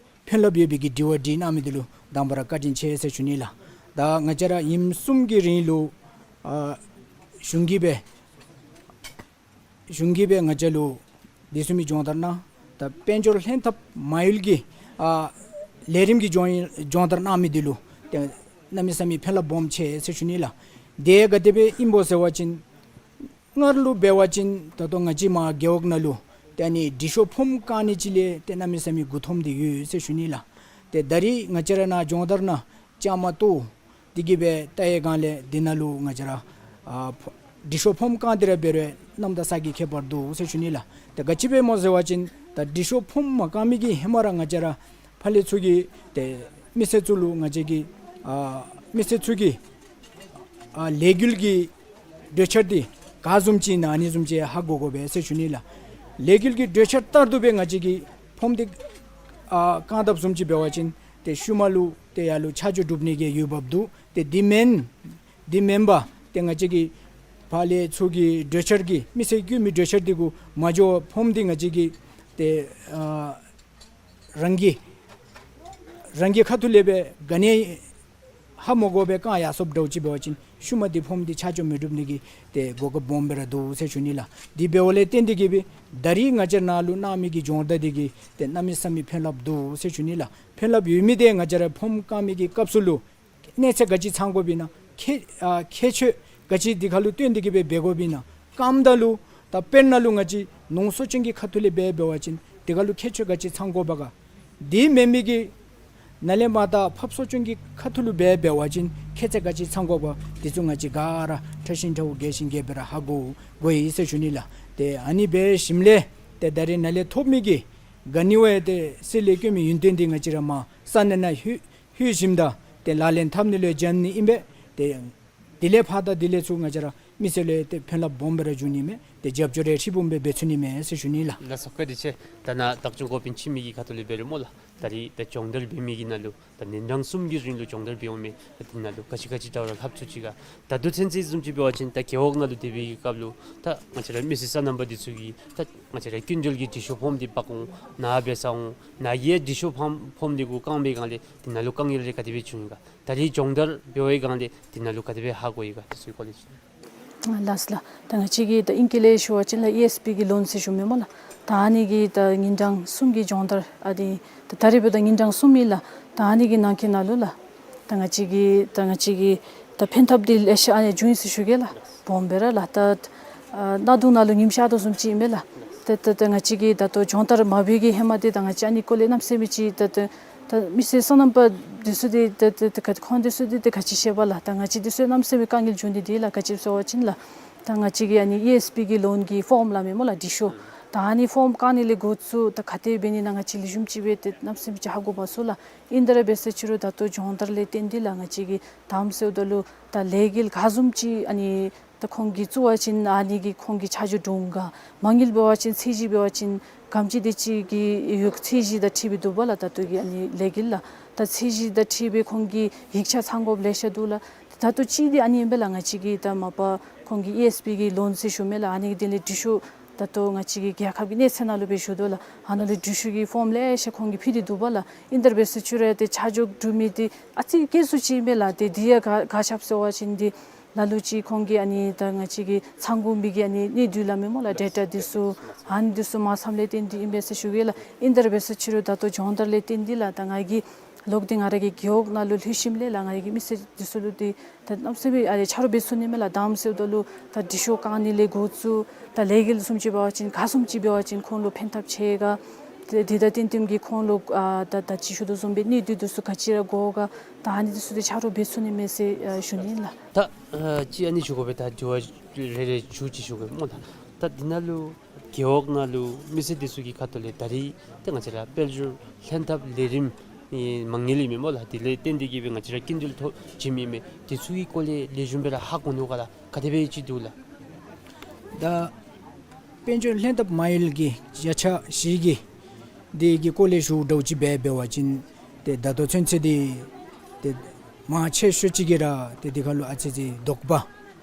ཕན་རླབས་ཡོད་པའི་གི་དྲི་བ་དྲིས་གནང་མི་འདི་ལུ་དང་པ་ར་བཀའ་དྲིན་ཆེ་ཟེར་ཞུ་ནི་ལགས། ད་ང་བཅས་ར་ཉིནམ་གསུམ་གྱི་རིང་ལུ་ཨ་གཞུང་གིས་སྦེ་གཞུང་གིས་སྦེ་ང་བཅས་ལུ་དེ་བཟུམ་མའི་སྦྱོང་བརྡར་གནང་། ད་དཔལ་འབྱོར་ལྷན་ཐབས་མ་ཡུལ་གྱི་ཨ་ལས་རིམ་གྱི་སྦྱོང་སྦྱོང་བརྡར་གནང་མི་འདི་ལུ་ཏེ་གནམ་མེད་ས་མེད་ཕན་རླབས་སྦོམ་ཆེ་ཟེར་ཞུ་ནི་ལགས། དེ་ག་དེ་སྦེ་ཨིན་པོ་ཟེར་བ་ཅིན་སྔར་ལུ་འབད་བ་ཅིན་ད་ལྟོ་ང་བཅས་མར་རྒེད་འོག་ནང་ལུ་ཏེ་ཨ་ནི་འབྲི་ཤོག་ཕོརམ་བཀང་ནི་ཅིག་ལས་ཏེ་གནམ་མེད་ས་མེད་མགུ་འཐོམ་སྟེ་ཡོད་ཟེར་ཞུ་ནི་ལགས། ཏེ་ད་རིས་ང་བཅས་ར་ནཱ་སྦྱོང་བརྡར་ནང་བཅའ་མར་གཏོགས་ཏེ་གི་སྦེ་ལྟ་བའི་སྒང་ལས་འདི་ནང་ལུ་ང་བཅས་ར་ཨ་ཕོ་འབྲི་ཤོག་ཕོརམ་བཀང་སྟེ་ར་འབད་རུང་གནམ་དང་ས་གི་ཁྱད་པར་འདུག་ཟེར་ཞུ་ནི་ལགས། ཏེ་ག་ཅི་སྦེ་སྨོ་ཟེར་བ་ཅིན་ད་འབྲི་ཤོག་ཕོརམ་མ་བཀང་མི་གི་ཧེ་མ་ར་ང་བཅས་ར་ཕར་ལས་ཚུར་གྱི་ཏེ་མི་སེར་ཚུ་ལུ་ང་བཅས་ཀྱིས་ཨ་མི་སེར་ཚུ་གི་ཨ་ལས་འགུལ་གྱི་གྲོས་འཆར་འདི་ག་བཟུམ་ཅིག་ཨིན་ན་ཨ་ནི་བཟུམ་ཅིག་ཧ་གོ་དགོ་པས་ཟེར་ཞུ་ནི་ལགས། ལས་འགུལ་གྱི་གྲོས་འཆར་ལྟར་དུ་སྦེ་ང་བཅས་ཀྱིས་ཕོརམ་འདི་ཨ་བཀང་དཔ་བཟུམ་ཅིག་འབད་བ་ཅིན་ཏེ་ཤུལ་མ་ལུ་ཏེ་ཡར་ལུ་ཆ་འཇོག་གྲུབ་ནི་གི་འོས་འབབ་འདུག། ཏེ་འདི་མེན་འདི་མེན་པར་ཏེ་ང་བཅས་ཀྱིས་ཕར་ལས་ཚུར་གྱི་གྲོས་འཆར་གྱི་མི་སེར་བཀོད་མི་གྲོས་འཆར་འདི་གུ་མ་འགྱོ་བར་ཕོརམ་འདི་ང་བཅས་ཀྱིས་ཏེ་ཨ་རང་གི་རང་གི་ཁ་ཐུག་ལས་སྦེ་ག་ནི་ཧ་མ་གོ་བར་བཀང་ཡར་སོངམ་འདྲཝ་ཅིག་འབད་བ་ཅིན་ཤུལ་མ་འདི་ཕོརམ་འདི་ཆ་འཇོག་མི་གྲུབ་ནི་གི་ཏེ་གོ་སྐབས་སྦོམ་སྦེ་ར་འདུག་ཟེར་ཞུ་ནི་ལགས། འདི་འབདཝ་ལས་བརྟེན་ཏེ་གི་སྦེ་ད་རིས་ང་བཅས་ནཱ་ལུ་གནང་མི་གི་སྦྱོང་བརྡར་འདི་གིས་ཏེ་གནམ་མེད་ས་མེད་ཕན་རླབས་འདུག་ཟེར་ཞུ་ནི་ལགས། ཕན་རླབས་ཡོད་མི་འདི་ང་བཅས་ར་ཕོརམ་བཀང་མི་གི་སྐབས་སུ་ལུ་གནས་ཚད་ག་ཅི་ཚང་དགོཔ་ཨིན་ན་ཁྱད་ཨ་ཁྱད་ཆོས་ག་ཅི་འདི་ཁར་ལུ་བསྟུན་ཏེ་གི་སྦེ་འབད་དགོཔ་ཨིན་ན་བཀངམ་ད་ལུ་ད་དཔེར་ན་ལུ་ང་བཅས་ནོར་གསོག་སྐྱོང་གི་ཁ་ཐུག་ལས་འབད་འབད་བ་ཅིན་འདི་ཁར་ལུ་ཁྱད་ཆོས་ག་ཅི་ཚང་དགོཔ་ག། འདི་མེན་མི་གི་ནཱ་ལས་མར་ད་ཕབ་གསོག་སྐྱོང་གི་ཁ་ཐུག་ལུ་འབད་འབད་བ་ཅིན་ཁྱད་ཚད་ག་ཅི་ཚང་དགོཔ་འདི་ཚུ་ང་བཅས་ག་ར་ཕྲ་ཞིང་ཕྲ་བོ་རྒྱས་ཤིང་རྒྱས་པར་ཧ་གོ་དགོ་ཡི་ཟེར་ཞུ་ནི་ལགས། ཏེ་ཨ་ནི་འབད་ཞིནམ་ལས་ཏེ་ད་རིས་ནཱ་ལས་ཐོབ་མི་གི་ག་ནི་བ་ཡང་ཏེ་གསེར་ལས་དཀོན་མི་ཡོན་ཏན་འདི་ང་བཅས་ར་མར་ས་གནས་ནང་ལྷོད་ལྷོད་ཞིནམ་ད་ཏེ་ལག་ལེན་འཐབ་ནི་ལུ་འཇམ་ནི་ཨིན་པས། ཏེ་དེ་ལས་ཕར་དང་དེ་ལས་ཚུར་ང་བཅས་ར་མི་སེར་ལུ་ཏེ་ཕན་རླབས་སྦོམ་སྦེ་ར་འབྱུང་ནི་མས། ཏེ་རྒྱབ་སྐྱོར་ཡང་ཧྲིལ་བུམ་སྦེ་འབད་ཚུགས་ནི་མས་ཟེར་ཞུ་ནི་ལགས། ལགས་སོ། བཀའ་དྲིན་ཆེ། ད་ནཱ་བདག་སྐྱོང་འགོ་དཔོན་འཆི་མེད་ཀྱི་ཁ་ཐུག་ལས་འབད་རུང་སྨོ་ལགས། ད་རིས་ད་སྦྱོང་བརྡར་འབད་མི་གི་ནང་ལུ་ད་ཉིན་གྲངས་གསུམ་གྱི་རིང་ལུ་སྦྱོང་བརྡར་འབད་འོང་མི་ད་འདི་ནང་ལུ་ག་ཅི་ག་ཅི་འདྲཝ་ར་ལྷབ་ཚུགས་ཅི་ག། ད་ལྟོ་ཚུན་ཚོད་བཟུམ་ཅིག་འབད་བ་ཅིན་ད་རྒེད་འོག་ནང་ལུ་སྡོད་པའི་སྐབས་ལུ་ད་ང་བཅས་ར་མི་སེར་སོ་ནམ་པ་འདི་ཚུ་གིས་ད་ང་བཅས་ར་སྐྱིན་འགྲུལ་གྱི་འབྲི་ཤོག་ཕོརམ་འདི་འབག་འོང་ནཱ་འབད་ས་འོང་ནཱ་གི་འབྲི་ཤོག་ཕོརམ་ཕོརམ་འདི་གུ་བཀང་བའི་སྒང་ལས་འདི་ནང་ལུ་དཀའ་ངལ་རེ་ག་དེ་སྦེ་བྱུང་ཡི་ག། ད་རིས་སྦྱོང་བརྡར་འབད་བའི་སྒང་ལས་འདི་ནང་ལུ་ག་དེ་སྦེ་ཧ་གོ་ཡི་ག། དེ་ཚུ་གི་སྐོར་ལས་ཅིག། ལགས་ལགས། ད་ང་བཅས་ཀྱིས་ད་ཨིང་སྐད་ལས་ཞུ་བ་ཅིན་ལགས་ཨི་ཨེསི་པི་གི་ལོན་ཟེར་ཞུ་མི་སྨོ་ལགས། ད་ཨ་ནི་གི་ད་ཉིན་གྲངས་གསུམ་གྱི་སྦྱོང་བརྡར་ཨ་ནི་ད་ད་རིས་འབདཝ་ད་ཉིན་གྲངས་གསུམ་ཨིན་ལགས། ད་ཨ་ནི་གི་ནང་འཁོད་ནང་ལུ་ལགས་ད་ང་བཅས་ཀྱིས་ད་ང་བཅས་ཀྱིས་ད་ཕན་ཐབས་འདི་ལེ་ཤ་ཨ་ནི་བྱུང་ཡི་ཟེར་ཞུ་གེ་ལགས། སྦོམ་སྦེ་ར་ལགས། ད་ཨ་གནག་དུང་ནང་ལུ་ཉིམ་ཤར་དོ་བཟུམ་ཅིག་ཨིན་མས་ལགས། ད་ད་ད་ང་བཅས་ཀྱིས་ད་ལྟོ་སྦྱོང་བརྡར་མ་འབད་བའི་གི་ཧེ་མ་འདི་ད་ང་བཅས་ཨ་ནི་སྐོར་ལས་གནམ་མེད་ས་མེད་ཅིག་ད་ད་ད་མི་སེར་སོ་ནམ་པ་འདི་ཚུ་འདི་ད་ད་ད་ག་ཁོང་འདི་ཚུ་འདི་ད་ག་ཅི་ཤེས་པས་ལགས། ད་ང་བཅས་འདི་ཚུ་གནམ་མེད་ས་མེད་དཀའ་ངལ་བྱུང་སྟེ་འདི་ལགས། ག་ཅི་ཟེར་བ་ཅིན་ལགས་ད་ང་བཅས་ཀྱིས་ཨ་ནི་ཨི་ཨེསི་པི་གི་ལོན་གྱི་ཕོརམ་སླབ་མི་སྨོ་ལགས་འབྲི་ཤོག། ད་ཨ་ནི་ཕོརམ་བཀང་ནི་ལས་འགོ་བཙུགས་ད་ག་དེ་འབད་ནི་ཨིན་ན་ང་བཅས་ལེགས་ཤོམ་ཅིག་སྦེ་ཏེ་གནམ་མེད་ས་མེད་ཅིག་ཧ་གོ་མ་ཚུགས་ལགས། ཨིན་ཏེ་ར་འབད་ཟེར་ཅི་རུང་ད་ལྟོ་སྦྱོང་བརྡར་ལས་བརྟེན་ཏེ་ལགས་ང་བཅས་ཀྱིས་དམ་སེལཝ་ད་ལུ་ད་ལས་འགུལ་ག་བཟུམ་ཅིག་ཨ་ནི་ད་ཁོང་གིས་བཙུགས་པ་ཅིན་ཨ་ནི་གིས་ཁོང་གི་ཆ་འཇོག་འདྲོངས་ག། མ་དངུལ་འབད་བ་ཅིན་ཚད་གཞི་འབད་བ་ཅིན་ག་དེམ་ཅིག་དེ་ཅིག་གི་ཡོད་ཚད་གཞི་དང་འཁྲིལ་སྦེ་འདུག་པ་ལགས། ད་ལྟོ་གི་ཨ་ནི་ལས་འགུལ་ལགས་ད་ཚད་གཞི་དང་འཁྲིལ་སྦེ་ཁོང་གི་ཡིག་ཆ་ཚང་དགོཔ་ལེ་ཤ་འདུག་ལགས། ད་ལྟོ་གཅིག་འདི་ཨ་ནི་ཨིན་པས་ལགས། ང་བཅས་ཀྱིས་ད་མ་པ་ཁོང་གི་ཨི་ཨེསི་པི་གི་ལོན་ཟེར་ཞུ་མི་ལགས་ཨ་ནི་གི་དོན་ལས་འབྲི་ཤོག་ད་ལྟོ་ང་བཅས་ཀྱི་རྒྱལ་ཁབ་ཀྱི་གནས་ཚད་ནང་ལུ་སྦེ་ཞུ་དོ་ལགས། ཨ་ནཱ་ལུ་འབྲི་ཤོག་གི་ཕོརམ་ལེ་ཤ་ཁོང་གིས་ཕུལ་ཏེ་འདུག་པ་ལགས། ཨིན་ཏེ་ར་འབད་ཟེར་ཅི་རུང་ཏེ་ཆ་འཇོག་གྲུབ་མི་འདི་ཨ་ཙི་སྐྱེལ་སུ་ཅིག་ཨིན་པས་ལགས། ཏེ་འདི་ཡང་ག་ག་ཅི་སྦེ་ཟེར་བ་ཅིན་འདི་ ལ་ལུ་ཅིག་ཁོང་གིས་ཨ་ནི་ད་ང་བཅས་ཀྱི་ཚང་འགོ་མི་གི་ཨ་ནི་གནས་སྡུད་ལ་མེན་སྨོ་ལགས། ཌེ་ཊ་འདི་ཚུ་ཨ་ནི་འདི་ཚུ་མ་ཚངམ་ལས་བརྟེན་ཏེ་ཨིན་པས་ཟེར་ཞུ་གེ་ལགས། ཨིན་ད་ར་འབད་ཟེར་ཅི་རུང་ད་ལྟོ་སྦྱོང་བརྡར་ལས་བརྟེན་ཏེ་ལགས། ད་ང་གིས་ལོག་སྟེ་ང་ར་གི་རྒེད་འོག་ནང་ལུ་ལྷོད་ཞིནམ་ལས་ལགས། ང་ར་གི་མི་སེར་འདི་ཚུ་ལུ་འདི་ད་གནམ་མེད་ས་མེད་ཨ་ནི་ཆ་རོགས་འབད་ཚུགས་ནི་མས་ལགས། དང་པ་ཟེརཝ་ད་ལུ་ད་དྲི་ཤོག་བཀང་ནི་ལས་འགོ་བཙུགས། ད་ལས་འགུལ་བཟུམ་ཅིག་འབད་བ་ཅིན་ག་བཟུམ་ཅིག་འབད་བ་ཅིན་ཁོང་ལུ་ཕན་ཐབས་ཆེ་ག། ཏེ་དེ་དང་བསྟུན་བསྟུནམ་གྱིས་ཁོང་ལུ་ཨ་ད་ད་ཅི་ཞུ་དོ་བཟུམ་སྦེ་གནས་སྡུད་འདི་ཚུ་ག་ཅི་ར་དགོ་ག། ད་ཨ་ནི་འདི་ཚུ་འདི་ཆ་རོགས་འབད་ཚུགས་ནི་མས་ཟེར་ཨ་ཞུ་ནི་ལགས། ད་ཨ་ཅིག་ཨ་ནི་ཞུ་དགོ་པས། ད་དྲི་བ་རེ་རེ་བཅུ་ཅིག་ཞུ་དགོ་སྨོ་ལགས། ད་འདི་ནང་ལུ་རྒེད་འོག་ནང་ལུ་མི་སེར་འདི་ཚུ་གི་ཁ་ཐུག་ལས་ད་རིས་ཏེ་ང་བཅས་ར་དཔལ་འབྱོར་ལྷན་ཐབས་ལས་རིམ་ཨེ་མ་དངུལ་ཨིན་མས་སྨོ་ལགས། དེ་ལས་བརྟེན་ཏེ་གིས་སྦེ་ང་བཅས་ར་སྐྱིན་འགྲུལ་ཐོབ་བྱིནམ་ཨིན་མས། དེ་ཚུ་གི་སྐོར་ལས་ལེགས་ཤོམ་སྦེ་ར་ཧ་གོ་ནུག་ག་ལགས། ག་དེ་སྦེ་ཅིག་འདུག་ལགས། ད་དཔལ་འབྱོར་ལྷན་ཐབས་མ་དངུལ་གྱི་བརྒྱ་ཆ་བཞི་གི་དེ་གི་སྐོར་ལས་ཞུཝ་འདྲཝ་ཅིག་འབད་འབད་བ་ཅིན་ཏེ་ད་ལྟོ་ཚུན་ཚོད་འདི་ཏེ་མང་ཆེ་ཤོས་ཅིག་གིས་ར་ཏེ་དེ་ཁར་ལུ་ཨ་ཙི་ཙི་དོགས་པ་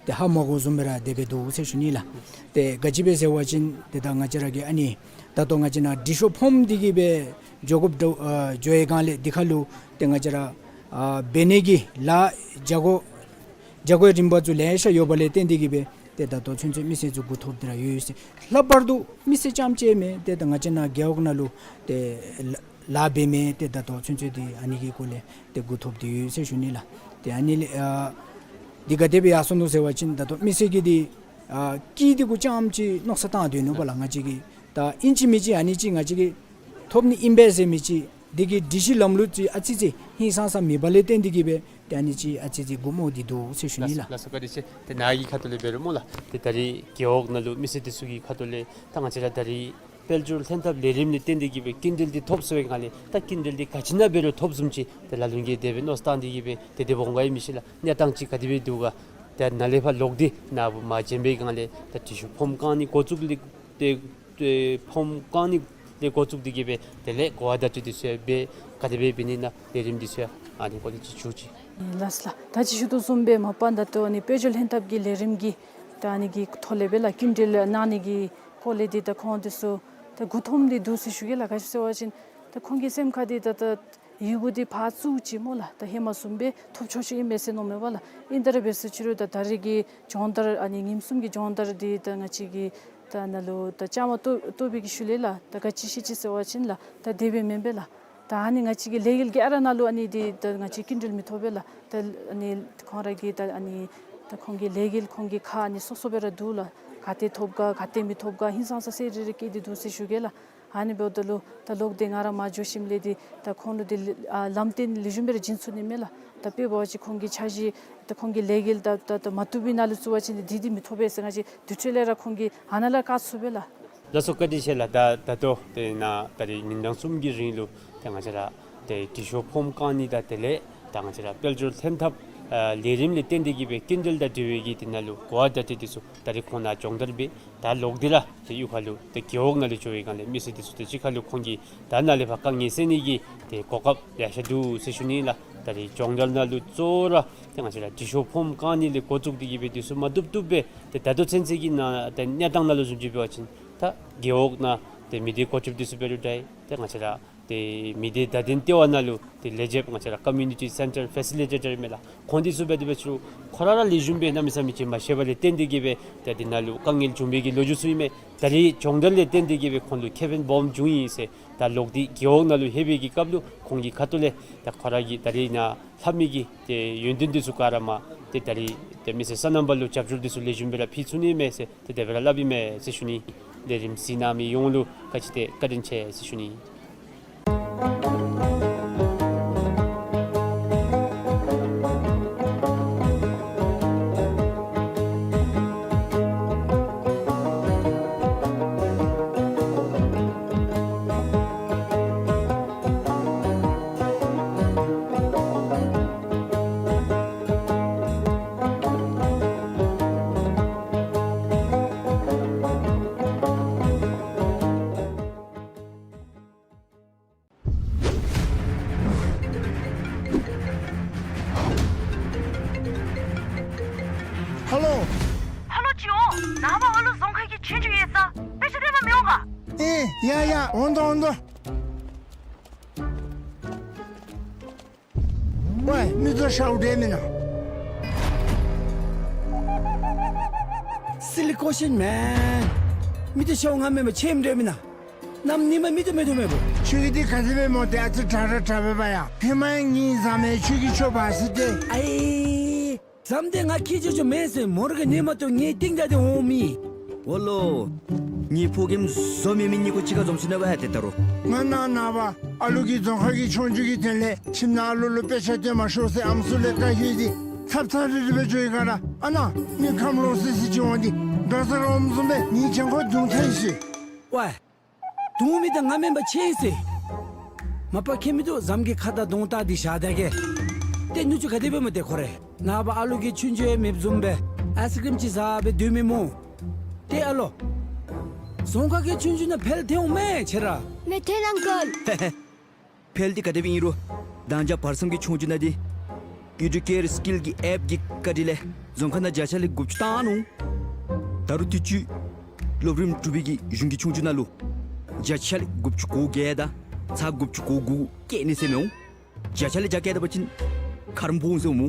ཏེ་ཧ་མ་གོཝ་བཟུམ་སྦེ་ར་དེ་སྦེ་འདུག་ཟེར་ཞུ་ནི་ལགས། ཏེ་ག་ཅི་སྦེ་ཟེར་བ་ཅིན་ཏེ་ད་ང་བཅས་ར་གི་ཨ་ནི་ད་ལྟོ་ང་བཅས་ནཱ་དྲི་ཤོག་ཕོརམ་འདི་གིས་སྦེ་འགྱོ་དགོཔ་འདྲཝ་ཨ་འགྱོ་བའི་སྒང་ལས་དེ་ཁར་ལུ་ཏེ་ང་བཅས་ར་ཨ་འབད་ནི་གི་ལཱ་བྱ་སྒོ་བྱ་སྒོའི་རིམ་པ་ཚུ་ལེ་ཤ་ཡོདཔ་ལས་བརྟེན་ཏེ་གིས་སྦེ་ཏེ་ད་ལྟོ་ཚུན་ཚོད་མི་སེར་ཚུ་གོ་ཐོབ་སྟེ་ར་ཡོད་ཟེར། ལྷག་པར་དུ་མི་སེར་རྐྱངམ་ཅིག་མེན། ཏེ་ད་ང་བཅས་ནཱ་རྒེད་འོག་ནང་ལུ་ཏེ་ལཱ་འབད་མི་ཏེ་ད་ལྟོ་ཚུན་ཚོད་འདི་ཨ་ནི་གི་སྐོར་ལས་ཏེ་གོ་ཐོབ་སྟེ་ཡོད་ཟེར་ཞུ་ནི་ལགས། ཏེ་ཨ་ནི་ལས་ཨ་འདི་ག་དེ་སྦེ་ཡར་སོང་ནུག་ཟེར་བ་ཅིན་ད་ལྟོ་མི་སེར་གྱིས་འདི་ཨ་སྐྱིད་འདི་གུ་རྐྱངམ་ཅིག་མནོ་བསམ་བཏང་སྡོད་ནུག་པ་ལགས། ང་བཅས་ཀྱིས་ད་ཨིན་ཅི་མིན་ཅི་ཨ་ནི་ཅིག་ང་བཅས་ཀྱིས་ཐོབ་ནི་ཨིན་པས་ཟེར་མི་ཅིག་འདི་གི་སྒྲིག་གཞི་ལམ་ལུགས་ཅིག་ཨ་ཙི་ཙི་ཧིང་སངས་ས་མེདཔ་ལས་བརྟེན་ཏེ་གིས་སྦེ་ཏེ་ཨ་ནི་ཅིག་ཨ་ཙི་ཙི་མགུ་རྨོངས་ཏེ་འདུག་ཟེར་ཞུ་ནི་ལགས། ལགས་སོ་བཀའ་དྲིན་ཆེ། ཏེ་ནཱ་གི་ཁ་ཐུག་ལས་འབད་རུང་སྨོ་ལགས། ཏེ་ད་རིས་རྒེད་འོག་ནང་ལུ་མི་སེར་འདི་ཚུ་གི་ཁ་ཐུག་ལས་ད་ང་བཅས་ར་ད་རིས་དཔལ་འབྱོར་ལྷན་ཐབས་ལས་རིམ་ལས་བརྟེན་ཏེ་གིས་སྦེ་སྐྱིན་འགྲུལ་འདི་ཐོབ་ཚར་བའི་སྒང་ལས་ད་སྐྱིན་འགྲུལ་འདི་ག་ཅི་ནང་འབད་རུང་ཐོབ་བཟུམ་ཅིག་ཏེ་ལ་ལུ་གིས་དེ་སྦེ་མནོ་བསམ་བཏང་སྟེ་གིས་སྦེ་ཏེ་དེ་སྦེ་འོང་ག་ཡང་མི་ཤེས་ལགས། གནས་སྟངས་ཅིག་ག་དེ་སྦེ་འདུག་ག། ད་ནཱ་ལས་ཕར་ལོག་སྟེ་ནཱ་བུ་མར་བྱོན་པའི་སྒང་ལས་ད་དྲི་ཤོག་ཕོརམ་བཀང་ནི་འགོ་བཙུགས་ལས་ཏེ་ཏེ་ཕོརམ་བཀང་ནི་ལས་འགོ་བཙུགས་ཏེ་གིས་སྦེ་དེ་ལས་གོ་བ་བརྡ་སྤྲོད་འདི་ཚུ་ཡང་འབད་ག་དེ་སྦེ་འབད་ནི་ཨིན་ན་ལས་རིམ་འདི་ཚུ་ཡང་ཨ་ནི་སྐོར་ལས་ཅིག་ཞུ་ཅི། ལགས་ལགས། ད་ཅི་ཞུ་དོ་བཟུམ་སྦེ་མ་པ་ད་ལྟོ་ཨ་ནི་དཔལ་འབྱོར་ལྷན་ཐབས་ཀྱི་ལས་རིམ་གྱི་ད་ཨ་ནི་གི་ཐོག་ལས་སྦེ་ལགས་སྐྱིན་འགྲུལ་གནང་ནི་གི་སྐོར་ལས་འདི་ད་ཁོང་འདི་ཚུ་ད་མགུ་འཐོམས་ཏེ་འདུག་ཟེར་ཞུ་གེ་ལགས། ག་ཅི་ཟེར་བ་ཅིན་ད་ཁོང་གི་སེམས་ཁར་འདི་ད་ད་ཡི་གུ་འདི་ཕར་བཙུགས་ཅི་སྨོ་ལགས། ད་ཧེ་མ་བཟུམ་སྦེ་ཐོབ་ཆོག་ཆོག་ཨིན་མས་ཟེར་མནོཝ་མས་པ་ལགས། ཨིན་ད་ར་འབད་ཟེར་ཅི་རུང་ད་ད་རེས་ཀྱི་སྦྱོང་བརྡར་ཨ་ནི་ཉིནམ་གསུམ་གྱི་སྦྱོང་བརྡར་འདི་ད་ང་བཅས་ཀྱིས་ད་ནཱ་ལུ་ད་བཅའ་མར་གཏོགས་གཏོགས་པའི་གི་ཤུལ་ལས་ལགས་ད་ག་ཅི་ཤེས་ཅི་ཟེར་བ་ཅིན་ལགས་ད་དེ་སྦེ་མེན་པས་ལགས། ད་ཨ་ནི་ང་བཅས་ཀྱི་ལས་འགུལ་གྱི་ཨ་རག་ནང་ལུ་ཨ་ནི་འདི་ད་ང་བཅས་སྐྱིན་འགྲུལ་མི་ཐོབ་པས་ལགས། ད་ཨ་ནི་ཁོང་ར་གི་ད་ཨ་ནི་ད་ཁོང་གི་ལས་འགུལ་ཁོང་གི་ཁག་ཨ་ནི་སོ་སོ་སྦེ་ར་འདུག་ལགས། ག་ཏེ་ཐོབ་ག་ག་ཏེ་མི་ཐོབ་ག་ཧིང་སངས་ས་སེ་རི་རི་སྐྱེས་ཏེ་འདུག་ཟེར་ཞུ་གེ་ལགས། ཨ་ནི་འབདཝ་ད་ལུ་ད་ལོག་སྟེ་ང་ར་མར་འགྱོ་ཞིནམ་ལས་འདི་ད་ཁོང་ལུ་འདི་ཨ་ལམ་སྟོན་ལེགས་ཤོམ་སྦེ་ར་བྱིན་ཚུགས་ནི་མས་ལགས། ད་དཔེ་འབད་བ་ཅིན་ཁོང་གི་འཆར་གཞི་ད་ཁོང་གི་ལས་འགུལ་ད་ད་ད་མ་བཏུབ་པའི་ནང་ལུ་བཙུགས་པ་ཅིན་འདི་འདི་མི་ཐོབ་པས་ཟེར་ང་བཅས་དུས་ཚོད་ལས་ར་ཁོང་གིས་ཨ་ནཱ་ལས་བཀག་ཚུགས་པས་ལགས། ལགས་སོ་བཀའ་དྲིན་ཆེ་ལགས། ད་ད་ལྟོ་ཏེ་ནཱ་ད་རིས་ཉིན་གྲངས་གསུམ་གྱི་རིང་ལུ་ཏེ་ང་བཅས་ར་ཏེ་དྲི་ཤོག་ཕོརམ་བཀང་ནི་དང་དེ་ལས་ད་ང་བཅས་ར་དཔལ་འབྱོར་ལྷན་ཐབས་ཨ་ལས་རིམ་ལས་བརྟེན་ཏེ་གིས་སྦེ་སྐྱིན་འགྲུལ་དང་འབྲེལ་བའི་གི་འདི་ནང་ལུ་གོ་བ་བརྡ་སྤྲོད་འདི་ཚུ་ད་རིས་ཁོང་ནཱ་སྦྱོང་བརྡར་འབད་ད་ལོག་སྟེ་ར་ཏེ་གཡུས་ཁ་ལུ་ཏེ་རྒེད་འོག་ནང་ལུ་འགྱོ་བའི་སྒང་ལས་མི་སེར་འདི་ཚུ་ཏེ་གཅིག་ཁར་ལུ་ཁོང་གིས་ད་ནཱ་ལས་ཕར་དཀའ་ངལ་སེལ་ནི་གི་ཏེ་གོ་སྐབས་ལེ་ཤ་འདུག་ཟེར་ཞུ་ནི་ལགས། ད་རིས་སྦྱོང་བརྡར་ནང་ལུ་གཙོ་བོ་ར་ཏེ་ང་བཅས་ར་དྲི་ཤོག་ཕོརམ་བཀང་ནི་ལས་འགོ་བཙུགས་ཏེ་གིས་སྦེ་འདི་ཚུ་མ་བཏུབ་བཏུབ་སྦེ་ཏེ་ད་ལྟོ་ཚུན་ཚོད་ཀྱི་ནང་ཏེ་གནས་སྟངས་ནང་ལུ་བཟུམ་ཅིག་འབད་བ་ཅིན་ད་རྒེད་འོག་ནང་ཏེ་མི་སྡེ་འགོ་ཁྲིདཔ་འདི་ཚུ་འབད་རུང་འདྲ་ཏེ་ང་བཅས་ར་ཏེ་མི་སྡེ་བརྡ་དོན་ལྟེ་བ་ནང་ལུ་ཏེ་ལས་བྱེདཔ་ང་བཅས་ར་ཀོ་མིའུ་ནི་ཊི་སེན་ཊར་ཕེ་སི་ལི་ཊེ་ཊར་ཨིན་མས་ལགས། ཁོང་འདི་ཚུ་འབད་དེ་འབད་ཚུ་ཁོང་ར་ར་ལེགས་ཤོམ་སྦེ་གནམ་མེད་ས་མེད་ཅིག་མ་ཤེས་པ་ལས་བརྟེན་ཏེ་གིས་སྦེ་ཏེ་འདི་ནང་ལུ་དཀའ་ངལ་བྱུང་བའི་གི་ལོ་རྒྱུས་ཚུ་ཨིན་མས། ད་རིས་སྦྱོང་བརྡར་ལས་བརྟེན་ཏེ་གིས་སྦེ་ཁོང་ལུ་ཁེ་ཕན་སྦོམ་བྱུང་ཡི་ཟེར་ད་ལོག་སྟེ་རྒེད་འོག་ནང་ལུ་ལྷོད་པའི་གི་སྐབས་ལུ་ཁོང་གི་ཁ་ཐུག་ལས་ད་ཁོང་ར་གི་ད་རིས་ནཱ་ལྷབ་མི་གི་ཏེ་ཡོན་ཏན་འདི་ཚུ་ག་ར་མར་ཏེ་ད་རིས་ཏེ་མི་སེར་སོ་ནམ་པ་ལུ་རྒྱབ་སྐྱོར་འདི་ཚུ་ལེགས་ཤོམ་སྦེ་ར་ཕུལ་ཚུགས་ནི་མས་ཟེར་ཏེ་དེ་སྦེ་ར་སླབ་ཨིན་མས་ཟེར་ཞུ་ནི། ལས་རིམ་གཟིགས་གནང་མི་ཡོངས་ལུ་བཀའ་དྲིན་ཆེ་ཟེར་ཞུ་ནི། ཧེ་ལོ། ཧེ་ལོ་ཅིག་འོང་། ནངས་པ་ཨ་ལུ་རྫོང་ཁ་གི་ཆོས་རྒྱུགས་ཡོད་ས། དཔེ་ཆ་སྟོན་པར་མི་འོང་ག། ཨེ་ཡ་ཡ་འོང་དོ་འོང་དོ། ཝའི་མི་ཚུ་ཤཝ་འདྲེ་མེན་ན། Silly question, man. མི་དེ་ཤོག་ང་མེན་པ་ཆེམ་འདྲ་མིན་ན། ནམ་ཉི་མ་མི་དེ་མེད་དོ་མེད་པོ། ཁྱོད་ཀྱི་དེ་ག་དེ་སྦེ་མོ་དེ་ཨ་ཙི་དྲག་དྲག་དྲག་པས་པ་ཡ། ཧེ་མ་ཡང་ངེའི་བཟའ་མི་ཁྱོད་ཀྱི་ཁྱོ་བ་ཟེར་ཏེ། ཨའི། བཟའ་མི་དེ་ང་ཁྱེད་ཅོ་ཅོ་མེན་ཟེར་མོ་ར་ག་ཉི་མ་དོ་ངེའི་སྟེང་ད་དེ་འོང་མི། འོ་ལོ། ངེའི་ཕོ་རྒནམ་བཟོ་མེད་མི་གཉིས་ཀོ་གཅིག་ཁར་འཛོམས་སོ་ནུག་པ་ཧ་ཏེ་ད་རུང་། ང་ནཱ་ནངས་པ་ཨ་ལུ་གི་རྫོང་ཁ་གི་ཆོས་རྒྱུགས་ཀྱི་དོན་ལས་ཁྱིམ་ནང་ཨ་ལུ་ལུ་དཔེ་ཆ་སྟོན་མ་ཤོག་ཟེར་ཨམ་སྲུ་ལས་བཀའ་ཞུ་སྟེ་ཚབ་ཚབ་རིལ་རི་སྦེ་འགྱོ་ཡི་ག་ར། ཨ་ནཱ་མི་ཁམས་ལོག་སི་སི་ཅིག་འོང་སྟེ་རྡོ་གསར་འོངམ་བཟུམ་སྦེ་ངེའི་གྱང་ཁར་རྡུང་ཐལ་ཡི་ཟེར། ཝའི། རྡུང་མི་དེ་ང་མེན་པ་ཆེམ་ཟེར། མ་པ་ཁྱད་མིན་འདུག། བཟའ་མི་གི་ཁ་དར་གདོང་བལྟ་སྟེ་བཞག་ད་གེ། ཏེ་ནུ་གཅུང་ག་དེ་སྦེ་མོ་དེ་ཁོ་རེ་ནངས་པ་ཨ་ལུ་གི་ཆོས་རྒྱུགས་ཡང་མེདཔ་བཟུམ་སྦེ་ཨའིསི་ཀྲིམ་ཅིག་བཟའ་སྦེ་སྡོད་མི་སྨོ། ཏེ་ཨ་ལོ། རྫོང་ཁ་གི་ཆོས་རྒྱུགས་ནང་ཕེལ་ཐལ་འོང་མས་ཁྱེད་ར། མི་ཐེན་ཨང་ཀལ། ཧེ་ཧེ། ཕེལ་དེ་ག་དེ་སྦེ་ཨིན་རུང་། ད་ཅི་བར་མཚམས་ཀྱི་ཆོས་རྒྱུགས་ནང་འདི་ཨི་ཌུ་ཀེར་སི་ཀིལ་གྱི་ཨེཔ་གི་བཀའ་དྲིན་ལས་རྫོང་ཁ་ནང་བརྒྱ་ཆ་ལས་དགུ་བཅུ་བཏང་ནུག། ད་རུང་དུས་ཅི་སློབ་རིམ་དྲུག་པའི་གི་གཞུང་གི་ཆོས་རྒྱུགས་ནང་ལུ་བརྒྱ་ཆ་ལས་དགུ་བཅུ་གོ་བརྒྱད་དང་ཚག་དགུ་བཅུ་གོ་དགུ་བཀལ་ནི་ཟེར་མི་འོང་། བརྒྱ་ཆ་ལས་བརྒྱ་བཀལ་ད་པ་ཅིན་ཁ་རུ་འབོ་འོང་ཟེར་འོང་སྨོ།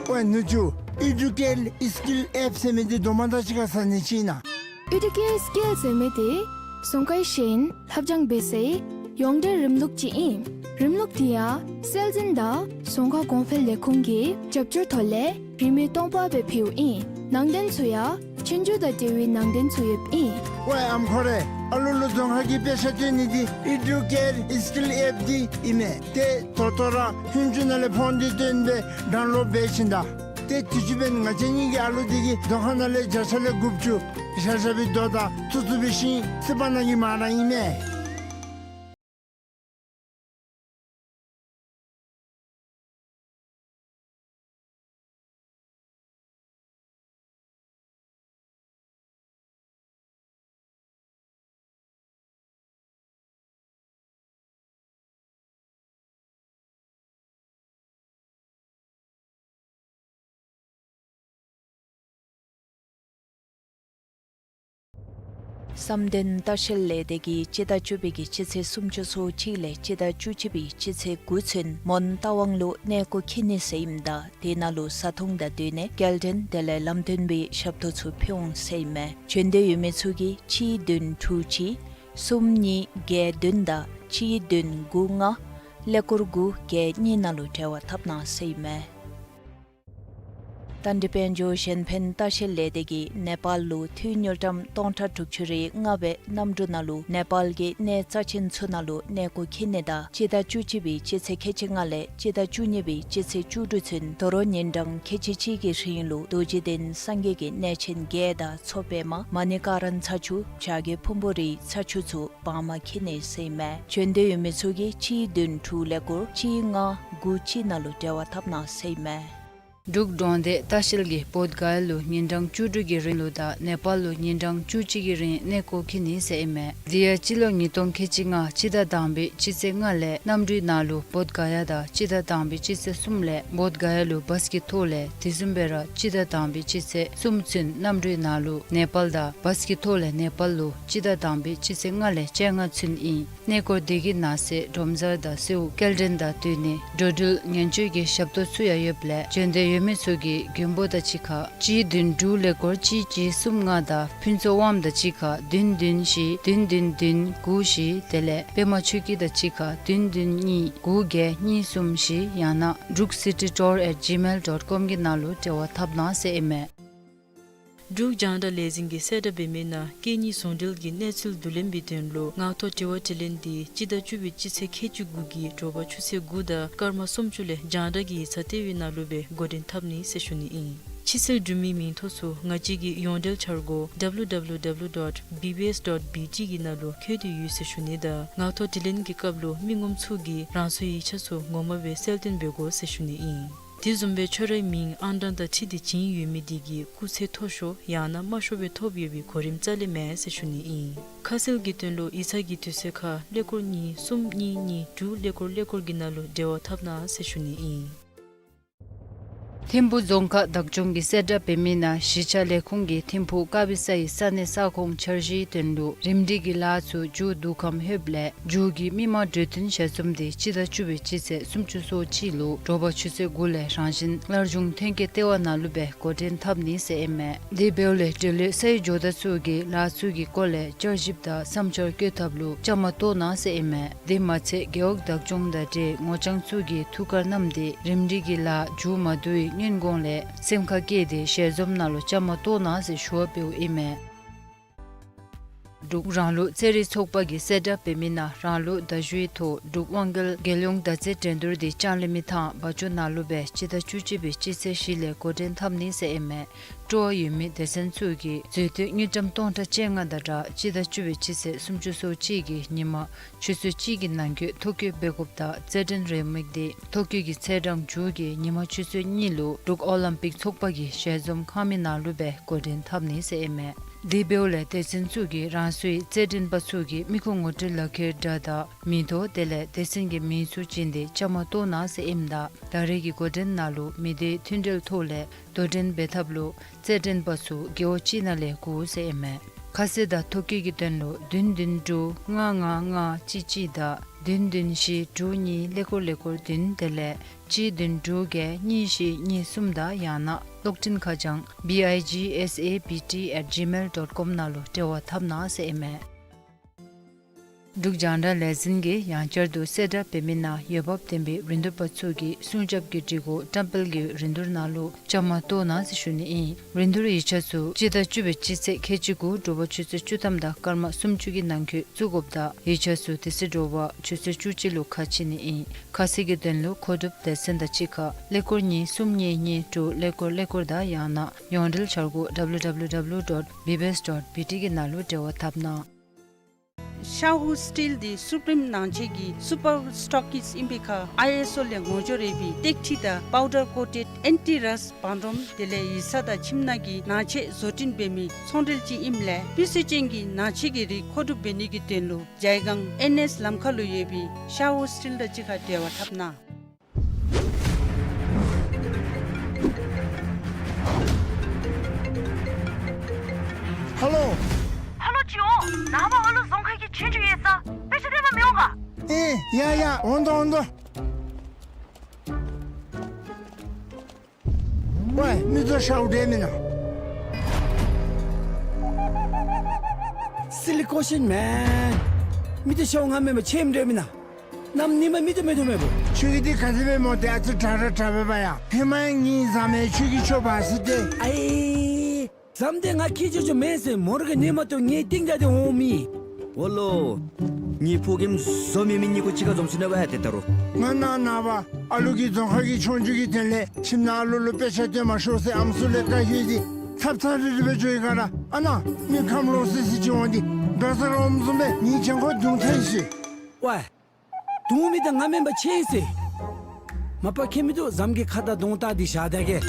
ཝའི་ནུ་གཅུང་ཨི་ཌུ་ཀེར་སི་ཀིལ་ཨེཔ་ཟེར་མི་འདི་དོ་མ་ད་ཅི་ཁར་ཟ་ནི་ཅིག་ཨིན་ན། ཨི་ཌུ་ཀེར་སི་ཀིལ་ཟེར་མི་དེ་རྫོང་ཁའི་ཤེས་ཡོན་ལྷབ་སྦྱང་འབད་སའི་ཡོངས་འབྲེལ་རིམ་ལུགས་ཅིག་ཨིན། རིམ་ལུགས་དེ་ཡང་སྲོལ་འཛིན་དང་རྫོང་ཁ་གོང་འཕེལ་ལས་ཁུངས་ཀྱི་རྒྱབ་སྐྱོར་ཐོག་ལས་རིན་མེད་སྟོང་པ་སྦེ་ཕུལཝ་ཨིན། ནང་དོན་ཚུ་ཡང་ཆོས་རྒྱུགས་དང་འབྲེལ་བའི་ནང་དོན་ཚུ་ཡོདཔ་ཨིན། ཝའི་ཨམ་ཁོ་རེ། ཨ་ལུ་ལུ་རྫོང་ཁ་གི་དཔེ་ཆ་སྟོན་ནི་འདི་ཨི་ཌུ་ཀེར་སི་ཀིལ་ཨེཔ་འདི་ཨིན་མས། ཏེ་ད་ལྟོ་ར་ཧུན་ཅུ་ནང་ལས་ཕོན་འདི་བཏོན་སྦེ་ཌའུན་ལོཌ་འབད་བྱིན་ད། ཏེ་དུས་ཅི་འབདན་ང་བཅས་གཉིས་ཀྱི་ཨ་ལུ་འདི་གིས་རྫོང་ཁ་ནང་ལས་བརྒྱ་ཆ་ལས་དགུ་བཅུ་བཞག་བཞག་པའི་རྡོ་དང་ཐུག་ཐུག་པའི་ཤིང་སི་པ་ནང་གི་མ་ར་ཨིན་མས། བསམ་གཏན་ལྟ་བཤལ་ལས་སྡེ་གིས་སྤྱི་ཟླ་བཅུ་པའི་གི་སྤྱི་ཚེས་སུམ་ཅུ་སོ་གཅིག་ལས་སྤྱི་ཟླ་བཅུ་གཅིག་པའི་སྤྱི་ཚེས་དགུ་ཚུན་མོན་རྟ་དབང་ལུ་གནས་སྐོར་འཁྱིད་ནི་ཟེར་ཨིནམ་ད་དེ་ནང་ལུ་བཟའ་འཐུང་དང་སྡོད་གནས་སྐྱེལ་འདྲེན་དེ་ལས་ལམ་སྟོན་པའི་ཞབས་ཏོག་ཚུ་ཕུལ་འོང་ཟེར་ཨིན་མས། བྱོན་འདོད་ཡོད་མི་ཚུ་གིས་གཅིག་བདུན་དྲུག་གཅིག་གསུམ་གཉིས་བརྒྱད་བདུན་དང་གཅིག་བདུན་དགུ་ལྔ་ཀླད་ཀོར་དགུ་བརྒྱད་གཉིས་ནང་ལུ་འབྲེལ་བ་འཐབ་གནང་ཟེར་ཨིན་མས། ད་འདི་དཔལ་འབྱོར་གཞན་ཕན་ལྟ་བཤལ་ལས་སྡེ་གིས་ནེ་པཱལ་ལུ་འཐུས་དངུལ་ཀྲམ་སྟོང་ཕྲག་དྲུག་ཅུ་རེ་ལྔ་སྦེ་གནམ་གྲུ་ནང་ལུ་ནེ་པཱལ་གྱི་གནས་རྩ་ཆེན་ཚུ་ནང་ལུ་གནས་སྐོར་འཁྱིད་ནི་དང་སྤྱི་ཟླ་བཅུ་གཅིག་པའི་སྤྱི་ཚེས་ཁལ་གཅིག་ལྔ་ལས་སྤྱི་ཟླ་བཅུ་གཉིས་པའི་སྤྱི་ཚེས་བཅུ་དྲུག་ཚུན་དོ་རུང་ཉིན་གྲངས་ཁལ་གཅིག་གཅིག་གི་རིང་ལུ་རྡོ་རྗེ་གདན་སངས་རྒྱས་ཀྱི་གནས་ཆེན་བརྒྱད་དང་མཚོ་པདྨ་མ་ཎི་ཀ་ར་ཚ་ཆུ་བྱ་རྒོད་ཕུང་པོ་རིའི་ཚ་ཆུ་ཚུ་བར་མ་འཁྱིད་ནི་ཟེར་ཨིན་མས། བྱོན་འདོད་ཡོད་མི་ཚུ་གིས་གཅིག་བདུན་དྲུག་ཀླད་ཀོར་གཅིག་ལྔ་དགུ་གཅིག་ནང་ལུ་འབྲེལ་བ་འཐབ་གནང་ཟེར་ཨིན་མས། འབྲུག་འབྲོང་སྡེ་ལྟ་བཤལ་གྱིས་བོདྷ་ག་ཡ་ལུ་ཉིན་གྲངས་བཅུ་དྲུག་གི་རིང་ལུ་དང་ནེ་པཱལ་ལུ་ཉིན་གྲངས་བཅུ་གཅིག་གི་རིང་གནས་སྐོར་འཁྱིད་ནི་ཟེར་ཨིན་མས། དེ་ཡང་སྤྱི་ལོ་ཉིས་སྟོང་ཁལ་གཅིག་ལྔ་སྤྱི་ཟླ་དང་པའི་སྤྱི་ཚེས་ལྔ་ལས་གནམ་གྲུའི་ནང་ལུ་བོདྷ་ག་ཡ་དང་སྤྱི་ཟླ་དང་པའི་སྤྱི་ཚེས་གསུམ་ལས་བོདྷ་ག་ཡ་ལུ་བཱས་ཀྱི་ཐོག་ལས་དེ་བཟུམ་སྦེ་ར་སྤྱི་ཟླ་དང་པའི་སྤྱི་ཚེས་གསུམ་ཚུན་གནམ་གྲུའི་ནང་ལུ་ནེ་པཱལ་དང་བཱས་ཀྱི་ཐོག་ལས་ནེ་པཱལ་ལུ་སྤྱི་ཟླ་དང་པའི་སྤྱི་ཚེས་ལྔ་ལས་བཅོ་ལྔ་ཚུན་ཨིན། གནས་སྐོར་དེ་གི་ནང་གསེས་སྒྲོམ་གསར་དང་གསོལཝ་སྐྱེལ་འདྲེན་དང་སྡོད་གནས་འགྲོ་འགྲུལ་ཉེན་བཅོལ་གྱི་ཞབས་ཏོག་ཚུ་ཡང་ཡོདཔ་ལས་བྱོན་འདོད་ཡོད་མི་ཚུ་གིས་མགོན་པོ་དང་གཅིག་ཁར་གཅིག་བདུན་དྲུག་ཀླད་ཀོར་གཅིག་གཅིག་གསུམ་ལྔ་དང་ཕུན་ཚོགས་དབངམོ་དང་གཅིག་ཁར་བདུན་བདུན་བཞི་བདུན་བདུན་བདུན་དགུ་བཞི་དེ་ལས་པདྨ་ཆོས་སྐྱིད་དང་གཅིག་ཁར་བདུན་བདུན་གཉིས་དགུ་བརྒྱད་གཉིས་གསུམ་བཞི་ཡང་ན་འབྲུག་སི་ཊི་ཊུར་ཨེཊ་ཇི་མེལ་ཌོཊ་ཀོམ་གྱི་ནང་ལུ་འབྲེལ་བ་འཐབ་གནང་ཟེར་ཨིན་མས། འབྲུག་རྒྱང་བསྒྲགས་ལས་འཛིན་གྱིས་གསལ་བསྒྲགས་འབད་མི་ནང་སྐད་གཉིས་ཟུང་འབྲེལ་གྱི་གནས་ཚུལ་བསྡུ་ལེན་འབད་དོན་ལུ་ངག་ཐོག་དྲི་བ་དྲིས་ལན་འདི་སྤྱི་ཟླ་བཅུ་པའི་སྤྱི་ཚེས་ཁལ་གཅིག་དགུ་གི་དྲོ་པ་ཆུ་ཚོད་དགུ་དང་སྐར་མ་སུམ་ཅུ་ལས་རྒྱང་བསྒྲགས་ཀྱི་ཡིག་ཚང་ལྟེ་བའི་ནང་ལུ་སྦེ་འགོ་འདྲེན་འཐབ་ནི་ཟེར་ཞུ་ནི་ཨིན། ཕྱི་སེལ་གྲུབ་མིའི་མིང་ཐོ་ཚུ་ང་བཅས་ཀྱི་ཡོངས་འབྲེལ་འཆར་སྒོ་W W W dot B B S dot B T གི་ནང་ལུ་བཀོད་དེ་ཡོད་ཟེར་ཞུ་ནི་དང་ངག་ཐོག་དྲིས་ལན་གྱི་སྐབས་ལུ་མི་ངོམ་ཚུ་གིས་རང་སོའི་ཡིག་ཆ་ཚུ་ངོ་མ་སྦེ་གསལ་སྟོན་འབད་དགོ་ཟེར་ཞུ་ནི་ཨིན། དེ་བཟུམ་སྦེ་ཁྱོད་རའི་མིང་ཨང་གྲངས་དང་འཁྲིལ་ཏེ་བྱིན་ཡོད་མི་དེ་གིས་སྐུགས་ཚད་མཐོ་ཤོས་ཡང་ན་དམའ་ཤོས་སྦེ་ཐོབ་ཡོད་པའི་གོ་རིམ་རྩ་ལས་མེད་ཟེར་ཞུ་ནི་ཨིན། ཁ་གསལ་གྱི་དོན་ལུ་ཡིག་ཚང་གི་དུས་ཚོད་ཁར་ཀླད་ཀོར་གཉིས་གསུམ་གཉིས་གཉིས་དྲུག་ཀླད་ཀོར་ཀླད་ཀོར་གྱི་ནང་ལུ་འབྲེལ་བ་འཐབ་གནང་ཟེར་ཞུ་ནི་ཨིན། ཐིམ་ཕུག་རྫོང་ཁག་བདག་སྐྱོང་གི་གསལ་བསྒྲགས་འབད་མི་ནང་གཞིས་ཆགས་ལས་ཁུངས་ཀྱིས་ཐིམ་ཕུག་ཀ་བི་སའི་ས་གནས་ས་ཁོངས་འཆར་གཞིའི་དོན་ལུ་རིམ་སྒྲིག་གི་ལཱ་ཚུ་མཇུག་བསྡུ་ཁམས་ལྷོདཔ་ལས་མཇུག་གི་མི་མང་གྲོས་བསྟུན་ཞལ་འཛོམས་དེ་སྤྱི་ཟླ་བཅུ་པའི་སྤྱི་ཚེས་སུམ་ཅུ་སོ་གཅིག་ལུ་དྲོ་པ་ཆུ་ཚོད་དགུ་ལས་རང་བཞིན་སླར་འབྱུང་ཐོན་སྐྱེད་ལྟེ་བ་ནང་ལུ་སྦེ་འགོ་འདྲེན་འཐབ་ནི་ཟེར་ཨིན་མས། དེ་འབདཝ་ལས་འབྲེལ་ཡོད་ས་ཡོམ་འགྱོ་མདའ་ཚུ་གི་ལཱ་ཚུ་གི་སྐོར་ལས་བསྐྱར་ཞིབ་དང་བསམ་འཆར་བཀོད་ཐབས་ལུ་བཅའ་མར་གཏོགས་གནང་ཟེར་ཨིན་མས། དེ་མ་ཚད་རྒེད་འོག་བདག་སྐྱོང་དང་འབྲེལ་ངོ་རྐྱང་ཚུ་གིས་ཐུགས་ཁར་བསྣམས་ཏེ་རིམ་སྒྲིག་གི་ལཱ་མཇུག་མ་བསྡུ་བའི་སྔོན་གོང་ལས་སེམས་ཁར་བསྐྱེད་དེ་ཞལ་འཛོམས་ནང་ལུ་བཅའ་མར་གཏོགས་གནང་ཟེར་ཞུ་བ་འབདཝ་ཨིན་མས། འབྲུག་རང་ལུགས་རྩེད་རིགས་ཚོགས་པ་གི་གསལ་བསྒྲགས་འབད་མི་ནང་རང་ལུགས་མདའ་གཞུའི་ཐོག་འབྲུག་དབང་རྒྱལ་རྒྱལ་ཡོངས་མདའ་རྩེད་འགྲན་བསྡུར་དེ་ལྕང་གླིང་མི་ཐང་བ་ཅུ་ནང་ལུ་སྦེ་སྤྱི་ཟླ་བཅུ་གཅིག་པའི་སྤྱི་ཚེས་བཞི་ལས་འགོ་འདྲེན་འཐབ་ནི་ཟེར་ཨིན་མས། སྤྲོ་བ་ཡོད་མི་སྡེ་ཚན་ཚུ་གིས་མཛོད་དོན་དངུལ་ཀྲམ་སྟོང་ཕྲག་བཅོ་ལྔ་དང་སྦྲགས་སྤྱི་ཟླ་བཅུ་པའི་སྤྱི་ཚེས་སུམ་ཅུ་སོ་གཅིག་གི་ཉིན་མ་ཆུ་ཚོད་གཅིག་གི་ནང་འཁོད་ཐོ་བཀོད་འབད་དགོཔ་དང་རྩེད་འགྲན་རེའུ་མིག་དེ་ཐོ་བཀོད་ཀྱི་ཚེས་གྲངས་མཇུག་གི་ཉིན་མ་ཆུ་ཚོད་གཉིས་ལུ་འབྲུག་ཨོ་ལིམ་པིག་ཚོགས་པ་གི་ཞལ་འཛོམས་ཁང་མིག་ནང་ལུ་སྦེ་འགོ་འདྲེན་འཐབ་ནི་ཟེར་ཨིན་མས། དེ་འབདཝ་ལས་སྡེ་ཚན་ཚུ་གིས་རང་སོའི་རྩེད་འགྲན་པ་ཚུ་གི་མི་ཁུངས་ངོ་སྤྲོད་ལག་ཁྱེར་འདྲ་དང་མིང་ཐོ་དེ་ལས་སྡེ་ཚན་གྱི་མིང་ཚུ་བྱིན་ཏེ་བཅའ་མར་གཏོགས་གནང་ཟེར་ཨིནམ་ད་ད་རེས་ཀྱི་འགོ་འདྲེན་ནང་ལུ་མི་སྡེ་མཐུན་འབྲེལ་ཐོག་ལས་དོ་འགྲན་འབད་ཐབས་ལུ་རྩེད་འགྲན་པ་ཚུ་རྒེད་འོག་གཅིག་ནང་ལས་དགུ་ཟེར་ཨིན་མས། ཁ་གསལ་དང་ཐོ་བཀོད་ཀྱི་དོན་ལུ་བདུན་བདུན་དྲུག་ལྔ་ལྔ་ལྔ་གཅིག་གཅིག་དང་བདུན་བདུན་བཞི་དྲུག་གཉིས་ཀླད་ཀོར་ཀླད་ཀོར་བདུན་དེ་ལས་གཅིག་བདུན་དྲུག་བརྒྱད་གཉིས་བཞི་གཉིས་གསུམ་དང་ཡང་ན་གློག་འཕྲིན་ཁ་བྱང་B I G S A B T at gmail dot com ནང་ལུ་འབྲེལ་བ་འཐབ་གནང་ཟེར་ཨིན་མས། འབྲུག་རྒྱང་བསྒྲགས་ལས་འཛིན་གྱིས་ཡང་བསྐྱར་དུ་གསལ་བསྒྲགས་འབད་མི་ནང་འོས་འབབ་ལྡན་པའི་རིན་བསྡུར་པ་ཚུ་གིས་སྲུང་སྐྱོབ་ཀྱི་སྒྲིག་གོ་བཀྲམ་སྤེལ་གྱི་རིན་བསྡུར་ནང་ལུ་བཅའ་མར་གཏོགས་གནང་ཟེར་ཞུ་ནི་ཨིན། རིན་བསྡུར་ཡིག་ཆ་ཚུ་སྤྱི་ཟླ་བཅུ་པའི་སྤྱི་ཚེས་ཁལ་གཅིག་དགུ་དྲོ་པ་ཆུ་ཚོད་བཅུ་ཐམ་དང་སྐར་མ་སུམ་ཅུ་གི་ནང་འཁོད་བཙུགས་དགོཔ་དང་ཡིག་ཆ་ཚུ་དེ་ཚེ་དྲོ་པ་ཆུ་ཚོད་བཅུ་གཅིག་ལུ་ཁ་ཕྱེ་ནི་ཨིན། ཁ་གསལ་གྱི་དོན་ལུ་མཁོ་སྒྲུབ་སྡེ་ཚན་དང་གཅིག་ཁར་ཀླད་ཀོར་གཉིས་གསུམ་གཉིས་གཉིས་དྲུག་ཀླད་ཀོར་ཀླད་ཀོར་དང་ཡང་ན་ཡོངས་འབྲེལ་འཆར་སྒོ་W W W dot B B S dot B T གི་ནང་ལུ་འབྲེལ་བ་འཐབ་གནང་། ཤའོ་སི་ཊིལ་འདི་སུ་པྲིམ་ནང་ཆས་ཀྱི་སུ་པར་སི་ཊོག་ཀིསཊ་ཨིན་པའི་ཁར་ཨའི་ཨེསི་ཨོ་ལས་ངོ་སྦྱོར་འབད་བའི་ཏེག་ཁྲི་དང་པའུ་ཌར་ཀོ་ཊེཌ་ཨེན་ཊི་རསཊ་བང་རིམ་དེ་ལས་ཡིག་ཚང་དང་ཁྱིམ་ནང་གི་ནང་ཆས་བཟོ་སྐྲུན་འབད་མི་ཚོང་འབྲེལ་ཅིག་ཨིནམ་ལས་སྤུས་ཚད་ཅན་གྱི་ནང་ཆས་ཀྱི་རིགས་མཁོ་སྒྲུབ་འབད་ནི་གི་དོན་ལུ་ཇའི་སྒང་ཨེན་ཨེསི་ལམ་ཁ་ལུ་ཡོད་པའི་ཤའོ་སི་ཊིལ་དང་གཅིག་ཁར་འབྲེལ་བ་འཐབ་གནང་། ཧ་ལོ། ཧ་ལོ་ཅི་འོང་། ནངས་པ་ཨ་ལུ་རྫོང་ཁག་གི་ཆོས་རྒྱུགས་ཡོད་ས། དཔེ་ཆ་སྟོན་པར་མི་འོང་ག། ཨེ་ཡ་ཡ་འོང་དོ་འོང་དོ། ཝའི་མི་ཚུ་ཤའོ་འདྲ་མེན་ན། Silly question man. མི་ཚུ་ཤའོ་ང་མེན་པར་ཁྱོད་འདྲ་མེན་ན། གནམ་ཉིནམ་མི་ཚུ་མེད་དོ་མེད་པོ། ཁྱོད་ཀྱིས་འདི་ག་དེ་སྦེ་སྨོ། ཏེ་ཨ་ཙི་དྲག་ར་དྲག་པས་པ་ཡ། ཧེ་མ་ངེའི་བཟའ་མི་ཁྱོད་ཀྱིས་ཁྱོད་འབག་ཟེར་ཏེ། ཨའི་བཟའ་མི་འདི་ང་ཁྱེད་ཅོ་ཅོ་མེན་ཟེར་མོ་ར་གི་ཉི་མ་ཏོ་ངེའི་རྟིང་བདའ་སྟེ་འོང་མི། ཨོ་ལོ། ངེའི་ཕོ་རྒནམ་བཟོ་མེད་མི་གཉིས་ཀོ་གཅིག་ཁར་འཛོམས་སོ་ནུག་པ་ཡ། ཏེ་ད་རུང་ང་ནངས་པ་ཨ་ལུ་གི་རྫོང་ཁག་གི་ཆོས་རྒྱུགས་ཀྱི་དོན་ལས་ཁྱིམ་ནང་ཨ་ལུ་ལུ་དཔེ་ཆ་སྟོན་མ་ཤོག་ཟེར་ཨམ་སྲུ་ལས་བཀའ་ཡོད་དེ་ཚབ་ཚབ་རིལ་རི་སྦེ་འགྱོ་ཡི་ག་ར། ཨ་ནཱ་མི་ཁམས་ལོག་སི་སི་ཅིག་འོང་སྟེ་འགྲོ་ས་ར་འོངམ་བཟུམ་སྦེ་ངེའི་གྱང་ཁར་རྡུང་ཐལ་ཤི། ཝའི། རྡུང་མི་འདི་ང་མེན་པར་ཁྱོད་ཨིན་ཟེར། མ་པ་ཁྱོད་མི་འདུག་བཟའ་མི་གི་ཁ་དང་གདོང་བལྟ་སྟེ་བཞག་ད་གེ།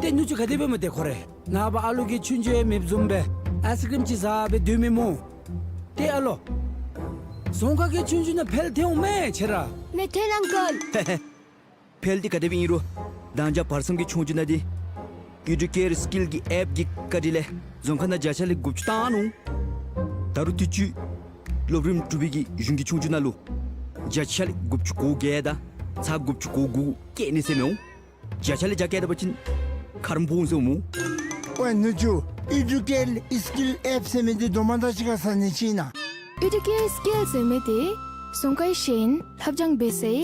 ཏེ་ནུ་གཅུང་ག་དེ་སྦེ་སྨོ་ཏེ་ཁོ་རེ། ནངས་པ་ཨ་ལུ་གི་ཆོས་རྒྱུགས་ཡང་མེདཔ་བཟུམ་སྦེ་ཨའི་སི་ཀྲིམ་ཅིག་བཟའ་སྦེ་སྡོད་མི་སྨོ། ཏེ་ཨ་ལོ། རྫོང་ཁག་གི་ཆོས་རྒྱུགས་ནང་འཕེལ་ཐལ་འོང་མས་ཁྱོད་ར། མེད་ཐལ་ཨང་ཀལ། འཕེལ་འདི་ག་དེ་སྦེ་ཨིན་རུང་མདང་ཞག་བར་མཚམས་ཀྱི་ཆོས་རྒྱུགས་ནང་འདི་ཨེ་ཌུ་ཀེར་སི་ཀིལ་གྱི་ཨེཔ་གི་བཀའ་དྲིན་ལས་རྫོང་ཁག་ནང་བརྒྱ་ཆ་ལས་དགུ་བཅུ་བཏང་ནུག། ད་རུང་དུས་ཅི་སློབ་རིམ་དྲུག་པའི་གི་གཞུང་གི་ཆོས་རྒྱུགས་ནང་ལུ་བརྒྱ་ཆ་ལས་དགུ་བཅུ་གོ་བརྒྱད་དང་ཚག་དགུ་བཅུ་གོ་དགུ་བཀལ་ནི་ཟེར་མི་འོང་། བརྒྱ་ཆ་ལས་བརྒྱ་བཀལ་ད་པ་ཅིན་ཁ་རོག་འབོ་འོང་ཟེར་འོང་སྨོ། ཝའི་ནུ་གཅུང་ཨེ་ཌུ་ཀེར་སི་ཀིལ་ཨེཔ་ཟེར་མི་འདི་དོ་མ་དང་གཅིག་ཁར་ཟ་ནི་ཅིག་ཨིན་ན། ཨེ་ཌུ་ཀེར་སི་ཀིལ་ཟེར་མི་འདི་རྫོང་ཁའི་ཤེས་ཡོན་ལྷབ་སྦྱང་འབད་སའི་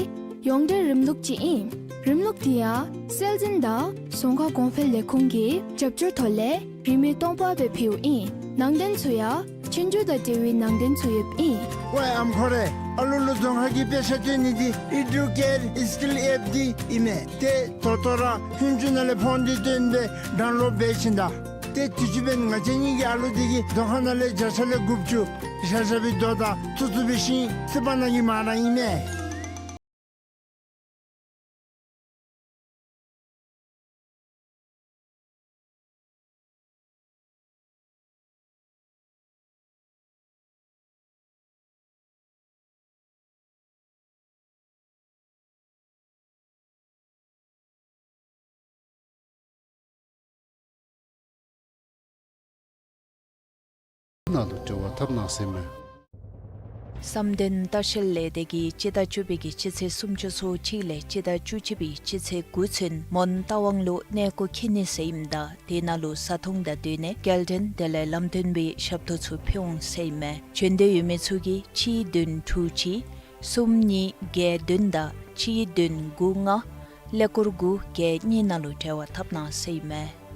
ཡོངས་འབྲེལ་རིམ་ལུགས་ཅིག་ཨིན། རིམ་ལུགས་འདི་ཡང་སྲོལ་འཛིན་དང་རྫོང་ཁ་གོང་འཕེལ་ལས་ཁུངས་ཀྱི་རྒྱབ་སྐྱོར་ཐོག་ལས་རིན་མེད་སྟོང་པ་སྦེ་ཕུལཝ་ཨིན། ནང་དོན་ཚུ་ཡང་ཆོས་རྒྱུགས་དང་འབྲེལ་བའི་ནང་དོན་ཚུ་ཡོདཔ་ཨིན། ཝའི་ཨམ་ཁོ་རེ། ཨ་ལུ་ལུ་རྫོང་ཁ་གི་དཔེ་ཆ་སྟོན་ནི་འདི་ཨེ་ཌུ་ཀེར་སི་ཀིལ་ཨེཔ་འདི་ཨིན་མས། ཏེ་ད་ལྟོ་ར་ཧུན་ཅུ་ནང་ལས་ཕོན་འདི་བཏོན་སྦེ་ཌའུན་ལོཌ་འབད་བྱིན་ད། ཏེ་དུས་ཅི་འབདན་ང་བཅས་གཉིས་ཀྱི་ཨ་ལུ་འདི་གིས་རྫོང་ཁ་ནང་ལས་བརྒྱ་ཆ་ལས་དགུ་བཅུ་བཞག་བཞག་པའི་རྡོ་དང་ཐུག་ཐུག་པའི་ཤིང་སི་པ་ནང་གི་མ་ར་ཨིན་མས། ནང་ལུ་འབྲེལ་བ་འཐབ་གནང་ཟེར་མས། བསམ་གཏན་ལྟ་བཤལ་ལས་སྡེ་གིས་སྤྱི་ཟླ་བཅུ་པའི་གི་སྤྱི་ཚེས་སུམ་ཅུ་སོ་གཅིག་ལས་སྤྱི་ཟླ་བཅུ་གཅིག་པའི་སྤྱི་ཚེས་དགུ་ཚུན་མོན་རྟ་དབང་ལུ་གནས་སྐོར་འཁྱིད་ནི་ཟེར་ཨིནམ་ད་དེ་ནང་ལུ་བཟའ་འཐུང་དང་སྡོད་གནས་སྐྱེལ་འདྲེན་དེ་ལས་ལམ་སྟོན་པའི་ཞབས་ཏོག་ཚུ་ཕུལ་འོང་ཟེར་ཨིན་མས། བྱོན་འདོད་ཡོད་མི་ཚུ་གིས་གཅིག་བདུན་དྲུག་གཅིག་གསུམ་གཉིས་བརྒྱད་བདུན་དང་གཅིག་བདུན་དགུ་ལྔ་ཀླད་ཀོར་དགུ་བརྒྱད་གཉིས་ནང་ལུ་འབྲེལ་བ་འཐབ་གནང་ཟེར་ཨིན་མས།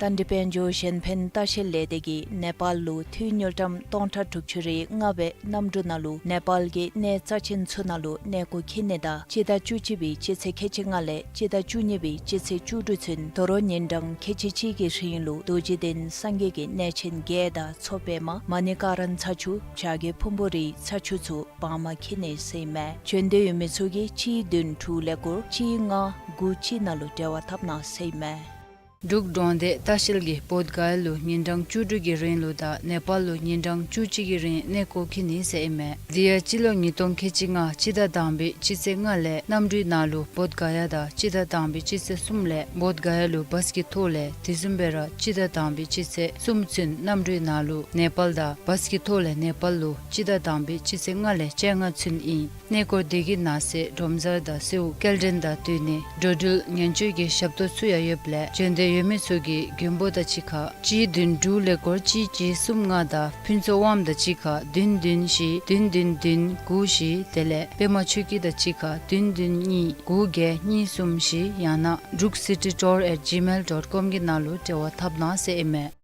ད་འདི་དཔལ་འབྱོར་གཞན་ཕན་ལྟ་བཤལ་ལས་སྡེ་གིས་ནེ་པཱལ་ལུ་འཐུས་དངུལ་ཀྲམ་སྟོང་ཕྲག་དྲུག་ཅུ་རེ་ལྔ་སྦེ་གནམ་གྲུ་ནང་ལུ་ནེ་པཱལ་གྱི་གནས་རྩ་ཆེན་ཚུ་ནང་ལུ་གནས་སྐོར་འཁྱིད་ནི་དང་སྤྱི་ཟླ་བཅུ་གཅིག་པའི་སྤྱི་ཚེས་ཁལ་གཅིག་ལྔ་ལས་སྤྱི་ཟླ་བཅུ་གཉིས་པའི་སྤྱི་ཚེས་བཅུ་དྲུག་ཚུན་དོ་རུང་ཉིན་གྲངས་ཁལ་གཅིག་གཅིག་གི་རིང་ལུ་རྡོ་རྗེ་གདན་སངས་རྒྱས་ཀྱི་གནས་ཆེན་བརྒྱད་དང་མཚོ་པདྨ་མ་ཎི་ཀ་ར་ན་ཚ་ཆུ་བྱ་རྒོད་ཕུང་པོ་རིའི་ཚ་ཆུ་ཚུ་བར་མ་འཁྱིད་ནི་ཟེར་ཨིན་མས། བྱོན་འདོད་ཡོད་མི་ཚུ་གིས་གཅིག་བདུན་དྲུག་ཀླད་ཀོར་གཅིག་ལྔ་དགུ་གཅིག་ནང་ལུ་འབྲེལ་བ་འཐབ་གནང་ཟེར་ཨིན་མས། འབྲུག་འབྲོག་སྡེ་ལྟ་བཤལ་གྱིས་བོདྷ་ག་ཡ་ལུ་ཉིན་གྲངས་བཅུ་དྲུག་གི་རིང་ལུ་དང་ནེ་པཱལ་ལུ་ཉིན་གྲངས་བཅུ་གཅིག་གི་རིང་གནས་སྐོར་འཁྱིད་ནི་ཟེར་ཨིན་མས། དེ་ཡང་སྤྱི་ལོ་ཉིས་སྟོང་ཁལ་གཅིག་ལྔ་སྤྱི་ཟླ་དང་པའི་སྤྱི་ཚེས་ལྔ་ལས་གནམ་གྲུའི་ནང་ལུ་བོདྷ་ག་ཡ་དང་སྤྱི་ཟླ་དང་པའི་སྤྱི་ཚེས་གསུམ་ལས་བོདྷ་ག་ཡ་ལུ་བཱས་ཀྱི་ཐོག་ལས་དེ་བཟུམ་སྦེ་ར་སྤྱི་ཟླ་དང་པའི་སྤྱི་ཚེས་གསུམ་ཚུན་གནམ་གྲུའི་ནང་ལུ་ནེ་པཱལ་དང་བཱས་ཀྱི་ཐོག་ལས་ནེ་པཱལ་ལུ་སྤྱི་ཟླ་དང་པའི་སྤྱི་ཚེས་ལྔ་ལས་བཅོ་ལྔ་ཚུན་ཨིན། གནས་སྐོར་དེ་གི་ནང་གསེས་སྒྲོམ་གཟར་དང་གསོལཝ་སྐྱེལ་འདྲེན་དང་སྡོད་གནས་འགྲོ་འགྲུལ་ཉེན་བཅོལ་གྱི་ཞབས་ཏོག་ཚུ་ཡང་ཡོདཔ་ལས་བྱོན་འདོད་ཡོད་མི་ཚུ་གིས་མགོན་པོ་དང་གཅིག་ཁར་གཅིག་བདུན་དྲུག་ཀླད་ཀོར་གཅིག་གཅིག་གསུམ་ལྔ་དང་ཕུན་ཚོགས་དབངམོ་དང་གཅིག་ཁར་བདུན་བདུན་བཞི་བདུན་བདུན་བདུན་དགུ་བཞི་དེ་ལས་པདྨ་ཆོས་སྐྱིད་དང་གཅིག་ཁར་བདུན་བདུན་གཉིས་དགུ་བརྒྱད་གཉིས་གསུམ་བཞི་ཡང་ན་འབྲུག་སི་ཊི་ཊུར་ཨེཊ་ཇི་མེལ་ཌོཊ་ཀོམ་གི་ནང་ལུ་འབྲེལ་བ་འཐབ་གནང་ཟེར་ཨིན་མས།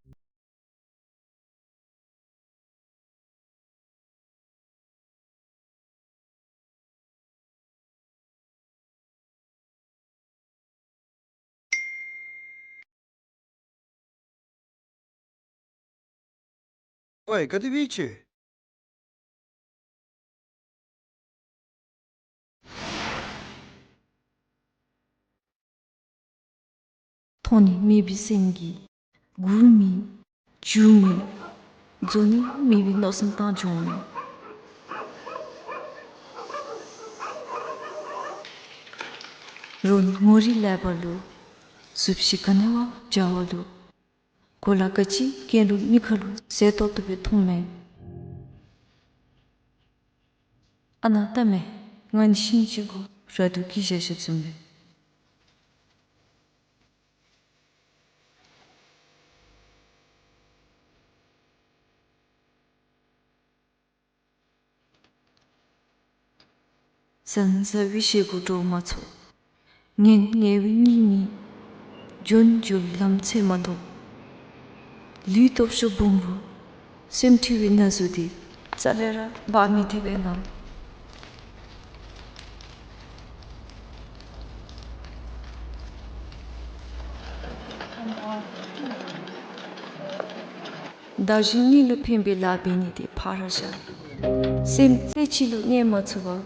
ཝའི་ག་དེ་སྦེ་ཅིག། མཐོང་ནི་མེད་པའི་སེམས་ཀྱིས་སྒུག་མི་འགྱོ་མི་འཛོམས་ནི་མེད་པའི་མནོ་བསམ་བཏང་འགྱོ་མི། རོགས་ངོ་རིས་ལེགས་པ་ལུ་གཟུགས་གཞི་ག་ནི་བ་འཇའ་བ་ལུ་གོ་ལ་ག་ཅི་གྱོན་རུང་མི་ཁ་ལུ་མཛེས་ཏོག་ཏོ་སྦེ་མཐོངམ་མས། ཨ་ནཱ་ལྟ་མས། ང་ནི་ཤིང་ཅིག་གུ་ར་སྟོད་ཀྱི་བཞག་བཞགཔ་བཟུམ་སྦེ། ཟང་ཟ་བའི་ཞེ་སྒུག་འགྲོ་མ་ཚུགས། ངལ་ངལ་བའི་མིག་གཉིས་འཇོན་འཇོ་བའི་ལམ་འཚོལ་མ་གཏོགས། ལུས་སྟོབས་ཤུགས་སྦོམ་རུང་སེམས་འཁྲུལ་བའི་ན་ཟུག་དེ་རྩ་ལས་ར་འབག་མི་བཏུབ་པས་ན། བདག་གཞན་གཉིས་ལུ་ཕན་པའི་ལཱ་འབད་ནི་དེ་ཕར་བཞག། སེམས་རྩེ་གཅིག་ལུ་གནས་མ་ཚུགས་པར་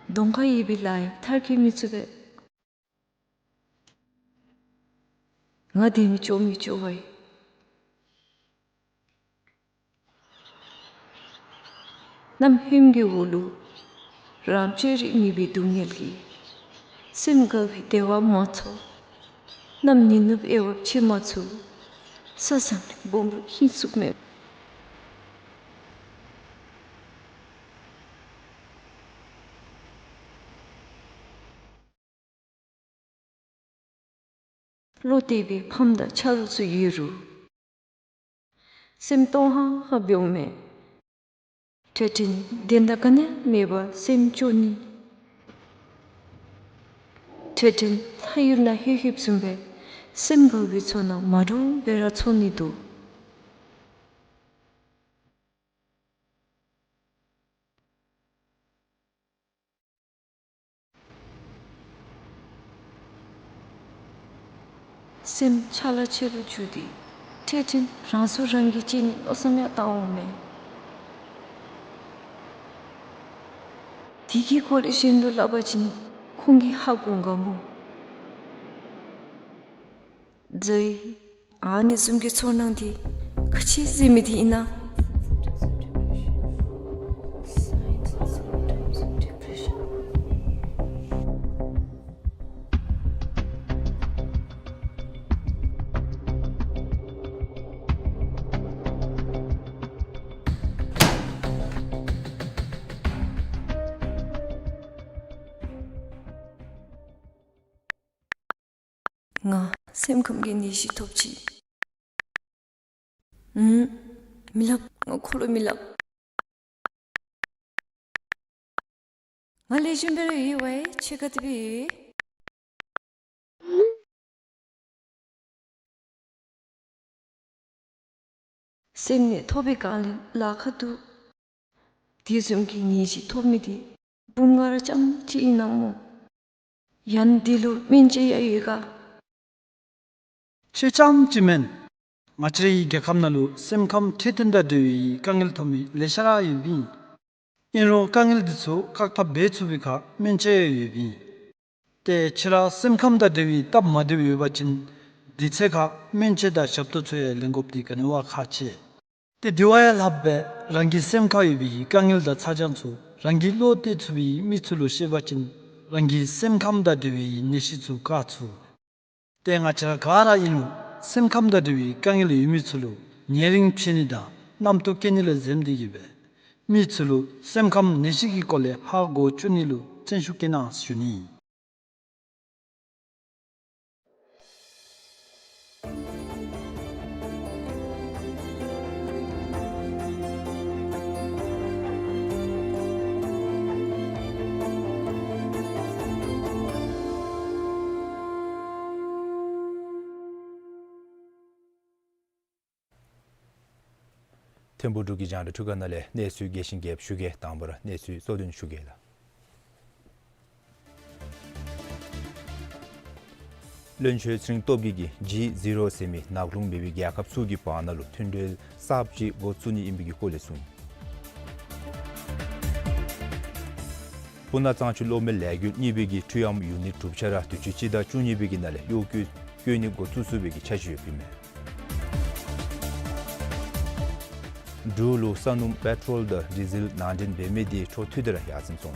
གདོང་ཁར་ཡོད་པའི་ལཱ་ཡང་མཐར་འཁྱོལ་མི་ཚུགས་པས། ང་དེ་མི་ལྕོགས་མི་ལྕོགས་པ་ཡིན། གནམ་ཧོནམ་གྱི་འོག་ལུ་རང་བཅོས་རིག་མེད་པའི་སྡུག་བསྔལ་གྱིས་སེམས་དགའ་བའི་བདེ་བ་མ་ཚོར། གནམ་ནད་ནུབ་དབྱེ་བ་ཕྱེ་མ་ཚུགས། ས་བཟང་རི་སྦོམ་རུང་ཧིང་སུག་མེད། བློ་གཏད་པའི་ཕམ་དང་ཆ་རོགས་ཚུ་ཡོད་རུང་སེམས་སྟོང་ཧང་ཧང་འབདཝ་མས། འཕྲལ་འཕྲལ་བདེན་མཐའ་ག་ནི་ཡང་མེད་པར་སེམས་སྐྱོ་ནི། འཕྲལ་འཕྲལ་ལྷ་ཡུལ་ནང་ལྷོད་ལྷོདཔ་བཟུམ་སྦེ་སེམས་དགའ་བའི་ཚོར་སྣང་མ་འདྲཝ་སྦེ་ར་ཚོར་ནི་འདུག། སེམས་ཆ་ལ་ཆེ་རུ་འགྱུར་ཏེ་འཕྲལ་འཕྲལ་རང་སྲོག་རང་གིས་བཅད་ནིའི་མནོ་བསམ་ཡང་བཏང་འོང་མས། དེ་གི་སྐོར་ལས་གཞན་ལུ་སླབ་པ་ཅིན་ཁོང་གིས་ཧ་གོ་ག་མོ། ཛའི། ཨ་ནི་བཟུམ་གྱི་ཚོར་སྣང་འདི་ག་ཅི་ཟེར་མི་འདི་ཨིན་ན། ང་སེམས་ཁམས་ཀྱི་ནད་གཞི་ཐོབ་ཅི། ཨུམ། མི་སླབ། ང་ཁོ་ལུ་མི་སླབ། ང་ལེགས་ཤོམ་སྦེ་ར་ཡོད་པས། ཁྱོད་ག་དེ་སྦེ་ཡོད། སེམས་ནད་ཐོབ་པའི་སྒང་ལས་ལཱ་ཁག་འདུག། དེ་བཟུམ་གྱི་ནད་གཞི་ཐོབ་མི་དེ་བུམོ་ང་ར་རྐྱངམ་གཅིག་ཨིན་ན་སྨོ། ཡང་འདི་ལུ་སྨན་དཔྱད་ཡང་ཡོད་ག། ཁྱོད་རྐྱངམ་གཅིག་མེན། ང་བཅས་རའི་རྒྱལ་ཁབ་ནང་ལུ་སེམས་ཁམས་འཕྲོད་བསྟེན་དང་འབྲེལ་བའི་དཀའ་ངལ་ཐོབ་མི་ལེ་ཤ་ར་ཡོདཔ་ཨིན། ཨིན་རུང་དཀའ་ངལ་འདི་ཚུ་བཀག་ཐབས་འབད་ཚུགས་པའི་ཁར་སྨན་དཔྱད་ཡང་ཡོདཔ་ཨིན། ཏེ་ཁྱོད་ར་སེམས་ཁམས་དང་འབྲེལ་བའི་སྟབས་མ་བདེཝ་ཡོད་པ་ཅིན་དུས་ཚོད་ཁར་སྨན་དཔྱད་དང་ཞབས་ཏོག་ཚུ་ཡང་ལེན་དགོཔ་འདི་ག་ནི་བ་ཁག་ཆེ། ཏེ་དེ་བ་ཡང་ལྷགཔ་སྦེ་རང་གི་སེམས་ཁར་ཡོད་པའི་དཀའ་ངལ་དང་ཚ་གྱང་ཚུ་རང་གིས་བློ་གཏད་ཚུགས་པའི་མི་ཚུ་ལུ་བཤད་པ་ཅིན་རང་གི་སེམས་ཁམས་དང་འབྲེལ་བའི་ནད་གཞི་ཚུ་བཀག་ཚུགས། ཏེ་ང་བཅས་ར་ག་ར་ཨིན་རུང་སེམས་ཁམས་དང་འབྲེལ་བའི་དཀའ་ངལ་ཡོད་མི་ཚུ་ལུ་ཉེ་རིང་ཕྱད་ནི་དང་རྣམ་རྟོག་སྐྱེ་ནི་ལས་འཛེམ་སྟེ་གིས་སྦེ་མི་ཚུ་ལུ་སེམས་ཁམས་ནད་གཞི་གི་སྐོར་ལས་ཧ་གོ་བཅུག་ནི་ལུ་བརྩོན་ཤུགས་བསྐྱེད་གནང་ཞུ་ནི། ཐིམ་ཕུག་འབྲུག་གི་རྒྱང་བསྒྲགས་ཁང་ནང་ལས་གནས་ཚུལ་རྒྱས་ཤིང་རྒྱསཔ་ཞུ་གེ། དང་པ་ར་གནས་ཚུལ་གཙོ་དོན་ཞུ་གེ་ལགས། བློན་ཆེན་ཚེ་རིང་སྟོབས་རྒྱས་ཀྱིས་ཇི་ཟི་རོ་ཟེར་མི་ནག་རླུང་མེད་པའི་རྒྱལ་ཁབ་ཚུ་གི་བར་ན་ལུ་མཐུན་འབྲེལ་གསརཔ་ཅིག་འགོ་བཙུགས་ནི་ཨིན་པའི་གི་སྐོར་ལས་གསུངས། སྤུ་ན་གཙང་ཆུ་གློག་མེ་ལས་འགུལ་གཉིས་པའི་གི་འཕྲུལ་གཡམ་ཡུ་ནིཊ་གྲུབ་ཆ་ར་དུས་ཅི་སྤྱི་ཟླ་བཅུ་གཉིས་པའི་གི་ནང་ལས་གཡོག་བཀོལ་བཀོལ་ནི་འགོ་བཙུགས་ཚུགས་པའི་གི་འཆར་གཞི་ཡོདཔ་ཨིན་མས། འབྲུག་ལུ་ས་སྣུམ་པེ་ཊོལ་དང་ཌི་ཟེལ་ནང་འདྲེན་འབད་མི་དེ་འཕྲོ་མཐུད་དེ་ར་ཡར་སེང་སོང་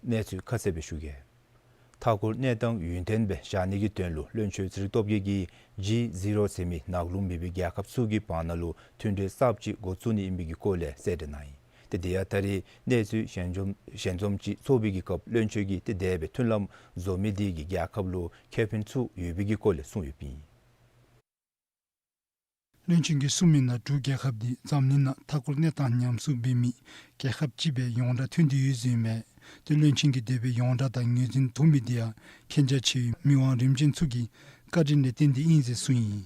ཡི། གནས་ཚུལ་ཁ་གསལ་སྦེ་ཞུ་གེ། མཐའ་འཁོར་གནས་སྟངས་ཡུན་བརྟན་སྦེ་བཞག་ནི་གི་དོན་ལུ་བློན་ཆེན་ཚེ་རིང་སྟོབས་རྒྱས་ཀྱིས་ཇི་ཟི་རོ་ཟེར་མི་ནག་རླུང་མེད་པའི་རྒྱལ་ཁབ་ཚུ་གི་བར་ན་ལུ་མཐུན་འབྲེལ་གསརཔ་ཅིག་འགོ་བཙུགས་ནི་ཨིན་པའི་གི་སྐོར་ལས་གསལ་བསྒྲགས་གནང་ཡི། ཏེ་དེ་ཡང་ད་རེས་གནས་ཚུལ་ཞལ་འཛོམས་ཞལ་འཛོམས་ཅིག་ཚོགས་པའི་གི་སྐབས་བློན་ཆེན་གྱིས་ཏེ་དེ་སྦེ་མཐུན་ལམ་བཟོ་མི་དེ་གིས་རྒྱལ་ཁབ་ལུ་ཁེ་ཕན་ཚུ་ཡོད་པའི་གི་སྐོར་ལས་གསུངས་ཡོདཔ་ཨིན། བློན་ཆེན་གྱིས་གསུངས་མི་ནང་འབྲུག་རྒྱལ་ཁབ་འདི་འཛམ་གླིང་ནང་མཐའ་འཁོར་གནས་སྟངས་ཉམས་སྲུང་འབད་མི་རྒྱལ་ཁབ་ཅིག་སྦེ་ཡོངས་གྲགས་ཐོན་ཏེ་ཡོད་ཟེར་ཨིན་མས། ཏེ་བློན་ཆེན་གྱིས་དེ་སྦེ་ཡོངས་གྲགས་དང་ངོས་འཛིན་ཐོབ་མི་དེ་ཡང་མཁྱེན་རྒྱ་ཆེ་བའི་མི་དབང་རིམ་བྱོན་ཚུ་གི་བཀའ་དྲིན་ལས་བརྟེན་ཏེ་ཨིན་ཟེར་གསུངས་ཡི།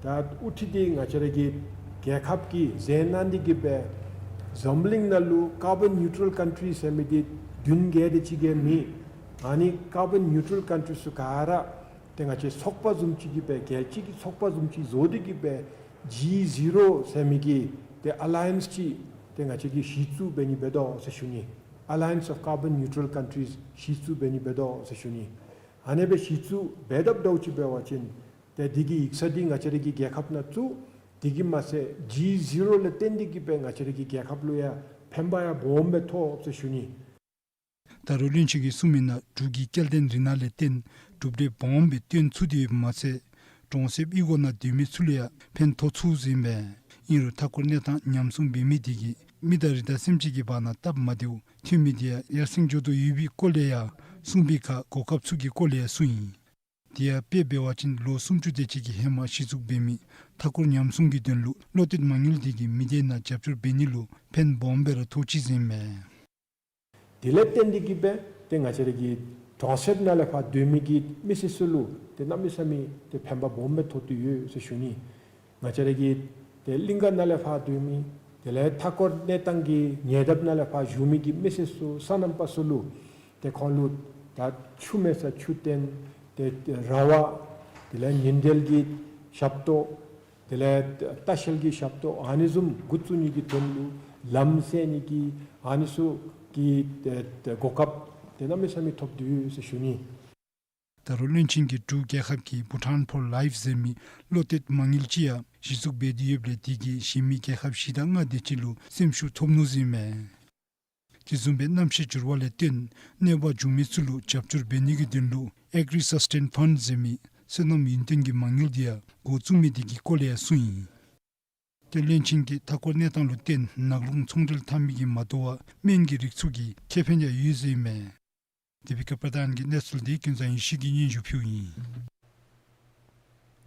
ད་དབུ་ཁྲིད་འདི་ང་བཅས་ར་གི་རྒྱལ་ཁབ་ཀྱིས་མཛད་གནང་སྟེ་གིས་སྦེ་འཛམ་གླིང་ནང་ལུ་ཀར་བཱོན་ནིའུ་ཊཱལ་ཀཱན་ཊི་ཟེར་མི་འདི་བདུན་བརྒྱད་དེ་ཅིག་གིས་མེད། ཨ་ནི་ཀར་བཱོན་ནིའུ་ཊཱལ་ཀཱན་ཊི་ཚུ་ག་ར་ཏེ་ང་བཅས་ཚོགས་པ་བཟུམ་ཅིག་གིས་སྦེ་རྒྱལ་སྤྱི་གི་ཚོགས་པ་བཟུམ་ཅིག་བཟོ་སྟེ་གིས་སྦེ་ཇི་ཟི་རོ་ཟེར་མི་གི་ཏེ་ཨ་ལའི་ཡེནསི་ཅིག་ཏེ་ང་བཅས་ཀྱིས་གཞི་བཙུགས་འབད་ནི་འབད་དོ་ཟེར་ཞུ་ནི། Alliance of Carbon Neutral Countries གཞི་བཙུགས་འབད་ནི་འབད་དོ་ཟེར་ཞུ་ནི། ཨ་ནེ་སྦེ་གཞི་བཙུགས་འབད་དཔ་ད་ཅིག་འབད་བ་ཅིན་ཏེ་དེ་གི་ཡིག་ཚང་འདི་ང་བཅས་ར་གི་རྒྱལ་ཁབ་ནང་བཙུགས། དེ་གིས་མ་ཚད་ཇི་ཟི་རོ་ལས་བརྟེན་ཏེ་གིས་སྦེ་ང་བཅས་ར་གི་རྒྱལ་ཁབ་ལུ་ཡང་ཕན་པ་ཡང་སྦོམ་སྦེ་ཐོགས་ཟེར་ཞུ་ནི། ད་རུང་བློན་ཆེན་གྱིས་གསུངས་མི་ནང་འབྲུག་གི་སྐྱེ་ལྡན་རིགས་སྣ་ལས་བརྟེན་གྲུབ་འབྲས་སྦོམ་སྦེ་སྟོན་ཚུགས་ཏེ་ཡོདཔ་མ་ཚད་གྲོང་གསེབ་གཡུས་སྒོ་ནང་སྡོད་མི་ཚུ་ལུ་ཡང་ཕན་ཐོགས་ཚུགས་ཟེར་ཨིན་པས། ཨིན་རུང་མཐའ་འཁོར་གནས་སྟངས་ཉམས་སྲུང་འབད་མི་དེ་གིས་མི་དང་རི་དྭགས་སེམས་ཅན་གྱི་བར་ན་སྟབས་མ་བདེཝ་ཐོན་མི་དེ་ཡང་ཡར་སེང་འགྱོ་དོ་ཡོད་པའི་སྐོར་ལས་ཡང་གསུངས་པའི་ཁར་གོ་སྐབས་ཚུ་གི་སྐོར་ལས་ཡང་གསུངས་ཡི། དེ་ཡང་དཔེ་འབད་བ་ཅིན་ལོ་སུམ་ཅུ་དེ་ཅིག་གི་ཧེ་མ་གཞི་བཙུགས་འབད་མི་མཐའ་འཁོར་ཉམས་སྲུང་གི་དོན་ལུ་བློ་གཏད་མ་དངུལ་དེ་གིས་མི་སྡེ་ནང་རྒྱབ་སྐྱོར་འབད་ནི་ལུ་ཕན་སྦོམ་སྦེ་ར་ཐོགས་ཅི་ཟེར་ཨིན་མས། དེ་ལས་བརྟེན་ཏེ་གིས་སྦེ་ཏེ་ང་བཅས་ར་གི་གྲོང་གསེབ་ནང་ལས་ཕར་སྡོད་མི་གི་མི་སེར་ཚུ་ལུ་ཏེ་གནམ་མེད་ས་མེད་ཏེ་ཕན་པ་སྦོམ་སྦེ་ཐོགས་ཏེ་ཡོད་ཟེར་ཞུ་ནི། ང་བཅས་ར་གི་ཏེ་གླིང་ག་ནང་ལས་ཕར་སྡོད་མི་དེ་ལས་མཐའ་འཁོར་གནས་སྟངས་ཀྱི་ཉེ་འདབས་ནང་ལས་ཕར་བཞུགས་མི་གི་མི་སེར་ཚུ་སོ་ནམ་པ་ཚུ་ལུ་ཏེ་ཁོང་ལུ་ད་ཆུ་མེད་ས་ཆུ་བཏོན། ཏེ་ར་བ་དེ་ལས་ཉིན་དྲོད་ཀྱི་ཞབས་ཏོག། དེ་ལས་ལྟ་བཤལ་གྱི་ཞབས་ཏོག་ཨ་ནི་བཟུམ་འགོ་བཙུགས་ནི་གི་དོན་ལུ་ལམ་སེལ་ནི་གི་ཨ་ནི་ཚུ་གི་ཏེ་ཏེ་གོ་སྐབས་ཏེ་གནམ་མེད་ས་མེད་ཐོབ་སྟེ་ཡོད་ཟེར་ཞུ་ནི། ད་རུང་བློན་ཆེན་གྱིས་འབྲུག་རྒྱལ་ཁབ་ཀྱིས་Bhutan for Life ཟེར་མི་བློ་གཏད་མ་དངུལ་ཅིག་ཡང་གཞི་བཙུགས་འབད་དེ་ཡོདཔ་ལས་དེ་གིས་གཞན་མི་རྒྱལ་ཁབ་བཞི་དང་ལྔ་དེ་ཅིག་ལུ་སེམས་ཤུགས་ཐོབ་ནུག་ཟེར་ཨིན་མས། དེ་བཟུམ་སྦེ་གནམ་གཤིས་འགྱུར་བ་ལས་བརྟེན་གནོད་པ་བྱུང་མི་ཚུ་ལུ་རྒྱབ་སྐྱོར་འབད་ནི་གི་དོན་ལུ་Agri Sustain Fund ཟེར་མི་སོ་ནམ་ཡུན་བརྟན་གྱི་མ་དངུལ་དེ་ཡང་འགོ་བཙུགས་མི་དེ་གི་སྐོར་ལས་ཡང་གསུངས་ཡི། ཏེ་བློན་ཆེན་གྱིས་མཐའ་འཁོར་གནས་སྟངས་ལུ་བརྟེན་ནགས་ཀླུང་ཚོང་འབྲེལ་འཐབ་མི་གིས་མ་དོ་བར་སྨན་གྱི་རིགས་ཚུ་གི་ཁེ་ཕན་ཡང་ཡོད་ཟེར་ཨིན་མས། དེ་སྦེ་ཀ་པ་ཏང་གི་གནས་ཚུལ་འདི་ཀུན་བཟང་ཡེ་ཤེས་ཀྱིས་སྙན་ཞུ་ཕུལཝ་ཨིན།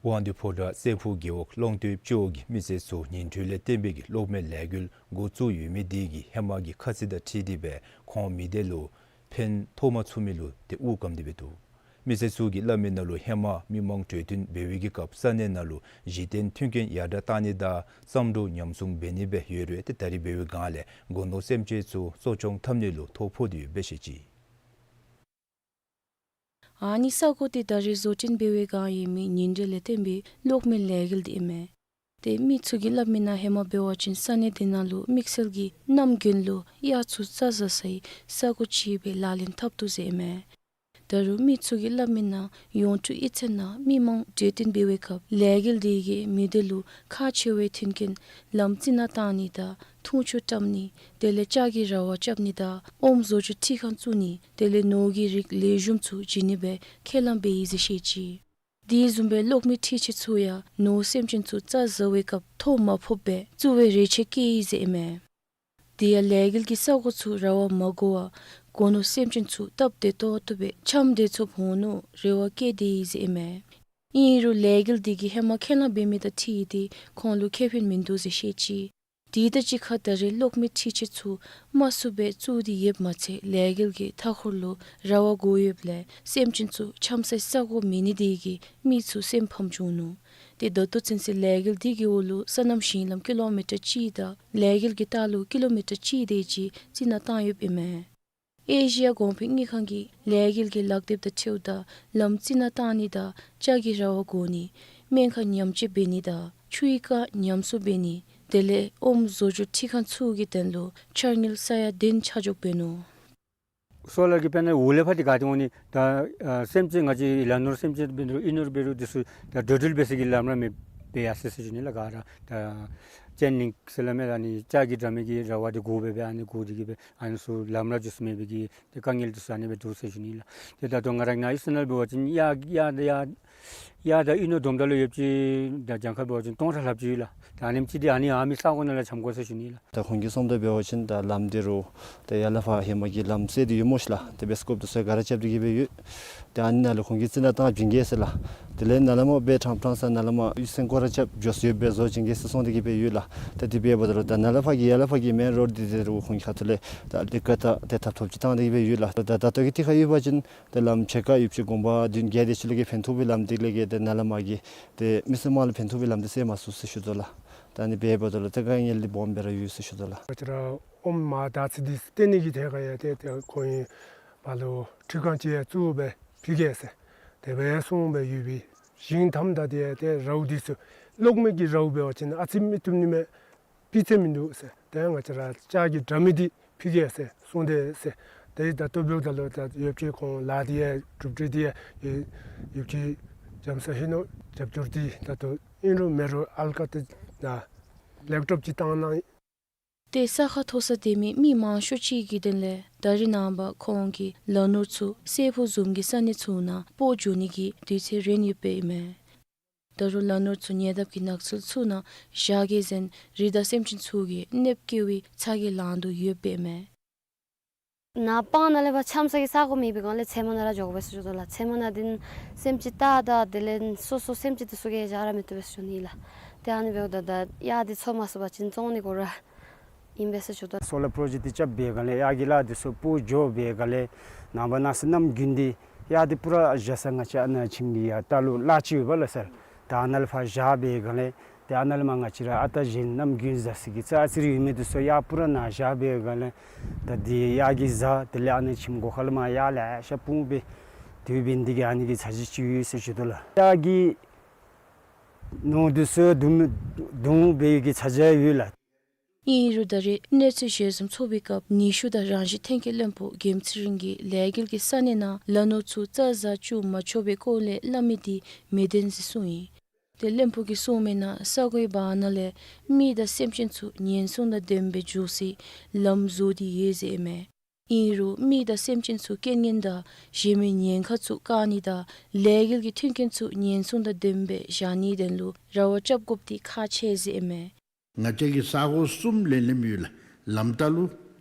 དབང་འདུས་ཕོ་བྲང་སྲས་ཕུག་རྒེད་འོག་གླང་སྟོད་ཅོག་གི་མི་སེར་ཚུ་ཉིན་དྲོད་ལས་བརྟེན་པའི་གི་གློག་མེ་ལས་འགུལ་འགོ་བཙུགས་ཡོད་མི་དེ་གིས་ཧེ་མ་གི་ཁ་ཚིག་དང་འཁྲིལ་ཏེ་སྦེ་ཁོང་མི་སྡེ་ལུ་ཕན་ཐོགས་མ་ཚུགས་མི་ལུ་ཏེ་དབུགས་སྐམ་སྟེ་སྦེ་འདུག། མི་སེར་ཚུ་གིས་སླབ་མི་ནང་ལུ་ཧེ་མ་མི་མང་གྲོས་བསྟུན་འབད་བའི་གི་སྐབས་ས་གནས་ནང་ལུ་གཞི་རྟེན་མཐུན་རྐྱེན་ཡར་དྲག་བཏང་ནི་དང་བསམ་འགྲུབ་ཉམས་སྲུང་འབད་ནི་སྦེ་ཡོད་རུང་ཏེ་ད་རིས་འབད་བའི་སྒང་ལས་སྒོ་ནོར་སེམས་ཅན་ཚུ་གསོ་སྐྱོང་འཐབ་ནི་ལུ་ཐོ་ཕོག་སྟེ་ཡོདཔ་སྦེ་བཤད་ཅི། ཨ་ནི་ས་གོ་འདི་ད་རིས་བཟོ་སྐྲུན་འབད་བའི་སྒང་ཡོད་མི་ཉིན་དྲོད་ལས་བརྟེན་པའི་གློག་མེ་ལས་འགུལ་འདི་ཨིན་མས། ཏེ་མི་ཚུ་གིས་སླབ་མི་ནང་ཧེ་མ་འབད་བ་ཅིན་ས་གནས་འདི་ནང་ལུ་དམིགས་བསལ་གྱིས་གནམ་དགུན་ལུ་གཡག་ཚུ་རྩྭ་ཟ་སའི་ས་གོ་ཅིག་སྦེ་ལག་ལེན་འཐབ་དོ་ཟེར་ཨིན་མས། ད་རུང་མི་ཚུ་གིས་སླབ་མི་ནང་ཡོངས་གྲུབ་གཡུས་ཚན་ནང་མི་མང་གྲོས་བསྟུན་འབད་བའི་སྐབས་ལས་འགུལ་འདི་གིས་མི་སྡེ་ལུ་ཁག་ཆེ་བའི་མཐུན་རྐྱེན་ལམ་རྩི་ནག་བཏང་ནི་དང་འཐུང་ཆུ་བཀྲམ་ནི་དེ་ལས་ལྕགས་ཀྱི་ར་བ་རྐྱབ་ནི་དང་ཨོམ་བཟོ་བཅོས་འཕྲུལ་ཁང་བཙུགས་ནི་དེ་ལས་ནོར་གྱི་རིགས་ལེགས་ཤོམ་ཚུ་བྱིན་ནི་སྦེ་ཁས་བླངས་འབད་ཡི་ཟེར་བཤད་ཅི། དེ་བཟུམ་སྦེ་གློག་མེ་འཕྲུལ་ཆས་ཚུ་ཡང་ནོར་སེམས་ཅན་ཚུ་རྩྭ་ཟ་བའི་སྐབས་ཐོ་མ་ཕོགཔ་སྦེ་བཙུགས་པའི་རེ་ཆེ་བསྐྱེད་ཡི་ཟེར་ཨིན་མས། དེ་ཡང་ལས་འགུལ་གྱིས་ས་གོ་ཚུ་ར་བ་མ་དགོ་བར་སྒོ་ནོར་སེམས་ཅན་ཚུ་སྟབས་བདེ་ཏོག་ཏོ་སྦེ་འཁྱམས་སྡོད་ཚུགསཔ་འོང་ནིའི་རེ་བ་བསྐྱེད་དེ་ཡི་ཟེར་ཨིན་མས། ཨིན་རུང་ལས་འགུལ་འདི་གིས་ཧེ་མ་ཁས་བླངས་འབད་མི་དང་འཁྲིལ་ཏེ་ཁོང་ལུ་ཁེ་ཕན་མིན་འདུག་ཟེར་བཤད་ཅི། དེ་དང་གཅིག་ཁར་ད་རེས་གློག་མེ་འཕྲུལ་ཆས་ཚུ་དམའ་སུ་སྦེ་བཙུགས་ཏེ་ཡོདཔ་མ་ཚད་ལས་འགུལ་གྱིས་མཐའ་འཁོར་ལུ་ར་བ་བསྒོར་ཡོདཔ་ལས་སེམས་ཅན་ཚུ་འཁྱམས་སའི་ས་གོ་མེད་ནི་དེ་གིས་མི་ཚུ་སེམས་ཕམ་བྱུང་ནུག། ཏེ་ད་ལྟོ་ཚུན་ཚོད་ལས་འགུལ་འདི་གི་འོག་ལུ་སོ་ནམ་ཞིང་ལམ་ཀི་ལོ་མི་ཊར་གཅིག་དང་ལས་འགུལ་གྱི་ལྟག་ལུ་ཀི་ལོ་མི་ཊར་གཅིག་དེ་ཅིག་རྩི་ནག་བཏང་ཡོདཔ་ཨིན་མས། ཨེ་ཤི་ཡ་གོང་འཕེལ་དངུལ་ཁང་གིས་ལས་འགུལ་གྱི་ལག་དེབ་དང་འཁྲིལཝ་ད་ལམ་རྩི་ནག་བཏང་ནི་དང་ལྕགས་ཀྱི་ར་བ་བསྒོར་ནི་སྨན་ཁང་ཉམས་བཅོས་འབད་ནི་དང་ཆུའི་རྐ་ཉམས་གསོ་འབད་ནི་དེ་ལས་ཨོམ་བཟོ་བཅོས་འཕྲུལ་ཁང་ཚུ་གི་དོན་ལུ་འཆར་དངུལ་ས་ཡ་བདུན་ཆ་འཇོག་འབད་ནུག། སོ་ལར་གྱི་པེ་ནལ་འོག་ལས་ཕར་འདི་ག་ཏེ་འོང་ནི་ད་ཨ་སེམས་ཅན་ང་བཅས་ལ་ནོར་སེམས་ཅན་འབད་རུང་གཡུས་ནོར་འབད་རུང་འདི་ཚུ་ད་འགྲོ་འགྲུལ་འབད་ས་གི་ལམ་ར་མེདཔ་སྦེ་ཡར་སོ་ཡི་ཟེར་ཞུ་ནི་ལགས། ག་ར་ད་ཅན་ལིང་ཟེར་སླབ་མས་ལགས། ཨ་ནི་ལྕགས་ཀྱི་དྲ་མིག་གི་ར་བ་འདི་བསྒོར་སྦེ་སྦེ་ཨ་ནི་བསྒོར་ཏེ་གིས་སྦེ་ཨ་ནི་ཚུ་ལམ་ར་འགྱོ་ས་མེད་པའི་གི་ཏེ་དཀའ་ངལ་འདི་ཚུ་ཨ་ནི་སྦེ་འདུག་ཟེར་ཞུ་ནི་ལགས། ཏེ་ད་ལྟོ་ང་ར་ནཱ་གཡུས་ས་ནང་འབད་བ་ཅིན་གཡག་གཡག་གཡག་གཡག་དང་གཡུས་ནོར་བསྡོམས་ད་ལུ་ཡོདཔ་ཅིག་ད་གྱངས་ཁ་འབད་བ་ཅིན་སྟོང་ཕྲག་ལྷགཔ་ཅིག་ཡོད་ལགས། ད་ཨ་ནེམ་ཅིག་འདི་ཨ་ནི་ཨ་མི་ས་གོ་ནང་ལས་འཁྱམ་དགོ་ཟེར་ཞུ་ནི་ལགས། ད་ཁོང་གིས་གསུངམ་ད་འབད་བ་ཅིན་ད་ལམ་འདི་རུ་ད་ཡར་ལས་ཕར་ཧེ་མ་གི་ལམ་བསལ་ཏེ་ཡོད་སྨོ་ཤི་ལགས། ད་བེསི་ཀོབ་འདི་ཚུ་ག་ར་རྐྱབ་སྟེ་གིས་སྦེ་ཡོད། ད་ཨ་ནི་ནང་ལུ་ཁོང་གིས་རྩི་ནག་བཏང་བྱིན་གེ་ཟེར་ལགས། དེ་ལས་ནཱ་ལས་མར་སྦེ་ཕྲང་ཕྲང་ས་ནཱ་ལས་མར་གཡུས་ཚན་སྐོར་ར་རྐྱབ་འགྱོ་ས་ཡོདཔ་སྦེ་བཟོ་བྱིན་གེ་ཟེར་གསུངས་ཏེ་གིས་སྦེ་ཡོད་ལགས། ད་དེ་འབདཝ་ད་ལུ་ད་ནཱ་ལས་ཕར་གྱི་ཡར་ལས་ཕར་གྱི་མེན་རོཌ་འདི་དེ་རུ་ཁོང་གི་ཁ་ཐུག་ལས་ད་གླིང་ཁ་ད་ཏེ་ཐབ་ཐོབ་ཅིག་བཏང་སྟེ་གིས་སྦེ་ཡོད་ལགས། ད་ད་ལྟོ་གི་ཐད་ཁར་ཡོད་པ་ཅིན་ཏེ་ལམ་ཕྱེད་ཀ་ཡོདཔ་ཅིག་དགོངས་པ་བདུན་བརྒྱད་དེ་ཅིག་ལས་གི་ཕན་ཐོགས་པའི་ལམ་འདི་ལས་གི་ཏེ་ནཱ་ལས་མར་གྱི་ཏེ་མི་སེར་དམངས་ལུ་ཕན་ཐོགས་པའི་ལམ་འདི་བསལ་མ་ཚུགས་ཟེར་ཞུ་དོ་ལགས། ད་ཨ་ནི་འབདཝ་ད་ལུ་ཏེ་དཀའ་ངལ་འདི་སྦོམ་སྦེ་ར་ཡོད་ཟེར་ཞུ་དོ་ལགས། ང་བཅས་ར་ཨོམ་མར་དར་ཚི་འདི་བཏོན་ནི་གི་ཐད་ཁར་ཡང་ཏེ་ཏེ་ཁོང་གིས་ཕར་ལུ་འཕྲུལ་ཁང་ཅིག་ཡང་བཙུགས་སྦེ་ཕུལ་གེ་ཟེར་དེ་སྦེ་གསུངས་སྦེ་ཡོད་པའི་ཞིང་ཐམ་ད་དེ་ཡང་ཏེ་རཝ་འདི་ཚུ་གློག་མེ་གི་རཝ་འབད་བ་ཅིན་ཨ་ཙི་མི་བཏུབ་ནི་མས། སྤུས་ཚད་མིན་འདུག་ཟེར། ཏེ་ང་བཅས་ར་ལྕགས་ཀྱི་དྲ་མིག་འདི་ཕུལ་གེ་ཟེར་གསུངས་ཏེ་ཟེར། ཏེ་ད་ལྟོ་འབདཝ་ད་ལུ་ད་ཡོདཔ་ཅིག་ཁོང་ལཱ་འདི་ཡང་གྲུབ་འབྲས་འདི་ཡང་ཡོད་ཡོདཔ་ཅིག་འཇམ་ས་ཧིང་ནོ་རྒྱབ་སྐྱོར་འདི་ད་ལྟོ་ཨིན་རུང་མེད་རུང་ཨལ་ཀ་ཏེ་ད་ལེགས་གྲུབ་ཅིག་བཏང་གནང་། ཏེ་ས་ཁར་མཐོ་ས་སྡོད་མི་མི་མང་ཤོས་ཅིག་གི་དོན་ལས་ད་རེས་ནངས་པ་ཁོང་གིས་ལ་ནོར་ཚུ་སྲས་ཕུག་བཟུམ་གྱི་ས་གནས་ཚུ་ནང་སྤོ་འགྱོ་ནི་གི་དུས་ཚོད་རན་ཡོདཔ་ཨིན་མས། ད་རུང་ལ་ནོར་ཚུ་ཉེ་འདབས་ཀྱི་ནགས་ཚལ་ཚུ་ནང་བཞག་གེ་ཟེར་རི་དྭགས་སེམས་ཅན་ཚུ་གིས་གནོདཔ་བཀལ་བའི་ཚ་གྱང་ལང་དོ་ཡོདཔ་ཨིན་མས། ནཱ་སྤང་ནང་ལས་ཕར་འཁྱམ་ས་གི་ས་གོ་མེད་པའི་སྒང་ལས་ཚལ་མ་ནང་ར་འགྱོ་དགོ་པས་ཟེར་ཞུ་དོ་ལགས། ཚལ་མ་ནང་འདི་སེམས་ཅན་སྟག་དང་དེ་ལས་སོ་སོ་སེམས་ཅན་འདི་ཚུ་གིས་བཞག་ར་མི་བཏུབ་པས་ཟེར་ཞུ་ནི་ལགས། ཏེ་ཨ་ནི་འབདཝ་ད་ད་གཡག་འདི་འཚོ་མ་ཚུགས་པ་ཅིན་བཙོང་ནི་དགོ་ར་ཨིན་པས་ཟེར་ཞུ་དོ། སོ་ལར་པྲོ་ཇེཀཊ་འདི་རྐྱབ་པའི་སྒང་ལས་གཡག་གི་ལཱ་འདི་ཚུ་སྤོ་འགྱོ་བའི་སྒང་ལས་ནངས་པ་གནངས་ཚེ་གནམ་དགུན་འདི་གཡག་འདི་པུ་ར་བཞག་ས་ང་བཅས་ཨ་ནཱ་ཁྱིམ་གྱི་ཡར་ལྟག་ལུ་གླ་ཅིག་ཡོད་པས་ལགས་སར། ད་ཨ་ནཱ་ལས་ཕར་བཞག་པའི་སྒང་ལས་ཏེ་ཨ་ནཱ་ལས་མར་ང་བཅས་ར་ཨ་རྟག་བཞེས་གནམ་དགུན་བཟའ་ས་གི་ཚ་ཨ་ཙི་རེ་ཡོད་མི་འདི་ཚུ་གཡག་པུ་ར་ནཱ་བཞག་པའི་སྒང་ལས་ད་འདི་གཡག་གིས་བཟའ། དེ་ལས་ཨ་ནི་ཁྱིམ་སྒོ་ཁ་ལས་མར་གཡག་ལེ་ཤ་སྤུངས་སྦེ་དེ་སྦེ་འདི་གི་ཨ་ནི་གི་ཚ་གྱང་ཅིག་ཡོད་ཟེར་ཞུ་དོ་ལགས། གཡག་གིས་ནོར་འདི་ཚུ་བརྡུང་བརྡུང་བའི་གི་ཚ་གྱང་ཡོད་ལགས། ཨིན་རུང་ད་རེས་གནས་ཚུལ་ཞལ་འཛོམས་ཚོགས་པའི་སྐབས་ནུས་ཤུགས་དང་རང་བཞིན་ཐོན་སྐྱེད་བློན་པོ་དགེ་ཚུལ་རིང་གིས་ལས་འགུལ་གྱིས་ས་གནས་ནང་ལ་ནོར་ཚུ་རྩྭ་བཟའ་བཅུག་མ་ཆོག་པའི་སྐོར་ལས་སླབ་མི་འདི་མི་བདེན་ཟེར་གསུངས་ཡི། ཏེ་བློན་པོ་གིས་གསུངས་མི་ནང་ས་གོའི་བར་ན་ལས་མི་དང་སེམས་ཅན་ཚུ་ཉེན་སྲུང་དང་ལྡན་པའི་འགྱོ་སའི་ལམ་བཟོ་སྟེ་ཡོད་ཟེར་ཨིན་མས། ཨིན་རུང་མི་དང་སེམས་ཅན་ཚུ་རྐྱེན་ངན་དང་གཞན་མི་ཉེན་ཁ་ཚུ་བཀག་ནི་དང་ལས་འགུལ་གྱི་མཐུན་རྐྱེན་ཚུ་ཉེན་སྲུང་དང་ལྡན་པའི་བཞག་ནིའི་དོན་ལུ་ར་བ་རྐྱབ་དགོཔ་འདི་ཁག་ཆེ་ཟེར་ཨིན་མས། ང་བཅས་ཀྱི་ས་གོ་གསུམ་ལེན་ལེནམ་ཡོད་ལགས། ལམ་ལྟག་ལུ་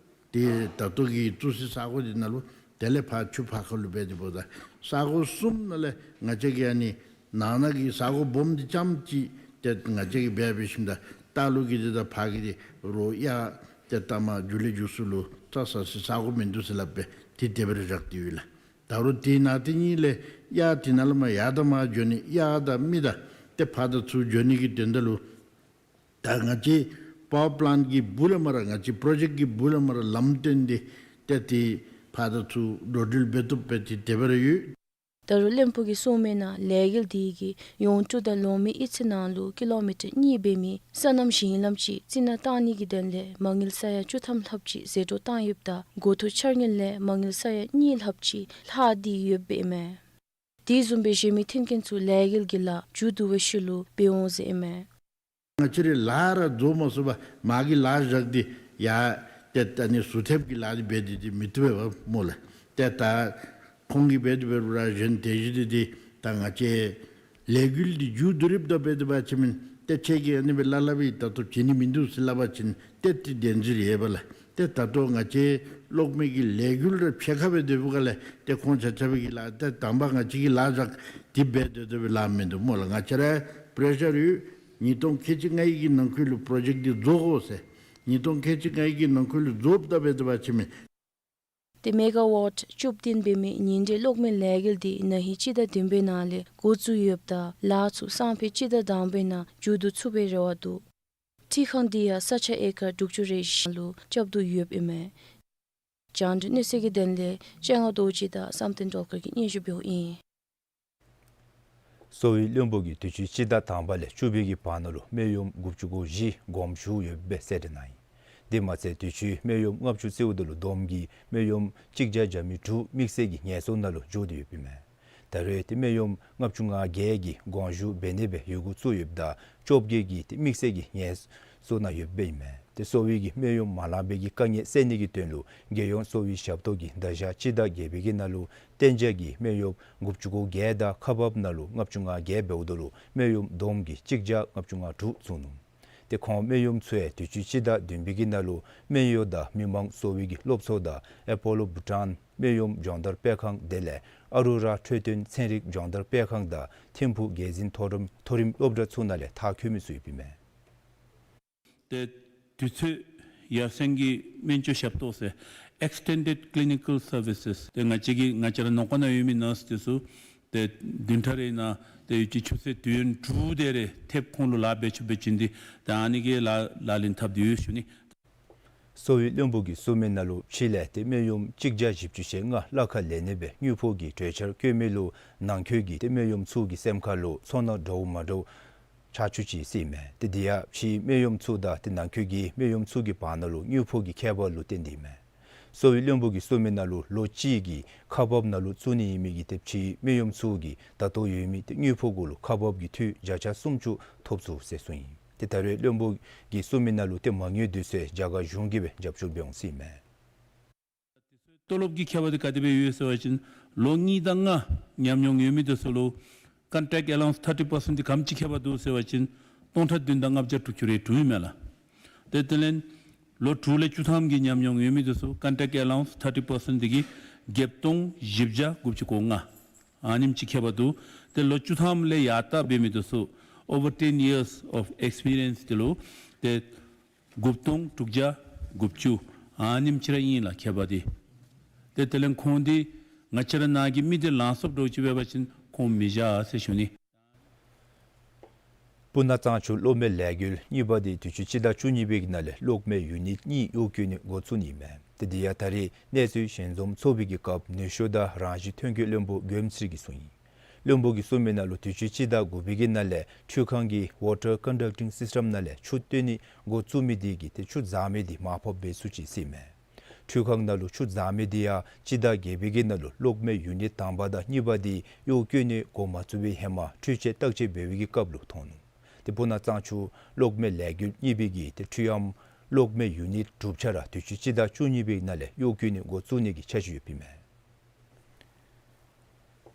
ཏེ་ད་ལྟོ་གི་ཙུ་སི་ས་གོ་འདི་ནང་ལུ་དེ་ལས་ཕར་ཆུ་ཕར་ཁ་ལུ་འབད་དེ་འབདཝ་ད་ས་གོ་གསུམ་ནང་ལས་ང་བཅས་ཀྱི་ཨ་ནི་ནང་ན་གི་ས་གོ་སྦོམ་འདི་རྐྱངམ་ཅིག་ཏེ་ང་བཅས་ཀྱིས་འབད་འབད་ཞིནམ་ད་ལྟག་ལུ་གི་འདི་དང་ཕར་གྱི་འདི་རོགས་གཡག་ཏེ་ལྟ་མ་རྒྱུག་ལས་རྒྱུག་ས་ལུ་རྩྭ་ཟ་སའི་ས་གོ་མིན་འདུག་ཟེར་སླབ་སྦེ་ཏེ་དེ་སྦེ་ར་བཞག་སྟེ་ཡོད་ལགས། ད་རུང་དེ་ནང་དེ་གཉིས་ལས་གཡག་དེ་ནང་ལས་མར་ཡར་དང་མར་འགྱོ་ནི་གཡག་དང་མི་དང་ཏེ་ཕར་དང་ཚུར་འགྱོ་ནི་གི་དོན་དག་ལུ་ད་ང་བཅས་པ་ཝར་པ་ལཱནཊ་གི་སྦུག་ལས་མར་ར་ང་བཅས་པྲོ་ཇེཀཊ་གི་སྦུག་ལས་མར་ར་ལམ་བཏོན་ཏེ་ཏེ་དེ་ཕར་དང་ཚུར་འགྲོ་འགྲུལ་འབད་བཏུབ་སྦེ་ཏེ་དེ་སྦེ་ར་ཡོད། ད་རུང་བློན་པོ་གིས་གསུངས་མི་ནང་ལས་འགུལ་དེ་གིས་ཡོངས་གྲུབ་དང་ལོང་མེ་གཡུས་ཚན་ནང་ལུ་ཀི་ལོ་མི་ཊར་གཉིས་འབད་མི་སོ་ནམ་ཞིང་ལམ་ཅིག་རྩི་ནག་བཏང་ནི་གི་དོན་ལས་མ་དངུལ་ས་ཡ་བཅུ་ཐམ་ལྷགཔ་ཅིག་ཟད་འགྲོ་བཏང་ཡོདཔ་ད་འགོ་ཐོག་འཆར་དངུལ་ལས་མ་དངུལ་ས་ཡ་གཉིས་ལྷགཔ་ཅིག་ལྷག་སྟེ་ཡོདཔ་ཨིན་མས། དེ་བཟུམ་སྦེ་གཞན་མི་མཐུན་རྐྱེན་ཚུ་ལས་འགུལ་གྱི་ལཱ་མཇུག་བསྡུ་བའི་ཤུལ་ལུ་འབད་འོང་ཟེར་ཨིན་མས། ང་བཅས་རའི་ལཱ་ར་རྫོགས་མ་ཚུགས་པར་མ་གི་ལཱ་བཞག་སྟེ་ཡར་ཏེ་ད་ཨ་ནི་ཟུར་ཐེབས་ཀྱི་ལཱ་འདི་འབད་དེ་འདི་མི་བཏུབ་པས་སྨོ་ལགས། ཏེ་ད་ཁོང་གིས་འབད་དེ་འབད་རུང་ར་གཞན་དེ་བཞིན་དེ་འདི་ད་ང་བཅས་ལས་འགུལ་འདི་མཇུག་བསྡུ་རིམ་དང་འབད་དེ་འབད་བ་ཅིན་ཏེ་ཁྱེད་ཀྱིས་ཨ་ནི་སྦེ་སླབ་སླབ་ཨིན། ད་ལྟོ་བྱིན་ནི་མིན་འདུག་ཟེར་སླབ་པ་ཅིན་ཏེ་དེ་བདེན་རྫུན་ཡོད་པས་ལགས། ཏེ་ད་ལྟོ་ང་བཅས་གློག་མེ་གི་ལས་འགུལ་ར་ཕྱེད་ཀ་སྦེ་སྡོད་པའི་སྒང་ལས་ཏེ་ཁོང་ཆ་ཁྱབ་ཀྱི་ལཱ་ཏེ་དང་པ་ང་བཅས་ཀྱིས་ལཱ་བཞག་སྟེ་འབད་སྡོད་སྡོད་པའི་ལཱ་མིན་འདུག་སྨོ་ལགས། ང་བཅས་ར་པེ་རེ་ཤར་ཡོད། ཉིས་སྟོང་ཁལ་གཅིག་ལྔ་གི་ནང་འཁོད་ལུ་པྲོ་ཇེཀཊ་འདི་རྫོགས་དགོ་ཟེར། ཉིས་སྟོང་ཁལ་གཅིག་ལྔ་གི་ནང་འཁོད་ལུ་རྫོགསཔ་ད་འབད་དེ་འབད་བ་ཅིན་མི་ཏེ་མེ་ག་ཝཊ་བཅུ་བདུན་འབད་མི་ཉིན་རེ་གློག་མེ་ལས་འགུལ་འདི་ན་ཧིང་སྤྱི་ཟླ་བདུན་པའི་ནང་ལས་འགོ་བཙུགས་ཡོདཔ་ད་ལཱ་ཚུ་སང་ཕོད་སྤྱི་ཟླ་དང་པའི་ནང་མཇུག་བསྡུ་ཚུགས་པའི་རེ་བ་འདུག། འཕྲུལ་ཁང་འདི་ཡང་ས་ཆ་ཨེ་ཀར་དྲུག་ཅུ་རེ་བཞི་ལུ་རྐྱབ་དོ་ཡོདཔ་ཨིན་མས། རྒྱང་བསྒྲགས་གནས་ཚུལ་གྱི་དོན་ལས་སྤྱན་སྔ་རྡོ་རྗེ་དང་བསམ་གཏན་སྒྲོལ་དཀར་གྱིས་སྙན་ཞུ་འབདཝ་ཨིན། གསོ་བའི་བློན་པོ་གིས་དུས་ཅི་སྤྱི་ཟླ་དང་པ་ལས་བཅུ་པའི་གི་བར་ན་ལུ་སྨན་གཡོགམ་དགུ་བཅུ་གོ་བཞི་དགོངས་ཞུ་ཡོདཔ་སྦེ་གསལ་བསྒྲགས་གནང་ཡི། དེ་མ་ཚད་དུས་ཅི་སྨན་གཡོགམ་ལྔ་བཅུ་བརྩིཝ་ད་ལུ་བསྡོམས་ཀྱིས་སྨན་གཡོགམ་གཅིག་བརྒྱ་བརྒྱ་མེད་དྲུག་དམིགས་བསལ་གྱི་ངལ་གསོ་ནང་ལུ་འགྱོ་སྟེ་ཡོདཔ་ཨིན་མས། ད་རེས་ཏེ་སྨན་གཡོགམ་ལྔ་བཅུ་ང་བརྒྱད་ཀྱིས་དགོངས་ཞུ་འབད་ནི་སྦེ་ཡི་གུ་བཙུགས་ཡོདཔ་ད་བཅོ་བརྒྱད་ཀྱིས་ཏེ་དམིགས་བསལ་གྱི་ངལ་གསོ་ནང་ཡོདཔ་ཨིན་མས། ཏེ་གསོ་བའི་གི་སྨན་གཡོགམ་མ་ལང་པའི་གི་དཀའ་ངལ་སེལ་ནི་གི་དོན་ལུ་རྒྱལ་ཡོངས་གསོ་བའི་ཞབས་ཏོག་གིས་ད་ཞག་སྤྱི་ཟླ་བརྒྱད་པའི་གི་ནང་ལུ་གཏན་འཇགས་ཀྱི་སྨན་གཡོགམ་དགུ་བཅུ་གོ་བརྒྱད་དང་ཁག་འབགཔ་ནང་ལུ་ལྔ་བཅུ་ང་བརྒྱད་འབདཝ་ད་ལུ་སྨན་གཡོགམ་བསྡོམས་ཀྱིས་གཅིག་བརྒྱ་ལྔ་བཅུ་ང་དྲུག་བཙུགས་ནུག། ཏེ་ཁོང་སྨན་གཡོགམ་ཚུ་ཡང་དུས་ཅི་སྤྱི་ཟླ་བདུན་པའི་གི་ནང་ལུ་སྨན་གཡོག་དང་མི་མང་གསོ་བའི་གི་སློབ་ཚོགས་དང་ཨེ་པོ་ལོ་བྷུ་ཊཱན་སྨན་གཡོགམ་སྦྱོང་བརྡར་སྤེལ་ཁང་དེ་ལས་ཨ་རུ་ར་འཕྲོད་བསྟེན་ཚན་རིག་སྦྱོང་བརྡར་སྤེལ་ཁང་དང་ཐིམ་ཕུག་རྒྱལ་འཛིན་མཐོ་རིམ་མཐོ་རིམ་སློབ་གྲྭ་ཚུ་ནང་ལས་མཐར་འཁྱོལ་མི་ཚུ་ཡོདཔ་ཨིན་མས། ཏེ་དུས་ཚོད་ཡར་སེང་གི་སྨན་བཅོས་ཞབས་ཏོག་ཟེར་Extended Clinical Services ཏེ་ང་བཅས་ཀྱི་ང་བཅས་ར་ནང་འཁོད་ནང་ཡོད་མི་ནརསི་དེ་ཚུ་ཏེ་བདུན་ཕྲག་རེ་ནང་ཏེ་ཡོད་ཀྱི་ཆུ་ཚོད་དུས་ཡུན་དྲུག་དེ་རེ་ཐེབས་ཁོང་ལུ་ལཱ་འབད་ཚུགསཔ་སྦེ་བྱིན་ཏེ་ཏེ་ཨ་ནི་གི་ལཱ་ལཱ་ལེན་འཐབ་སྟེ་ཡོད་ཟེར་ཞུ་ནི། གསོ་བའི་བློན་པོ་གིས་གསུངས་མི་ནང་ལུ་ཕྱི་ལས་ཏེ་སྨན་གཡོགམ་གཅིག་བརྒྱ་བཞི་བཅུ་ཞེ་ལྔ་གླ་ཁར་ལེན་ནི་སྦེ་དངུལ་ཕོགས་ཀྱི་གྲོས་འཆར་བཀོད་མི་ལུ་ནང་འཁོད་ཀྱི་ཏེ་སྨན་གཡོགམ་ཚུ་གི་སེམས་ཁར་ལུ་ཚོར་སྣང་འདྲཝ་མ་འདྲཝ་ཆགས་བཅུག་ཅི་ཟེར་ཨིན་མས། ཏེ་དེ་ཡང་ཕྱིའི་སྨན་གཡོགམ་ཚུ་དང་ཏེ་ནང་འཁོད་ཀྱི་སྨན་གཡོགམ་ཚུ་གི་བར་ན་ལུ་དངུལ་ཕོགས་ཀྱི་ཁྱད་པར་ལུ་བརྟེན་ཏེ་ཨིན་མས། གསོ་བའི་བློན་པོ་གིས་གསུངས་མི་ནང་ལུ་ལོ་གཅིག་གི་ཁག་འབགཔ་ནང་ལུ་བཙུགས་ནི་ཨིན་མི་གི་ཏེ་ཕྱིའི་སྨན་གཡོགམ་ཚུ་གིས་ད་ལྟོ་ཡོད་མི་ཏེ་དངུལ་ཕོགས་གུ་ལུ་ཁག་འབགཔ་ཀྱི་འཐུས་བརྒྱ་ཆ་སུམ་ཅུ་ཐོབ་ཚུགས་ཟེར་གསུངས་ཡི། ཏེ་ད་རེས་བློན་པོ་གིས་གསུངས་མི་ནང་ལུ་ཏེ་མ་དངུལ་དེ་ཚུ་རྒྱ་གར་གཞུང་གིས་སྦེ་རྒྱབ་སྐྱོར་འབད་འོང་ཟེར་ཨིན་མས། ཏེ་ཏོ་ལོབ་ཀྱི་ཁྱད་པར་དེ་ག་དེ་སྦེ་ཡོད་ཟེར་བ་ཅིན་ལོ་གཉིས་དང་ལྔ་ཉམས་མྱོང་ཡོད་མི་དེ་ཚུ་ལུ་ཀོན་ཊེཀཊ་ཨེ་ལ་ཝན་སི་ཐར་ཊི་པར་སེནཊ་དེ་ག་དེམ་ཅིག་ཁྱད་པར་འདུག་ཟེར་བ་ཅིན་སྟོང་ཕྲག་བདུན་དང་ལྔ་བརྒྱ་དྲུག་ཅུ་རེ་དྲུག་ཨིན་མས་ལགས། ཏེ་དེ་ལས་ལོ་དྲུག་ལས་བཅུ་ཐམ་གྱི་ཉམས་མྱོང་ཡོད་མི་དེ་ཚུ་ཀོན་ཊེཀཊ་ཨེ་ལ་ཝན་སི་ཐར་ཊི་པར་སེནཊ་དེ་གིས་བརྒྱད་སྟོང་བཞི་བརྒྱ་དགུ་བཅུ་གོ་ལྔ། ཨ་ནེམ་ཅིག་ཁྱད་པར་འདུག། ཏེ་ལོ་བཅུ་ཐམ་ལས་ཡར་ལྟ་འབད་མི་དེ་ཚུ་over ten years of experience དེ་ལུ་ཏེ་དགུ་སྟོང་དྲུག་བརྒྱ་དགུ་བཅུ་ཨ་ནེམ་ཅིག་ར་ཨིན་ལགས་ཁྱད་པར་དེ། ཏེ་དེ་ལས་ཁོང་དེ་ང་བཅས་ར་ནང་གི་མི་དེ་ལང་སོཔ་འདྲཝ་ཅིག་འབད་བ་ཅིན་ཁོང་མི་བཞག་ཟེར་ཞུ་ནི། སྤུ་ན་གཙང་ཆུ་གློག་མེ་ལས་འགུལ་གཉིས་པ་དེ་དུས་ཅི་སྤྱི་ཟླ་བཅུ་གཉིས་པའི་ནང་ལས་གློག་མེ་ཡུ་ནིཊ་གཉིས་གཡོག་བཀོལ་ནི་འགོ་བཙུགས་ནི་ཨིན་མས། ཏེ་དེ་ཡང་ད་རེས་གནས་ཚུལ་ཞལ་འཛོམས་ཚོགས་པའི་གི་སྐབས་ནུས་ཤུགས་དང་རང་བཞིན་ཐོན་སྐྱེད་བློན་པོ་གོ་མཚར་གྱིས་གསུངས་ཡི། བློན་པོ་གིས་གསུངས་མི་ནང་ལུ་དུས་ཅི་སྤྱི་ཟླ་དགུ་པའི་གི་ནང་ལས་འཕྲུལ་ཁང་གི་water conducting system ནང་ལས་ཆུ་བཏོན་ནི་འགོ་བཙུགས་མི་དེ་གིས་ཏེ་ཆུ་འཛག་མི་དེ་མར་ཕབ་འབད་ཚུགས་ཅི་ཟེར་ཨིན་མས། འཕྲུལ་ཁང་ནང་ལུ་ཆུ་འཛག་མི་དེ་ཡང་སྤྱི་ཟླ་བརྒྱད་པའི་གི་ནང་ལུ་གློག་མེ་ཡུ་ནིཊ་དང་པ་དང་གཉིས་པ་དེ་གཡོག་བཀོལ་ནི་འགོ་མ་བཙུགས་པའི་ཧེ་མ་འཕྲུལ་ཆས་བརྟག་དཔྱད་འབད་བའི་གི་སྐབས་ལུ་མཐོང་ནུག། ཏེ་སྤུ་ན་གཙང་ཆུ་གློག་མེ་ལས་འགུལ་གཉིས་པའི་གི་ཏེ་འཕྲུལ་ཨམ་གློག་མེ་ཡུ་ནིཊ་དྲུག་ཆ་ར་དུས་ཅི་སྤྱི་ཟླ་བཅུ་གཉིས་པའི་ནང་ལས་གཡོག་བཀོལ་ནི་འགོ་བཙུགས་ནི་གི་འཆར་གཞི་ཡོདཔ་ཨིན་མས།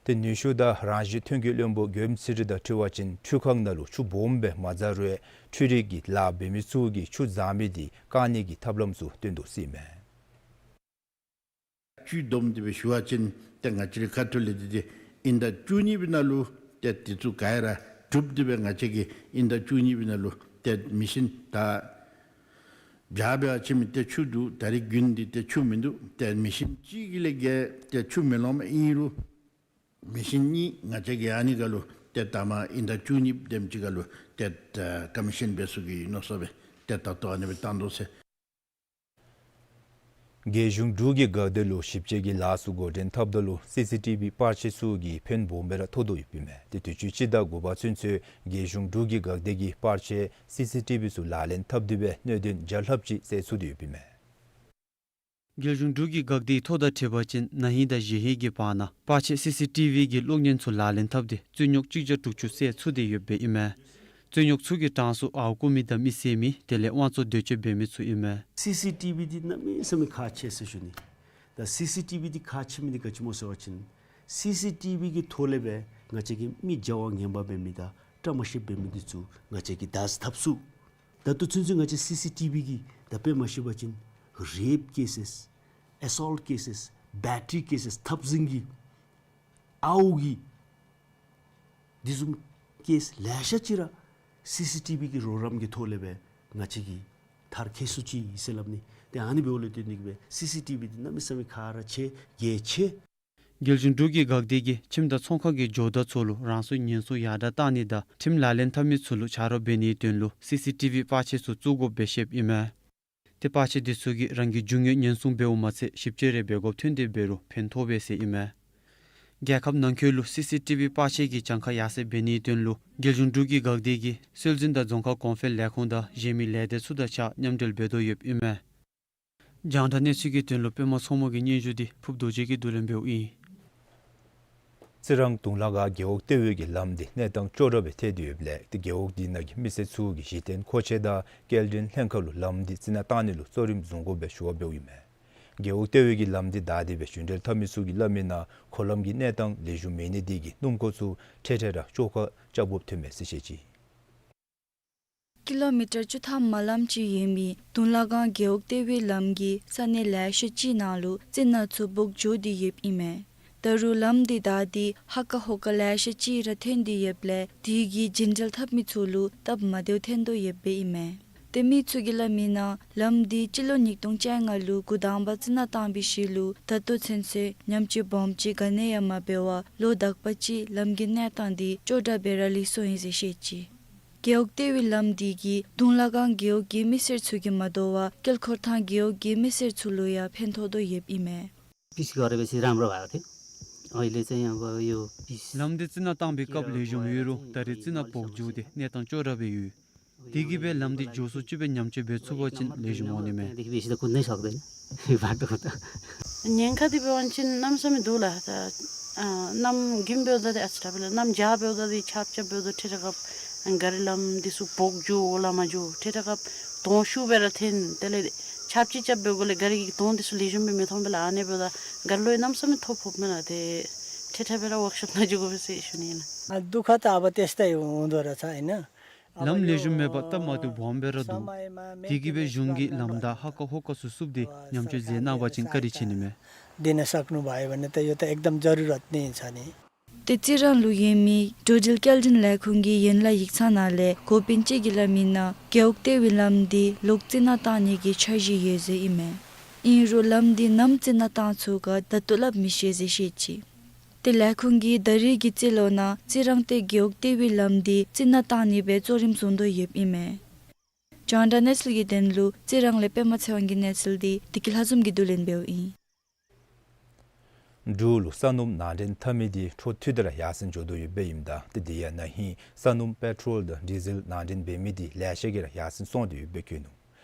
ཏེ་ནུས་ཤུགས་དང་རང་བཞིན་ཐོན་སྐྱེད་བློན་པོ་མགོནམ་ཚེ་རིང་དང་འཁྲིལ་བ་ཅིན་འཕྲུལ་ཁང་ནང་ལུ་ཆུ་སྦོམ་སྦེ་མ་འཛག་རུང་འཕྲུལ་རིག་གི་ལཱ་འབད་མི་ཚུ་གིས་ཆུ་འཛག་མི་འདི་བཀག་ནི་གི་ཐབས་ལམ་ཚུ་སྟོན་དོ་ཟེར་ཨིན་མས། བཅུད་བསྡོམས་ཏེ་སྦེ་ཞུ་བ་ཅིན་ཏེ་ང་བཅས་རའི་ཁ་ཐུག་ལས་འདི་ཏེ་དབྱིན་ཟླ་བཅུ་གཉིས་པའི་ནང་ལུ་ཏེ་འདི་ཚུ་ག་ར་གྲུབ་སྟེ་སྦེ་ང་བཅས་ཀྱིས་དབྱིན་ཟླ་བཅུ་གཉིས་པའི་ནང་ལུ་ཏེ་མེ་ཤིན་ད་བྱ་བ་ཅིན་མི་ཏེ་ཆུ་འདུག། ད་རིས་དགུན་འདི་ཏེ་ཆུ་མིན་འདུག། ཏེ་མེ་ཤིན་ཅིག་གི་ལས་བརྒལ་ཏེ་ཆུ་མི་ལོངམ་ཨིན་རུང་མེ་ཤིན་གཉིས་ང་བཅས་ཀྱིས་ཨ་ནི་ཁར་ལུ་ཏེ་ད་མ་དབྱིན་ཟླ་བཅུ་གཉིས་དེམ་ཅིག་ཁར་ལུ་ཏེ་ཀོ་མི་ཤཱན་འབད་ཚུགས་ཀྱི་ཨིན་མནོ་ས་སྦེ་ཏེ་ད་ལྟོ་ཨ་ནི་སྦེ་བཏང་དོ་ཟེར། རྒྱལ་གཞུང་འབྲུག་གི་འགག་སྡེ་ལུ་ཞིབ་དཔྱད་ཀྱི་ལཱ་ཚུ་འགོ་འདྲེན་འཐབ་ད་ལུ་སི་སི་ཊི་བི་པར་ཆས་ཚུ་གིས་ཕན་སྦོམ་སྦེ་ར་ཐོགས་དོ་ཡོདཔ་ཨིན་མས། ཏེ་དུས་ཅི་སྤྱི་ཟླ་དགུ་པ་ཚུན་ཚོད་རྒྱལ་གཞུང་འབྲུག་གི་འགག་སྡེ་གིས་པར་ཆས་སི་སི་ཊི་བི་ཚུ་ལག་ལེན་འཐབ་སྟེ་སྦེ་གནད་དོན་བརྒྱ་ལྷགཔ་ཅིག་སེལ་ཚུགས་ཏེ་ཡོདཔ་ཨིན་མས། རྒྱལ་གཞུང་འབྲུག་གི་འགག་སྡེའི་ཐོ་དང་འཁྲིལ་བ་ཅིན་ན་ཧིང་དང་གཞེས་ཧིང་གི་བར་ན་པར་ཆས་སི་སི་ཊི་བི་གི་གློག་བརྙན་ཚུ་ལག་ལེན་འཐབ་སྟེ་རྩོད་རྙོགས་གཅིག་བརྒྱ་དྲུག་ཅུ་སེལ་ཚུགས་ཏེ་ཡོདཔ་ཨིན་མས། རྩོད་རྙོགས་ཚུ་གི་གྲངས་སུ་ཨརཝ་རྐུ་མི་དང་མི་བསད་མི་དེ་ལས་དབང་བཙོང་འདོད་སྤྱོད་འབད་མི་ཚུ་ཨིན་མས། སི་སི་ཊི་བི་འདི་གནམ་མེད་ས་མེད་ཁག་ཆེ་ཟེར་ཞུ་ནི། ད་སི་སི་ཊི་བི་འདི་ཁག་ཆེ་མི་འདི་ག་ཅི་སྨོ་ཟེར་བ་ཅིན་སི་སི་ཊི་བི་གི་ཐོག་ལས་སྦེ་ང་བཅས་ཀྱི་མི་བྱ་བ་ངན་པ་འབད་མི་དང་བཀྲ་མ་ཤིསཔ་འབད་མི་འདི་ཚུ་ང་བཅས་ཀྱིས་བདའ་ཟུན་འཐབ་ཚུགས། ད་ལྟོ་ཚུན་ཚོད་ང་བཅས་སི་སི་ཊི་བི་གིས་ད་དཔེ་མ་བཤད་པ་ཅིན་རེཔ་ཀེ་སེས་ཨེ་སོལཊ་ཀེ་སེས་བེ་ཊ་རི་ཀེ་སེས་འཐབ་འཛིང་གི་ཨརཝ་གི་འདི་བཟུམ་ཀེསི་ལེ་ཤ་ཅིག་ར་སི་སི་ཊི་བི་གི་རོགས་རམ་གྱི་ཐོག་ལས་སྦེ་ང་བཅས་ཀྱིས་མཐར་འཁྱོལ་ཚུགས་ཅི་ཟེར་སླབ་ནི། ཏེ་ཨ་ནི་འབདཝ་ལས་བརྟེན་ཏེ་གིས་སྦེ་སི་སི་ཊི་བི་འདི་གནམ་མེད་ས་མེད་ཁག་ར་ཆེ་གལ་ཆེ། རྒྱལ་གཞུང་འབྲུག་གི་འགག་སྡེ་གིས་ཁྱིམ་དང་ཚོང་ཁང་གི་ཇོ་བདག་ཚུ་ལུ་རང་སོའི་ཉེན་སྲུང་ཡར་དྲགས་གཏང་ནི་དང་ཁྲིམས་ལག་ལེན་འཐབ་མི་ཚུ་ལུ་ཆ་རོགས་འབད་ནིའི་དོན་ལུ་སི་སི་ཊི་བི་པར་ཆས་ཚུ་བཙུགས་དགོཔ་སྦེ་བཤདཔ་ཨིན་མས། ཏེ་པར་ཆས་འདི་ཚུ་གིས་རང་གི་རྒྱུ་དངོས་ཉེན་སྲུང་འབདཝ་མ་ཚད་ཞིབ་དཔྱད་རེ་འབད་དགོཔ་ཐོན་ཏེ་འབད་རུང་ཕན་ཐོགས་པས་ཟེར་ཨིན་མས། རྒྱལ་ཁབ་ནང་འཁོད་ལུ་སི་སི་ཊི་བི་པར་ཆས་ཀྱི་གྱངས་ཁ་ཡར་སེང་འབད་ནིའི་དོན་ལུ་རྒྱལ་གཞུང་འབྲུག་གི་འགག་སྡེ་གིས་སྲོལ་འཛིན་དང་རྫོང་ཁ་གོང་འཕེལ་ལས་ཁུངས་དང་གཞན་མི་ལས་སྡེ་ཚུ་དང་གཅིག་ཁར་མཉམ་འབྲེལ་འབད་དོ་ཡོདཔ་ཨིན་མས། རྒྱང་བསྒྲགས་གནས་ཚུལ་གྱི་དོན་ལུ་པདྨ་མཚོ་མོ་གི་སྙན་ཞུ་འདི་ཕུབ་རྡོ་རྗེ་གིས་བསྡུ་ལེན་འབདཝ་ཨིན། རྩི་རང་དུང་ལ་སྒང་རྒེད་འོག་ལྟེ་བའི་གི་ལམ་འདི་གནས་སྟངས་ཅོག་འཐདཔ་སྦེ་ཐལ་ཏེ་ཡོདཔ་ལས་ཏེ་རྒེད་འོག་འདི་ནང་གི་མི་སེར་ཚུ་གིས་གཞི་རྟེན་མཁོ་ཆས་དང་སྐྱེལ་འདྲེན་ལྷན་ཁག་ལུ་ལམ་འདི་རྩི་ནག་བཏང་ནི་ལུ་གཙོ་རིམ་བཟུང་དགོཔ་སྦེ་ཞུ་བ་འབདཝ་ཨིན་མས། རྒེད་འོག་ལྟེ་བའི་གི་ལམ་འདི་བདའ་སྟེ་སྦེ་རྒྱུན་འགྲུལ་འཐབ་མི་ཚུ་གིས་སླབ་མི་ནང་འཁོར་ལམ་གྱི་གནས་སྟངས་ལེགས་ཤོམ་མེད་ནི་འདི་གིས་སྣུམ་འཁོར་ཚུ་འཕྲལ་འཕྲལ་ར་བཅོ་ཁ་རྐྱབ་དགོཔ་ཐོན་མས་ཟེར་བཤད་ཅི། ཀི་ལོ་མི་ཊར་བཅུ་ཐམ་མ་ལམ་ཅིག་ཡོད་མི་དུང་ལ་སྒང་རྒེད་འོག་ལྟེ་བའི་ལམ་གྱིས་ས་གནས་ལེ་ཤ་ཅིག་ནང་ལུ་རྩི་ནག་ཚུ་སྦོག་འགྱོ་སྟེ་ཡོདཔ་ཨིན་མས། ད་རུང་ལམ་འདི་བདའ་སྟེ་ཧ་ཀ་ཧོ་ཀ་ལེ་ཤ་ཅིག་ར་ཐོན་ཏེ་ཡོདཔ་ལས་དེ་གིས་རྒྱུན་འགྲུལ་འཐབ་མི་ཚུ་ལུ་སྟབས་མ་བདེཝ་ཐོན་དོ་ཡོདཔ་ཨིན་མས། ཏེ་མི་ཚུ་གིས་སླབ་མི་ནང་ལམ་འདི་སྤྱི་ལོ་ཉིས་སྟོང་བཅོ་ལྔ་ལུ་འགོ་དང་པ་རྩི་ནག་བཏང་བའི་ཤུལ་ལུ་ད་ལྟོ་ཚུན་ཚོད་ཉམས་བཅོས་སྦོམ་ཅིག་ག་ནི་ཡང་མ་འབད་བར་ལོ་དག་པ་ཅིག་ལམ་གྱི་གནས་སྟངས་འདི་ཅོག་འཐདཔ་སྦེ་ར་ལུས་སོ་ཡི་ཟེར་བཤད་ཅི། རྒེད་འོག་ལྟེ་བའི་ལམ་འདི་གིས་དུང་ལ་སྒང་རྒེད་འོག་གི་མི་སེར་ཚུ་གིས་མ་དོ་བར་དཀྱིལ་འཁོར་ཐང་རྒེད་འོག་གི་མི་སེར་ཚུ་ལུ་ཡང་ཕན་ཐོགས་དོ་ཡོདཔ་ཨིན་མས། पिच गरेपछि राम्रो भएको थियो। अहिले चाहिँ अब यो पिच ལམ་འདི་རྩི་ནག་བཏང་པའི་སྐབས་ལེགས་ཤོམ་ཡོད་རུང་ད་རེས་རྩི་ནག་སྦོག་འགྱོ་སྟེ་གནས་སྟངས་ཅོག་འཐདཔ་སྦེ་ཡོད། དེ་གིས་སྦེ་ལམ་འདི་མགྱོགས་སུ་ཅིག་སྦེ་ཉམས་བཅོས་འབད་ཚུགས་པ་ཅིན་ལེགས་ཤོམ་འོང་ནི་མས། देखि बेसी त कुद्नै सक्दैन बाटो त। ཉེན་ཁ་འདི་འབད་བ་ཅིན་གནམ་མེད་ས་མེད་འདུག་ལགས། ད་ཨ་དགུན་འབདཝ་ད་འདི་ཨ་ཙི་དྲག་པས་ལགས། གནམ་བྱཱར་འབདཝ་ད་འདི་ཆརཔ་རྐྱབ་འབདཝ་ད་འཕྲལ་འཕྲལ་སྐབས་ག་རི་ལམ་འདི་ཚུ་སྦོག་འགྱོ་འོག་ལུ་མར་འགྱོ། འཕྲལ་འཕྲལ་སྐབས་དོང་ཤུགས་སྦེ་ར་འཐེན། དེ་ལས་ཆརཔ་ཅིག་རྐྱབ་འབདཝ་ལས་ག་རི་གི་དོང་འདི་ཚུ་ལེགས་ཤོམ་སྦེ་མི་མཐོང་པས་ལགས། ཨ་ནི་འབདཝ་ད་ག་རི་ལུ་ཡང་གནམ་མེད་ས་མེད་ཐོ་ཕོགཔ་མས་ལགས། ཏེ་འཕྲལ་འཕྲལ་སྦེ་ར་ཝརཀ་ཤོཔ་ནང་འགྱོ་དགོ་པས་ཟེར་ཞུ་ནི་ཨིན་ལགས། दुःख त अब त्यस्तै हुँदो रहेछ, होइन? ལམ་ལེགས་ཤོམ་མེད་པར་སྟབས་མ་བདེཝ་སྦོམ་སྦེ་ར་འདུག། དེ་གིས་སྦེ་གཞུང་གིས་ལམ་བདའ་ཧ་ཀ་ཧོ་ཀ་ཚུ་བསུབ་སྟེ་ཉམས་བཅོས་མཛད་གནང་བ་ཅིན་བཀའ་དྲིན་ཆེ་ནི་མས། दिन सक्नुभयो भने त यो त एकदम जरुरत नै छ नि। ཏེ་རྩི་རང་ལུ་ཡོད་མི་འགྲོ་འགྲུལ་སྐྱེལ་འདྲེན་ལས་ཁུངས་ཀྱི་ཡན་ལག་ཡིག་ཚང་ནང་ལས་འགོ་དཔོན་ཅིག་གིས་སླབ་མི་ནང་རྒེད་འོག་ལྟེ་བའི་ལམ་འདི་ལོག་རྩི་ནག་བཏང་ནི་གི་འཆར་གཞི་ཡོད་ཟེར་ཨིན་མས། ཨིན་རུང་ལམ་འདི་ནམ་རྩི་ནག་བཏང་ཚུགས་ག་ད་ལྟོ་སླབ་མི་ཤེས་ཟེར་བཤད་ཅི། ཏེ་ལས་ཁུངས་ཀྱིས་ད་རིས་ཀྱི་རྩིས་ལོ་ནང་རྩི་རང་སྟེ་རྒེད་འོག་ལྟེ་བའི་ལམ་འདི་རྩི་ནག་བཏང་ནི་སྦེ་གཙོ་རིམ་བཟུང་དོ་ཡོདཔ་ཨིན་མས། རྒྱང་བསྒྲགས་གནས་ཚུལ་གྱི་དོན་ལུ་རྩི་རང་ལས་པདྨ་ཚེ་དབང་གི་གནས་ཚུལ་འདི་བདེ་སྐྱིད་ལྷ་འཛོམས་ཀྱིས་བསྡུ་ལེན་འབདཝ་ཨིན། འབྲུག་ལུ་ས་སྣུམ་ནང་འདྲེན་འཐབ་མི་འདི་འཕྲོ་མཐུད་དེ་ར་ཡར་སེང་འགྱོ་དོ་ཡོདཔ་ཨིནམ་ད་ཏེ་དེ་ཡང་ན་ཧིང་ས་སྣུམ་པེ་ཊོལ་དང་ཌི་ཟེལ་ནང་འདྲེན་འབད་མི་འདི་ལེ་ཤ་གིས་ར་ཡར་སེང་སོང་སྟེ་ཡོདཔ་སྦེ་བཀོད་ནུག།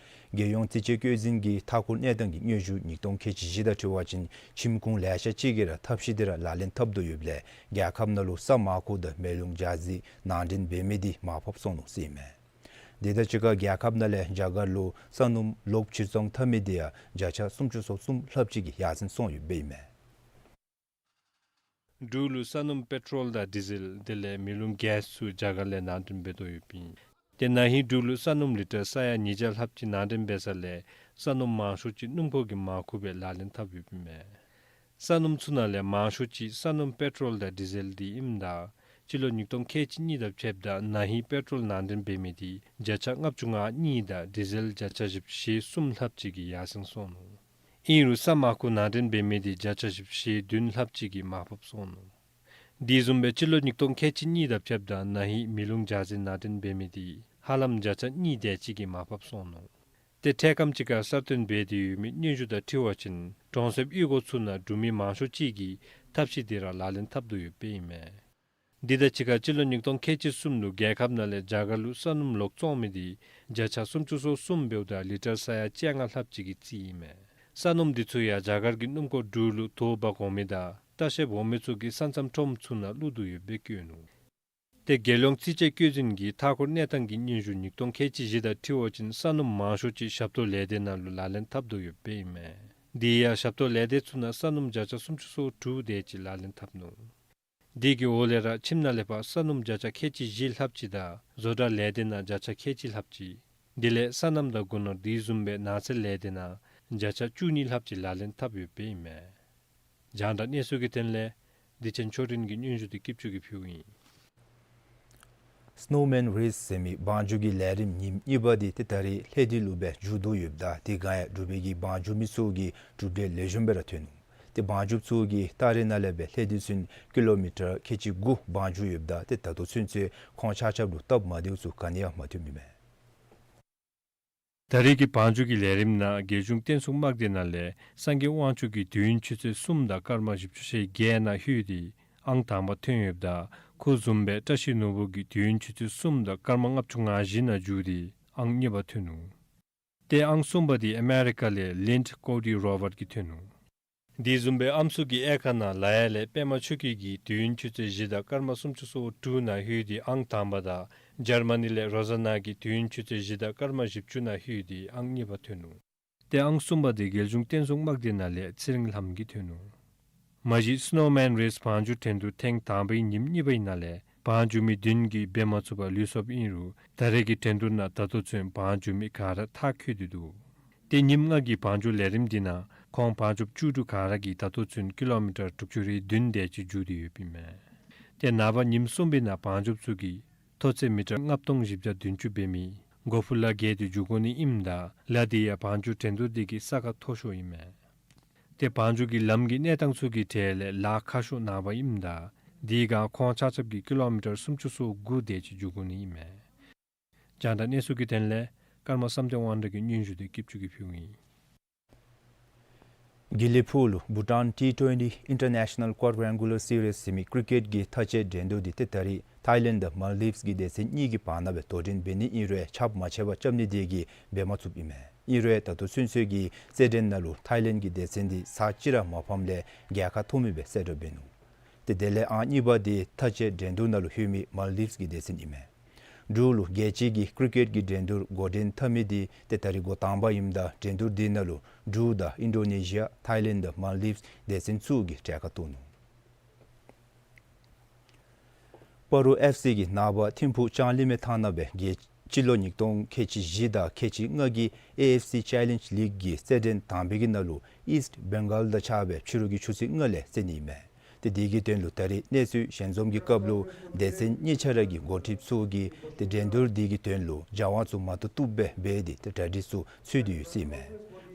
རྒྱལ་ཡོངས་རྩིས་དཔྱད་བཀོད་འཛིན་གྱི་མཐའ་འཁོར་གནས་སྟངས་ཀྱི་སྙན་ཞུ་ཉིས་སྟོང་ཁལ་གཅིག་བཞི་དང་འཁྲིལ་བ་ཅིན་ཁྱིམ་ཁུངས་ལེ་ཤ་ཅིག་གིས་ར་ཐབས་ཤེས་འདི་ར་ལག་ལེན་འཐབ་དོ་ཡོདཔ་ལས་རྒྱལ་ཁབ་ནང་ལུ་ས་མར་ཁུ་དང་མེ་རླུང་འཇའ་ཟེར་ནང་འདྲེན་འབད་མི་འདི་མར་ཕབ་སོང་ནུག་ཟེར་ཨིན་མས། དེ་དང་གཅིག་ཁར་རྒྱལ་ཁབ་ནང་ལས་རྒྱ་གར་ལུ་ས་སྣུམ་ལོག་ཕྱིར་ཚོང་འཐབ་མི་འདི་ཡང་བརྒྱ་ཆ་སུམ་ཅུ་སོ་གསུམ་ལྷགཔ་ཅིག་གིས་ཡར་སེང་སོང་ཡོདཔ་ཨིན་མས། འབྲུག་ལུ་ས་སྣུམ་པེ་ཊོལ་དང་ཌི་ཟེལ་དེ་ལས་མེ་རླུང་གེསི་ཚུ་རྒྱ་གར་ལས་ནང་འདྲེན་འབད་དོ་ཡོདཔ་ཨིན། ཏེ་ན་ཧིང་འབྲུག་ལུ་ས་སྣུམ་ལི་ཊར་ས་ཡ་ཉིས་བརྒྱ་ལྷགཔ་ཅིག་ནང་འདྲེན་འབད་ས་ལས་ས་སྣུམ་མང་ཤོས་ཅིག་སྣུམ་འཁོར་གྱིས་མ་བཀོག་པར་ལག་ལེན་འཐབ་ཡོདཔ་ཨིན་མས། ས་སྣུམ་ཚུ་ནང་ལས་མང་ཤོས་ཅིག་ས་སྣུམ་པེ་ཊོལ་དང་ཌི་ཟེལ་འདི་ཨིནམ་ད་སྤྱི་ལོ་ཉིས་སྟོང་ཁལ་གཅིག་གཉིས་དང་ཕྱདཔ་ད་ན་ཧིང་པེ་ཊོལ་ནང་འདྲེན་འབད་མི་འདི་བརྒྱ་ཆ་ལྔ་བཅུ་ང་གཉིས་དང་ཌི་ཟེལ་བརྒྱ་ཆ་བཞི་བཅུ་ཞེ་གསུམ་ལྷགཔ་ཅིག་གིས་ཡར་སེང་སོང་ནུག། ཨིན་རུང་ས་མར་ཁུ་ནང་འདྲེན་འབད་མི་འདི་བརྒྱ་ཆ་བཞི་བཅུ་ཞེ་བདུན་ལྷགཔ་ཅིག་གིས་མར་ཕབ་སོང་ནུག། དེ་བཟུམ་སྦེ་སྤྱི་ལོ་ཉིས་སྟོང་ཁལ་གཅིག་གཉིས་དང་ཕྱདཔ་ད་ན་ཧིང་མེ་རླུང་ཇ་ཟན་ནང་འདྲེན་འབད་མི་འདི་ཧ་ལམ་བརྒྱ་ཆ་གཉིས་དེ་ཅིག་གིས་མར་ཕབ་སོང་ནུག། ཏེ་འཕྲལ་ཁམས་ཅིག་ཁར་གསར་བཏོན་འབད་དེ་ཡོད་མི་སྙན་ཞུ་དང་འཁྲིལ་བ་ཅིན་གྲོང་གསེབ་གཡུས་སྒོ་ཚུ་ནང་འབྲུག་མི་མང་ཤོས་ཅིག་གིས་ཐབས་ཤེས་འདི་ར་ལག་ལེན་འཐབ་དོ་ཡོདཔ་ཨིན་མས། འདི་དང་གཅིག་ཁར་སྤྱི་ལོ་ཉིས་སྟོང་ཁལ་གཅིག་གསུམ་ལུ་རྒྱལ་ཁབ་ནང་ལས་རྒྱ་གར་ལུ་ས་སྣུམ་ལོག་བཙོང་མི་འདི་བརྒྱ་ཆ་སུམ་ཅུ་སོ་གསུམ་འབདཝ་ད་ལི་ཊར་ས་ཡ་བཅོ་ལྔ་ལྷགཔ་ཅིག་གི་རྩིས་ཨིན་མས། ས་སྣུམ་འདི་ཚུ་ཡང་རྒྱ་གར་གྱི་སྣུམ་འཁོར་འབྲུག་ལུ་དོ་འབག་འོང་མི་དང་ལྟ་བཤལཔ་འོང་མི་ཚུ་གི་ས་མཚམས་ཁྲོམ་ཚུ་ནང་བླུག་དོ་ཡོདཔ་སྦེ་བཀོད་ནུག། ཏེ་རྒྱལ་ཡོངས་རྩིས་དཔྱད་བཀོད་འཛིན་གྱི་མཐའ་འཁོར་གནས་སྟངས་ཀྱི་སྙན་ཞུ་ཉིས་སྟོང་ཁལ་གཅིག་བཞི་དང་འཁྲིལ་བ་ཅིན་ས་སྣུམ་མང་ཤོས་ཅིག་ཞབས་ཏོག་ལས་སྡེ་ནང་ལུ་ལག་ལེན་འཐབ་དོ་ཡོདཔ་ཨིན་མས། དེ་ཡང་ཞབས་ཏོག་ལས་སྡེ་ཚུ་ནང་ས་སྣུམ་བརྒྱ་ཆ་སུམ་ཅུ་སོ་དྲུག་དེ་ཅིག་ལག་ལེན་འཐབ་ནུག། དེ་གི་འོག་ལས་ར་ཁྱིམ་ནང་ལས་ཕར་ས་སྣུམ་བརྒྱ་ཆ་ཁལ་གཅིག་བཞི་ལྷགཔ་ཅིག་དང་བཟོ་གྲྭ་ལས་སྡེ་ནང་བརྒྱ་ཆ་ཁལ་གཅིག་ལྷགཔ་ཅིག། དེ་ལས་སོ་ནམ་དང་སྒོ་ནོར་དེ་བཟུམ་སྦེ་ནགས་ཚལ་ལས་སྡེ་ནང་བརྒྱ་ཆ་བཅུ་གཉིས་ལྷགཔ་ཅིག་ལག་ལེན་འཐབ་ཡོདཔ་ཨིན་མས། རྒྱང་བསྒྲགས་གནས་ཚུལ་གྱི་དོན་ལས་བདེ་ཆེན་ཆོས་སྒྲོན་གྱིས་སྙན་ཞུ་འདི་སྐྱིད་ཆུ་གིས་ཕུལཝ་ཨིན། སི་ནོ་མཱན་རེསི་ཟེར་མི་བང་རྒྱུག་གི་ལས་རིམ་ཉིནམ་གཉིས་པ་འདི་ཏེ་ད་རིས་ལྷ་ལྡིང་ལུ་སྦེ་མཇུག་བསྡུ་ཡོདཔ་ད་དེ་སྒང་ཡང་འབྲུག་པའི་གི་བང་རྒྱུག་མི་ཚུ་གིས་གྲུབ་འབྲས་ལེགས་ཤོམ་སྦེ་ར་ཐོན་ནུག། ཏེ་བང་རྒྱུགཔ་ཚུ་གིས་ཏ་རིག་ནང་ལས་སྦེ་ལྷ་ལྡིང་ཚུན་ཀི་ལོ་མི་ཊར་ཁལ་གཅིག་དགུ་བང་རྒྱུག་ཡོདཔ་ད་ཏེ་ད་ལྟོ་ཚུན་ཚོད་ཁོང་ཆ་ཁྱབ་ལུ་སྟབས་མ་བདེཝ་ཚུ་ག་ནི་ཡང་མ་ཐོནམ་ཨིན་མས། ད་རིས་ཀྱི་བང་རྒྱུག་གི་ལས་རིམ་ནང་རྒྱལ་གཞུང་བསྟན་སྲུང་དམག་སྡེ་ནང་ལས་སངས་རྒྱས་དབང་ཕྱུག་གིས་དུས་ཡུན་ཆུ་ཚོད་གསུམ་དང་སྐར་མ་བཞི་བཅུ་ཞེ་བརྒྱད་ནང་ལྷོད་དེ་ཨང་དང་པ་ཐོན་ཡོདཔ་ད་ཁོ་བཟུམ་སྦེ་བཀྲ་ཤིས་ནོར་བུ་གིས་དུས་ཡུན་ཆུ་ཚོད་གསུམ་དང་སྐར་མ་ལྔ་བཅུ་ང་བཞི་ནང་མཇུག་སྟེ་ཨང་གཉིས་པ་ཐོན་ནུག། ཏེ་ཨང་གསུམ་པ་འདི་ཨ་མེ་རི་ཀ་ལས་ལིནཌ་ཀོ་ཌི་རོ་བཊ་ཀྱིས་ཐོན་ནུག། དེ་བཟུམ་སྦེ་ཨམ་སྲུ་གི་གཡས་ཁ་ནང་ལ་ཡ་ལས་པདྨ་ཆོས་སྐྱིད་ཀྱིས་དུས་ཡུན་ཆུ་ཚོད་བཞི་དང་སྐར་མ་སུམ་ཅུ་སོ་དྲུག་ནང་ལྷོད་དེ་ཨང་དང་པ་དང་འཇར་མ་ནི་ལས་རོ་ཟ་ན་གིས་དུས་ཡུན་ཆུ་ཚོད་བཞི་དང་སྐར་མ་བཞི་བཅུ་ནང་ལྷོད་དེ་ཨང་གཉིས་པ་ཐོན་ནུག། ཏེ་ཨང་གསུམ་པ་འདི་རྒྱལ་གཞུང་བསྟན་སྲུང་དམག་སྡེ་ནང་ལས་ཚེ་རིང་ལྷམོ་གིས་ཐོན་ནུག། མ་གཞི་སི་ནོ་མཱན་རེསི་བང་རྒྱུག་འགྲན་བསྡུར་ཐེངས་དང་པའི་ཉིནམ་གཉིས་པའི་ནང་ལས་བང་རྒྱུག་མི་བདུན་གྱིས་འབད་མ་ཚུགས་པར་ལུས་སོཔ་ཨིན་རུང་ད་རེས་ཀྱི་འགྲན་བསྡུར་ནང་ད་ལྟོ་ཚུན་བང་རྒྱུག་མི་ག་ར་མཐར་འཁྱོལ་ཏེ་འདུག། ཏེ་ཉིནམ་ལྔ་གི་བང་རྒྱུག་ལས་རིམ་འདི་ནང་ཁོང་བང་རྒྱུགཔ་བཅུ་དྲུག་ག་ར་གིས་ད་ལྟོ་ཚུན་ཀི་ལོ་མི་ཊར་དྲུག་ཅུ་རེ་བདུན་དེ་ཅིག་མཇུག་སྟེ་ཡོདཔ་ཨིན་མས། ཏེ་ནངས་པ་ཉིནམ་གསུམ་པའི་ནང་བང་རྒྱུགཔ་ཚུ་གིས་མཐོ་ཚད་མི་ཊར་ལྔ་སྟོང་བཞི་བརྒྱ་བདུན་ཅུ་འབད་མི་སྒོ་ཕུ་ལ་བརྒལ་ཏེ་འགྱོ་དགོ་ནི་ཨིནམ་ད་ལ་དེ་ཡང་བང་རྒྱུག་འགྲན་བསྡུར་འདི་གི་ས་ཁ་མཐོ་ཤོས་ཨིན་མས། ཏེ་བང་རྒྱུག་གི་ལམ་གྱི་གནས་སྟངས་ཚུ་གི་གྲས་ལས་ལཱ་ཁག་ཤོས་ནངས་པ་ཨིནམ་ད་དེ་སྒང་ཁོང་ཆ་ཁྱབ་ཀྱིས་ཀི་ལོ་མི་ཊར་སུམ་ཅུ་སོ་དགུ་དེ་ཅིག་འགྱོ་དགོ་ནི་ཨིན་མས། རྒྱང་བསྒྲགས་གནས་ཚུལ་གྱི་དོན་ལས་ཀརྨ་བསམ་གཏན་དབང་གྲགས་ཀྱི་སྙན་ཞུ་འདི་སྐྱིད་ཆུ་གིས་ཕུལཝ་ཨིན། དགེ་ལེགས་ཕུག་ལུ་བྷུ་ཊཱན་ཊི་ཊུ་ཝེན་ཊི་ཨིན་ཊར་ནེ་ཤ་ནཱལ་ཀོ་ཌི་ཀུ་ལར་སི་རིསི་ཟེར་མི་ཀི་རི་ཀེཊ་ཀྱི་མཐའ་དཔྱད་འགྲན་བསྡུར་འདི་ཏེ་ད་རིས་ཐཱའི་ལེནཌ་དང་མཱལ་ཌིབས་ཀྱི་སྡེ་ཚན་གཉིས་ཀྱི་བར་ན་སྦེ་དོ་འགྲན་འབད་ནི་ཨིན་རུང་ཁྱབ་མ་ཆེ་བར་རྐྱབ་ནི་དེ་གིས་འབད་མ་ཚུགསཔ་ཨིན་མས། ཨིན་རུང་ད་ལྟོ་ཚུན་ཚོད་ཀྱི་རྩེད་འགྲན་ནང་ལུ་ཐཱའི་ལེནཌ་ཀྱི་སྡེ་ཚན་འདི་ཚར་གཅིག་ར་མ་ཕམ་ལས་རྒྱལ་ཁ་ཐོབ་མེད་པའི་རྩེད་གྲ་འབད་ནུག། ཏེ་དེ་ལས་ཨང་གཉིས་པ་འདི་མཐའ་དཔྱད་འགྲན་བསྡུར་ནང་ལུ་ལྷོད་མི་མཱལ་ཌིབས་ཀྱི་སྡེ་ཚན་ཨིན་མས། འབྲུག་ལུ་རྒྱལ་སྤྱི་གི་ཀི་རི་ཀེཊ་ཀྱི་འགྲན་བསྡུར་འགོ་འདྲེན་འཐབ་མི་འདི་ཏེ་ད་རིས་འགོ་དང་པ་ཨིནམ་ད་འགྲན་བསྡུར་འདི་ནང་ལུ་འབྲུག་དང་ཨིན་ཌོ་ནེ་ཤི་ཡ་ཐཱའི་ལེནཌ་དང་མཱལ་ཌིབས་སྡེ་ཚན་ཚུ་གིས་གྲལ་ཁར་གཏོགས་ནུག། སྤ་རོ་ཨེཕ་སི་གིས་ནངས་པ་ཐིམ་ཕུག་ལྕང་གླིང་མའི་ཐང་ནང་སྦེ་རྒྱལ་སྤྱི་ལོ་ཉིས་སྟོང་ཁལ་གཅིག་བཞི་དང་ཁལ་གཅིག་ལྔ་གི་ཨེ་ཨེཕ་སི་ཅེ་ལེནཇ་ལིག་གི་རྩེད་འགྲན་དང་པའི་གི་ནང་ལུ་ཨིསཊ་བེང་གཱལ་དང་འཕྱགས་སྦེ་ཕྱི་རུ་གི་ཆུ་ཚོད་ལྔ་ལས་རྩེད་ནི་ཨིན་མས། ཏེ་དེ་གི་དོན་ལུ་ད་རིས་གནས་ཚུལ་ཞལ་འཛོམས་ཀྱི་སྐབས་ལུ་སྡེ་ཚན་གཉིས་ཆ་ར་གི་འགོ་ཁྲིདཔ་ཚུ་གིས་ཏེ་འགྲན་བསྡུར་འདི་གི་དོན་ལུ་སྦྱང་བ་ཚུ་མ་བཏུབ་བཏུབ་སྦེ་འབད་དེ་ཏེ་གྲ་སྒྲིག་ཚུ་ཚུད་དེ་ཡོད་ཟེར་ཨིན་མས།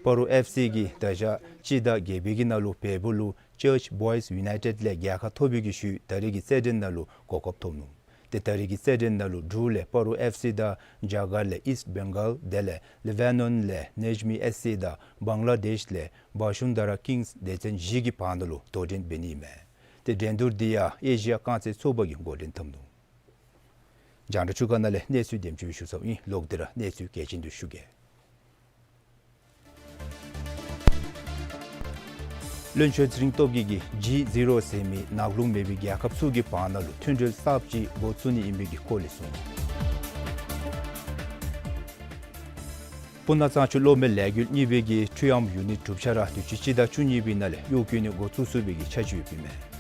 སྤ་རོ་ཨེཕ་སི་གིས་ད་ཞག་སྤྱི་ཟླ་བརྒྱད་པའི་གི་ནང་ལུ་བལ་པོ་ལུ་ཅརཆ་བོའིསི་ཡུ་ནའི་ཊེཌ་ལས་རྒྱལ་ཁ་ཐོབ་པའི་གི་ཤུལ་ད་རིས་ཀྱི་རྩེད་འགྲན་ནང་ལུ་གོ་སྐབས་ཐོབ་ནུག། ཏེ་ད་རིས་ཀྱི་རྩེད་འགྲན་ནང་ལུ་འབྲུག་ལས་སྤ་རོ་ཨེཕ་སི་དང་རྒྱ་གར་ལས་ཨིསཊ་བེང་གཱལ་དེ་ལས་ལེ་བྷ་ནོན་ལས་ནེཇ་མི་ཨེ་སི་དང་བང་ལ་དེཤ་ལས་བྷ་ཤུན་དར་ཀིངསི་སྡེ་ཚན་བཞི་གི་བར་ན་ལུ་དོ་འགྲན་འབད་ནི་ཨིན་མས། ཏེ་འགྲན་བསྡུར་འདི་ཡང་ཨེ་ཤི་ཡ་རྐང་རྩེད་ཚོགས་པ་གིས་འགོ་འདྲེན་འཐབ་ནུག། རྒྱང་བསྒྲགས་ཚུ་ག་ནང་ལས་གནས་ཚུལ་དེམ་ཅིག་སྦེ་ཞུ་ཚརཝ་ཨིན། ལོག་སྟེ་ར་གནས་ཚུལ་གལ་ཆེན་འདི་ཞུ་གེ། བློན་ཆོས་རིང་སྟོབས་རྒྱས་ཀྱིས་ཇི་ཟི་རོ་ཟེར་མི་ནག་རླུང་མེད་པའི་རྒྱལ་ཁབ་ཚུ་གི་བར་ན་ལུ་མཐུན་འབྲེལ་གསརཔ་ཅིག་འགོ་བཙུགས་ནི་ཨིན་པའི་གི་སྐོར་ལས་གསུངས། སྤུ་ན་གཙང་ཆུ་གློག་མེ་ལས་འགུལ་གཉིས་པའི་གི་འཕྲུལ་ཨམ་ཡུ་ནིཊ་གྲུབ་ཆ་ར་དུས་ཅི་སྤྱི་ཟླ་བཅུ་གཉིས་པའི་ནང་ལས་གཡོག་བཀོལ་ནི་འགོ་བཙུགས་ཚུགས་པའི་གི་འཆར་གཞི་ཡོདཔ་ཨིན་མས།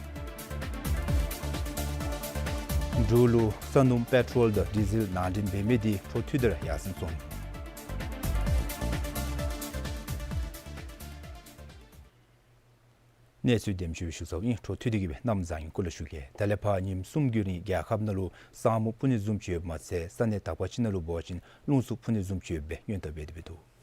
འབྲུག་ལུ་ས་སྣུམ་པེ་ཊོལ་དང་ཌི་ཟེལ་ནང་འདྲེན་འབད་མི་དེ་འཕྲོ་མཐུད་དེ་ར་ཡར་སེང་སོང་ཡི། གནས་ཚུལ་འདེམས་ཞུ་ཞུ་ཚརཝ་ཨིན། འཕྲོ་མཐུད་དེ་གིས་སྦེ་གནམ་བཟང་ངན་སྐུ་ལུ་ཞུ་གེ། ད་ལས་ཕར་ཉིནམ་གསུམ་གྱི་རིང་རྒྱལ་ཁབ་ནང་ལུ་ས་སྨུག་སྤུབ་ནི་བཟུམ་ཅིག་ཡོདཔ་མ་ཚད་ས་གནས་དག་པ་ཅིག་ནང་ལུ་འབད་བ་ཅིན་རླུང་འཚུབ་འཕུ་ནི་བཟུམ་ཅིག་ཡོད་པའི་སྔོན་བརྡ་འབད་དེ་འབད་འདུག།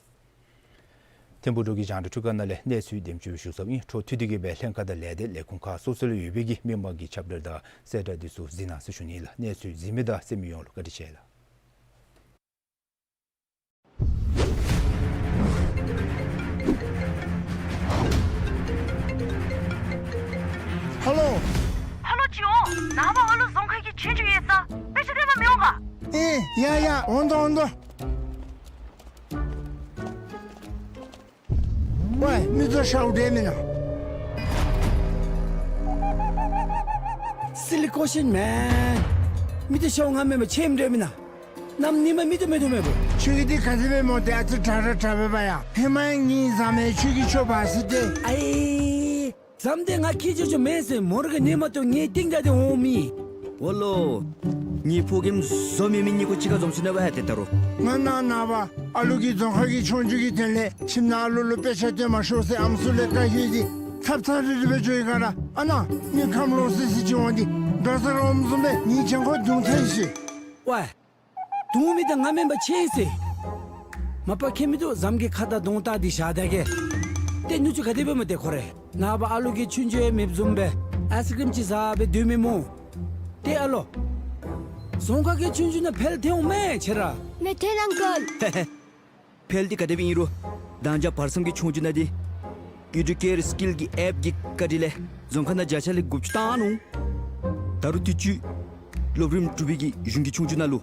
ཐིམ་ཕུག་འབྲུག་གི་རྒྱང་བསྒྲགས་ཁང་ནང་ལས་གནས་ཚུལ་འདེམས་ཞུ་ཞུ་ཚརཝ་ཨིན། འཕྲོ་མཐུད་དེ་གིས་སྦེ་ལྷན་ཁག་དང་ལས་སྡེ་ལས་ཁུངས་ཁག་སོ་སོ་ལུ་ཡོད་པའི་གི་མི་མང་གི་ཁྱབ་བརྡ་དང་གསལ་བསྒྲགས་འདི་ཚུ་གཟིགས་གནང་ཟེར་ཞུ་ནི་ལགས། གནས་ཚུལ་གཟིགས་མི་དང་གསན་མི་ཡོངས་ལུ་བཀའ་དྲིན་ཆེ་ལགས། ཧ་ལོ། ཧ་ལོ་ཅིག་འོང་། ནངས་པ་ཨ་ལུ་རྫོང་ཁ་གི་ཆོས་རྒྱུགས་ཡོད་ས། དཔེ་ཆ་སྟོན་པར་མི་འོང་ག། ཨེ་ཡ་ཡ་འོང་དོ་འོང་དོ། ཝའེ་མི་ཚུ་ཤཝ་འདྲས་མེན་ན། Silly question man། མི་ཚུ་ཤཝ་ང་མེན་པར་ཁྱེམ་འདྲས་མེན་ན། གནམ་ཉིནམ་མི་ཚུ་མེད་དོ་མེད་པོ། ཁྱོད་ཀྱིས་འདི་ག་དེ་སྦེ་སྨོ། ཏེ་ཨ་ཙི་དྲག་ར་དྲག་པས་པ་ཡ། ཧེ་མ་ཡང་ངེའི་བཟའ་མི་ཁྱོད་ཀྱིས་ཁྱོད་འབག་ཟེར་ཏེ། ཨའི། བཟའ་མི་འདི་ང་ཁྱེད་ཅོག་ཅོག་མེན་ཟེར་མོ་ར་གིས་ཉན་མ་བཏུབ་ངེའི་རྟིང་བདའ་སྟེ་འོང་མི། ཝ་ལོ། ངེའི་ཕོ་རྒནམ་བཟོ་མེད་མི་གཉིས་ཀོ་གཅིག་ཁར་འཛོམས་ཞིན་ན་འབད་ཡར་ཏེ་ད་རུང་། ང་ནངས་ནངས་པ་ཨ་ལུ་གིས་རྫོང་ཁ་གི་ཆོས་རྒྱུགས་ཀྱི་དོན་ལས་ཁྱིམ་ནང་ཨ་ལུ་ལུ་དཔེ་ཆ་སྟོན་མ་ཤོག་ཟེར་ཨམ་སྲུ་ལས་བཀའ་ཞུ་སྟེ་ཚབ་ཚབ་རིལ་རི་སྦེ་འགྱོ་ཡི་ག་ར། ཨ་ནཱ་མི་ཁམས་ལོག་སི་སི་ཅིག་འོང་སྟེ་འགྲོ་ས་ར་འོངམ་བཟུམ་སྦེ་ངེའི་གྱང་ཁར་རྡུང་ཚར་ཡི་ཟེར། ཝའེ། རྡུང་མི་འདི་ང་མེན་པར་ཁྱེད་ཨིན་ཟེར། མ་པ་ཁྱེད་མི་བཏུབ། བཟའ་མི་གི་ཁ་དར་གདོང་བལྟ་སྟེ་བཞག་ད་གེ། ཏེ་ནུ་གཅུང་ག་དེ་སྦེ་སྨོ་ཏེ་ཁོ་ར། ནངས་པ་ཨ་ལུ་གི་ཆོས་རྒྱུགས་ཡང་མེདཔ་བཟུམ་སྦེ་ཨའིསི་ཀྲིམ་ཅིག་བཟའ་སྦེ་སྡོད་མི་སྨོ། ཏེ་ཨ་ལོ། རྫོང་ཁ་གི་ཆོས་རྒྱུགས་ནང་ཕེལ་ཐལ་འོང་མས་ཁྱེད་ར། མེད་ཐལ་ཨང་ཀལ། ཧེ་ཧེ། ཕེལ་འདི་ག་དེ་སྦེ་ཨིན་རུང་། མདང་ཇ་བར་མཚམས་ཀྱི་ཆོས་རྒྱུགས་ནང་འདི་ཨི་ཌུ་ཀེར་སི་ཀིལ་གྱི་ཨེཔ་ཀྱི་བཀའ་དྲིན་ལས་རྫོང་ཁ་ནང་བརྒྱ་ཆ་ལས་དགུ་བཅུ་བཏང་ནུག། ད་རུང་དུས་ཅི་སློབ་རིམ་དྲུག་པའི་གི་གཞུང་གི་ཆོས་རྒྱུགས་ནང་ལུ་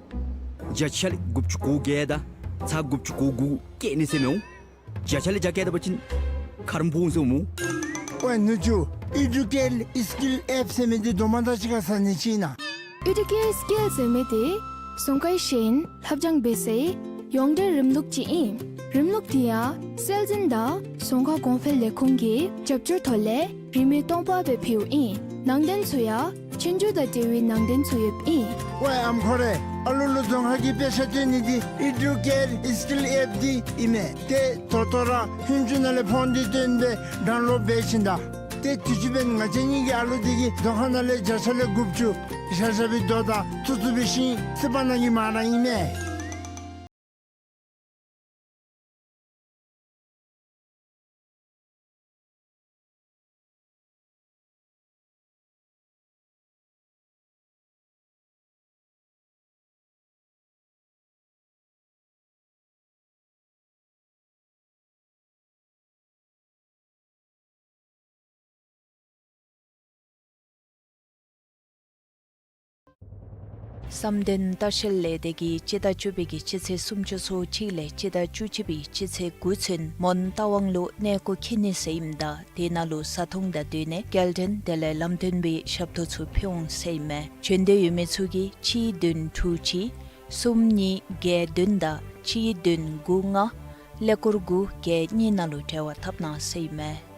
བརྒྱ་ཆ་ལས་དགུ་བཅུ་གོ་བརྒྱད་དང་ཚག་དགུ་བཅུ་གོ་དགུ་བཀལ་ནི་ཟེར་མི་འོང་། བརྒྱ་ཆ་ལས་བརྒྱ་བཀལ་ད་པ་ཅིན་ཁ་རོག་ཕོག་འོང་ཟེར་འོང་སྨོ། ཝའེ་ནུ་གཅུང་ཨི་ཌུ་ཀེར་སི་ཀིལ་ཨེཔ་ཟེར་མི་འདི་དོ་མ་དང་གཅིག་ཁར་ཟ་ནི་ཅིག་ཨིན་ན། ཨི་ཌུ་ཀེར་སི་ཀིལ་ཟེར་མི་འདི་རྫོང་ཁའི་ཤེས་ཡོན་ལྷབ་སྦྱང་འབད་སའི་ཡོངས་འབྲེལ་རིམ་ལུགས་ཅིག་ཨིན། རིམ་ལུགས་འདི་ཡང་སྲོལ་འཛིན་དང་རྫོང་ཁ་གོང་འཕེལ་ལས་ཁུངས་ཀྱི་རྒྱབ་སྐྱོར་ཐོག་ལས་རིན་མེད་སྟོང་པ་སྦེ་ཕུལཝ་ཨིན། ནང་དོན་ཚུ་ཡང་ཆོས་རྒྱུགས་དང་འབྲེལ་བའི་ནང་དོན་ཚུ་ཡོདཔ་ཨིན། ཝའེ་ཨམ་ཁོ་རེ། ཨ་ལུ་ལུ་རྫོང་ཁ་གི་དཔེ་ཆ་སྟོན་ནི་འདི་ཨི་ཌུ་ཀེར་སི་ཀིལ་ཨེཔ་འདི་ཨིན་མས། ཏེ་ད་ལྟོ་ར་ཧུན་ཅུ་ནང་ལས་ཕོན་འདི་བཏོན་སྦེ་ཌའུན་ལོཌ་འབད་ཞིན་ད། ཏེ་དུས་ཅི་འབདན་ང་བཅས་གཉིས་ཀྱི་ཨ་ལུ་འདི་གིས་རྫོང་ཁ་ནང་ལས་བརྒྱ་ཆ་ལས་དགུ་བཅུ་བཞག་བཞག་པའི་རྡོ་དང་ཐུག་ཐུག་པའི་ཤིང་བསིལ་བ་ནང་གི་མ་ར་ཨིན་མས། བསམ་གཏན་ལྟ་བཤལ་ལས་སྡེ་གིས་སྤྱི་ཟླ་བཅུ་པའི་གི་སྤྱི་ཚེས་སུམ་ཅུ་སོ་གཅིག་ལས་སྤྱི་ཟླ་བཅུ་གཅིག་པའི་སྤྱི་ཚེས་དགུ་ཚུན་མོན་རྟ་དབང་ལུ་གནས་སྐོར་འཁྱིད་ནི་ཟེར་ཨིནམ་ད་དེ་ནང་ལུ་བཟའ་འཐུང་དང་སྡོད་གནས་སྐྱེལ་འདྲེན་དེ་ལས་ལམ་སྟོན་པའི་ཞབས་ཏོག་ཚུ་ཕུལ་འོང་ཟེར་ཨིན་མས། བྱོན་འདོད་ཡོད་མི་ཚུ་གིས་གཅིག་བདུན་དྲུག་གཅིག་གསུམ་གཉིས་བརྒྱད་བདུན་དང་གཅིག་བདུན་དགུ་ལྔ་ཀླད་ཀོར་དགུ་བརྒྱད་གཉིས་ནང་ལུ་འབྲེལ་བ་འཐབ་གནང་ཟེར་ཨིན་མས།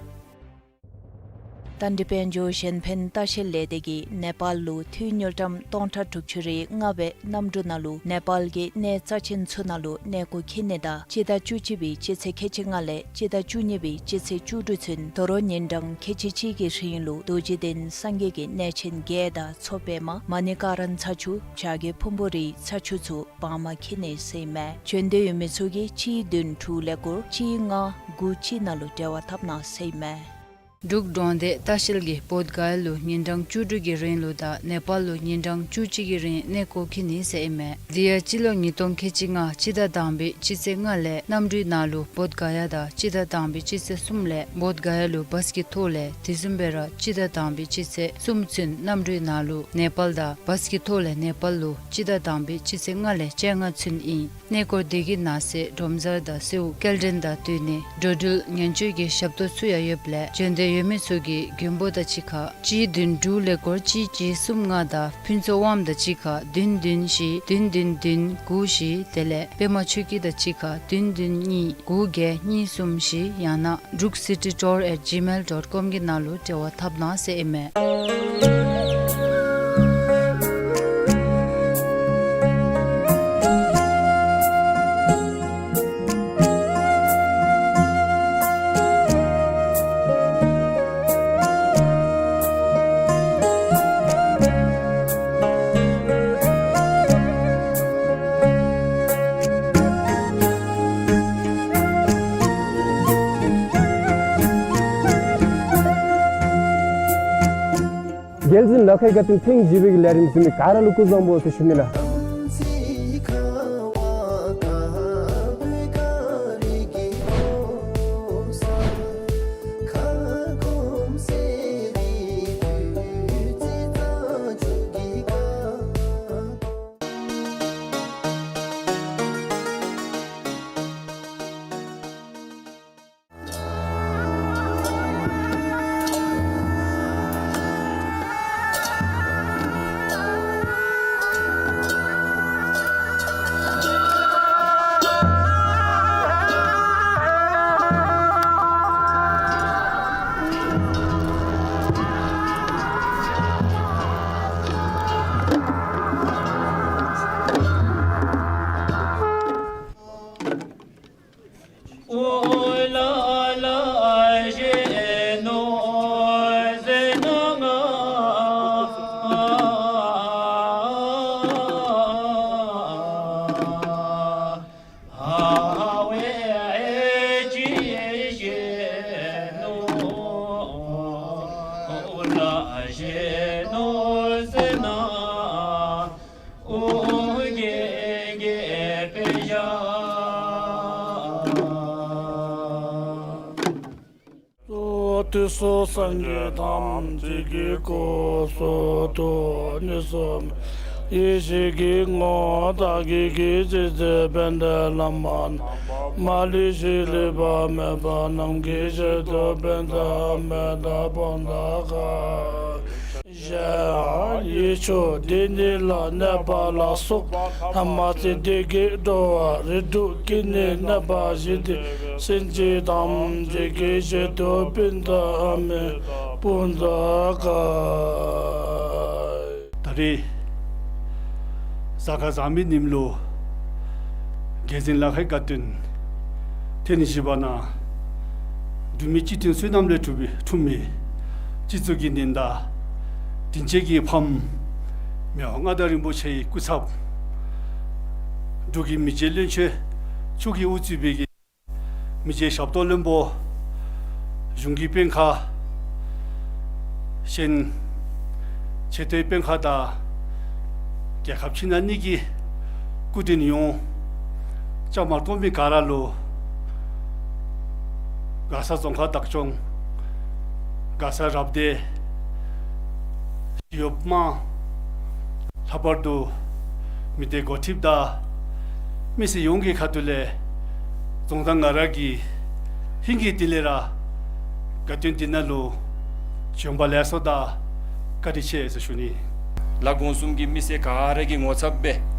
ད་འདི་དཔལ་འབྱོར་གཞན་ཕན་ལྟ་བཤལ་ལས་སྡེ་གིས་ནེ་པཱལ་ལུ་འཐུས་དངུལ་ཀྲམ་སྟོང་ཕྲག་དྲུག་ཅུ་རེ་ལྔ་སྦེ་གནམ་གྲུ་ནང་ལུ་ནེ་པཱལ་གྱི་གནས་རྩ་ཆེན་ཚུ་ནང་ལུ་གནས་སྐོར་འཁྱིད་ནི་དང་སྤྱི་ཟླ་བཅུ་གཅིག་པའི་སྤྱི་ཚེས་ཁལ་གཅིག་ལྔ་ལས་སྤྱི་ཟླ་བཅུ་གཉིས་པའི་སྤྱི་ཚེས་བཅུ་དྲུག་ཚུན་དོ་རུང་ཉིན་གྲངས་ཁལ་གཅིག་གཅིག་གི་རིང་ལུ་རྡོ་རྗེ་གདན་སངས་རྒྱས་ཀྱི་གནས་ཆེན་བརྒྱད་དང་མཚོ་པདྨ་མ་ཎི་ཀ་ར་ཚ་ཆུ་བྱ་རྒོད་ཕུང་པོ་རིའི་ཚ་ཆུ་ཚུ་བར་མ་འཁྱིད་ནི་ཟེར་ཨིན་མས། བྱོན་འདོད་ཡོད་མི་ཚུ་གིས་གཅིག་བདུན་དྲུག་ཀླད་ཀོར་གཅིག་ལྔ་དགུ་གཅིག་ནང་ལུ་འབྲེལ་བ་འཐབ་གནང་ཟེར་ཨིན་མས། འབྲུག་འབྲོང་སྡེ་ལྟ་བཤལ་གྱིས་བོདྷ་ག་ཡ་ལུ་ཉིན་གྲངས་བཅུ་དྲུག་གི་རིང་ལུ་དང་ནེ་པཱལ་ལུ་ཉིན་གྲངས་བཅུ་གཅིག་གི་རིང་གནས་སྐོར་འཁྱིད་ནི་ཟེར་ཨིན་མས། དེ་ཡང་སྤྱི་ལོ་ཉིས་སྟོང་ཁལ་གཅིག་ལྔ་སྤྱི་ཟླ་དང་པའི་སྤྱི་ཚེས་ལྔ་ལས་གནམ་གྲུའི་ནང་ལུ་བོདྷ་ག་ཡ་དང་སྤྱི་ཟླ་དང་པའི་སྤྱི་ཚེས་གསུམ་ལས་བོདྷ་ག་ཡ་ལུ་བཱས་ཀྱི་ཐོག་ལས་དེ་བཟུམ་སྦེ་ར་སྤྱི་ཟླ་དང་པའི་སྤྱི་ཚེས་གསུམ་ཚུན་གནམ་གྲུའི་ནང་ལུ་ནེ་པཱལ་དང་བཱས་ཀྱི་ཐོག་ལས་ནེ་པཱལ་ལུ་སྤྱི་ཟླ་དང་པའི་སྤྱི་ཚེས་ལྔ་ལས་བཅོ་ལྔ་ཚུན་ཨིན། གནས་སྐོར་དེ་གི་ནང་གསེས་སྒྲོམ་གཟར་དང་གསོལཝ་སྐྱེལ་འདྲེན་དང་སྡོད་གནས་འགྲོ་འགྲུལ་ཉེན་བཅོལ་གྱི་ཞབས་ཏོག་ཚུ་ཡང་ཡོདཔ་ལས་བྱོན་འདོད་ཡོད་མི་ཚུ་གིས་མགོན་པོ་དང་གཅིག་ཁར་གཅིག་བདུན་དྲུག་ཀླད་ཀོར་གཅིག་གཅིག་གསུམ་ལྔ་དང་ཕུན་ཚོགས་དབངམོ་དང་གཅིག་ཁར་བདུན་བདུན་བཞི་བདུན་བདུན་བདུན་དགུ་བཞི་དེ་ལས་པདྨ་ཆོས་སྐྱིད་དང་གཅིག་ཁར་བདུན་བདུན་གཉིས་དགུ་བརྒྱད་གཉིས་གསུམ་བཞི་ཡང་ན་འབྲུག་སི་ཊི་ཊུར་ཨེཊ་ཇི་མེལ་ཌོཊ་ཀོམ་གྱི་ནང་ལུ་འབྲེལ་བ་འཐབ་གནང་ཟེར་ཨིན་མས། རྒྱལ་འཛིན་ལ་ཁའི་དགའ་སྟོན་ཐེངས་བཞི་པའི་ལས་རིམ་གཟིགས་མི་ག་ར་ལུ་སྐུ་གཟུགས་བཟང་པོ་ཟེར་ཞུ་ནི་ལགས། དུས་གསུམ་སངས་རྒྱས་ཐམས་ཅད་ཀྱི་སྐུ་གསུང་ཐུགས་གཉིས་སུ་མེད། ཡེ་ཤེས་ཀྱི་ངོ་བོ་བདག་གིས་བགྱིས་ཕྱིར་ཞེས། བན་དེ་བླ་མ་རྣམས་མ་ལུས་ཤིང་། ལུས་པ་མེད་པ་རྣམས་ཀྱི་ཞལ་དུ་ཕན་དང་མི་མཐུན་ཕན་དང་བུང་དང་དཀར། གཞན་ཡང་ཡིད་མཆོག་འདི་ཉིད་ལ་གནས་པ་ལ་སོགས་པ་ལྷ་མ་ཚེ་འདས་ཀྱི་འགྲོ་བ་རིགས་དྲུག་ཀུན་ནས་གནས་པ་བཞི་སྟེ། སེམས་ཅན་ཐམས་ཅད་ཀྱི་ཞལ་དུ་ཕན་དང་མི་མཐུན་ཕན་དང་དཀར། ད་རེས་གཟའ་སྐར་བཟང་པོའི་ཉིནམ་ལུ་རྒྱལ་འཛིན་ལ་ཁའི་དགའ་སྟོན་ཐེངས་བཞི་པ་ནང་འབྲུག་མི་སྤྱི་མཐུན་བསོད་ནམས་ལས་གྲུབ་པའི་འཁྲུངས་མི་སྤྱི་གཙུག་གི་ཉི་ཟླ་དྲིན་ཅན་གྱི་ཕམ་མི་དབང་མངའ་བདག་རིན་པོ་ཆེའི་སྐུ་ཚབ་འབྲུག་གི་མི་རྗེ་བློན་ཆེན་མཆོག་གིས་དབུ་གཙོས་པའི་གི་མི་རྗེ་ཞབས་ཏོག་བློན་པོ། གཞུང་གི་དཔོན་ཁག། གཞན་ཆེ་མཐོའི་དཔོན་ཁག་དང་རྒྱལ་ཁབ་ཕྱི་ནང་གཉིས་ཀྱི་སྐུ་མགྲོན་ཡོངས་བཅའ་མར་གཏོགས་མི་ག་ར་ལུ་མགར་ས་རྫོང་ཁག་བདག་སྐྱོང་མགར་ས་རབ་སྡེ་ཞི་གཡོགཔ་དམངས་ལྷག་པར་དུ་མི་སྡེ་འགོ་ཁྲིདཔ་དང་མི་སེར་ཡོངས་ཀྱི་ཁ་ཐུག་ལས་རྫོང་བདག་ང་ར་གིས་ཧིང་གི་དྲིན་ལས་ར་དགའ་སྟོན་འདི་ནང་ལུ་བྱོན་པ་ལེགས་སོ་དང་བཀའ་དྲིན་ཆེ་ཟེར་ཞུ་ནི། ལ་གོང་གསུམ་གྱི་མི་སེར་ག་ར་གི་ངོ་ཚབ་སྦེ་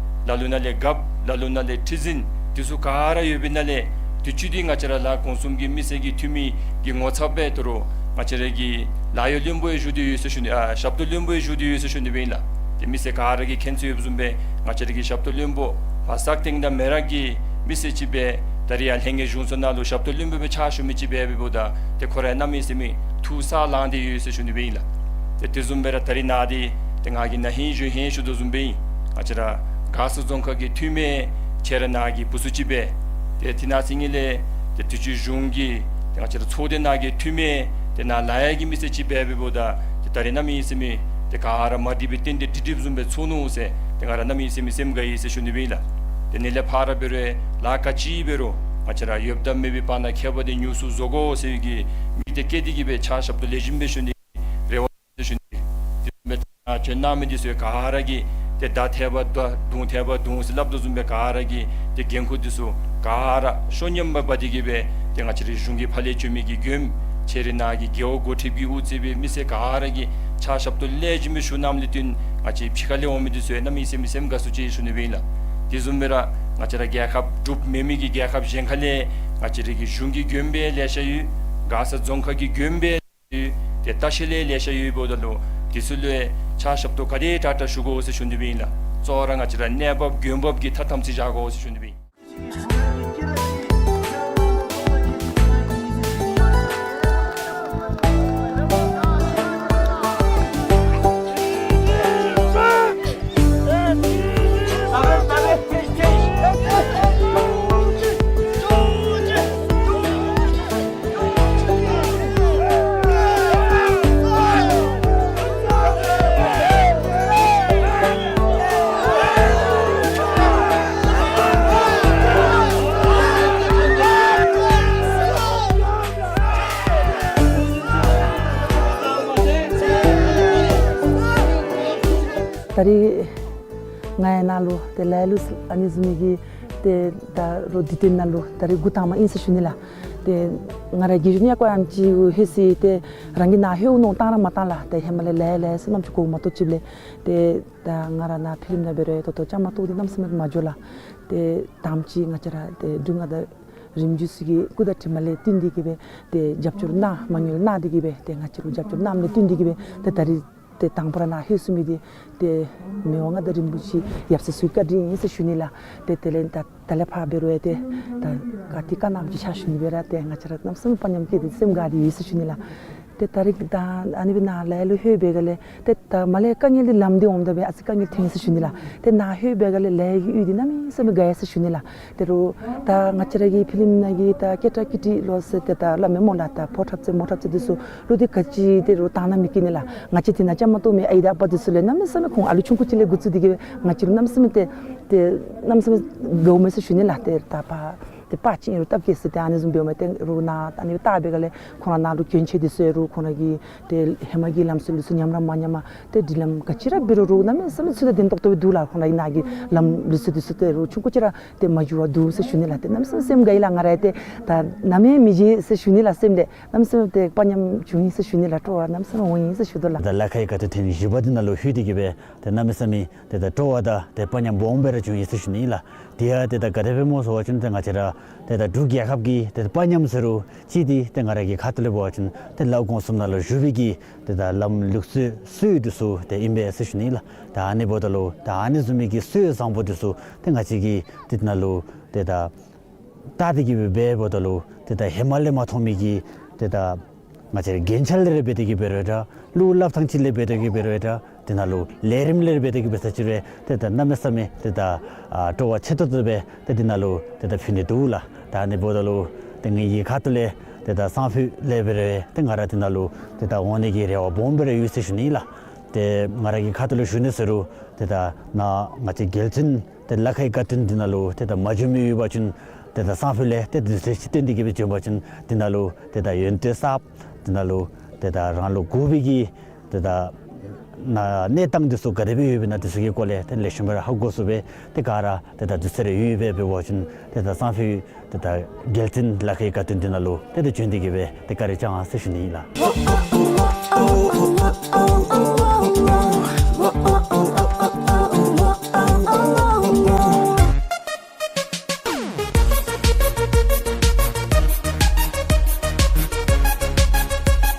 ལ་ལུ་ནང་ལས་རྒཔོ་ལ་ལུ་ནང་ལས་ཁྲི་འཛིན་འདི་ཚུ་ག་ར་ཡོད་པའི་ནང་ལས་དུས་ཅི་འདི་ང་བཅས་ར་ལ་གོང་གསུམ་གྱི་མི་སེར་གྱི་འཐུས་མི་གི་ངོ་ཚབ་སྦེ་ད་རུང་ང་བཅས་ར་གི་ལཱ་གཡོག་བློན་པོ་ཡང་བཞུགས་ཏེ་ཡོད་ཟེར་ཞུ་ནི། ཨ་ཞབས་ཏོག་བློན་པོ་ཡང་བཞུགས་ཏེ་ཡོད་ཟེར་ཞུ་ནི་སྦེ་ཨིན་ལགས། ཏེ་མི་སེར་ག་ར་གིས་མཁྱེན་ཚོད་ཡོདཔ་བཟུམ་སྦེ་ང་བཅས་ར་གི་ཞབས་ཏོག་བློན་པོ་བ་སག་སྟེང་དང་མེ་རག་གི་མི་སེར་ཅིག་སྦེ་ད་རེས་ཡར་ལྷན་རྒྱས་གཞུང་ཚོགས་ནང་ལུ་ཞབས་ཏོག་བློན་པོ་སྦེ་ཕྱག་ཞུ་མི་ཅིག་འབད་བའི་འབདཝ་ད་ཏེ་ཁོ་ར་གནམ་མེད་ས་མེད་ཐུགས་ས་ལངས་ཏེ་ཡོད་ཟེར་ཞུ་ནི་སྦེ་ཨིན་ལགས། ཏེ་དེ་བཟུམ་སྦེ་ར་ད་རེས་ནཱ་འདི་ཏེ་ང་གིས་ན་ཧིང་གཞེས་ཧིང་ཞུ་དོ་བཟུམ་སྦེ་ཨིན། ང་བཅས་ར་མགར་ས་རྫོང་ཁག་གི་འཐུས་མི་ཁྱེད་ར་ནཱ་གི་བུ་ཚུ་ཅིག་སྦེ་ཏེ་དེ་ནང་ཚུད་ནི་ལས་ཏེ་དུས་ཅི་གཞུང་གི་ཏེ་ང་བཅས་ར་ཚོགས་སྡེ་ནང་གི་འཐུས་མི་ཏེ་ནཱ་ལཱ་གཡོག་གི་མི་སེར་ཅིག་འབད་བའི་འབདཝ་ད་ཏེ་ད་རེས་གནམ་མེད་ས་མེད་ཏེ་ག་ར་མ་འགྲིག་པའི་རྟེན་འབྲེལ་འགྲིག་འགྲིགཔ་བཟུམ་སྦེ་ཚོར་ནུག་ཟེར་ཏེ་ང་ར་གནམ་མེད་ས་མེད་སེམས་དགའ་ཡི་ཟེར་ཞུ་ནི་སྦེ་ཨིན་ལགས། ཏེ་ཨ་ནི་ལས་ཕར་འབད་རུང་ལཱ་ག་ཅི་འབད་རུང་ང་བཅས་ར་ཡོདཔ་དང་མེད་པའི་བར་ན་ཁྱད་པར་དེ་ཉུང་སུ་བཟོ་དགོ་ཟེར་བའི་གི་དམིགས་གཏད་བསྐྱེད་དེ་གིས་སྦེ་ཕྱག་ཞབས་ཏོག་ལེགས་ཤོམ་སྦེ་ཞུ་ནི་རེ་བ་ཞུ་ནི། དེ་བཟུམ་སྦེ་ད་བྱོན་གནང་མི་འདི་ཚུ་ག་ར་གིས་ཏེ་མདའ་ཐད་པ་མདའ་མདུང་ཐད་པ་མདུང་ཟེར་སླབ་དོ་བཟུམ་སྦེ་ག་ར་གིས་ཏེ་འགན་ཁུར་འདི་ཚུ་ག་ར་ཤོ་ཉམས་པ་འབད་དེ་གིས་སྦེ་ཏེ་ང་བཅས་རའི་གཞུང་གི་ཕར་ལས་བྱོན་མི་གི་མགྱོནམ་ཁྱེད་རའི་ནཱ་གི་རྒེད་འོག་འགོ་ཁྲིདཔ་གིས་དབུ་གཙོས་པའི་མི་སེར་ག་ར་གིས་ཕྱག་ཞབས་ཏོག་ལེགས་ཤོམ་སྦེ་ཞུ་གནངམ་ལས་བརྟེན་ང་བཅས་ཕྱི་ཁ་ལས་འོང་མི་འདི་ཚུ་ཡང་གནམ་མེད་ས་མེད་སེམས་དགའ་སུ་ཅིག་ཞུ་ནི་སྦེ་ཨིན་ལགས། དེ་བཟུམ་སྦེ་ར་ང་བཅས་ར་རྒྱལ་ཁབ་འབྲུགཔ་མེན་མི་གི་རྒྱལ་ཁབ་གཞན་ཁ་ལས་ང་བཅས་རའི་གི་གཞུང་གི་མགྱོནམ་སྦེ་ལེ་ཤ་ཡོད། མགར་ས་རྫོང་ཁག་གི་མགྱོནམ་སྦེ་ཡོད། ཏེ་ལྟ་བཤལ་ལས་ལེ་ཤ་ཡོད་འབདཝ་ད་ལུ་དེ་ཚུ་ལུ་ཕྱག་ཞབས་ཏོག་ག་དེ་དྲག་དྲག་ཞུ་དགོ་ཟེར་ཞུ་ནི་སྦེ་ཨིན་ལགས། གཙོ་བོ་ར་ང་བཅས་ར་གནས་བབ་མགྱོནམ་བབ་ཀྱི་མཐའ་དམ་ཚིག་བཞག་དགོ་ཟེར་ཞུ་ནི་སྦེ་ཨིན། ད་རིས་ང་ཡང་ནཱ་ལུ་ཏེ་ལ་ལུ་ཨ་ནི་བཟུམ་མའི་གི་ཏེ་ད་རུང་འདི་ཏེ་ནཱ་ལུ་ད་རིས་འགོ་དང་པ་ཨིན་ཟེར་ཞུ་ནི་ལགས། ཏེ་ང་ར་གིས་ཞུ་ནི་ཡང་ཁོ་ཨམ་ཅིག་ལྷོད་ཅི་ཏེ་རང་གིས་ནཱ་ལྷོད་འོང་མནོ་བཏང་ར་མ་བཏང་ལགས། ཏེ་ཧེ་མ་ལས་ལ་ལ་ཟེར་ནམ་ཅིག་གོ་མ་གཏོགས་ཅིག་ལས་ཏེ་ད་ང་ར་ནཱ་ཕི་ལིམ་ནང་འབད་རུང་ཡང་ད་ལྟོ་བཅའ་མར་གཏོགས་ཏེ་གནམ་མེད་ས་མེད་མ་འགྱོ་ལགས། ཏེ་དང་པ་ཅིག་ང་བཅས་ར་ཏེ་འབྲུག་མངའ་བདག་རིམ་བྱོན་ཚུ་གིས་སྐུ་དང་གྲིབ་མ་ལས་བརྟེན་ཏེ་གིས་སྦེ་ཏེ་རྒྱབ་སྐྱོར་གནང་མ་ཉོལ་གནང་སྟེ་གིས་སྦེ་ཏེ་ང་བཅས་ར་རྒྱབ་སྐྱོར་གནངམ་ལས་བརྟེན་ཏེ་གིས་སྦེ་ཏེ་ད་རིས་ཏེ་དང་པ་ར་ནཱ་ལྷོད་ཚུགས་མི་འདི་ཏེ་མི་དབང་མངའ་བདག་རིན་པོ་ཆེ་ཡབ་སྲས་ཚུའི་བཀའ་དྲིན་ཨིན་ཟེར་ཞུ་ནི་ལགས། ཏེ་དེ་ལས་ད་ད་ལས་ཕར་འབད་རུང་ཡང་ཏེ་ད་ག་ཏེ་ག་ནི་ཨམ་ཅིག་ཕྱག་ཞུ་ནི་འབད་རུང་ཏེ་ང་བཅས་ར་གནམ་མེད་ས་མེད་དཔའ་ཉམས་སྐྱེས་ཏེ་སེམས་དགའ་སྟེ་ཡོད་ཟེར་ཞུ་ནི་ལགས། ཏེ་ད་རིས་ད་ཨ་ནི་སྦེ་ནཱ་ལ་ལུ་ལྷོད་པའི་སྒང་ལས་ཏེ་ད་མར་ལས་དཀའ་ངལ་འདི་ལམ་འདི་འོངམ་ད་སྦེ་ཨ་ཙི་དཀའ་ངལ་ཐོན་ཟེར་ཞུ་ནི་ལགས། ཏེ་ནཱ་ལྷོད་པའི་སྒང་ལས་ལ་གི་ཡུལ་འདི་གནམ་མེད་ས་མེད་དགའ་ཡི་ཟེར་ཞུ་ནི་ལགས། ཏེ་རུང་ད་ང་བཅས་ར་གི་ཕི་ལིམ་ནང་གི་ད་སྐད་གྲགས་ཀྱི་ཏི་ལོ་ཟེར་ཏེ་ད་སླབ་མས་སྨོ་ལགས། ད་ཕོ་འཁྲབ་རྩེད་མོ་འཁྲབ་རྩེད་འདི་ཚུ་ལུ་འདི་ག་ཅི་ཏེ་རུང་དང་ན་མི་སྐྱེ་ནི་ལགས། ང་བཅས་འདི་ནང་བཅའ་མར་གཏོགས་མི་ཨའི་དང་ཨ་པ་འདི་ཚུ་ལས་གནམ་མེད་ས་མེད་ཁོང་ཨ་ལུ་ཆུང་ཀུ་ཅིག་ལས་འགོ་བཙུགས་ཏེ་གིས་སྦེ་ང་བཅས་ལུ་གནམ་མེད་ས་མེད་ཏེ་ཏེ་གནམ་མེད་ས་མེད་དགའཝ་མས་ཟེར་ཞུ་ནི་ལགས། ཏེ་ད་ཕར་ཏེ་པར་ཅིག་ཨིན་རུང་སྟབས་བཀྱེས་ཟེར་ཏེ་ཨ་ནི་བཟུམ་འབདཝ་མས། ཏེ་རུང་ནཱ་ཨ་ནི་བལྟ་བའི་སྒང་ལས་ཁོང་ར་ནཱ་ལུ་གྱོན་ཆས་འདི་ཚུ་ཡང་རུང་ཁོང་ར་གི་ཏེ་ཧེ་མ་གི་ལམ་སྲོལ་འདི་ཚུ་ཉམས་ར་མ་ཉམས་པར་ཏེ་སྒྲིག་ལམ་ག་ཅི་ར་འབད་རུང་རུང་གནམ་མེད་ས་མེད་ཚུལ་དང་ལྡན་ཏོག་ཏོ་སྦེ་འདུག་ལགས། ཁོང་ར་གི་ནཱ་གི་ལམ་འདི་ཚུ་འདི་ཚུ་ཏེ་རུང་ཆུང་ཀུ་ཅིག་ར་ཏེ་མ་འགྱུར་བར་འདུག་ཟེར་ཞུ་ནི་ལགས། ཏེ་གནམ་མེད་ས་མེད་སེམས་དགའ་ཡི་ལགས། ང་ར་ཏེ་ད་ནམ་ཡང་མི་བརྗེད་ཟེར་ཞུ་ནི་ལགས། སེམས་འདི་གནམ་མེད་ས་མེད་ཏེ་དཔའ་ཉམས་བྱུང་ཡི་ཟེར་ཞུ་ནི་ལགས། སྤྲོ་བ་གནམ་མེད་ས་མེད་འོང་ཡི་ཟེར་ཞུ་དོ་ལགས། ད་ལ་ཁའི་དགའ་སྟོན་ཐེངས་བཞི་པ་འདི་ནང་ལུ་ལྷོད་དེ་གིས་སྦེ་ཏེ་གནམ་མེད་ས་མེད་ཏེ་ད་སྤྲོ་བ་དང་ཏེ་དཔའ་ཉམས་སྦོམ་སྦེ་ར་བྱུང་ཡི་ཟེར་ཞུ་ནི་ལགས། དེ་ཡང་ཏེ་ད་ག་དེ་སྦེ་སྨོ་ཟེར་བ་ཅིན་ཏེ་ང་བཅས་ར་ཏེ་ད་འབྲུག་རྒྱལ་ཁབ་ཀྱི་ཏེ་དཔའ་ཉམས་ཟེར་རུང་ཅིག་འདི་ཏེ་ང་ར་གི་ཁ་ཐུག་ལས་འབད་བ་ཅིན་ཏེ་ལ་ཁོང་གསུམ་ནང་ལུ་བཞུགས་པའི་གི་ཏེ་ད་ལམ་ལུགས་སྲོལ་སྲོལ་འདི་ཚུ་ཏེ་ཨིན་པས་ཟེར་ཞུ་ནི་ལགས། ད་ཨ་ནི་འབདཝ་ད་ལུ་ད་ཨ་ནི་བཟུམ་མའི་གི་སྲོལ་བཟང་པོ་འདི་ཚུ་ཏེ་ང་བཅས་ཀྱིས་ཏེ་ནཱ་ལུ་ཏེ་ད་བལྟ་སྟེ་གིས་སྦེ་འབདཝ་ད་ལུ་ཏེ་ད་ཧེ་མ་ལས་མ་མཐོང་མི་གི་ཏེ་ད་ང་བཅས་ར་རྒྱན་ཆ་ལས་ར་འབད་དེ་གིས་འབད་རུང་འདྲ། གླུ་སླབ་ཐངས་ཅིག་ལས་འབད་དེ་གིས་འབད་རུང་འདྲ། དེ་ནང་ལུ་ལས་རིམ་ལས་ར་འབད་དེ་གིས་འབད་ས་ཅིག་རུང་ཏེ་ད་གནམ་མེད་ས་མེད་ཏེ་ད་ཨ་སྤྲོ་བ་ཆེ་ཏོག་ཏོ་སྦེ་ཏེ་དེ་ནང་ལུ་ཏེ་ད་ཕུལ་ནི་འདུག་ལགས། ད་ཨ་ནི་འབདཝ་ད་ལུ་ཏེ་ངེ་གི་ཁ་ཐུག་ལས་ཏེ་ད་སང་ཕོད་ལས་འབད་རུང་ཏེ་ང་ར་དེ་ནང་ལུ་ཏེ་ད་འོང་ནི་གི་རེ་བ་སྦོམ་སྦེ་ར་ཡོད་ཟེར་ཞུ་ནི་ལགས། ཏེ་ང་ར་གི་ཁ་ཐུག་ལས་ཞུ་ནི་ཟེར་རུང་ཏེ་ད་ནཱ་ང་བཅས་རྒྱལ་བཙུན་ཏེ་ལ་ཁའི་དགའ་སྟོན་འདི་ནང་ལུ་ཏེ་ད་མ་བྱོན་མི་ཡོད་པ་ཅིན་ཏེ་ད་སང་ཕོད་ལས་ཏེ་དུས་ཚོད་ཅིག་བཏོན་ཏེ་གིས་སྦེ་བྱོན་པ་ཅིན་དེ་ནང་ལུ་ཏེ་ད་ཡོན་ཏན་གསརཔ་དེ་ནང་ལུ་ཏེ་ད་རང་ལུ་དགོ་པའི་གི་ཏེ་ད་ན་གནས་སྟངས་འདི་ཚུ་ག་དེ་སྦེ་ཡོདཔ་ཨིན་ན་འདི་ཚུ་གི་སྐོར་ལས་ཏེ་ལེགས་ཤོམ་སྦེ་ར་ཧ་གོ་ཚུགས་པས། ཏེ་ག་ར་ཏེ་ད་དུས་ཚོད་རེ་ཡོད་པས། འབད་བ་ཅིན་ཏེ་ད་སང་ཕོད་ཏེ་ད་རྒྱལ་བཙུན་ལ་ཁའི་དགའ་སྟོན་འདི་ནང་ལུ་ཏེ་ད་བྱོན་ཏེ་གིས་སྦེ་ཏེ་བཀའ་དྲིན་བསྐྱང་ཟེར་ཞུ་ནི་ཨིན་ལགས།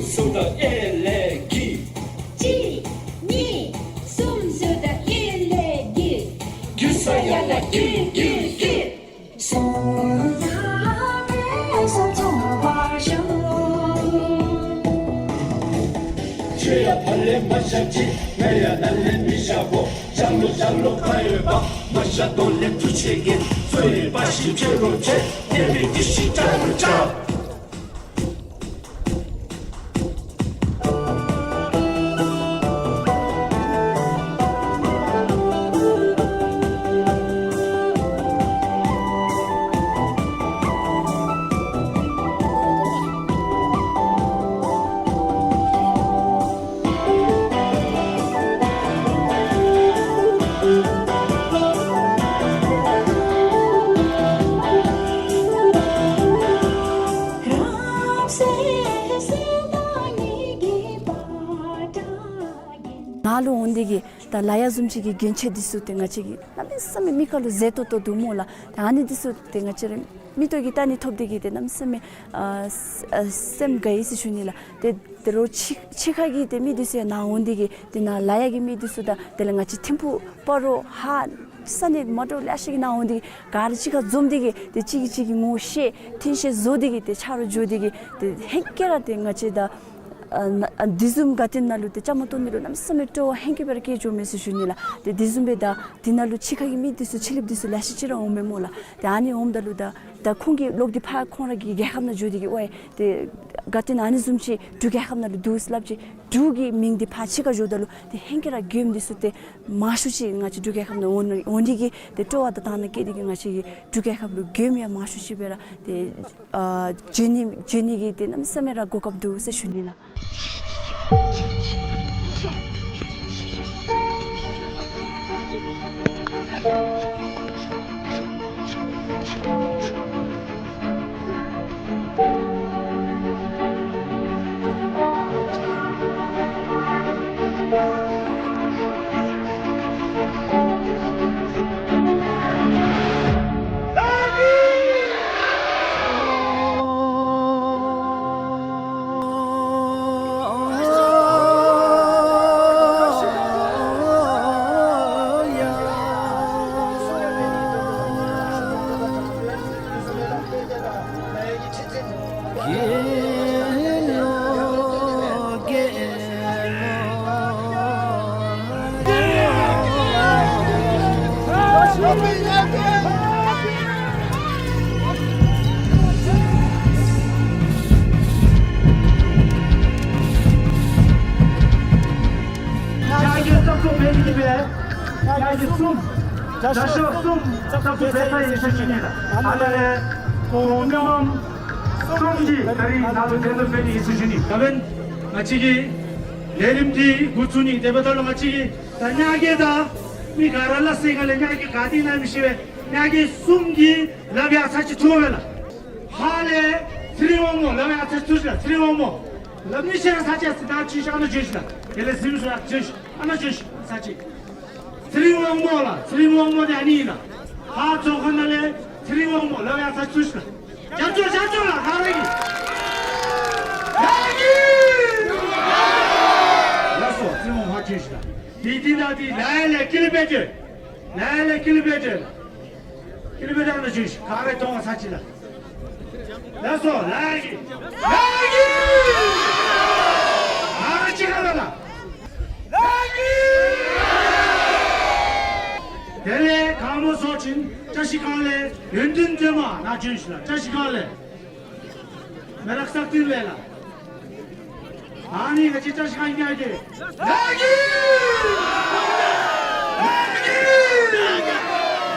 གསུམ་དང་ཨེ་ལས་བགྱི། གཅིག་གཉིས་གསུམ་ཟེརཝ་ད་ཨེ་ལས་བགྱི། བགྱི་ས་ཡར་ལ་བགྱིད་བགྱིད་བགྱིད། ཁྱོད་ཡང་ཕར་ལས་མ་བཞག་ཅིག། ང་ཡང་ནཱ་ལས་མི་བཞག་གོ། བཞག་ལོ་བཞག་ལོ་ག་ཡོད་པ། མ་བཞག་དོན་ལས་འདུ་བྱེད་ཀྱི། ཚོ་ཡི་པ་ཞིག་བྱེད་རོགས་བྱེད། དེ་བས་འདི་ཞིག་བྱ་རོགས་བྱ། ནཱ་ལུ་འོང་སྟེ་གིས་ད་ལ་ཡ་བཟུམ་ཅིག་གི་གྱོན་ཆས་འདི་ཚུ་ཏེ་ང་བཅས་ཀྱིས་གནམ་མེད་ས་མེད་མི་ཁ་ལུ་མཛེས་ཏོག་ཏོ་འདུག་སྨོ་ལགས། ད་ཨ་ནི་འདི་ཚུ་ཏེ་ང་བཅས་ར་མིག་ཏོ་གིས་བལྟ་ནི་ཐོབ་སྟེ་གིས་ཏེ་གནམ་མེད་ས་མེད་ཨ་ཨ་སེམས་དགའ་ཡི་ཟེར་ཞུ་ནི་ལགས། ཏེ་ད་རུང་ཕྱི་ཕྱི་ཁ་གི་ཏེ་མི་འདི་ཚུ་ཡང་ནཱ་འོང་སྟེ་གིས་ཏེ་ནཱ་ལ་ཡ་གི་མི་འདི་ཚུ་དང་དེ་ལས་ང་བཅས་ཐིམ་ཕུག་སྤ་རོ་ཧཱ་ས་གནས་མ་འདྲཝ་ལེ་ཤ་ཅིག་གིས་ནཱ་འོང་སྟེ་གིས་ག་ར་གཅིག་ཁར་འཛོམས་ཏེ་གིས་ཏེ་གཅིག་གིས་གཅིག་གི་ངོ་ཤེས་མཐུན་ཤེས་བཟོ་སྟེ་གིས་ཏེ་ཆ་རོགས་འཇོག་སྟེ་གིས་ཏེ་ཧེང་སྐལ་ར་ཏེ་ང་བཅས་ད་ཨ་ན་ཨ་འདི་བཟུམ་དགའ་སྟོན་ནང་ལུ་ཏེ་བཅའ་མར་གཏོགས་ནི་ལུ་གནམ་མེད་ས་མེད་སྤྲོ་བ་ཧེང་སྐལ་སྦེ་ར་སྐྱེ་འགྱོཝ་མས་ཟེར་ཞུ་ནི་ལགས། ཏེ་འདི་བཟུམ་སྦེ་ད་འདི་ནང་ལུ་ཕྱི་ཁ་གི་མི་འདི་ཚུ་ཕྱི་གླིངཔ་འདི་ཚུ་ལེ་ཤ་ཅིག་ར་འོངམ་མས་སྨོ་ལགས། ཏེ་ཨ་ནི་འོངམ་ད་ལུ་ད་ད་ཁོང་གི་ལོག་སྟེ་ཕར་ཁོང་ར་གི་རྒྱལ་ཁབ་ནང་འགྱོ་སྟེ་གིས་ཝའི་ཏེ་དགའ་སྟོན་ཨ་ནི་བཟུམ་ཅིག་འབྲུག་རྒྱལ་ཁབ་ནང་ལུ་འདུག་ཟེར་སླབ་ཅི། འབྲུག་གི་མིང་འདི་ཕར་ཕྱི་ཁར་འགྱོཝ་ད་ལུ་ཏེ་ཧེང་སྐལ་ར་མགྱོནམ་འདི་ཚུ་ཏེ་མང་ཤོས་ཅིག་ང་བཅས་འབྲུག་རྒྱལ་ཁབ་ནང་འོང་འོང་ནི་གི་ཏེ་སྤྲོ་བ་དང་དང་འདོད་སྐྱེས་ཏེ་གིས་ང་བཅས་ཀྱི་འབྲུག་རྒྱལ་ཁབ་ལུ་མགྱོནམ་ཡང་མང་ཤོས་ཅིག་སྦེ་ར་ཏེ་ཨ་འགྱོ་ནི་འགྱོ་ནི་གི་ཏེ་གནམ་མེད་ས་མེད་ར་གོ་སྐབས་འདུག་ཟེར་ཞུ་ནི་ལགས། ཡར་རྒྱས་གསར་གཏོད་འབད་ནི་འདི་སྦེ་ཡར་རྒྱས་གསུམ་དྲག་ཤོས་གསུམ་གསར་གཏོད་འབད་ས་ཨིན་ཟེར་ཞུ་ནི་ལགས། ཨ་ནཱ་ལས་ཁོང་མི་མང་གསུམ་གྱིས་ད་རིས་ནཱ་ལུ་གདན་འདྲེན་འབད་ནི་ཨིན་ཟེར་ཞུ་ནི། ད་འབདན་ང་བཅས་ཀྱི་ལས་རིམ་འདི་འགོ་བཙུགས་ནི། དེ་འབདཝ་ད་ལུ་ང་བཅས་ཀྱི་ད་ཉག་ག་དང་མི་ག་ར་ལགས་ཟེར་ག་ལས་ཉག་ག་ག་ཏེ་ཨིན་ན་མི་ཤེས་པས། ཉག་ག་གསུམ་གྱིས་སླབ་ཡ་ཚར་གཅིག་ཐུབ་པས་ལགས། ཧཱ་ལས་ཚེ་རིང་དབང་མོ་སླབ་ཡ་ཚར་གཅིག་ཐུབ་ཅི་ལགས། ཚེ་རིང་དབང་མོ་སླབ་ནི་ཤེས་ར་ཚར་གཅིག་ཟེར་ད་ཅི་ཤ་ཨ་ནཱ་བྱོན་ཤིག་ལགས། དེ་ལས་གཟིམ་ས་བྱོན་ཤིག་ཨ་ནཱ་བྱོན་ཤིག་ཚར་གཅིག། ཚེ་རིང་དབང་མོ་ལགས། ཚེ་རིང་དབང་མོ་འདི་ཨ་ནི་ཨིན་ལགས། ཧཱ་རྫོང་ཁག་ནང་ལས་ཚེ་རིང་དབང་མོ་སླབ་ཡ་ཚར་གཅིག་ཐུབ་ཅི་ལགས། རྒྱབ་སྐྱོར་རྒྱབ་སྐྱོར་ལགས་ག་ར་གིས། ཡ་གི། ལགས་སོ་ཚེ་རིང་དབང་མོ་ཕར་བྱོན་ཤིག་ལགས། འདི་འདི་ད་འདི་ལ་ཡ་ལས་ཀི་ལི་བེ་ཏེ། ལ་ཡ་ལས་ཀི་ལི་བེ་ཏེ། ཀི་ལི་བེ་ཏེ་ཨ་ནཱ་བྱོན་ཤིག་ག་ར་གདོང་ཁར་ཚར་གཅིག་ལགས། ལགས་སོ་ལགས་ཀྱིས་ལགས་ཀྱིས། ཨ་ཅི་ག་ལ་ལགས། ལགས་ཀྱིས། དེ་ལས་གང་མོ་ཟོ་ཅིན་བཀྲ་ཤིས་སྒང་ལས་ཡོན་ཏན་སྒྲོལ་མ་ནཱ་བྱོན་ཤིག་ལགས། བཀྲ་ཤིས་སྒང་ལས། མེ་རག་སག་ཏིལ་ལས་ལགས། ཨ་ནི་ང་བཅས་བཀྲ་ཤིས་སྒང་ཉག་ག་ལགས་ཀྱིས། ལགས་ཀྱིས།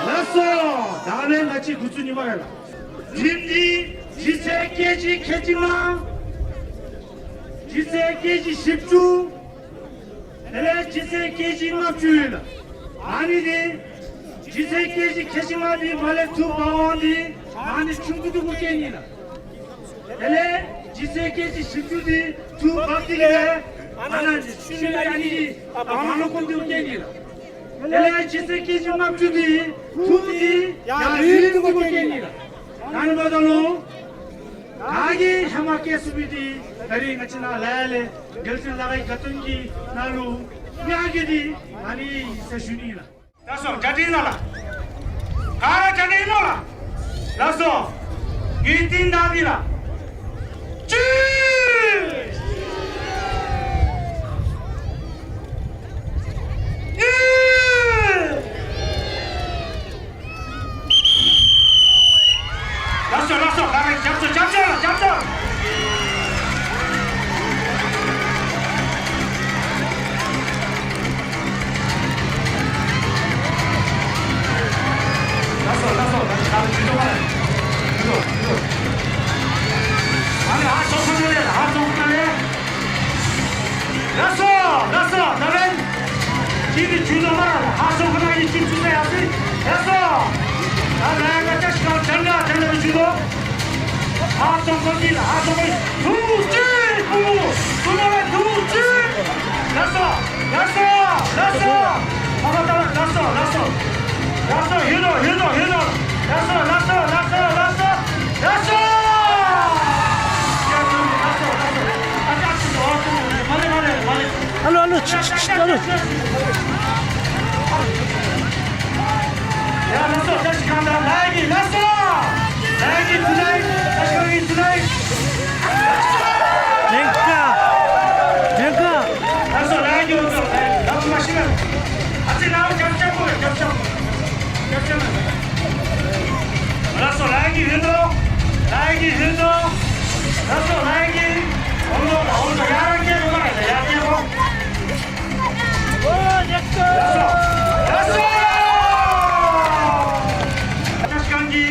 ལགས་སོ། ད་ལས་ང་བཅས་འགོ་བཙུགས་ནི་སྨ་རེ་ལགས། འགྲིམ་འདི་ལྗིད་ཚད་ཀེ་ཇི་ཁལ་གཅིག་ལྔ། ལྗིད་ཚད་ཀེ་ཇི་བཞི་བཅུ། དེ་ལས་ལྗིད་ཚད་ཀེ་ཇི་ལྔ་བཅུ་ཡོད་ལགས། ཨ་ནི་འདི་ལྗིད་ཚད་ཀེ་ཇི་ཁལ་གཅིག་ལྔ་འདི་མར་ལས་འཐུ་འབག་འོང་འདི་ཨ་ནི་ཆུང་ཀུ་འདི་གུ་བཀལ་ནི་ལགས། དེ་ལས་ལྗིད་ཚད་ཀེ་ཇི་བཞི་བཅུ་འདི་འཐུ་འབག་སྟེ་གིས་ཨ་ནཱ་ཆུང་ཀུ་ཨ་ནི་འདི་ཨ་བང་ལོ་ཀོང་འདི་གུ་བཀལ་ནི་ལགས། དེ་ལས་ལྗིད་ཚད་ཀེ་ཇི་ལྔ་བཅུ་འདི་འཐུ་འདི་ཡར་རིལ་འདི་གུ་བཀལ་ནི་ལགས། ཨ་ནི་འབདཝ་ད་ལུ་ ག་གིས་ཧེ་མ་བཀལ་ཚུགས་མི་འདི་ད་རིས་ང་བཅས་ནཱ་ལས་ལས་རྒྱལ་སྲས་ལ་དགའ་བའི་དགའ་སྟོན་གྱི་ནང་ལུ་མྱ་ངན་འདི་ཨ་ནི་ཟེར་ཞུ་ནི་ལགས། ལགས་སོ། རྒྱ་ཏི་ནང་ལགས། ག་ར་རྒྱ་ཏི་ནང་ལགས། ལགས་སོ། ངེའི་རྟིང་བདའ་ནི་ལགས། གཅིག་གཉིས། ལགས་སོ། ལགས་སོ། ག་ར་རྒྱབ་སྐྱོར་རྒྱབ་སྐྱོར་རྒྱབ་སྐྱོར། ལགས་སོ། ལགས་སོ། ད་ད་ཇུས་གཏོགས་མ་རེད། ཇུས་གཏོགས་ཇུས་གཏོགས། ཨ་ནི་ཧ་ཅང་ཁོ་ན་ལས་ཧ་ཅང་ཁོ་ན་ལས། ལགས་སོ། ལགས་སོ། ད་ལན་ཅིག་གི་ཇུས་གཏོགས་མ་རེད། ཧ་ཅང་ཁོ་ན་གི་ཅིག་ཇུས་གཏོགས་ཡ་སི། ལགས་སོ། ད་ལན་ད་ཅ་ཤི་ཁང་ཅན་ག་ཅན་ག་གི་ཇུས་གཏོགས། ཧ་ཅང་ཁོ་གི་ལ་ཧ་ཅང་ཁོ་གི་ཐུགས་རྗེ་ཆེ། ཐུགས་རྗེ་ཆེ། ལགས་སོ། ལགས་སོ། ལགས་སོ། ཨ་མ་ད་ལགས་སོ། ལགས་སོ། ལགས་སོ། ཧེ་ལོ་ཧེ་ལོ་ཧེ་ལོ། ལགས་སོ། ལགས་སོ། ལགས་སོ། ལགས་སོ། ལགས་སོ། ཡ་ལགས་སོ། ལགས་སོ། ཨ་ཅག་ཅིག་ཨོ་ཅིག་མ་ལེ་མ་ལེ་མ་ལེ། ཨ་ལོ་ཨ་ལོ། ཆི་ཆི་ཆི། ཨ་ལོ། ཡ་ལགས་སོ། ད་ཅི་གང་ད་ལ་གི་ལགས་སོ། ལ་གི་ཐུ་ལ་ཡི་ད་ཅི་གང་ཡི་ཐུ་ལ་ཡི། ལེན་ཀ། ལེན་ཀ། ལགས་སོ། ལ་གི་འོང་སོ། ལགས་སོ། མ་ཤི་ན། ཨ་ཙི་ལ་རྒྱབ་སྐྱོར་དགོས། རྒྱབ་སྐྱོར། རྒྱབ་སྐྱོར། ལགས་སོ། ལ་གི་ཧུད་དོ། ལ་གི་ཧུད་དོ། ལགས་སོ། ལ་གི་འོང་སོ། འོང་སོ། ཡར་སྐྱེལ་དགོས་མ་རེད། ཡར་སྐྱེལ་དགོས། ལགས་སོ། ལགས་སོ། ད་ཅི་གང་གི་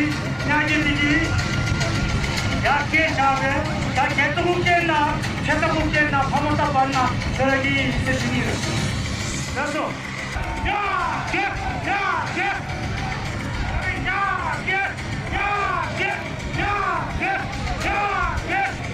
མྱ་ངན་འདི་གིས་ཡར་སྐྱེལ་བཞག་པས། ད་སྐྱེལ་དོ་སྐྱེལ་ན་ཁྱེད་ད་སྐྱེལ་ན་ཕ་མ་ད་བར་ན་ཟེར་གི་ཟེར་ཞུ་ནི་རེད། ལགས་སོ། མྱ་ངན་མྱ་ངན་མྱ་ངན་མྱ་ངན་མྱ་ངན་མྱ་ངན།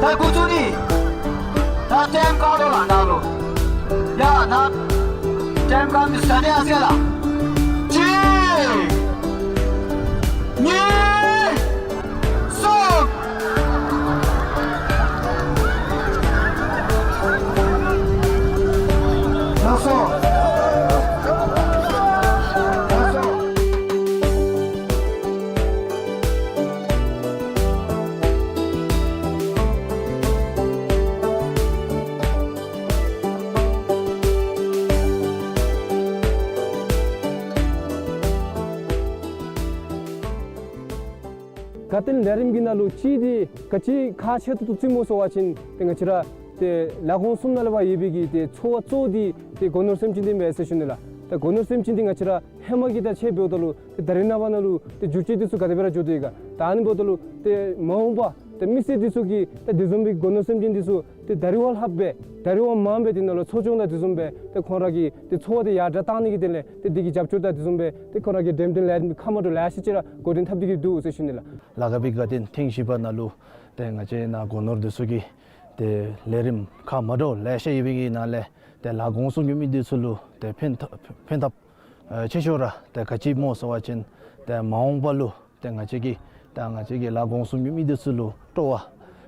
ད་འགོ་བཙུགས་ནི། ད་ཊེམ་བཀག་དོ་ལགས་ནཱ་ལུ། ཡ་ད་ཊེམ་བཀག་ནི་ས་ཏེ་ཨ་ཟེར་ལགས། གཅིག་གཉིས་གསུམ། ལགས་སོ། ལགས་སོ། དགའ་སྟོན་ལས་རིམ་གྱི་ནང་ལུ་གཅིག་འདི་ག་ཅི་ཁག་ཆེ་ཏོག་ཏོ་ཅིག་སྨོ་ཟེར་བ་ཅིན་ཏེ་ང་བཅས་ར་ཏེ་ལ་དགོངས་གསུམ་ནང་ལས་ཕར་ཡོད་པའི་གི་ཏེ་ཚོར་བ་གཙོ་བོ་འདི་ཏེ་སྒོ་ནོར་སེམས་ཅན་འདི་ཨིན་པས་ཟེར་ཞུ་ནི་ལགས། ད་སྒོ་ནོར་སེམས་ཅན་འདི་ང་བཅས་ར་ཧེ་མ་གི་དང་ཕྱད་འབདཝ་ད་ལུ་ཏེ་ད་རེས་ནངས་པ་ནང་ལུ་ཏེ་འགྱུར་བཅོས་འདི་ཚུ་ག་དེ་སྦེ་ར་འགྱོ་དོ་ཡོད་ག། ད་ཨ་ནི་འབདཝ་ད་ལུ་ཏེ་མ་འོངས་པ་ཏེ་མི་སེར་འདི་ཚུ་གིས་ཏེ་དེ་བཟུམ་མའི་སྒོ་ནོར་སེམས་ཅན་འདི་ཚུ་ཏེ་ད་རེས་བ་ལྷགཔ་སྦེ་ད་རེས་བ་མངམ་སྦེ་དེ་ནང་ལུ་འཚོ་སྐྱོང་དང་དེ་བཟུམ་སྦེ་ཏེ་ཁོང་ར་གི་ཏེ་འཚོ་བ་འདི་ཡར་དྲག་གཏང་ནི་གི་དོན་ལས་ཏེ་དེ་གི་རྒྱབ་སྐྱོར་དང་དེ་བཟུམ་སྦེ་ཏེ་ཁོང་ར་གིས་འགྲེམས་སྟོན་ལས་རིམ་ཁག་མ་འདྲཝ་ལེ་ཤ་ཅིག་ར་འགོ་འདྲེན་འཐབ་སྟེ་གི་འདུག་ཟེར་ཞུ་ནི་ལགས། ལ་དགའ་བའི་དགའ་སྟོན་ཐེངས་བཞི་པ་ནང་ལུ་ཏེ་ང་བཅས་ནཱ་སྒོ་ནོར་འདི་ཚུ་གིས་ཏེ་ལས་རིམ་ཁག་མ་འདྲཝ་ལེ་ཤ་ཡོད་པའི་གི་ནང་ལས་ཏེ་ལ་དགོངས་གསུམ་གྱི་མི་འདི་ཚུ་ལུ་ཏེ་ཕན་ཐབས་ཕན་ཐབས་ཨ་ཆེ་ཤོས་ར་ཏེ་ག་ཅི་སྨོ་ཟེར་བ་ཅིན་ཏེ་མ་འོངས་པ་ལུ་ཏེ་ང་བཅས་ཀྱི་ད་ང་བཅས་ཀྱི་ལ་དགོངས་གསུམ་གྱི་མི་འདི་ཚུ་ལུ་སྤྲོ་བ་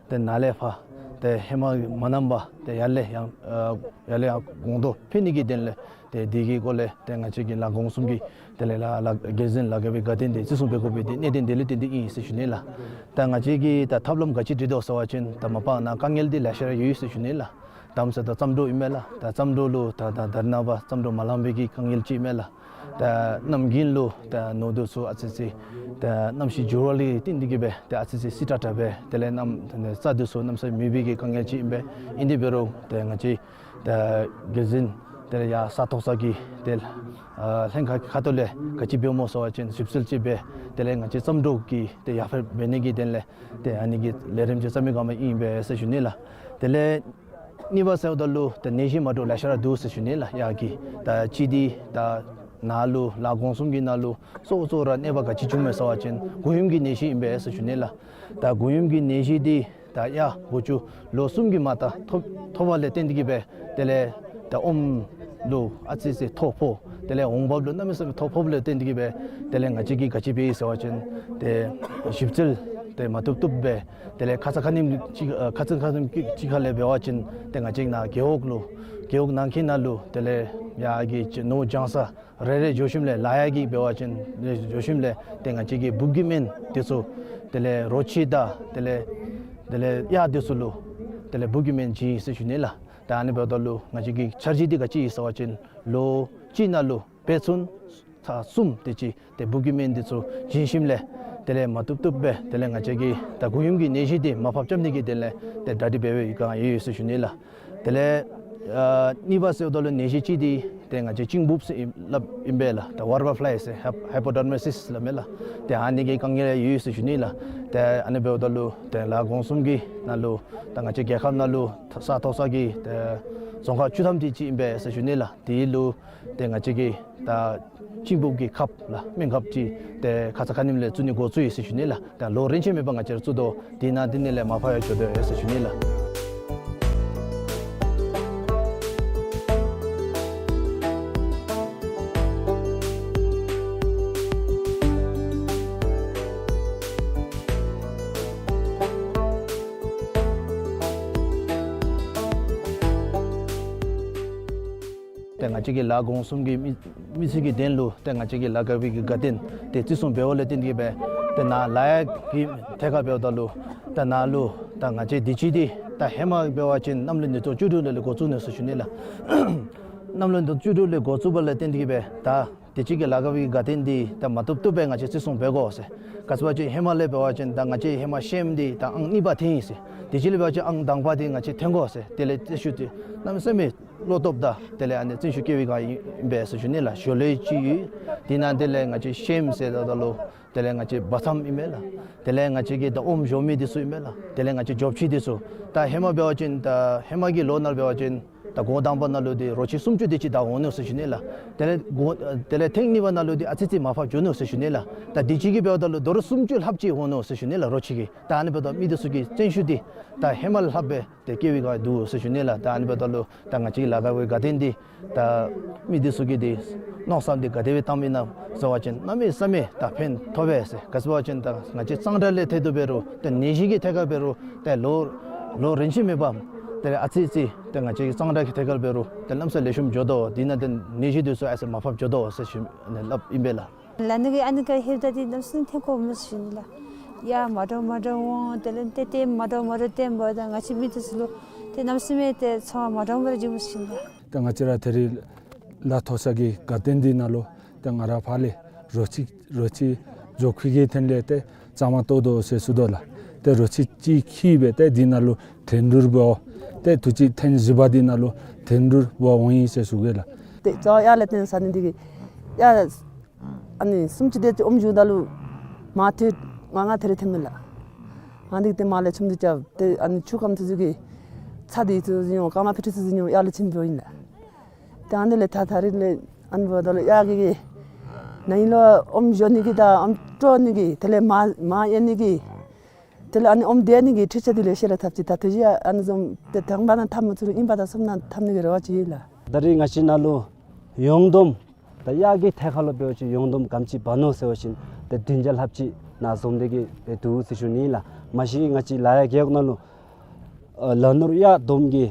ཏེ་ནཱ་ལས་ཕར་ཏེ་ཧེ་མ་མ་རྣམ་པ་ཏེ་ཡར་ལས་ཡང་ཨ་ཡར་ལས་ཡར་གོང་དུ་འཕེལ་ནི་གི་དོན་ལས་ཏེ་དེ་གི་སྐོར་ལས་ཏེ་ང་བཅས་ཀྱི་ལ་དགོངས་གསུམ་གྱི་དེ་ལས་ལ་ལ་རྒྱལ་མཚན་ལ་དགའ་བའི་དགའ་སྟོན་འདི་བརྩི་སྲུང་འབད་དགོ་པའི་ཏེ་གནད་དོན་དེ་ལུ་བརྟེན་ཏེ་ཨིན་ཟེར་ཞུ་ནི་ལགས། ད་ང་བཅས་ཀྱིས་ད་ཐབས་ལམ་ག་ཅི་བྲིས་དོ་ཟེར་བ་ཅིན་ད་མ་པ་ནཱ་དཀའ་ངལ་འདི་ལེ་ཤ་ར་ཡོད་ཟེར་ཞུ་ནི་ལགས། དམ་ཟེར་ད་རྩྭ་མདོག་ཨིན་མས་ལགས། ད་རྩྭ་མདོག་ལུ་ད་ད་ད་རེས་ནངས་པ་རྩྭ་མདོག་མ་ལང་པའི་གི་དཀའ་ངལ་ཅིག་ཨིན་མས་ལགས། ད་གནམ་དགུན་ལུ་ད་ནོར་འདི་ཚུ་ཨ་ཙི་ཙི་ད་གནམ་གཤིས་འགྱུར་བ་ལས་བརྟེན་ཏེ་གིས་སྦེ་ད་ཨ་ཙི་ཙི་སྲི་ཏྲག་ཏྲ་སྦེ་དེ་ལས་གནམ་རྩྭ་འདི་ཚུ་གནམ་ས་མེད་པའི་གི་དཀའ་ངལ་ཅིག་ཨིན་པས། ཨིན་དེ་འབད་རུང་ད་ང་བཅས་ད་རྒྱལ་མཚན་དེ་ལས་ཡར་ས་ཐོག་ས་གི་དེ་ཨ་ལྷན་ཁག་ཁ་ཐུག་ལས་ག་ཅི་འབདཝ་སྨོ་ཟེར་བ་ཅིན་ཞིབ་འཚོལ་ཅིག་འབད་དེ་ལས་ང་བཅས་རྩྭ་མདོག་གི་དེ་ཡར་འཕེལ་འབད་ནི་གི་དོན་ལས་ཏེ་ཨ་ནི་གི་ལས་རིམ་ཅིག་རྩ་མེད་བཀག་མ་ཨིན་པས་ཟེར་ཞུ་ནི་ལགས། དེ་ལས་གཉིས་པ་ཟེརཝ་ད་ལུ་ཏེ་ནད་གཞི་མ་འདྲཝ་ལེ་ཤ་ར་འདུག་ཟེར་ཞུ་ནི་ལགས། ཡར་གྱི་ད་གཅིག་འདི་ད་ནཱ་ལུ་ལ་དགོངས་གསུམ་གྱི་ནང་ལུ་གཙོ་བོ་གཙོ་བོ་ར་གནོད་པ་ག་ཅི་བྱུངམ་མས་ཟེར་བ་ཅིན་གུ་ཡངས་ཀྱི་ནད་གཞི་ཨིན་པས་ཟེར་ཞུ་ནི་ལགས། ད་གུ་ཡངས་ཀྱི་ནད་གཞི་འདི་ད་ཡར་སྒོ་ཅུ་ལོ་གསུམ་གྱི་མ་མཐའ་ཐོབ་ཐོབ་པ་ལས་བརྟེན་ཏེ་གིས་སྦེ་དེ་ལས་ད་ཨོམ་ལུ་ཨ་ཙི་ཙི་ཐོ་ཕོག། དེ་ལས་འོང་འབབ་ལུ་གནམ་མེད་ས་མེད་ཐོ་ཕོགཔ་ལས་བརྟེན་ཏེ་གིས་སྦེ་དེ་ལས་ང་བཅས་ཀྱིས་ག་ཅི་འབད་ཡི་ཟེར་བ་ཅིན་ཏེ་ཞིབ་འཚོལ་ཏེ་མ་བཏུབ་བཏུབ་སྦེ་དེ་ལས་ཁ་ཙ་ཁ་ཉིནམ་ཅིག་ཨ་ཁ་ཙ་ཁ་ཉིནམ་ཅིག་ཁ་ལས་འབད་བ་ཅིན་ཏེ་ང་བཅས་ནཱ་རྒེད་འོག་ལུ་རྒེད་འོག་ནང་འཁོད་ནང་ལུ་དེ་ལས་ཡར་གྱི་ནོར་བྱང་ས་རེ་རེ་འགྱོ་ཞིནམ་ལས་ལ་ཡ་གི་འབད་བ་ཅིན་འགྱོ་ཞིནམ་ལས་ཏེ་ང་བཅས་ཀྱིས་འབུཔ་གི་སྨན་འདི་ཚུ་དེ་ལས་རོ་ཁྱི་དང་དེ་ལས་དེ་ལས་གཡག་འདི་ཚུ་ལུ་དེ་ལས་འབུཔ་གི་སྨན་བྱིན་ཡི་ཟེར་ཞུ་ནི་ལགས། ད་ཨ་ནི་འབདཝ་ད་ལུ་ང་བཅས་ཀྱི་འཆར་གཞི་འདི་ག་ཅི་ཨིན་ཟེར་བ་ཅིན་ལོ་གཅིག་ནང་ལུ་དཔེ་མཚོན་ཚར་གསུམ་དེ་ཅིག་ཏེ་འབུཔ་གི་སྨན་འདི་ཚུ་བྱིན་ཞིནམ་ལས་དེ་ལས་མ་བཏུབ་བཏུབ་སྦེ་དེ་ལས་ང་བཅས་ཀྱིས་ད་གུ་ཡངས་ཀྱི་ནད་གཞི་འདི་མར་ཕབ་རྐྱབ་ནི་གི་དོན་ལས་ཏེ་གྲ་སྒྲིག་འབད་བའི་བསྒང་ཡོད་ཡོད་ཟེར་ཞུ་ནི་ལགས། དེ་ལས་ཨ་གཉིས་པ་ཟེརཝ་ད་ལུ་ནད་གཞི་གཅིག་འདི་ཏེ་ང་བཅས་གཅིན་འབུཔ་ཟེར་སླབ་ཨིན་པས་ལགས། ད་ཝར་བར་ཕ་ལའི་ཟེར་ཧེཔ་ཧེ་པོ་ཌར་མི་སིས་སླབ་མས་ལགས། ཏེ་ཨ་ནི་གི་དཀའ་ངལ་ཡོད་ཡོད་ཟེར་ཞུ་ནི་ལགས། ཏེ་ཨ་ནི་འབདཝ་ད་ལུ་ཏེ་ལ་དགོངས་གསུམ་གྱི་ནང་ལུ་ད་ང་བཅས་རྒྱལ་ཁབ་ནང་ལུ་ས་ཐོག་ས་གི་ཏེ་རྫོང་ཁག་བཅུ་ཐམ་དེ་ཅིག་ཨིན་པས་ཟེར་ཞུ་ནི་ལགས། དེ་ལུ་ཏེ་ང་བཅས་ཀྱིས་ད་གཅིན་འབུཔ་གི་ཁབ་ལགས་སྨན་ཁབ་ཅིག་ཏེ་ཁ་ཙ་ཁ་ཉིནམ་ལས་བཙུགས་ནི་འགོ་བཙུགས་ཡི་ཟེར་ཞུ་ནི་ལགས། ད་ལོ་རིམ་ཆད་མེད་པར་ང་བཅས་ར་བཙུགས་དོ། དེ་ནང་དེ་ནང་ལས་མར་ཕབ་ཡར་འགྱོ་དོ་ཡོད་ཟེར་ཞུ་ནི་ལགས། ཏེ་ང་བཅས་ཀྱི་ལ་དགོངས་གསུམ་གྱི་མི་མི་སེར་གྱི་དོན་ལུ་ཏེ་ང་བཅས་ཀྱིས་ལ་དགའ་བའི་གི་དགའ་སྟོན་འདི་བརྩི་སྲུང་འབདཝ་ལས་བརྟེན་ཏེ་གིས་སྦེ་ཏེ་ནཱ་ལ་ཡ་གི་ཐད་ཁར་འབདཝ་ད་ལུ་ད་ནཱ་ལུ་ད་ང་བཅས་དུས་ཅི་འདི་ད་ཧེ་མ་འབད་བ་ཅིན་གནམ་ལོ་ཉིས་སྟོང་བཅུ་དྲུག་ལས་ལས་འགོ་བཙུགས་ནུག་ཟེར་ཞུ་ནི་ལགས། གནམ་ལོ་ཉིས་སྟོང་བཅུ་དྲུག་ལས་འགོ་བཙུགས་པ་ལས་བརྟེན་ཏེ་གིས་སྦེ་ད་དུས་ཅི་གི་ལ་དགའ་བའི་དགའ་སྟོན་འདི་ད་མ་བཏུབ་བཏུབ་སྦེ་ང་བཅས་བརྩི་སྲུང་འབད་དགོ་ཟེར། ག་ཅི་སྦེ་ཟེར་བ་ཅིན་ཧེ་མ་ལས་འབད་བ་ཅིན་ད་ང་བཅས་ཧེ་མ་ཤེམ་འདི་ད་ཨང་གཉིས་པ་ཐོན་ཡི་ཟེར། དུས་ཅི་ལས་འབད་བ་ཅིན་ཨང་དང་པ་འདི་ང་བཅས་ཐོན་དགོ་ཟེར། དེ་ལས་བརྩོན་ཤུགས་འདི་གནམ་མེད་ས་མེད་བློ་སྟོབས་དང་དེ་ལས་ཨ་ནི་བརྩོན་ཤུགས་བསྐྱེད་པའི་སྒང་ཨིན་པས་ཟེར་ཞུ་ནི་ལགས། ཞོ་ལོའི་ཅིག་ཡོད། དེ་ནང་དེ་ལས་ང་བཅས་ཤེམ་ཟེརཝ་ད་ལུ་དེ་ལས་ང་བཅས་བ་ཚམ་ཨིན་མས་ལགས། དེ་ལས་ང་བཅས་ཀྱི་ད་ཨོམ་བཞོ་མི་འདི་ཚུ་ཨིན་མས་ལགས། དེ་ལས་ང་བཅས་བྱོ་ཁྱི་འདི་ཚུ་ད་ཧེ་མ་འབད་བ་ཅིན་ད་ཧེ་མ་གི་ལོ་ནང་འབད་བ་ཅིན་ད་འགོ་དང་པ་ནང་ལུ་འདི་རོ་ཁྱི་སུམ་ཅུ་དེ་ཅིག་ད་འོང་ནུག་ཟེར་ཞུ་ནི་ལགས། དེ་ལས་འགོ་དེ་ལས་ཐེངས་གཉིས་པ་ནང་ལུ་འདི་ཨ་ཙི་ཙི་མར་ཕབ་འགྱོ་ནུག་ཟེར་ཞུ་ནི་ལགས། ད་དུས་ཅི་གི་འབདཝ་ད་ལུ་ད་རུང་སུམ་ཅུ་ལྷགཔ་ཅིག་འོང་ནུག་ཟེར་ཞུ་ནི་ལགས་རོ་ཁྱི་གི། ད་ཨ་ནི་འབདཝ་ད་མི་འདི་ཚུ་གི་བརྩོན་ཤུགས་འདི་ད་ཧེ་མ་ལས་ལྷགཔ་སྦེ་ཏེ་བསྐྱེད་པའི་སྒང་འདུག་ཟེར་ཞུ་ནི་ལགས། ད་ཨ་ནི་འབདཝ་ད་ལུ་ད་ང་བཅས་ལ་དགའ་བའི་དགའ་སྟོན་འདི་ད་མི་འདི་ཚུ་གིས་འདི་མནོ་བསམ་འདི་ག་དེ་སྦེ་བཏངམ་ཨིན་ན་ཟེར་བ་ཅིན་གནམ་མེད་ས་མེད་ད་ཕན་ཐོགས་པས་ཟེར། ག་ཅི་སྦེ་ཟེར་བ་ཅིན་ད་ང་བཅས་གཙང་སྦྲ་ལས་ཐད་དུ་འབད་རུང་ཏེ་ནད་གཞི་གི་ཐད་ཁར་འབད་རུང་ཏེ་ལོ་ལོ་རིམ་ཆད་མེད་པར་ཏེ་ཨ་ཙི་ཙི་ཏེ་ང་བཅས་ཀྱི་གཙང་སྦྲ་གི་ཐད་ཁར་འབད་རུང་ཏེ་གནམ་ས་ལེགས་ཤོམ་འགྱོ་དོ། དེ་ནང་ཏེ་ནད་གཞི་འདི་ཚུ་ཨ་ཙི་མར་ཕབ་འགྱོ་དོ་ཟེར་ཞུ་ནི་སླབ་ཨིན་པས་ལགས། ལ་ནི་གི་ཨ་ནི་ག་ཧེབ་ད་འདི་གནམ་མེད་ས་མེད་ཐོན་དགོ་མས་ཟེར་ཞུ་ནི་ལགས། ཡ་མ་འདྲཝ་མ་འདྲཝ་འོང་། དེ་ལས་ཏེ་ཏེ་མ་འདྲཝ་མ་འདྲཝ་ཏེ་འབདཝ་ད་ང་བཅས་མི་འདི་ཚུ་ལུ་ཏེ་གནམ་མེད་ས་མེད་ཏེ་ཚོར་བ་མ་འདྲཝ་མ་འདྲཝ་བྱུངམ་མས་ཟེར་ཞུ་ནི་ལགས། ཏེ་ང་བཅས་ར་ད་རིས་ལ་ཐོག་ས་གི་དགའ་སྟོན་འདི་ནང་ལུ་ཏེ་ང་ར་ཕར་ལས་རོ་ཁྱི་རོ་ཁྱི་བྱོ་ཁྱི་གི་ཐད་ལས་ཏེ་ བཅའ་མར་གཏོགས་དོ་ཟེར་ཞུ་དོ་ལགས། ཏེ་རོ་ཁྱི་ཅིག་འཁྱིད་སྦེ་ཏེ་འདི་ནང་ལུ་འགྲན་བསྡུར་འབད་འོང་། ཏེ་དུས་ཅི་ཐེངས་བཞི་པ་འདི་ནང་ལུ་འགྲན་བསྡུར་འབད་འོང་ཡི་ཟེར་ཞུ་གེ་ལགས། ཏེ་རྩ་བ་ཡར་ལས་བཏོན་ཟ་ནི་འདི་གིས་ཡར་ཨ་ནི་སུམ་ཅུ་དེ་ཅིག་ཨོམ་བཞུཝ་ད་ལུ་མར་ཐོན་ང་ང་དེ་རེ་ཐོནམ་མས་ལགས། ང་འདི་གིས་ཏེ་མར་ལས་ཆུམ་འདི་རྐྱབ་སྟེ་ཨ་ནི་ཆུ་ཁམ་ཚུ་ཚུ་གི་ཚྭ་འདི་ཚུ་བཟུང་ཡར་ཀརྨ་པའི་ཁྲི་ཚུ་བཟུང་ཡར་ལུ་ཆིམ་འགྱོཝ་ཨིན་ལགས། ཏེ་ཨ་ནི་ལས་ད་ད་རིས་ལས་ཨ་ནི་འབདཝ་ད་ལུ་ཡར་གི་གི་ནཱ་ཨིན་ལོ་ཨོམ་བཞོ་ནི་གི་དང་ཨོམ་དཀྲོག་ནི་གི་དེ་ལས་མར་མར་ཡལ་ནི་གི་དེ་ལས་ཨ་ནི་ཨོམ་འདེབས་ནི་གི་འཕྲུལ་ཆས་འདི་ལེ་ཤ་ར་འཐབ་ཅི། ད་དུས་ཅི་ཨ་ནི་བཟུམ་ཏེ་དང་པ་ནང་འཐབ་མི་ཚུ་ལུ་ཨིན་པ་དང་གསུམ་ནང་འཐབ་ནི་གི་རེ་བ་ཅིག་ཡོད་ལགས། ད་རིས་ང་བཅས་ནཱ་ལུ་ཡོངས་བསྡོམས་ད་གཡག་གི་ཐད་ཁར་ལུ་འབད་བ་ཅིན་ཡོངས་བསྡོམས་ག་དེམ་ཅིག་འབག་ནུག་ཟེར་བ་ཅིན་ཏེ་བདུན་བརྒྱ་ལྷགཔ་ཅིག་ནཱ་འཛོམས་ཏེ་གི་སྦེ་འདུག་ཟེར་ཞུ་ནི་ལགས། མ་གཞི་ང་བཅས་ལ་ཡ་རྒེད་འོག་ནང་ལུ་ཨ་ལ་ནོར་གཡག་བསྡོམས་ཀྱིས་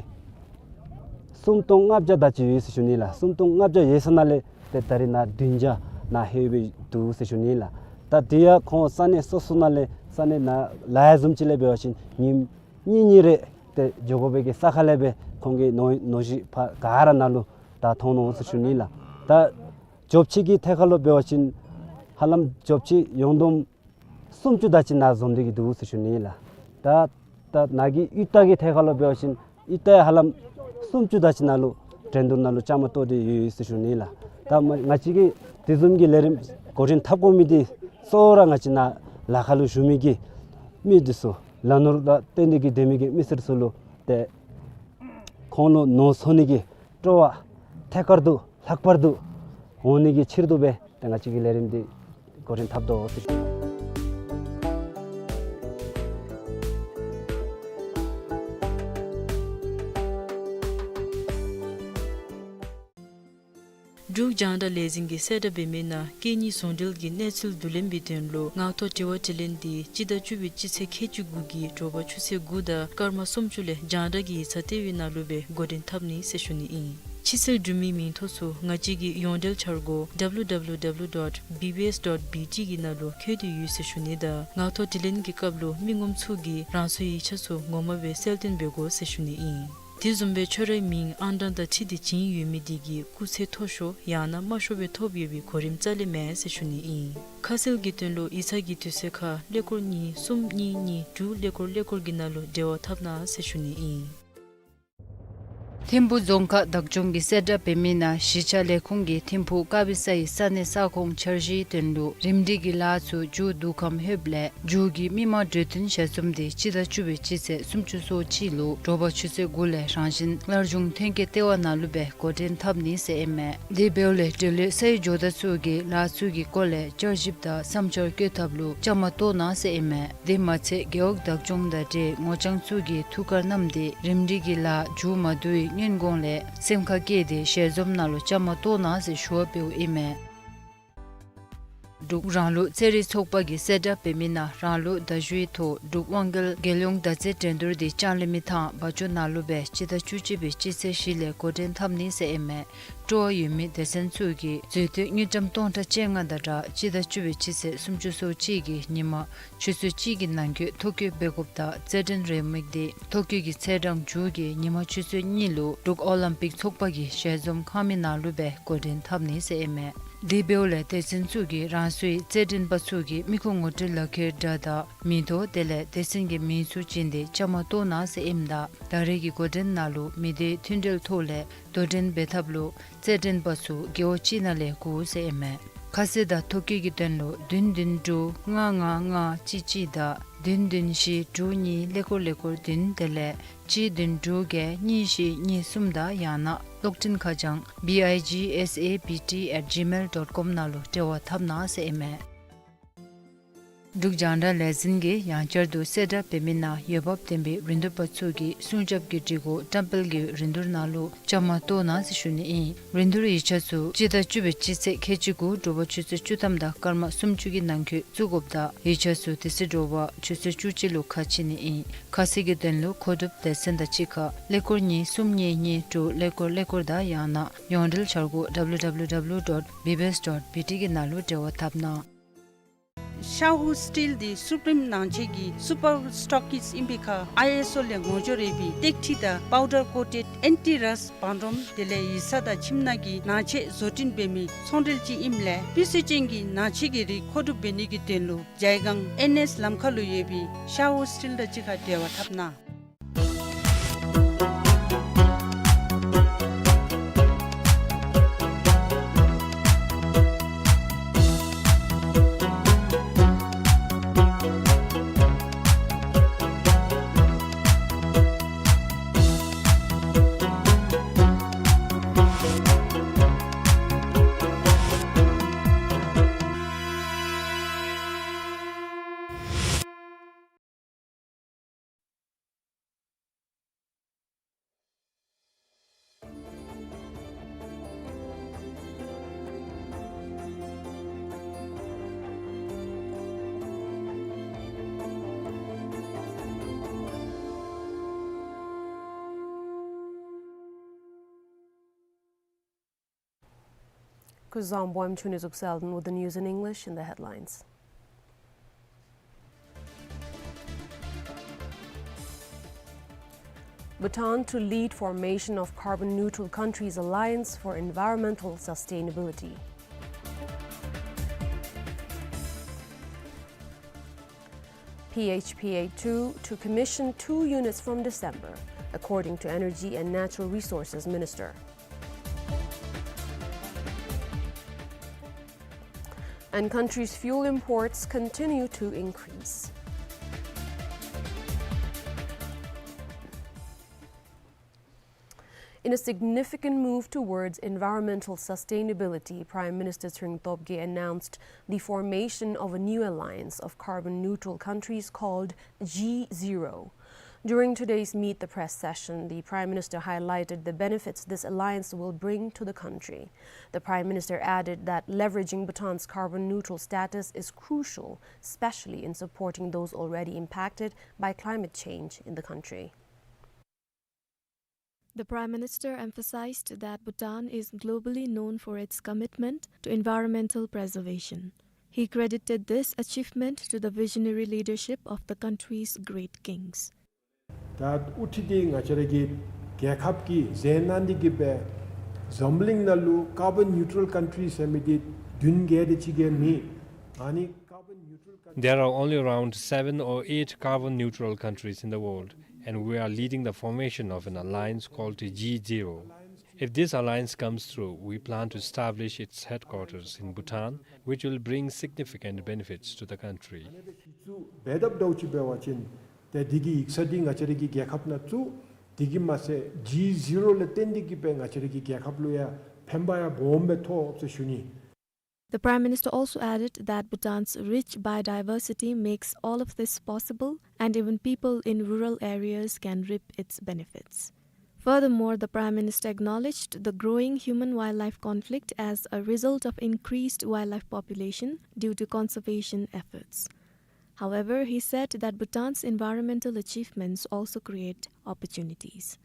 སུམ་སྟོང་ལྔ་བརྒྱ་དེ་ཅིག་ཡོད་ཟེར་ཞུ་ནི་ལགས། སུམ་སྟོང་ལྔ་བརྒྱ་ཡོད་ས་ནང་ལས་ཏེ་ད་རིས་ནཱ་བདུན་བརྒྱ་ནཱ་ལྷོད་སྦེ་འདུག་ཟེར་ཞུ་ནི་ལགས། ད་དེ་ཡང་ཁོང་ས་གནས་སོ་སོ་ནང་ལས་ས་གནས་ནཱ་ལ་ཡ་བཟུམ་ཅིག་ལས་འབད་བ་ཅིན་ཉིནམ་གཉིས་གཉིས་རེ་ཏེ་འགྱོ་དགོ་པའི་གི་ས་ཁར་ལས་སྦེ་ཁོང་གི་ནོར་ནོར་གཞི་ཕར་ག་ར་ནཱ་ལུ་ད་མཐོང་ནུག་ཟེར་ཞུ་ནི་ལགས། ད་འབྱོར་ཕྱུག་གི་ཐད་ཁར་ལུ་འབད་བ་ཅིན་ཧ་ལམ་འབྱོར་ཕྱུག་ཡོངས་བསྡོམས་སུམ་ཅུ་དེ་ཅིག་ནཱ་འཛོམས་ཏེ་གི་འདུག་ཟེར་ཞུ་ནི་ལགས། ད་ད་ནཱ་གི་གཡུས་སྟག་གི་ཐད་ཁར་ལུ་འབད་བ་ཅིན་གཡུས་སྟག་ཧ་ལམ་སུམ་ཅུ་དེ་ཅིག་ནཱ་ལུ་འགྲན་བསྡུར་ནང་ལུ་བཅའ་མར་གཏོགས་ཏེ་ཡོད་ཟེར་ཞུ་ནི་ལགས། ད་མ་ང་བཅས་ཀྱིས་དེ་བཟུམ་གྱི་ལས་རིམ་འགོ་འདྲེན་འཐབ་དགོ་མི་འདི་གཙོ་བོ་ར་ང་བཅས་ནཱ་ལ་ཁར་ལུ་བཞུགས་མི་གི་མི་འདི་ཚུ་ལ་ནོར་དང་བསྟུན་ཏེ་གི་སྡོད་མི་གི་མི་སེར་ཚུ་ལུ་ཏེ་ཁོང་ལུ་ནོར་འཚོ་ནི་གི་སྤྲོ་བ་ཐད་ཀར་དུ་ལྷག་པར་དུ་འོང་ནི་གི་ཕྱིར་དུ་སྦེ་ཏེ་ང་བཅས་ཀྱིས་ལས་རིམ་འདི་འགོ་འདྲེན་འཐབ་དོ་ཟེར་ཞུ། འབྲུག་རྒྱང་བསྒྲགས་ལས་འཛིན་གྱིས་གསལ་བསྒྲགས་འབད་མི་ནང་སྐད་གཉིས་ཟུང་འབྲེལ་གྱི་གནས་ཚུལ་བསྡུ་ལེན་པའི་དོན་ལུ་ངག་ཐོག་དྲི་བ་དྲིས་ལན་འདི་སྤྱི་ཟླ་བཅུ་པའི་སྤྱི་ཚེས་ཁལ་གཅིག་དགུ་གི་དྲོ་པ་ཆུ་ཚོད་དགུ་དང་སྐར་མ་སུམ་ཅུ་ལས་རྒྱང་བསྒྲགས་ཀྱི་ཡིག་ཚང་ལྟེ་བའི་ནང་ལུ་སྦེ་འགོ་འདྲེན་འཐབ་ནི་ཟེར་ཞུ་ནི་ཨིན། ཕྱི་སེལ་འབྲུག་མིའི་མིང་ཐོ་ཚུ་ང་བཅས་ཀྱི་ཡོངས་འབྲེལ་འཆར་སྒོ་W W W dot B B S dot B T གི་ནང་ལུ་བཀོད་དེ་ཡོད་ཟེར་ཞུ་ནི་དང་ངག་ཐོག་དྲིས་ལན་གྱི་སྐབས་ལུ་མི་ངོམ་ཚུ་གིས་རང་སོའི་ཡིག་ཆ་ཚུ་ངོ་མ་སྦེ་གསལ་སྟོན་འབད་དགོ་ཟེར་ཞུ་ནི་ཨིན། དེ་བཟུམ་སྦེ་ཁྱོད་རའི་མིང་ཨང་གྲངས་དང་འཁྲིལ་ཏེ་བྱིན་ཡོད་མི་དེ་གིས་སྐུགས་ཚད་མཐོ་ཤོས་ཡང་ན་དམའ་ཤོས་སྦེ་ཐོབ་ཡོད་པའི་གོ་རིམ་རྩ་ལས་མེད་ཟེར་ཞུ་ནི་ཨིན། ཁ་གསལ་གྱི་དོན་ལུ་ཡིག་ཚང་གི་དུས་ཚོད་ཁར་ཀླད་ཀོར་གཉིས་གསུམ་གཉིས་གཉིས་དྲུག་ཀླད་ཀོར་ཀླད་ཀོར་གྱི་ནང་ལུ་འབྲེལ་བ་འཐབ་གནང་ཟེར་ཞུ་ནི་ཨིན། ཐིམ་ཕུག་རྫོང་ཁག་བདག་སྐྱོང་གིས་གསལ་བསྒྲགས་འབད་མི་ནང་གཞིས་ཆགས་ལས་ཁུངས་ཀྱིས་ཐིམ་ཕུག་དཀར་སྦི་ས་ཡི་ས་གནས་ས་ཁོངས་འཆར་གཞིའི་དོན་ལུ་རིམ་སྒྲིག་གི་ལཱ་ཚུ་མཇུག་བསྡུ་ཁམས་ལྷོདཔ་ལས་མཇུག་གི་མི་མང་གྲོས་བསྟུན་ཞལ་འཛོམས་དེ་སྤྱི་ཟླ་བཅུ་པའི་སྤྱི་ཚེས་སུམ་ཅུ་སོ་གཅིག་ལུ་དྲོ་པ་ཆུ་ཚོད་དགུ་ལས་རང་བཞིན་སླར་འབྱུང་ཐོན་སྐྱེད་ལྟེ་བ་ནང་ལུ་སྦེ་འགོ་འདྲེན་འཐབ་ནི་ཟེར་ཨིན་མས། དེ་འབདཝ་ལས་འབྲེལ་ཡོད་ས་ཡི་ཇོ་བདག་ཚུ་གིས་ལཱ་ཚུ་གི་སྐོར་ལས་བསྐྱར་ཞིབ་དང་བསམ་འཆར་བཀོད་ཐབས་ལུ་བཅའ་མར་གཏོགས་གནང་ཟེར་ཨིན་མས། དེ་མ་ཚད་རྒེད་འོག་བདག་སྐྱོང་དང་འབྲེལ་ངོ་རྐྱང་ཚུ་གིས་ཐུགས་ཁར་བསྣམས་ཏེ་རིམ་སྒྲིག་གི་ལཱ་མཇུག་མ་བསྡུ་བའི་སྔོན་གོང་ལས་སེམས་ཁར་བསྐྱེད་དེ་ཞལ་འཛོམས་ནང་ལུ་བཅའ་མར་གཏོགས་གནང་ཟེར་ཞུ་བ་འབདཝ་ཨིན་མས། འབྲུག་རང་ལུགས་རྩེད་རིགས་ཚོགས་པ་གིས་གསལ་བསྒྲགས་འབད་མི་ནང་རང་ལུགས་མདའ་གཞུའི་ཐོག་འབྲུག་དབང་རྒྱལ་རྒྱལ་ཡོངས་མདའ་རྩེད་འགྲན་བསྡུར་དེ་ལྕང་གླིང་མི་ཐང་བ་ཅུ་ནང་ལུ་སྦེ་སྤྱི་ཟླ་བཅུ་གཅིག་པའི་སྤྱི་ཚེས་བཞི་ལས་འགོ་འདྲེན་འཐབ་ནི་ཟེར་ཨིན་མས། སྤྲོ་བ་ཡོད་མི་སྡེ་ཚན་ཚུ་གིས་མཛོད་དོན་དངུལ་ཀྲམ་སྟོང་ཕྲག་བཅོ་ལྔ་དང་སྦྲགས་སྤྱི་ཟླ་བཅུ་པའི་སྤྱི་ཚེས་སུམ་ཅུ་སོ་གཅིག་གི་ཉིན་མ་ཆུ་ཚོད་གཅིག་གི་ནང་འཁོད་ཐོ་བཀོད་འབད་དགོཔ་དང་རྩེད་འགྲན་རེའུ་མིག་དེ་ཐོ་བཀོད་ཀྱི་ཚེས་གྲངས་མཇུག་གི་ཉིན་མ་ཆུ་ཚོད་གཉིས་ལུ་འབྲུག་ཨོ་ལིམ་པིག་ཚོགས་པ་གི་ཞལ་འཛོམས་ཁང་མིག་ནང་ལུ་སྦེ་འགོ་འདྲེན་འཐབ་ནི་ཟེར་ཨིན་མས། དེ་འབདཝ་ལས་སྡེ་ཚན་ཚུ་གིས་རང་སོའི་རྩེད་འགྲན་པ་ཚུ་གི་མི་ཁུངས་ངོ་སྤྲོད་ལག་ཁྱེར་འདྲ་དང་མིང་ཐོ་དེ་ལས་སྡེ་ཚན་གྱི་མིང་ཚུ་བྱིན་ཏེ་བཅའ་མར་གཏོགས་གནང་ཟེར་ཨིནམ་ད་ད་རེས་ཀྱི་འགོ་འདྲེན་ནང་ལུ་མི་སྡེ་མཐུན་འབྲེལ་ཐོག་ལས་དོ་འགྲན་འབད་ཐབས་ལུ་རྩེད་འགྲན་པ་ཚུ་རྒེད་འོག་གཅིག་ནང་ལས་དགུ་ཟེར་ཨིན་མས། ཁ་གསལ་དང་ཐོ་བཀོད་ཀྱི་དོན་ལུ་བདུན་བདུན་དྲུག་ལྔ་ལྔ་ལྔ་གཅིག་གཅིག་དང་བདུན་བདུན་བཞི་དྲུག་གཉིས་ཀླད་ཀོར་ཀླད་ཀོར་བདུན་དེ་ལས་གཅིག་བདུན་དྲུག་བརྒྱད་གཉིས་བཞི་གཉིས་གསུམ་དང་ཡང་ན་གློག་འཕྲིན་ཁ་བྱང་B I G S A B T at gmail dot com ནང་ལུ་འབྲེལ་བ་འཐབ་གནང་ཟེར་ཨིན་མས། འབྲུག་རྒྱང་བསྒྲགས་ལས་འཛིན་གྱིས་ཡང་བསྐྱར་དུ་གསལ་བསྒྲགས་འབད་མི་ནང་འོས་འབབ་ལྡན་པའི་རིན་བསྡུར་པ་ཚུ་གིས་སྲུང་སྐྱོབ་ཀྱི་སྒྲིག་གོ་བཀྲམ་སྤེལ་གྱི་རིན་བསྡུར་ནང་ལུ་བཅའ་མར་གཏོགས་གནང་ཟེར་ཞུ་ནི་ཨིན། རིན་བསྡུར་ཡིག་ཆ་ཚུ་སྤྱི་ཟླ་བཅུ་པའི་སྤྱི་ཚེས་ཁལ་གཅིག་དགུ་དྲོ་པ་ཆུ་ཚོད་བཅུ་ཐམ་དང་སྐར་མ་སུམ་ཅུ་གི་ནང་འཁོད་བཙུགས་དགོཔ་དང་ཡིག་ཆ་ཚུ་དེ་ཚེ་དྲོ་པ་ཆུ་ཚོད་བཅུ་གཅིག་ལུ་ཁ་ཕྱེ་ནི་ཨིན། ཁ་གསལ་གྱི་དོན་ལུ་མཁོ་སྒྲུབ་སྡེ་ཚན་དང་གཅིག་ཁར་ཀླད་ཀོར་གཉིས་གསུམ་གཉིས་གཉིས་དྲུག་ཀླད་ཀོར་ཀླད་ཀོར་དང་ཡང་ན་ཡོངས་འབྲེལ་འཆར་སྒོ W W W dot B B S dot B T གི་ནང་ལུ་འབྲེལ་བ་འཐབ་གནང་། ཤ་ཧུ་སི་ཊིལ་འདི་སུ་པི་རིམ་ནང་ཆེན་གྱི་སུ་པར་སི་ཊོག་ཀིསཊ་ཨིན་པའི་ཁར་ཨའི་ཨེསི་ཨོ་ལས་ངོ་སྦྱོར་ཡོད་པའི་ཏེག་ཁྲི་དང་པའུ་ཌར་ཀོ་ཊེཌ་ཨེན་ཊི་རསཊ་བང་རིམ་དེ་ལས་ཡིག་ཚང་དང་ཁྱིམ་ནང་གི་ནང་ཆས་བཟོ་སྐྲུན་འབད་མི་ཚོང་འབྲེལ་ཅིག་ཨིནམ་ལས་སྤུས་ཚད་ཅན་གྱི་ནང་ཆས་ཀྱི་རིགས་མཁོ་སྒྲུབ་འབད་ནི་གི་དོན་ལུ་ཇའི་སྒང་ཨེན་ཨེསི་ལམ་ཁ་ལུ་ཡོད་པའི་ཤ་ཧུ་སི་ཊིལ་དང་གཅིག་ཁར་འབྲེལ་བ་འཐབ་གནང་། Kuzuzangpo, I'm Chunizuk Selden with the news in English and the headlines. Bhutan to lead formation of Carbon Neutral Countries Alliance for Environmental Sustainability. P H P A two to commission two units from December, according to Energy and Natural Resources Minister. And country's fuel imports continue to increase. In a significant move towards environmental sustainability, Prime Minister Tshering Tobgay announced the formation of a new alliance of carbon neutral countries called G zero. During today's Meet the Press session, the Prime Minister highlighted the benefits this alliance will bring to the country. The Prime Minister added that leveraging Bhutan's carbon neutral status is crucial, especially in supporting those already impacted by climate change in the country. The Prime Minister emphasized that Bhutan is globally known for its commitment to environmental preservation. He credited this achievement to the visionary leadership of the country's great kings. ད་དབུ་ཁྲིད་འདི་ང་བཅས་ར་གི་རྒྱལ་ཁབ་ཀྱིས་མཛད་གནང་འདི་གིས་སྦེ་འཛམ་གླིང་ནང་ལུ་carbon neutral country ཟེར་མི་འདི་བདུན་བརྒྱད་དེ་ཅིག་གིས་མེད། ཨ་ནི་carbon neutral country There are only around seven or eight carbon neutral countries in the world, and we are leading the formation of an alliance called G zero. If this alliance comes through, we plan to establish its headquarters in Bhutan, which will bring significant benefits to the country. འབད་དཔ་འདྲཝ་ཅིག་འབད་བ་ཅིན་ཏེ་འདི་གི་ཡིག་ཚང་འདི་ང་བཅས་ར་གི་རྒྱལ་ཁབ་ནང་བཙུགས། དེ་གིས་མ་ཚད་G zero ལས་བརྟེན་འདི་གིས་སྦེ་ང་བཅས་ར་གི་རྒྱལ་ཁབ་ལུ་ཡང་ཕན་པ་ཡང་སྦོམ་སྦེ་ཐོགས་ཟེར་ཞུ་ནི། The Prime Minister also added that Bhutan's rich biodiversity makes all of this possible, and even people in rural areas can reap its benefits. Furthermore, the Prime Minister acknowledged the growing human-wildlife conflict as a result of increased wildlife population due to conservation efforts. However, he said that Bhutan's environmental achievements also create opportunities.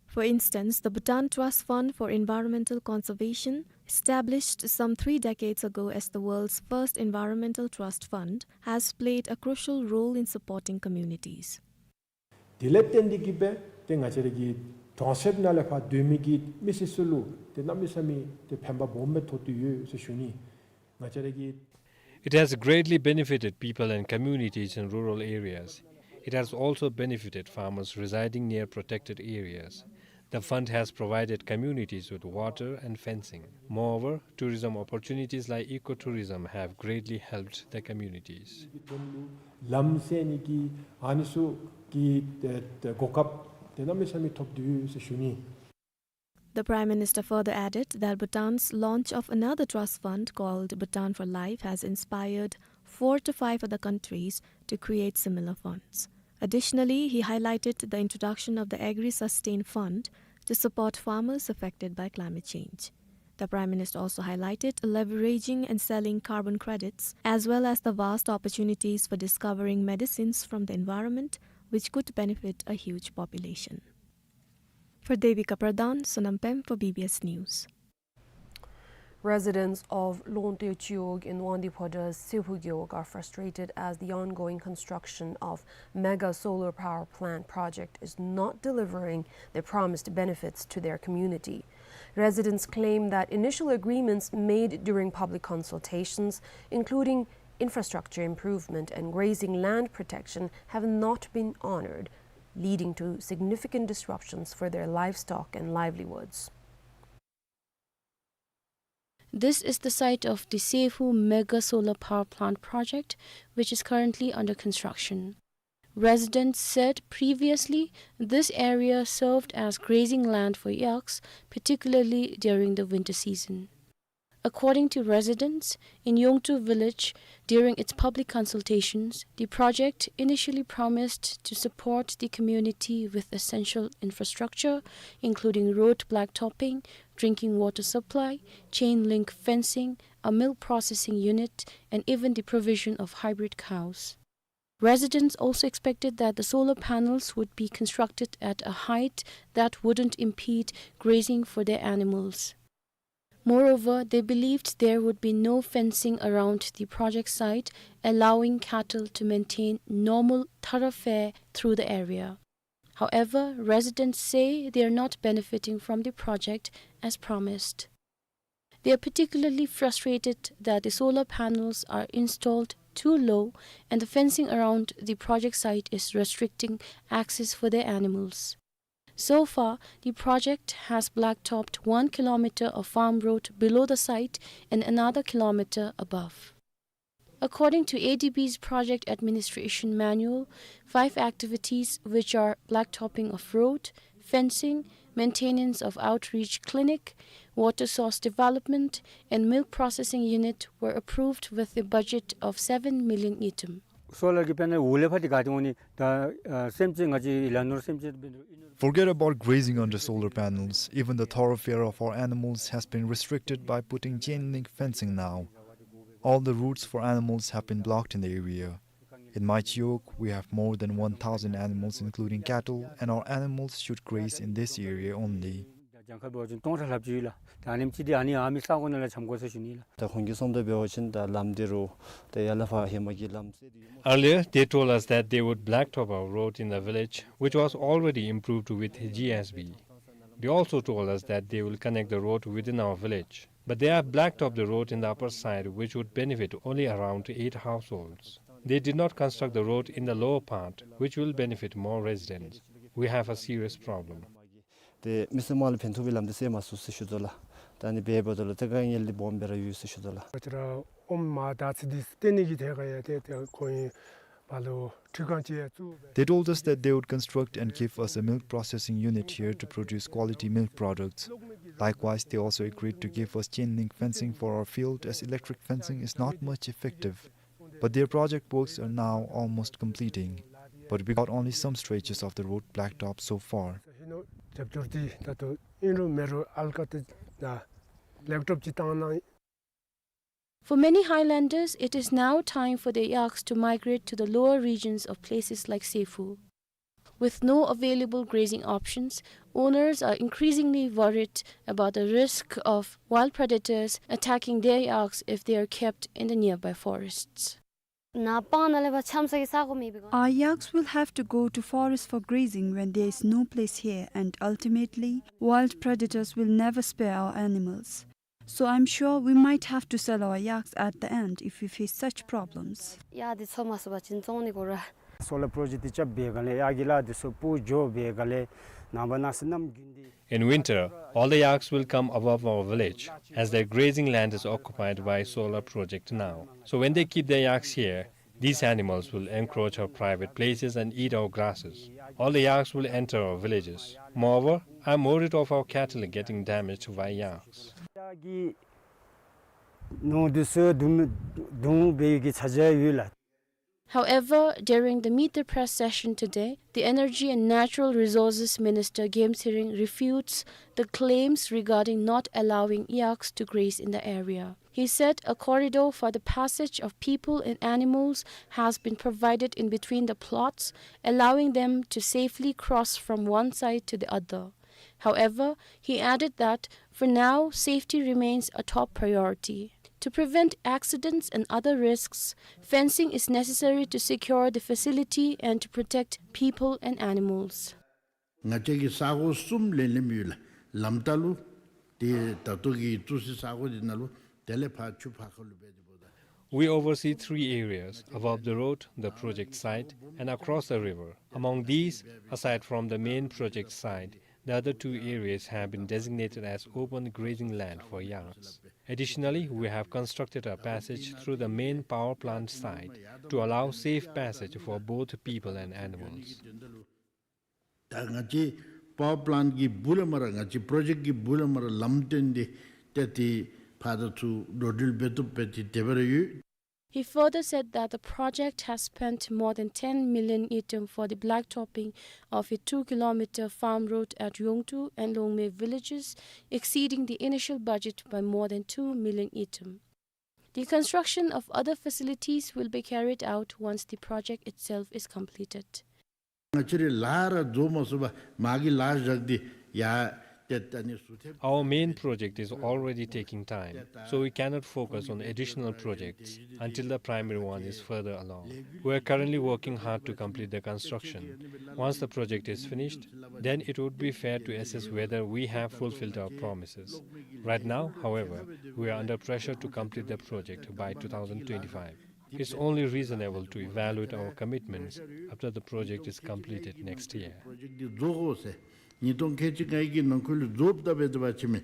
For instance, the Bhutan Trust Fund for Environmental Conservation, established some three decades ago as the world's first environmental trust fund, has played a crucial role in supporting communities. དེ་ལས་བརྟེན་འདི་གིས་སྦེ་ཏེ་ང་བཅས་ར་གི་གྲོང་གསེབ་ནང་ལས་ཕར་སྡོད་མི་གི་མི་སེར་ཚུ་ལུ་ཏེ་གནམ་མེད་ས་མེད་ཏེ་ཕན་པ་སྦོམ་སྦེ་ཐོགས་ཏེ་ཡོད་ཟེར་ཞུ་ནི། ང་བཅས་ར་གི It has greatly benefited people and communities in rural areas. It has also benefited farmers residing near protected areas. The fund has provided communities with water and fencing. Moreover, tourism opportunities like ecotourism have greatly helped the communities. ལམ་ཟེར་ནི་གི་ཨ་ནི་ཚུ་གི་ཏེ་ཏེ་གོ་སྐབས་ཏེ་གནམ་མེད་ས་མེད་ཐོབ་སྟེ་ཡོད་ཟེར་ཞུ་ནི། The Prime Minister further added that Bhutan's launch of another trust fund called Bhutan for Life has inspired four to five other countries to create similar funds. Additionally, he highlighted the introduction of the Agri-Sustain Fund to support farmers affected by climate change. The Prime Minister also highlighted leveraging and selling carbon credits, as well as the vast opportunities for discovering medicines from the environment, which could benefit a huge population. For Devika Pradhan, Sonam Pem for B B S News. Residents of Longte Chiwog in Wangdue Phodra's Sephu Gewog are frustrated as the ongoing construction of mega solar power plant project is not delivering the promised benefits to their community. Residents claim that initial agreements made during public consultations, including infrastructure improvement and grazing land protection, have not been honored, leading to significant disruptions for their livestock and livelihoods. This is the site of the Sephu Mega Solar Power Plant project, which is currently under construction. Residents said previously this area served as grazing land for yaks, particularly during the winter season. According to residents in Yongtu village, during its public consultations, the project initially promised to support the community with essential infrastructure, including road blacktopping, drinking water supply, chain link fencing, a milk processing unit, and even the provision of hybrid cows. Residents also expected that the solar panels would be constructed at a height that wouldn't impede grazing for their animals. Moreover, they believed there would be no fencing around the project site, allowing cattle to maintain normal thoroughfare through the area. However, residents say they are not benefiting from the project as promised. They are particularly frustrated that the solar panels are installed too low and the fencing around the project site is restricting access for their animals. So far, the project has blacktopped one kilometer of farm road below the site and another kilometer above. According to A D B's project administration manual, five activities, which are blacktopping of road, fencing, maintenance of outreach clinic, water source development, and milk processing unit, were approved with a budget of seven million ngultrum. སོ་ལར་གྱི་པེ་ནལ་འོག་ལས་ཕར་འདི་ག་ཏེ་འོང་ནི་ད་ཨ་སེམས་ཅན་ང་བཅས་ལ་ནོར་སེམས་ཅན་འབད་ནོ། Forget about grazing under solar panels. Even the thoroughfare of our animals has been restricted by putting chain link fencing now. All the routes for animals have been blocked in the area. In Maichiwog, we have more than one thousand animals, including cattle, and our animals should graze in this area only. ཇང་ཁ་བོ་ཅིན་སྟོང་ཕྲག་ལྷགཔ་ཅིག་ཡོད་ལགས། ད་ཨ་ནེམ་ཅིག་འདི་ཨ་ནི་ཨ་མི་ས་གོ་ནང་ལུ་འཁྱམ་དགོ་ཟེར་ཞུ་ནི་ལགས། ད་ཁོང་གིས་གསུངམ་ད་འབད་བ་ཅིན་ད་ལམ་འདི་རུ་ད་ཡར་ལས་ཕར་ཧེ་མ་གི་ལམ་སེལ་ཏེ་ཡོད་མ། Earlier, they told us that they would blacktop our road in the village, which was already improved with G S B. They also told us that they will connect the road within our village. But they have blacktopped the road in the upper side, which would benefit only around eight households. They did not construct the road in the lower part, which will benefit more residents. We have a serious problem. ཏེ་མི་སེར་དམངས་ལུ་ཕན་ཐོགས་པའི་ལམ་འདི་སེལ་མ་ཚུགས་ཟེར་ཞུ་དོ་ལགས། ད་ཨ་ནི་འབད་འབདཝ་ད་ལུ་ཏེ་དཀའ་ངལ་འདི་སྦོམ་སྦེ་ར་ཡོད་ཟེར་ཞུ་དོ་ལགས། ང་བཅས་ར་ཨོམ་མར་དར་ཚི་འདི་སྟོན་ནི་གི་ཐད་ཁར་ཡང་ཏེ་ཏེ་ཁོང་གིས་ཕར་ལུ་འཕྲུལ་ཁང་ཅིག་ཡང་བཙུགས་སྦེ། They told us that they would construct and give us a milk processing unit here to produce quality milk products. Likewise, they also agreed to give us chain link fencing for our field, as electric fencing is not much effective. But their project works are now almost completing. But we got only some stretches of the road blacktop so far. ཧེ་ནོ་རྒྱབ་སྐྱོར་འདི་ད་ལྟོ་ཨིན་རུང་མེན་རུང་ཨ་ལ་ཀ་ཏེ་ད་ལེགས་གྲུབ་ཅིག་བཏང་གནང་། For many highlanders, it is now time for their yaks to migrate to the lower regions of places like Sephu. With no available grazing options, owners are increasingly worried about the risk of wild predators attacking their yaks if they are kept in the nearby forests. ནཱ་སྤང་ནང་ལས་ཕར་འཁྱམ་ས་གི་ས་གོ་མེད་པའི་སྒང་། Our yaks will have to go to forest for grazing when there is no place here, and ultimately, wild predators will never spare our animals. So I'm sure we might have to sell our yaks at the end if we face such problems. གཡག་འདི་འཚོ་མ་ཚུགས་པ་ཅིན་བཙོང་ནི་དགོ་ར། སོ་ལར་པྲོ་ཇེཀཊ་འདི་རྐྱབ་པའི་སྒང་ལས་གཡག་གི་ལཱ་འདི་ཚུ་སྤུ་འགྱོ་བའི་སྒང་ལས་ནངས་པ་གནངས་ཚེ་གནམ་དགུན་འདི། In winter, all the yaks will come above our village, as their grazing land is occupied by solar project now. So when they keep their yaks here, these animals will encroach our private places and eat our grasses. All the yaks will enter our villages. Moreover, I'm worried of our cattle getting damaged by yaks. གཡག་གི་ནོར་འདི་ཚུ་བརྡུང་བརྡུང་བའི་གི་ཚ་གྱང་ཡོད་ལགས། However, during the Meet the Press session today, the Energy and Natural Resources Minister Gem Tshering refutes the claims regarding not allowing yaks to graze in the area. He said a corridor for the passage of people and animals has been provided in between the plots, allowing them to safely cross from one side to the other. However, he added that For now, safety remains a top priority. To prevent accidents and other risks, fencing is necessary to secure the facility and to protect people and animals. ང་བཅས་ཀྱིས་ས་གོ་གསུམ་ལེན་ལེནམ་ཡོད་ལགས། ལམ་ལྟག་ལུ་ཏེ་ད་ལྟོ་གི་ཏུས་སི་ས་གོ་འདི་ནང་ལུ་དེ་ལས་ཕར་ཆུ་ཕར་ཁ་ལུ་འབད་དེ་འབདཝ་ད། We oversee three areas: above the road, the project site, and across the river. Among these, aside from the main project site, the other two areas have been designated as open grazing land for yaks. Additionally, we have constructed a passage through the main power plant site to allow safe passage for both people and animals. ད་ང་བཅས་པ་ཝར་པ་ལེནཊ་ཀྱི་སྦུག་ལས་མར་ང་བཅས་པྲོ་ཇེཀཊ་ཀྱི་སྦུག་ལས་མར་ལམ་བཏོན་ཏེ་ཏེ་ཏེ་ཕར་དང་ཚུར་འགྲོ་འགྲུལ་འབད་བཏུབ་སྦེ་ཏེ་དེ་སྦེ་ར་ཡོད། He further said that the project has spent more than ten million ngultrum for the blacktopping of a two kilometer farm road at Yongtu and Longme villages, exceeding the initial budget by more than two million ngultrum. The construction of other facilities will be carried out once the project itself is completed. ང་བཅས་རའི་ལཱ་ར་རྫོགས་མ་ཚུགས་པར་མར་གྱི་ལཱ་བཞག་སྟེ་ཡར་ཏེ་ད་ནི་ཟུར་ཐེབས། Our main project is already taking time, so we cannot focus on additional projects until the primary one is further along. We are currently working hard to complete the construction. Once the project is finished, then it would be fair to assess whether we have fulfilled our promises. Right now, however, we are under pressure to complete the project by two thousand twenty-five. It's only reasonable to evaluate our commitments after the project is completed next year. པྲོ་ཇེཀཊ་འདི་རྫོགས་དགོ་ཟེར། ཉིས་སྟོང་ཁལ་གཅིག་ལྔ་བཅུ་གི་ནང་འཁོད་ལུ་རྫོགས་ད་འབད་དེ་འབད་ཅི་མས།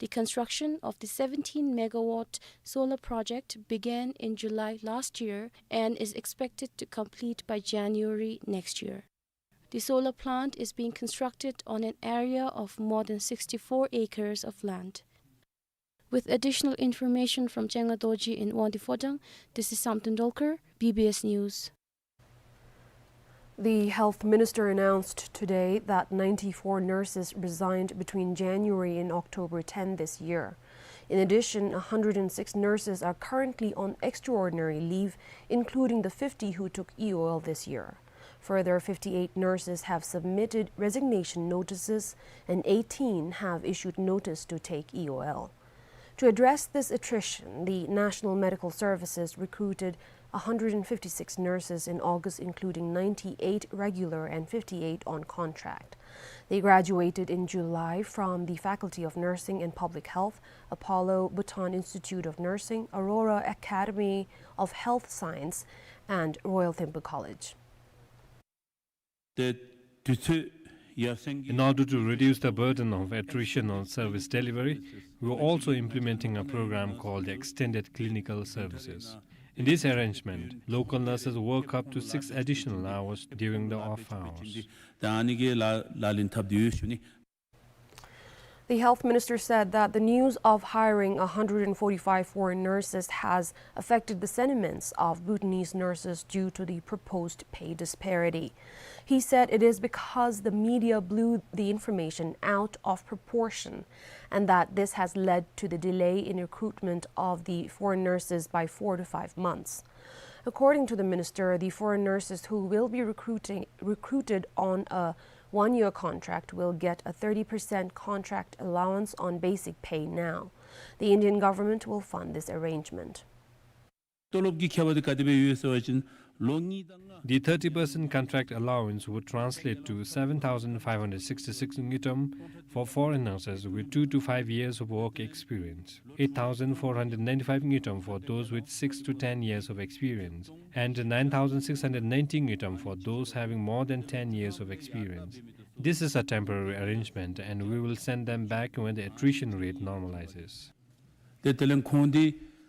The construction of the seventeen megawatt solar project began in July last year and is expected to complete by January next year. The solar plant is being constructed on an area of more than sixty-four acres of land. With additional information from Chenga Dorji in Wangdue Phodrang, this is Samten Dolkar, B B S News. The health minister announced today that ninety-four nurses resigned between January and October ten this year. In addition, a hundred and six nurses are currently on extraordinary leave, including the fifty who took E O L this year. Further, fifty-eight nurses have submitted resignation notices and eighteen have issued notice to take E O L. To address this attrition, the National Medical Services recruited a hundred and fifty-six nurses in August, including ninety-eight regular and fifty-eight on contract. They graduated in July from the Faculty of Nursing and Public Health, Apollo Bhutan Institute of Nursing, Aurora Academy of Health Science, and Royal Thimphu College. ཏེ་དུས་ཚོད་ཡར་སེང་གི། In order to reduce the burden of attrition on service delivery, we are also implementing a program called Extended Clinical Services. In this arrangement, local nurses work up to six additional hours during the off hours. ད་ཨ་ནི་གི་ལཱ་ལཱ་ལེན་འཐབ་སྟེ་ཡོད་ཞུ་ནི། The health minister said that the news of hiring a hundred and forty-five foreign nurses has affected the sentiments of Bhutanese nurses due to the proposed pay disparity. He said it is because the media blew the information out of proportion and that this has led to the delay in recruitment of the foreign nurses by four to five months. According to the minister, the foreign nurses who will be recruiting, recruited on a one-year contract will get a thirty percent contract allowance on basic pay now. The Indian government will fund this arrangement. ཏོ་ལོབ་ཀྱི་ཁྱད་པར་དེ་ག་དེ་སྦེ་ཡོད་ཟེར་བ་ཅིན་ལོ་གཉིས་དང་ལྔ། The thirty percent contract allowance would translate to seven thousand five hundred sixty-six ngultrum for foreign nurses with two to five years of work experience, eight thousand four hundred ninety-five ngultrum for those with six to ten years of experience, and nine thousand six hundred ninety ngultrum for those having more than ten years of experience. This is a temporary arrangement, and we will send them back when the attrition rate normalizes. ཏེ་དེ་ལས་ཁོང་འདི་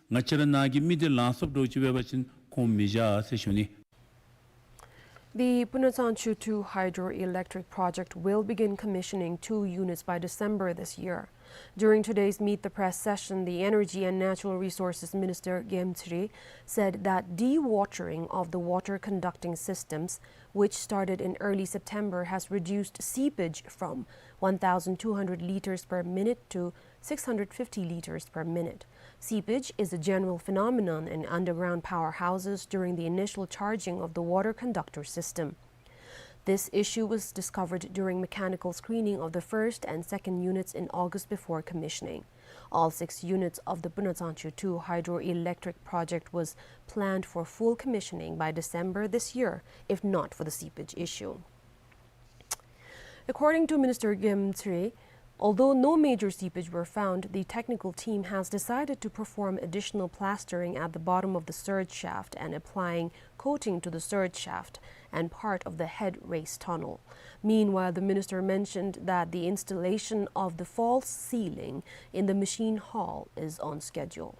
ང་བཅས་ར་ནང་གི་མི་འདི་ལང་སོཔ་འདྲཝ་ཅིག་འབད་བ་ཅིན་ཁོང་མི་བཞག་ཟེར་ཞུ་ནི། The Punatsanchu two hydroelectric project will begin commissioning two units by December this year. During today's Meet the Press session, the Energy and Natural Resources Minister Gem Tsri said that dewatering of the water conducting systems, which started in early September, has reduced seepage from one thousand two hundred liters per minute to six hundred fifty liters per minute. Seepage is a general phenomenon in underground powerhouses during the initial charging of the water conductor system. This issue was discovered during mechanical screening of the first and second units in August before commissioning. All six units of the Punachangchu two hydroelectric project was planned for full commissioning by December this year, if not for the seepage issue. According to Minister Gem Tsri, although no major seepage were found, the technical team has decided to perform additional plastering at the bottom of the surge shaft and applying coating to the surge shaft and part of the head race tunnel. Meanwhile, the minister mentioned that the installation of the false ceiling in the machine hall is on schedule.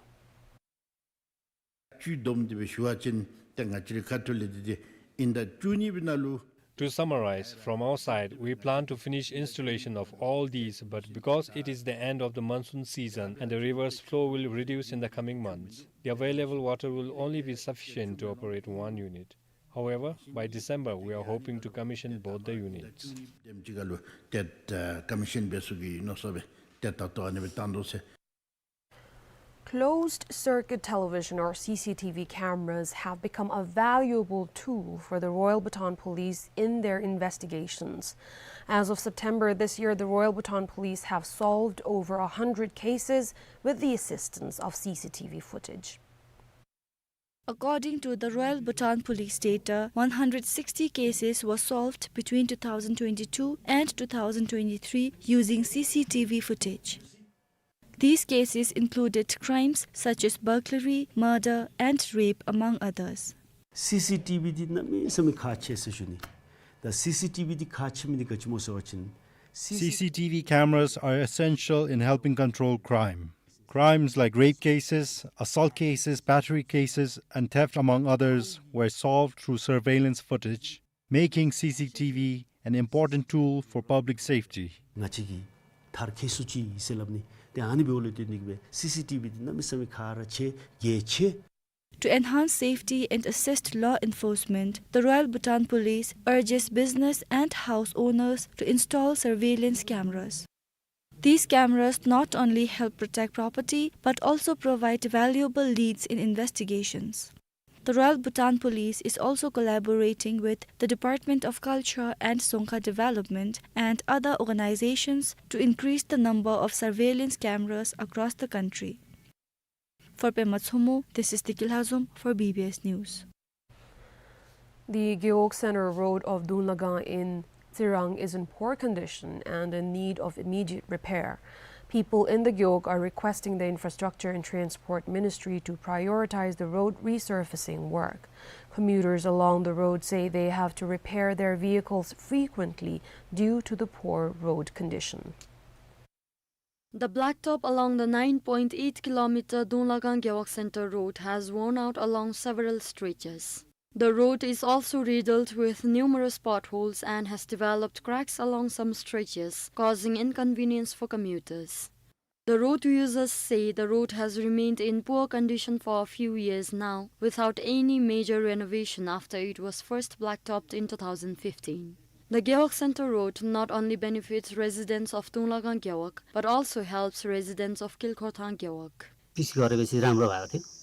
བཅུད་བསྡོམས་ཏེ་སྦེ་ཞུ་བ་ཅིན་ཏེ་ང་བཅས་རའི་ཁ་ཐུག་ལས་འདི་ཏེ་ཨིན་ཟླ་བཅུ་གཉིས་པའི་ནང་ལུ། To summarize, from our side, we plan to finish installation of all these, but because it is the end of the monsoon season and the river's flow will reduce in the coming months, the available water will only be sufficient to operate one unit. However, by December, we are hoping to commission both the units. དེམ་ཅིག་ཁར་ལུ་ཏེ་ཨ་ཀོ་མི་ཤཱན་འབད་ཚུགས་ཀྱི་མནོ་བསམ་སྦེ་ཏེ་ད་ལྟོ་ཨ་ནི་སྦེ་བཏང་དོ་ཟེར། Closed circuit television or C C T V cameras have become a valuable tool for the Royal Bhutan Police in their investigations. As of September this year, the Royal Bhutan Police have solved over a hundred cases with the assistance of C C T V footage. According to the Royal Bhutan Police data, one hundred sixty cases were solved between two thousand twenty-two and two thousand twenty-three using C C T V footage. These cases included crimes such as burglary, murder, and rape, among others. C C T V འདི་གནམ་མེད་ས་མེད་ཁག་ཆེ་ཟེར་ཞུ་ནི། ད་C C T V འདི་ཁག་ཆེ་མི་འདི་ག་ཅི་སྨོ་ཟེར་བ་ཅིན། C C T V cameras are essential in helping control crime. Crimes like rape cases, assault cases, battery cases, and theft, among others, were solved through surveillance footage, making C C T V an important tool for public safety. ང་བཅས་ཀྱིས་མཐར་འཁྱོལ་ཚུགས་ཅི་ཟེར་སླབ་ནི། ཏེ་ཨ་ནི་འབདཝ་ལས་བརྟེན་ཏེ་གིས་སྦེ་C C T V འདི་གནམ་མེད་ས་མེད་ཁག་ར་ཆེ་གལ་ཆེ། To enhance safety and assist law enforcement, the Royal Bhutan Police urges business and house owners to install surveillance cameras. These cameras not only help protect property but also provide valuable leads in investigations. The Royal Bhutan Police is also collaborating with the Department of Culture and Dzongkha Development and other organizations to increase the number of surveillance cameras across the country. For Pema Tshomo, this is Diki Lhazom for B B S News. The Gewog Center Road of Dunglagang in Tsirang is in poor condition and in need of immediate repair. People in the Gewog are requesting the Infrastructure and Transport Ministry to prioritize the road resurfacing work. Commuters along the road say they have to repair their vehicles frequently due to the poor road condition. The blacktop along the nine point eight kilometer Dunglagang Gewog Center Road has worn out along several stretches. The road is also riddled with numerous potholes and has developed cracks along some stretches, causing inconvenience for commuters. The road users say the road has remained in poor condition for a few years now, without any major renovation after it was first blacktopped in two thousand fifteen. The Gewog Center Road not only benefits residents of Dunglagang Gewog, but also helps residents of Kilkhorthang Gewog. Pitch गरेपछि राम्रो भएको थियो।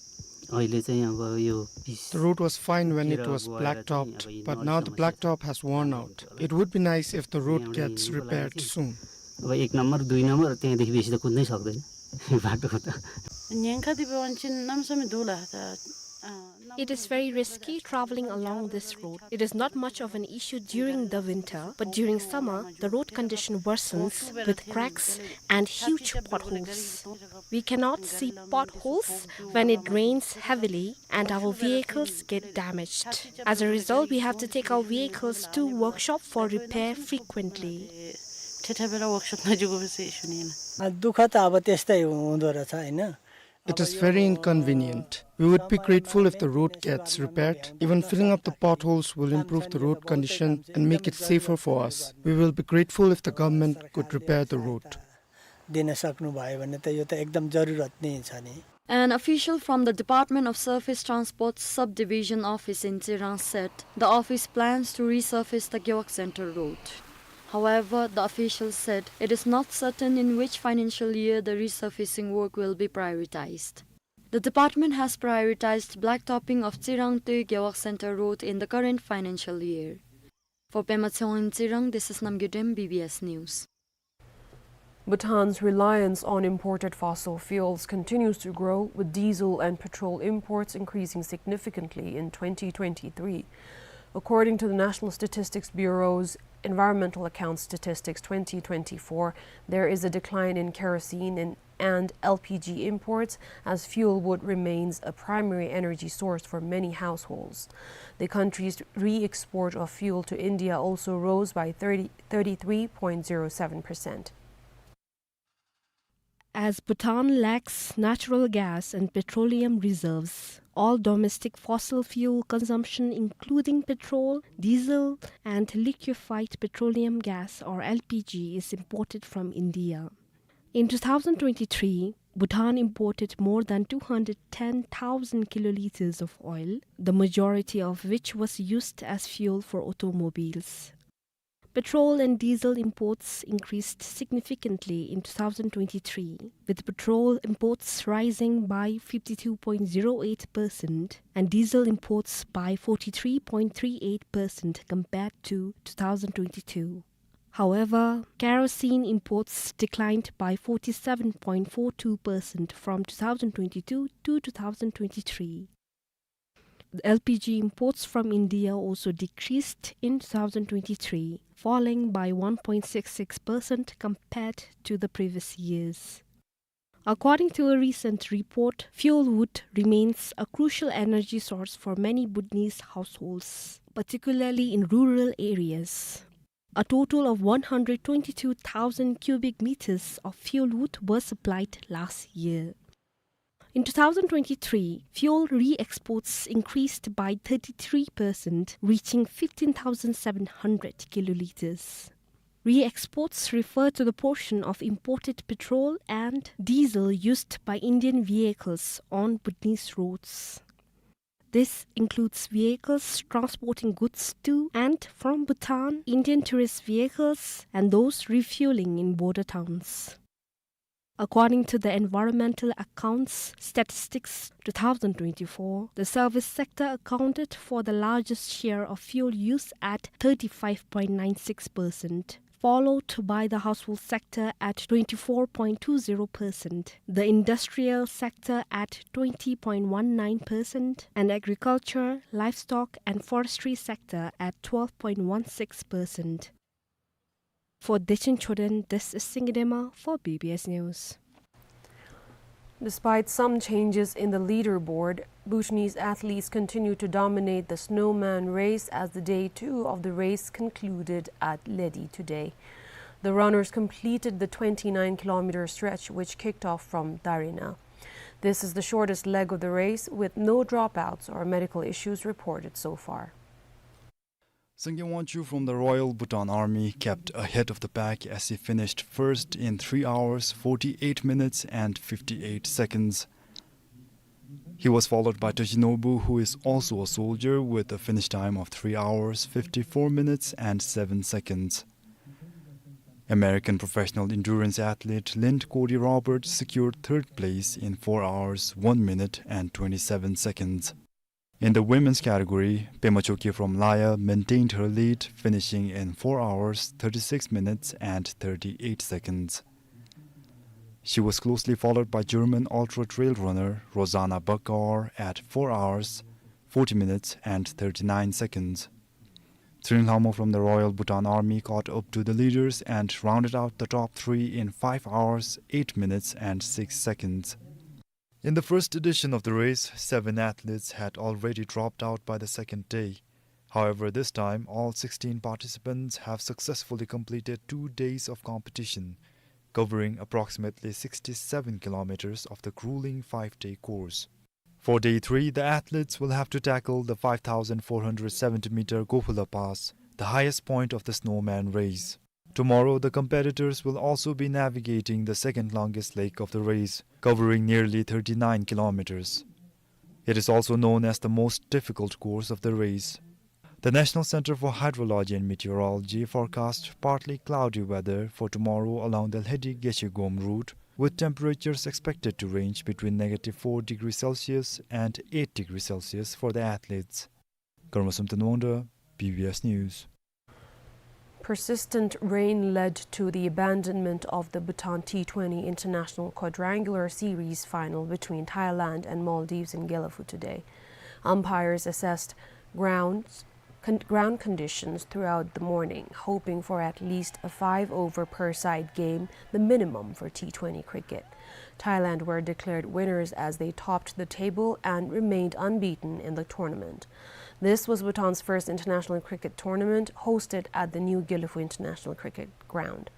अहिले चाहिँ अब यो pitch The road was fine when it was blacktopped, but now the blacktop has worn out. It would be nice if the road gets repaired soon. अब एक नम्बर, दुई नम्बर, त्यहाँदेखि बेसी त कुद्नै सक्दैन बाटोमा त। ཉེན་ཁ་འདི་འབད་བ་ཅིན་གནམ་མེད་ས་མེད་སྡུག་ལགས། ད་ཨ། It is very risky traveling along this road. It is not much of an issue during the winter, but during summer, the road condition worsens with cracks and huge potholes. We cannot see potholes when it rains heavily, and our vehicles get damaged. As a result, we have to take our vehicles to workshop for repair frequently. ठेठाबेला वर्कसपमा जुगो बेसी issue नि ला। दुःख त अब त्यस्तै हुँदो रहेछ, होइन? It is very inconvenient. We would be grateful if the road gets repaired. Even filling up the potholes will improve the road condition and make it safer for us. We will be grateful if the government could repair the road. दिन सक्नुभयो भने त यो त एकदम जरुरत नै छ नि। An official from the Department of Surface Transport Subdivision Office in Tsirang said the office plans to resurface the Gewog Center Road. However, the official said it is not certain in which financial year the resurfacing work will be prioritized. The department has prioritized blacktopping of Tsirang to Gewog Center Road in the current financial year. For Pema Chawang in Tsirang, this is Namgay Dem, B B S News. Bhutan's reliance on imported fossil fuels continues to grow, with diesel and petrol imports increasing significantly in twenty twenty-three. According to the National Statistics Bureau's Environmental Account Statistics twenty twenty-four, there is a decline in kerosene and, and L P G imports, as fuel wood remains a primary energy source for many households. The country's re-export of fuel to India also rose by thirty, thirty-three point zero seven percent. As Bhutan lacks natural gas and petroleum reserves, all domestic fossil fuel consumption, including petrol, diesel, and liquefied petroleum gas, or L P G, is imported from India. In two thousand twenty-three, Bhutan imported more than two hundred ten thousand kiloliters of oil, the majority of which was used as fuel for automobiles. Petrol and diesel imports increased significantly in two thousand twenty-three, with petrol imports rising by fifty-two point zero eight percent and diesel imports by forty-three point three eight percent compared to two thousand twenty-two. However, kerosene imports declined by forty-seven point four two percent from two thousand twenty-two to two thousand twenty-three. The L P G imports from India also decreased in two thousand twenty-three, falling by one point six six percent compared to the previous years. According to a recent report, fuel wood remains a crucial energy source for many Bhutanese households, particularly in rural areas. A total of one hundred twenty-two thousand cubic meters of fuel wood were supplied last year. In two thousand twenty-three, fuel re-exports increased by thirty-three percent, reaching fifteen thousand seven hundred kiloliters. Re-exports refer to the portion of imported petrol and diesel used by Indian vehicles on Bhutanese roads. This includes vehicles transporting goods to and from Bhutan, Indian tourist vehicles, and those refueling in border towns. According to the Environmental Accounts Statistics two thousand twenty-four, the service sector accounted for the largest share of fuel use at thirty-five point nine six percent, followed by the household sector at twenty-four point two zero percent, the industrial sector at twenty point one nine percent, and agriculture, livestock, and forestry sector at twelve point one six percent. For Dechen Choden, this is Singye Dema for B B S News. Despite some changes in the leaderboard, Bhutanese athletes continue to dominate the snowman race as the day two of the race concluded at Ledi today. The runners completed the twenty-nine kilometer stretch, which kicked off from Darina. This is the shortest leg of the race, with no dropouts or medical issues reported so far. Sangay Wangchuk from the Royal Bhutan Army kept ahead of the pack as he finished first in three hours, forty-eight minutes and fifty-eight seconds. He was followed by Toshinobu, who is also a soldier, with a finish time of three hours, fifty-four minutes and seven seconds. American professional endurance athlete Lynde Cody Roberts secured third place in four hours, one minute and twenty-seven seconds. In the women's category, Pema Choekyi from Laya maintained her lead, finishing in four hours, thirty-six minutes and thirty-eight seconds. She was closely followed by German ultra trail runner Rosanna Backauer at four hours, forty minutes and thirty-nine seconds. Tshering Lhamo from the Royal Bhutan Army caught up to the leaders and rounded out the top three in five hours, eight minutes and six seconds. In the first edition of the race, seven athletes had already dropped out by the second day. However, this time, all sixteen participants have successfully completed two days of competition, covering approximately sixty-seven kilometers of the grueling five-day course. For day three, the athletes will have to tackle the five thousand four hundred seventy meter Gophula Pass, the highest point of the snowman race. Tomorrow, the competitors will also be navigating the second longest leg of the race, covering nearly thirty-nine kilometers. It is also known as the most difficult course of the race. The National Center for Hydrology and Meteorology forecast partly cloudy weather for tomorrow along the Lhedi-Gesheghom route, with temperatures expected to range between negative four degrees Celsius and eight degrees Celsius for the athletes. Karma Somten Wangda, B B S News. Persistent rain led to the abandonment of the Bhutan T twenty International Quadrangular Series final between Thailand and Maldives in Gelephu today. Umpires assessed grounds, con-, ground conditions throughout the morning, hoping for at least a five over per side game, the minimum for T twenty cricket. Thailand were declared winners as they topped the table and remained unbeaten in the tournament. This was Bhutan's first international cricket tournament hosted at the new Gelephu International Cricket Ground.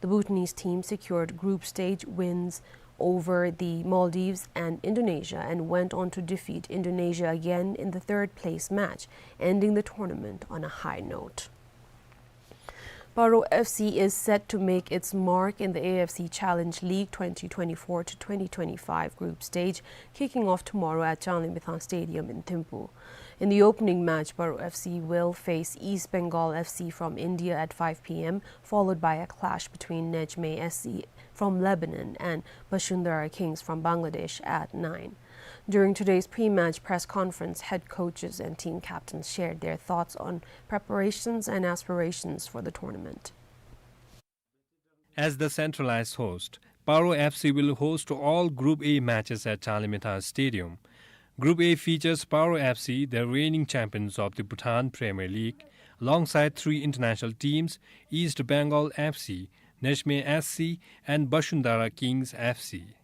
The Bhutanese team secured group stage wins over the Maldives and Indonesia and went on to defeat Indonesia again in the third place match, ending the tournament on a high note. Paro F C is set to make its mark in the A F C Challenge League twenty twenty-four to twenty twenty-five group stage, kicking off tomorrow at Changlimithang Stadium in Thimphu. In the opening match, Paro F C will face East Bengal F C from India at five p m, followed by a clash between Nejmeh S C from Lebanon and Bashundhara Kings from Bangladesh at nine. During today's pre-match press conference, head coaches and team captains shared their thoughts on preparations and aspirations for the tournament. As the centralized host, Paro F C will host all Group A matches at Changlimithang Stadium. Group A features Paro F C, the reigning champions of the Bhutan Premier League, alongside three international teams, East Bengal F C, Nejmeh S C, and Bashundhara Kings F C.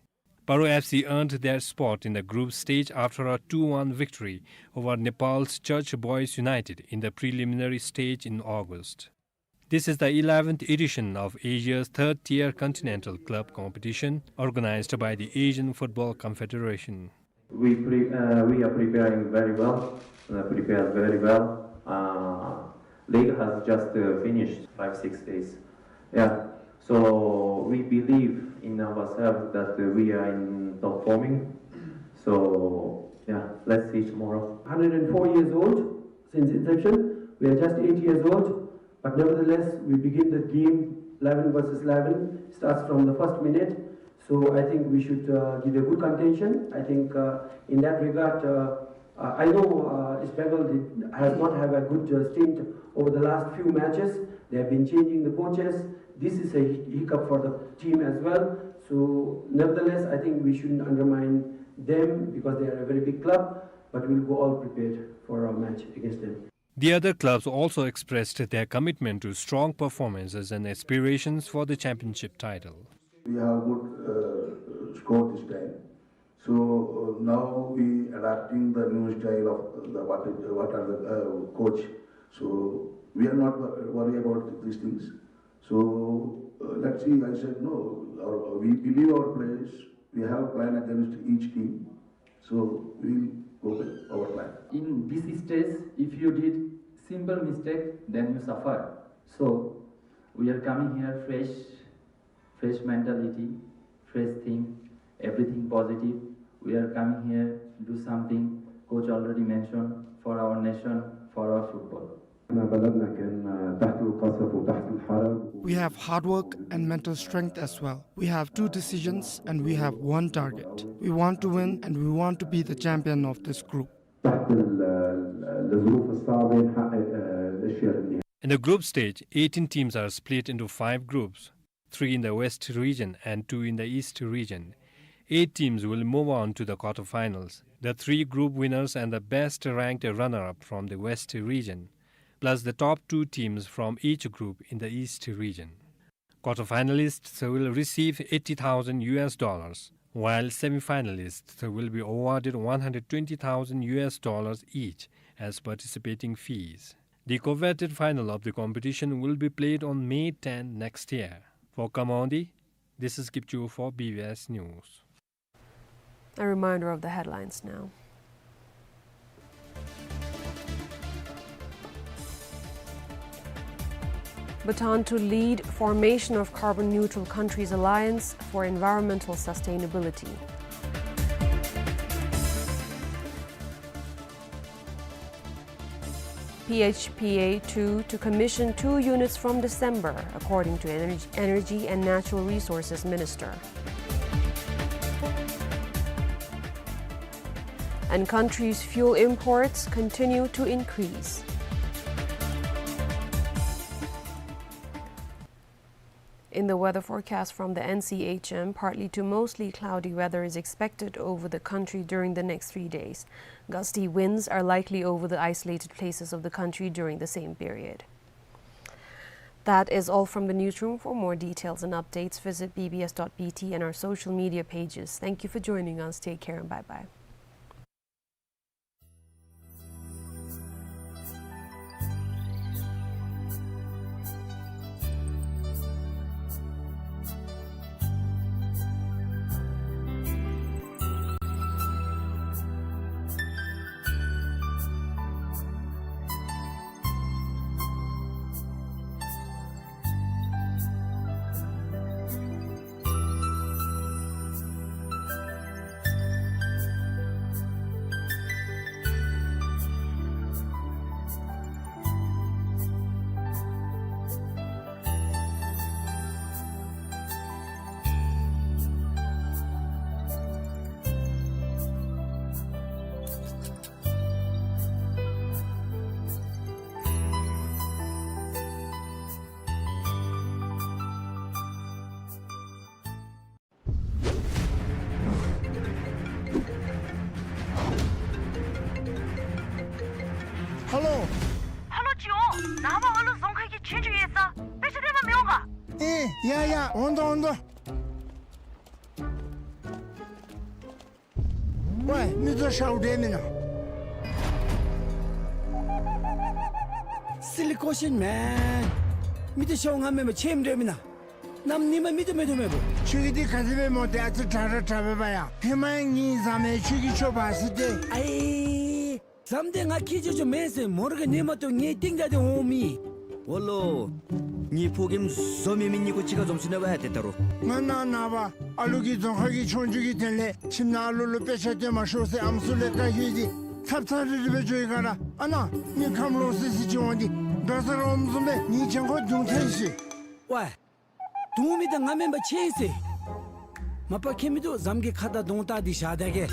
Paro F C earned their spot in the group stage after a two one victory over Nepal's Church Boys United in the preliminary stage in August. This is the eleventh edition of Asia's third-tier continental club competition organized by the Asian Football Confederation. We pre-, uh, we are preparing very well, uh, prepared very well. Uh, league has just, uh, finished five, six days. Yeah. So we believe in ourselves that, uh, we are in top forming. So, yeah, let's see tomorrow. Hundred and four years old since inception. We are just eight years old. But nevertheless, we begin the game eleven versus eleven, starts from the first minute. So I think we should, uh, give a good contention. I think, uh, in that regard, uh, uh, I know, uh, East Bengal did, has not have a good, uh, stint over the last few matches. They have been changing the coaches. This is a hic-, hiccup for the team as well. So nevertheless, I think we shouldn't undermine them because they are a very big club, but we'll go all prepared for our match against them. The other clubs also expressed their commitment to strong performances and aspirations for the championship title. We have good, uh, squad this time. So, uh, now we adapting the new style of the, what, what are the, uh, coach. So we are not wor-, worried about these things. So, uh, let's see, I said, no, our, we believe our players. We have plan against each team. So we'll go with our plan. In this stage, if you did simple mistake, then you suffer. So we are coming here fresh, fresh mentality, fresh thing, everything positive. We are coming here, do something, coach already mentioned, for our nation, for our football. احنا بلدنا كان تحت القصف وتحت الحرب. We have hard work and mental strength as well. We have two decisions and we have one target. We want to win and we want to be the champion of this group. تحت ال-، ال-، الظروف الصعبة نحقق، آه، الأشياء المهمة. In the group stage, eighteen teams are split into five groups, three in the West region and two in the East region. Eight teams will move on to the quarterfinals. The three group winners and the best ranked runner-up from the West region, plus the top two teams from each group in the East region. Quarterfinalists will receive eighty thousand U S dollars, while semifinalists will be awarded one hundred twenty thousand U S dollars each as participating fees. The coveted final of the competition will be played on May ten next year. For Khammadi, this is Kipchoo for B B S News. A reminder of the headlines now. Bhutan to lead formation of Carbon Neutral Countries Alliance for environmental sustainability. P H P A two to commission two units from December, according to Energy, Energy and Natural Resources Minister. And country's fuel imports continue to increase. In the weather forecast from the N C H M, partly to mostly cloudy weather is expected over the country during the next three days. Gusty winds are likely over the isolated places of the country during the same period. That is all from the newsroom. For more details and updates, visit B B S dot B T and our social media pages. Thank you for joining us. Take care and bye-bye. ཧ་ལོ། ཧ་ལོ་ཅིག་འོང་། ནངས་པ་ཨ་ལུ་རྫོང་ཁ་གི་ཆོས་རྒྱུགས་ཡོད་ས། དཔེ་ཆ་སྟོན་པར་མི་འོང་ག། ཨེ་ཡ་ཡ་འོང་དོ་འོང་དོ། ཝའི་མི་ཚུ་ཤོག་འགྲོ་མེན་ན། Silly question, man. མི་ཚུ་ཤོག་ང་མེན་པར་ཁྱིམ་འགྲོ་མེན་ན། གནམ་ཉིནམ་མི་ཚུ་མེད་དོ་མེད་པོ། ཁྱོད་ཀྱིས་འདི་ག་དེ་སྦེ་སྨོ། ཏེ་ཨ་ཙི་དྲག་ར་དྲག་པས་པ་ཡ། ཧེ་མ་ངེའི་བཟའ་མི་ཁྱོད་ཀྱིས་ཁྱོད་འབག་ཟེར་ཏེ། ཨའི། བཟའ་མི་འདི་ང་ཁྱེད་ཅོ་ཅོ་མེན་ཟེར། མོ་ར་གིས་ཉན་མ་བཏུབ་ངེའི་རྟིང་བདའ་སྟེ་འོང་མི། འོ་ལོ། ངེའི་ཕོ་རྒནམ་བཟོ་མེད་མི་གཉིས་ཀོ་གཅིག་ཁར་འཛོམས་སོ་ནུག་པ་ཡ། ཏེ་ད་རུང་། ང་ནངས་པ་ཨ་ལུ་གི་རྫོང་ཁ་གི་ཆོས་རྒྱུགས་ཀྱི་དོན་ལས་ཁྱིམ་ནང་ཨ་ལུ་ལུ་དཔེ་ཆ་སྟོན་མ་ཤོག་ཟེར་ཨམ་སྲུ་ལས་བཀའ་བཀོད་དེ་ཚབ་ཚབ་རིལ་རི་སྦེ་འགྱོ་ཡི་ག་ར། ཨ་ནཱ་ངེའི་ཁམས་ལོག་སི་སི་ཅིག་འོང་སྟེ་འགྲོ་ས་ར་འོངམ་བཟུམ་སྦེ་ངེའི་གྱང་ཁར་རྡུང་ཐལ་ཤིག། ཝའི། རྡུང་མི་འདི་ང་མེན་པར་ཁྱེད་ཨིན་ཟེར། མ་པ་ཁྱད་མི་འདུག། བཟའ་མི་གི་ཁ་དར་གདོང་བལྟ་སྟེ་བཞག་ད་གེ།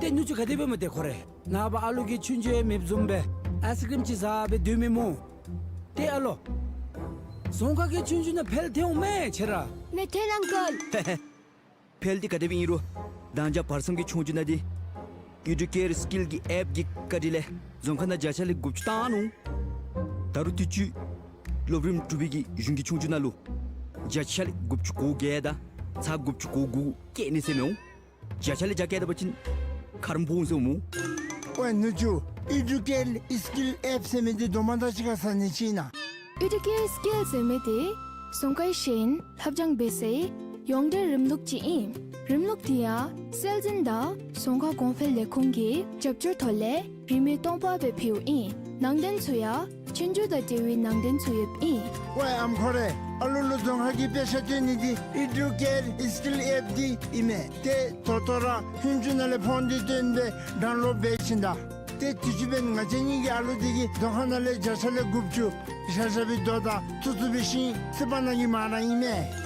ཏེ་ནུ་གཅུང་ག་དེ་སྦེ་སྨོ་ཏེ་ཁོ་རེ། ནངས་པ་ཨ་ལུ་གི་ཆོས་རྒྱུགས་ཡང་མེདཔ་བཟུམ་སྦེ་ཨའིསི་ཀྲིམ་ཅིག་བཟའ་སྦེ་སྡོད་མི་སྨོ། ཏེ་ཨ་ལོ། རྫོང་ཁ་གི་ཆོས་རྒྱུགས་ནང་འཕེལ་ཐལ་འོང་མས་ཁྱེད་ར། མེད་ཐལ་ཨང་ཀལ། འཕེལ་འདི་ག་དེ་སྦེ་ཨིན་རུང་ད་ང་བཅས་བར་མཚམས་ཀྱི་ཆོས་རྒྱུགས་ནང་འདི་ཨི་ཌུ་ཀེར་སི་ཀིལ་གྱི་ཨེཔ་གི་བཀའ་དྲིན་ལས་རྫོང་ཁ་ནང་བརྒྱ་ཆ་ལས་དགུ་བཅུ་བཏང་ནུག། ད་རུང་དུས་ཅི་སློབ་རིམ་དྲུག་པའི་གི་གཞུང་གི་ཆོས་རྒྱུགས་ནང་ལུ་བརྒྱ་ཆ་ལས་དགུ་བཅུ་གོ་བརྒྱད་དང་ཚག་དགུ་བཅུ་གོ་དགུ་བཀལ་ནི་ཟེར་མི་འོང་། བརྒྱ་ཆ་ལས་བརྒྱ་བཀལ་ད་པ་ཅིན་ཁ་རམ་ཕོག་འོང་ཟེར་འོང་སྨོ། ཝའི་ནུ་གཅུང་ཨི་ཌུ་ཀེར་སི་ཀིལ་ཨེཔ་ཟེར་མི་འདི་དོ་མ་དང་གཅིག་ཁར་ཟ་ནི་ཅིག་ཨིན་ན། ཨི་ཌུ་ཀེར་སི་ཀིལ་ཟེར་མི་འདི་རྫོང་ཁའི་ཤེས་ཡོན་ལྷབ་སྦྱང་འབད་སའི་ཡོངས་འབྲེལ་རིམ་ལུགས་ཅིག་ཨིན། རིམ་ལུགས་འདི་ཡང་སྲོལ་འཛིན་དང་རྫོང་ཁ་གོང་འཕེལ་ལས་ཁུངས་ཀྱི་རྒྱབ་སྐྱོར་ཐོག་ལས་རིན་མེད་སྟོང་པ་སྦེ་ཕུལཝ་ཨིན། ནང་དོན་ཚུ་ཡང་ཆོས་རྒྱུགས་དང་འབྲེལ་བའི་ནང་དོན་ཚུ་ཡོདཔ་ཨིན། ཝའི་ཨམ་ཁོ་རེ། ཨ་ལུ་ལུ་རྫོང་ཁ་གི་དཔེ་ཆ་སྟོན་ནི་འདི་ཨི་ཌུ་ཀེར་སི་ཀིལ་ཨེཔ་འདི་ཨིན་མས། ཏེ་ད་ལྟོ་ར་ཧུན་ཅུ་ནང་ལས་ཕོན་འདི་བཏོན་སྦེ་ཌའུན་ལོཌ་འབད་བྱིན་ད། ཏེ་དུས་ཅི་འབདན་ང་བཅས་གཉིས་ཀྱི་ཨ་ལུ་འདི་གིས་རྫོང་ཁ་ནང་ལས་བརྒྱ་ཆ་ལས་དགུ་བཅུ་བཞག་བཞག་པའི་རྡོ་དང་ཐུག་ཐུག་པའི་ཤིང་ཚིག་པ་ནང་གི་མ་ར་ཨིན་མས།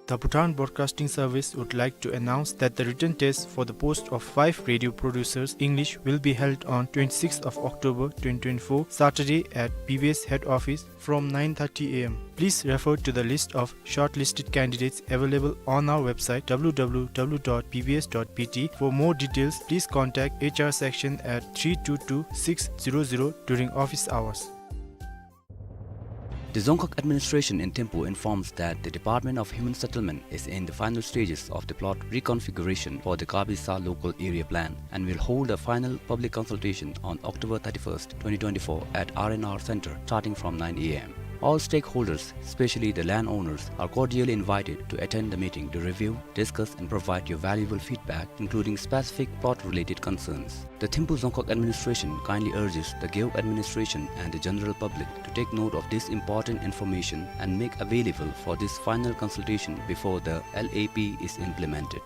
The Bhutan Broadcasting Service would like to announce that the written test for the post of five radio producers English will be held on twenty-sixth of October twenty twenty-four, Saturday at B B S head office from nine thirty A M. Please refer to the list of shortlisted candidates available on our website W W W dot B B S dot B T. For more details, please contact H R section at three two two six zero zero during office hours. The Dzongkhag administration in Thimphu informs that the Department of Human Settlement is in the final stages of the plot reconfiguration for the Kabisa local area plan and will hold a final public consultation on October thirty-first, twenty twenty-four at R and R Center starting from nine A M. All stakeholders, especially the landowners, are cordially invited to attend the meeting to review, discuss and provide your valuable feedback, including specific plot-related concerns. The Thimphu Dzongkhag administration kindly urges the Gewog administration and the general public to take note of this important information and make available for this final consultation before the L A P is implemented.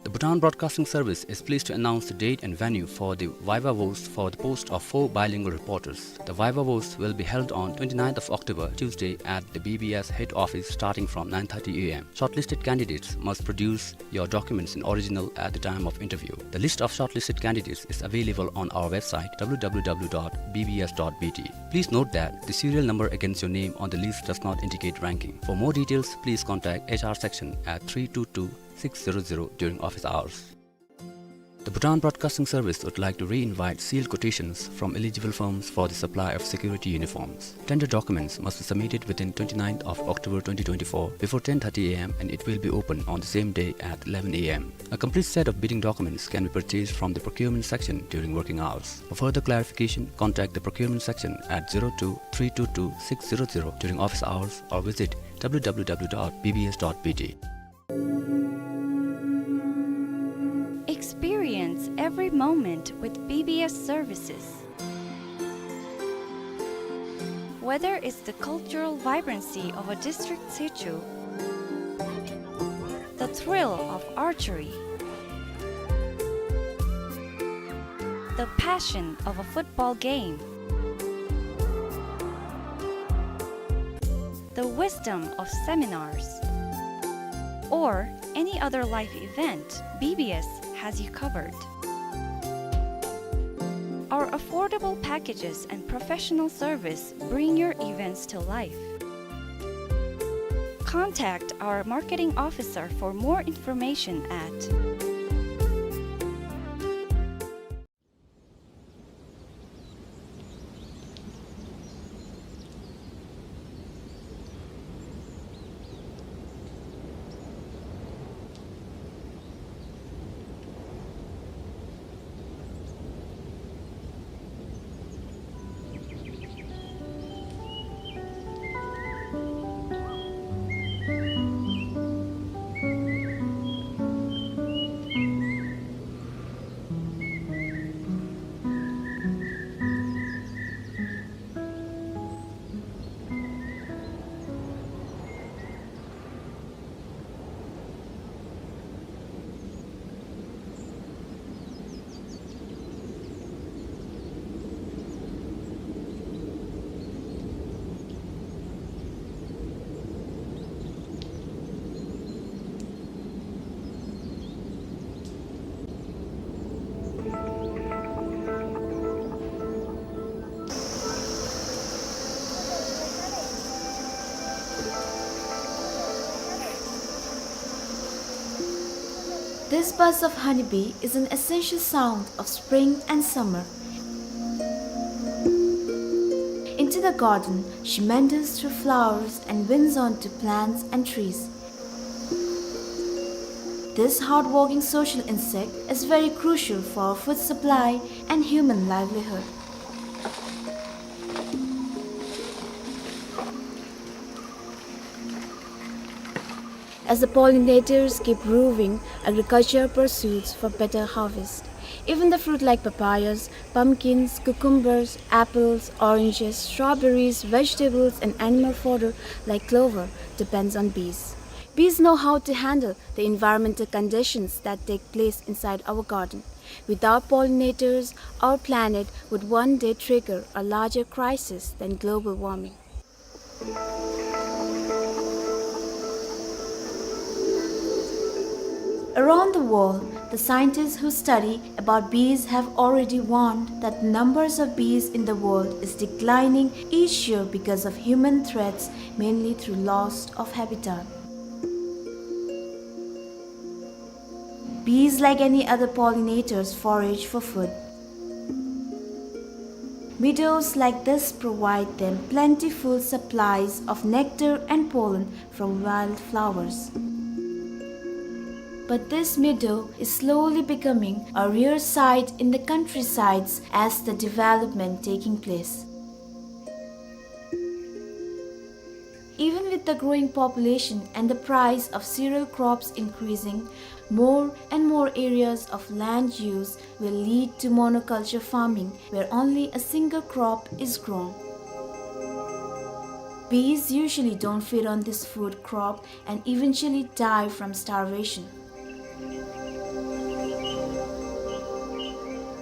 The Bhutan Broadcasting Service is pleased to announce the date and venue for the Viva Voce for the post of four bilingual reporters. The Viva Voce will be held on twenty-ninth of October, Tuesday, at the B B S head office starting from nine thirty a m. Shortlisted candidates must produce your documents in original at the time of interview. The list of shortlisted candidates is available on our website, w w w dot b b s dot b t. Please note that the serial number against your name on the list does not indicate ranking. For more details, please contact H R section at three two two six zero zero during office hours. The Bhutan Broadcasting Service would like to re-invite sealed quotations from eligible firms for the supply of security uniforms. Tender documents must be submitted within twenty-ninth of October twenty twenty-four before ten thirty a m and it will be open on the same day at eleven a m. A complete set of bidding documents can be purchased from the procurement section during working hours. For further clarification, contact the procurement section at zero two three two two six zero zero during office hours or visit w w w dot b b s dot b t. Experience every moment with B B S services. Whether it's the cultural vibrancy of a district situ, the thrill of archery, the passion of a football game, the wisdom of seminars, or any other life event, B B S has you covered. Our affordable packages and professional service bring your events to life. Contact our marketing officer for more information at This buzz of honeybee is an essential sound of spring and summer. Into the garden, she meanders through flowers and winds on to plants and trees. This hard-working social insect is very crucial for our food supply and human livelihood. As the pollinators keep roving, agriculture pursues for better harvest. Even the fruit like papayas, pumpkins, cucumbers, apples, oranges, strawberries, vegetables, and animal fodder like clover depends on bees. Bees know how to handle the environmental conditions that take place inside our garden. Without pollinators, our planet would one day trigger a larger crisis than global warming. Around the world, the scientists who study about bees have already warned that the numbers of bees in the world is declining each year because of human threats, mainly through loss of habitat. Bees, like any other pollinators, forage for food. Meadows like this provide them plentiful supplies of nectar and pollen from wildflowers. But this meadow is slowly becoming a rare sight in the countrysides as the development taking place. Even with the growing population and the price of cereal crops increasing, more and more areas of land use will lead to monoculture farming, where only a single crop is grown. Bees usually don't feed on this food crop and eventually die from starvation.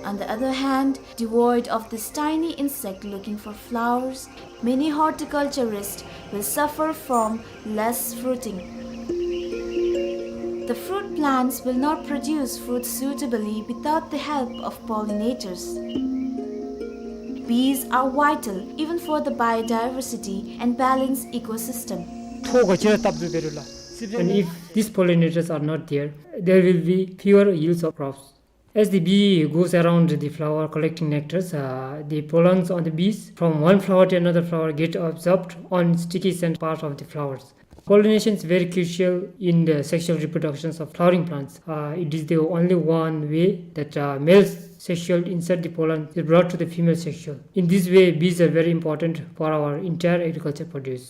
On the other hand, devoid of this tiny insect looking for flowers, many horticulturists will suffer from less fruiting. The fruit plants will not produce fruit suitably without the help of pollinators. Bees are vital even for the biodiversity and balanced ecosystem. ཐོག་ག་ཅི་ར་བཏབ་དུ་བེ་རུ་ལ། And if these pollinators are not there, there will be fewer yields of crops. As the bee goes around the flower collecting nectars, uh, the pollens on the bees from one flower to another flower get absorbed on sticky scent part of the flowers. Pollination is very crucial in the sexual reproductions of flowering plants. Uh, it is the only one way that, uh, male sexual insert the pollen is brought to the female sexual. In this way, bees are very important for our entire agriculture produce.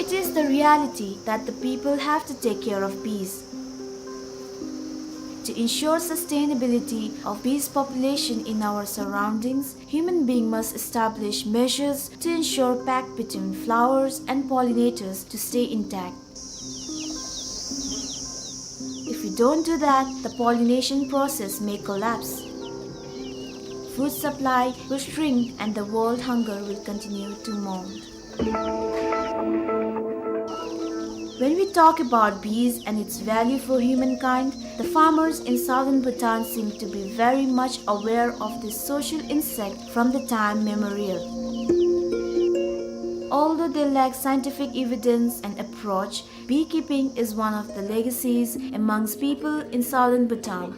It is the reality that the people have to take care of bees. To ensure sustainability of bees population in our surroundings, human being must establish measures to ensure pact between flowers and pollinators to stay intact. If we don't do that, the pollination process may collapse. Food supply will shrink and the world hunger will continue to mount. When we talk about bees and its value for humankind, the farmers in southern Bhutan seem to be very much aware of this social insect from the time memorial. Although they lack scientific evidence and approach, beekeeping is one of the legacies amongst people in southern Bhutan.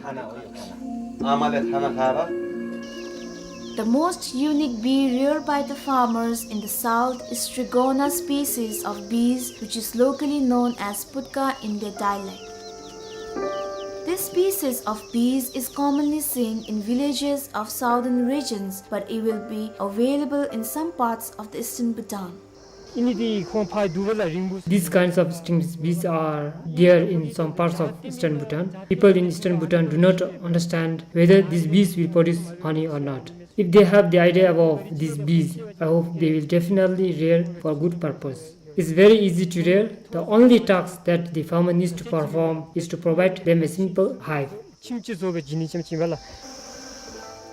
The most unique bee reared by the farmers in the south is Strigona species of bees, which is locally known as putka in their dialect. This species of bees is commonly seen in villages of southern regions, but it will be available in some parts of the eastern Bhutan. These kinds of stingless bees are there in some parts of eastern Bhutan. People in eastern Bhutan do not understand whether these bees will produce honey or not. If they have the idea about these bees, I hope they will definitely rear for good purpose. It's very easy to rear. The only task that the farmer needs to perform is to provide them a simple hive.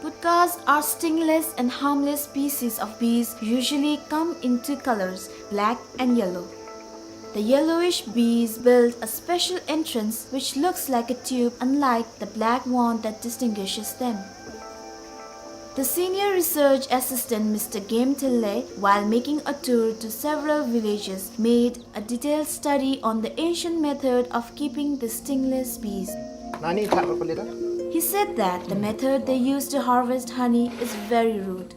Putkas are stingless and harmless species of bees, usually come in two colors, black and yellow. The yellowish bees build a special entrance which looks like a tube, unlike the black one that distinguishes them. The senior research assistant, Mister Game Thille, while making a tour to several villages, made a detailed study on the ancient method of keeping the stingless bees. He said that the method they used to harvest honey is very rude.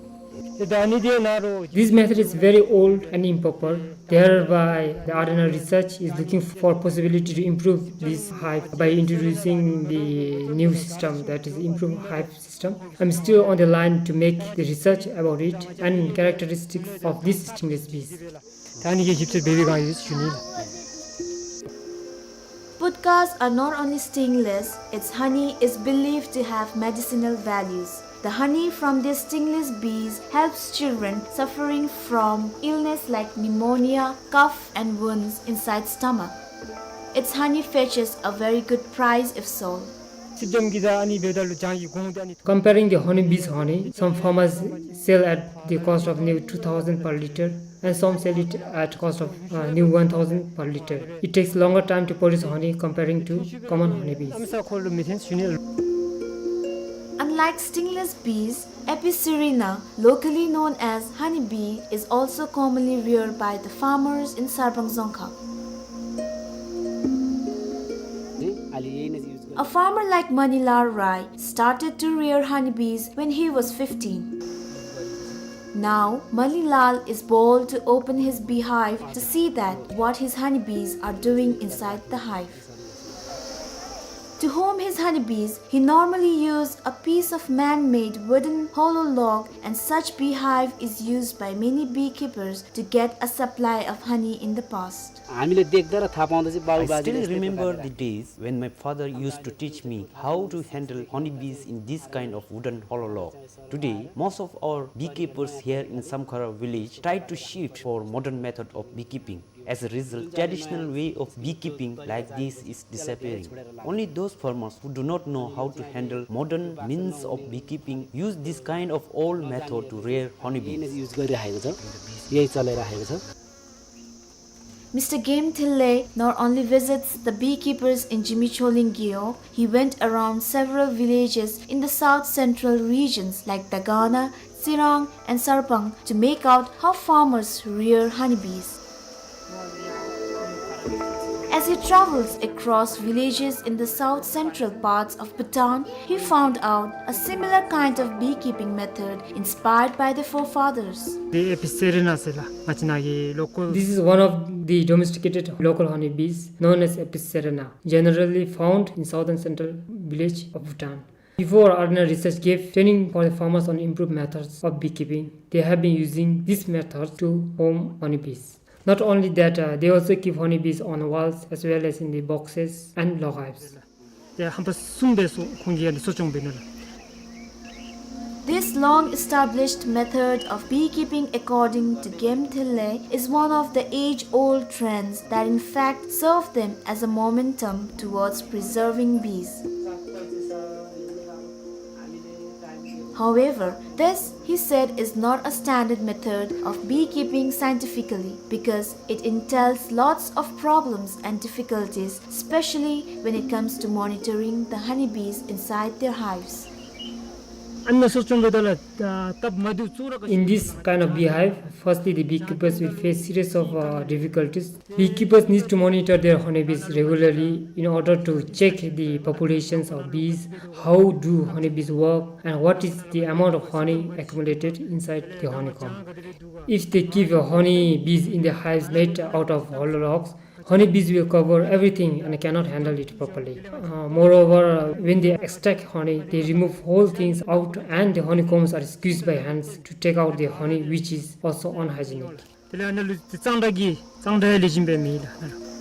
This method is very old and improper. Thereby, the Ardhanar's research is looking for possibility to improve this hive by introducing the new system, that is, improve hive system. I'm still on the line to make the research about it and characteristics of these stingless bees. Putkas are not only stingless, its honey is believed to have medicinal values. The honey from these stingless bees helps children suffering from illness like pneumonia, cough and wounds inside stomach. Its honey fetches a very good price if sold. Comparing the honeybee's honey, some farmers sell at the cost of new two thousand per liter, and some sell it at cost of, uh, new one thousand per liter. It takes longer time to produce honey comparing to common honeybees. Unlike stingless bees, Apicerina, locally known as honeybee, is also commonly reared by the farmers in Sarbang Dzongkha. A farmer like Manilal Rai started to rear honeybees when he was fifteen. Now, Manilal is bold to open his beehive to see that what his honeybees are doing inside the hive. To home his honeybees, he normally used a piece of man-made wooden hollow log, and such beehive is used by many beekeepers to get a supply of honey in the past. I still remember the days when my father used to teach me how to handle honeybees in this kind of wooden hollow log. Today, most of our beekeepers here in Samkhara village try to shift for modern method of beekeeping. As a result, traditional way of beekeeping like this is disappearing. Only those farmers who do not know how to handle modern means of beekeeping use this kind of old method to rear honeybees. यही नै युज गरिराखेको छ, यही चलाइराखेको छ। Mister Game Thille not only visits the beekeepers in Zimichholing Gewog, he went around several villages in the south central regions like Dagana, Tsirang and Sarpang to make out how farmers rear honeybees. As he travels across villages in the south central parts of Bhutan, he found out a similar kind of beekeeping method inspired by the forefathers. འདི་ཨེ་པི་སི་སེ་རི་ན་ཟེར་ལགས། ང་བཅས་ནཱ་གི་ལོ་ཀཱལ། This is one of the domesticated local honeybees known as Apis cerana, generally found in southern central village of Bhutan. Before, R N R Research gave training for the farmers on improved methods of beekeeping. They have been using this method to home honeybees. Not only that, uh, they also keep honeybees on walls as well as in the boxes and log hives. དེ་ཧམ་པ་གསུམ་སྦེ་གསོ་ཁོང་གིས་ཡང་གསོ་སྐྱོང་འབད་ནུག་ལགས། This long-established method of beekeeping, according to Game Thille, is one of the age-old trends that in fact serve them as a momentum towards preserving bees. However, this, he said, is not a standard method of beekeeping scientifically because it entails lots of problems and difficulties, especially when it comes to monitoring the honeybees inside their hives. ཨ་ནི་གསོ་སྐྱོང་འབདཝ་ད་ལུ་ད་སྟབས་མ་བདེཝ་ཚུ་ར། In this kind of beehive, firstly, the beekeepers will face series of, uh, difficulties. Beekeepers need to monitor their honeybees regularly in order to check the populations of bees, how do honeybees work, and what is the amount of honey accumulated inside the honeycomb. If they keep, uh, honeybees in the hives made out of hollow logs, honeybees will cover everything and cannot handle it properly. Uh, moreover, uh, when they extract honey, they remove whole things out and the honeycombs are squeezed by hands to take out the honey, which is also unhygienic. དེ་ལས་ཨ་ནཱ་ལུ་གཙང་སྦྲ་གི་གཙང་སྦྲ་ལེགས་ཤོམ་སྦེ་མེད་ལགས།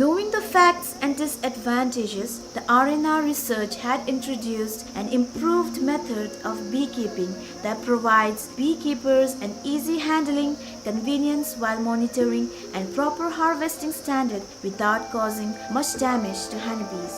Knowing the facts and disadvantages, the R N R Research had introduced an improved method of beekeeping that provides beekeepers an easy handling, convenience while monitoring and proper harvesting standard without causing much damage to honeybees.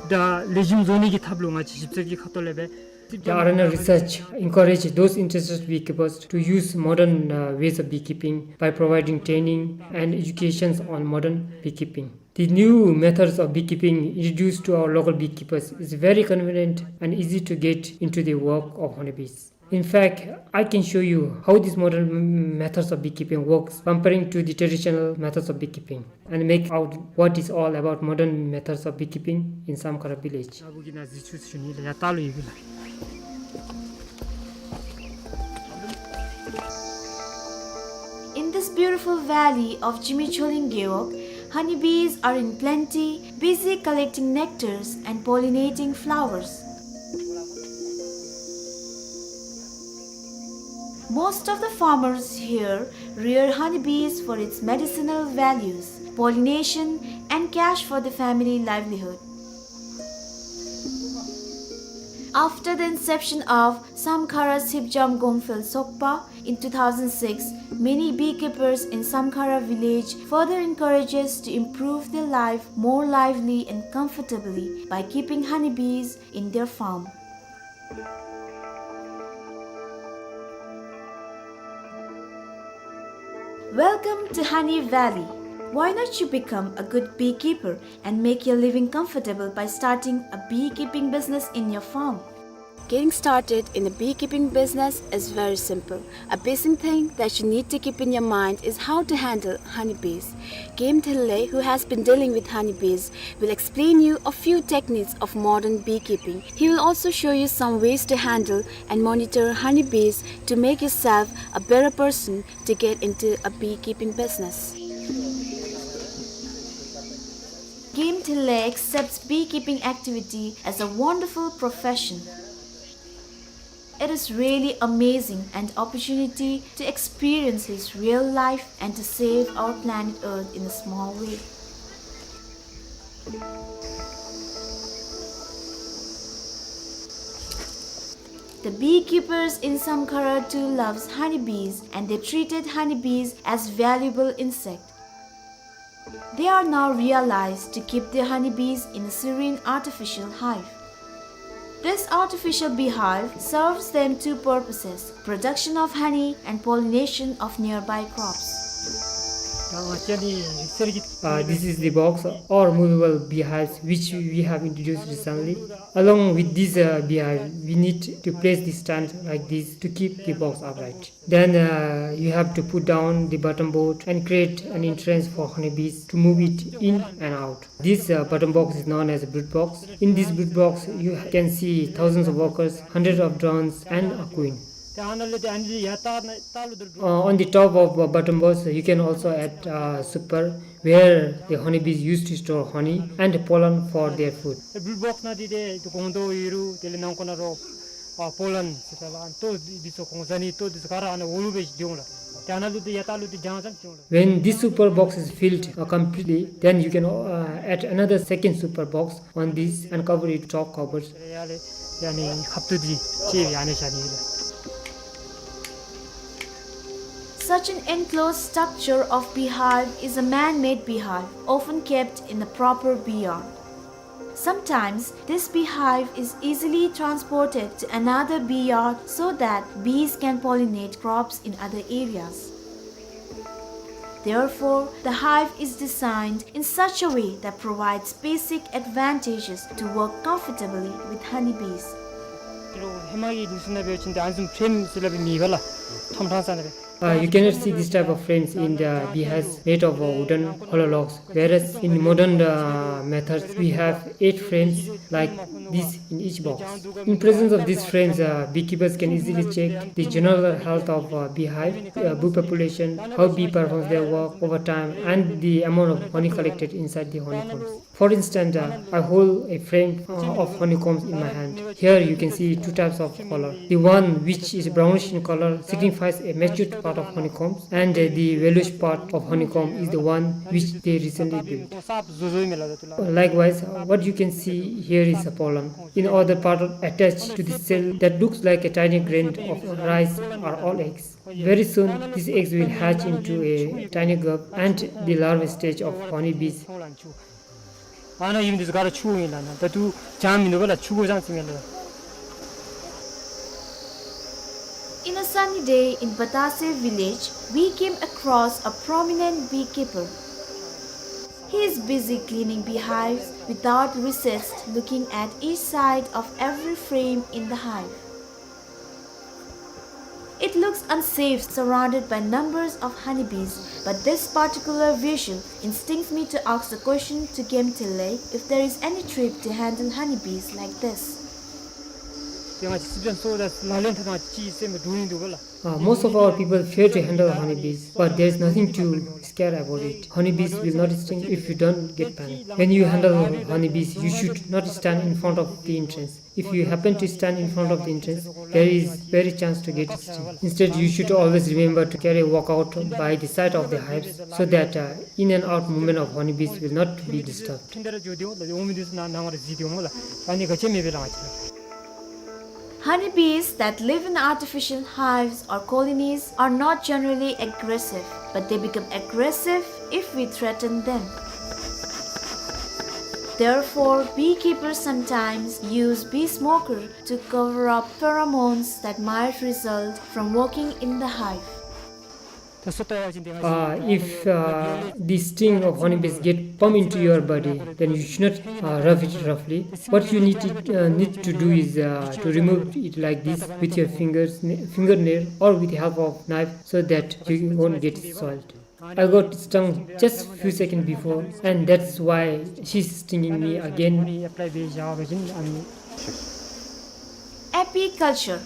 ད་ལེགས་ཤོམ་བཟོ་ནི་གི་ཐབས་ལུ་ང་བཅས་ཞིབ་འཚོལ་གྱི་ཁ་ཐུག་ལས་སྦེ། The R N R Research encourage those interested beekeepers to use modern, uh, ways of beekeeping by providing training and educations on modern beekeeping. The new methods of beekeeping introduced to our local beekeepers is very convenient and easy to get into the work of honeybees. In fact, I can show you how these modern m-, methods of beekeeping works comparing to the traditional methods of beekeeping and make out what is all about modern methods of beekeeping in Samkhara village. In this beautiful valley of Zimichholing Gewog, honeybees are in plenty, busy collecting nectars and pollinating flowers. Most of the farmers here rear honeybees for its medicinal values, pollination, and cash for the family livelihood. After the inception of Samkhara Sipjam Gongphel Sokpa in two thousand six, many beekeepers in Samkhara village further encourages to improve their life more lively and comfortably by keeping honeybees in their farm. Welcome to Honey Valley. Why not you become a good beekeeper and make your living comfortable by starting a beekeeping business in your farm? Getting started in a beekeeping business is very simple. A basic thing that you need to keep in your mind is how to handle honeybees. Game Thille, who has been dealing with honeybees, will explain you a few techniques of modern beekeeping. He will also show you some ways to handle and monitor honeybees to make yourself a better person to get into a beekeeping business. Game Thille accepts beekeeping activity as a wonderful profession. It is really amazing an opportunity to experience his real life and to save our planet Earth in a small way. The beekeepers in Samkhara too loves honeybees, and they treated honeybees as valuable insect. They are now realized to keep their honeybees in a serene artificial hive. This artificial beehive serves them two purposes, production of honey and pollination of nearby crops. Uh, this is the box or movable beehives which we have introduced recently. Along with this uh, beehive, we need to place the stand like this to keep the box upright. Then uh, you have to put down the bottom board and create an entrance for honeybees to move it in and out. This uh, bottom box is known as a brood box. In this brood box, you can see thousands of workers, hundreds of drones, and a queen. Uh, on the top of uh, bottom box, you can also add uh, super, where the honeybees used to store honey and pollen for their food. When this super box is filled uh, completely, then you can uh, add another second super box on this and cover it top covers. Such an enclosed structure of beehive is a man-made beehive, often kept in a proper beeyard. Sometimes this beehive is easily transported to another beeyard so that bees can pollinate crops in other areas. Therefore, the hive is designed in such a way that provides basic advantages to work comfortably with honeybees. Uh, you cannot see this type of frames in the beehives made of uh, wooden hollow logs, whereas in modern uh, methods we have eight frames like this in each box. In presence of these frames, uh, beekeepers can easily check the general health of uh, beehive, uh, bee population, how bee performs their work over time, and the amount of honey collected inside the honeycombs. For instance, uh, I hold a frame uh, of honeycombs in my hand. Here you can see two types of color. The one which is brownish in color signifies a matured part of honeycombs, and uh, the yellowish part of honeycomb is the one which they recently built. Likewise, uh, what you can see here is a pollen. In other part attached to the cell that looks like a tiny grain of rice are all eggs. Very soon, these eggs will hatch into a tiny grub and the larva stage of honeybees. In a sunny day in Batase village, we came across a prominent beekeeper. He is busy cleaning beehives without recess, looking at each side of every frame in the hive. It looks unsafe surrounded by numbers of honeybees, but this particular visual instincts me to ask the question to Game Tele if there is any trick to handle honeybees like this. Uh, most of our people fear to handle honeybees, but there is nothing to scare about it. Honeybees will not sting if you don't get panic. When you handle honeybees, you should not stand in front of the entrance. If you happen to stand in front of the entrance, there is very chance to get stung. Instead, you should always remember to carry a walkout by the side of the hives so that uh, in and out movement of honeybees will not be disturbed. Honeybees that live in artificial hives or colonies are not generally aggressive, but they become aggressive if we threaten them. Therefore, beekeepers sometimes use bee smoker to cover up pheromones that might result from working in the hive. Uh, if uh, the sting of honeybees get pump into your body, then you should not uh, rub it roughly. What you need to, uh, need to do is uh, to remove it like this with your fingers, fingernail, or with the help of knife, so that you won't get soiled. I got stung just few seconds before, and that's why she's stinging me again. Apiculture.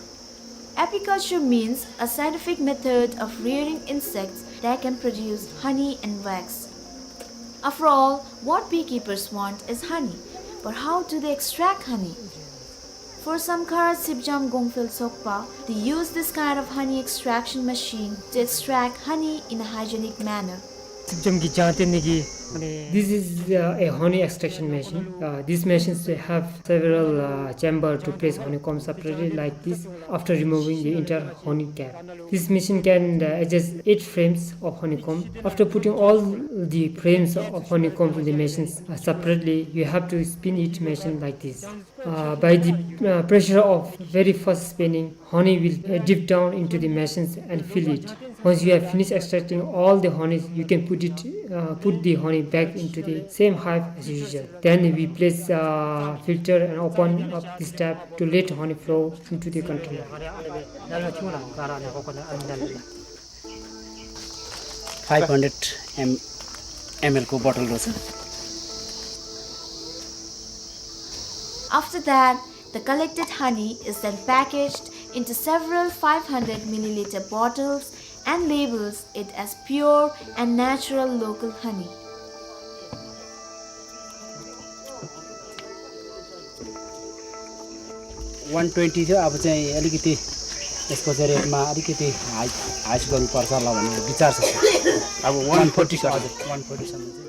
Apiculture means a scientific method of rearing insects that can produce honey and wax. After all, what beekeepers want is honey, but how do they extract honey? For Samkhara Sipjam Gongphel Sokpa, they use this kind of honey extraction machine to extract honey in a hygienic manner. Sipjam གི་ལྗང་ཏེ་ནི་གི་ This is uh, a honey extraction machine. Uh, these machines have several uh, chamber to place honeycomb separately like this after removing the entire honey cap. This machine can uh, adjust eight frames of honeycomb. After putting all the frames of honeycomb in the machines uh, separately, you have to spin each machine like this. Uh, by the uh, pressure of very fast spinning, honey will uh, dip down into the machines and fill it. Once you have finished extracting all the honey, you can put it, uh, put the honey back into the same hive as usual. Then we place uh, filter and open up this tap to let honey flow into the container. Five hundred M L को बोतल रहेछ। After that, the collected honey is then packaged into several five hundred milliliter bottles and labels it as pure and natural local honey. One twenty थियो, अब चाहिँ अलिकति यसको चाहिँ रेटमा अलिकति हाई, हाई गर्नुपर्छ होला भन्ने विचार छ, सर। अब one forty, सर। हजुर, one forty सम्म चाहिँ।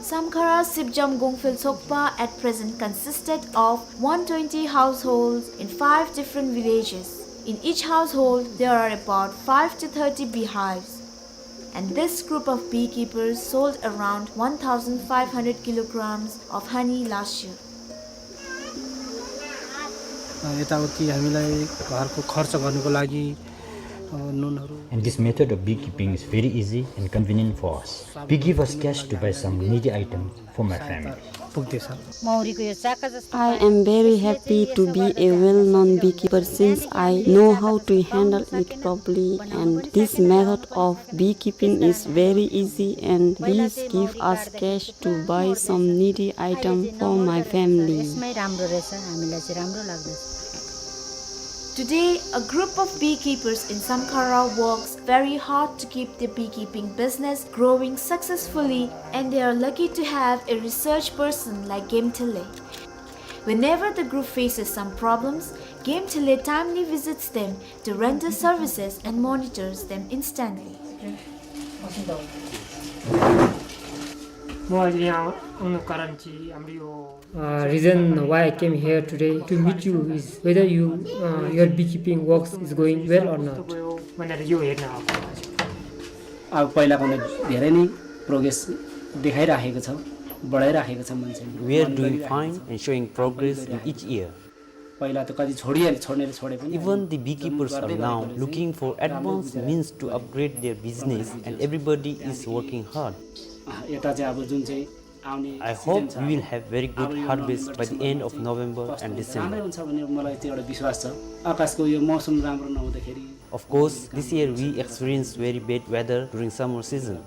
Samkhara Sipjam Gongphel Sokpa at present consisted of one twenty households in five different villages. In each household, there are about five to thirty beehives. And this group of beekeepers sold around one thousand five hundred kilograms of honey last year. यताउति हामीलाई घरको खर्च गर्नको लागि नुनहरू। And this method of beekeeping is very easy and convenient for us. We give us cash to buy some needy items for my family. पुग्दैछ। मौरीको यो चाका जस्तो I am very happy to be a well-known beekeeper since I know how to handle it properly, and this method of beekeeping is very easy, and this give us cash to buy some needy item for my family. यसमै राम्रो रहेछ, हामीलाई चाहिँ राम्रो लाग्दछ। Today, a group of beekeepers in Samkhara works very hard to keep their beekeeping business growing successfully, and they are lucky to have a research person like Gemthele. Whenever the group faces some problems, Gemthele timely visits them to render services and monitors them instantly. म अहिले यहाँ आउनु कारण चाहिँ हाम्रो यो Uh, reason why I came here today to meet you is whether you, uh, your beekeeping works is going well or not. अब पहिलाको भन्दा धेरै नै प्रोग्रेस देखाइराखेको छ, बढाइराखेको छ मान्छेले। We are doing fine and showing progress in each year. पहिला त कति छोडिहाले, छोड्नेले छोडे पनि। Even the beekeepers are now looking for advanced means to upgrade their business, and everybody is working hard. यता चाहिँ अब जुन चाहिँ आउने I hope we will have very good harvest by the end of November and December. राम्रै हुन्छ भन्ने मलाई त्यो एउटा विश्वास छ। आकाशको यो मौसम राम्रो नहुँदाखेरि। Of course, this year we experienced very bad weather during summer season.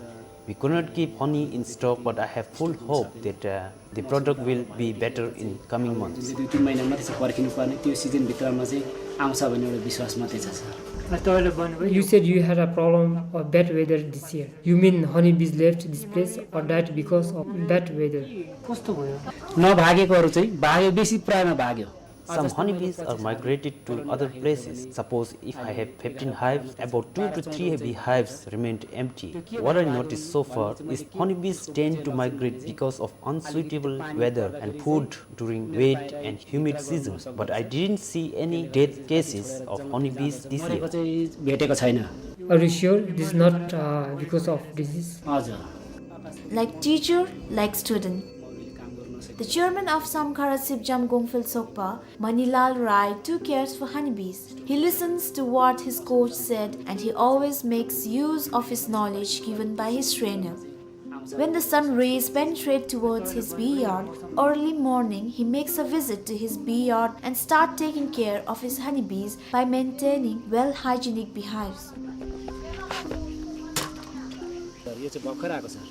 We could not keep honey in stock, but I have full hope that, uh, the product will be better in coming months. दुई तिन महिना मात्रै छ पर्खिनु पर्ने, त्यो सिजनभित्रमा चाहिँ आउँछ भन्ने एउटा विश्वास मात्रै छ, sir. You said you had a problem of bad weather this year. You mean honeybees left this place or died because of bad weather? कस्तो भयो? नभागेकोहरू चाहिँ भाग्यो, बेसी प्रायमा भाग्यो। Some honeybees are migrated to other places. Suppose if I have fifteen hives, about two to three beehives remained empty. What I noticed so far is honeybees tend to migrate because of unsuitable weather and food during wet and humid season, but I didn't see any death cases of honeybees this year. चाहिँ भेटेको छैन। Are you sure this is not, uh, because of disease? हजुर। Like teacher, like student. The chairman of Samkhara Sipjam Gongphel Sokpa, Manilal Rai, too cares for honeybees. He listens to what his coach said and he always makes use of his knowledge given by his trainer. When the sun rays penetrate towards his bee yard, early morning he makes a visit to his bee yard and start taking care of his honeybees by maintaining well hygienic beehives. Sir, यो चाहिँ भर्खर आएको, sir.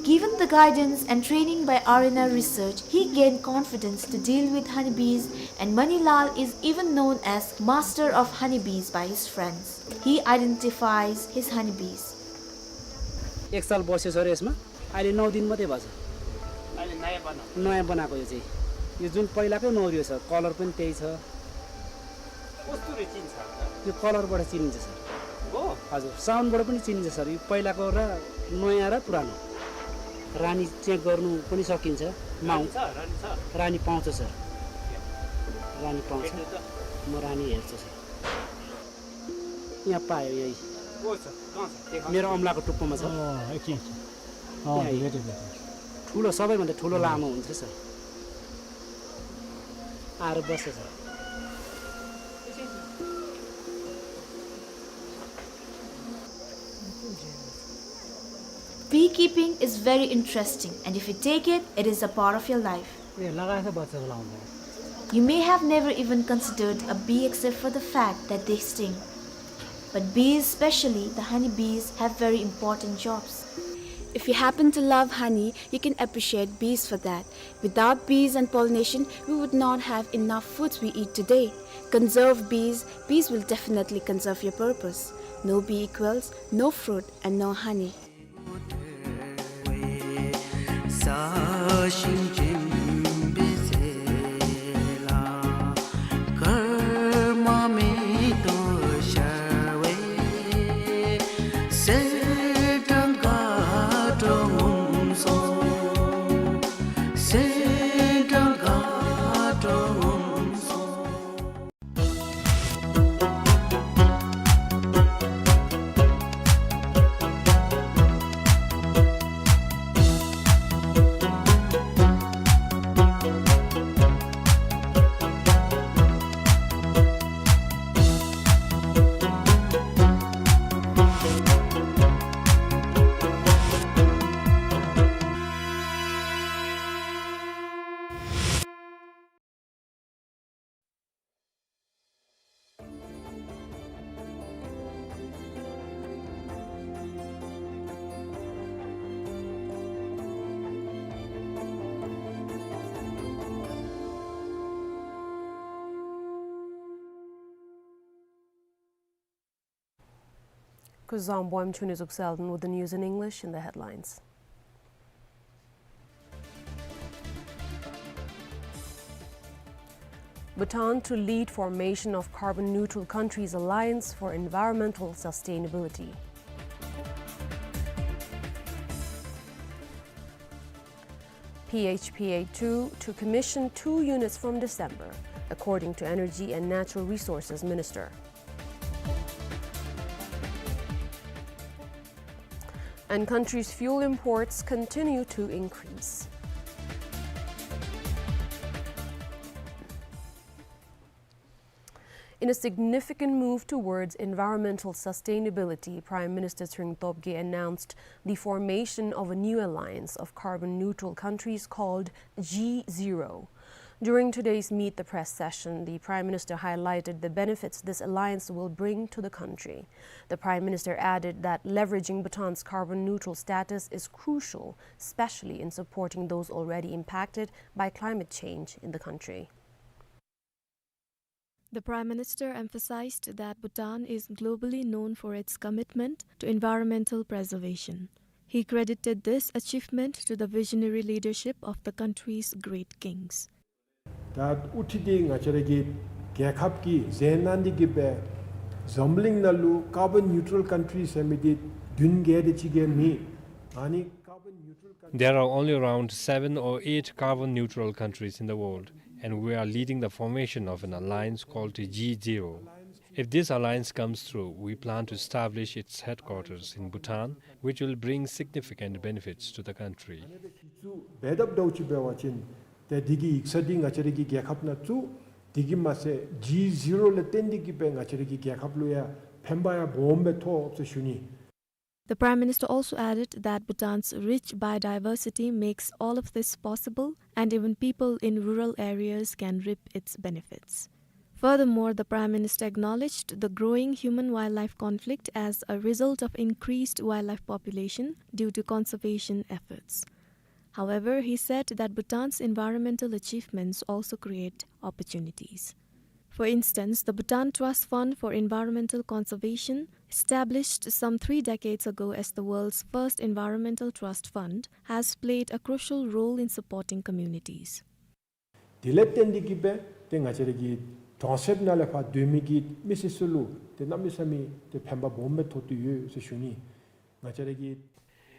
Given the guidance and training by R N R Research, he gained confidence to deal with honeybees, and Manilal is even known as master of honeybees by his friends. He identifies his honeybees. एक साल बस्यो सर यसमा, अहिले नौ दिन मात्रै भएछ। अहिले नयाँ बनाएको। नयाँ बनाएको यो चाहिँ। यो जुन पहिलाकै मौरी हो सर, कलर पनि त्यही छ। कस्तुरी चिन्छ? यो कलरबाट चिनिन्छ सर। हो? हजुर, साउन्डबाट पनि चिनिन्छ सर। यो पहिलाको र नयाँ र पुरानो। रानी चेक गर्नु पनि सकिन्छ। माउ। रानी छ, रानी छ। रानी पाउँछ सर। रानी पाउँछ। भेट्नु त। म रानी हेर्छु सर। यहाँ पायो, यही। ओ सर, कहाँ छ? देखा। मेरो औँलाको टुप्पोमा छ। अँ, एकछिन, एकछिन। अँ, यहाँ। भेटेँ, भेटेँ। ठुलो, सबैभन्दा ठुलो लामो हुन्छ सर। आएर बस्छ sir. Beekeeping is very interesting, and if you take it, it is a part of your life. ए, लगाएछ बच्चा लाउँदा। You may have never even considered a bee except for the fact that they sting. But bees, especially the honey bees, have very important jobs. If you happen to love honey, you can appreciate bees for that. Without bees and pollination, we would not have enough foods we eat today. Conserve bees, bees will definitely conserve your purpose. No bee equals no fruit and no honey. Kuzuzangpo, I'm Chuni Zuk Selden with the news in English and the headlines. Bhutan to lead formation of carbon neutral countries alliance for environmental sustainability. P H P A two to commission two units from December, according to Energy and Natural Resources Minister. And country's fuel imports continue to increase. In a significant move towards environmental sustainability, Prime Minister Tshering Tobgay announced the formation of a new alliance of carbon-neutral countries called G zero. During today's Meet the Press session, the Prime Minister highlighted the benefits this alliance will bring to the country. The Prime Minister added that leveraging Bhutan's carbon-neutral status is crucial, especially in supporting those already impacted by climate change in the country. The Prime Minister emphasized that Bhutan is globally known for its commitment to environmental preservation. He credited this achievement to the visionary leadership of the country's great kings. ད་ཨུ་ཐི་དེ་ང་བཅས་ར་གི་རྒྱལ་ཁབ་ཀྱི་ཟེར་ན་འདི་གི་སྦེ་འཛམ་གླིང་ནང་ལུ་carbon neutral country ཟེར་མི་འདི་བདུན་བརྒྱད་དེ་ཅིག་གི་མེད། ཨ་ནི་carbon neutral country There are only around seven or eight carbon neutral countries in the world, and we are leading the formation of an alliance called G zero. If this alliance comes through, we plan to establish its headquarters in Bhutan, which will bring significant benefits to the country. འབད་དཔ་འདྲཝ་ཅིག་འབད་བ་ཅིན་ཏེ་འདི་གི་ཡིག་ཚང་འདི་ང་བཅས་ར་གི་རྒྱལ་ཁབ་ནང་བཙུགས། དེ་གིས་མ་ཚད་G zero ལས་བརྟེན་ཏེ་གིས་སྦེ་ང་བཅས་ར་གི་རྒྱལ་ཁབ་ལུ་ཡང་ཕན་པ་ཡང་སྦོམ་སྦེ་ཐོབ་ཟེར་ཞུ་ནི། The Prime Minister also added that Bhutan's rich biodiversity makes all of this possible, and even people in rural areas can reap its benefits. Furthermore, the Prime Minister acknowledged the growing human-wildlife conflict as a result of increased wildlife population due to conservation efforts. However, he said that Bhutan's environmental achievements also create opportunities. For instance, the Bhutan Trust Fund for Environmental Conservation, established some three decades ago as the world's first environmental trust fund, has played a crucial role in supporting communities. དེ་ལས་བརྟེན་ཏེ་གིས་སྦེ་ཏེ་ང་བཅས་ར་གི་གྲོང་གསེབ་ནང་ལས་ཕར་སྡོད་མི་གི་མི་སེར་ཚུ་ལུ་ཏེ་གནམ་མེད་ས་མེད་ཏེ་ཕན་པ་སྦོམ་སྦེ་ཐོགས་ཏེ་ཡོད་ཟེར་ཞུ་ནི། ང་བཅས་ར་གི་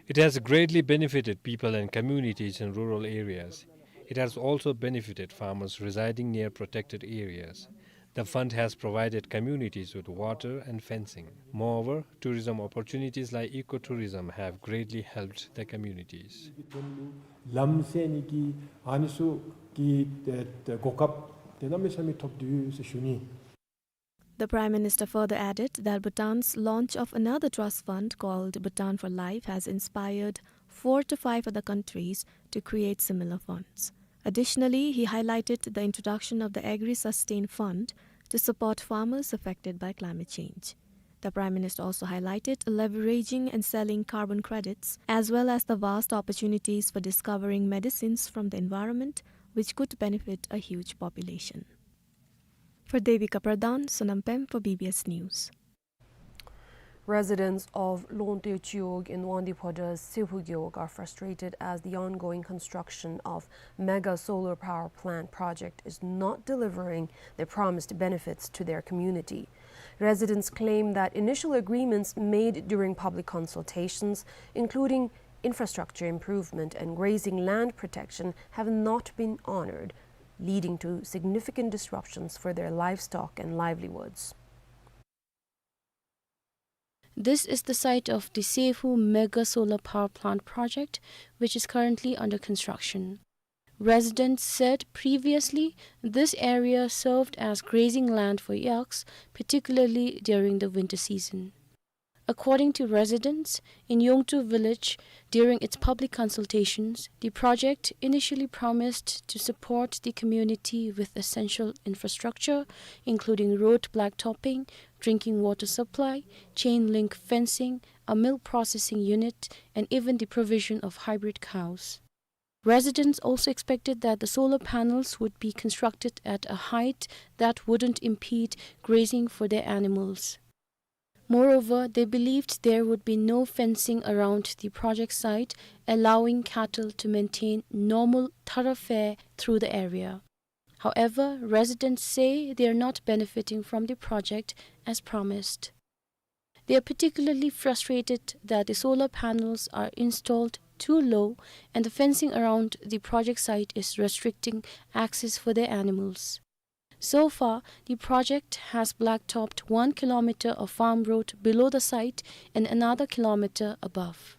It has greatly benefited people and communities in rural areas. It has also benefited farmers residing near protected areas. The fund has provided communities with water and fencing. Moreover, tourism opportunities like ecotourism have greatly helped the communities. ལམ་ཟེར་ནི་གི་ཨ་ནི་ཚུ་གི་ཏེ་ཏེ་གོ་སྐབས་ཏེ་གནམ་མེད་ས་མེད་ཐོབ་དོ་ཡོད་ཟེར་ཞུ་ནི། The Prime Minister further added that Bhutan's launch of another trust fund called Bhutan for Life has inspired four to five other countries to create similar funds. Additionally, he highlighted the introduction of the Agri-Sustain Fund to support farmers affected by climate change. The Prime Minister also highlighted leveraging and selling carbon credits, as well as the vast opportunities for discovering medicines from the environment, which could benefit a huge population. For Devika Pradhan, Sonam Pem for B B S News. Residents of Longte Chiwog in Wangdue Phodra's Sephu Gewog are frustrated as the ongoing construction of mega solar power plant project is not delivering the promised benefits to their community. Residents claim that initial agreements made during public consultations, including infrastructure improvement and grazing land protection, have not been honored, leading to significant disruptions for their livestock and livelihoods. This is the site of the Sephu Mega Solar Power Plant project, which is currently under construction. Residents said previously this area served as grazing land for yaks, particularly during the winter season. According to residents in Yongtu village, during its public consultations, the project initially promised to support the community with essential infrastructure, including road blacktopping, drinking water supply, chain link fencing, a milk processing unit, and even the provision of hybrid cows. Residents also expected that the solar panels would be constructed at a height that wouldn't impede grazing for their animals. Moreover, they believed there would be no fencing around the project site, allowing cattle to maintain normal thoroughfare through the area. However, residents say they are not benefiting from the project as promised. They are particularly frustrated that the solar panels are installed too low and the fencing around the project site is restricting access for their animals. So far, the project has blacktopped one kilometer of farm road below the site and another kilometer above.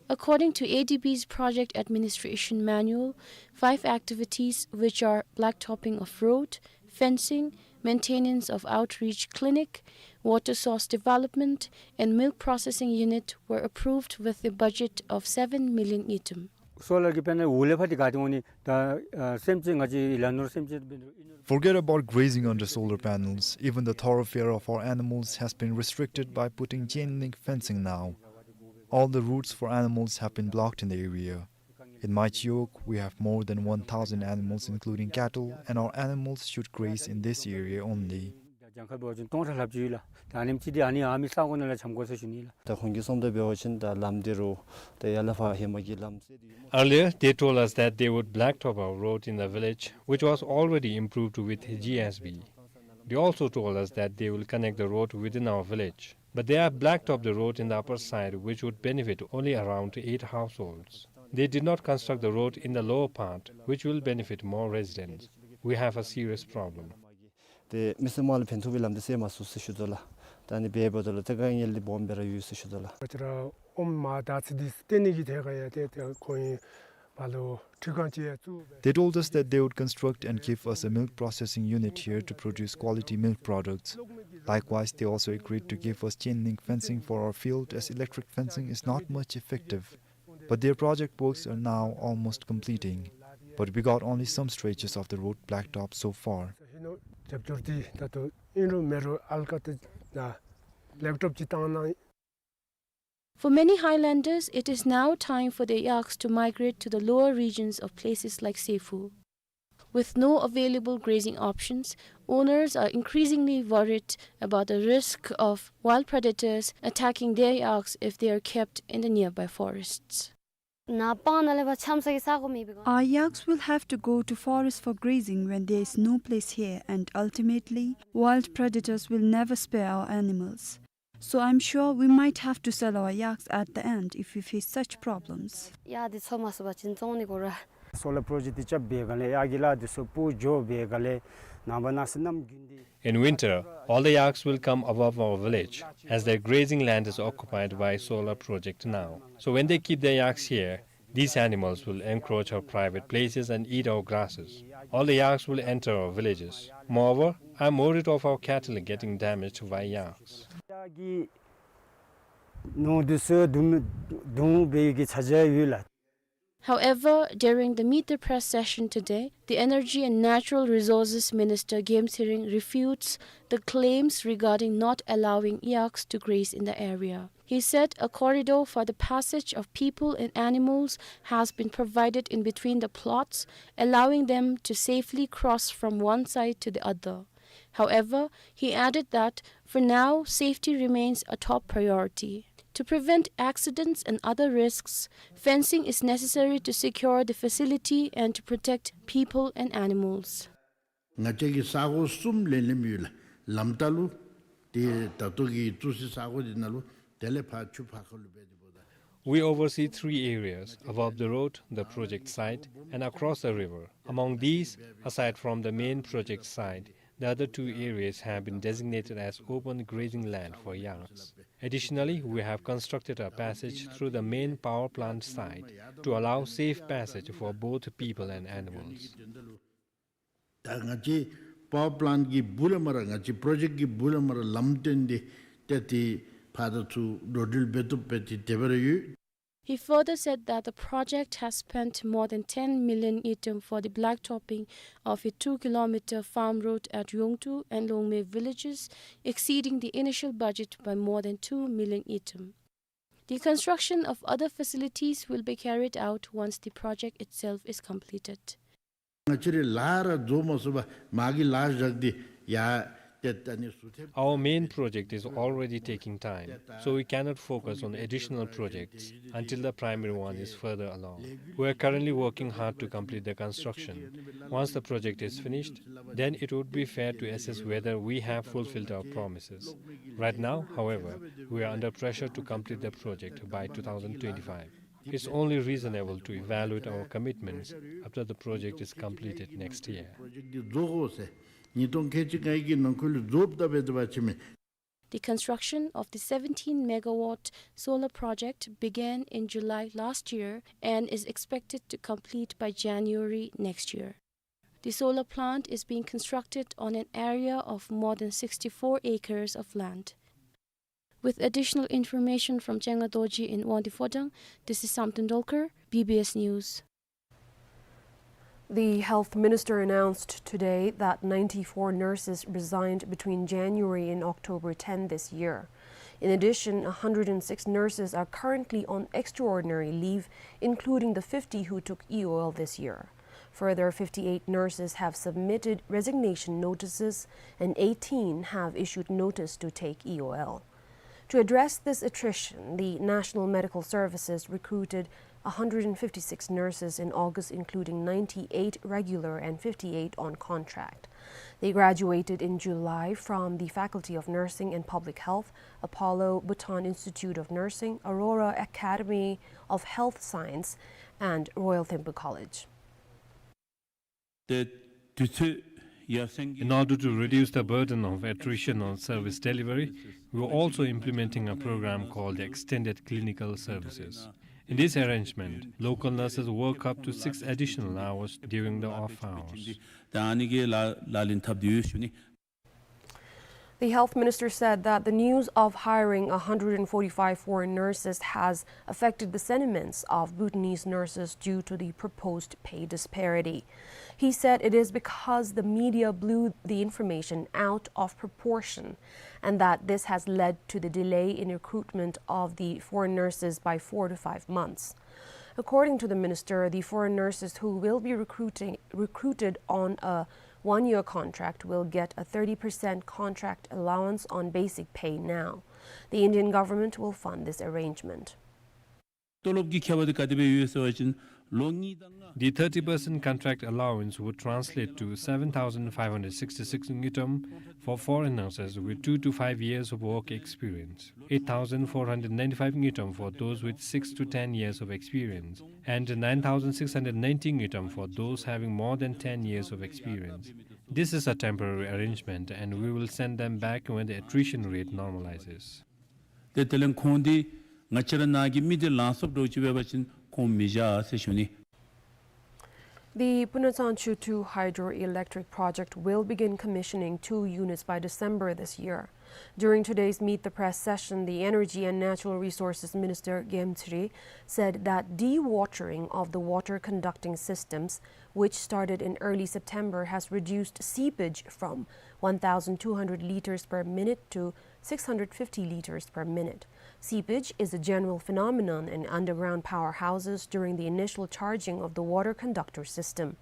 According to A D B's project administration manual, five activities, which are blacktopping of road, fencing, maintenance of outreach clinic, water source development, and milk processing unit, were approved with a budget of seven million ngultrum. སོ་ལར་གྱི་པེ་ནལ་འོག་ལས་ཕར་འདི་ག་ཏེ་འོང་ནི་ད་ཨ་སེམས་ཅན་ང་བཅས་ལ་ནོར་སེམས་ཅན། Forget about grazing under solar panels. Even the thoroughfare of our animals has been restricted by putting chain link fencing now. All the routes for animals have been blocked in the area. In my chiwog, we have more than one thousand animals, including cattle, and our animals should graze in this area only. གྱངས་ཁ་འབད་བ་ཅིན་སྟོང་ཕྲག་ལྷགཔ་ཅིག་ཡོད་ལགས། ད་ཨ་ནེམ་ཅིག་འདི་ཨ་ནི་ཨ་མི་ས་གོ་ནང་ལུ་འཁྱམས་དགོ་ཟེར་ཞུ་ནི་ལགས། ད་ཁོང་གིས་གསུངམ་ད་འབད་བ་ཅིན་ད་ལམ་འདི་རུ་ད་ཡར་ལས་ཕར་ཧེ་མ་གི་ལམ་སེལ་ཏེ་ཡོད་མ། Earlier, they told us that they would blacktop our road in the village, which was already improved with G S B. They also told us that they will connect the road within our village. But they have blacktopped the road in the upper side, which would benefit only around eight households. They did not construct the road in the lower part, which will benefit more residents. We have a serious problem. ཏེ་མི་སེར་དམངས་ལུ་ཕན་ཐོགས་པའི་ལམ་འདི་སེལ་མ་ཚུགས་ཟེར་ཞུ་དོ་ལགས། ད་ཨ་ནི་འབདཝ་ད་ལུ་ཏེ་དཀའ་ངལ་འདི་སྦོམ་སྦེ་ར་ཡོད་ཟེར་ཞུ་དོ་ལགས། ང་བཅས་ར་ཨོམ་མར་དར་ཚི་འདི་བཏོན་ནི་གི་ཐད་ཁར་ཡང་ཏེ་ཏེ་ཁོང་གིས་ཕར་ལུ་འཕྲུལ་ཁང་ཅིག་ཡང་བཙུགས་སྦེ། They told us that they would construct and give us a milk processing unit here to produce quality milk products. Likewise, they also agreed to give us chain link fencing for our field, as electric fencing is not much effective. But their project works are now almost completing. But we got only some stretches of the road blacktop so far. ཧེ་ནོ་རྒྱབ་སྐྱོར་འདི་ད་ལྟོ་ཨིན་རུང་མེན་རུང་ཨལ་ཀ་ཏེ་ད་བླེག་ཊོབ་ཅིག་བཏང་གནང་། For many highlanders, it is now time for their yaks to migrate to the lower regions of places like Sephu. With no available grazing options, owners are increasingly worried about the risk of wild predators attacking their yaks if they are kept in the nearby forests. ནཱ་སྤང་ནང་ལས་ཕར་འཁྱམས་ས་གི་ས་གོ་མེད་པའི་སྒང་། Our yaks will have to go to forest for grazing when there is no place here, and ultimately, wild predators will never spare our animals. So I'm sure we might have to sell our yaks at the end if we face such problems. གཡག་འདི་འཚོ་མ་ཚུགས་པ་ཅིན་བཙོང་ནི་དགོ་ར། སོ་ལར་པྲོ་ཇེཀཊ་འདི་རྐྱབ་པའི་སྒང་ལས་གཡག་གི་ལཱ་འདི་ཚུ་སྤུ་འགྱོ་བའི་སྒང་ལས་ནངས་པ་གནངས་ཚེ་གནམ་དགུན་འདི། In winter, all the yaks will come above our village, as their grazing land is occupied by solar project now. So when they keep their yaks here, these animals will encroach our private places and eat our grasses. All the yaks will enter our villages. Moreover, I'm worried of our cattle getting damaged by yaks. གཡག་གི་ནོར་འདི་ཚུ་བརྡུང་བརྡུང་བའི་གི་ཚ་གྱང་ཡོད་ལགས། However, during the Meet the Press session today, the Energy and Natural Resources Minister Game Tshering refutes the claims regarding not allowing yaks to graze in the area. He said a corridor for the passage of people and animals has been provided in between the plots, allowing them to safely cross from one side to the other. However, he added that for now, safety remains a top priority. To prevent accidents and other risks, fencing is necessary to secure the facility and to protect people and animals. ང་བཅས་ཀྱི་ས་གོ་གསུམ་ལེན་ལེནམ་ཡོད་ལགས། ལམ་ལྟག་ལུ་ཏེ་ད་ལྟོ་གི་ཏུས་སི་ས་གོ་འདི་ནང་ལུ་དེ་ལས་ཕར་ཆུ་ཕར་ཁ་ལུ་འབད་དེ་འབདཝ་ད། We oversee three areas: above the road, the project site, and across the river. Among these, aside from the main project site, the other two areas have been designated as open grazing land for yaks. Additionally, we have constructed a passage through the main power plant site to allow safe passage for both people and animals. ད་ང་བཅས་པ་ཝར་པ་ལཱནཊ་གི་སྦུག་ལས་མར་ང་བཅས་པྲོ་ཇེཀཊ་གི་སྦུག་ལས་མར་ལམ་བཏོན་ཏེ་ཏེ་ཏེ་ཕར་དང་ཚུར་འགྲོ་འགྲུལ་འབད་བཏུབ་སྦེ་ཏེ་དེ་སྦེ་ར་ཡོད། He further said that the project has spent more than ten million ngultrum for the blacktopping of a two kilometer farm road at Yongtu and Longme villages, exceeding the initial budget by more than two million ngultrum. The construction of other facilities will be carried out once the project itself is completed. ང་བཅས་རའི་ལཱ་ར་རྫོགས་མ་ཚུགས་པར་མར་གྱི་ལཱ་བཞག་སྟེ་ཡར་ཏེ་ད་ནི་ཟུར་ཐེབས། Our main project is already taking time, so we cannot focus on additional projects until the primary one is further along. We are currently working hard to complete the construction. Once the project is finished, then it would be fair to assess whether we have fulfilled our promises. Right now, however, we are under pressure to complete the project by two thousand twenty-five. It's only reasonable to evaluate our commitments after the project is completed next year. པྲོ་ཇེཀཊ་འདི་རྫོགས་དགོ་ཟེར། ཉིས་སྟོང་ཁལ་གཅིག་ལྔ་གི་ནང་འཁོད་ལུ་རྫོགསཔ་ད་འབད་དེ་འབད་བ་ཅིན་མས། The construction of the seventeen megawatt solar project began in July last year and is expected to complete by January next year. The solar plant is being constructed on an area of more than sixty-four acres of land. With additional information from Chenga Dorji in Wangdue Phodrang, this is Samten Dolkar, B B S News. The health minister announced today that ninety-four nurses resigned between January and October ten this year. In addition, a hundred and six nurses are currently on extraordinary leave, including the fifty who took E O L this year. Further, fifty-eight nurses have submitted resignation notices and eighteen have issued notice to take E O L. To address this attrition, the National Medical Services recruited a hundred and fifty-six nurses in August, including ninety-eight regular and fifty-eight on contract. They graduated in July from the Faculty of Nursing and Public Health, Apollo Bhutan Institute of Nursing, Aurora Academy of Health Science, and Royal Thimphu College. ཏེ་དུས་ཚོད་ཡར་སེང་གི། In order to reduce the burden of attrition on service delivery, we are also implementing a program called Extended Clinical Services. In this arrangement, local nurses work up to six additional hours during the off hours. ད་ཨ་ནི་གི་ལཱ་ལཱ་ལེན་འཐབ་སྟེ་ཡོད་ཟེར་ཞུ་ནི། The health minister said that the news of hiring a hundred and forty-five foreign nurses has affected the sentiments of Bhutanese nurses due to the proposed pay disparity. He said it is because the media blew the information out of proportion and that this has led to the delay in recruitment of the foreign nurses by four to five months. According to the minister, the foreign nurses who will be recruiting, recruited on a one-year contract will get a thirty percent contract allowance on basic pay now. The Indian government will fund this arrangement. ཏོ་ལོབ་ཀྱི་ཁྱད་པར་དེ་ག་དེ་སྦེ་ཡོད་ཟེར་བ་ཅིན་ The thirty percent contract allowance would translate to seven thousand five hundred sixty-six ngultrum for foreign nurses with two to five years of work experience, eight thousand four hundred ninety-five ngultrum for those with six to ten years of experience, and nine thousand six hundred ninety ngultrum for those having more than ten years of experience. This is a temporary arrangement, and we will send them back when the attrition rate normalizes. ཏེ་དེ་ལས་ཁོང་འདི་ང་བཅས་ར་ནང་གི་མི་འདི་ལང་སོཔ་འདྲཝ་ཅིག་འབད་བ་ཅིན་ཁོང་མི་བཞག་ཟེར་ཞུ་ནི། The Punatsanchu two hydroelectric project will begin commissioning two units by December this year. During today's Meet the Press session, the Energy and Natural Resources Minister Gem Tsri said that dewatering of the water conducting systems, which started in early September, has reduced seepage from one thousand two hundred liters per minute to six hundred fifty liters per minute. Seepage is a general phenomenon in underground powerhouses during the initial charging of the water conductor system.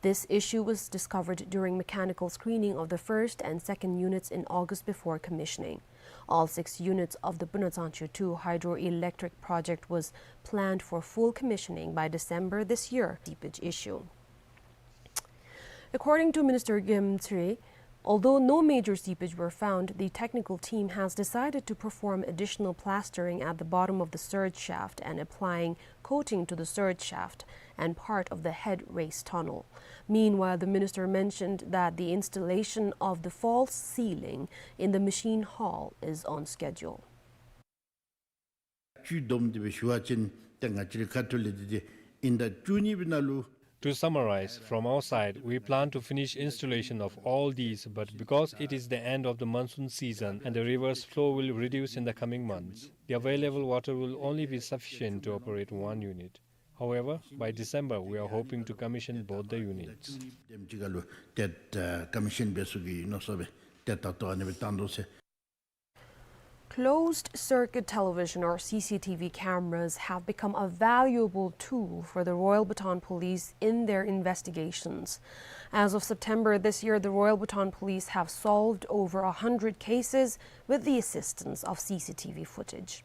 This issue was discovered during mechanical screening of the first and second units in August before commissioning. All six units of the Punatsanchu two hydroelectric project was planned for full commissioning by December this year. Seepage issue. According to Minister Gem Tsri, although no major seepage were found, the technical team has decided to perform additional plastering at the bottom of the surge shaft and applying coating to the surge shaft and part of the head race tunnel. Meanwhile, the minister mentioned that the installation of the false ceiling in the machine hall is on schedule. བཅུད་བསྡོམས་ཏེ་སྦེ་ཞུ་བ་ཅིན་ཏེ་ང་བཅས་རའི་ཁ་ཐུག་ལས་འདི་ཏེ་ཨིན་ཟླ་བཅུ་གཉིས་པའི་ནང་ལུ། To summarize, from our side, we plan to finish installation of all these, but because it is the end of the monsoon season and the river's flow will reduce in the coming months, the available water will only be sufficient to operate one unit. However, by December, we are hoping to commission both the units. དེམ་ཅིག་ཁར་ལུ་ཏེ་ཨ་ཀོ་མི་ཤཱན་འབད་ཚུགས་ཀྱི་མནོ་བསམ་སྦེ་ཏེ་ད་ལྟོ་ཨ་ནི་སྦེ་བཏང་དོ་ཟེར། Closed circuit television or C C T V cameras have become a valuable tool for the Royal Bhutan Police in their investigations. As of September this year, the Royal Bhutan Police have solved over a hundred cases with the assistance of C C T V footage.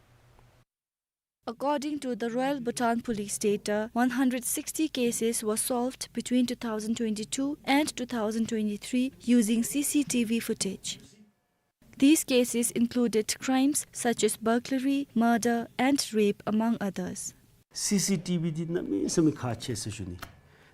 According to the Royal Bhutan Police data, one hundred sixty cases were solved between two thousand twenty-two and two thousand twenty-three using C C T V footage. These cases included crimes such as burglary, murder, and rape, among others. C C T V འདི་གནམ་མེད་ས་མེད་ཁག་ཆེ་ཟེར་ཞུ་ནི།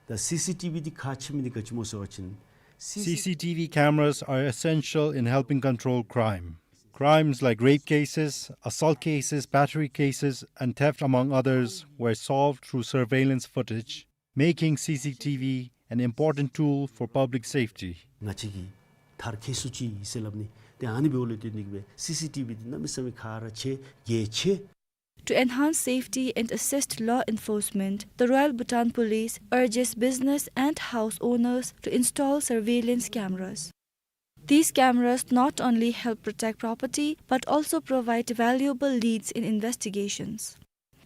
ད་C C T V འདི་ཁག་ཆེ་མི་འདི་ག་ཅི་སྨོ་ཟེར་བ་ཅིན་C C T V cameras are essential in helping control crime. Crimes like rape cases, assault cases, battery cases, and theft, among others, were solved through surveillance footage, making C C T V an important tool for public safety. ང་བཅས་ཀྱིས་མཐར་འཁྱོལ་སུ་ཅིག་ཟེར་སླབ་ནི། ཏེ་ཨ་ནི་འབདཝ་ལས་བརྟེན་ཏེ་གིས་སྦེ་C C T V འདི་གནམ་མེད་ས་མེད་ཁག་ར་ཆེ་གལ་ཆེ། To enhance safety and assist law enforcement, the Royal Bhutan Police urges business and house owners to install surveillance cameras. These cameras not only help protect property but also provide valuable leads in investigations.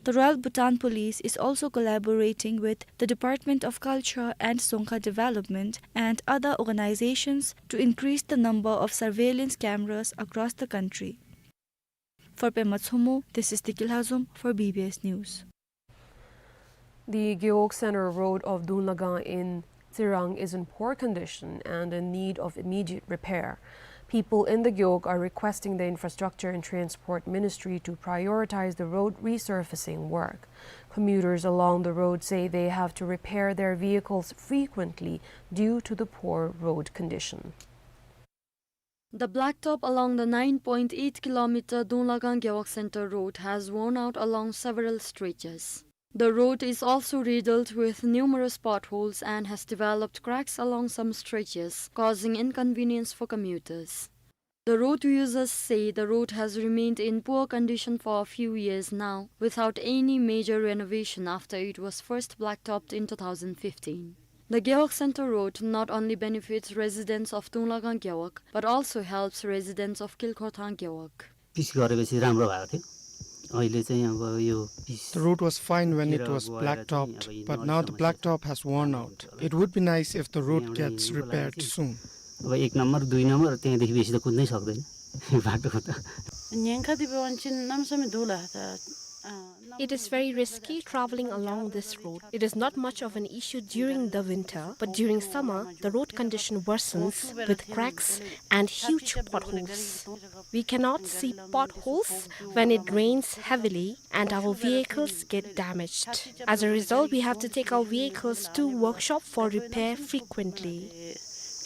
The Royal Bhutan Police is also collaborating with the Department of Culture and Dzongkha Development and other organizations to increase the number of surveillance cameras across the country. For Pema Tshomo, this is Deki Lhazom for B B S News. The Gewog Center Road of Dunglagang in Tsirang is in poor condition and in need of immediate repair. People in the Gewog are requesting the Infrastructure and Transport Ministry to prioritize the road resurfacing work. Commuters along the road say they have to repair their vehicles frequently due to the poor road condition. The blacktop along the nine point eight kilometer Dunglagang Gewog Center Road has worn out along several stretches. The road is also riddled with numerous potholes and has developed cracks along some stretches, causing inconvenience for commuters. The road users say the road has remained in poor condition for a few years now, without any major renovation after it was first blacktopped in two thousand fifteen. The Gewog Center Road not only benefits residents of Dunglagang Gewog, but also helps residents of Kilkhorthang Gewog. Pitch गरेपछि राम्रो भएको थियो। अहिले चाहिँ अब यो pitch The road was fine when it was blacktopped, but now the blacktop has worn out. It would be nice if the road gets repaired soon. अब एक नम्बर, दुई नम्बर, त्यहाँदेखि बेसी त कुद्नै सक्दैन बाटोमा त। ཉེན་ཁ་འདི་འབད་བ་ཅིན་གནམ་མེད་ས་མེད་འདུག་ལགས། ད་ཨ་ It is very risky traveling along this road. It is not much of an issue during the winter, but during summer, the road condition worsens with cracks and huge potholes. We cannot see potholes when it rains heavily, and our vehicles get damaged. As a result, we have to take our vehicles to workshop for repair frequently.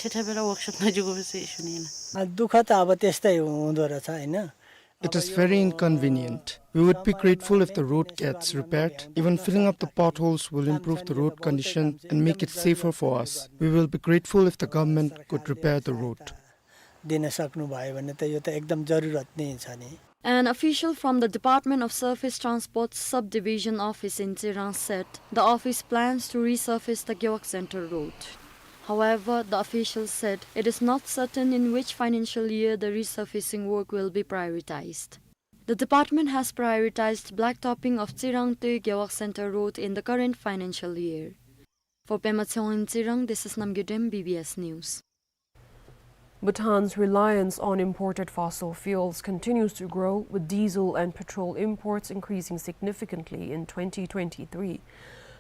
ठेठाबेला workshop मा जुगो से issue नहीं ना। अ, दुःख त अब त्यस्तै हुँदो रहेछ, होइन? It is very inconvenient. We would be grateful if the road gets repaired. Even filling up the potholes will improve the road condition and make it safer for us. We will be grateful if the government could repair the road. दिन सक्नुभयो भने त यो त एकदम जरुरत नै छ नि। An official from the Department of Surface Transport Subdivision Office in Tsirang said the office plans to resurface the Gewog Center Road. However, the official said it is not certain in which financial year the resurfacing work will be prioritized. The department has prioritized blacktopping of Tsirang to Gewog Center Road in the current financial year. For Pema Tshewang in Tsirang, this is Namgay Dem, B B S News. Bhutan's reliance on imported fossil fuels continues to grow, with diesel and petrol imports increasing significantly in twenty twenty-three.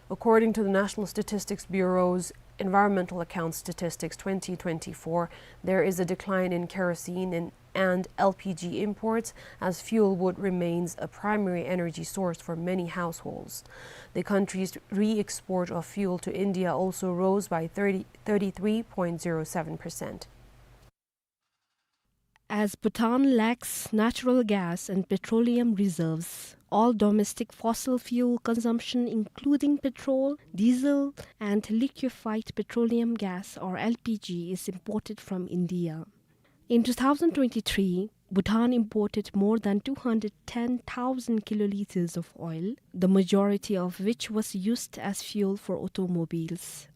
According to the National Statistics Bureau's Environmental Account Statistics twenty twenty-four, there is a decline in kerosene and, and L P G imports, as fuel wood remains a primary energy source for many households. The country's re-export of fuel to India also rose by thirty, thirty-three point zero seven percent. As Bhutan lacks natural gas and petroleum reserves, all domestic fossil fuel consumption, including petrol, diesel, and liquefied petroleum gas, or L P G, is imported from India. In two thousand twenty-three, Bhutan imported more than two hundred ten thousand kiloliters of oil, the majority of which was used as fuel for automobiles.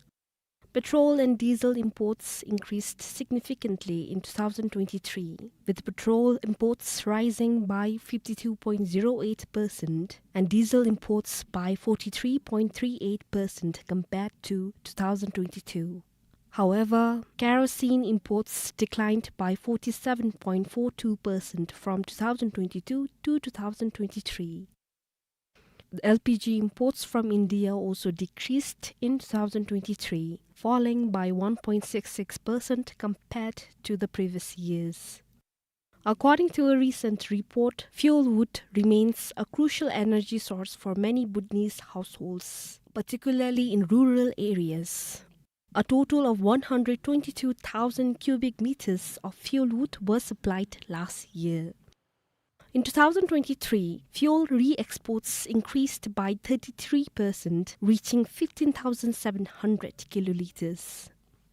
Petrol and diesel imports increased significantly in two thousand twenty-three, with petrol imports rising by fifty-two point zero eight percent and diesel imports by forty-three point three eight percent compared to two thousand twenty-two. However, kerosene imports declined by forty-seven point four two percent from two thousand twenty-two to two thousand twenty-three. L P G imports from India also decreased in two thousand twenty-three, falling by one point six six percent compared to the previous years. According to a recent report, fuel wood remains a crucial energy source for many Bhutanese households, particularly in rural areas. A total of one hundred twenty-two thousand cubic meters of fuel wood was supplied last year. In two thousand twenty-three, fuel re-exports increased by thirty-three percent, reaching fifteen thousand seven hundred kiloliters.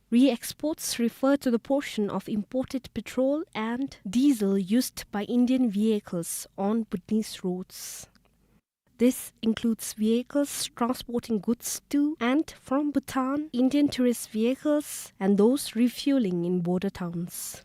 Re-exports refer to the portion of imported petrol and diesel used by Indian vehicles on Bhutanese roads. This includes vehicles transporting goods to and from Bhutan, Indian tourist vehicles, and those refueling in border towns.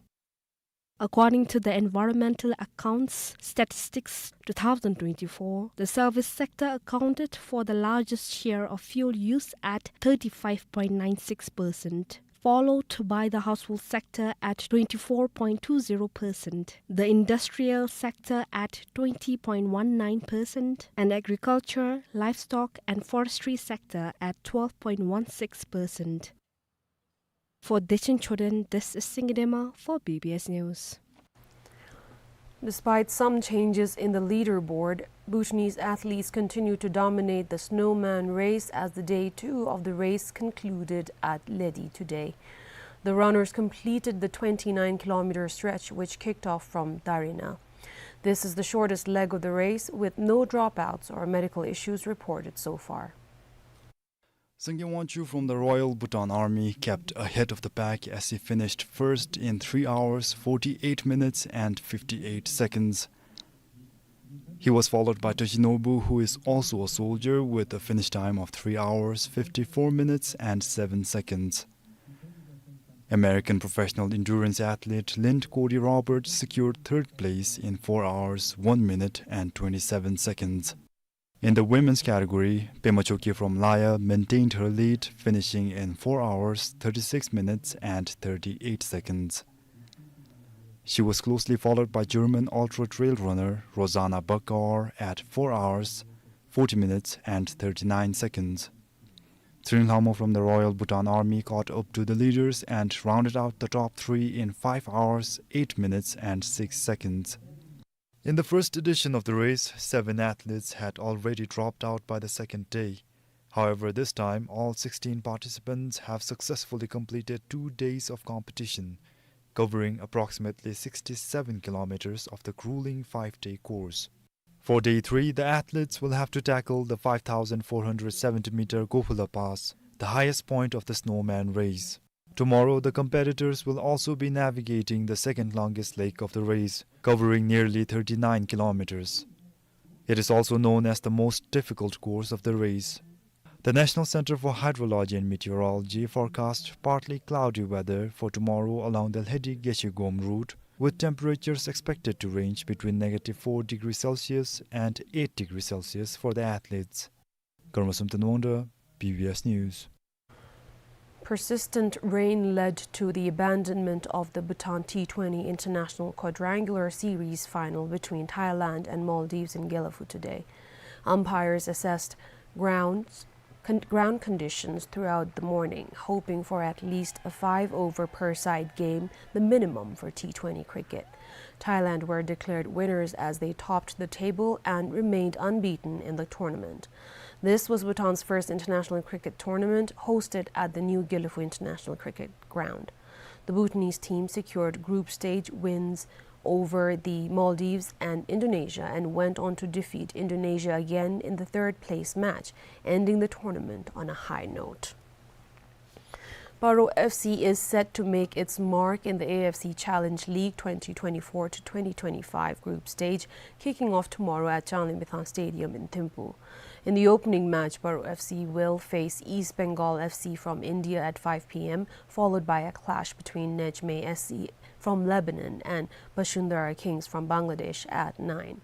According to the Environmental Accounts Statistics two thousand twenty-four, the service sector accounted for the largest share of fuel use at thirty-five point nine six percent, followed by the household sector at twenty-four point two zero percent, the industrial sector at twenty point one nine percent, and agriculture, livestock, and forestry sector at twelve point one six percent. For Dechen Choden, this is Singye Dema for B B S News. Despite some changes in the leaderboard, Bhutanese athletes continue to dominate the snowman race as the day two of the race concluded at Ledi today. The runners completed the twenty-nine kilometer stretch, which kicked off from Darina. This is the shortest leg of the race, with no dropouts or medical issues reported so far. Sangay Wangchuk from the Royal Bhutan Army kept ahead of the pack as he finished first in three hours, forty-eight minutes and fifty-eight seconds. He was followed by Toshinobu, who is also a soldier, with a finish time of three hours, fifty-four minutes and seven seconds. American professional endurance athlete Lind Cody Roberts secured third place in four hours, one minute and twenty-seven seconds. In the women's category, Pema Choekyi from Laya maintained her lead, finishing in four hours, thirty-six minutes and thirty-eight seconds. She was closely followed by German ultra trail runner Rosanna Backauer at four hours, forty minutes and thirty-nine seconds. Trin Lhamo from the Royal Bhutan Army caught up to the leaders and rounded out the top three in five hours, eight minutes and six seconds. In the first edition of the race, seven athletes had already dropped out by the second day. However, this time, all sixteen participants have successfully completed two days of competition, covering approximately sixty-seven kilometers of the grueling five-day course. For day three, the athletes will have to tackle the five thousand four hundred seventy meter Gophula Pass, the highest point of the Snowman Race. Tomorrow, the competitors will also be navigating the second longest leg of the race, covering nearly thirty-nine kilometers. It is also known as the most difficult course of the race. The National Center for Hydrology and Meteorology forecast partly cloudy weather for tomorrow along the Lhedi-Gechi-Gom route, with temperatures expected to range between negative four degrees Celsius and eight degrees Celsius for the athletes. Karma Somten Wangda, B B S News. Persistent rain led to the abandonment of the Bhutan T twenty International Quadrangular Series final between Thailand and Maldives in Gelephu today. Umpires assessed grounds, con-, ground conditions throughout the morning, hoping for at least a five over per side game, the minimum for T twenty cricket. Thailand were declared winners as they topped the table and remained unbeaten in the tournament. This was Bhutan's first international cricket tournament hosted at the new Gelephu International Cricket Ground. The Bhutanese team secured group stage wins over the Maldives and Indonesia and went on to defeat Indonesia again in the third place match, ending the tournament on a high note. Paro F C is set to make its mark in the A F C Challenge League twenty twenty-four to twenty twenty-five group stage, kicking off tomorrow at Changlimithang Stadium in Thimphu. In the opening match, Paro F C will face East Bengal F C from India at five p m, followed by a clash between Nejmeh S C from Lebanon and Bashundhara Kings from Bangladesh at nine.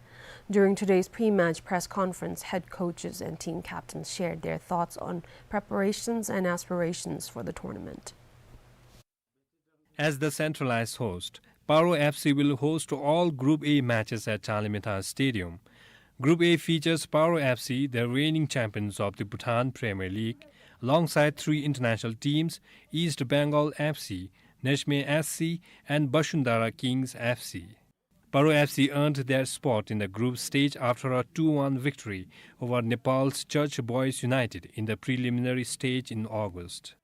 During today's pre-match press conference, head coaches and team captains shared their thoughts on preparations and aspirations for the tournament. As the centralized host, Paro F C will host all Group A matches at Changlimithang Stadium. Group A features Paro F C, the reigning champions of the Bhutan Premier League, alongside three international teams, East Bengal F C, Nejmeh S C, and Bashundhara Kings F C. Paro F C earned their spot in the group stage after a two one victory over Nepal's Church Boys United in the preliminary stage in August.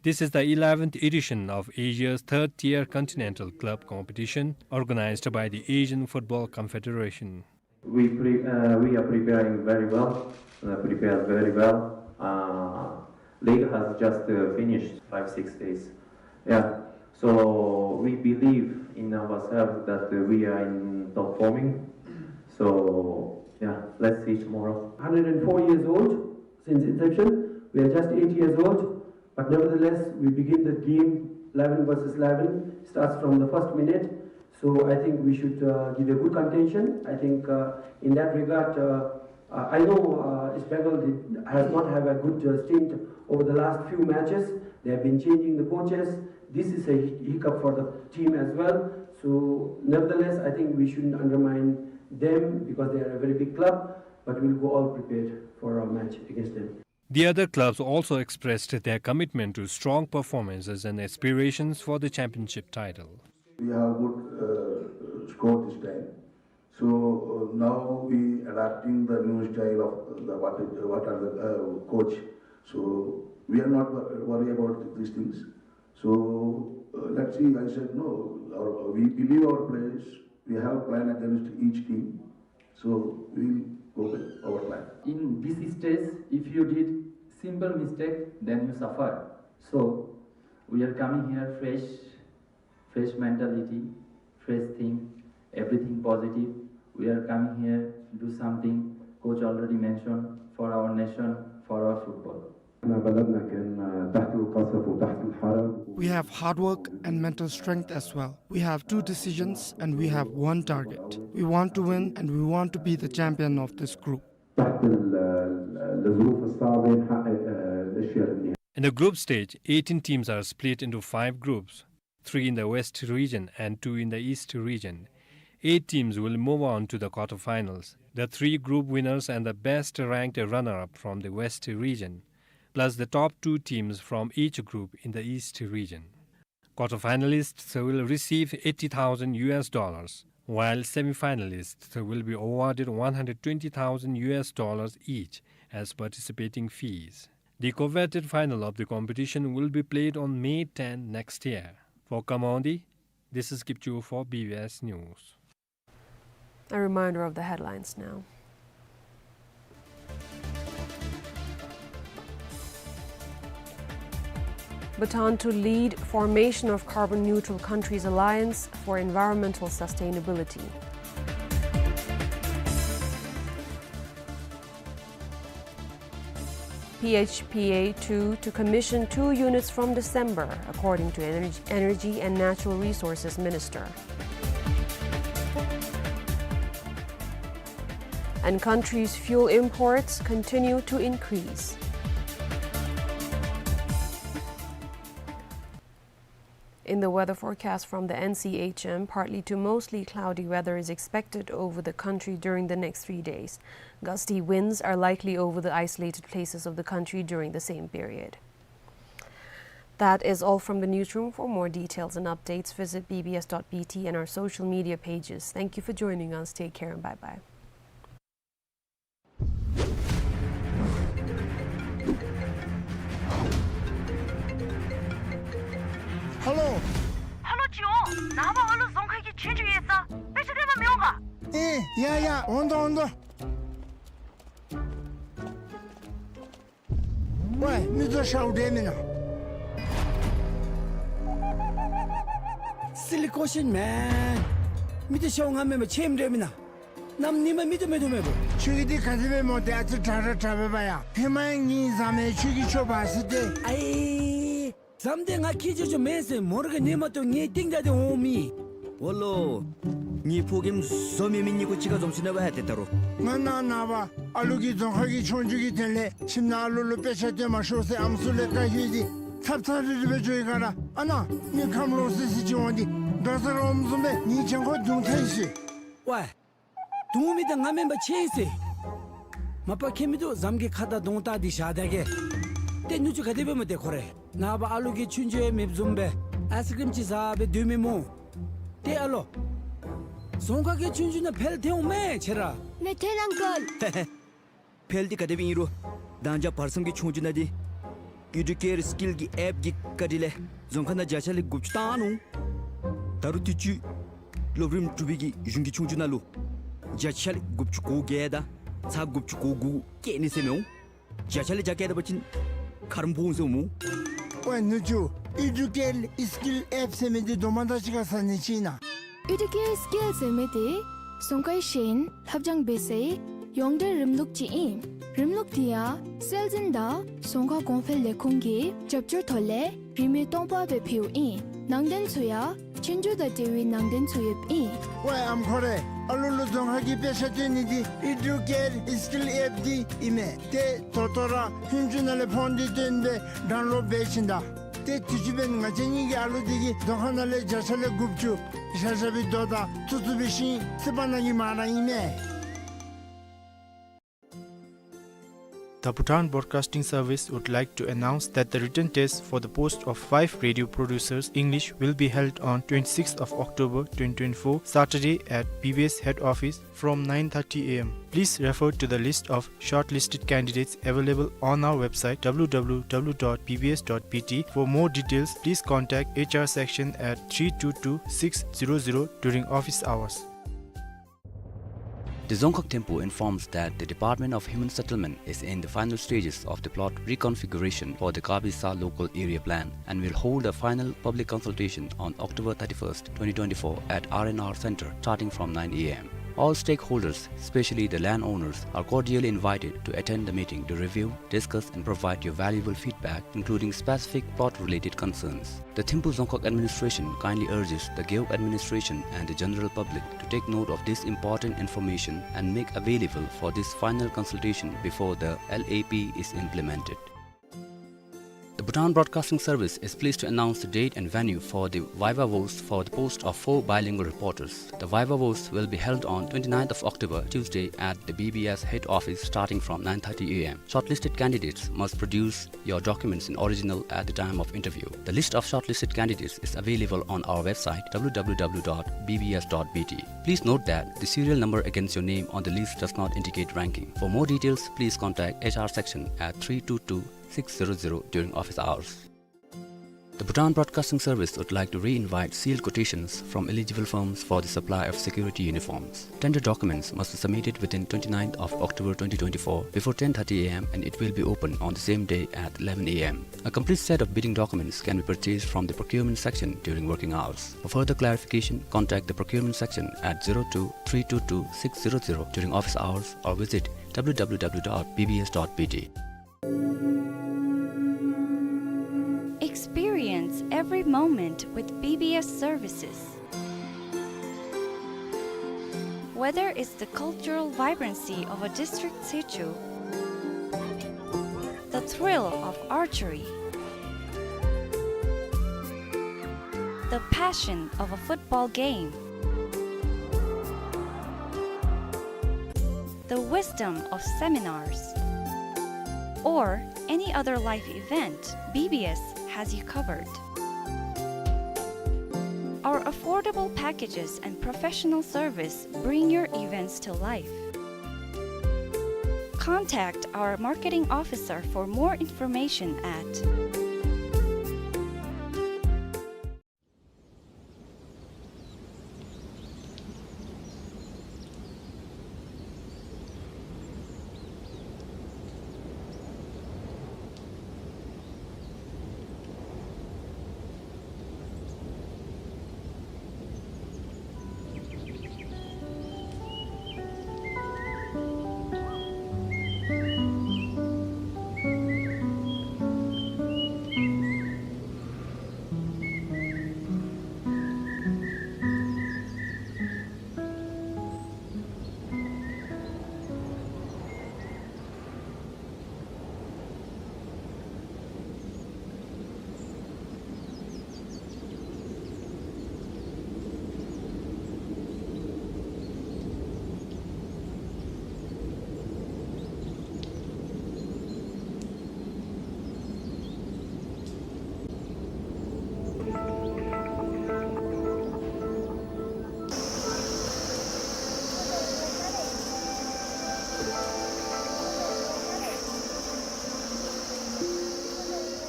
This is the eleventh edition of Asia's third-tier continental club competition organized by the Asian Football Confederation. We pre-, uh, we are preparing very well, uh, prepared very well. Uh, league has just, uh, finished five, six days. Yeah. So we believe in ourselves that, uh, we are in top forming. So, yeah, let's see tomorrow. Hundred and four years old since inception. We are just eight years old. But nevertheless, we begin the game eleven versus eleven. Starts from the first minute. So I think we should, uh, give a good contention. I think, uh, in that regard, uh, uh, I know, uh, East Bengal did, has not have a good, uh, stint over the last few matches. They have been changing the coaches. This is a hic-, hiccup for the team as well. So nevertheless, I think we shouldn't undermine them because they are a very big club. But we'll go all prepared for our match against them. The other clubs also expressed their commitment to strong performances and aspirations for the championship title. We have good, uh, score this time. So, uh, now we adapting the new style of the, what, what are the, uh, coach. So we are not wor-, worried about these things. So, uh, let's see, I said, no, our, we believe our players, we have plan against each team. So we'll go with our plan. In this stage, if you did simple mistake, then you suffer. So we are coming here fresh, fresh mentality, fresh thing, everything positive. We are coming here to do something. Coach already mentioned, for our nation, for our football. احنا بلدنا كان تحت القصف وتحت الحرب. We have hard work and mental strength as well. We have two decisions and we have one target. We want to win and we want to be the champion of this group. تحت ال-، ال-، الظروف الصعبة نحقق، آه، الأشياء المنيحة. In the group stage, eighteen teams are split into five groups, three in the West region and two in the East region. Eight teams will move on to the quarterfinals. The three group winners and the best ranked runner-up from the West region, plus the top two teams from each group in the East region. Quarterfinalists will receive eighty thousand U S dollars, while semifinalists will be awarded one hundred twenty thousand U S dollars each as participating fees. The coveted final of the competition will be played on May ten next year. For Kamondi, this is Kipchu for B B S News. A reminder of the headlines now. Bhutan to lead formation of carbon neutral countries alliance for environmental sustainability. P H P A two to commission two units from December, according to Energy, Energy and Natural Resources Minister. And country's fuel imports continue to increase. In the weather forecast from the N C H M, partly to mostly cloudy weather is expected over the country during the next three days. Gusty winds are likely over the isolated places of the country during the same period. That is all from the newsroom. For more details and updates, visit B B S dot B T and our social media pages. Thank you for joining us. Take care and bye-bye. Hello. Hello ཅིག་འོང་། ནངས་པ་ཨ་ལུ་རྫོང་ཁག་གི་ཆོས་རྒྱུགས་ཡོད་ས། དཔེ་ཆ་སྟོན་པར་མི་འོང་ག། ཨེ་ཡ་ཡ། འོང་དོ་འོང་དོ། ཝེ་མི་ཚུ་ཤཝ་འདྲ་མེན་ན། Silly question man. མི་ཚུ་ཤཝ་ང་མེན་པར་ཆེམ་འདྲ་མེན་ན། གནམ་ཉིན་མ་མི་ཚུ་མེད་དོ་མེད་པོ། ཁྱོད་ཀྱིས་འདི་ག་དེ་སྦེ་སྨོ། ཏེ་ཨ་ཙི་དྲག་དྲག་དྲག་སྦེ་འབད་ཡ། ཧེ་མ་ཡང་ངེའི་བཟའ་མི་ཁྱོད་ཀྱིས་ཁྱོད་འབག་ཟེར་ཏེ། ཨའི། བཟའ་མི་འདི་ང་ཁྱེད་ཅོ་ཅོ་མེན་ཟེར། མོ་ར་གིས་ཉན་མ་བཏུབ་ངེའི་རྟིང་བདའ་སྟེ་འོང་མི། འོ་ལོ། ངེའི་ཕོ་རྒནམ་བཟོ་མེད་མི་གཉིས་ཀོ་གཅིག་ཁར་འཛོམས་ཞིནམ་ལས་འབད་ཡ་ཏེ་ད་རུང་། ང་ནངས་པ་ཨ་ལུ་གི་རྫོང་ཁག་གི་ཆོས་རྒྱུགས་ཀྱི་དོན་ལས་ཁྱིམ་ནང་ཨ་ལུ་ལུ་དཔེ་ཆ་སྟོན་མ་ཤོག་ཟེར་ཨམ་སྲུ་ལས་བཀའ་ཞུ་ཡི། འཚབ་འཚབ་རིལ་རི་སྦེ་འགྱོ་ཡི་ག་ར། ཨ་ནཱ་མི་ཁམས་ལོག་སི་སི་ཅིག་འོང་སྟེ་འགྲོ་ས་ར་འོངམ་བཟུམ་སྦེ་ངེའི་གྱང་ཁར་རྡུང་ཐལ་ཡི་ཤིག། ཝེ། རྡུང་མི་འདི་ང་མེན་པར་ཆེམ་ཟེར། མ་པ་ཁྱད་མི་འདུག། བཟའ་མི་གི་ཁ་དང་གདོང་བལྟ་སྟེ་བཞག་ད་གེ། ཏེ་ནུ་གཅུང་ག་དེ་སྦེ་སྨོ་ཏེ་ཁོ་རེ། ནངས་པ་ཨ་ལུ་གི་ཆོས་རྒྱུགས་ཡང་མེདཔ་བཟུམ་སྦེ་ཨའི་སི་ཀྲིམ་ཅིག་བཟའ་སྦེ་སྡོད་མི་སྨོ། ཏེ་ཨ་ལོ། རྫོང་ཁག་གི་ཆོས་རྒྱུགས་ནང་འཕེལ་ཐལ་འོང་མས་ཁྱེད་ར། ནེ་ཐེན་ཨང་ཀལ། འཕེལ་འདི་ག་དེ་སྦེ་ཨིན་རུང་། ད་ཅི་བར་མཚམས་ཀྱི་ཆོས་རྒྱུགས་ནང་འདི་ཨི་ཌུ་ཀེར་སི་ཀིལ་གྱི་ཨེཔ་གི་བཀའ་དྲིན་ལས་རྫོང་ཁག་ནང་བརྒྱ་ཆ་ལས་དགུ་བཅུ་བཏང་ནུག། ད་རུང་དུས་ཅི་སློབ་རིམ་དྲུག་པའི་གི་གཞུང་གི་ཆོས་རྒྱུགས་ནང་ལུ་བརྒྱ་ཆ་ལས་དགུ་བཅུ་གོ་བརྒྱད་དང་ཚག་དགུ་བཅུ་གོ་དགུ་བཀལ་ནི་ཟེར་མི་འོང་། བརྒྱ་ཆ་ལས་བརྒྱ་བཀལ་ད་པ་ཅིན་ཁ་རོག་ཕོག་འོང་ཟེར་མི་འོང་། ཝེ་ནུ་གཅུང་། ཨི་ཌུ་ཀེར་སི་ཀིལ་ཨེཔ་ཟེར་མི་འདི་དོ་མ་ད་ཅི་ཁར་ཟ་ནི་ཅིག་ཨིན་ན། ཨི་ཌུ་ཀེར་སི་ཀིལ་ཟེར་མི་འདི་རྫོང་ཁའི་ཤེས་ཡོན་ལྷབ་སྦྱང་འབད་སའི་ཡོངས་འབྲེལ་རིམ་ལུགས་ཅིག་ཨིན། རིམ་ལུགས་འདི་ཡང་སྲོལ་འཛིན་དང་རྫོང་ཁག་གོང་འཕེལ་ལས་ཁུངས་ཀྱི་རྒྱབ་སྐྱོར་ཐོག་ལས་རིན་མེད་སྟོང་པ་སྦེ་ཕུལཝ་ཨིན། ནང་དོན་ཚུ་ཡང་ཆོས་རྒྱུགས་དང་འབྲེལ་བའི་ནང་དོན་ཚུ་ཡོདཔ་ཨིན། ཝེ་ཨམ་ཁོ་རེ། ཨ་ལུ་ལུ་རྫོང་ཁག་གི་དཔེ་ཆ་སྟོན་ནི་འདི་ཨི་ཌུ་ཀེར་སི་ཀིལ་ཨེཔ་འདི་ཨིན་མས། ཏེ་ད་ལྟོ་ར་ཧུན་ཅུ་ནང་ལས་ཕོན་འདི་བཏོན་སྦེ་ཌའོན་ལོཌ་འབད་ཞིནམ་ད། ཏེ་དུས་ཅི་འབདན་ང་བཅས་གཉིས་ཀྱི་ཨ་ལུ་འདི་གིས་རྫོང་ཁག་ནང་ལས་བརྒྱ་ཆ་ལས་དགུ་བཅུ་བཞག་བཞག་པའི་རྡོ་དང་ཐུག་ཐུག་པའི་ཤིང་རྩིག་པ་ནང་གི་མ་ར་ཨིན་མས། The Bhutan Broadcasting Service would like to announce that the written test for the post of five radio producers English will be held on twenty-sixth of October twenty twenty-four, Saturday, at B B S head office from nine thirty A M. Please refer to the list of shortlisted candidates available on our website W W W dot B B S dot B T. For more details, please contact H R section at three two two six zero zero during office hours. The Dzongkhag Thimphu informs that the Department of Human Settlement is in the final stages of the plot reconfiguration for the Kabisa local area plan and will hold a final public consultation on October thirty-first, twenty twenty-four at R and R Center starting from nine A M. All stakeholders, especially the landowners, are cordially invited to attend the meeting to review, discuss and provide your valuable feedback, including specific plot-related concerns. The Thimphu Dzongkhag administration kindly urges the Gewog administration and the general public to take note of this important information and make available for this final consultation before the L A P is implemented. The Bhutan Broadcasting Service is pleased to announce the date and venue for the viva voce for the post of four bilingual reporters. The viva voce will be held on twenty-ninth of October, Tuesday, at the B B S head office starting from nine thirty a m. Shortlisted candidates must produce your documents in original at the time of interview. The list of shortlisted candidates is available on our website, w w w dot b b s dot b t. Please note that the serial number against your name on the list does not indicate ranking. For more details, please contact H R section at three two two six zero zero during office hours. The Bhutan Broadcasting Service would like to re-invite sealed quotations from eligible firms for the supply of security uniforms. Tender documents must be submitted within twenty-ninth of October twenty twenty-four before ten thirty a m and it will be open on the same day at eleven a m. A complete set of bidding documents can be purchased from the procurement section during working hours. For further clarification, contact the procurement section at zero two three two two six zero zero during office hours or visit w w w dot b b s dot b t. Experience every moment with B B S services. Whether it's the cultural vibrancy of a district sichu, the thrill of archery, the passion of a football game, the wisdom of seminars, or any other life event, B B S has you covered. Our affordable packages and professional service bring your events to life. Contact our marketing officer for more information at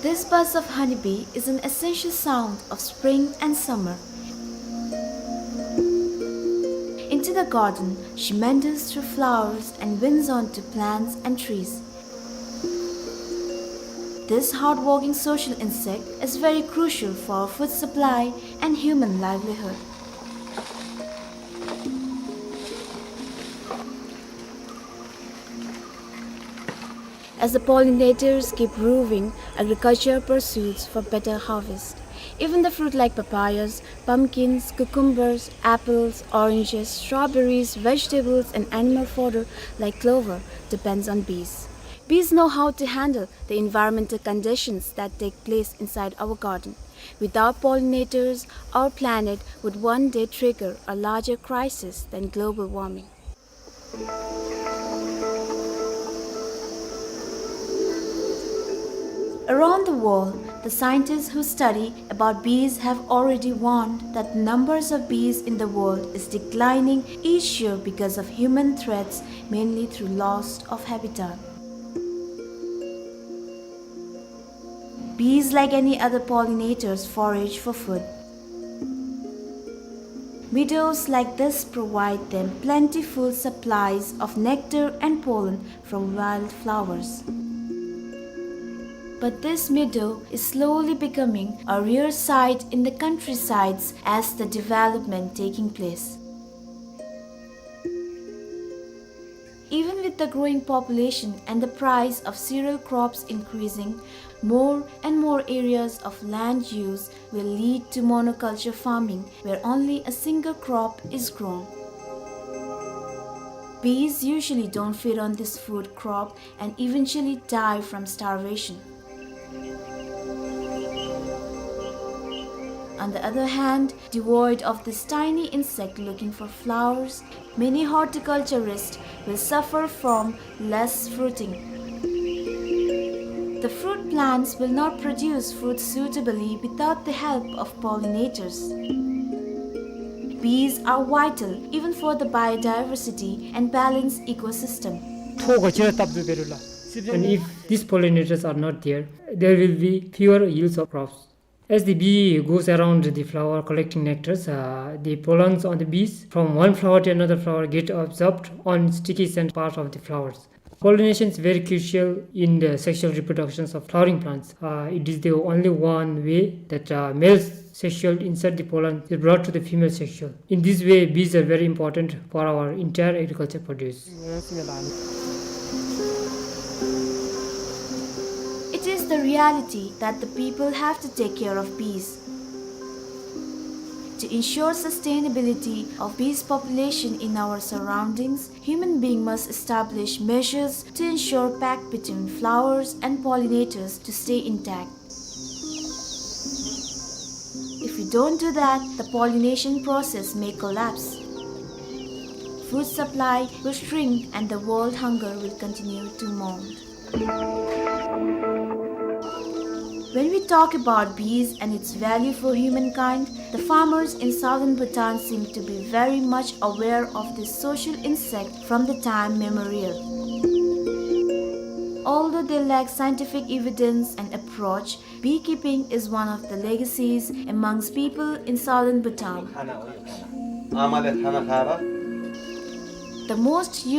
This buzz of honeybee is an essential sound of spring and summer. Into the garden, she meanders through flowers and winds onto plants and trees. This hardworking social insect is very crucial for our food supply and human livelihood. As the pollinators keep roving, agriculture pursues for better harvest. Even the fruit like papayas, pumpkins, cucumbers, apples, oranges, strawberries, vegetables, and animal fodder like clover depends on bees. Bees know how to handle the environmental conditions that take place inside our garden. Without pollinators, our planet would one day trigger a larger crisis than global warming. Around the world, the scientists who study about bees have already warned that numbers of bees in the world is declining each year because of human threats, mainly through loss of habitat. Bees, like any other pollinators, forage for food. Meadows like this provide them plentiful supplies of nectar and pollen from wildflowers. But this meadow is slowly becoming a rare sight in the countrysides as the development taking place. Even with the growing population and the price of cereal crops increasing, more and more areas of land use will lead to monoculture farming, where only a single crop is grown. Bees usually don't feed on this food crop and eventually die from starvation. On the other hand, devoid of this tiny insect looking for flowers, many horticulturists will suffer from less fruiting. The fruit plants will not produce fruit suitably without the help of pollinators. Bees are vital even for the biodiversity and balanced ecosystem. ཐོག་ག་ཅི་ར་བཏབ་དོ་འབད་རུང་ལགས། And if these pollinators are not there, there will be fewer yields of crops. As the bee goes around the flower collecting nectars, uh, the pollens on the bees from one flower to another flower get absorbed on sticky scent part of the flowers. Pollination is very crucial in the sexual reproductions of flowering plants. Uh, it is the only one way that, uh, male sexual insert the pollen is brought to the female sexual. In this way, bees are very important for our entire agriculture produce. It is the reality that the people have to take care of bees. To ensure sustainability of bees population in our surroundings, human being must establish measures to ensure pact between flowers and pollinators to stay intact. If we don't do that, the pollination process may collapse. Food supply will shrink and the world hunger will continue to mount. When we talk about bees and its value for humankind, the farmers in southern Bhutan seem to be very much aware of this social insect from the time memorial. Although they lack scientific evidence and approach, beekeeping is one of the legacies amongst people in southern Bhutan. The most